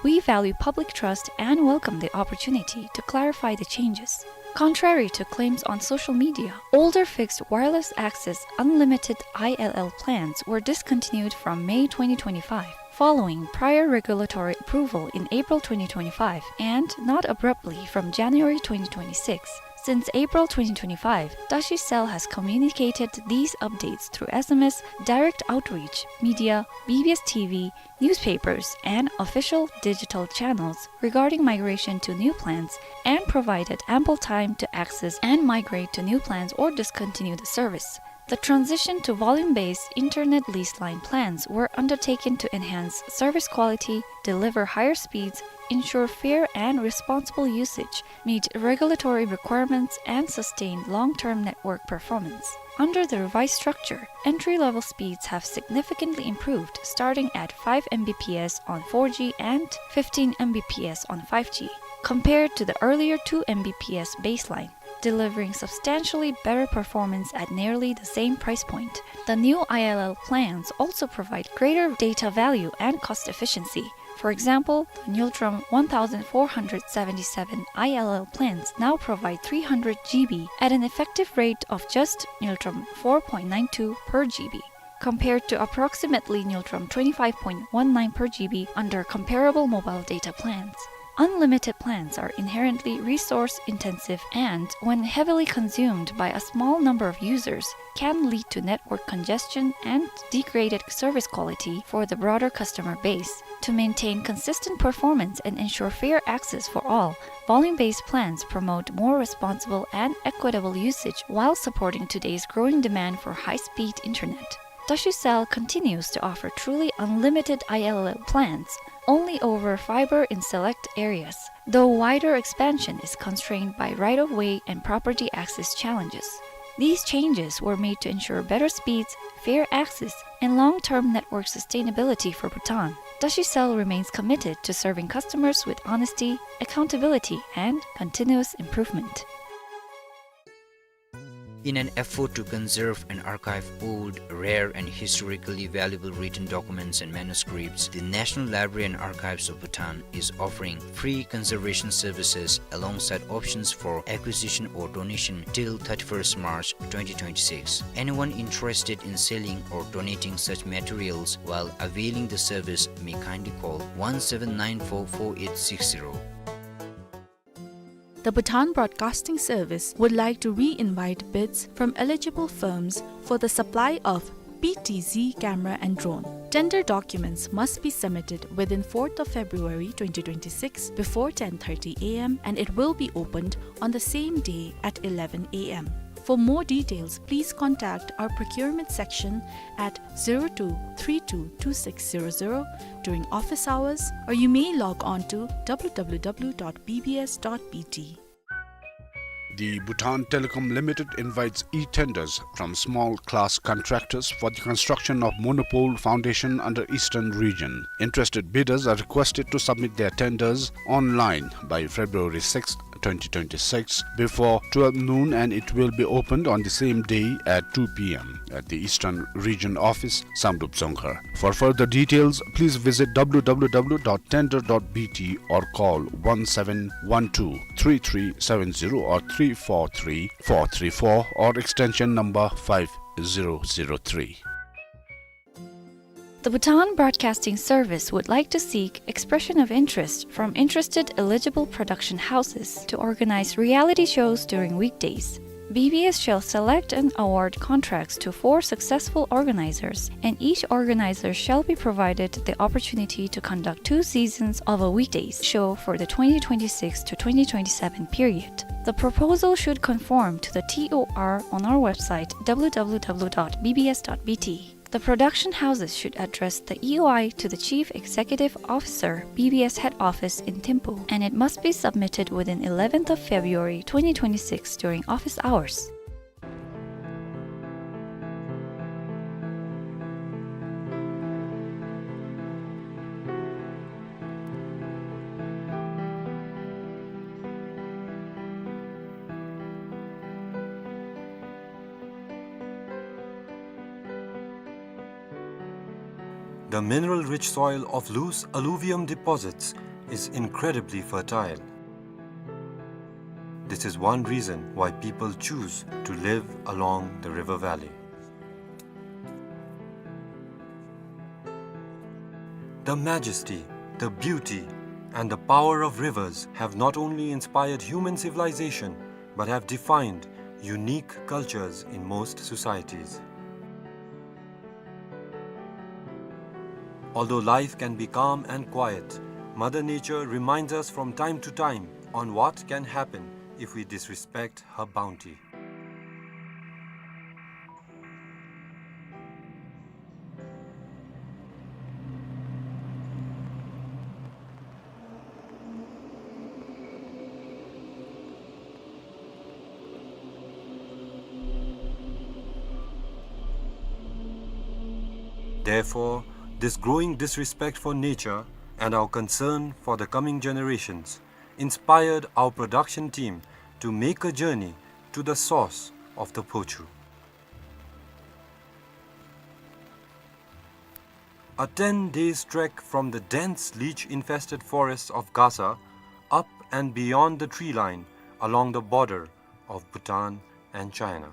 We value public trust and welcome the opportunity to clarify the changes. Contrary to claims on social media, older fixed wireless access unlimited I L L plans were discontinued from May twenty twenty-five, following prior regulatory approval in April twenty twenty-five, and not abruptly from January twenty twenty-six. Since April twenty twenty-five, Tashi Cell has communicated these updates through S M S, direct outreach, media, B B S T V, newspapers, and official digital channels regarding migration to new plans and provided ample time to access and migrate to new plans or discontinue the service. The transition to volume-based internet lease line plans were undertaken to enhance service quality, deliver higher speeds, ensure fair and responsible usage, meet regulatory requirements, and sustain long-term network performance. Under the revised structure, entry-level speeds have significantly improved, starting at five M B P S on four G and fifteen M B P S on five G, compared to the earlier two M B P S baseline, delivering substantially better performance at nearly the same price point. The new I L L plans also provide greater data value and cost efficiency. For example, the Ngultrum one thousand four hundred seventy-seven I L L plans now provide three hundred G B at an effective rate of just Ngultrum four point nine two per G B, compared to approximately Ngultrum twenty-five point one nine per G B under comparable mobile data plans. Unlimited plans are inherently resource intensive and, when heavily consumed by a small number of users, can lead to network congestion and degraded service quality for the broader customer base. To maintain consistent performance and ensure fair access for all, volume-based plans promote more responsible and equitable usage while supporting today's growing demand for high-speed internet. Tashi Cell continues to offer truly unlimited I L L plans, only over fiber in select areas, though wider expansion is constrained by right-of-way and property access challenges. These changes were made to ensure better speeds, fair access, and long-term network sustainability for Bhutan. Tashi Cell remains committed to serving customers with honesty, accountability, and continuous improvement. In an effort to conserve and archive old, rare, and historically valuable written documents and manuscripts, the National Library and Archives of Bhutan is offering free conservation services alongside options for acquisition or donation till thirty-first March twenty twenty-six. Anyone interested in selling or donating such materials while availing the service may kindly call one seven nine four four eight six zero. The Bhutan Broadcasting Service would like to re-invite bids from eligible firms for the supply of P T Z camera and drone. Tender documents must be submitted within fourth of February twenty twenty-six before ten thirty A M and it will be opened on the same day at eleven A M. For more details, please contact our procurement section at zero two three two two six zero zero during office hours, or you may log on to W W W dot B B S dot B T. The Bhutan Telecom Limited invites e-tenders from small class contractors for the construction of monopole foundation under Eastern Region. Interested bidders are requested to submit their tenders online by February sixth, twenty twenty-six, before twelve noon, and it will be opened on the same day at two P M at the Eastern Region Office, Samdrup Dzongkhar. For further details, please visit W W W dot tender dot B T or call one seven one two three three seven zero or three four three four three four or extension number five zero zero three. The Bhutan Broadcasting Service would like to seek expression of interest from interested eligible production houses to organize reality shows during weekdays. B B S shall select and award contracts to four successful organizers, and each organizer shall be provided the opportunity to conduct two seasons of a weekdays show for the twenty twenty-six to twenty twenty-seven period. The proposal should conform to the T O R on our website, W W W dot B B S dot B T. The production houses should address the E O I to the Chief Executive Officer, B B S head office in Thimphu, and it must be submitted within eleventh of February twenty twenty-six during office hours. The mineral-rich soil of loose alluvium deposits is incredibly fertile. This is one reason why people choose to live along the river valley. The majesty, the beauty, and the power of rivers have not only inspired human civilization, but have defined unique cultures in most societies. Although life can be calm and quiet, Mother Nature reminds us from time to time on what can happen if we disrespect her bounty. Therefore, this growing disrespect for nature and our concern for the coming generations inspired our production team to make a journey to the source of the Phochu. A ten days trek from the dense leech-infested forests of Gasa, up and beyond the tree line along the border of Bhutan and China.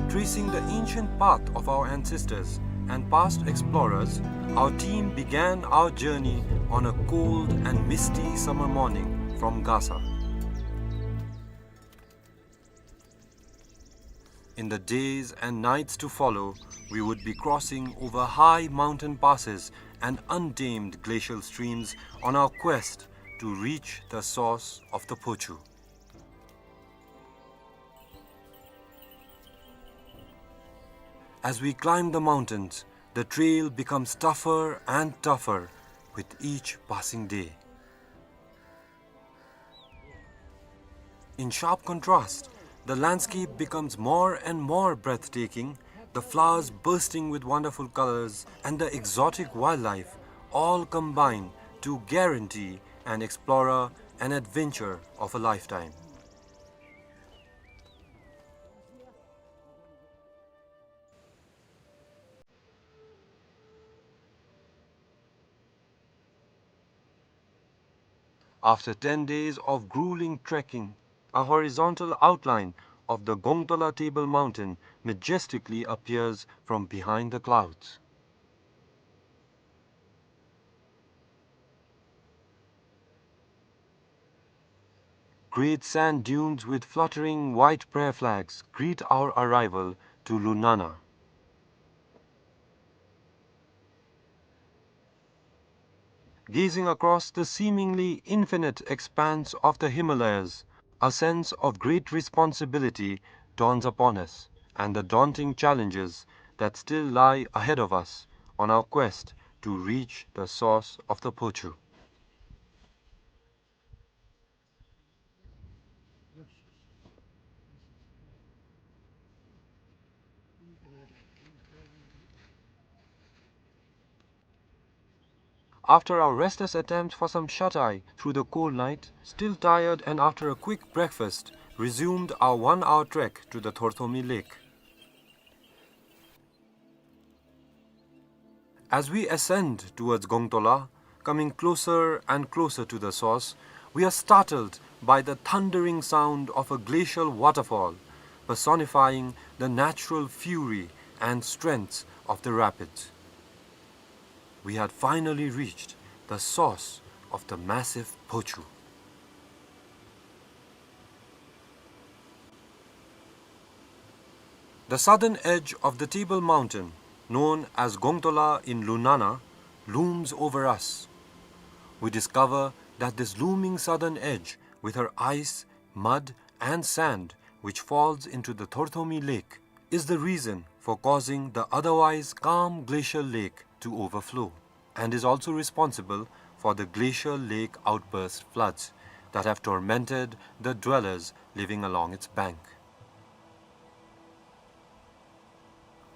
Tracing the ancient path of our ancestors and past explorers, our team began our journey on a cold and misty summer morning from Gasa. In the days and nights to follow, we would be crossing over high mountain passes and untamed glacial streams on our quest to reach the source of the Phochu. As we climb the mountains, the trail becomes tougher and tougher with each passing day. In sharp contrast, the landscape becomes more and more breathtaking, the flowers bursting with wonderful colors and the exotic wildlife all combine to guarantee an explorer an adventure of a lifetime. After ten days of grueling trekking, a horizontal outline of the Gongtola Table Mountain majestically appears from behind the clouds. Great sand dunes with fluttering white prayer flags greet our arrival to Lunana. Gazing across the seemingly infinite expanse of the Himalayas, a sense of great responsibility dawns upon us, and the daunting challenges that still lie ahead of us on our quest to reach the source of the Phochu. After our restless attempt for some shut-eye through the cold night, still tired and after a quick breakfast, resumed our one-hour trek to the Thorthomi Lake. As we ascend towards Gongtola, coming closer and closer to the source, we are startled by the thundering sound of a glacial waterfall, personifying the natural fury and strength of the rapids. We had finally reached the source of the massive Phochu. The southern edge of the Table Mountain, known as Gongtola in Lunana, looms over us. We discover that this looming southern edge, with her ice, mud, and sand, which falls into the Thorthomi Lake, is the reason for causing the otherwise calm glacial lake to overflow, and is also responsible for the glacial lake outburst floods that have tormented the dwellers living along its bank.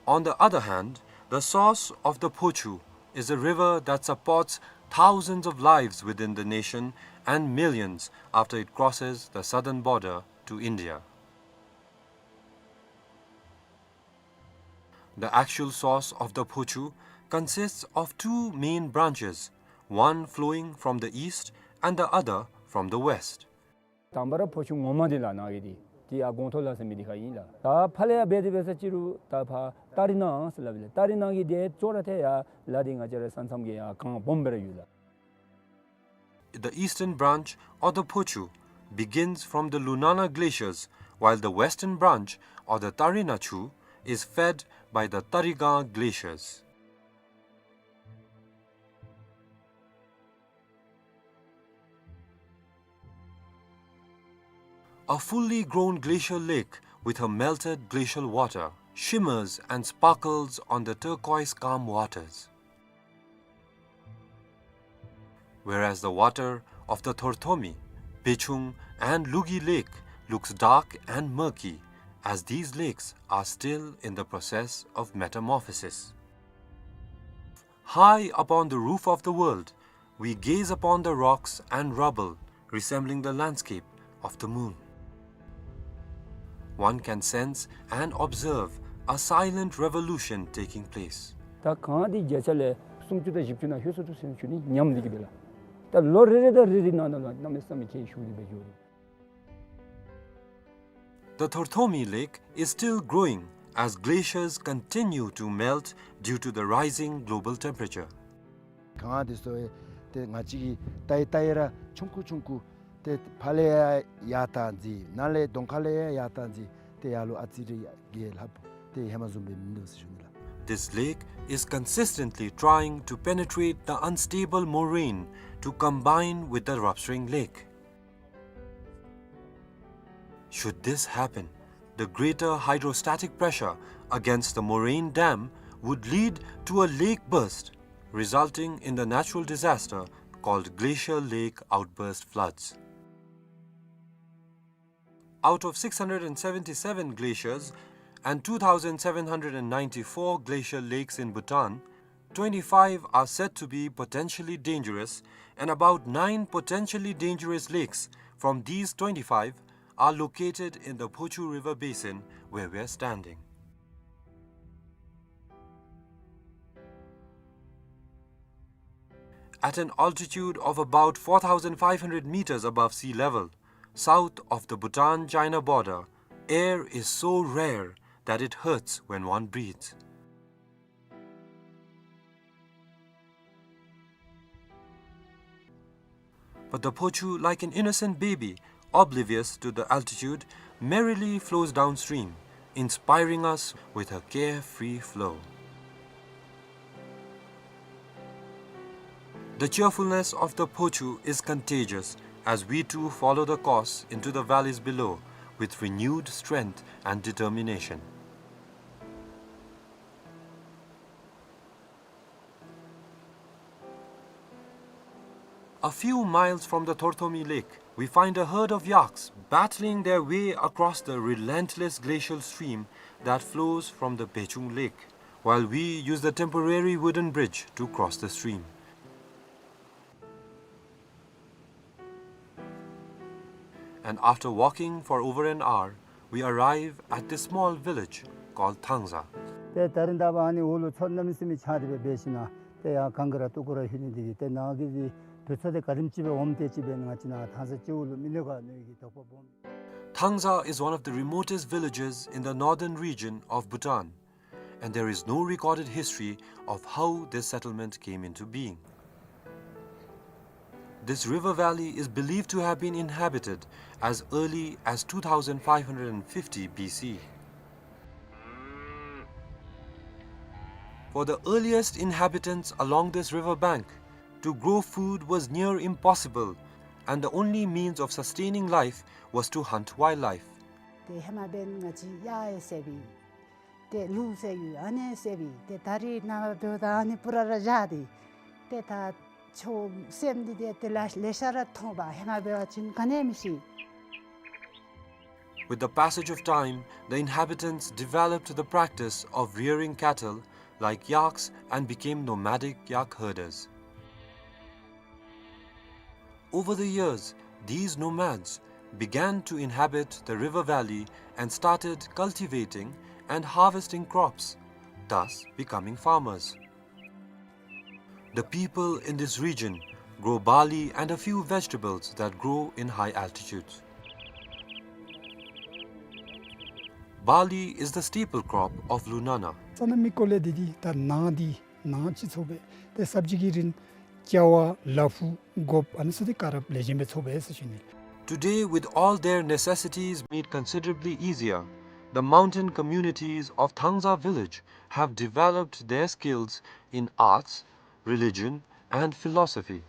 On the other hand, the source of the Phochu is a river that supports thousands of lives within the nation and millions after it crosses the southern border to India. The actual source of the Phochu consists of two main branches, one flowing from the east and the other from the west. དང་པ་ར་ཕོ་ཆུ་ངོ་མ་འདི་ལགས་ནཱ་གི་འདི་འདི་ཡར་གོང་ཐོག་ལ་ཟེར་མི་འདི་ཁར་ཨིན་ལགས། ད་ཕར་ལས་ཡར་འབད་དེ་འབད་ས་ཅིག་རུང་ད་ཕར་ཏ་རི་ན་ཟེར་སླབ་ཨིན་ལགས། ཏ་རི་ན་གི་འདི་ཅོག་ར་འཐདཔ་ཡར་ལ་འདི་ང་བཅས་ར་ས་མཚམས་ཀྱི་ཡར་གངས་སྦོམ་སྦེ་ར་ཡོད་ལགས། The eastern branch of the Phochu begins from the Lunana glaciers, while the western branch of the Tarina Chu is fed by the Tariga glaciers. A fully grown glacial lake with her melted glacial water shimmers and sparkles on the turquoise calm waters. Whereas the water of the Thorthomi, Bechung, and Lugi Lake looks dark and murky, as these lakes are still in the process of metamorphosis. High upon the roof of the world, we gaze upon the rocks and rubble resembling the landscape of the moon. One can sense and observe a silent revolution taking place. ད་གངས་འདི་བརྒྱ་ཆ་ལས་སུམ་ཅུ་དང་བཞི་བཅུ་ནང་ལྷོད་སོ་འདུག་ཟེར་ཞུ་ནི་ཉམས་འདི་གིས་སྦེ་ལགས། ད་ལོ་རེ་རེ་དང་རེ་རེ་ནང་ན་ལུ་གནམ་མེད་ས་མེད་ཁྱད་ཤུགས་ཅིག་སྦེ་འགྱོ་རུང་། The Thorthomi Lake is still growing as glaciers continue to melt due to the rising global temperature. གངས་འདི་ཚུ་ཏེ་ང་བཅས་ཀྱིས་བལྟ་ཡི་བལྟ་ཡི་ར་ཆུང་ཀུ་ཆུང་ཀུ་ཏེ་ཕར་ལས་ཡར་ཡར་བཏང་ཅི་ནཱ་ལས་གདོང་ཁ་ལས་ཡར་ཡར་བཏང་ཅི་ཏེ་ཡར་ལུ་ཨ་ཙི་རེ་རྒྱས་ལྷགཔ་ཏེ་ཧེ་མ་བཟུམ་སྦེ་མིན་འདུག་ཟེར་ཞུ་ནི་ལགས། This lake is consistently trying to penetrate the unstable moraine to combine with the Ravsring Lake. Should this happen, the greater hydrostatic pressure against the moraine dam would lead to a lake burst, resulting in the natural disaster called glacial lake outburst floods. Out of six hundred and seventy-seven glaciers and two thousand seven hundred and ninety-four glacial lakes in Bhutan, twenty-five are said to be potentially dangerous, and about nine potentially dangerous lakes from these twenty-five are located in the Phochu River basin where we are standing. At an altitude of about four thousand five hundred meters above sea level, south of the Bhutan-China border, air is so rare that it hurts when one breathes. But the Phochu, like an innocent baby, oblivious to the altitude, merrily flows downstream, inspiring us with her carefree flow. The cheerfulness of the Phochu is contagious as we too follow the course into the valleys below with renewed strength and determination. A few miles from the Thorthomi Lake, we find a herd of yaks battling their way across the relentless glacial stream that flows from the Bechung Lake, while we use the temporary wooden bridge to cross the stream. And after walking for over an hour, we arrive at this small village called Thangza. ཏེ་ད་རིས་ད་འབདན་ཨ་ནི་འོག་ལུ་མཚོ་གནམ་མེད་ས་མེད་ཆགས་ཏེ་སྦེ་འབད་ཞིནམ་ཏེ་ཡར་གངས་ཀྱི་ར་སྟུག་པོ་ར་ལྷོད་ནི་འདི་གིས་ཏེ་ནཱ་གི་འདི་བུ་ཚ་འདི་ག་དེམ་ཅིག་སྦེ་འོངམ་དེ་ཅིག་སྦེ་ང་བཅས་ནཱ་ཐང་ས་སྤྱི་བོ་ལུ་མི་གནོད་ག་མནོ་ནི་གི་དོགས་པ་སྦོམ། Thangza is one of the remotest villages in the northern region of Bhutan, and there is no recorded history of how this settlement came into being. This river valley is believed to have been inhabited as early as two thousand five hundred fifty B C. For the earliest inhabitants along this river bank, to grow food was near impossible, and the only means of sustaining life was to hunt wildlife. ཏེ་ཧེ་མ་འབདན་ང་བཅས་གཡག་ཡང་བསད་པས། ཏེ་ལུག་བསད་ཡོད། ཨ་ནི་བསད་པས། ཏེ་ད་རེས་ནངས་པ་འབདཝ་ད་ཨ་ནི་པུ་ར་ར་བཞག་སྟེ། ཏེ་ད་ཆོས་སེམས་འདི་ཏེ་ཏེ་ལ་ལེ་ཤ་ར་མཐོང་པ། ཧེ་མ་འབད་བ་ཅིན་ག་ནི་ཡང་མི་ཤེས། With the passage of time, the inhabitants developed the practice of rearing cattle like yaks and became nomadic yak herders. Over the years, these nomads began to inhabit the river valley and started cultivating and harvesting crops, thus becoming farmers. The people in this region grow barley and a few vegetables that grow in high altitudes. Barley is the staple crop of Lunana. ས་ན་མི་ཀོ་ལེ་འདི་འདི་ད་ནང་འདི་ནང་ཅིག་ཚོགས་པས། ཏེ་སབ་ཇི་གི་རིན་ཅ་བ་ལ་ཕུག་གོབ་ཨ་ནི་ཚུ་འདི་ག་ར་ལེགས་ཤོམ་སྦེ་ཚོགས་པས་ཟེར་ཞུ་ནི། Today, with all their necessities made considerably easier, the mountain communities of Thangza village have developed their skills in arts, religion, and philosophy.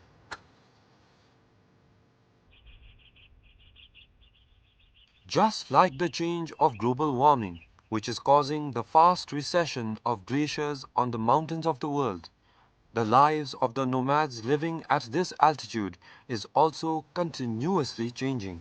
Just like the change of global warming, which is causing the fast recession of glaciers on the mountains of the world, the lives of the nomads living at this altitude is also continuously changing.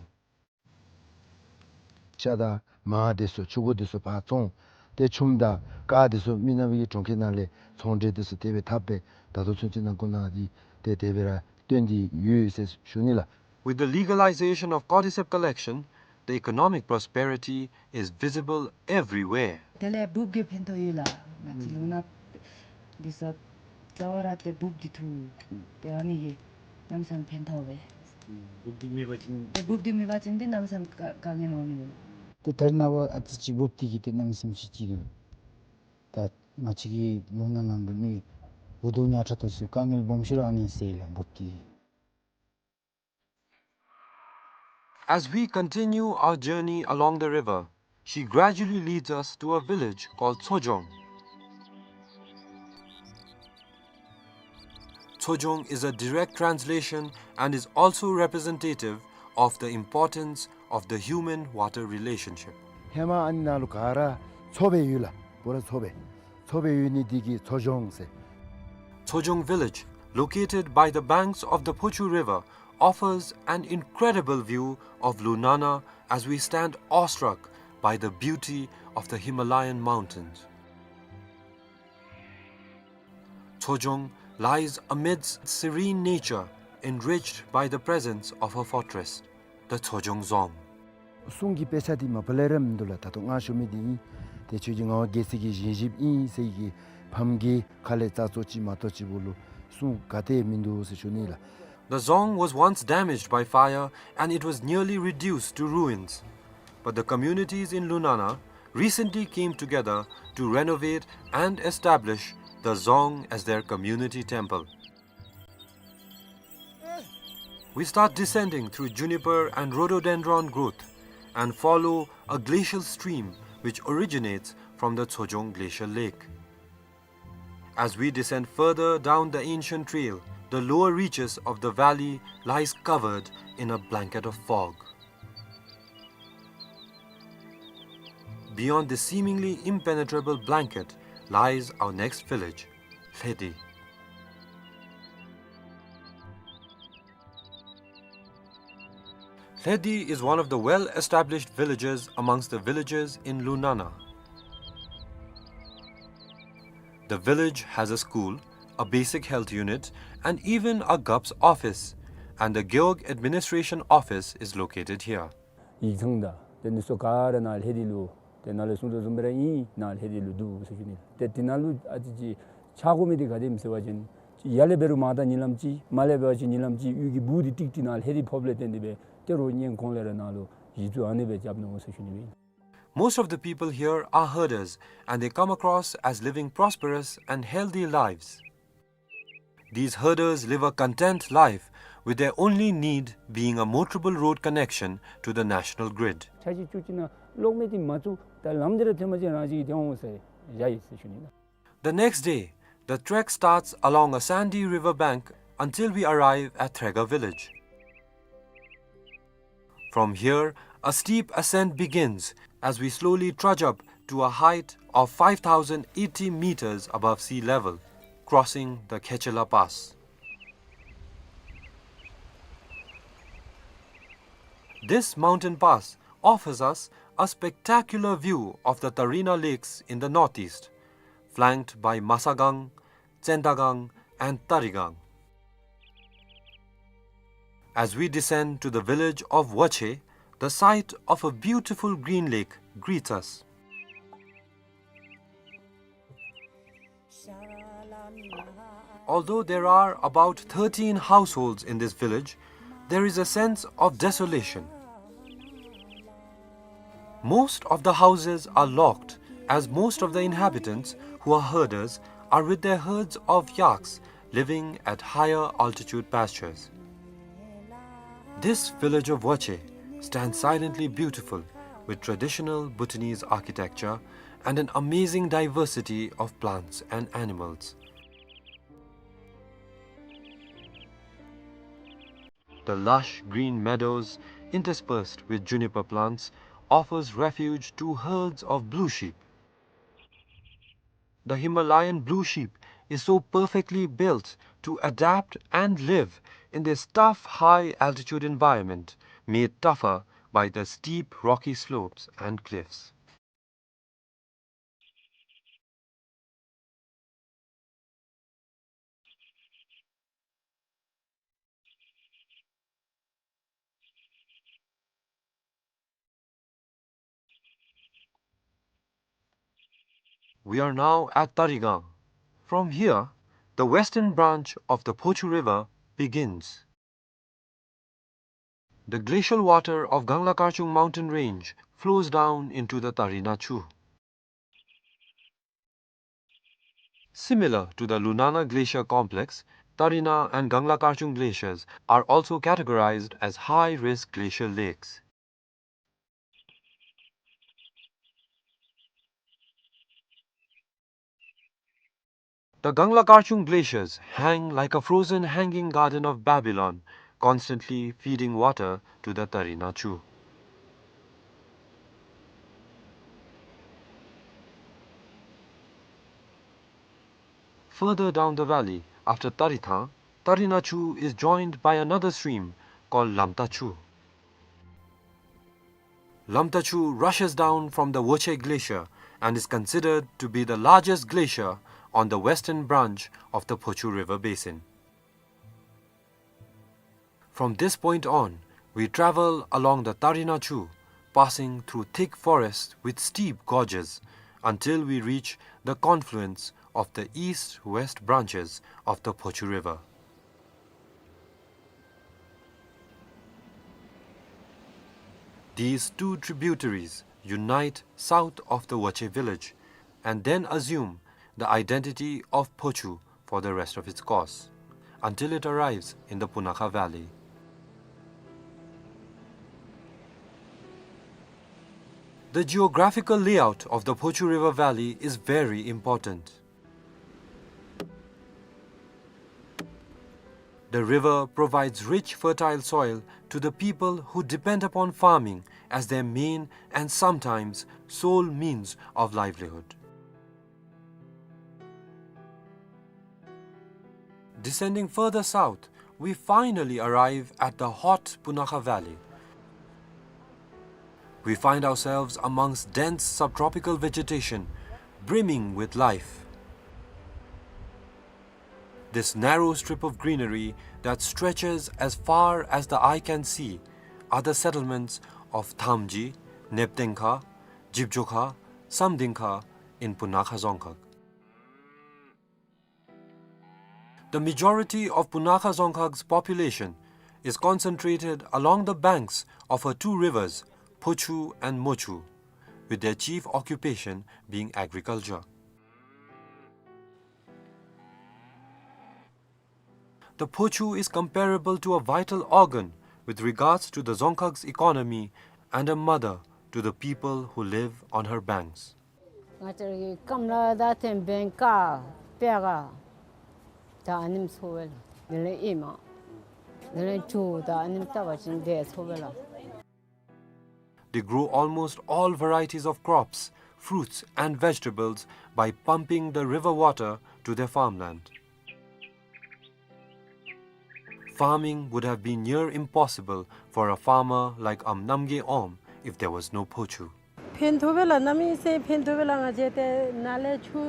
ཤ་དང་མར་འདི་ཚུ་ཕྱུར་བུ་འདི་ཚུ་ཕར་བཙོང་། ཏེ་ཆུམ་དང་ཀར་འདི་ཚུ་མི་ནག་པའི་གྲོང་ཁྱེར་ནང་ལས་ཚོང་འབྲེལ་འདི་ཚུ་དེ་སྦེ་འཐབ་སྦེ་ད་ལྟོ་ཚུན་ཚོད་ནང་འཁོད་ནང་འདི་ཏེ་དེ་སྦེ་ར་སྟོན་ཏེ་ཡོད་ཟེར་ཞུ་ནི་ལགས། With the legalization of cordyceps collection, the economic prosperity is visible everywhere. དེ་ལས་འབུཔ་གི་ཕན་ཐོགས་ཡོད་ལགས། ང་བཅས་ལུང་ནག་འདི་ཚུ་རྩ་བ་ར་ཏེ་འབུཔ་འདི་འཐུ། ཏེ་ཨ་ནི་གིས་གནམ་མེད་ས་མེད་ཕན་ཐོགས་པས། འབུཔ་འདི་མེད་པ་ཅིན་ཏེ་འབུཔ་འདི་མེད་པ་ཅིན་ཏེ་གནམ་མེད་ས་མེད་དཀའ་དཀའ་ངལ་འོང་ནི་ཡོད། ཏེ་ད་རེས་ནངས་པ་ཨ་ཙི་ཅིག་འབུཔ་འདི་གིས་ཏེ་གནམ་མེད་ས་མེད་ཅིག་ཅིག་ད་ང་བཅས་ཀྱི་ལུང་ནག་ནང་དུ་མི་འུ་སྡུག་ཉག་ཕྲ་ཏོག་ཙི་དཀའ་ངལ་སྦོམ་ཤོས་ར་ཨ་ནི་སེལ་ལགས་འབུཔ་འདི་གིས། As we continue our journey along the river, she gradually leads us to a village called Tsojong. Tsojong is a direct translation and is also representative of the importance of the human-water relationship. ཧེ་མ་ཨ་ནི་ནང་ལུ་ག་ར་མཚོ་སྦེ་ཡོད་ལགས། པུ་ར་མཚོ་སྦེ། མཚོ་སྦེ་ཡོད་ནི་འདི་གིས་མཚོ་ལྗོངས་ཟེར། Tsojong village, located by the banks of the Phochu River, offers an incredible view of Lunana as we stand awestruck by the beauty of the Himalayan mountains. Tsojong lies amidst serene nature, enriched by the presence of her fortress, the Tsojong Dzong. གསུང་གི་དཔེ་ཆ་འདི་མ་པ་ལས་ར་མིན་འདུག་ལགས། ད་ལྟོ་ང་ཞུ་མི་འདི་ཨིན། ཏེ་ཁྱོད་ཀྱི་ངག་དབང་རྒྱལ་མཚན་གྱི་བཞེངས་གཞིཔ་ཨིན་ཟེར་གྱི་ཕམ་གྱི་ཁ་ལས་ཙ་ཙོ་ཅིག་མ་གཏོགས་ཅིག་པོ་ལུ་གསུང་ག་ཏེ་མིན་འདུག་ཟེར་ཞུ་ནི་ལགས། The Dzong was once damaged by fire and it was nearly reduced to ruins. But the communities in Lunana recently came together to renovate and establish the Dzong as their community temple. We start descending through juniper and rhododendron growth and follow a glacial stream which originates from the Tsojong Glacial Lake. As we descend further down the ancient trail, the lower reaches of the valley lies covered in a blanket of fog. Beyond this seemingly impenetrable blanket lies our next village, Lhedi. Lhedi is one of the well-established villages amongst the villages in Lunana. The village has a school, a basic health unit, and even a gup's office, and the Gewog administration office is located here. ཡིག་ཚང་དང་དེ་ནི་སོ་ག་ར་ནཱ་ལྷེ་དི་ལུ་དེ་ནཱ་ལས་གསུང་དོ་བཟུམ་སྦེ་ར་ཨིན། ནཱ་ལྷེ་དི་ལུ་འདུག་ཟེར་ཞུ་ནི། ཏེ་དེ་ནང་ལུ་ཨ་ཙི་ཅིག་ཆགས་དགོ་མི་འདི་ག་དེམ་ཟེར་བ་ཅིན་ཡར་ལས་འབད་རུང་མར་ད་ཉིན་ལམ་ཅིག་མར་ལས་འབད་བ་ཅིན་ཉིན་ལམ་ཅིག་གཡུས་ཀྱི་སྦུག་འདི་ཀྲིག་ཀྲི་ནཱ་ལྷེ་དི་ཕོགཔ་ལས་བརྟེན་ཏེ་སྦེ་ཏེ་རོགས་ཉན་ཁོང་ལས་ར་ནཱ་ལུ་གཞི་བཙུགས་ཨ་ནི་སྦེ་རྐྱབ་ནུག་ཟེར་ཞུ་ནི་ཨིན། Most of the people here are herders and they come across as living prosperous and healthy lives. These herders live a content life, with their only need being a motorable road connection to the national grid. ཆ་ཅིག་བཅུ་གཅིག་ནང་གློག་མེ་འདི་མ་བཙུགས་ད་ལམ་འདི་ར་ཐོན་མ་ཅིག་རང་ཅིག་གིས་ཐོན་འོང་ཟེར་བཞག་ཡི་ཟེར་ཞུ་ནི་ལགས། The next day, The trek starts along a sandy river bank until we arrive at Threga village. From here, a steep ascent begins as we slowly trudge up to a height of five thousand eighty meters above sea level, crossing the Khechela Pass. This mountain pass offers us a spectacular view of the Tarina Lakes in the northeast, flanked by Masagang, Tsendagang, and Tarigang. As we descend to the village of Wache, the sight of a beautiful green lake greets us. Although there are about thirteen households in this village, there is a sense of desolation. Most of the houses are locked, as most of the inhabitants, who are herders, are with their herds of yaks living at higher altitude pastures. This village of Wache stands silently beautiful, with traditional Bhutanese architecture and an amazing diversity of plants and animals. The lush green meadows, interspersed with juniper plants, offers refuge to herds of blue sheep. The Himalayan blue sheep is so perfectly built to adapt and live in this tough high-altitude environment, made tougher by the steep rocky slopes and cliffs. We are now at Tarigang. From here, the western branch of the Phochu River begins. The glacial water of Gangla Karchung mountain range flows down into the Tarina Chu. Similar to the Lunana Glacier complex, Tarina and Gangla Karchung glaciers are also categorized as high-risk glacial lakes. The Gangla Karchung glaciers hang like a frozen hanging garden of Babylon, constantly feeding water to the Tarina Chu. Further down the valley, after Tarithang, Tarina Chu is joined by another stream called Lamta Chu. Lamta Chu rushes down from the Woche Glacier and is considered to be the largest glacier on the western branch of the Phochu River basin. From this point on, we travel along the Tarina Chu, passing through thick forests with steep gorges, until we reach the confluence of the east-west branches of the Phochu River. These two tributaries unite south of the Wache village and then assume the identity of Phochu for the rest of its course, until it arrives in the Punakha Valley. The geographical layout of the Phochu River Valley is very important. The river provides rich, fertile soil to the people who depend upon farming as their main and sometimes sole means of livelihood. Descending further south, we finally arrive at the hot Punakha Valley. We find ourselves amongst dense subtropical vegetation, brimming with life. This narrow strip of greenery that stretches as far as the eye can see are the settlements of Thamji, Neptengkha, Jibjokha, Samdingkha in Punakha Dzongkhag. The majority of Punakha Dzongkhag's population is concentrated along the banks of her two rivers, Phochu and Mochu, with their chief occupation being agriculture. The Phochu is comparable to a vital organ with regards to the Dzongkhag's economy and a mother to the people who live on her banks. Nga char ki kamla da them ben ka. པེ་ག་ད་ཨ་ནེམ་འཚོ་བས་ལགས། དེ་ལས་ཨེ་མ། དེ་ལས་ཇོ་ད་ཨ་ནེམ་བཏབ་པ་ཅིན་དེ་འཚོ་བས་ལགས། They grow almost all varieties of crops, fruits and vegetables by pumping the river water to their farmland. Farming would have been near impossible for a farmer like Amnamgay Om if there was no Phochu. ཕན་ཐོགས་པས་ལགས། གནམ་མེད་ས་མེད་ཕན་ཐོགས་པས་ལགས། ང་བཅས་ཏེ་ནཱ་ལས་ཆུ་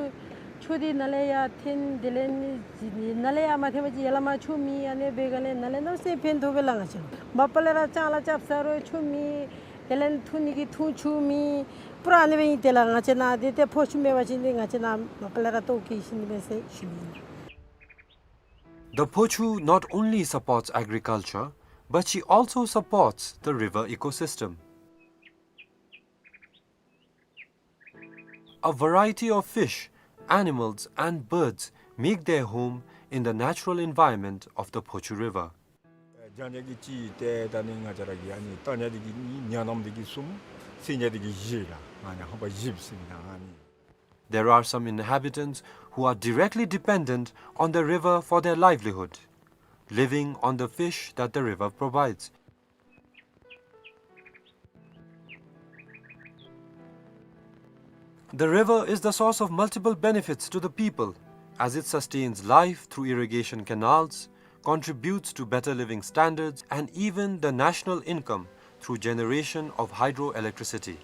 ཆུ་འདི་ནཱ་ལས་ཡར་འཐེན། དེ་ལས་ནཱ་ལས་ཡར་མ་འཐེན་པ་ཅིན་ཡར་ལས་མར་ཆུ་མེད། ཨ་ནི་འབད་ག་ལས་ནཱ་ལས་གནམ་མེད་ས་མེད་ཕན་ཐོགས་པས་ལགས། ང་བཅས་མ་པ་ལས་ར་ལྕང་ལཱ་རྐྱབ་ས་རུང་ཆུ་མེད། དེ་ལས་འཐུང་ནི་གི་འཐུང་ཆུ་མེད། པུ་ར་ཨ་ནི་སྦེ་ཨིན། དེ་ལས་ང་བཅས་ནཱ་འདི་ཏེ་ཕོ་ཆུ་མེད་པ་ཅིན་འདི་ང་བཅས་ནཱ་མ་པ་ལས་ར་ལྟོཝ་བཀྱེས་ཤི་ནི་མས་ཟེར་ཞུ་ནི་ཨིན། The Phochu not only supports agriculture, but she also supports the river ecosystem. A variety of fish, animals, and birds make their home in the natural environment of the Phochu River. རྒྱགས་ནི་གི་གཅིག་ཏེ་ད་ནི་ང་བཅས་ར་གི་ཨ་ནི་བཏང་ནི་འདི་གིས་གཉིས། ཉ་ནམ་འདི་གིས་གསུམ། སེང་ལྕམ་འདི་གིས་བཞི་ལགས། ཨ་ནི་ཧམ་པ་བཞི་ཟེར་ཨིན་ན་ཨ་ནི། There are some inhabitants who are directly dependent on the river for their livelihood, living on the fish that the river provides. The river is the source of multiple benefits to the people, as it sustains life through irrigation canals, contributes to better living standards, and even the national income through generation of hydroelectricity.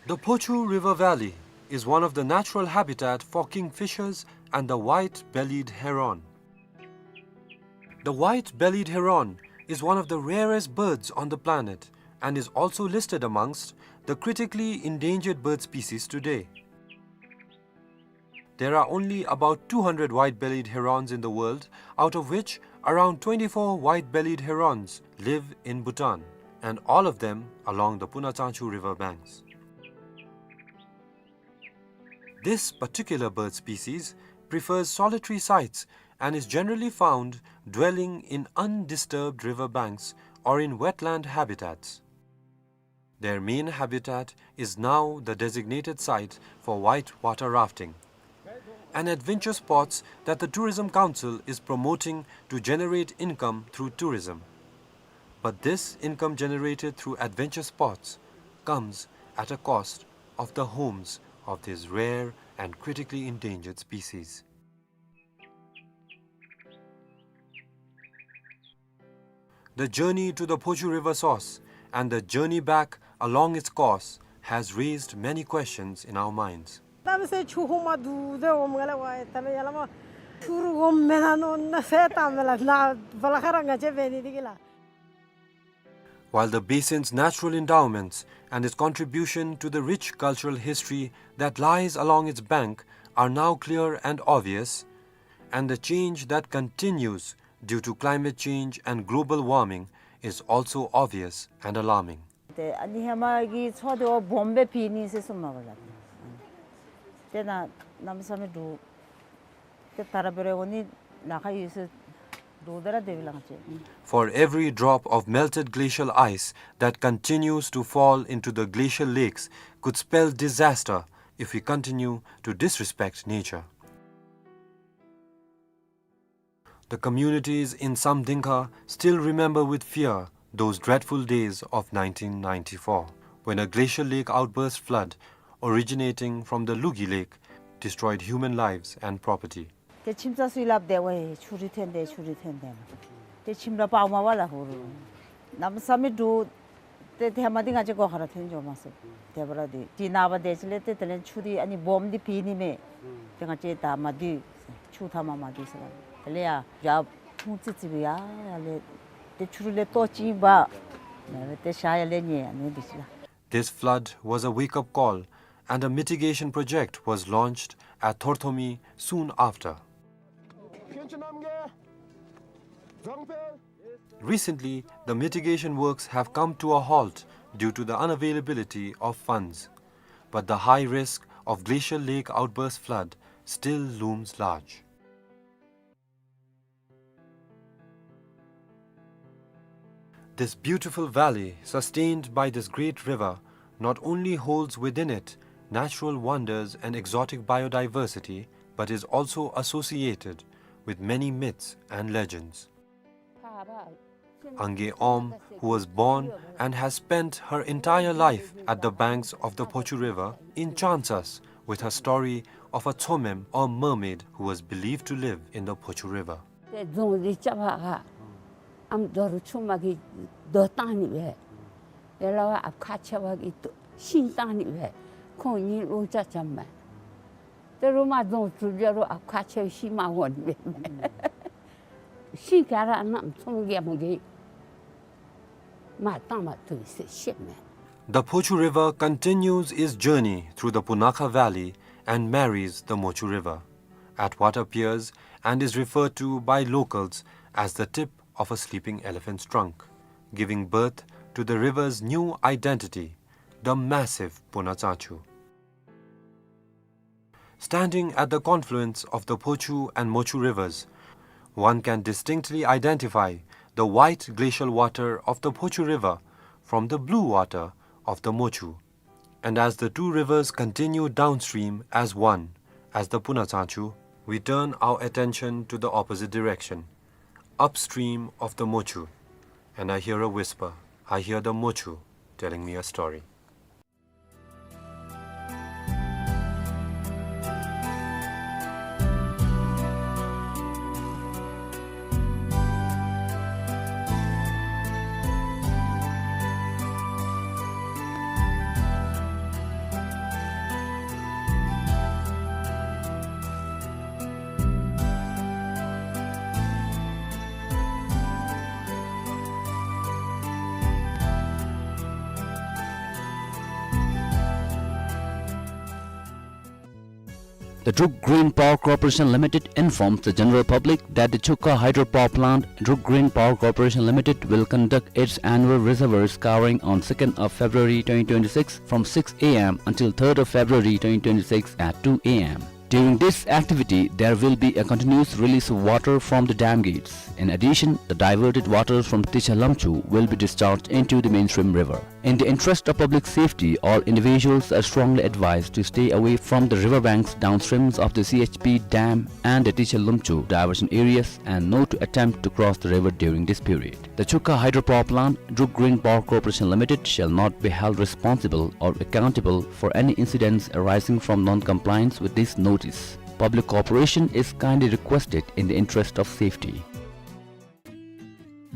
The Phochu River Valley is one of the natural habitat for kingfishers and the white-bellied heron. The white-bellied heron is one of the rarest birds on the planet and is also listed amongst the critically endangered bird species today. There are only about two hundred white-bellied herons in the world, out of which around twenty-four white-bellied herons live in Bhutan, and all of them along the Puna Tsangchu river banks. This particular bird species prefers solitary sites and is generally found dwelling in undisturbed river banks or in wetland habitats. Their main habitat is now the designated site for whitewater rafting, an adventure sports that the Tourism Council is promoting to generate income through tourism. But this income generated through adventure sports comes at a cost of the homes of these rare and critically endangered species. The journey to the Phochu River source and the journey back along its course has raised many questions in our minds. གནམ་མེད་ས་མེད་ཆུ་ཧོང་མ་འདུག་ཟེར་འོང་མས་ལགས། ཝའི་ད་ལོ་ཡར་ལས་མར་ཆུ་རུ་འོང་མེན་ན་མནོ་ན་ཟེར་བཏང་མས་ལགས། ནཱ་བ་ལ་ཁ་ར་ང་བཅས་འབད་ནི་འདི་གིས་ལགས། While the basin's natural endowments and its contribution to the rich cultural history that lies along its bank are now clear and obvious, and the change that continues due to climate change and global warming is also obvious and alarming. ཏེ་ཨ་ནི་ཧེ་མ་གི་མཚོ་འདི་བ་སྦོམ་སྦེ་ཕྱེ་ནི་ཟེར་གསུངམ་མས་ལགས། ཏེ་ནཱ་གནམ་མེད་ས་མེད་འདུག། ཏེ་ད་ར་འབད་རུང་འོང་ནི་ལཱ་ཁག་ཡོད་ཟེར་འདུག། ད་ར་དེ་སྦེ་ལགས། For every drop of melted glacial ice that continues to fall into the glacial lakes could spell disaster if we continue to disrespect nature. The communities in Samdingkha still remember with fear those dreadful days of nineteen ninety-four, when a glacial lake outburst flood originating from the Lugi Lake destroyed human lives and property. ཏེ་ཁྱིམ་ཚང་ཚུ་སླབ་སྟེ་ཝའི་ཆུ་རུད་ཐོན་ཏེ་ཆུ་རུད་ཐོན་ཏེ་ཏེ་ཁྱིམ་ར་སྤརཝ་མས་ལགས། ཧོར་གནམ་མེད་ས་མེད་འདུག། ཏེ་ཧེ་མ་འདི་ང་བཅས་སྒོ་ཁར་ཐོན་འགྱོ་མ་ཚུགས། དེ་འབད་རུང་འདི་ཏེ་ནངས་པ་དེ་ཅིག་ལས་ཏེ་དེ་ལས་ཆུ་འདི་ཨ་ནི་སྦོམ་འདི་ཕྱེ་ནི་མས། ཏེ་ང་བཅས་ད་མ་སྡོད། ཆུ་མཐའ་མར་མ་སྡོད་ཟེར་ལགས། དེ་ལས་ཡར་ཡར་ཕུང་ཙི་ཙི་སྦེ་ཡར་ཡར་ལས་ཏེ་ཆུ་རུད་ལས་ལྟོ་ཅིག་འབག། ཏེ་ཤར་ཡར་ལས་ཉལ་ཨ་ནི་འདི་ཅིག་ལགས། This flood was a wake-up call, and a mitigation project was launched at Thorthomi soon after. Recently, the mitigation works have come to a halt due to the unavailability of funds, but the high risk of glacial lake outburst flood still looms large. This beautiful valley, sustained by this great river, not only holds within it natural wonders and exotic biodiversity, but is also associated with many myths and legends. Angay Om, who was born and has spent her entire life at the banks of the Phochu River, enchants us with her story of a Tsomem or mermaid who was believed to live in the Phochu River. ཏེ་རྫོང་འདི་རྐྱབ་པར་ཨམ་རྡོ་རུ་ཆུང་མ་གིས་རྡོ་བཏང་ནི་སྦེ། ཡ་ལ་བ་ཨཔ་ཁ་ཆེ་བ་གིས་རྡོ་ཤིང་བཏང་ནི་སྦེ། ཁོང་གཉིས་ལོ་ཅ་ཅམ་མས། ཏེ་རུ་མ་རྫོང་གྲུབ་ཅ་རུང་ཨཔ་ཁ་ཆེ་བ་ཤིང་མ་འོང་ནི་སྦེ། ཤིང་ག་ར་ནམ་ཚོང་རྒྱལ་མོ་གིས་མར་བཏང་མ་བཏུབ་ཟེར་བཤདཔ་མས། The Phochu River continues its journey through the Punakha Valley and marries the Mochu River at what appears and is referred to by locals as the tip of a sleeping elephant's trunk, giving birth to the river's new identity, the massive Puna Tsachu. Standing at the confluence of the Phochu and Mochu rivers, one can distinctly identify the white glacial water of the Phochu River from the blue water of the Mochu. And as the two rivers continue downstream as one, as the Puna Tsachu, we turn our attention to the opposite direction, upstream of the Mochu, and I hear a whisper. I hear the Mochu telling me a story. The Druk Green Power Corporation Limited informs the general public that the Chukha Hydropower Plant, Druk Green Power Corporation Limited, will conduct its annual reservoir scouring on second of February twenty twenty-six from six A M until third of February twenty twenty-six at two A M. During this activity, there will be a continuous release of water from the dam gates. In addition, the diverted waters from Ticha Lamchu will be discharged into the mainstream river. In the interest of public safety, all individuals are strongly advised to stay away from the river banks downstreams of the C H P dam and the Ticha Lamchu diversion areas and not to attempt to cross the river during this period. The Chukha Hydropower Plant, Druk Green Power Corporation Limited, shall not be held responsible or accountable for any incidents arising from non-compliance with this notice. Public cooperation is kindly requested in the interest of safety.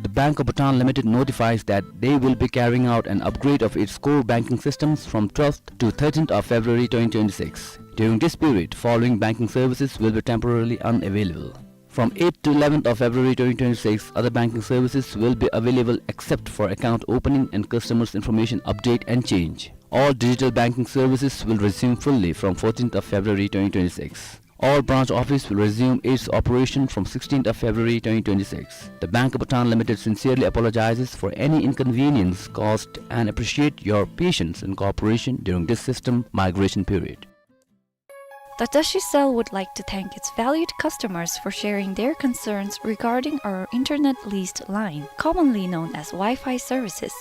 The Bank of Bhutan Limited notifies that they will be carrying out an upgrade of its core banking systems from twelfth to thirteenth of February twenty twenty-six. During this period, following banking services will be temporarily unavailable. From eighth to eleventh of February twenty twenty-six, other banking services will be available except for account opening and customers' information update and change. All digital banking services will resume fully from fourteenth of February twenty twenty-six. All branch office will resume its operation from sixteenth of February twenty twenty-six. The Bank of Bhutan Limited sincerely apologizes for any inconvenience caused and appreciate your patience and cooperation during this system migration period. The Tashi Cell would like to thank its valued customers for sharing their concerns regarding our internet leased line, commonly known as Wi-Fi services.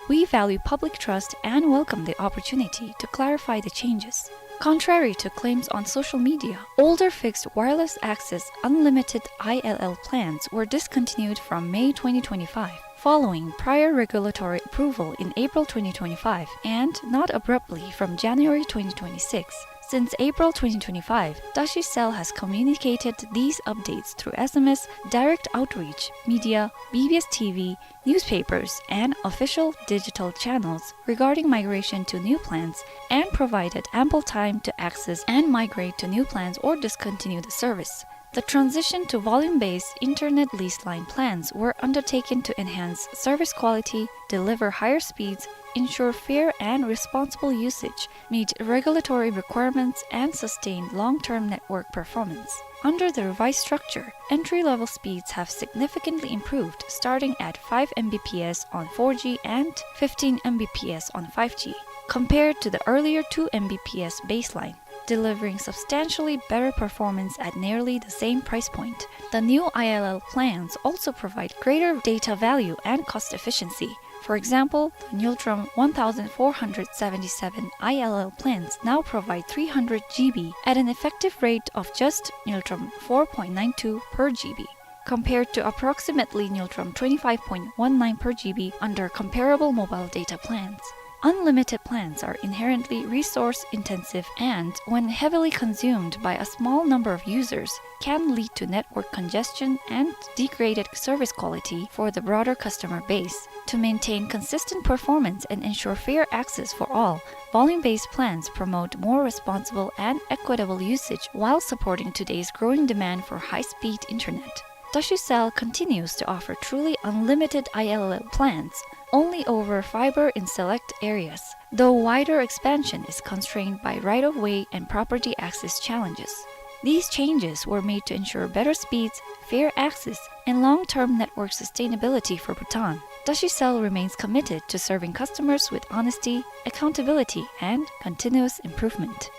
We value public trust and welcome the opportunity to clarify the changes. Contrary to claims on social media, older fixed wireless access unlimited I L L plans were discontinued from May twenty twenty-five, following prior regulatory approval in April twenty twenty-five, and not abruptly from January twenty twenty-six. Since April twenty twenty-five, Tashi Cell has communicated these updates through S M S, direct outreach, media, B B S T V, newspapers, and official digital channels regarding migration to new plans and provided ample time to access and migrate to new plans or discontinue the service. The transition to volume-based internet lease line plans were undertaken to enhance service quality, deliver higher speeds, ensure fair and responsible usage, meet regulatory requirements, and sustain long-term network performance. Under the revised structure, entry-level speeds have significantly improved, starting at five M B P S on four G and fifteen M B P S on five G, compared to the earlier two M B P S baseline, delivering substantially better performance at nearly the same price point. The new I L L plans also provide greater data value and cost efficiency, For example, the Ngultrum one thousand four hundred seventy-seven I L L plans now provide three hundred G B at an effective rate of just Ngultrum four point nine two per G B, compared to approximately Ngultrum twenty-five point one nine per G B under comparable mobile data plans. Unlimited plans are inherently resource intensive and, when heavily consumed by a small number of users, can lead to network congestion and degraded service quality for the broader customer base. To maintain consistent performance and ensure fair access for all, volume-based plans promote more responsible and equitable usage while supporting today's growing demand for high-speed internet. Tashicell continues to offer truly unlimited I L L plans, only over fiber in select areas, though wider expansion is constrained by right-of-way and property access challenges. These changes were made to ensure better speeds, fair access, and long-term network sustainability for Bhutan. Tashicell remains committed to serving customers with honesty, accountability, and continuous improvement.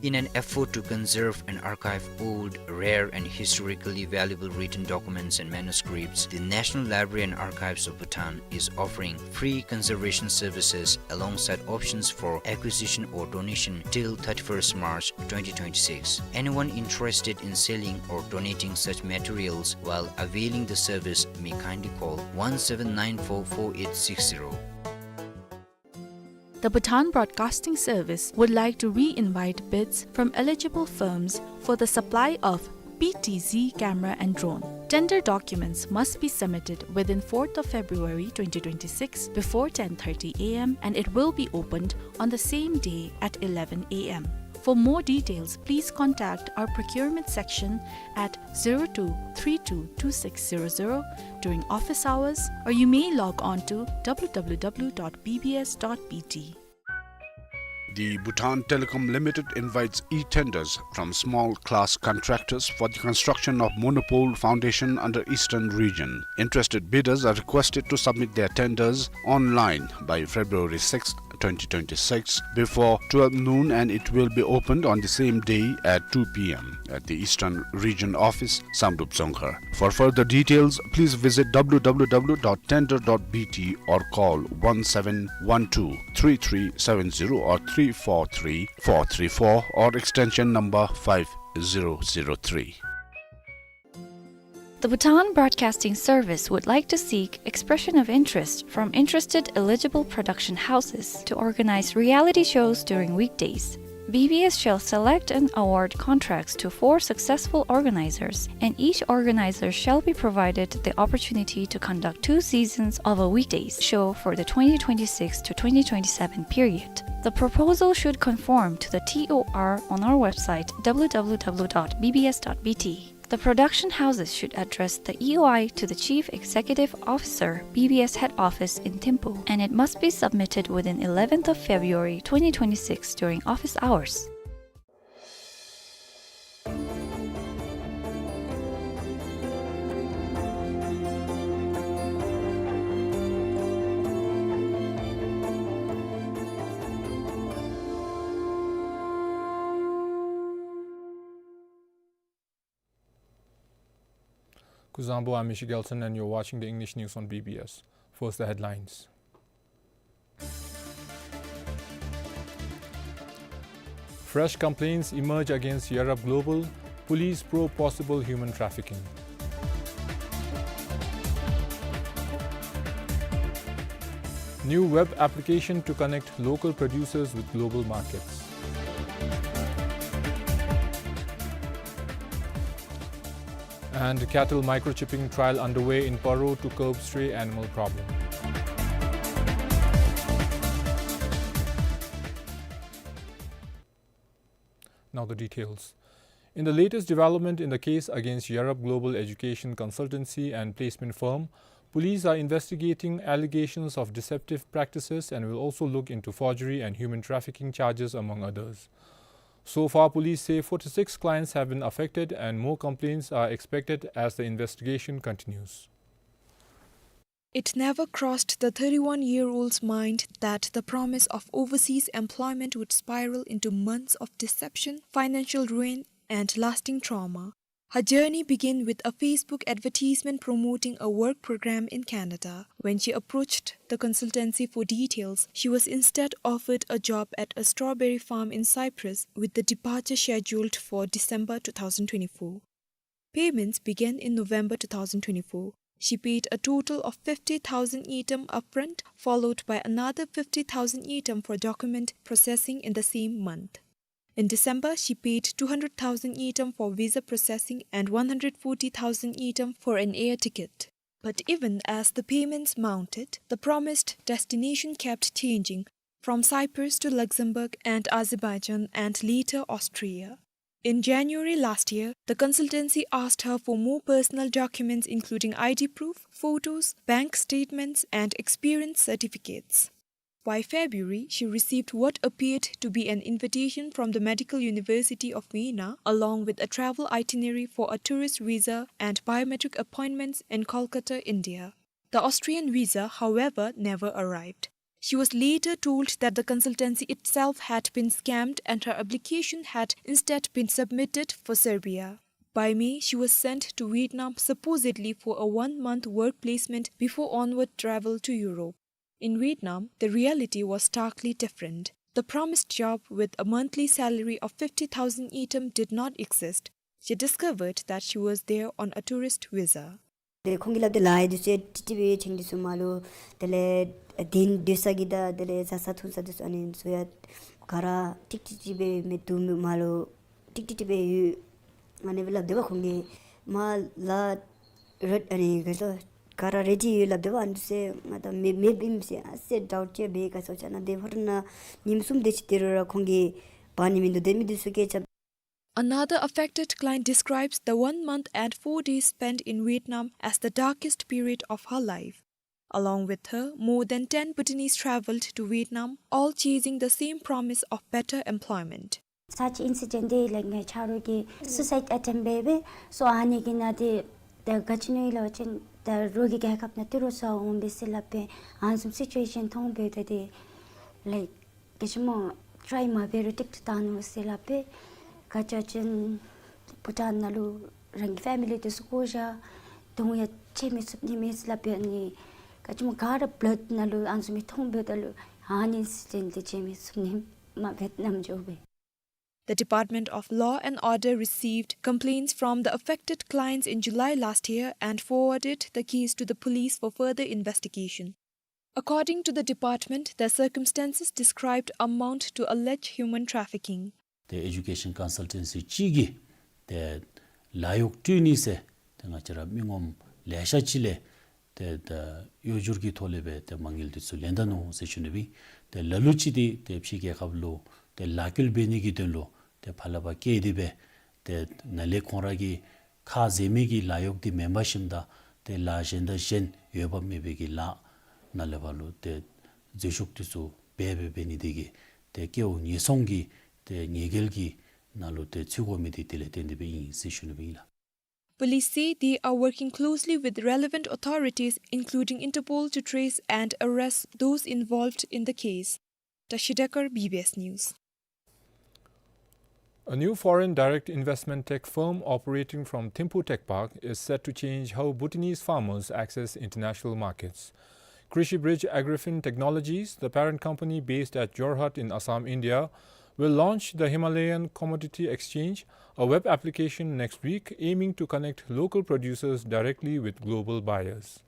In an effort to conserve and archive old, rare, and historically valuable written documents and manuscripts, the National Library and Archives of Bhutan is offering free conservation services alongside options for acquisition or donation till thirty-first March twenty twenty-six. Anyone interested in selling or donating such materials while availing the service may kindly call one seven nine four four eight six zero. The Bhutan Broadcasting Service would like to re-invite bids from eligible firms for the supply of P T Z camera and drone. Tender documents must be submitted within fourth of February twenty twenty-six before ten thirty A M, and it will be opened on the same day at eleven A M. For more details, please contact our procurement section at zero two three two two six zero zero during office hours, or you may log on to W W W dot B B S dot B T. The Bhutan Telecom Limited invites e-tenders from small class contractors for the construction of monopole foundation under Eastern Region. Interested bidders are requested to submit their tenders online by February sixth, twenty twenty-six, before twelve noon, and it will be opened on the same day at two P M at the Eastern Region Office, Samdrup Dzongkhar. For further details, please visit W W W dot tender dot B T or call one seven one two three three seven zero or three four three four three four or extension number five zero zero three. The Bhutan Broadcasting Service would like to seek expression of interest from interested eligible production houses to organize reality shows during weekdays. B B S shall select and award contracts to four successful organizers, and each organizer shall be provided the opportunity to conduct two seasons of a weekdays show for the twenty twenty-six to twenty twenty-seven period. The proposal should conform to the T O R on our website, W W W dot B B S dot B T. The production houses should address the E O I to the Chief Executive Officer, B B S Head Office in Thimphu, and it must be submitted within eleventh of February twenty twenty-six during office hours. Kuzuzangpo, I'm Mishi Gelson, and you're watching the English news on B B S. First, the headlines. Fresh complaints emerge against Yarab Global, police probe possible human trafficking. New web application to connect local producers with global markets. And cattle microchipping trial underway in Paro to curb stray animal problem. Now the details. In the latest development in the case against Yarab Global Education Consultancy and Placement Firm, police are investigating allegations of deceptive practices and will also look into forgery and human trafficking charges, among others. So far, police say forty-six clients have been affected and more complaints are expected as the investigation continues. It never crossed the thirty-one-year-old's mind that the promise of overseas employment would spiral into months of deception, financial ruin, and lasting trauma. Her journey began with a Facebook advertisement promoting a work program in Canada. When she approached the consultancy for details, she was instead offered a job at a strawberry farm in Cyprus, with the departure scheduled for December two thousand twenty-four. Payments began in November two thousand twenty-four. She paid a total of fifty thousand ngultrum upfront, followed by another fifty thousand ngultrum for document processing in the same month. In December, she paid two hundred thousand ngultrum for visa processing and one hundred forty thousand ngultrum for an air ticket. But even as the payments mounted, the promised destination kept changing, from Cyprus to Luxembourg and Azerbaijan and later Austria. In January last year, the consultancy asked her for more personal documents, including I D proof, photos, bank statements, and experience certificates. By February, she received what appeared to be an invitation from the Medical University of Vienna, along with a travel itinerary for a tourist visa and biometric appointments in Kolkata, India. The Austrian visa, however, never arrived. She was later told that the consultancy itself had been scammed and her application had instead been submitted for Serbia. By May, she was sent to Vietnam, supposedly for a one-month work placement before onward travel to Europe. In Vietnam, the reality was starkly different. The promised job with a monthly salary of fifty thousand ngultrum did not exist. She discovered that she was there on a tourist visa. ཏེ་ཁོང་གིས་སླབ་དེ་ལཱ་འདི་ཚུ་ཡང་ཀྲིག་ཀྲི་སྦེ་ཆེན་འདི་ཚུ་མ་ལུ་དེ་ལས་ཨ་གདན་སྡོད་ས་གི་དང་དེ་ལས་བཟའ་ས་འཐུང་ས་འདི་ཚུ་ཨ་ནི་ཚུ་ཡང་ག་ར་ཀྲིག་ཀྲི་སྦེ་མེད་དོ་མེད་མ་ལུ་ཀྲིག་ཀྲི་སྦེ་ཡོད། ཨ་ནི་སྦེ་སླབ་དེ་བ་ཁོང་གིས་མ་ལཱ་རེ་ཨ་ནི་ག་ཅི་ག་ར་རེ་ཌི་ཡོད་སླབ་དེ་བ། ཨ་ནི་ཚུ་ང་དང་མེད་མེདཔ་ཨིནམ་ཟེར་ཨ་ཙི་ཌའུཊ་ཅིག་སྦེ་ག་ཅི་ཟེར་ན་དེ་ཧོ་ཊེལ་ནང་ཉིནམ་གསུམ་དེ་ཅིག་སྡོད་རུང་ར་ཁོང་གིས་འབག་ནི་མིན་འདུག། དེ་མི་འདི་ཚུ་སྐད་ཆ། Another affected client describes the one month and four days spent in Vietnam as the darkest period of her life. Along with her, more than ten Bhutanese traveled to Vietnam, all chasing the same promise of better employment. Such incident དེ་ལས་ངེའི་ཆ་རོགས་ཀྱིས་སུའི་སའིཌ་ཨེ་ཊེམཊ་འབད་སྦེ་སོང་། ཨ་ནི་གི་ནང་དེ་ད་ག་ཅི་ནི་ལོ་ཅིན་ད་རོགས་ཀྱི་རྒྱལ་ཁབ་ནང་ཏི་རུ་སོང་འོང་པས་ཟེར་སླབ་སྦེ་ཨ་ནི་བཟུམ་སི་ཅུ་ཨེ་ཤཱན་མཐོང་སྦེ་ད་དེ་ལའིཀ་ག་ཅི་སྨོ་ཊ་རའི་མ་འབད་རུང་ཀྲིག་ཀྲི་བཏང་ནུག་ཟེར་སླབ་སྦེ། ག་ཅི་ཅིན་བྷུ་ཊཱན་ནང་ལུ་རང་གི་ཕེ་མི་ལི་འདི་ཚུ་བཀོ་བཞག། དོན་ཡང་བྱིན་མི་ཚུགས་ནི་མས་ཟེར་སླབ་སྦེ་ཨ་ནི་ག་ཅི་སྨོ་ག་ར་བླཌ་ནང་ལུ་ཨ་ནི་བཟུམ་མའི་མཐོང་སྦེ་ད་ལུ་ཨ་ནི་ཨིན་ཟེར་ཏེ་བྱིན་མི་ཚུགས་ནི་མ་འབད་རྣམ་འགྱོ་སྦེ། The Department of Law and Order received complaints from the affected clients in July last year and forwarded the case to the police for further investigation. According to the department, the circumstances described amount to alleged human trafficking. ཏེ་ཨེ་ཌུ་ཀེ་ཤཱན་ཀོན་སཱལ་ཊེན་སི་ཅིག་གིས་ཏེ་ལཱ་གཡོག་སྤྲོད་ནི་ཟེར་ཏེ་ང་བཅས་ར་མི་ངོམ་ལེ་ཤ་ཅིག་ལས་ཏེ་ད་གཡོ་སྒྱུ་གི་ཐོག་ལས་སྦེ་ཏེ་མ་དངུལ་འདི་ཚུ་ལེན་ད་ནུག་ཟེར་ཞུ་ནི་སྦེ། ཏེ་ལ་ལུ་ཅིག་འདི་ཏེ་ཕྱི་རྒྱལ་ཁབ་ལུ་ཏེ་ལཱ་བཀོལ་འབད་ནི་གི་དོན་ལུ་ཏེ་ཕར་ལས་ཕར་བསྐྱལ་ཏེ་སྦེ་ཏེ་ནཱ་ལས་ཁོང་ར་གི་ཁ་བཟེད་མི་གི་ལཱ་གཡོག་འདི་མེན་པར་ཞིནམ་ད་ཏེ་ལཱ་གཞན་དང་གཞན་འོས་འབབ་མེད་པའི་གི་ལཱ་ནཱ་ལས་ཕར་ལུ་ཏེ་འཛུལ་ཞུགས་འདི་ཚུ་འབད་འབད་འབད་ནི་འདི་གིས་ཏེ་སྐལཝ་ཉེས་སྲུང་གི་ཏེ་ཉེས་འགེལ་གྱི་ནང་ལུ་ཏེ་ཚུད་དགོ་མི་འདི་དེ་ལས་བརྟེན་ཏེ་སྦེ་ཨིན་ཟེར་ཞུ་ནི་སྦེ་ཨིན་ལགས། Police say they are working closely with relevant authorities, including Interpol, to trace and arrest those involved in the case. Tashi Dekar, B B S News. A new foreign direct investment tech firm operating from Thimphu Tech Park is set to change how Bhutanese farmers access international markets. Krishi Bridge Agrifin Technologies, the parent company based at Jorhat in Assam, India, will launch the Himalayan Commodity Exchange, a web application, next week, aiming to connect local producers directly with global buyers.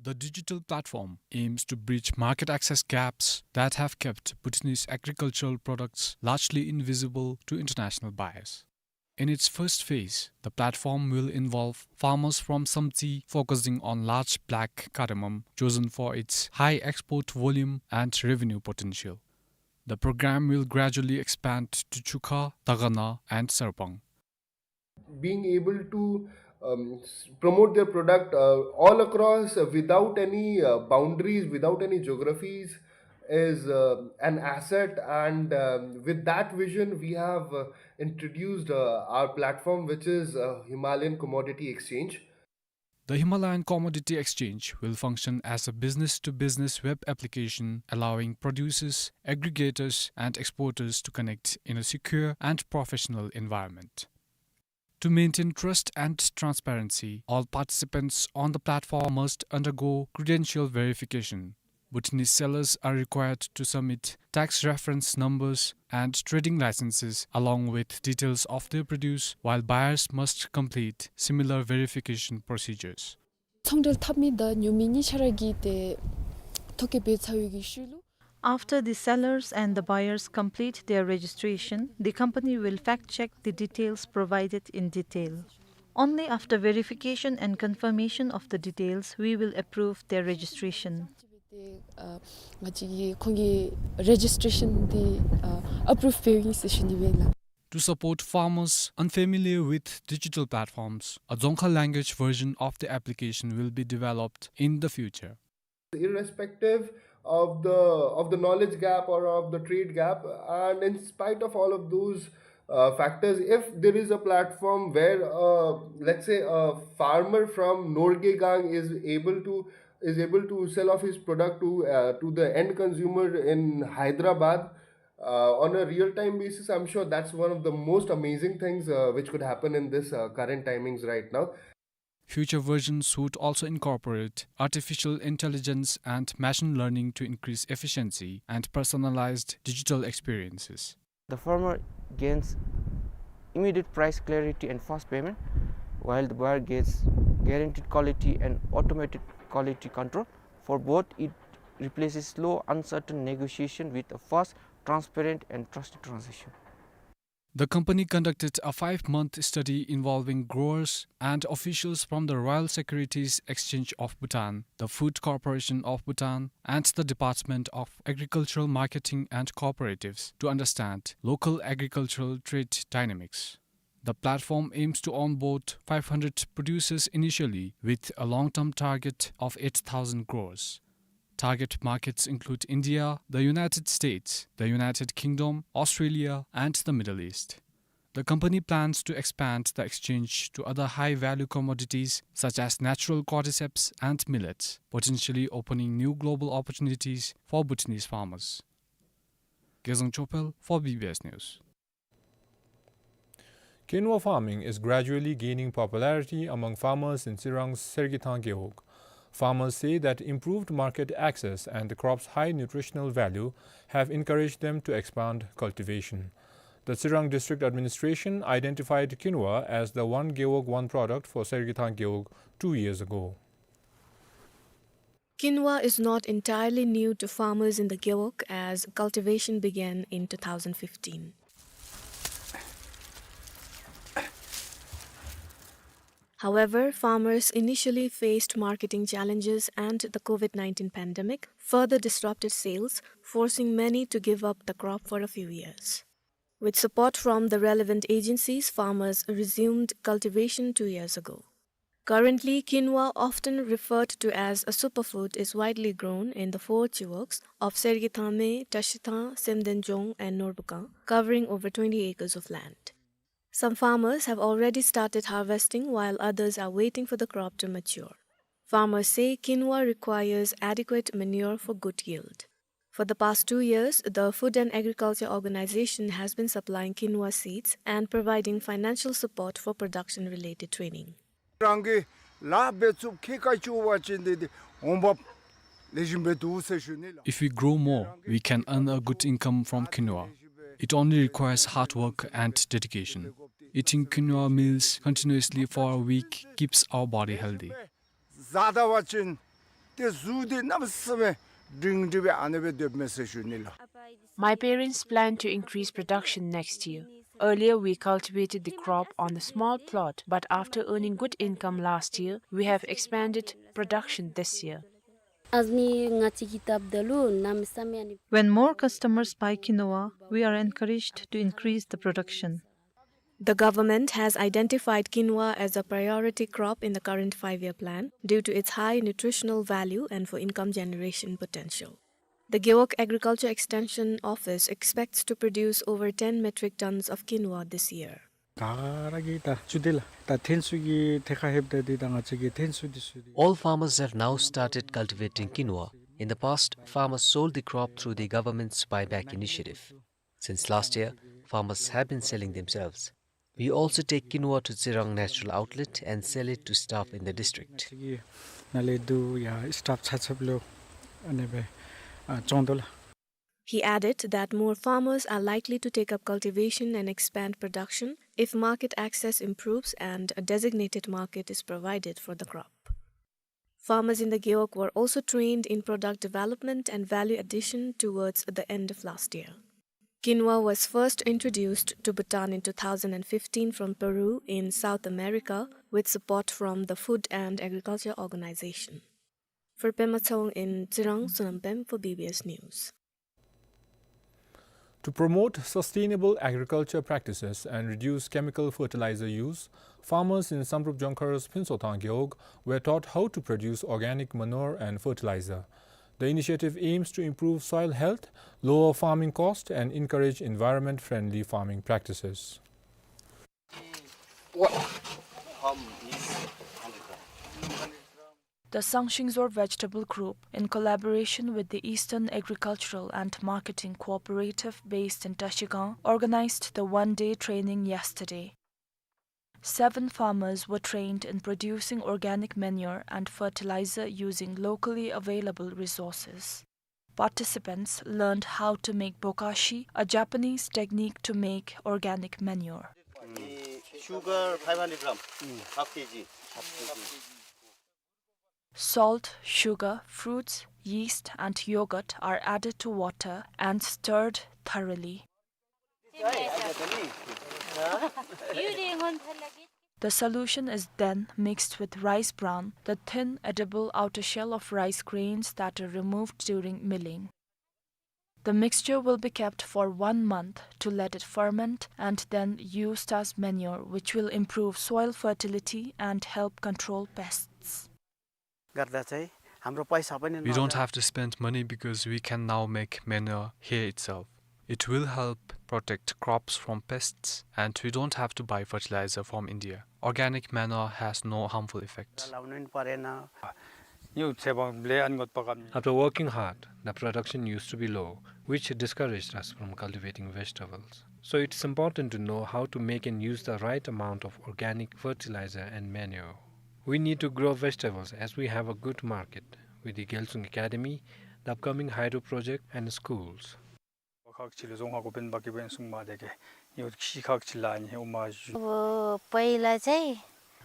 The digital platform aims to bridge market access gaps that have kept Bhutanese agricultural products largely invisible to international buyers. In its first phase, the platform will involve farmers from Samtse, focusing on large black cardamom, chosen for its high export volume and revenue potential. The program will gradually expand to Chukha, Dagana, and Sarpang. Being able to, um, s-, promote their product, uh, all across, uh, without any, uh, boundaries, without any geographies, is, uh, an asset. And, um, with that vision, we have, uh, introduced, uh, our platform, which is, uh, Himalayan Commodity Exchange. The Himalayan Commodity Exchange will function as a business-to-business web application, allowing producers, aggregators, and exporters to connect in a secure and professional environment. To maintain trust and transparency, all participants on the platform must undergo credential verification. Bhutanese sellers are required to submit tax reference numbers and trading licenses along with details of their produce, while buyers must complete similar verification procedures. ཚོང་འབྲེལ་འཐབ་མི་དང་ཉོ་མི་གཉིས་ཆ་ར་གིས་ཏེ་ཐོ་བཀོད་འབད་ཚར་བའི་གི་ཤུལ་ལུ། After the sellers and the buyers complete their registration, the company will fact check the details provided in detail. Only after verification and confirmation of the details, we will approve their registration. ཨ་ང་བཅས་ཀྱིས་ཁོང་གི་རེ་ཇིས་ཊྲེ་ཤཱན་འདི་ཨ་ཨེ་པྲུབ་འབདཝ་ཨིན་ཟེར་ཞུ་ནི་སྦེ་ལགས། To support farmers unfamiliar with digital platforms, a Dzongkha language version of the application will be developed in the future. Irrespective of the, of the knowledge gap or of the trade gap, and in spite of all of those uh, factors, if there is a platform where, uh, let's say, a farmer from Norgegang is able to, is able to sell off his product to, uh, to the end consumer in Hyderabad, uh, on a real-time basis, I'm sure that's one of the most amazing things, uh, which could happen in this, uh, current timings right now. Future versions would also incorporate artificial intelligence and machine learning to increase efficiency and personalized digital experiences. The farmer gains immediate price clarity and fast payment, while the buyer gets guaranteed quality and automated quality control. For both, it replaces slow, uncertain negotiation with a fast, transparent, and trusted transaction. The company conducted a five-month study involving growers and officials from the Royal Securities Exchange of Bhutan, the Food Corporation of Bhutan, and the Department of Agricultural Marketing and Cooperatives to understand local agricultural trade dynamics. The platform aims to onboard five hundred producers initially, with a long-term target of eight thousand growers. Target markets include India, the United States, the United Kingdom, Australia, and the Middle East. The company plans to expand the exchange to other high-value commodities such as natural cordyceps and millets, potentially opening new global opportunities for Bhutanese farmers. Gezang Chopel for B B S News. Quinoa farming is gradually gaining popularity among farmers in Tsirang's Sergithang Gewog. Farmers say that improved market access and the crop's high nutritional value have encouraged them to expand cultivation. The Tsirang District Administration identified quinoa as the One Gewog One product for Sergithang Gewog two years ago. Quinoa is not entirely new to farmers in the Gewog, as cultivation began in two thousand fifteen. However, farmers initially faced marketing challenges, and the COVID nineteen pandemic further disrupted sales, forcing many to give up the crop for a few years. With support from the relevant agencies, farmers resumed cultivation two years ago. Currently, quinoa, often referred to as a superfood, is widely grown in the four chiwogs of Sergithang Me, Tashithang, Semden Dzong, and Norbukang, covering over twenty acres of land. Some farmers have already started harvesting, while others are waiting for the crop to mature. Farmers say quinoa requires adequate manure for good yield. For the past two years, the Food and Agriculture Organization has been supplying quinoa seeds and providing financial support for production-related training. རང་གི་ལཱ་འབད་ཚུགསཔ་ཁེ་ཀ་ཅིག་འབད་བ་ཅིན་དེ་དེ་འོང་འབབ་ལེགས་ཤོམ་སྦེ་འདུག་ཟེར་ཞུ་ནི་ལགས། If we grow more, we can earn a good income from quinoa. It only requires hard work and dedication. Eating quinoa meals continuously for a week keeps our body healthy. བཟའ་ད་བ་ཅིན་ཏེ་གཟུགས་འདི་གནམ་མེད་ས་མེད་སྒྲིང་སྒྲི་སྦེ་ཨ་ནི་སྦེ་སྡོདཔ་མས་ཟེར་ཞུ་ནི་ལགས། My parents plan to increase production next year. Earlier, we cultivated the crop on a small plot, but after earning good income last year, we have expanded production this year. ཨ་ནི་ང་བཅས་ཀྱིས་བཏབ་ད་ལུ་གནམ་མེད་ས་མེད་ཨ་ནི། When more customers buy quinoa, we are encouraged to increase the production. The government has identified quinoa as a priority crop in the current five-year plan due to its high nutritional value and for income generation potential. The Gewog Agriculture Extension Office expects to produce over ten metric tons of quinoa this year. ག་ར་གིས་ད་ཚུ་འདི་ལགས་ད་ཐོན་ཚུ་གི་ཐད་ཁར་ལྷོདཔ་ད་འདི་ད་ང་བཅས་ཀྱིས་ཐོན་ཚུ་འདི་ཚུ་འདི། All farmers have now started cultivating quinoa. In the past, farmers sold the crop through the government's buyback initiative. Since last year, farmers have been selling themselves. We also take quinoa to Tsirang Natural Outlet and sell it to staff in the district. ནཱ་ལས་བསྡུ་ཡང་སི་ཊཱཕ་ཆ་ཁྱབ་ལུ་ཨ་ནི་སྦེ་ཨ་བཙོང་དོ་ལགས། He added that more farmers are likely to take up cultivation and expand production if market access improves and a designated market is provided for the crop. Farmers in the Gewog were also trained in product development and value addition towards the end of last year. Quinoa was first introduced to Bhutan in two thousand and fifteen from Peru in South America with support from the Food and Agriculture Organization. For Pema Tshong in Tsirang, Sonam Pem for B B S News. To promote sustainable agriculture practices and reduce chemical fertilizer use, farmers in Samdrup Jongkhar's Phuntshothang Gewog were taught how to produce organic manure and fertilizer. The initiative aims to improve soil health, lower farming cost, and encourage environment-friendly farming practices. The Sangshingzor Vegetable Group, in collaboration with the Eastern Agricultural and Marketing Cooperative based in Trashigang, organized the one-day training yesterday. Seven farmers were trained in producing organic manure and fertilizer using locally available resources. Participants learned how to make bokashi, a Japanese technique to make organic manure. Sugar five hundred gram, half K G. Salt, sugar, fruits, yeast, and yogurt are added to water and stirred thoroughly. The solution is then mixed with rice bran, the thin edible outer shell of rice grains that are removed during milling. The mixture will be kept for one month to let it ferment and then used as manure, which will improve soil fertility and help control pests. गर्दा चाहिँ हाम्रो पैसा पनि नजाओस्। We don't have to spend money because we can now make manure here itself. It will help protect crops from pests, and we don't have to buy fertilizer from India. Organic manure has no harmful effect. लाउनु नि परेन। यो छेबङ ब्ले अनगत पकाम। After working hard, the production used to be low, which discouraged us from cultivating vegetables. So it's important to know how to make and use the right amount of organic fertilizer and manure. We need to grow vegetables as we have a good market with the Gyalsung Academy, the upcoming hydro project, and schools. खक चिल जोङ खक पेन बाकी पेन सुङ मा देखे। यो खी खक चिल अनि उमा जु। अब पहिला चाहिँ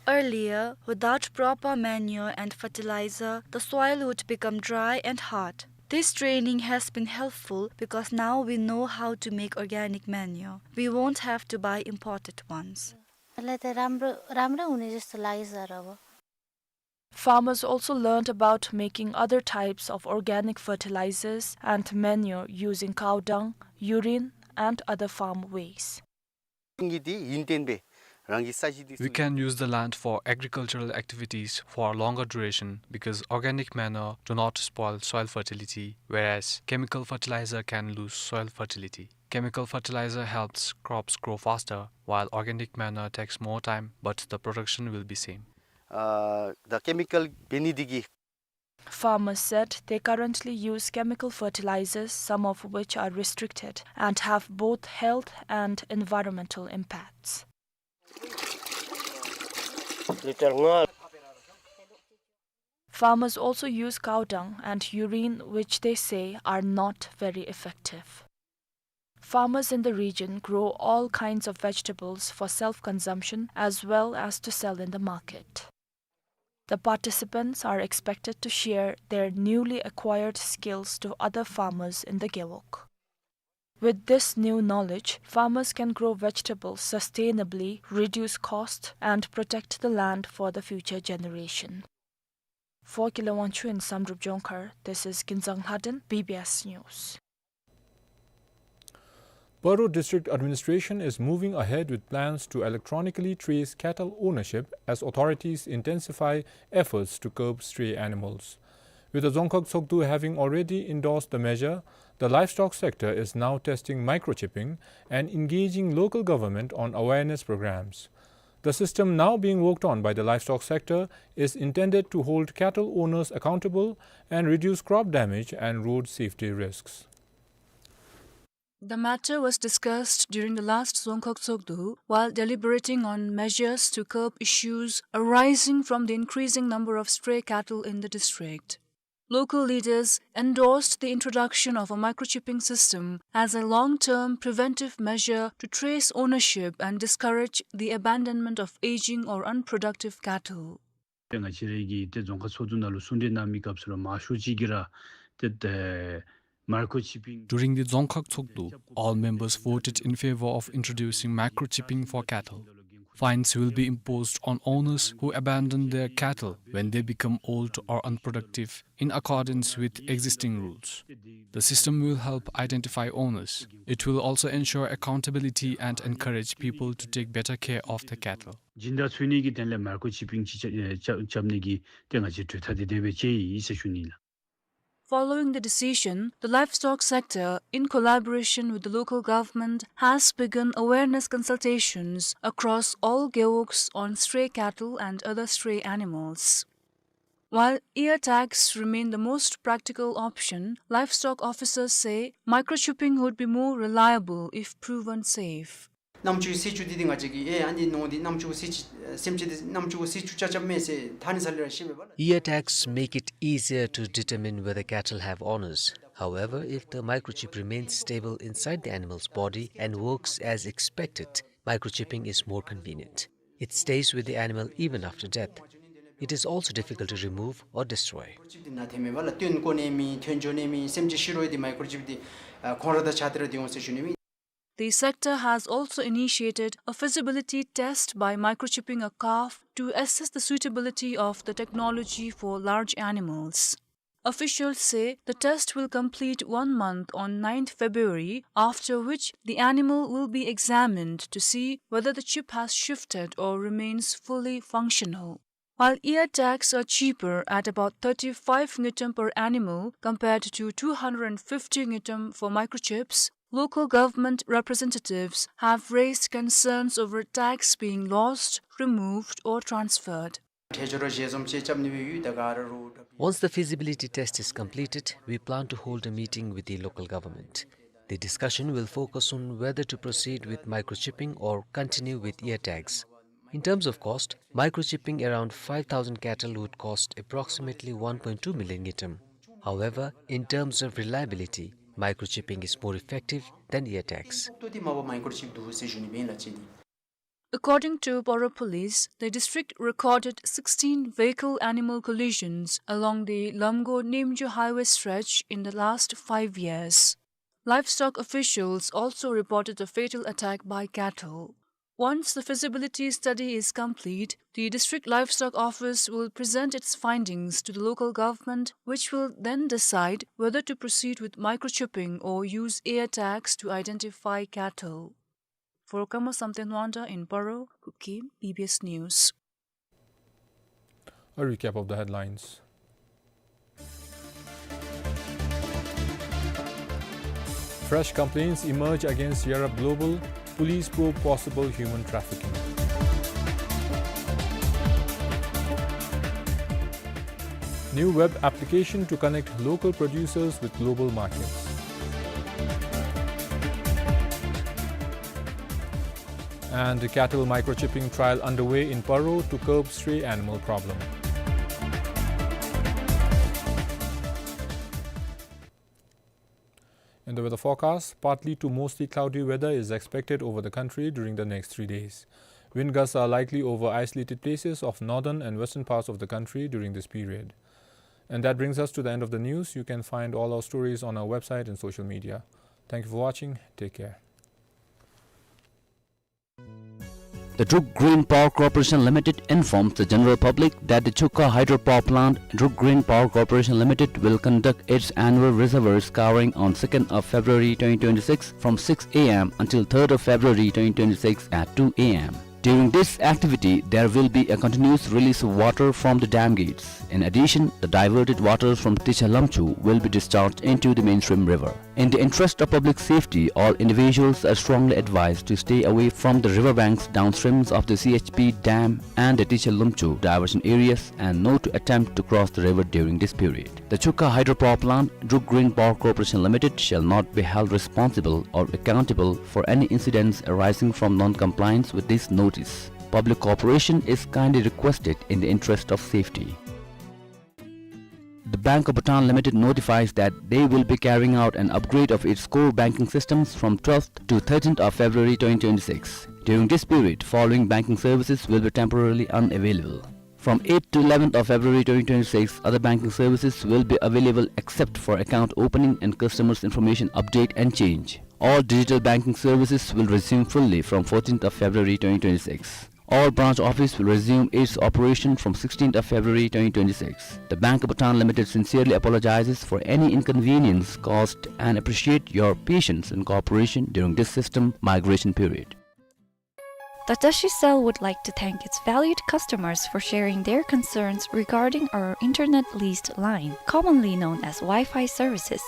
Earlier, without proper manure and fertilizer, the soil would become dry and hard. This training has been helpful because now we know how to make organic manure. We won't have to buy imported ones. यसलाई त राम्रो, राम्रो हुने जस्तो लाग्यो सर अब। Farmers also learned about making other types of organic fertilizers and manure using cow dung, urine, and other farm waste. We can use the land for agricultural activities for a longer duration because organic manure do not spoil soil fertility, whereas chemical fertilizer can lose soil fertility. Chemical fertilizer helps crops grow faster, while organic manure takes more time, but the production will be same. A, the chemical बेनिदिगी Farmers said they currently use chemical fertilizers, some of which are restricted and have both health and environmental impacts. Farmers also use cow dung and urine, which they say are not very effective. Farmers in the region grow all kinds of vegetables for self-consumption as well as to sell in the market. The participants are expected to share their newly acquired skills to other farmers in the Gewog. With this new knowledge, farmers can grow vegetables sustainably, reduce cost, and protect the land for the future generation. For Kile Wangchuk in Samdrup Jongkhar, this is Kinzang Lhaden, B B S News. Paro District Administration is moving ahead with plans to electronically trace cattle ownership as authorities intensify efforts to curb stray animals. With the Dzongkhag Tshogdu having already endorsed the measure, the livestock sector is now testing microchipping and engaging local government on awareness programs. The system now being worked on by the livestock sector is intended to hold cattle owners accountable and reduce crop damage and road safety risks. The matter was discussed during the last Dzongkhag Tshogdu while deliberating on measures to curb issues arising from the increasing number of stray cattle in the district. Local leaders endorsed the introduction of a microchipping system as a long-term preventive measure to trace ownership and discourage the abandonment of aging or unproductive cattle. ཏེ་ང་བཅས་ར་གི་ཏེ་རྫོང་ཁག་ཚོགས་འདུ་ནང་ལུ་གསུང་གྲོས་གནང་མི་སྐབས་སུ་ར་མང་ཤོས་ཅིག་གིས་ར་ཏེ་ཏེ་microchipping During the Dzongkhag Tshogdu, all members voted in favor of introducing microchipping for cattle. Fines will be imposed on owners who abandon their cattle when they become old or unproductive in accordance with existing rules. The system will help identify owners. It will also ensure accountability and encourage people to take better care of their cattle. སྦྱིན་བདག་འཚོལ་ནི་གི་དོན་ལས་microchipping ཅིག་རྐྱབ་རྐྱབ་རྐྱབ་ནི་གི་ཏེ་ང་བཅས་གྲོས་ཐག་དེ་དེ་སྦེ་བཅད་ཡི་ཟེར་ཞུ་ནི་ལགས། Following the decision, the livestock sector, in collaboration with the local government, has begun awareness consultations across all gewogs on stray cattle and other stray animals. While ear tags remain the most practical option, livestock officers say microchipping would be more reliable if proven safe. གནམ་གྲུ་གི་སེར་ཤུགས་འདི་འདི་ང་བཅས་ཀྱིས་ཨེ་ཨ་ནི་ནོར་འདི་གནམ་གྲུ་གི་སེར་ཤུགས་སེམས་ཅན་འདི་གནམ་གྲུ་གི་སེར་ཤུགས་རྐྱབ་རྐྱབ་མས་ཟེར་ཐ་སྙད་ས་ལས་ར་ཤེས་པས་པ་ལགས། Ear tags make it easier to determine whether cattle have owners. However, if the microchip remains stable inside the animal's body and works as expected, microchipping is more convenient. It stays with the animal even after death. It is also difficult to remove or destroy. Microchip འདི་ནང་ཐོན་མས་པ་ལགས། ཐོན་བཀོ་ནི་མེད་ཐོན་འགྱོ་ནི་མེད། སེམས་ཅན་ཤི་རུང་འདི་microchip འདི་ཨ་ཁོང་ར་དང་ཆ་སྟེ་ར་སྡོད་འོང་ཟེར་ཞུ་ནི་མས། The sector has also initiated a feasibility test by microchipping a calf to assess the suitability of the technology for large animals. Officials say the test will complete one month on ninth February, after which the animal will be examined to see whether the chip has shifted or remains fully functional. While ear tags are cheaper at about thirty-five ngultrum per animal compared to two hundred fifty ngultrum for microchips, local government representatives have raised concerns over tags being lost, removed, or transferred. Once the feasibility test is completed, we plan to hold a meeting with the local government. The discussion will focus on whether to proceed with microchipping or continue with ear tags. In terms of cost, microchipping around five thousand cattle would cost approximately one point two million ngultrum. However, in terms of reliability, microchipping is more effective than ear tags. According to Paro Police, the district recorded sixteen vehicle-animal collisions along the Lamgo-Niemgyu highway stretch in the last five years. Livestock officials also reported a fatal attack by cattle. Once the feasibility study is complete, the District Livestock Office will present its findings to the local government, which will then decide whether to proceed with microchipping or use ear tags to identify cattle. For Kama Samten Wangda in Paro, Kuki, B B S News. A recap of the headlines. Fresh complaints emerge against Yarap Global, police probe possible human trafficking. New web application to connect local producers with global markets. And cattle microchipping trial underway in Paro to curb stray animal problem. In the weather forecast, partly to mostly cloudy weather is expected over the country during the next three days. Wind gusts are likely over isolated places of northern and western parts of the country during this period. And that brings us to the end of the news. You can find all our stories on our website and social media. Thank you for watching. Take care. The Druk Green Power Corporation Limited informs the general public that the Chukha Hydropower Plant, Druk Green Power Corporation Limited, will conduct its annual reservoir scouring on second of February twenty twenty-six from six A M until third of February twenty twenty-six at two A M. During this activity, there will be a continuous release of water from the dam gates. In addition, the diverted water from Ticha Lamchu will be discharged into the mainstream river. In the interest of public safety, all individuals are strongly advised to stay away from the river banks downstreams of the C H P dam and the Ticha Lamchu diversion areas and not to attempt to cross the river during this period. The Chukha Hydropower Plant, Druk Green Power Corporation Limited, shall not be held responsible or accountable for any incidents arising from non-compliance with this notice. Public cooperation is kindly requested in the interest of safety. The Bank of Bhutan Limited notifies that they will be carrying out an upgrade of its core banking systems from twelfth to thirteenth of February twenty twenty-six. During this period, following banking services will be temporarily unavailable. From eighth to eleventh of February twenty twenty-six, other banking services will be available except for account opening and customers information update and change. All digital banking services will resume fully from fourteenth of February twenty twenty-six. All branch office will resume its operation from sixteenth of February twenty twenty-six. The Bank of Bhutan Limited sincerely apologizes for any inconvenience caused and appreciate your patience and cooperation during this system migration period. The Tashi Cell would like to thank its valued customers for sharing their concerns regarding our internet leased line, commonly known as Wi-Fi services.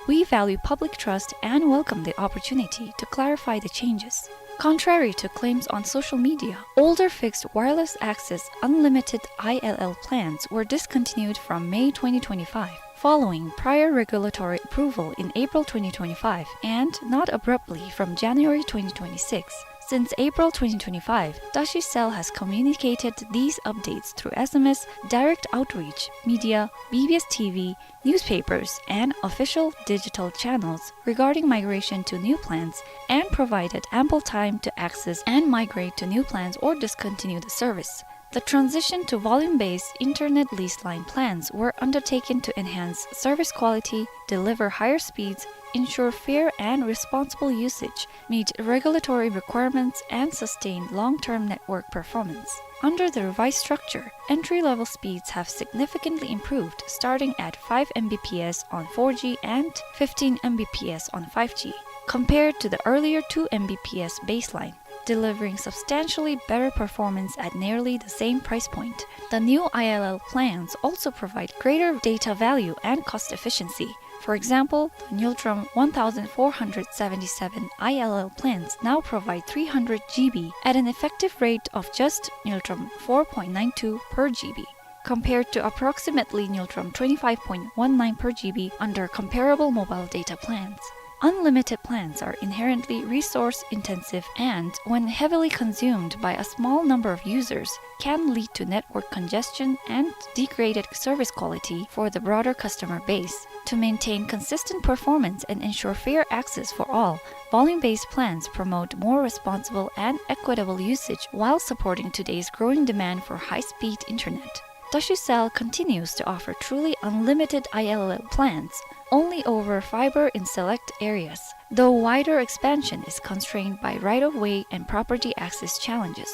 We value public trust and welcome the opportunity to clarify the changes. Contrary to claims on social media, older fixed wireless access unlimited I L L plans were discontinued from May twenty twenty-five, following prior regulatory approval in April twenty twenty-five and not abruptly from January twenty twenty-six. Since April twenty twenty-five, Tashi Cell has communicated these updates through S M S, direct outreach, media, B B S T V, newspapers, and official digital channels regarding migration to new plans and provided ample time to access and migrate to new plans or discontinue the service. The transition to volume-based internet lease line plans were undertaken to enhance service quality, deliver higher speeds, ensure fair and responsible usage, meet regulatory requirements, and sustain long-term network performance. Under the revised structure, entry-level speeds have significantly improved, starting at five M B P S on four G and fifteen M B P S on five G, compared to the earlier two M B P S baseline, delivering substantially better performance at nearly the same price point. The new I L L plans also provide greater data value and cost efficiency. For example, the Ngultrum one thousand four hundred seventy-seven I L L plans now provide three hundred G B at an effective rate of just Ngultrum four point nine two per G B, compared to approximately Ngultrum twenty-five point one nine per G B under comparable mobile data plans. Unlimited plans are inherently resource intensive and, when heavily consumed by a small number of users, can lead to network congestion and degraded service quality for the broader customer base. To maintain consistent performance and ensure fair access for all, volume-based plans promote more responsible and equitable usage while supporting today's growing demand for high-speed internet. Tashi Cell continues to offer truly unlimited I L L plans, only over fiber in select areas, though wider expansion is constrained by right-of-way and property access challenges.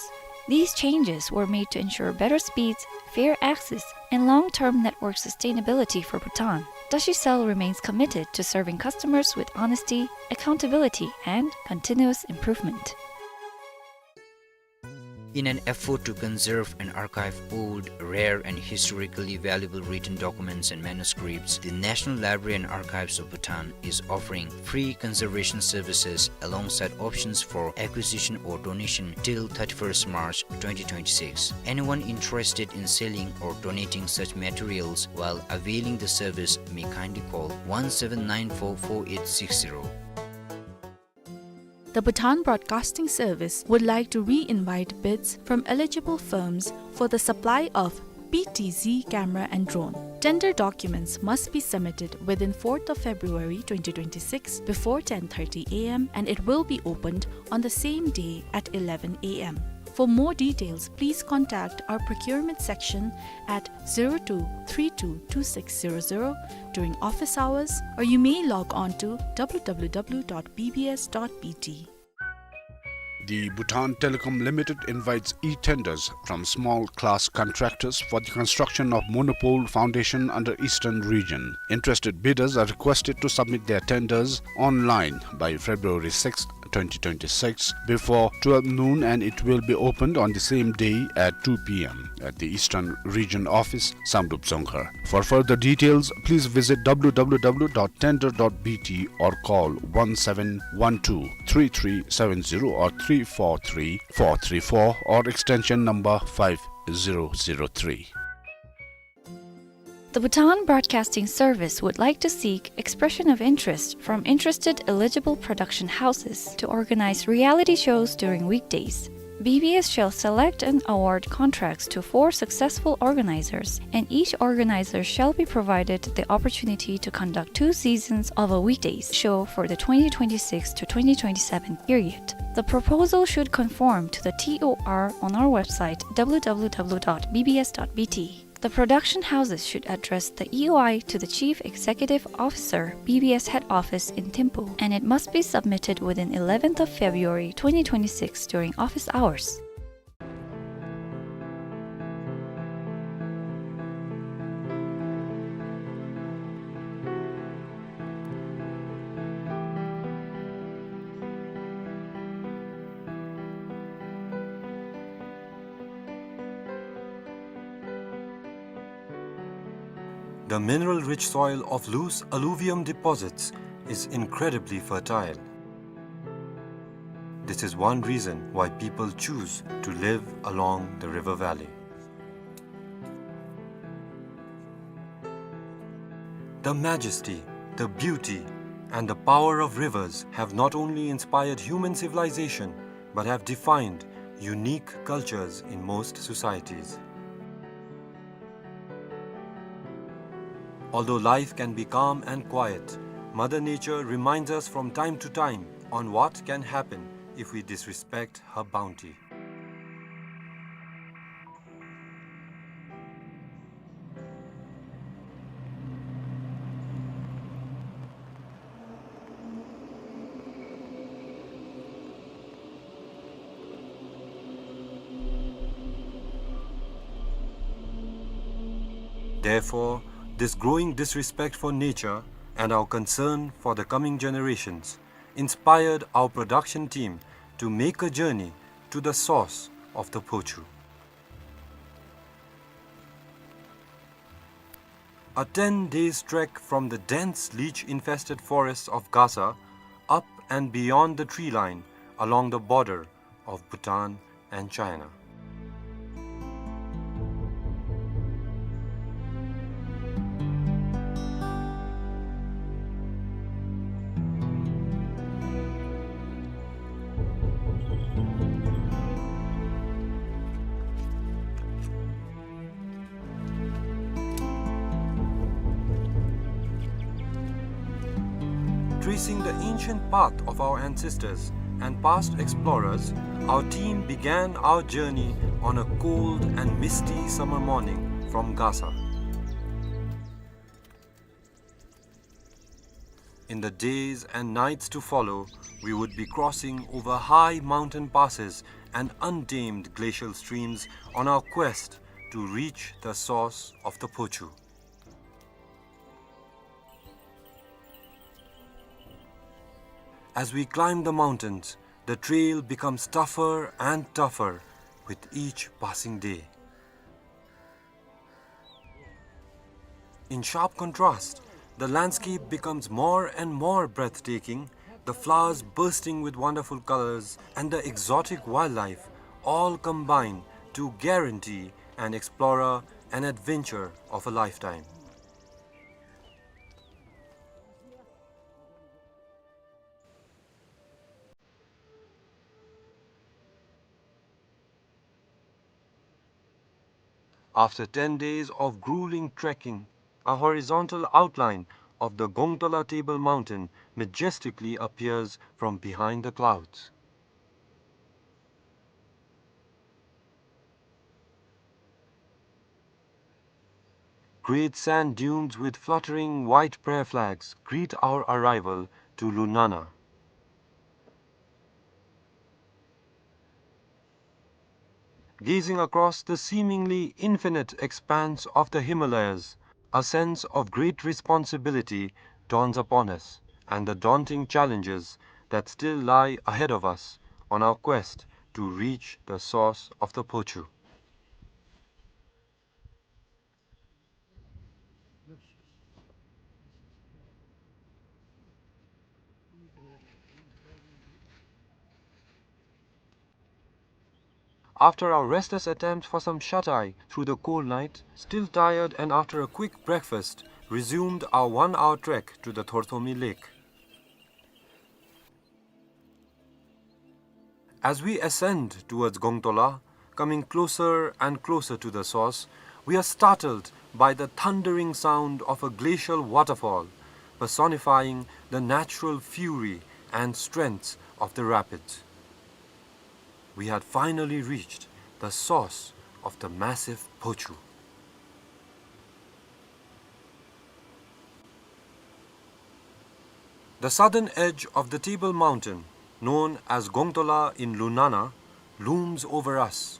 These changes were made to ensure better speeds, fair access, and long-term network sustainability for Bhutan. Tashi Cell remains committed to serving customers with honesty, accountability, and continuous improvement. In an effort to conserve and archive old, rare, and historically valuable written documents and manuscripts, the National Library and Archives of Bhutan is offering free conservation services alongside options for acquisition or donation till thirty-first March twenty twenty-six. Anyone interested in selling or donating such materials while availing the service may kindly call one seven nine four four eight six zero. The Bhutan Broadcasting Service would like to re-invite bids from eligible firms for the supply of P T Z camera and drone. Tender documents must be submitted within fourth of February twenty twenty-six before ten thirty A M and it will be opened on the same day at eleven A M. For more details, please contact our procurement section at zero two three two two six zero zero during office hours, or you may log on to W W W dot B B S dot B T. The Bhutan Telecom Limited invites e-tenders from small class contractors for the construction of monopole foundation under Eastern Region. Interested bidders are requested to submit their tenders online by February sixth, twenty twenty-six, before twelve noon, and it will be opened on the same day at two p m at the Eastern Region Office, Samdrup Dzongkhar. For further details, please visit w w w dot tender dot b t or call one seven one two three three seven zero or three four three four three four or extension number five zero zero three. The Bhutan Broadcasting Service would like to seek expression of interest from interested eligible production houses to organize reality shows during weekdays. B B S shall select and award contracts to four successful organizers, and each organizer shall be provided the opportunity to conduct two seasons of a weekdays show for the twenty twenty-six to twenty twenty-seven period. The proposal should conform to the T O R on our website, w w w dot b b s dot b t. The production houses should address the E O I to the Chief Executive Officer, B B S Head Office in Thimphu, and it must be submitted within eleventh of February twenty twenty-six during office hours. The mineral-rich soil of loose alluvium deposits is incredibly fertile. This is one reason why people choose to live along the river valley. The majesty, the beauty, and the power of rivers have not only inspired human civilization, but have defined unique cultures in most societies. Although life can be calm and quiet, Mother Nature reminds us from time to time on what can happen if we disrespect her bounty. Therefore, this growing disrespect for nature and our concern for the coming generations inspired our production team to make a journey to the source of the Phochu. A ten days trek from the dense leech-infested forests of Gasa, up and beyond the tree line, along the border of Bhutan and China. Tracing the ancient path of our ancestors and past explorers, our team began our journey on a cold and misty summer morning from Gasa. In the days and nights to follow, we would be crossing over high mountain passes and untamed glacial streams on our quest to reach the source of the Phochu. As we climb the mountains, the trail becomes tougher and tougher with each passing day. In sharp contrast, the landscape becomes more and more breathtaking, the flowers bursting with wonderful colors and the exotic wildlife all combine to guarantee an explorer an adventure of a lifetime. After ten days of grueling trekking, a horizontal outline of the Gongtola Table Mountain majestically appears from behind the clouds. Great sand dunes with fluttering white prayer flags greet our arrival to Lunana. Gazing across the seemingly infinite expanse of the Himalayas, a sense of great responsibility dawns upon us, and the daunting challenges that still lie ahead of us on our quest to reach the source of the Phochu. After our restless attempt for some shut-eye through the cold night, still tired and after a quick breakfast, resumed our one-hour trek to the Thorthomi Lake. As we ascend towards Gongtola, coming closer and closer to the source, we are startled by the thundering sound of a glacial waterfall, personifying the natural fury and strength of the rapids. We had finally reached the source of the massive Phochu. The southern edge of the Table Mountain, known as Gongtola in Lunana, looms over us.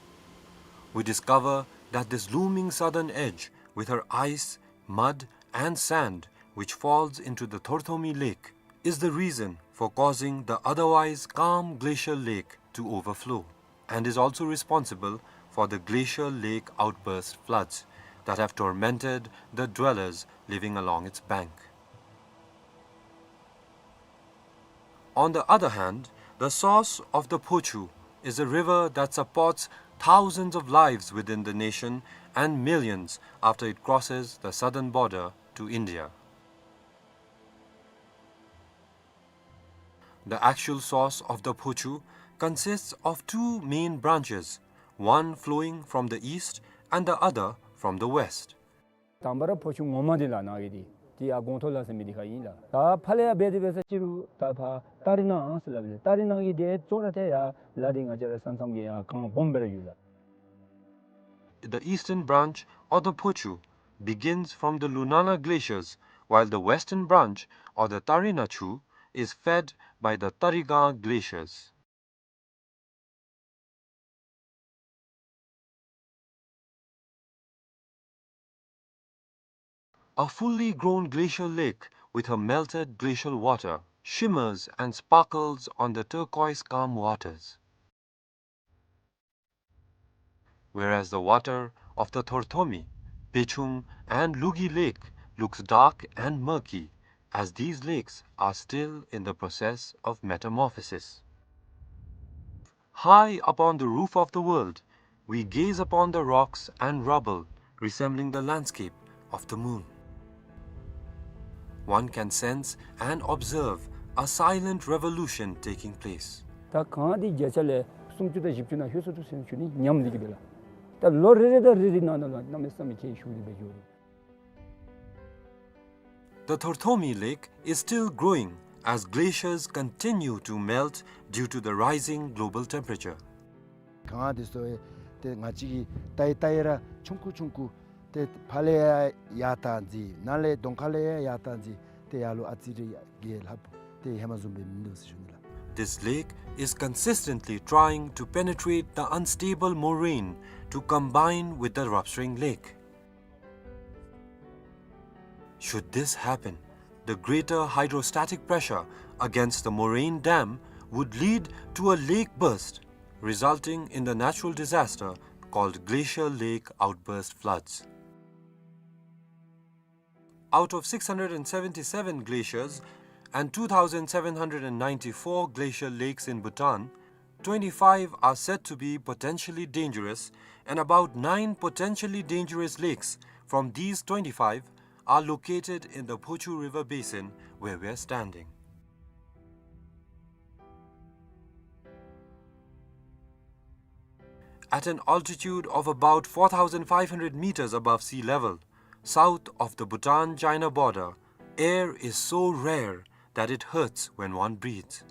We discover that this looming southern edge, with her ice, mud, and sand, which falls into the Thorthomi Lake, is the reason for causing the otherwise calm glacial lake to overflow, and is also responsible for the glacial lake outburst floods that have tormented the dwellers living along its bank. On the other hand, the source of the Phochu is a river that supports thousands of lives within the nation and millions after it crosses the southern border to India. The actual source of the Phochu consists of two main branches, one flowing from the east and the other from the west. དང་པ་ར་ཕོ་ཆུ་ངོ་མ་འདི་ལགས་ནཱ་གི་འདི་འདི་ཡར་སྒོང་ཐོག་ལ་ཟེར་མི་འདི་ཁར་ཨིན་ལགས། ད་ཕར་ལས་ཡར་འབད་དེ་འབད་ས་ཅི་རུང་ད་ཕར་ཏ་རི་ནང་ཟེར་སླབ་ཨིན་ལགས། ཏ་རི་ནང་གི་འདི་གཙོ་བོ་ར་ཏེ་ཡར་ལ་འདི་ང་བཅས་ར་ས་མཚམས་ཀྱི་ཡར་གངས་སྦོམ་སྦེ་ར་ཡོད་ལགས། The eastern branch of the Phochu begins from the Lunana glaciers, while the western branch, or the Tarina Chu, is fed by the Tariga glaciers. A fully grown glacial lake with her melted glacial water shimmers and sparkles on the turquoise calm waters. Whereas the water of the Thorthomi, Pechung, and Lugi Lake looks dark and murky, as these lakes are still in the process of metamorphosis. High upon the roof of the world, we gaze upon the rocks and rubble resembling the landscape of the moon. One can sense and observe a silent revolution taking place. ད་གངས་འདི་བརྒྱ་ཆ་ལས་སུམ་ཅུ་དང་བཞི་བཅུ་ནང་ལྷོད་སོང་འདུག་ཟེར་ཞུ་ནི་ཉམས་འདི་གིས་འབད་ལགས། ད་ལོ་རེ་རེ་དང་རེ་རེ་ནང་ན་ལུ་གནམ་མེད་ས་མེད་ཁྱད་ཞུགས་ཏེ་འབད་འགྱོ་རུང་། The Thorthomi Lake is still growing as glaciers continue to melt due to the rising global temperature. གངས་འདི་ཚུ་ཏེ་ང་བཅས་ཀྱིས་བལྟ་ཡི་བལྟ་ཡི་ར་ཆུང་ཀུ་ཆུང་ཀུ་ཏེ་ཕར་ལས་ཡར་ཡར་བཏང་ཅི་ནཱ་ལས་གདོང་ཁ་ལས་ཡར་ཡར་བཏང་ཅི་ཏེ་ཡར་ལུ་ཨ་ཙི་རེ་ཡར་ལྷགཔ་ཏེ་ཧེ་མ་བཟུམ་སྦེ་མིན་འདུག་ཟེར་ཞུ་ནི་ལགས། This lake is consistently trying to penetrate the unstable moraine to combine with the Rapsreing Lake. Should this happen, the greater hydrostatic pressure against the moraine dam would lead to a lake burst, resulting in the natural disaster called glacial lake outburst floods. Out of six hundred and seventy-seven glaciers and two thousand seven hundred and ninety-four glacial lakes in Bhutan, twenty-five are said to be potentially dangerous, and about nine potentially dangerous lakes from these twenty-five are located in the Phochu River basin where we are standing. At an altitude of about four thousand five hundred meters above sea level, south of the Bhutan-China border, air is so rare that it hurts when one breathes.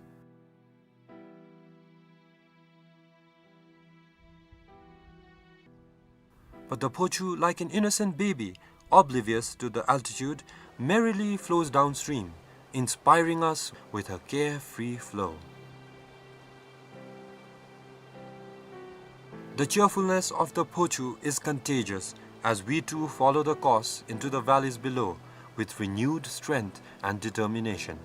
But the Phochu, like an innocent baby, oblivious to the altitude, merrily flows downstream, inspiring us with her carefree flow. The cheerfulness of the Phochu is contagious as we too follow the course into the valleys below with renewed strength and determination.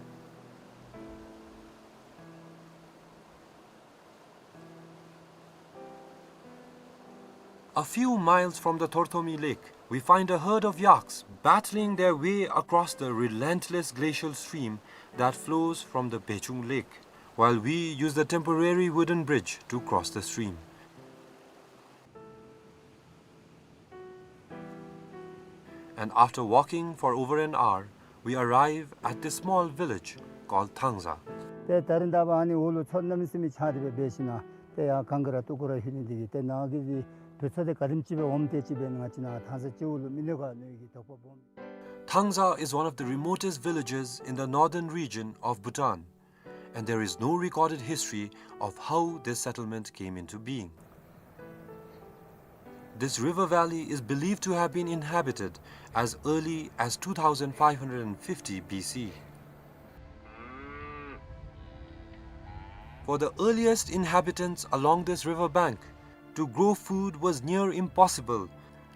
A few miles from the Thorthomi Lake, we find a herd of yaks battling their way across the relentless glacial stream that flows from the Bechung Lake, while we use the temporary wooden bridge to cross the stream. And after walking for over an hour, we arrive at this small village called Thangza. ཏེ་ད་རིས་ད་འབདན་ཨ་ནི་འོག་ལུ་མཚོ་གནམ་མེད་ས་མེད་ཆགས་ཏེ་སྦེ་འབད་ཞིནམ་ལས་ཏེ་ཡར་གངས་ཀ་ར་སྟུག་པོ་ར་ལྷོད་ནི་འདི་གིས་ཏེ་ནཱ་གི་བུ་ཚ་འདི་ག་དེམ་ཅིག་སྦེ་འོངམ་ཏེ་ཅིག་སྦེ་ང་བཅས་ནཱ་ཐང་ས་སྤྱི་འོག་ལུ་མི་ནི་ག་ནི་གི་དོགས་པ་སྦོམ། Thangza is one of the remotest villages in the northern region of Bhutan, and there is no recorded history of how this settlement came into being. This river valley is believed to have been inhabited as early as two thousand five hundred fifty B C. For the earliest inhabitants along this river bank, to grow food was near impossible,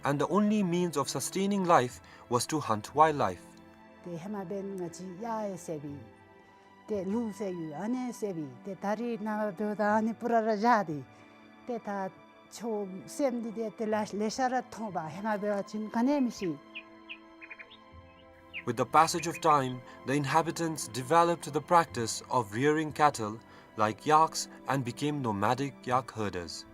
and the only means of sustaining life was to hunt wildlife. ཏེ་ཧེ་མ་འབདན་ང་བཅས་གཡག་ཡང་བསད་པས། ཏེ་ལུག་བསད་ཡོད། ཨ་ནི་བསད་པས། ཏེ་ད་རིས་ནངས་པ་འབདཝ་ད་ཨ་ནི་སྤུ་ར་ར་བཞག་སྟེ་ཏེ་ད་ཆོས་སེམས་འདི་ཏེ་ཏེ་ལེ་ལེ་ཤ་ར་མཐོང་པས། ཧེ་མ་འབད་བ་ཅིན་ག་ནི་མི་ཤེས། With the passage of time, the inhabitants developed the practice of rearing cattle like yaks and became nomadic yak herders.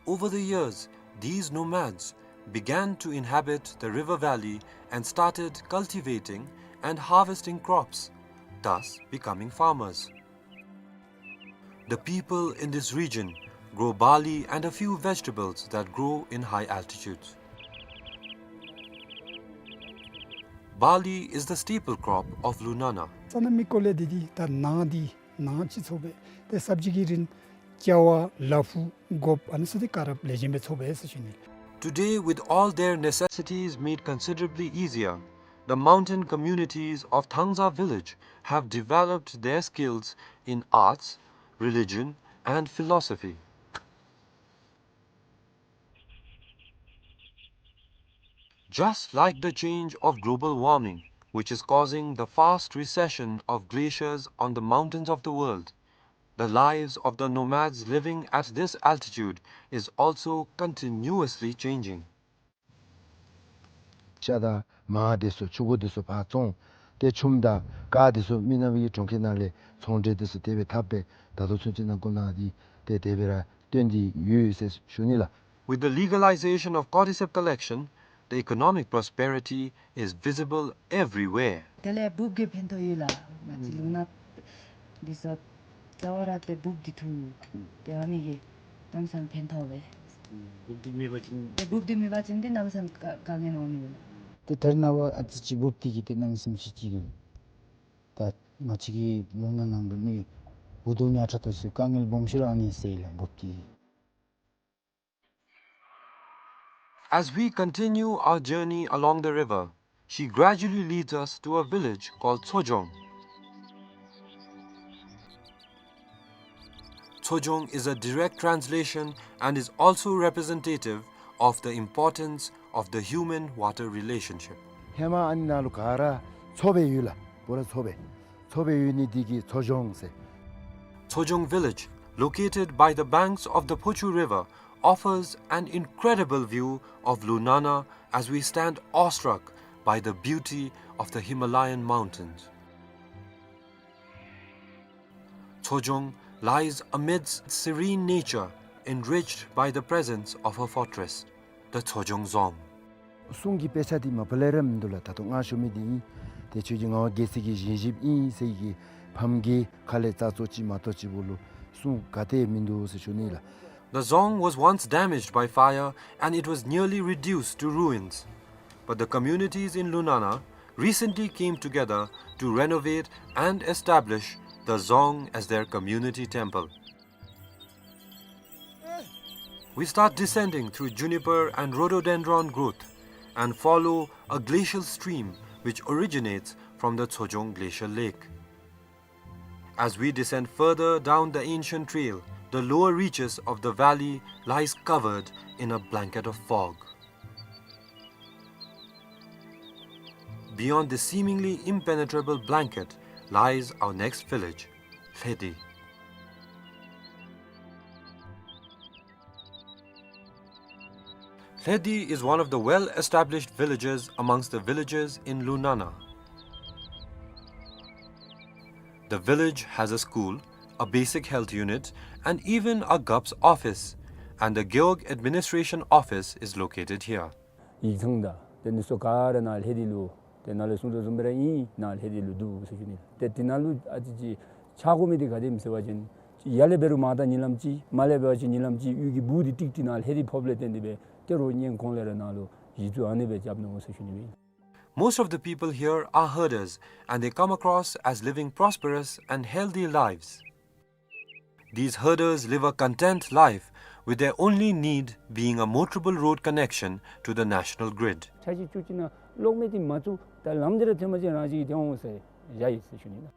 Over the years, these nomads began to inhabit the river valley and started cultivating and harvesting crops, thus becoming farmers. The people in this region grow barley and a few vegetables that grow in high altitudes. Barley is the staple crop of Lunana. ས་གནས་མི་སྐོར་ལས་འདི་འདི་ད་ནཱ་འདི་ནཱ་ཅིག་ཚོགས་པས། ཏེ་སབ་ཇི་གི་རིན་ཅ་བ་ལ་ཕུག་སྒོགཔ་ཨ་ནི་ཚུ་འདི་ག་ར་ལེགས་ཤོམ་སྦེ་ཚོགས་པས་ཟེར་ཞུ་ནི། Today, with all their necessities made considerably easier, the mountain communities of Thangza village have developed their skills in arts, religion, and philosophy. Just like the change of global warming, which is causing the fast recession of glaciers on the mountains of the world, the lives of the nomads living at this altitude is also continuously changing. ཤ་དང་མར་འདི་ཚུ་ཕྱུར་བུ་འདི་ཚུ་ཕར་བཙོང་། ཏེ་ཆུམ་དང་ཀར་འདི་ཚུ་མི་ནག་པའི་གྲོང་ཁྱེར་ནང་ལས་ཚོང་འབྲེལ་འདི་ཚུ་དེ་སྦེ་འཐབ་སྦེ་ད་ལྟོ་ཚུན་ཚོད་ནང་ཁོ་ན་འདི་ཏེ་དེ་སྦེ་ར་སྟོན་ཏེ་ཡོད་ཟེར་ཞུ་ནི་ལགས། With the legalization of cordyceps collection, the economic prosperity is visible everywhere. དེ་ལས་འབུབ་ཀྱིས་ཕན་ཐོགས་ཡོད་ལགས། ང་བཅས་ལུང་ནག་འདི་ཚུ་རྩ་བ་ར་ཏེ་འབུབ་འདི་འཐུ། ཏེ་ཨ་ནི་གིས་གནམ་མེད་ས་མེད་ཕན་ཐོགས་པས། འབུབ་འདི་མེད་པ་ཅིན་ཏེ་འབུབ་འདི་མེད་པ་ཅིན་ཏེ་གནམ་མེད་ས་མེད་དཀའ་དཀའ་ངལ་འོང་ནི་ཡོད་ལགས། ཏེ་ད་རེས་ནངས་པ་ཨ་ཙི་ཅིག་འབུབ་འདི་གིས་ཏེ་གནམ་མེད་ས་མེད་ཅིག་ཅིག་ད་ང་བཅས་ཀྱི་ལུང་ནག་ནང་དུ་མི་འུ་སྡུག་ཉམ་ཐག་ཏོག་ཏོ་ཚུ་དཀའ་ངལ་སྦོམ་ཤོས་ར་ཨ་ནི་སེལ་ལགས་འབུབ་འདི་གིས། As we continue our journey along the river, she gradually leads us to a village called Tsojong. Tsojong is a direct translation and is also representative of the importance of the human-water relationship. ཧེ་མ་ཨ་ནི་ནང་ལུ་ག་ར་མཚོ་སྦེ་ཡོད་ལགས། པུ་ར་མཚོ་སྦེ། མཚོ་སྦེ་ཡོད་ནི་འདི་གིས་མཚོ་གཞོང་ཟེར། Tsojong village, located by the banks of the Phochu River, offers an incredible view of Lunana as we stand awestruck by the beauty of the Himalayan mountains. Tsojong lies amidst serene nature, enriched by the presence of her fortress, the Tsojong Dzong. གསུང་གི་དཔེ་ཆ་འདི་མ་པ་ལས་ར་མིན་འདུག་ལགས། ད་ལྟོ་ང་ཞུ་མི་འདི་ཨིན། ཏེ་ཁྱོད་ཀྱི་ངག་དབང་རྒྱལ་སྲས་ཀྱི་བཞེངས་གཞིཔ་ཨིན་ཟེར་གྱི་ཕམ་གྱི་ཁ་ལས་རྩ་ཚོ་ཅིག་མ་གཏོགས་ཅིག་པོ་ལུ་གསུང་ག་ཏེ་མིན་འདུག་ཟེར་ཞུ་ནི་ལགས། The dzong was once damaged by fire and it was nearly reduced to ruins. But the communities in Lunana recently came together to renovate and establish the dzong as their community temple. We start descending through juniper and rhododendron growth and follow a glacial stream which originates from the Tsojong Glacial Lake. As we descend further down the ancient trail, the lower reaches of the valley lies covered in a blanket of fog. Beyond this seemingly impenetrable blanket lies our next village, Lhedi. Hedi is one of the well-established villages amongst the villages in Lunana. The village has a school, a basic health unit, and even a Gup's office, and the Gewog administration office is located here. ཡིག་ཚང་དང་དེ་ནི་སོ་ག་ར་ནཱ་ལྷེ་དི་ལུ་དེ་ནཱ་ལུ་གསུང་དོ་བཟུམ་སྦེ་ར་ཨིན་ནཱ་ལྷེ་དི་ལུ་འདུག་ཟེར་ཞུ་ནི། དེ་དེ་ནང་ལུ་ཨ་ཙི་ཅིག་ཆགས་དགོ་མི་དེ་ག་དེམ་ཟེར་བ་ཅིན་ཡར་ལས་འབད་རུང་མར་ད་ཉིན་ལམ་ཅིག་མར་ལས་འབད་བ་ཅིན་ཉིན་ལམ་ཅིག་གཡུས་ཀྱི་སྦུག་དེ་ཀྲིག་ཀྲི་ནཱ་ལྷེ་དི་ཕོགཔ་ལས་བརྟེན་ཏེ་སྦེ་དེ་རུང་ཉིན་གུང་ལས་ར་ནཱ་ལུ་གཞི་བཙུགས་ཨ་ནི་སྦེ་རྐྱབ་ནུག་ཟེར་ཞུ་ནི་ཨིན། Most of the people here are herders and they come across as living prosperous and healthy lives. These herders live a content life, with their only need being a motorable road connection to the national grid. ཆ་ཅིག་ཅུ་ཅིག་ནང་གློག་མེ་དེ་མ་བཙུགས་ད་ལམ་དེ་ར་ཐོན་པ་ཅིན་རང་ཅིག་གིས་ཐོན་འོང་ཟེར་བཞག་ཡི་ཟེར་ཞུ་ནི་ལགས།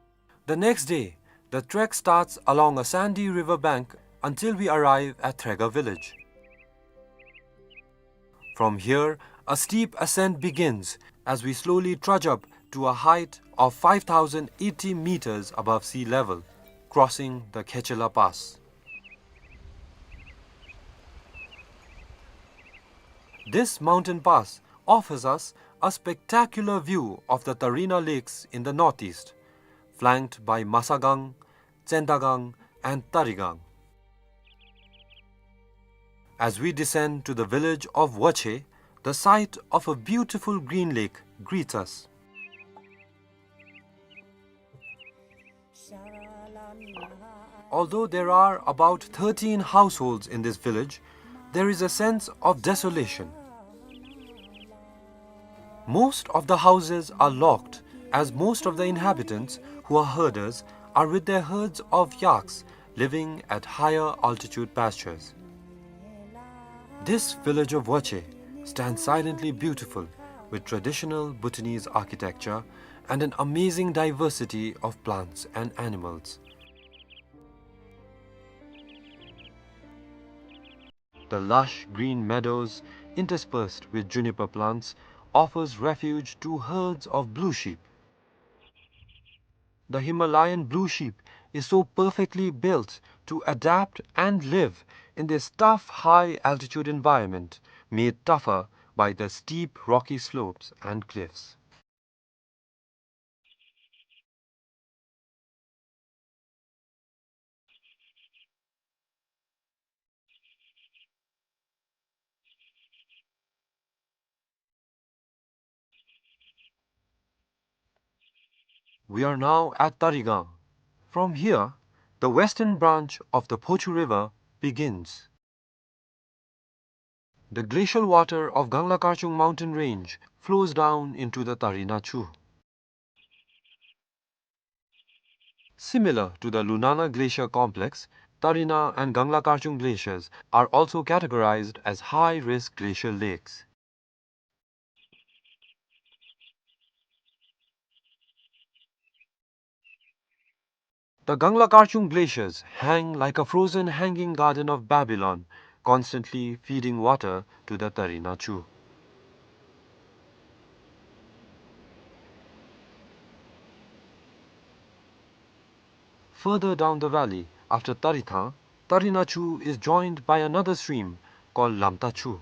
The next day, the trek starts along a sandy river bank until we arrive at Threga village. From here, a steep ascent begins as we slowly trudge up to a height of five thousand eighty meters above sea level, crossing the Khechela Pass. This mountain pass offers us a spectacular view of the Tarina Lakes in the northeast, flanked by Masagang, Tsendagang, and Tarigang. As we descend to the village of Wache, the sight of a beautiful green lake greets us. Although there are about thirteen households in this village, there is a sense of desolation. Most of the houses are locked, as most of the inhabitants, who are herders, are with their herds of yaks living at higher altitude pastures. This village of Wache stands silently beautiful, with traditional Bhutanese architecture and an amazing diversity of plants and animals. The lush green meadows, interspersed with juniper plants, offers refuge to herds of blue sheep. The Himalayan blue sheep is so perfectly built to adapt and live in this tough high-altitude environment, made tougher by the steep rocky slopes and cliffs. We are now at Tarigang. From here, the western branch of the Phochu River begins. The glacial water of Gangla Karchung mountain range flows down into the Tarina Chu. Similar to the Lunana Glacier Complex, Tarina and Gangla Karchung glaciers are also categorized as high-risk glacial lakes. The Gangla Karchung glaciers hang like a frozen hanging garden of Babylon, constantly feeding water to the Tarina Chu. Further down the valley, after Tarithang, Tarina Chu is joined by another stream called Lamta Chu.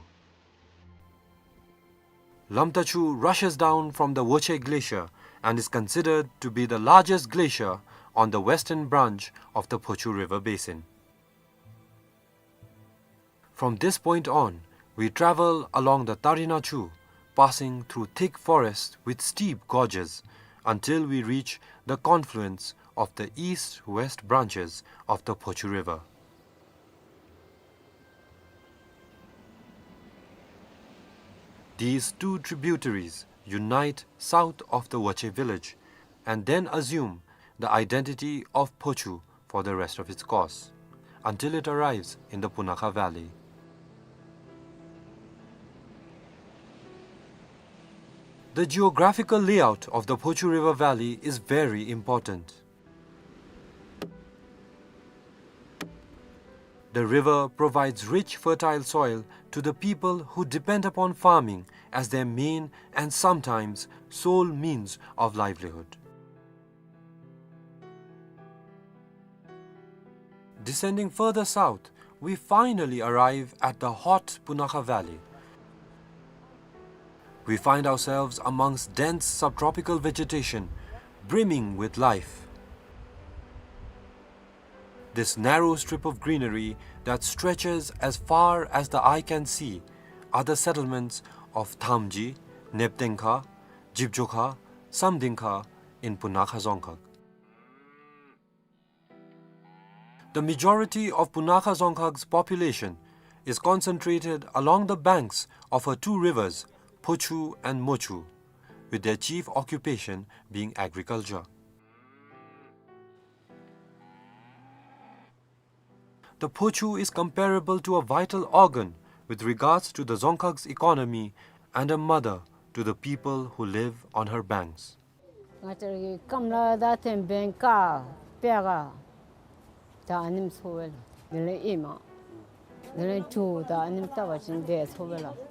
Lamta Chu rushes down from the Woche Glacier and is considered to be the largest glacier on the western branch of the Phochu River basin. From this point on, we travel along the Tarina Chu, passing through thick forests with steep gorges, until we reach the confluence of the east-west branches of the Phochu River. These two tributaries unite south of the Woche village and then assume the identity of Phochu for the rest of its course, until it arrives in the Punakha Valley. The geographical layout of the Phochu River Valley is very important. The river provides rich, fertile soil to the people who depend upon farming as their main and sometimes sole means of livelihood. Descending further south, we finally arrive at the hot Punakha Valley. We find ourselves amongst dense subtropical vegetation, brimming with life. This narrow strip of greenery that stretches as far as the eye can see are the settlements of Thamji, Neptengkha, Jibjokha, Samdingkha in Punakha Dzongkhag. The majority of Punakha Dzongkhag's population is concentrated along the banks of her two rivers, Phochu and Mochu, with their chief occupation being agriculture. The Phochu is comparable to a vital organ with regards to the Dzongkhag's economy and a mother to the people who live on her banks. ང་བཅས་ར་གི་སྐམ་ལ་ད་ཐེམ་བེན་ཀ་པེ་ག་ད་ཨ་ནེམ་འཚོ་བས་ལགས། དེ་ལས་ཨེ་མ་དེ་ལས་ཇོ་ད་ཨ་ནེམ་བཏབ་པ་ཅིན་དེ་འཚོ་བས་ལགས།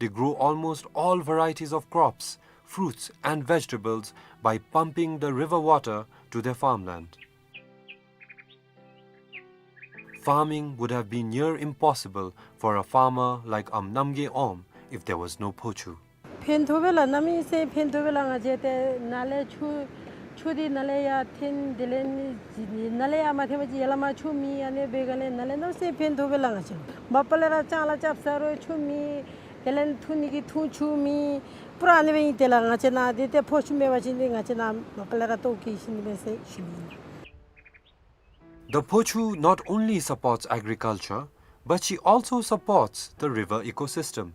They grow almost all varieties of crops, fruits and vegetables by pumping the river water to their farmland. Farming would have been near impossible for a farmer like Am Namgay Om if there was no Phochu. ཕན་ཐོགས་པས་ལགས། གནམ་མེད་ས་མེད་ཕན་ཐོགས་པས་ལགས། ང་བཅས་ཏེ་ནཱ་ལས་ཆུ་ཆུ་འདི་ནཱ་ལས་ཡར་འཐེན། དེ་ལས་ནི་ནཱ་ལས་ཡར་མ་འཐེན་པ་ཅིན་ཡར་ལས་མར་ཆུ་མེད། ཨ་ནི་འབད་ག་ལས་ནཱ་ལས་གནམ་མེད་ས་མེད་ཕན་ཐོགས་པས་ལགས། ང་བཅས་མ་པ་ལས་ར་ལྕང་ལཱ་རྐྱབ་ས་རུང་ཆུ་མེད། དེ་ལས་འཐུང་ནི་གི་འཐུང་ཆུ་མེད། པུ་ར་ཨ་ནི་སྦེ་ཨིན། དེ་ལས་ང་བཅས་ནཱ་འདི་ཏེ་ཕོ་ཆུ་མེད་པ་ཅིན་འདི་ང་བཅས་ནཱ་མ་པ་ལས་ར་ལྟོཝ་བཀྱེས་ཞིནམ་ལས་ཟེར་ཞུ་ནི་ཨིན། The Phochu not only supports agriculture, but she also supports the river ecosystem.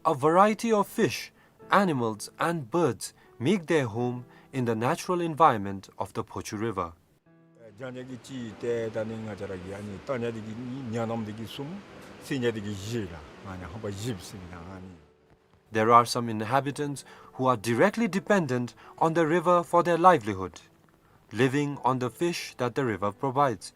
A variety of fish, animals and birds make their home in the natural environment of the Phochu River. རྒྱང་ཉེ་གི་གཅིག་ཏེ་ད་ནི་ང་བཅས་ར་གི་ཨ་ནི་ལྟ་ཉེ་འདི་གིས་གཉིས། ཉ་ནམ་འདི་གིས་གསུམ། རྩེ་ཉེ་འདི་གིས་བཞི་ལགས། ཨ་ནི་ཧམ་པ་བཞི་ཟེར་ཨིན་ན་ཨ་ནི། There are some inhabitants who are directly dependent on the river for their livelihood, living on the fish that the river provides.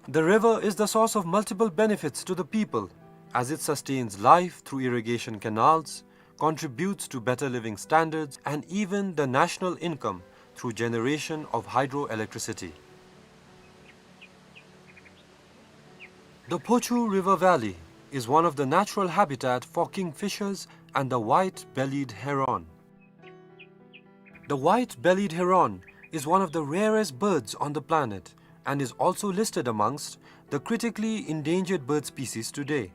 The river is the source of multiple benefits to the people, as it sustains life through irrigation canals, contributes to better living standards, and even the national income through generation of hydroelectricity. The Phochu River Valley is one of the natural habitat for kingfishers and the white-bellied heron. The white-bellied heron is one of the rarest birds on the planet and is also listed amongst the critically endangered bird species today.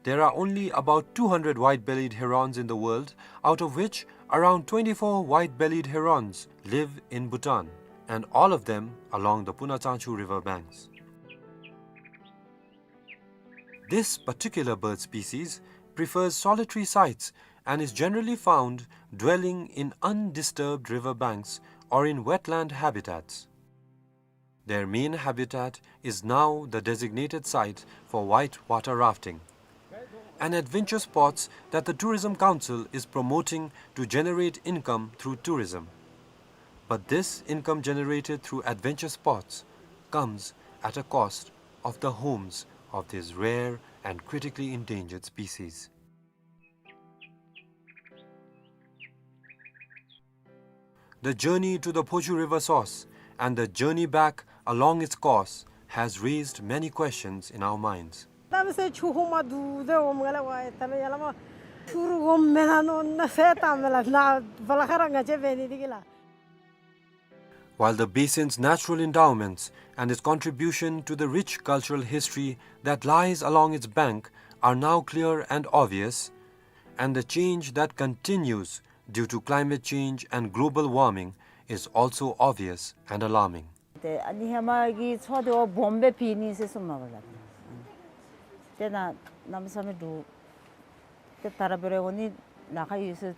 There are only about two hundred white-bellied herons in the world, out of which around twenty-four white-bellied herons live in Bhutan, and all of them along the Puna Tsangchu river banks. This particular bird species prefers solitary sites and is generally found dwelling in undisturbed river banks or in wetland habitats. Their main habitat is now the designated site for white water rafting, an adventure sports that the Tourism Council is promoting to generate income through tourism. But this income generated through adventure sports comes at a cost of the homes of these rare and critically endangered species. The journey to the Phochu River source and the journey back along its course has raised many questions in our minds. གནམ་མེད་ས་མེད་ཆུ་ཧོང་མ་འདུག་དེ་འོངམ་ག་ལས་ཝའེ་ད་ལོ་ཡར་ལས་མར་ཆུ་རུ་འོངམ་མེན་ན་མནོ་ན་ཟེར་བཏངམ་མས་ལགས། ནཱ་བ་ལ་ཁ་ར་ང་བཅས་འབད་ནི་འདི་གིས་ལགས། While the basin's natural endowments and its contribution to the rich cultural history that lies along its bank are now clear and obvious, and the change that continues due to climate change and global warming is also obvious and alarming. ཏེ་ཨ་ནི་ཧེ་མ་གི་མཚོ་འདི་འོ་སྦོམ་སྦེ་ཕྱེ་ནི་ཟེར་གསུངམ་མས་པ་ལགས། ཏེ་ནཱ་གནམ་མེད་ས་མེད་འདུག། ཏེ་ད་ར་འབད་རུང་འོང་ནི་ལཱ་ཁག་ཡོད་ཟེར་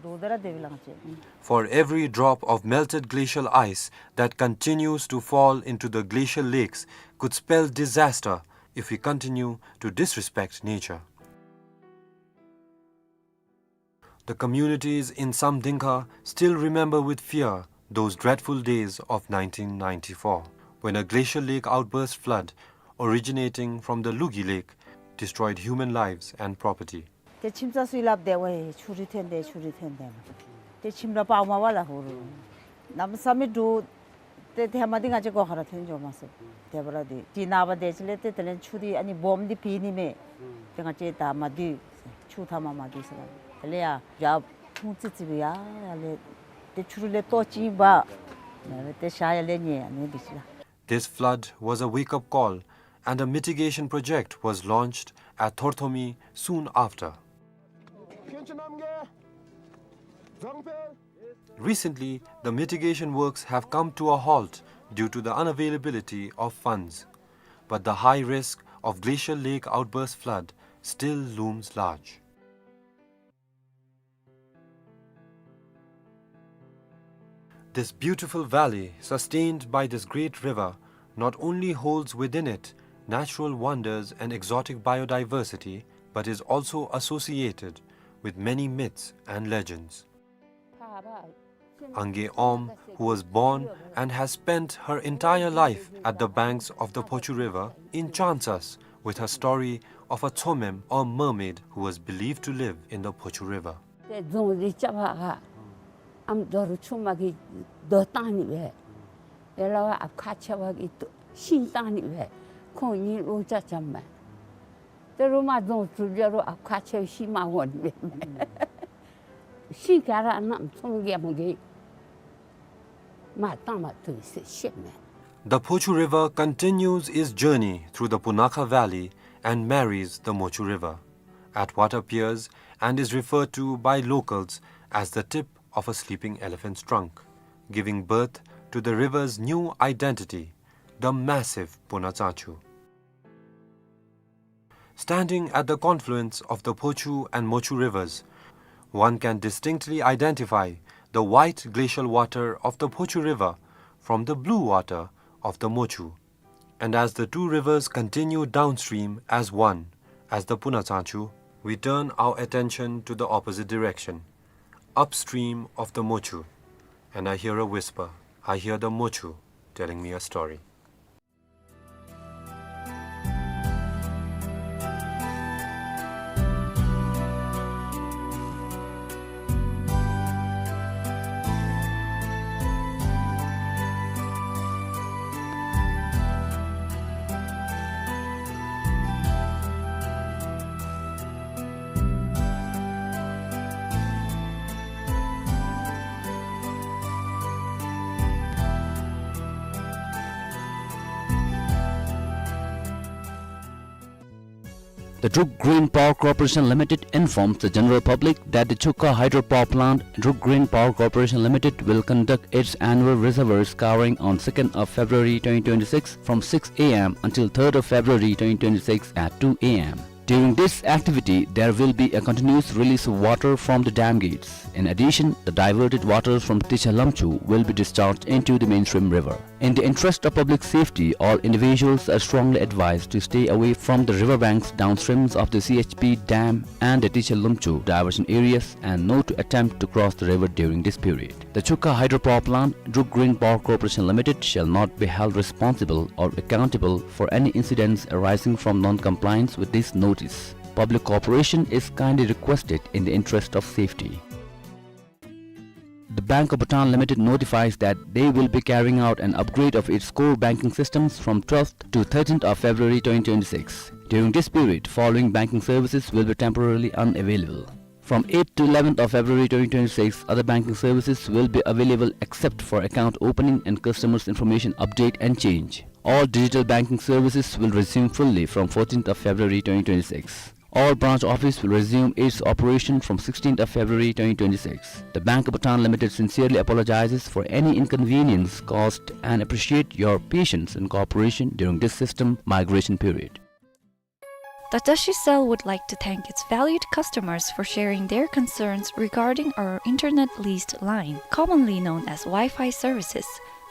འདུག། ད་ར་དེ་སྦེ་ལགས། ང་བཅས། For every drop of melted glacial ice that continues to fall into the glacial lakes could spell disaster if we continue to disrespect nature. The communities in Samdingkha still remember with fear those dreadful days of nineteen ninety-four, when a glacial lake outburst flood originating from the Lugi Lake destroyed human lives and property. ཏེ་ཁྱིམ་ཚང་ཚུ་སླབ་སྟེ་ཝའེ་ཆུ་རུ་ཐོན་ཏེ་ཆུ་རུ་ཐོན་ཏེ་ཏེ་ཁྱིམ་ར་སྤརཝ་མས་པ་ལགས། ཧོར་རུ་ གནམ་ས་མེད་འདྲོག། ཏེ་ཧེ་མ་འདི་ང་བཅས་སྒོ་ཁར་ཐོན་འགྱོ་མ་ཚུགས། དེ་འབདཝ་ད་འདི་ནངས་པ་དེ་ཅིག་ལས་ཏེ་དེ་ལས་ཆུ་འདི་ཨ་ནི་སྦོམ་འདི་ཕྱེ་ནི་མས། ཏེ་ང་བཅས་ད་མ་སྡོད། ཆུ་མཐའ་མར་མ་སྡོད་ཟེར་བ། དེ་ལས་ཡར་ཡར་ཕུང་ཙི་ཙི་སྦེ་ཡར་ཡར་ལས་ཏེ་ཆུ་རུད་ལས་ལྟོ་ཅིག་འབག། ཏེ་ཤར་ཡར་ལས་ཉལ་ཨ་ནི་འདི་ཅིག་ལགས། This flood was a wake-up call, and a mitigation project was launched at Thorthomi soon after. Recently, the mitigation works have come to a halt due to the unavailability of funds, but the high risk of glacial lake outburst flood still looms large. This beautiful valley, sustained by this great river, not only holds within it natural wonders and exotic biodiversity, but is also associated with many myths and legends. Angay Om, who was born and has spent her entire life at the banks of the Phochu River, enchants us with her story of a Tsomem or mermaid who was believed to live in the Phochu River. ཏེ་རྫོང་འདི་རྐྱབ་པར་ཨམ་རྡོ་རུ་ཆུ་མ་གིས་རྡོ་བཏང་ནི་སྦེ། ཡ་ལ་བ་ཨཔ་ཁ་ཆེ་བ་གིས་ཤིང་བཏང་ནི་སྦེ། ཁོང་གཉིས་ལོ་ཅ་ཅམ་མས། ཏེ་རུ་མ་རྫོང་གྲུབ་ཡ་རུ་ཨཔ་ཁ་ཆེ་བའི་ཤིང་མ་འོང་ནི་སྦེ། ཤིང་ག་ར་གནམ་ཚོང་རྒྱལ་མོ་གིས་མར་བཏང་མ་བཏུབ་ཟེར་བཤད་མས། The Phochu River continues its journey through the Punakha Valley and marries the Mochu River at what appears and is referred to by locals as the tip of a sleeping elephant's trunk, giving birth to the river's new identity, the massive Punatsanchu. Standing at the confluence of the Phochu and Mochu rivers, one can distinctly identify the white glacial water of the Phochu River from the blue water of the Mochu. And as the two rivers continue downstream as one, as the Punatsanchu, we turn our attention to the opposite direction, upstream of the Mochu, and I hear a whisper. I hear the Mochu telling me a story. The Druk Green Power Corporation Limited informs the general public that the Chukha Hydropower Plant, Druk Green Power Corporation Limited, will conduct its annual reservoir scouring on second of February twenty twenty-six from six A M until third of February twenty twenty-six at two A M. During this activity, there will be a continuous release of water from the dam gates. In addition, the diverted waters from Ticha Lamchu will be discharged into the mainstream river. In the interest of public safety, all individuals are strongly advised to stay away from the river banks downstreams of the C H P dam and the Ticha Lamchu diversion areas and not to attempt to cross the river during this period. The Chukha Hydropower Plant, Druk Green Power Corporation Limited, shall not be held responsible or accountable for any incidents arising from non-compliance with this notice. Public cooperation is kindly requested in the interest of safety. The Bank of Bhutan Limited notifies that they will be carrying out an upgrade of its core banking systems from twelfth to thirteenth of February twenty twenty-six. During this period, following banking services will be temporarily unavailable. From eighth to eleventh of February twenty twenty-six, other banking services will be available except for account opening and customers' information update and change. All digital banking services will resume fully from fourteenth of February twenty twenty-six. All branch office will resume its operation from sixteenth of February twenty twenty-six. The Bank of Bhutan Limited sincerely apologizes for any inconvenience caused and appreciate your patience and cooperation during this system migration period. The Dashi Cell would like to thank its valued customers for sharing their concerns regarding our internet leased line, commonly known as Wi-Fi services.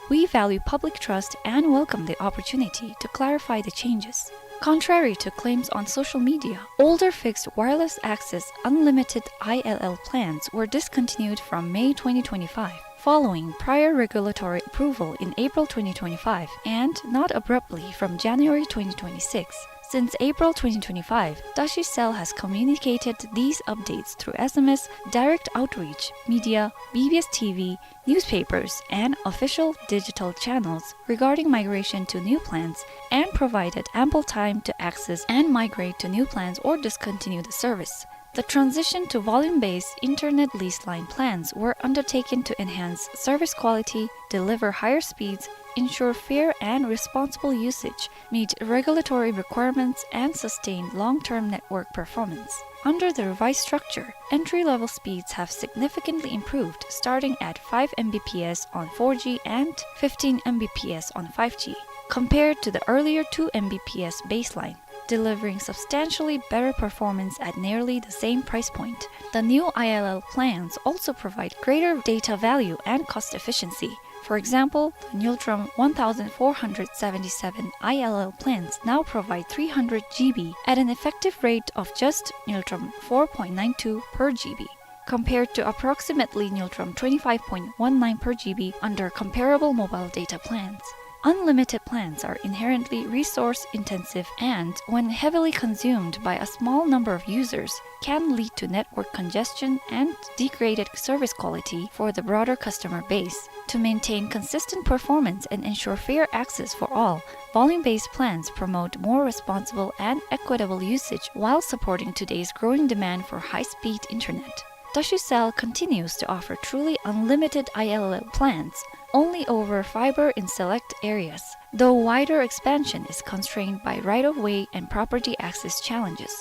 We value public trust and welcome the opportunity to clarify the changes. Contrary to claims on social media, older fixed wireless access unlimited I L L plans were discontinued from May twenty twenty-five, following prior regulatory approval in April twenty twenty-five, and not abruptly from January twenty twenty-six. Since April twenty twenty-five, Tashi Cell has communicated these updates through S M S, direct outreach, media, B B S T V, newspapers, and official digital channels regarding migration to new plans and provided ample time to access and migrate to new plans or discontinue the service. The transition to volume-based internet lease line plans were undertaken to enhance service quality, deliver higher speeds, ensure fair and responsible usage, meet regulatory requirements, and sustain long-term network performance. Under the revised structure, entry-level speeds have significantly improved, starting at five M B P S on four G and fifteen M B P S on five G, compared to the earlier two M B P S baseline, delivering substantially better performance at nearly the same price point. The new I L L plans also provide greater data value and cost efficiency. For example, the Ngultrum one thousand four hundred seventy-seven I L L plans now provide three hundred G B at an effective rate of just Ngultrum four point nine two per G B, compared to approximately Ngultrum twenty-five point one nine per G B under comparable mobile data plans. Unlimited plans are inherently resource-intensive and, when heavily consumed by a small number of users, can lead to network congestion and degraded service quality for the broader customer base. To maintain consistent performance and ensure fair access for all, volume-based plans promote more responsible and equitable usage while supporting today's growing demand for high-speed internet. Tashi Cell continues to offer truly unlimited I L L plans only over fiber in select areas, though wider expansion is constrained by right-of-way and property access challenges.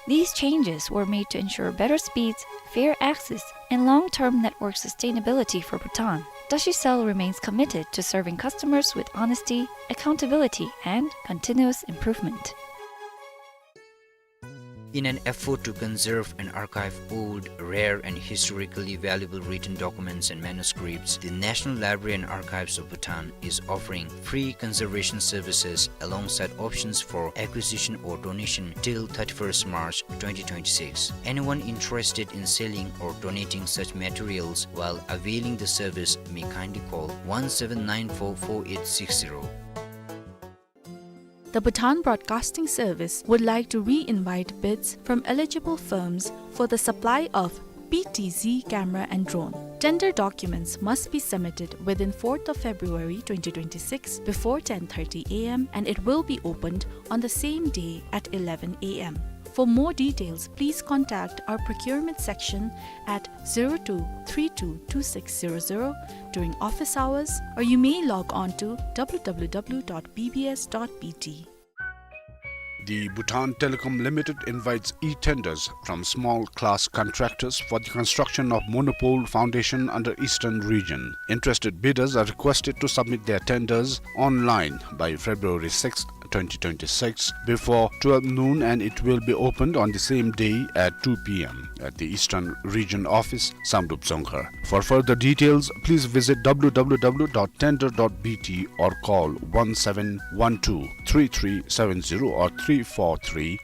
These changes were made to ensure better speeds, fair access, and long-term network sustainability for Bhutan. Tashi Cell remains committed to serving customers with honesty, accountability, and continuous improvement. In an effort to conserve and archive old, rare, and historically valuable written documents and manuscripts, the National Library and Archives of Bhutan is offering free conservation services alongside options for acquisition or donation till thirty-first March twenty twenty-six. Anyone interested in selling or donating such materials while availing the service may kindly call one seven nine four four eight six zero. The Bhutan Broadcasting Service would like to re-invite bids from eligible firms for the supply of P T Z camera and drone. Tender documents must be submitted within fourth of February twenty twenty-six before ten thirty A M, and it will be opened on the same day at eleven A M. For more details, please contact our procurement section at zero two three two two six zero zero during office hours, or you may log on to W W W dot B B S dot B T. The Bhutan Telecom Limited invites e-tenders from small class contractors for the construction of monopole foundation under Eastern Region. Interested bidders are requested to submit their tenders online by February sixth, twenty twenty-six, before twelve noon, and it will be opened on the same day at two P M at the Eastern Region Office, Samdrup Dzongkhar. For further details, please visit W W W dot tender dot B T or call one seven one two three three seven zero or three four three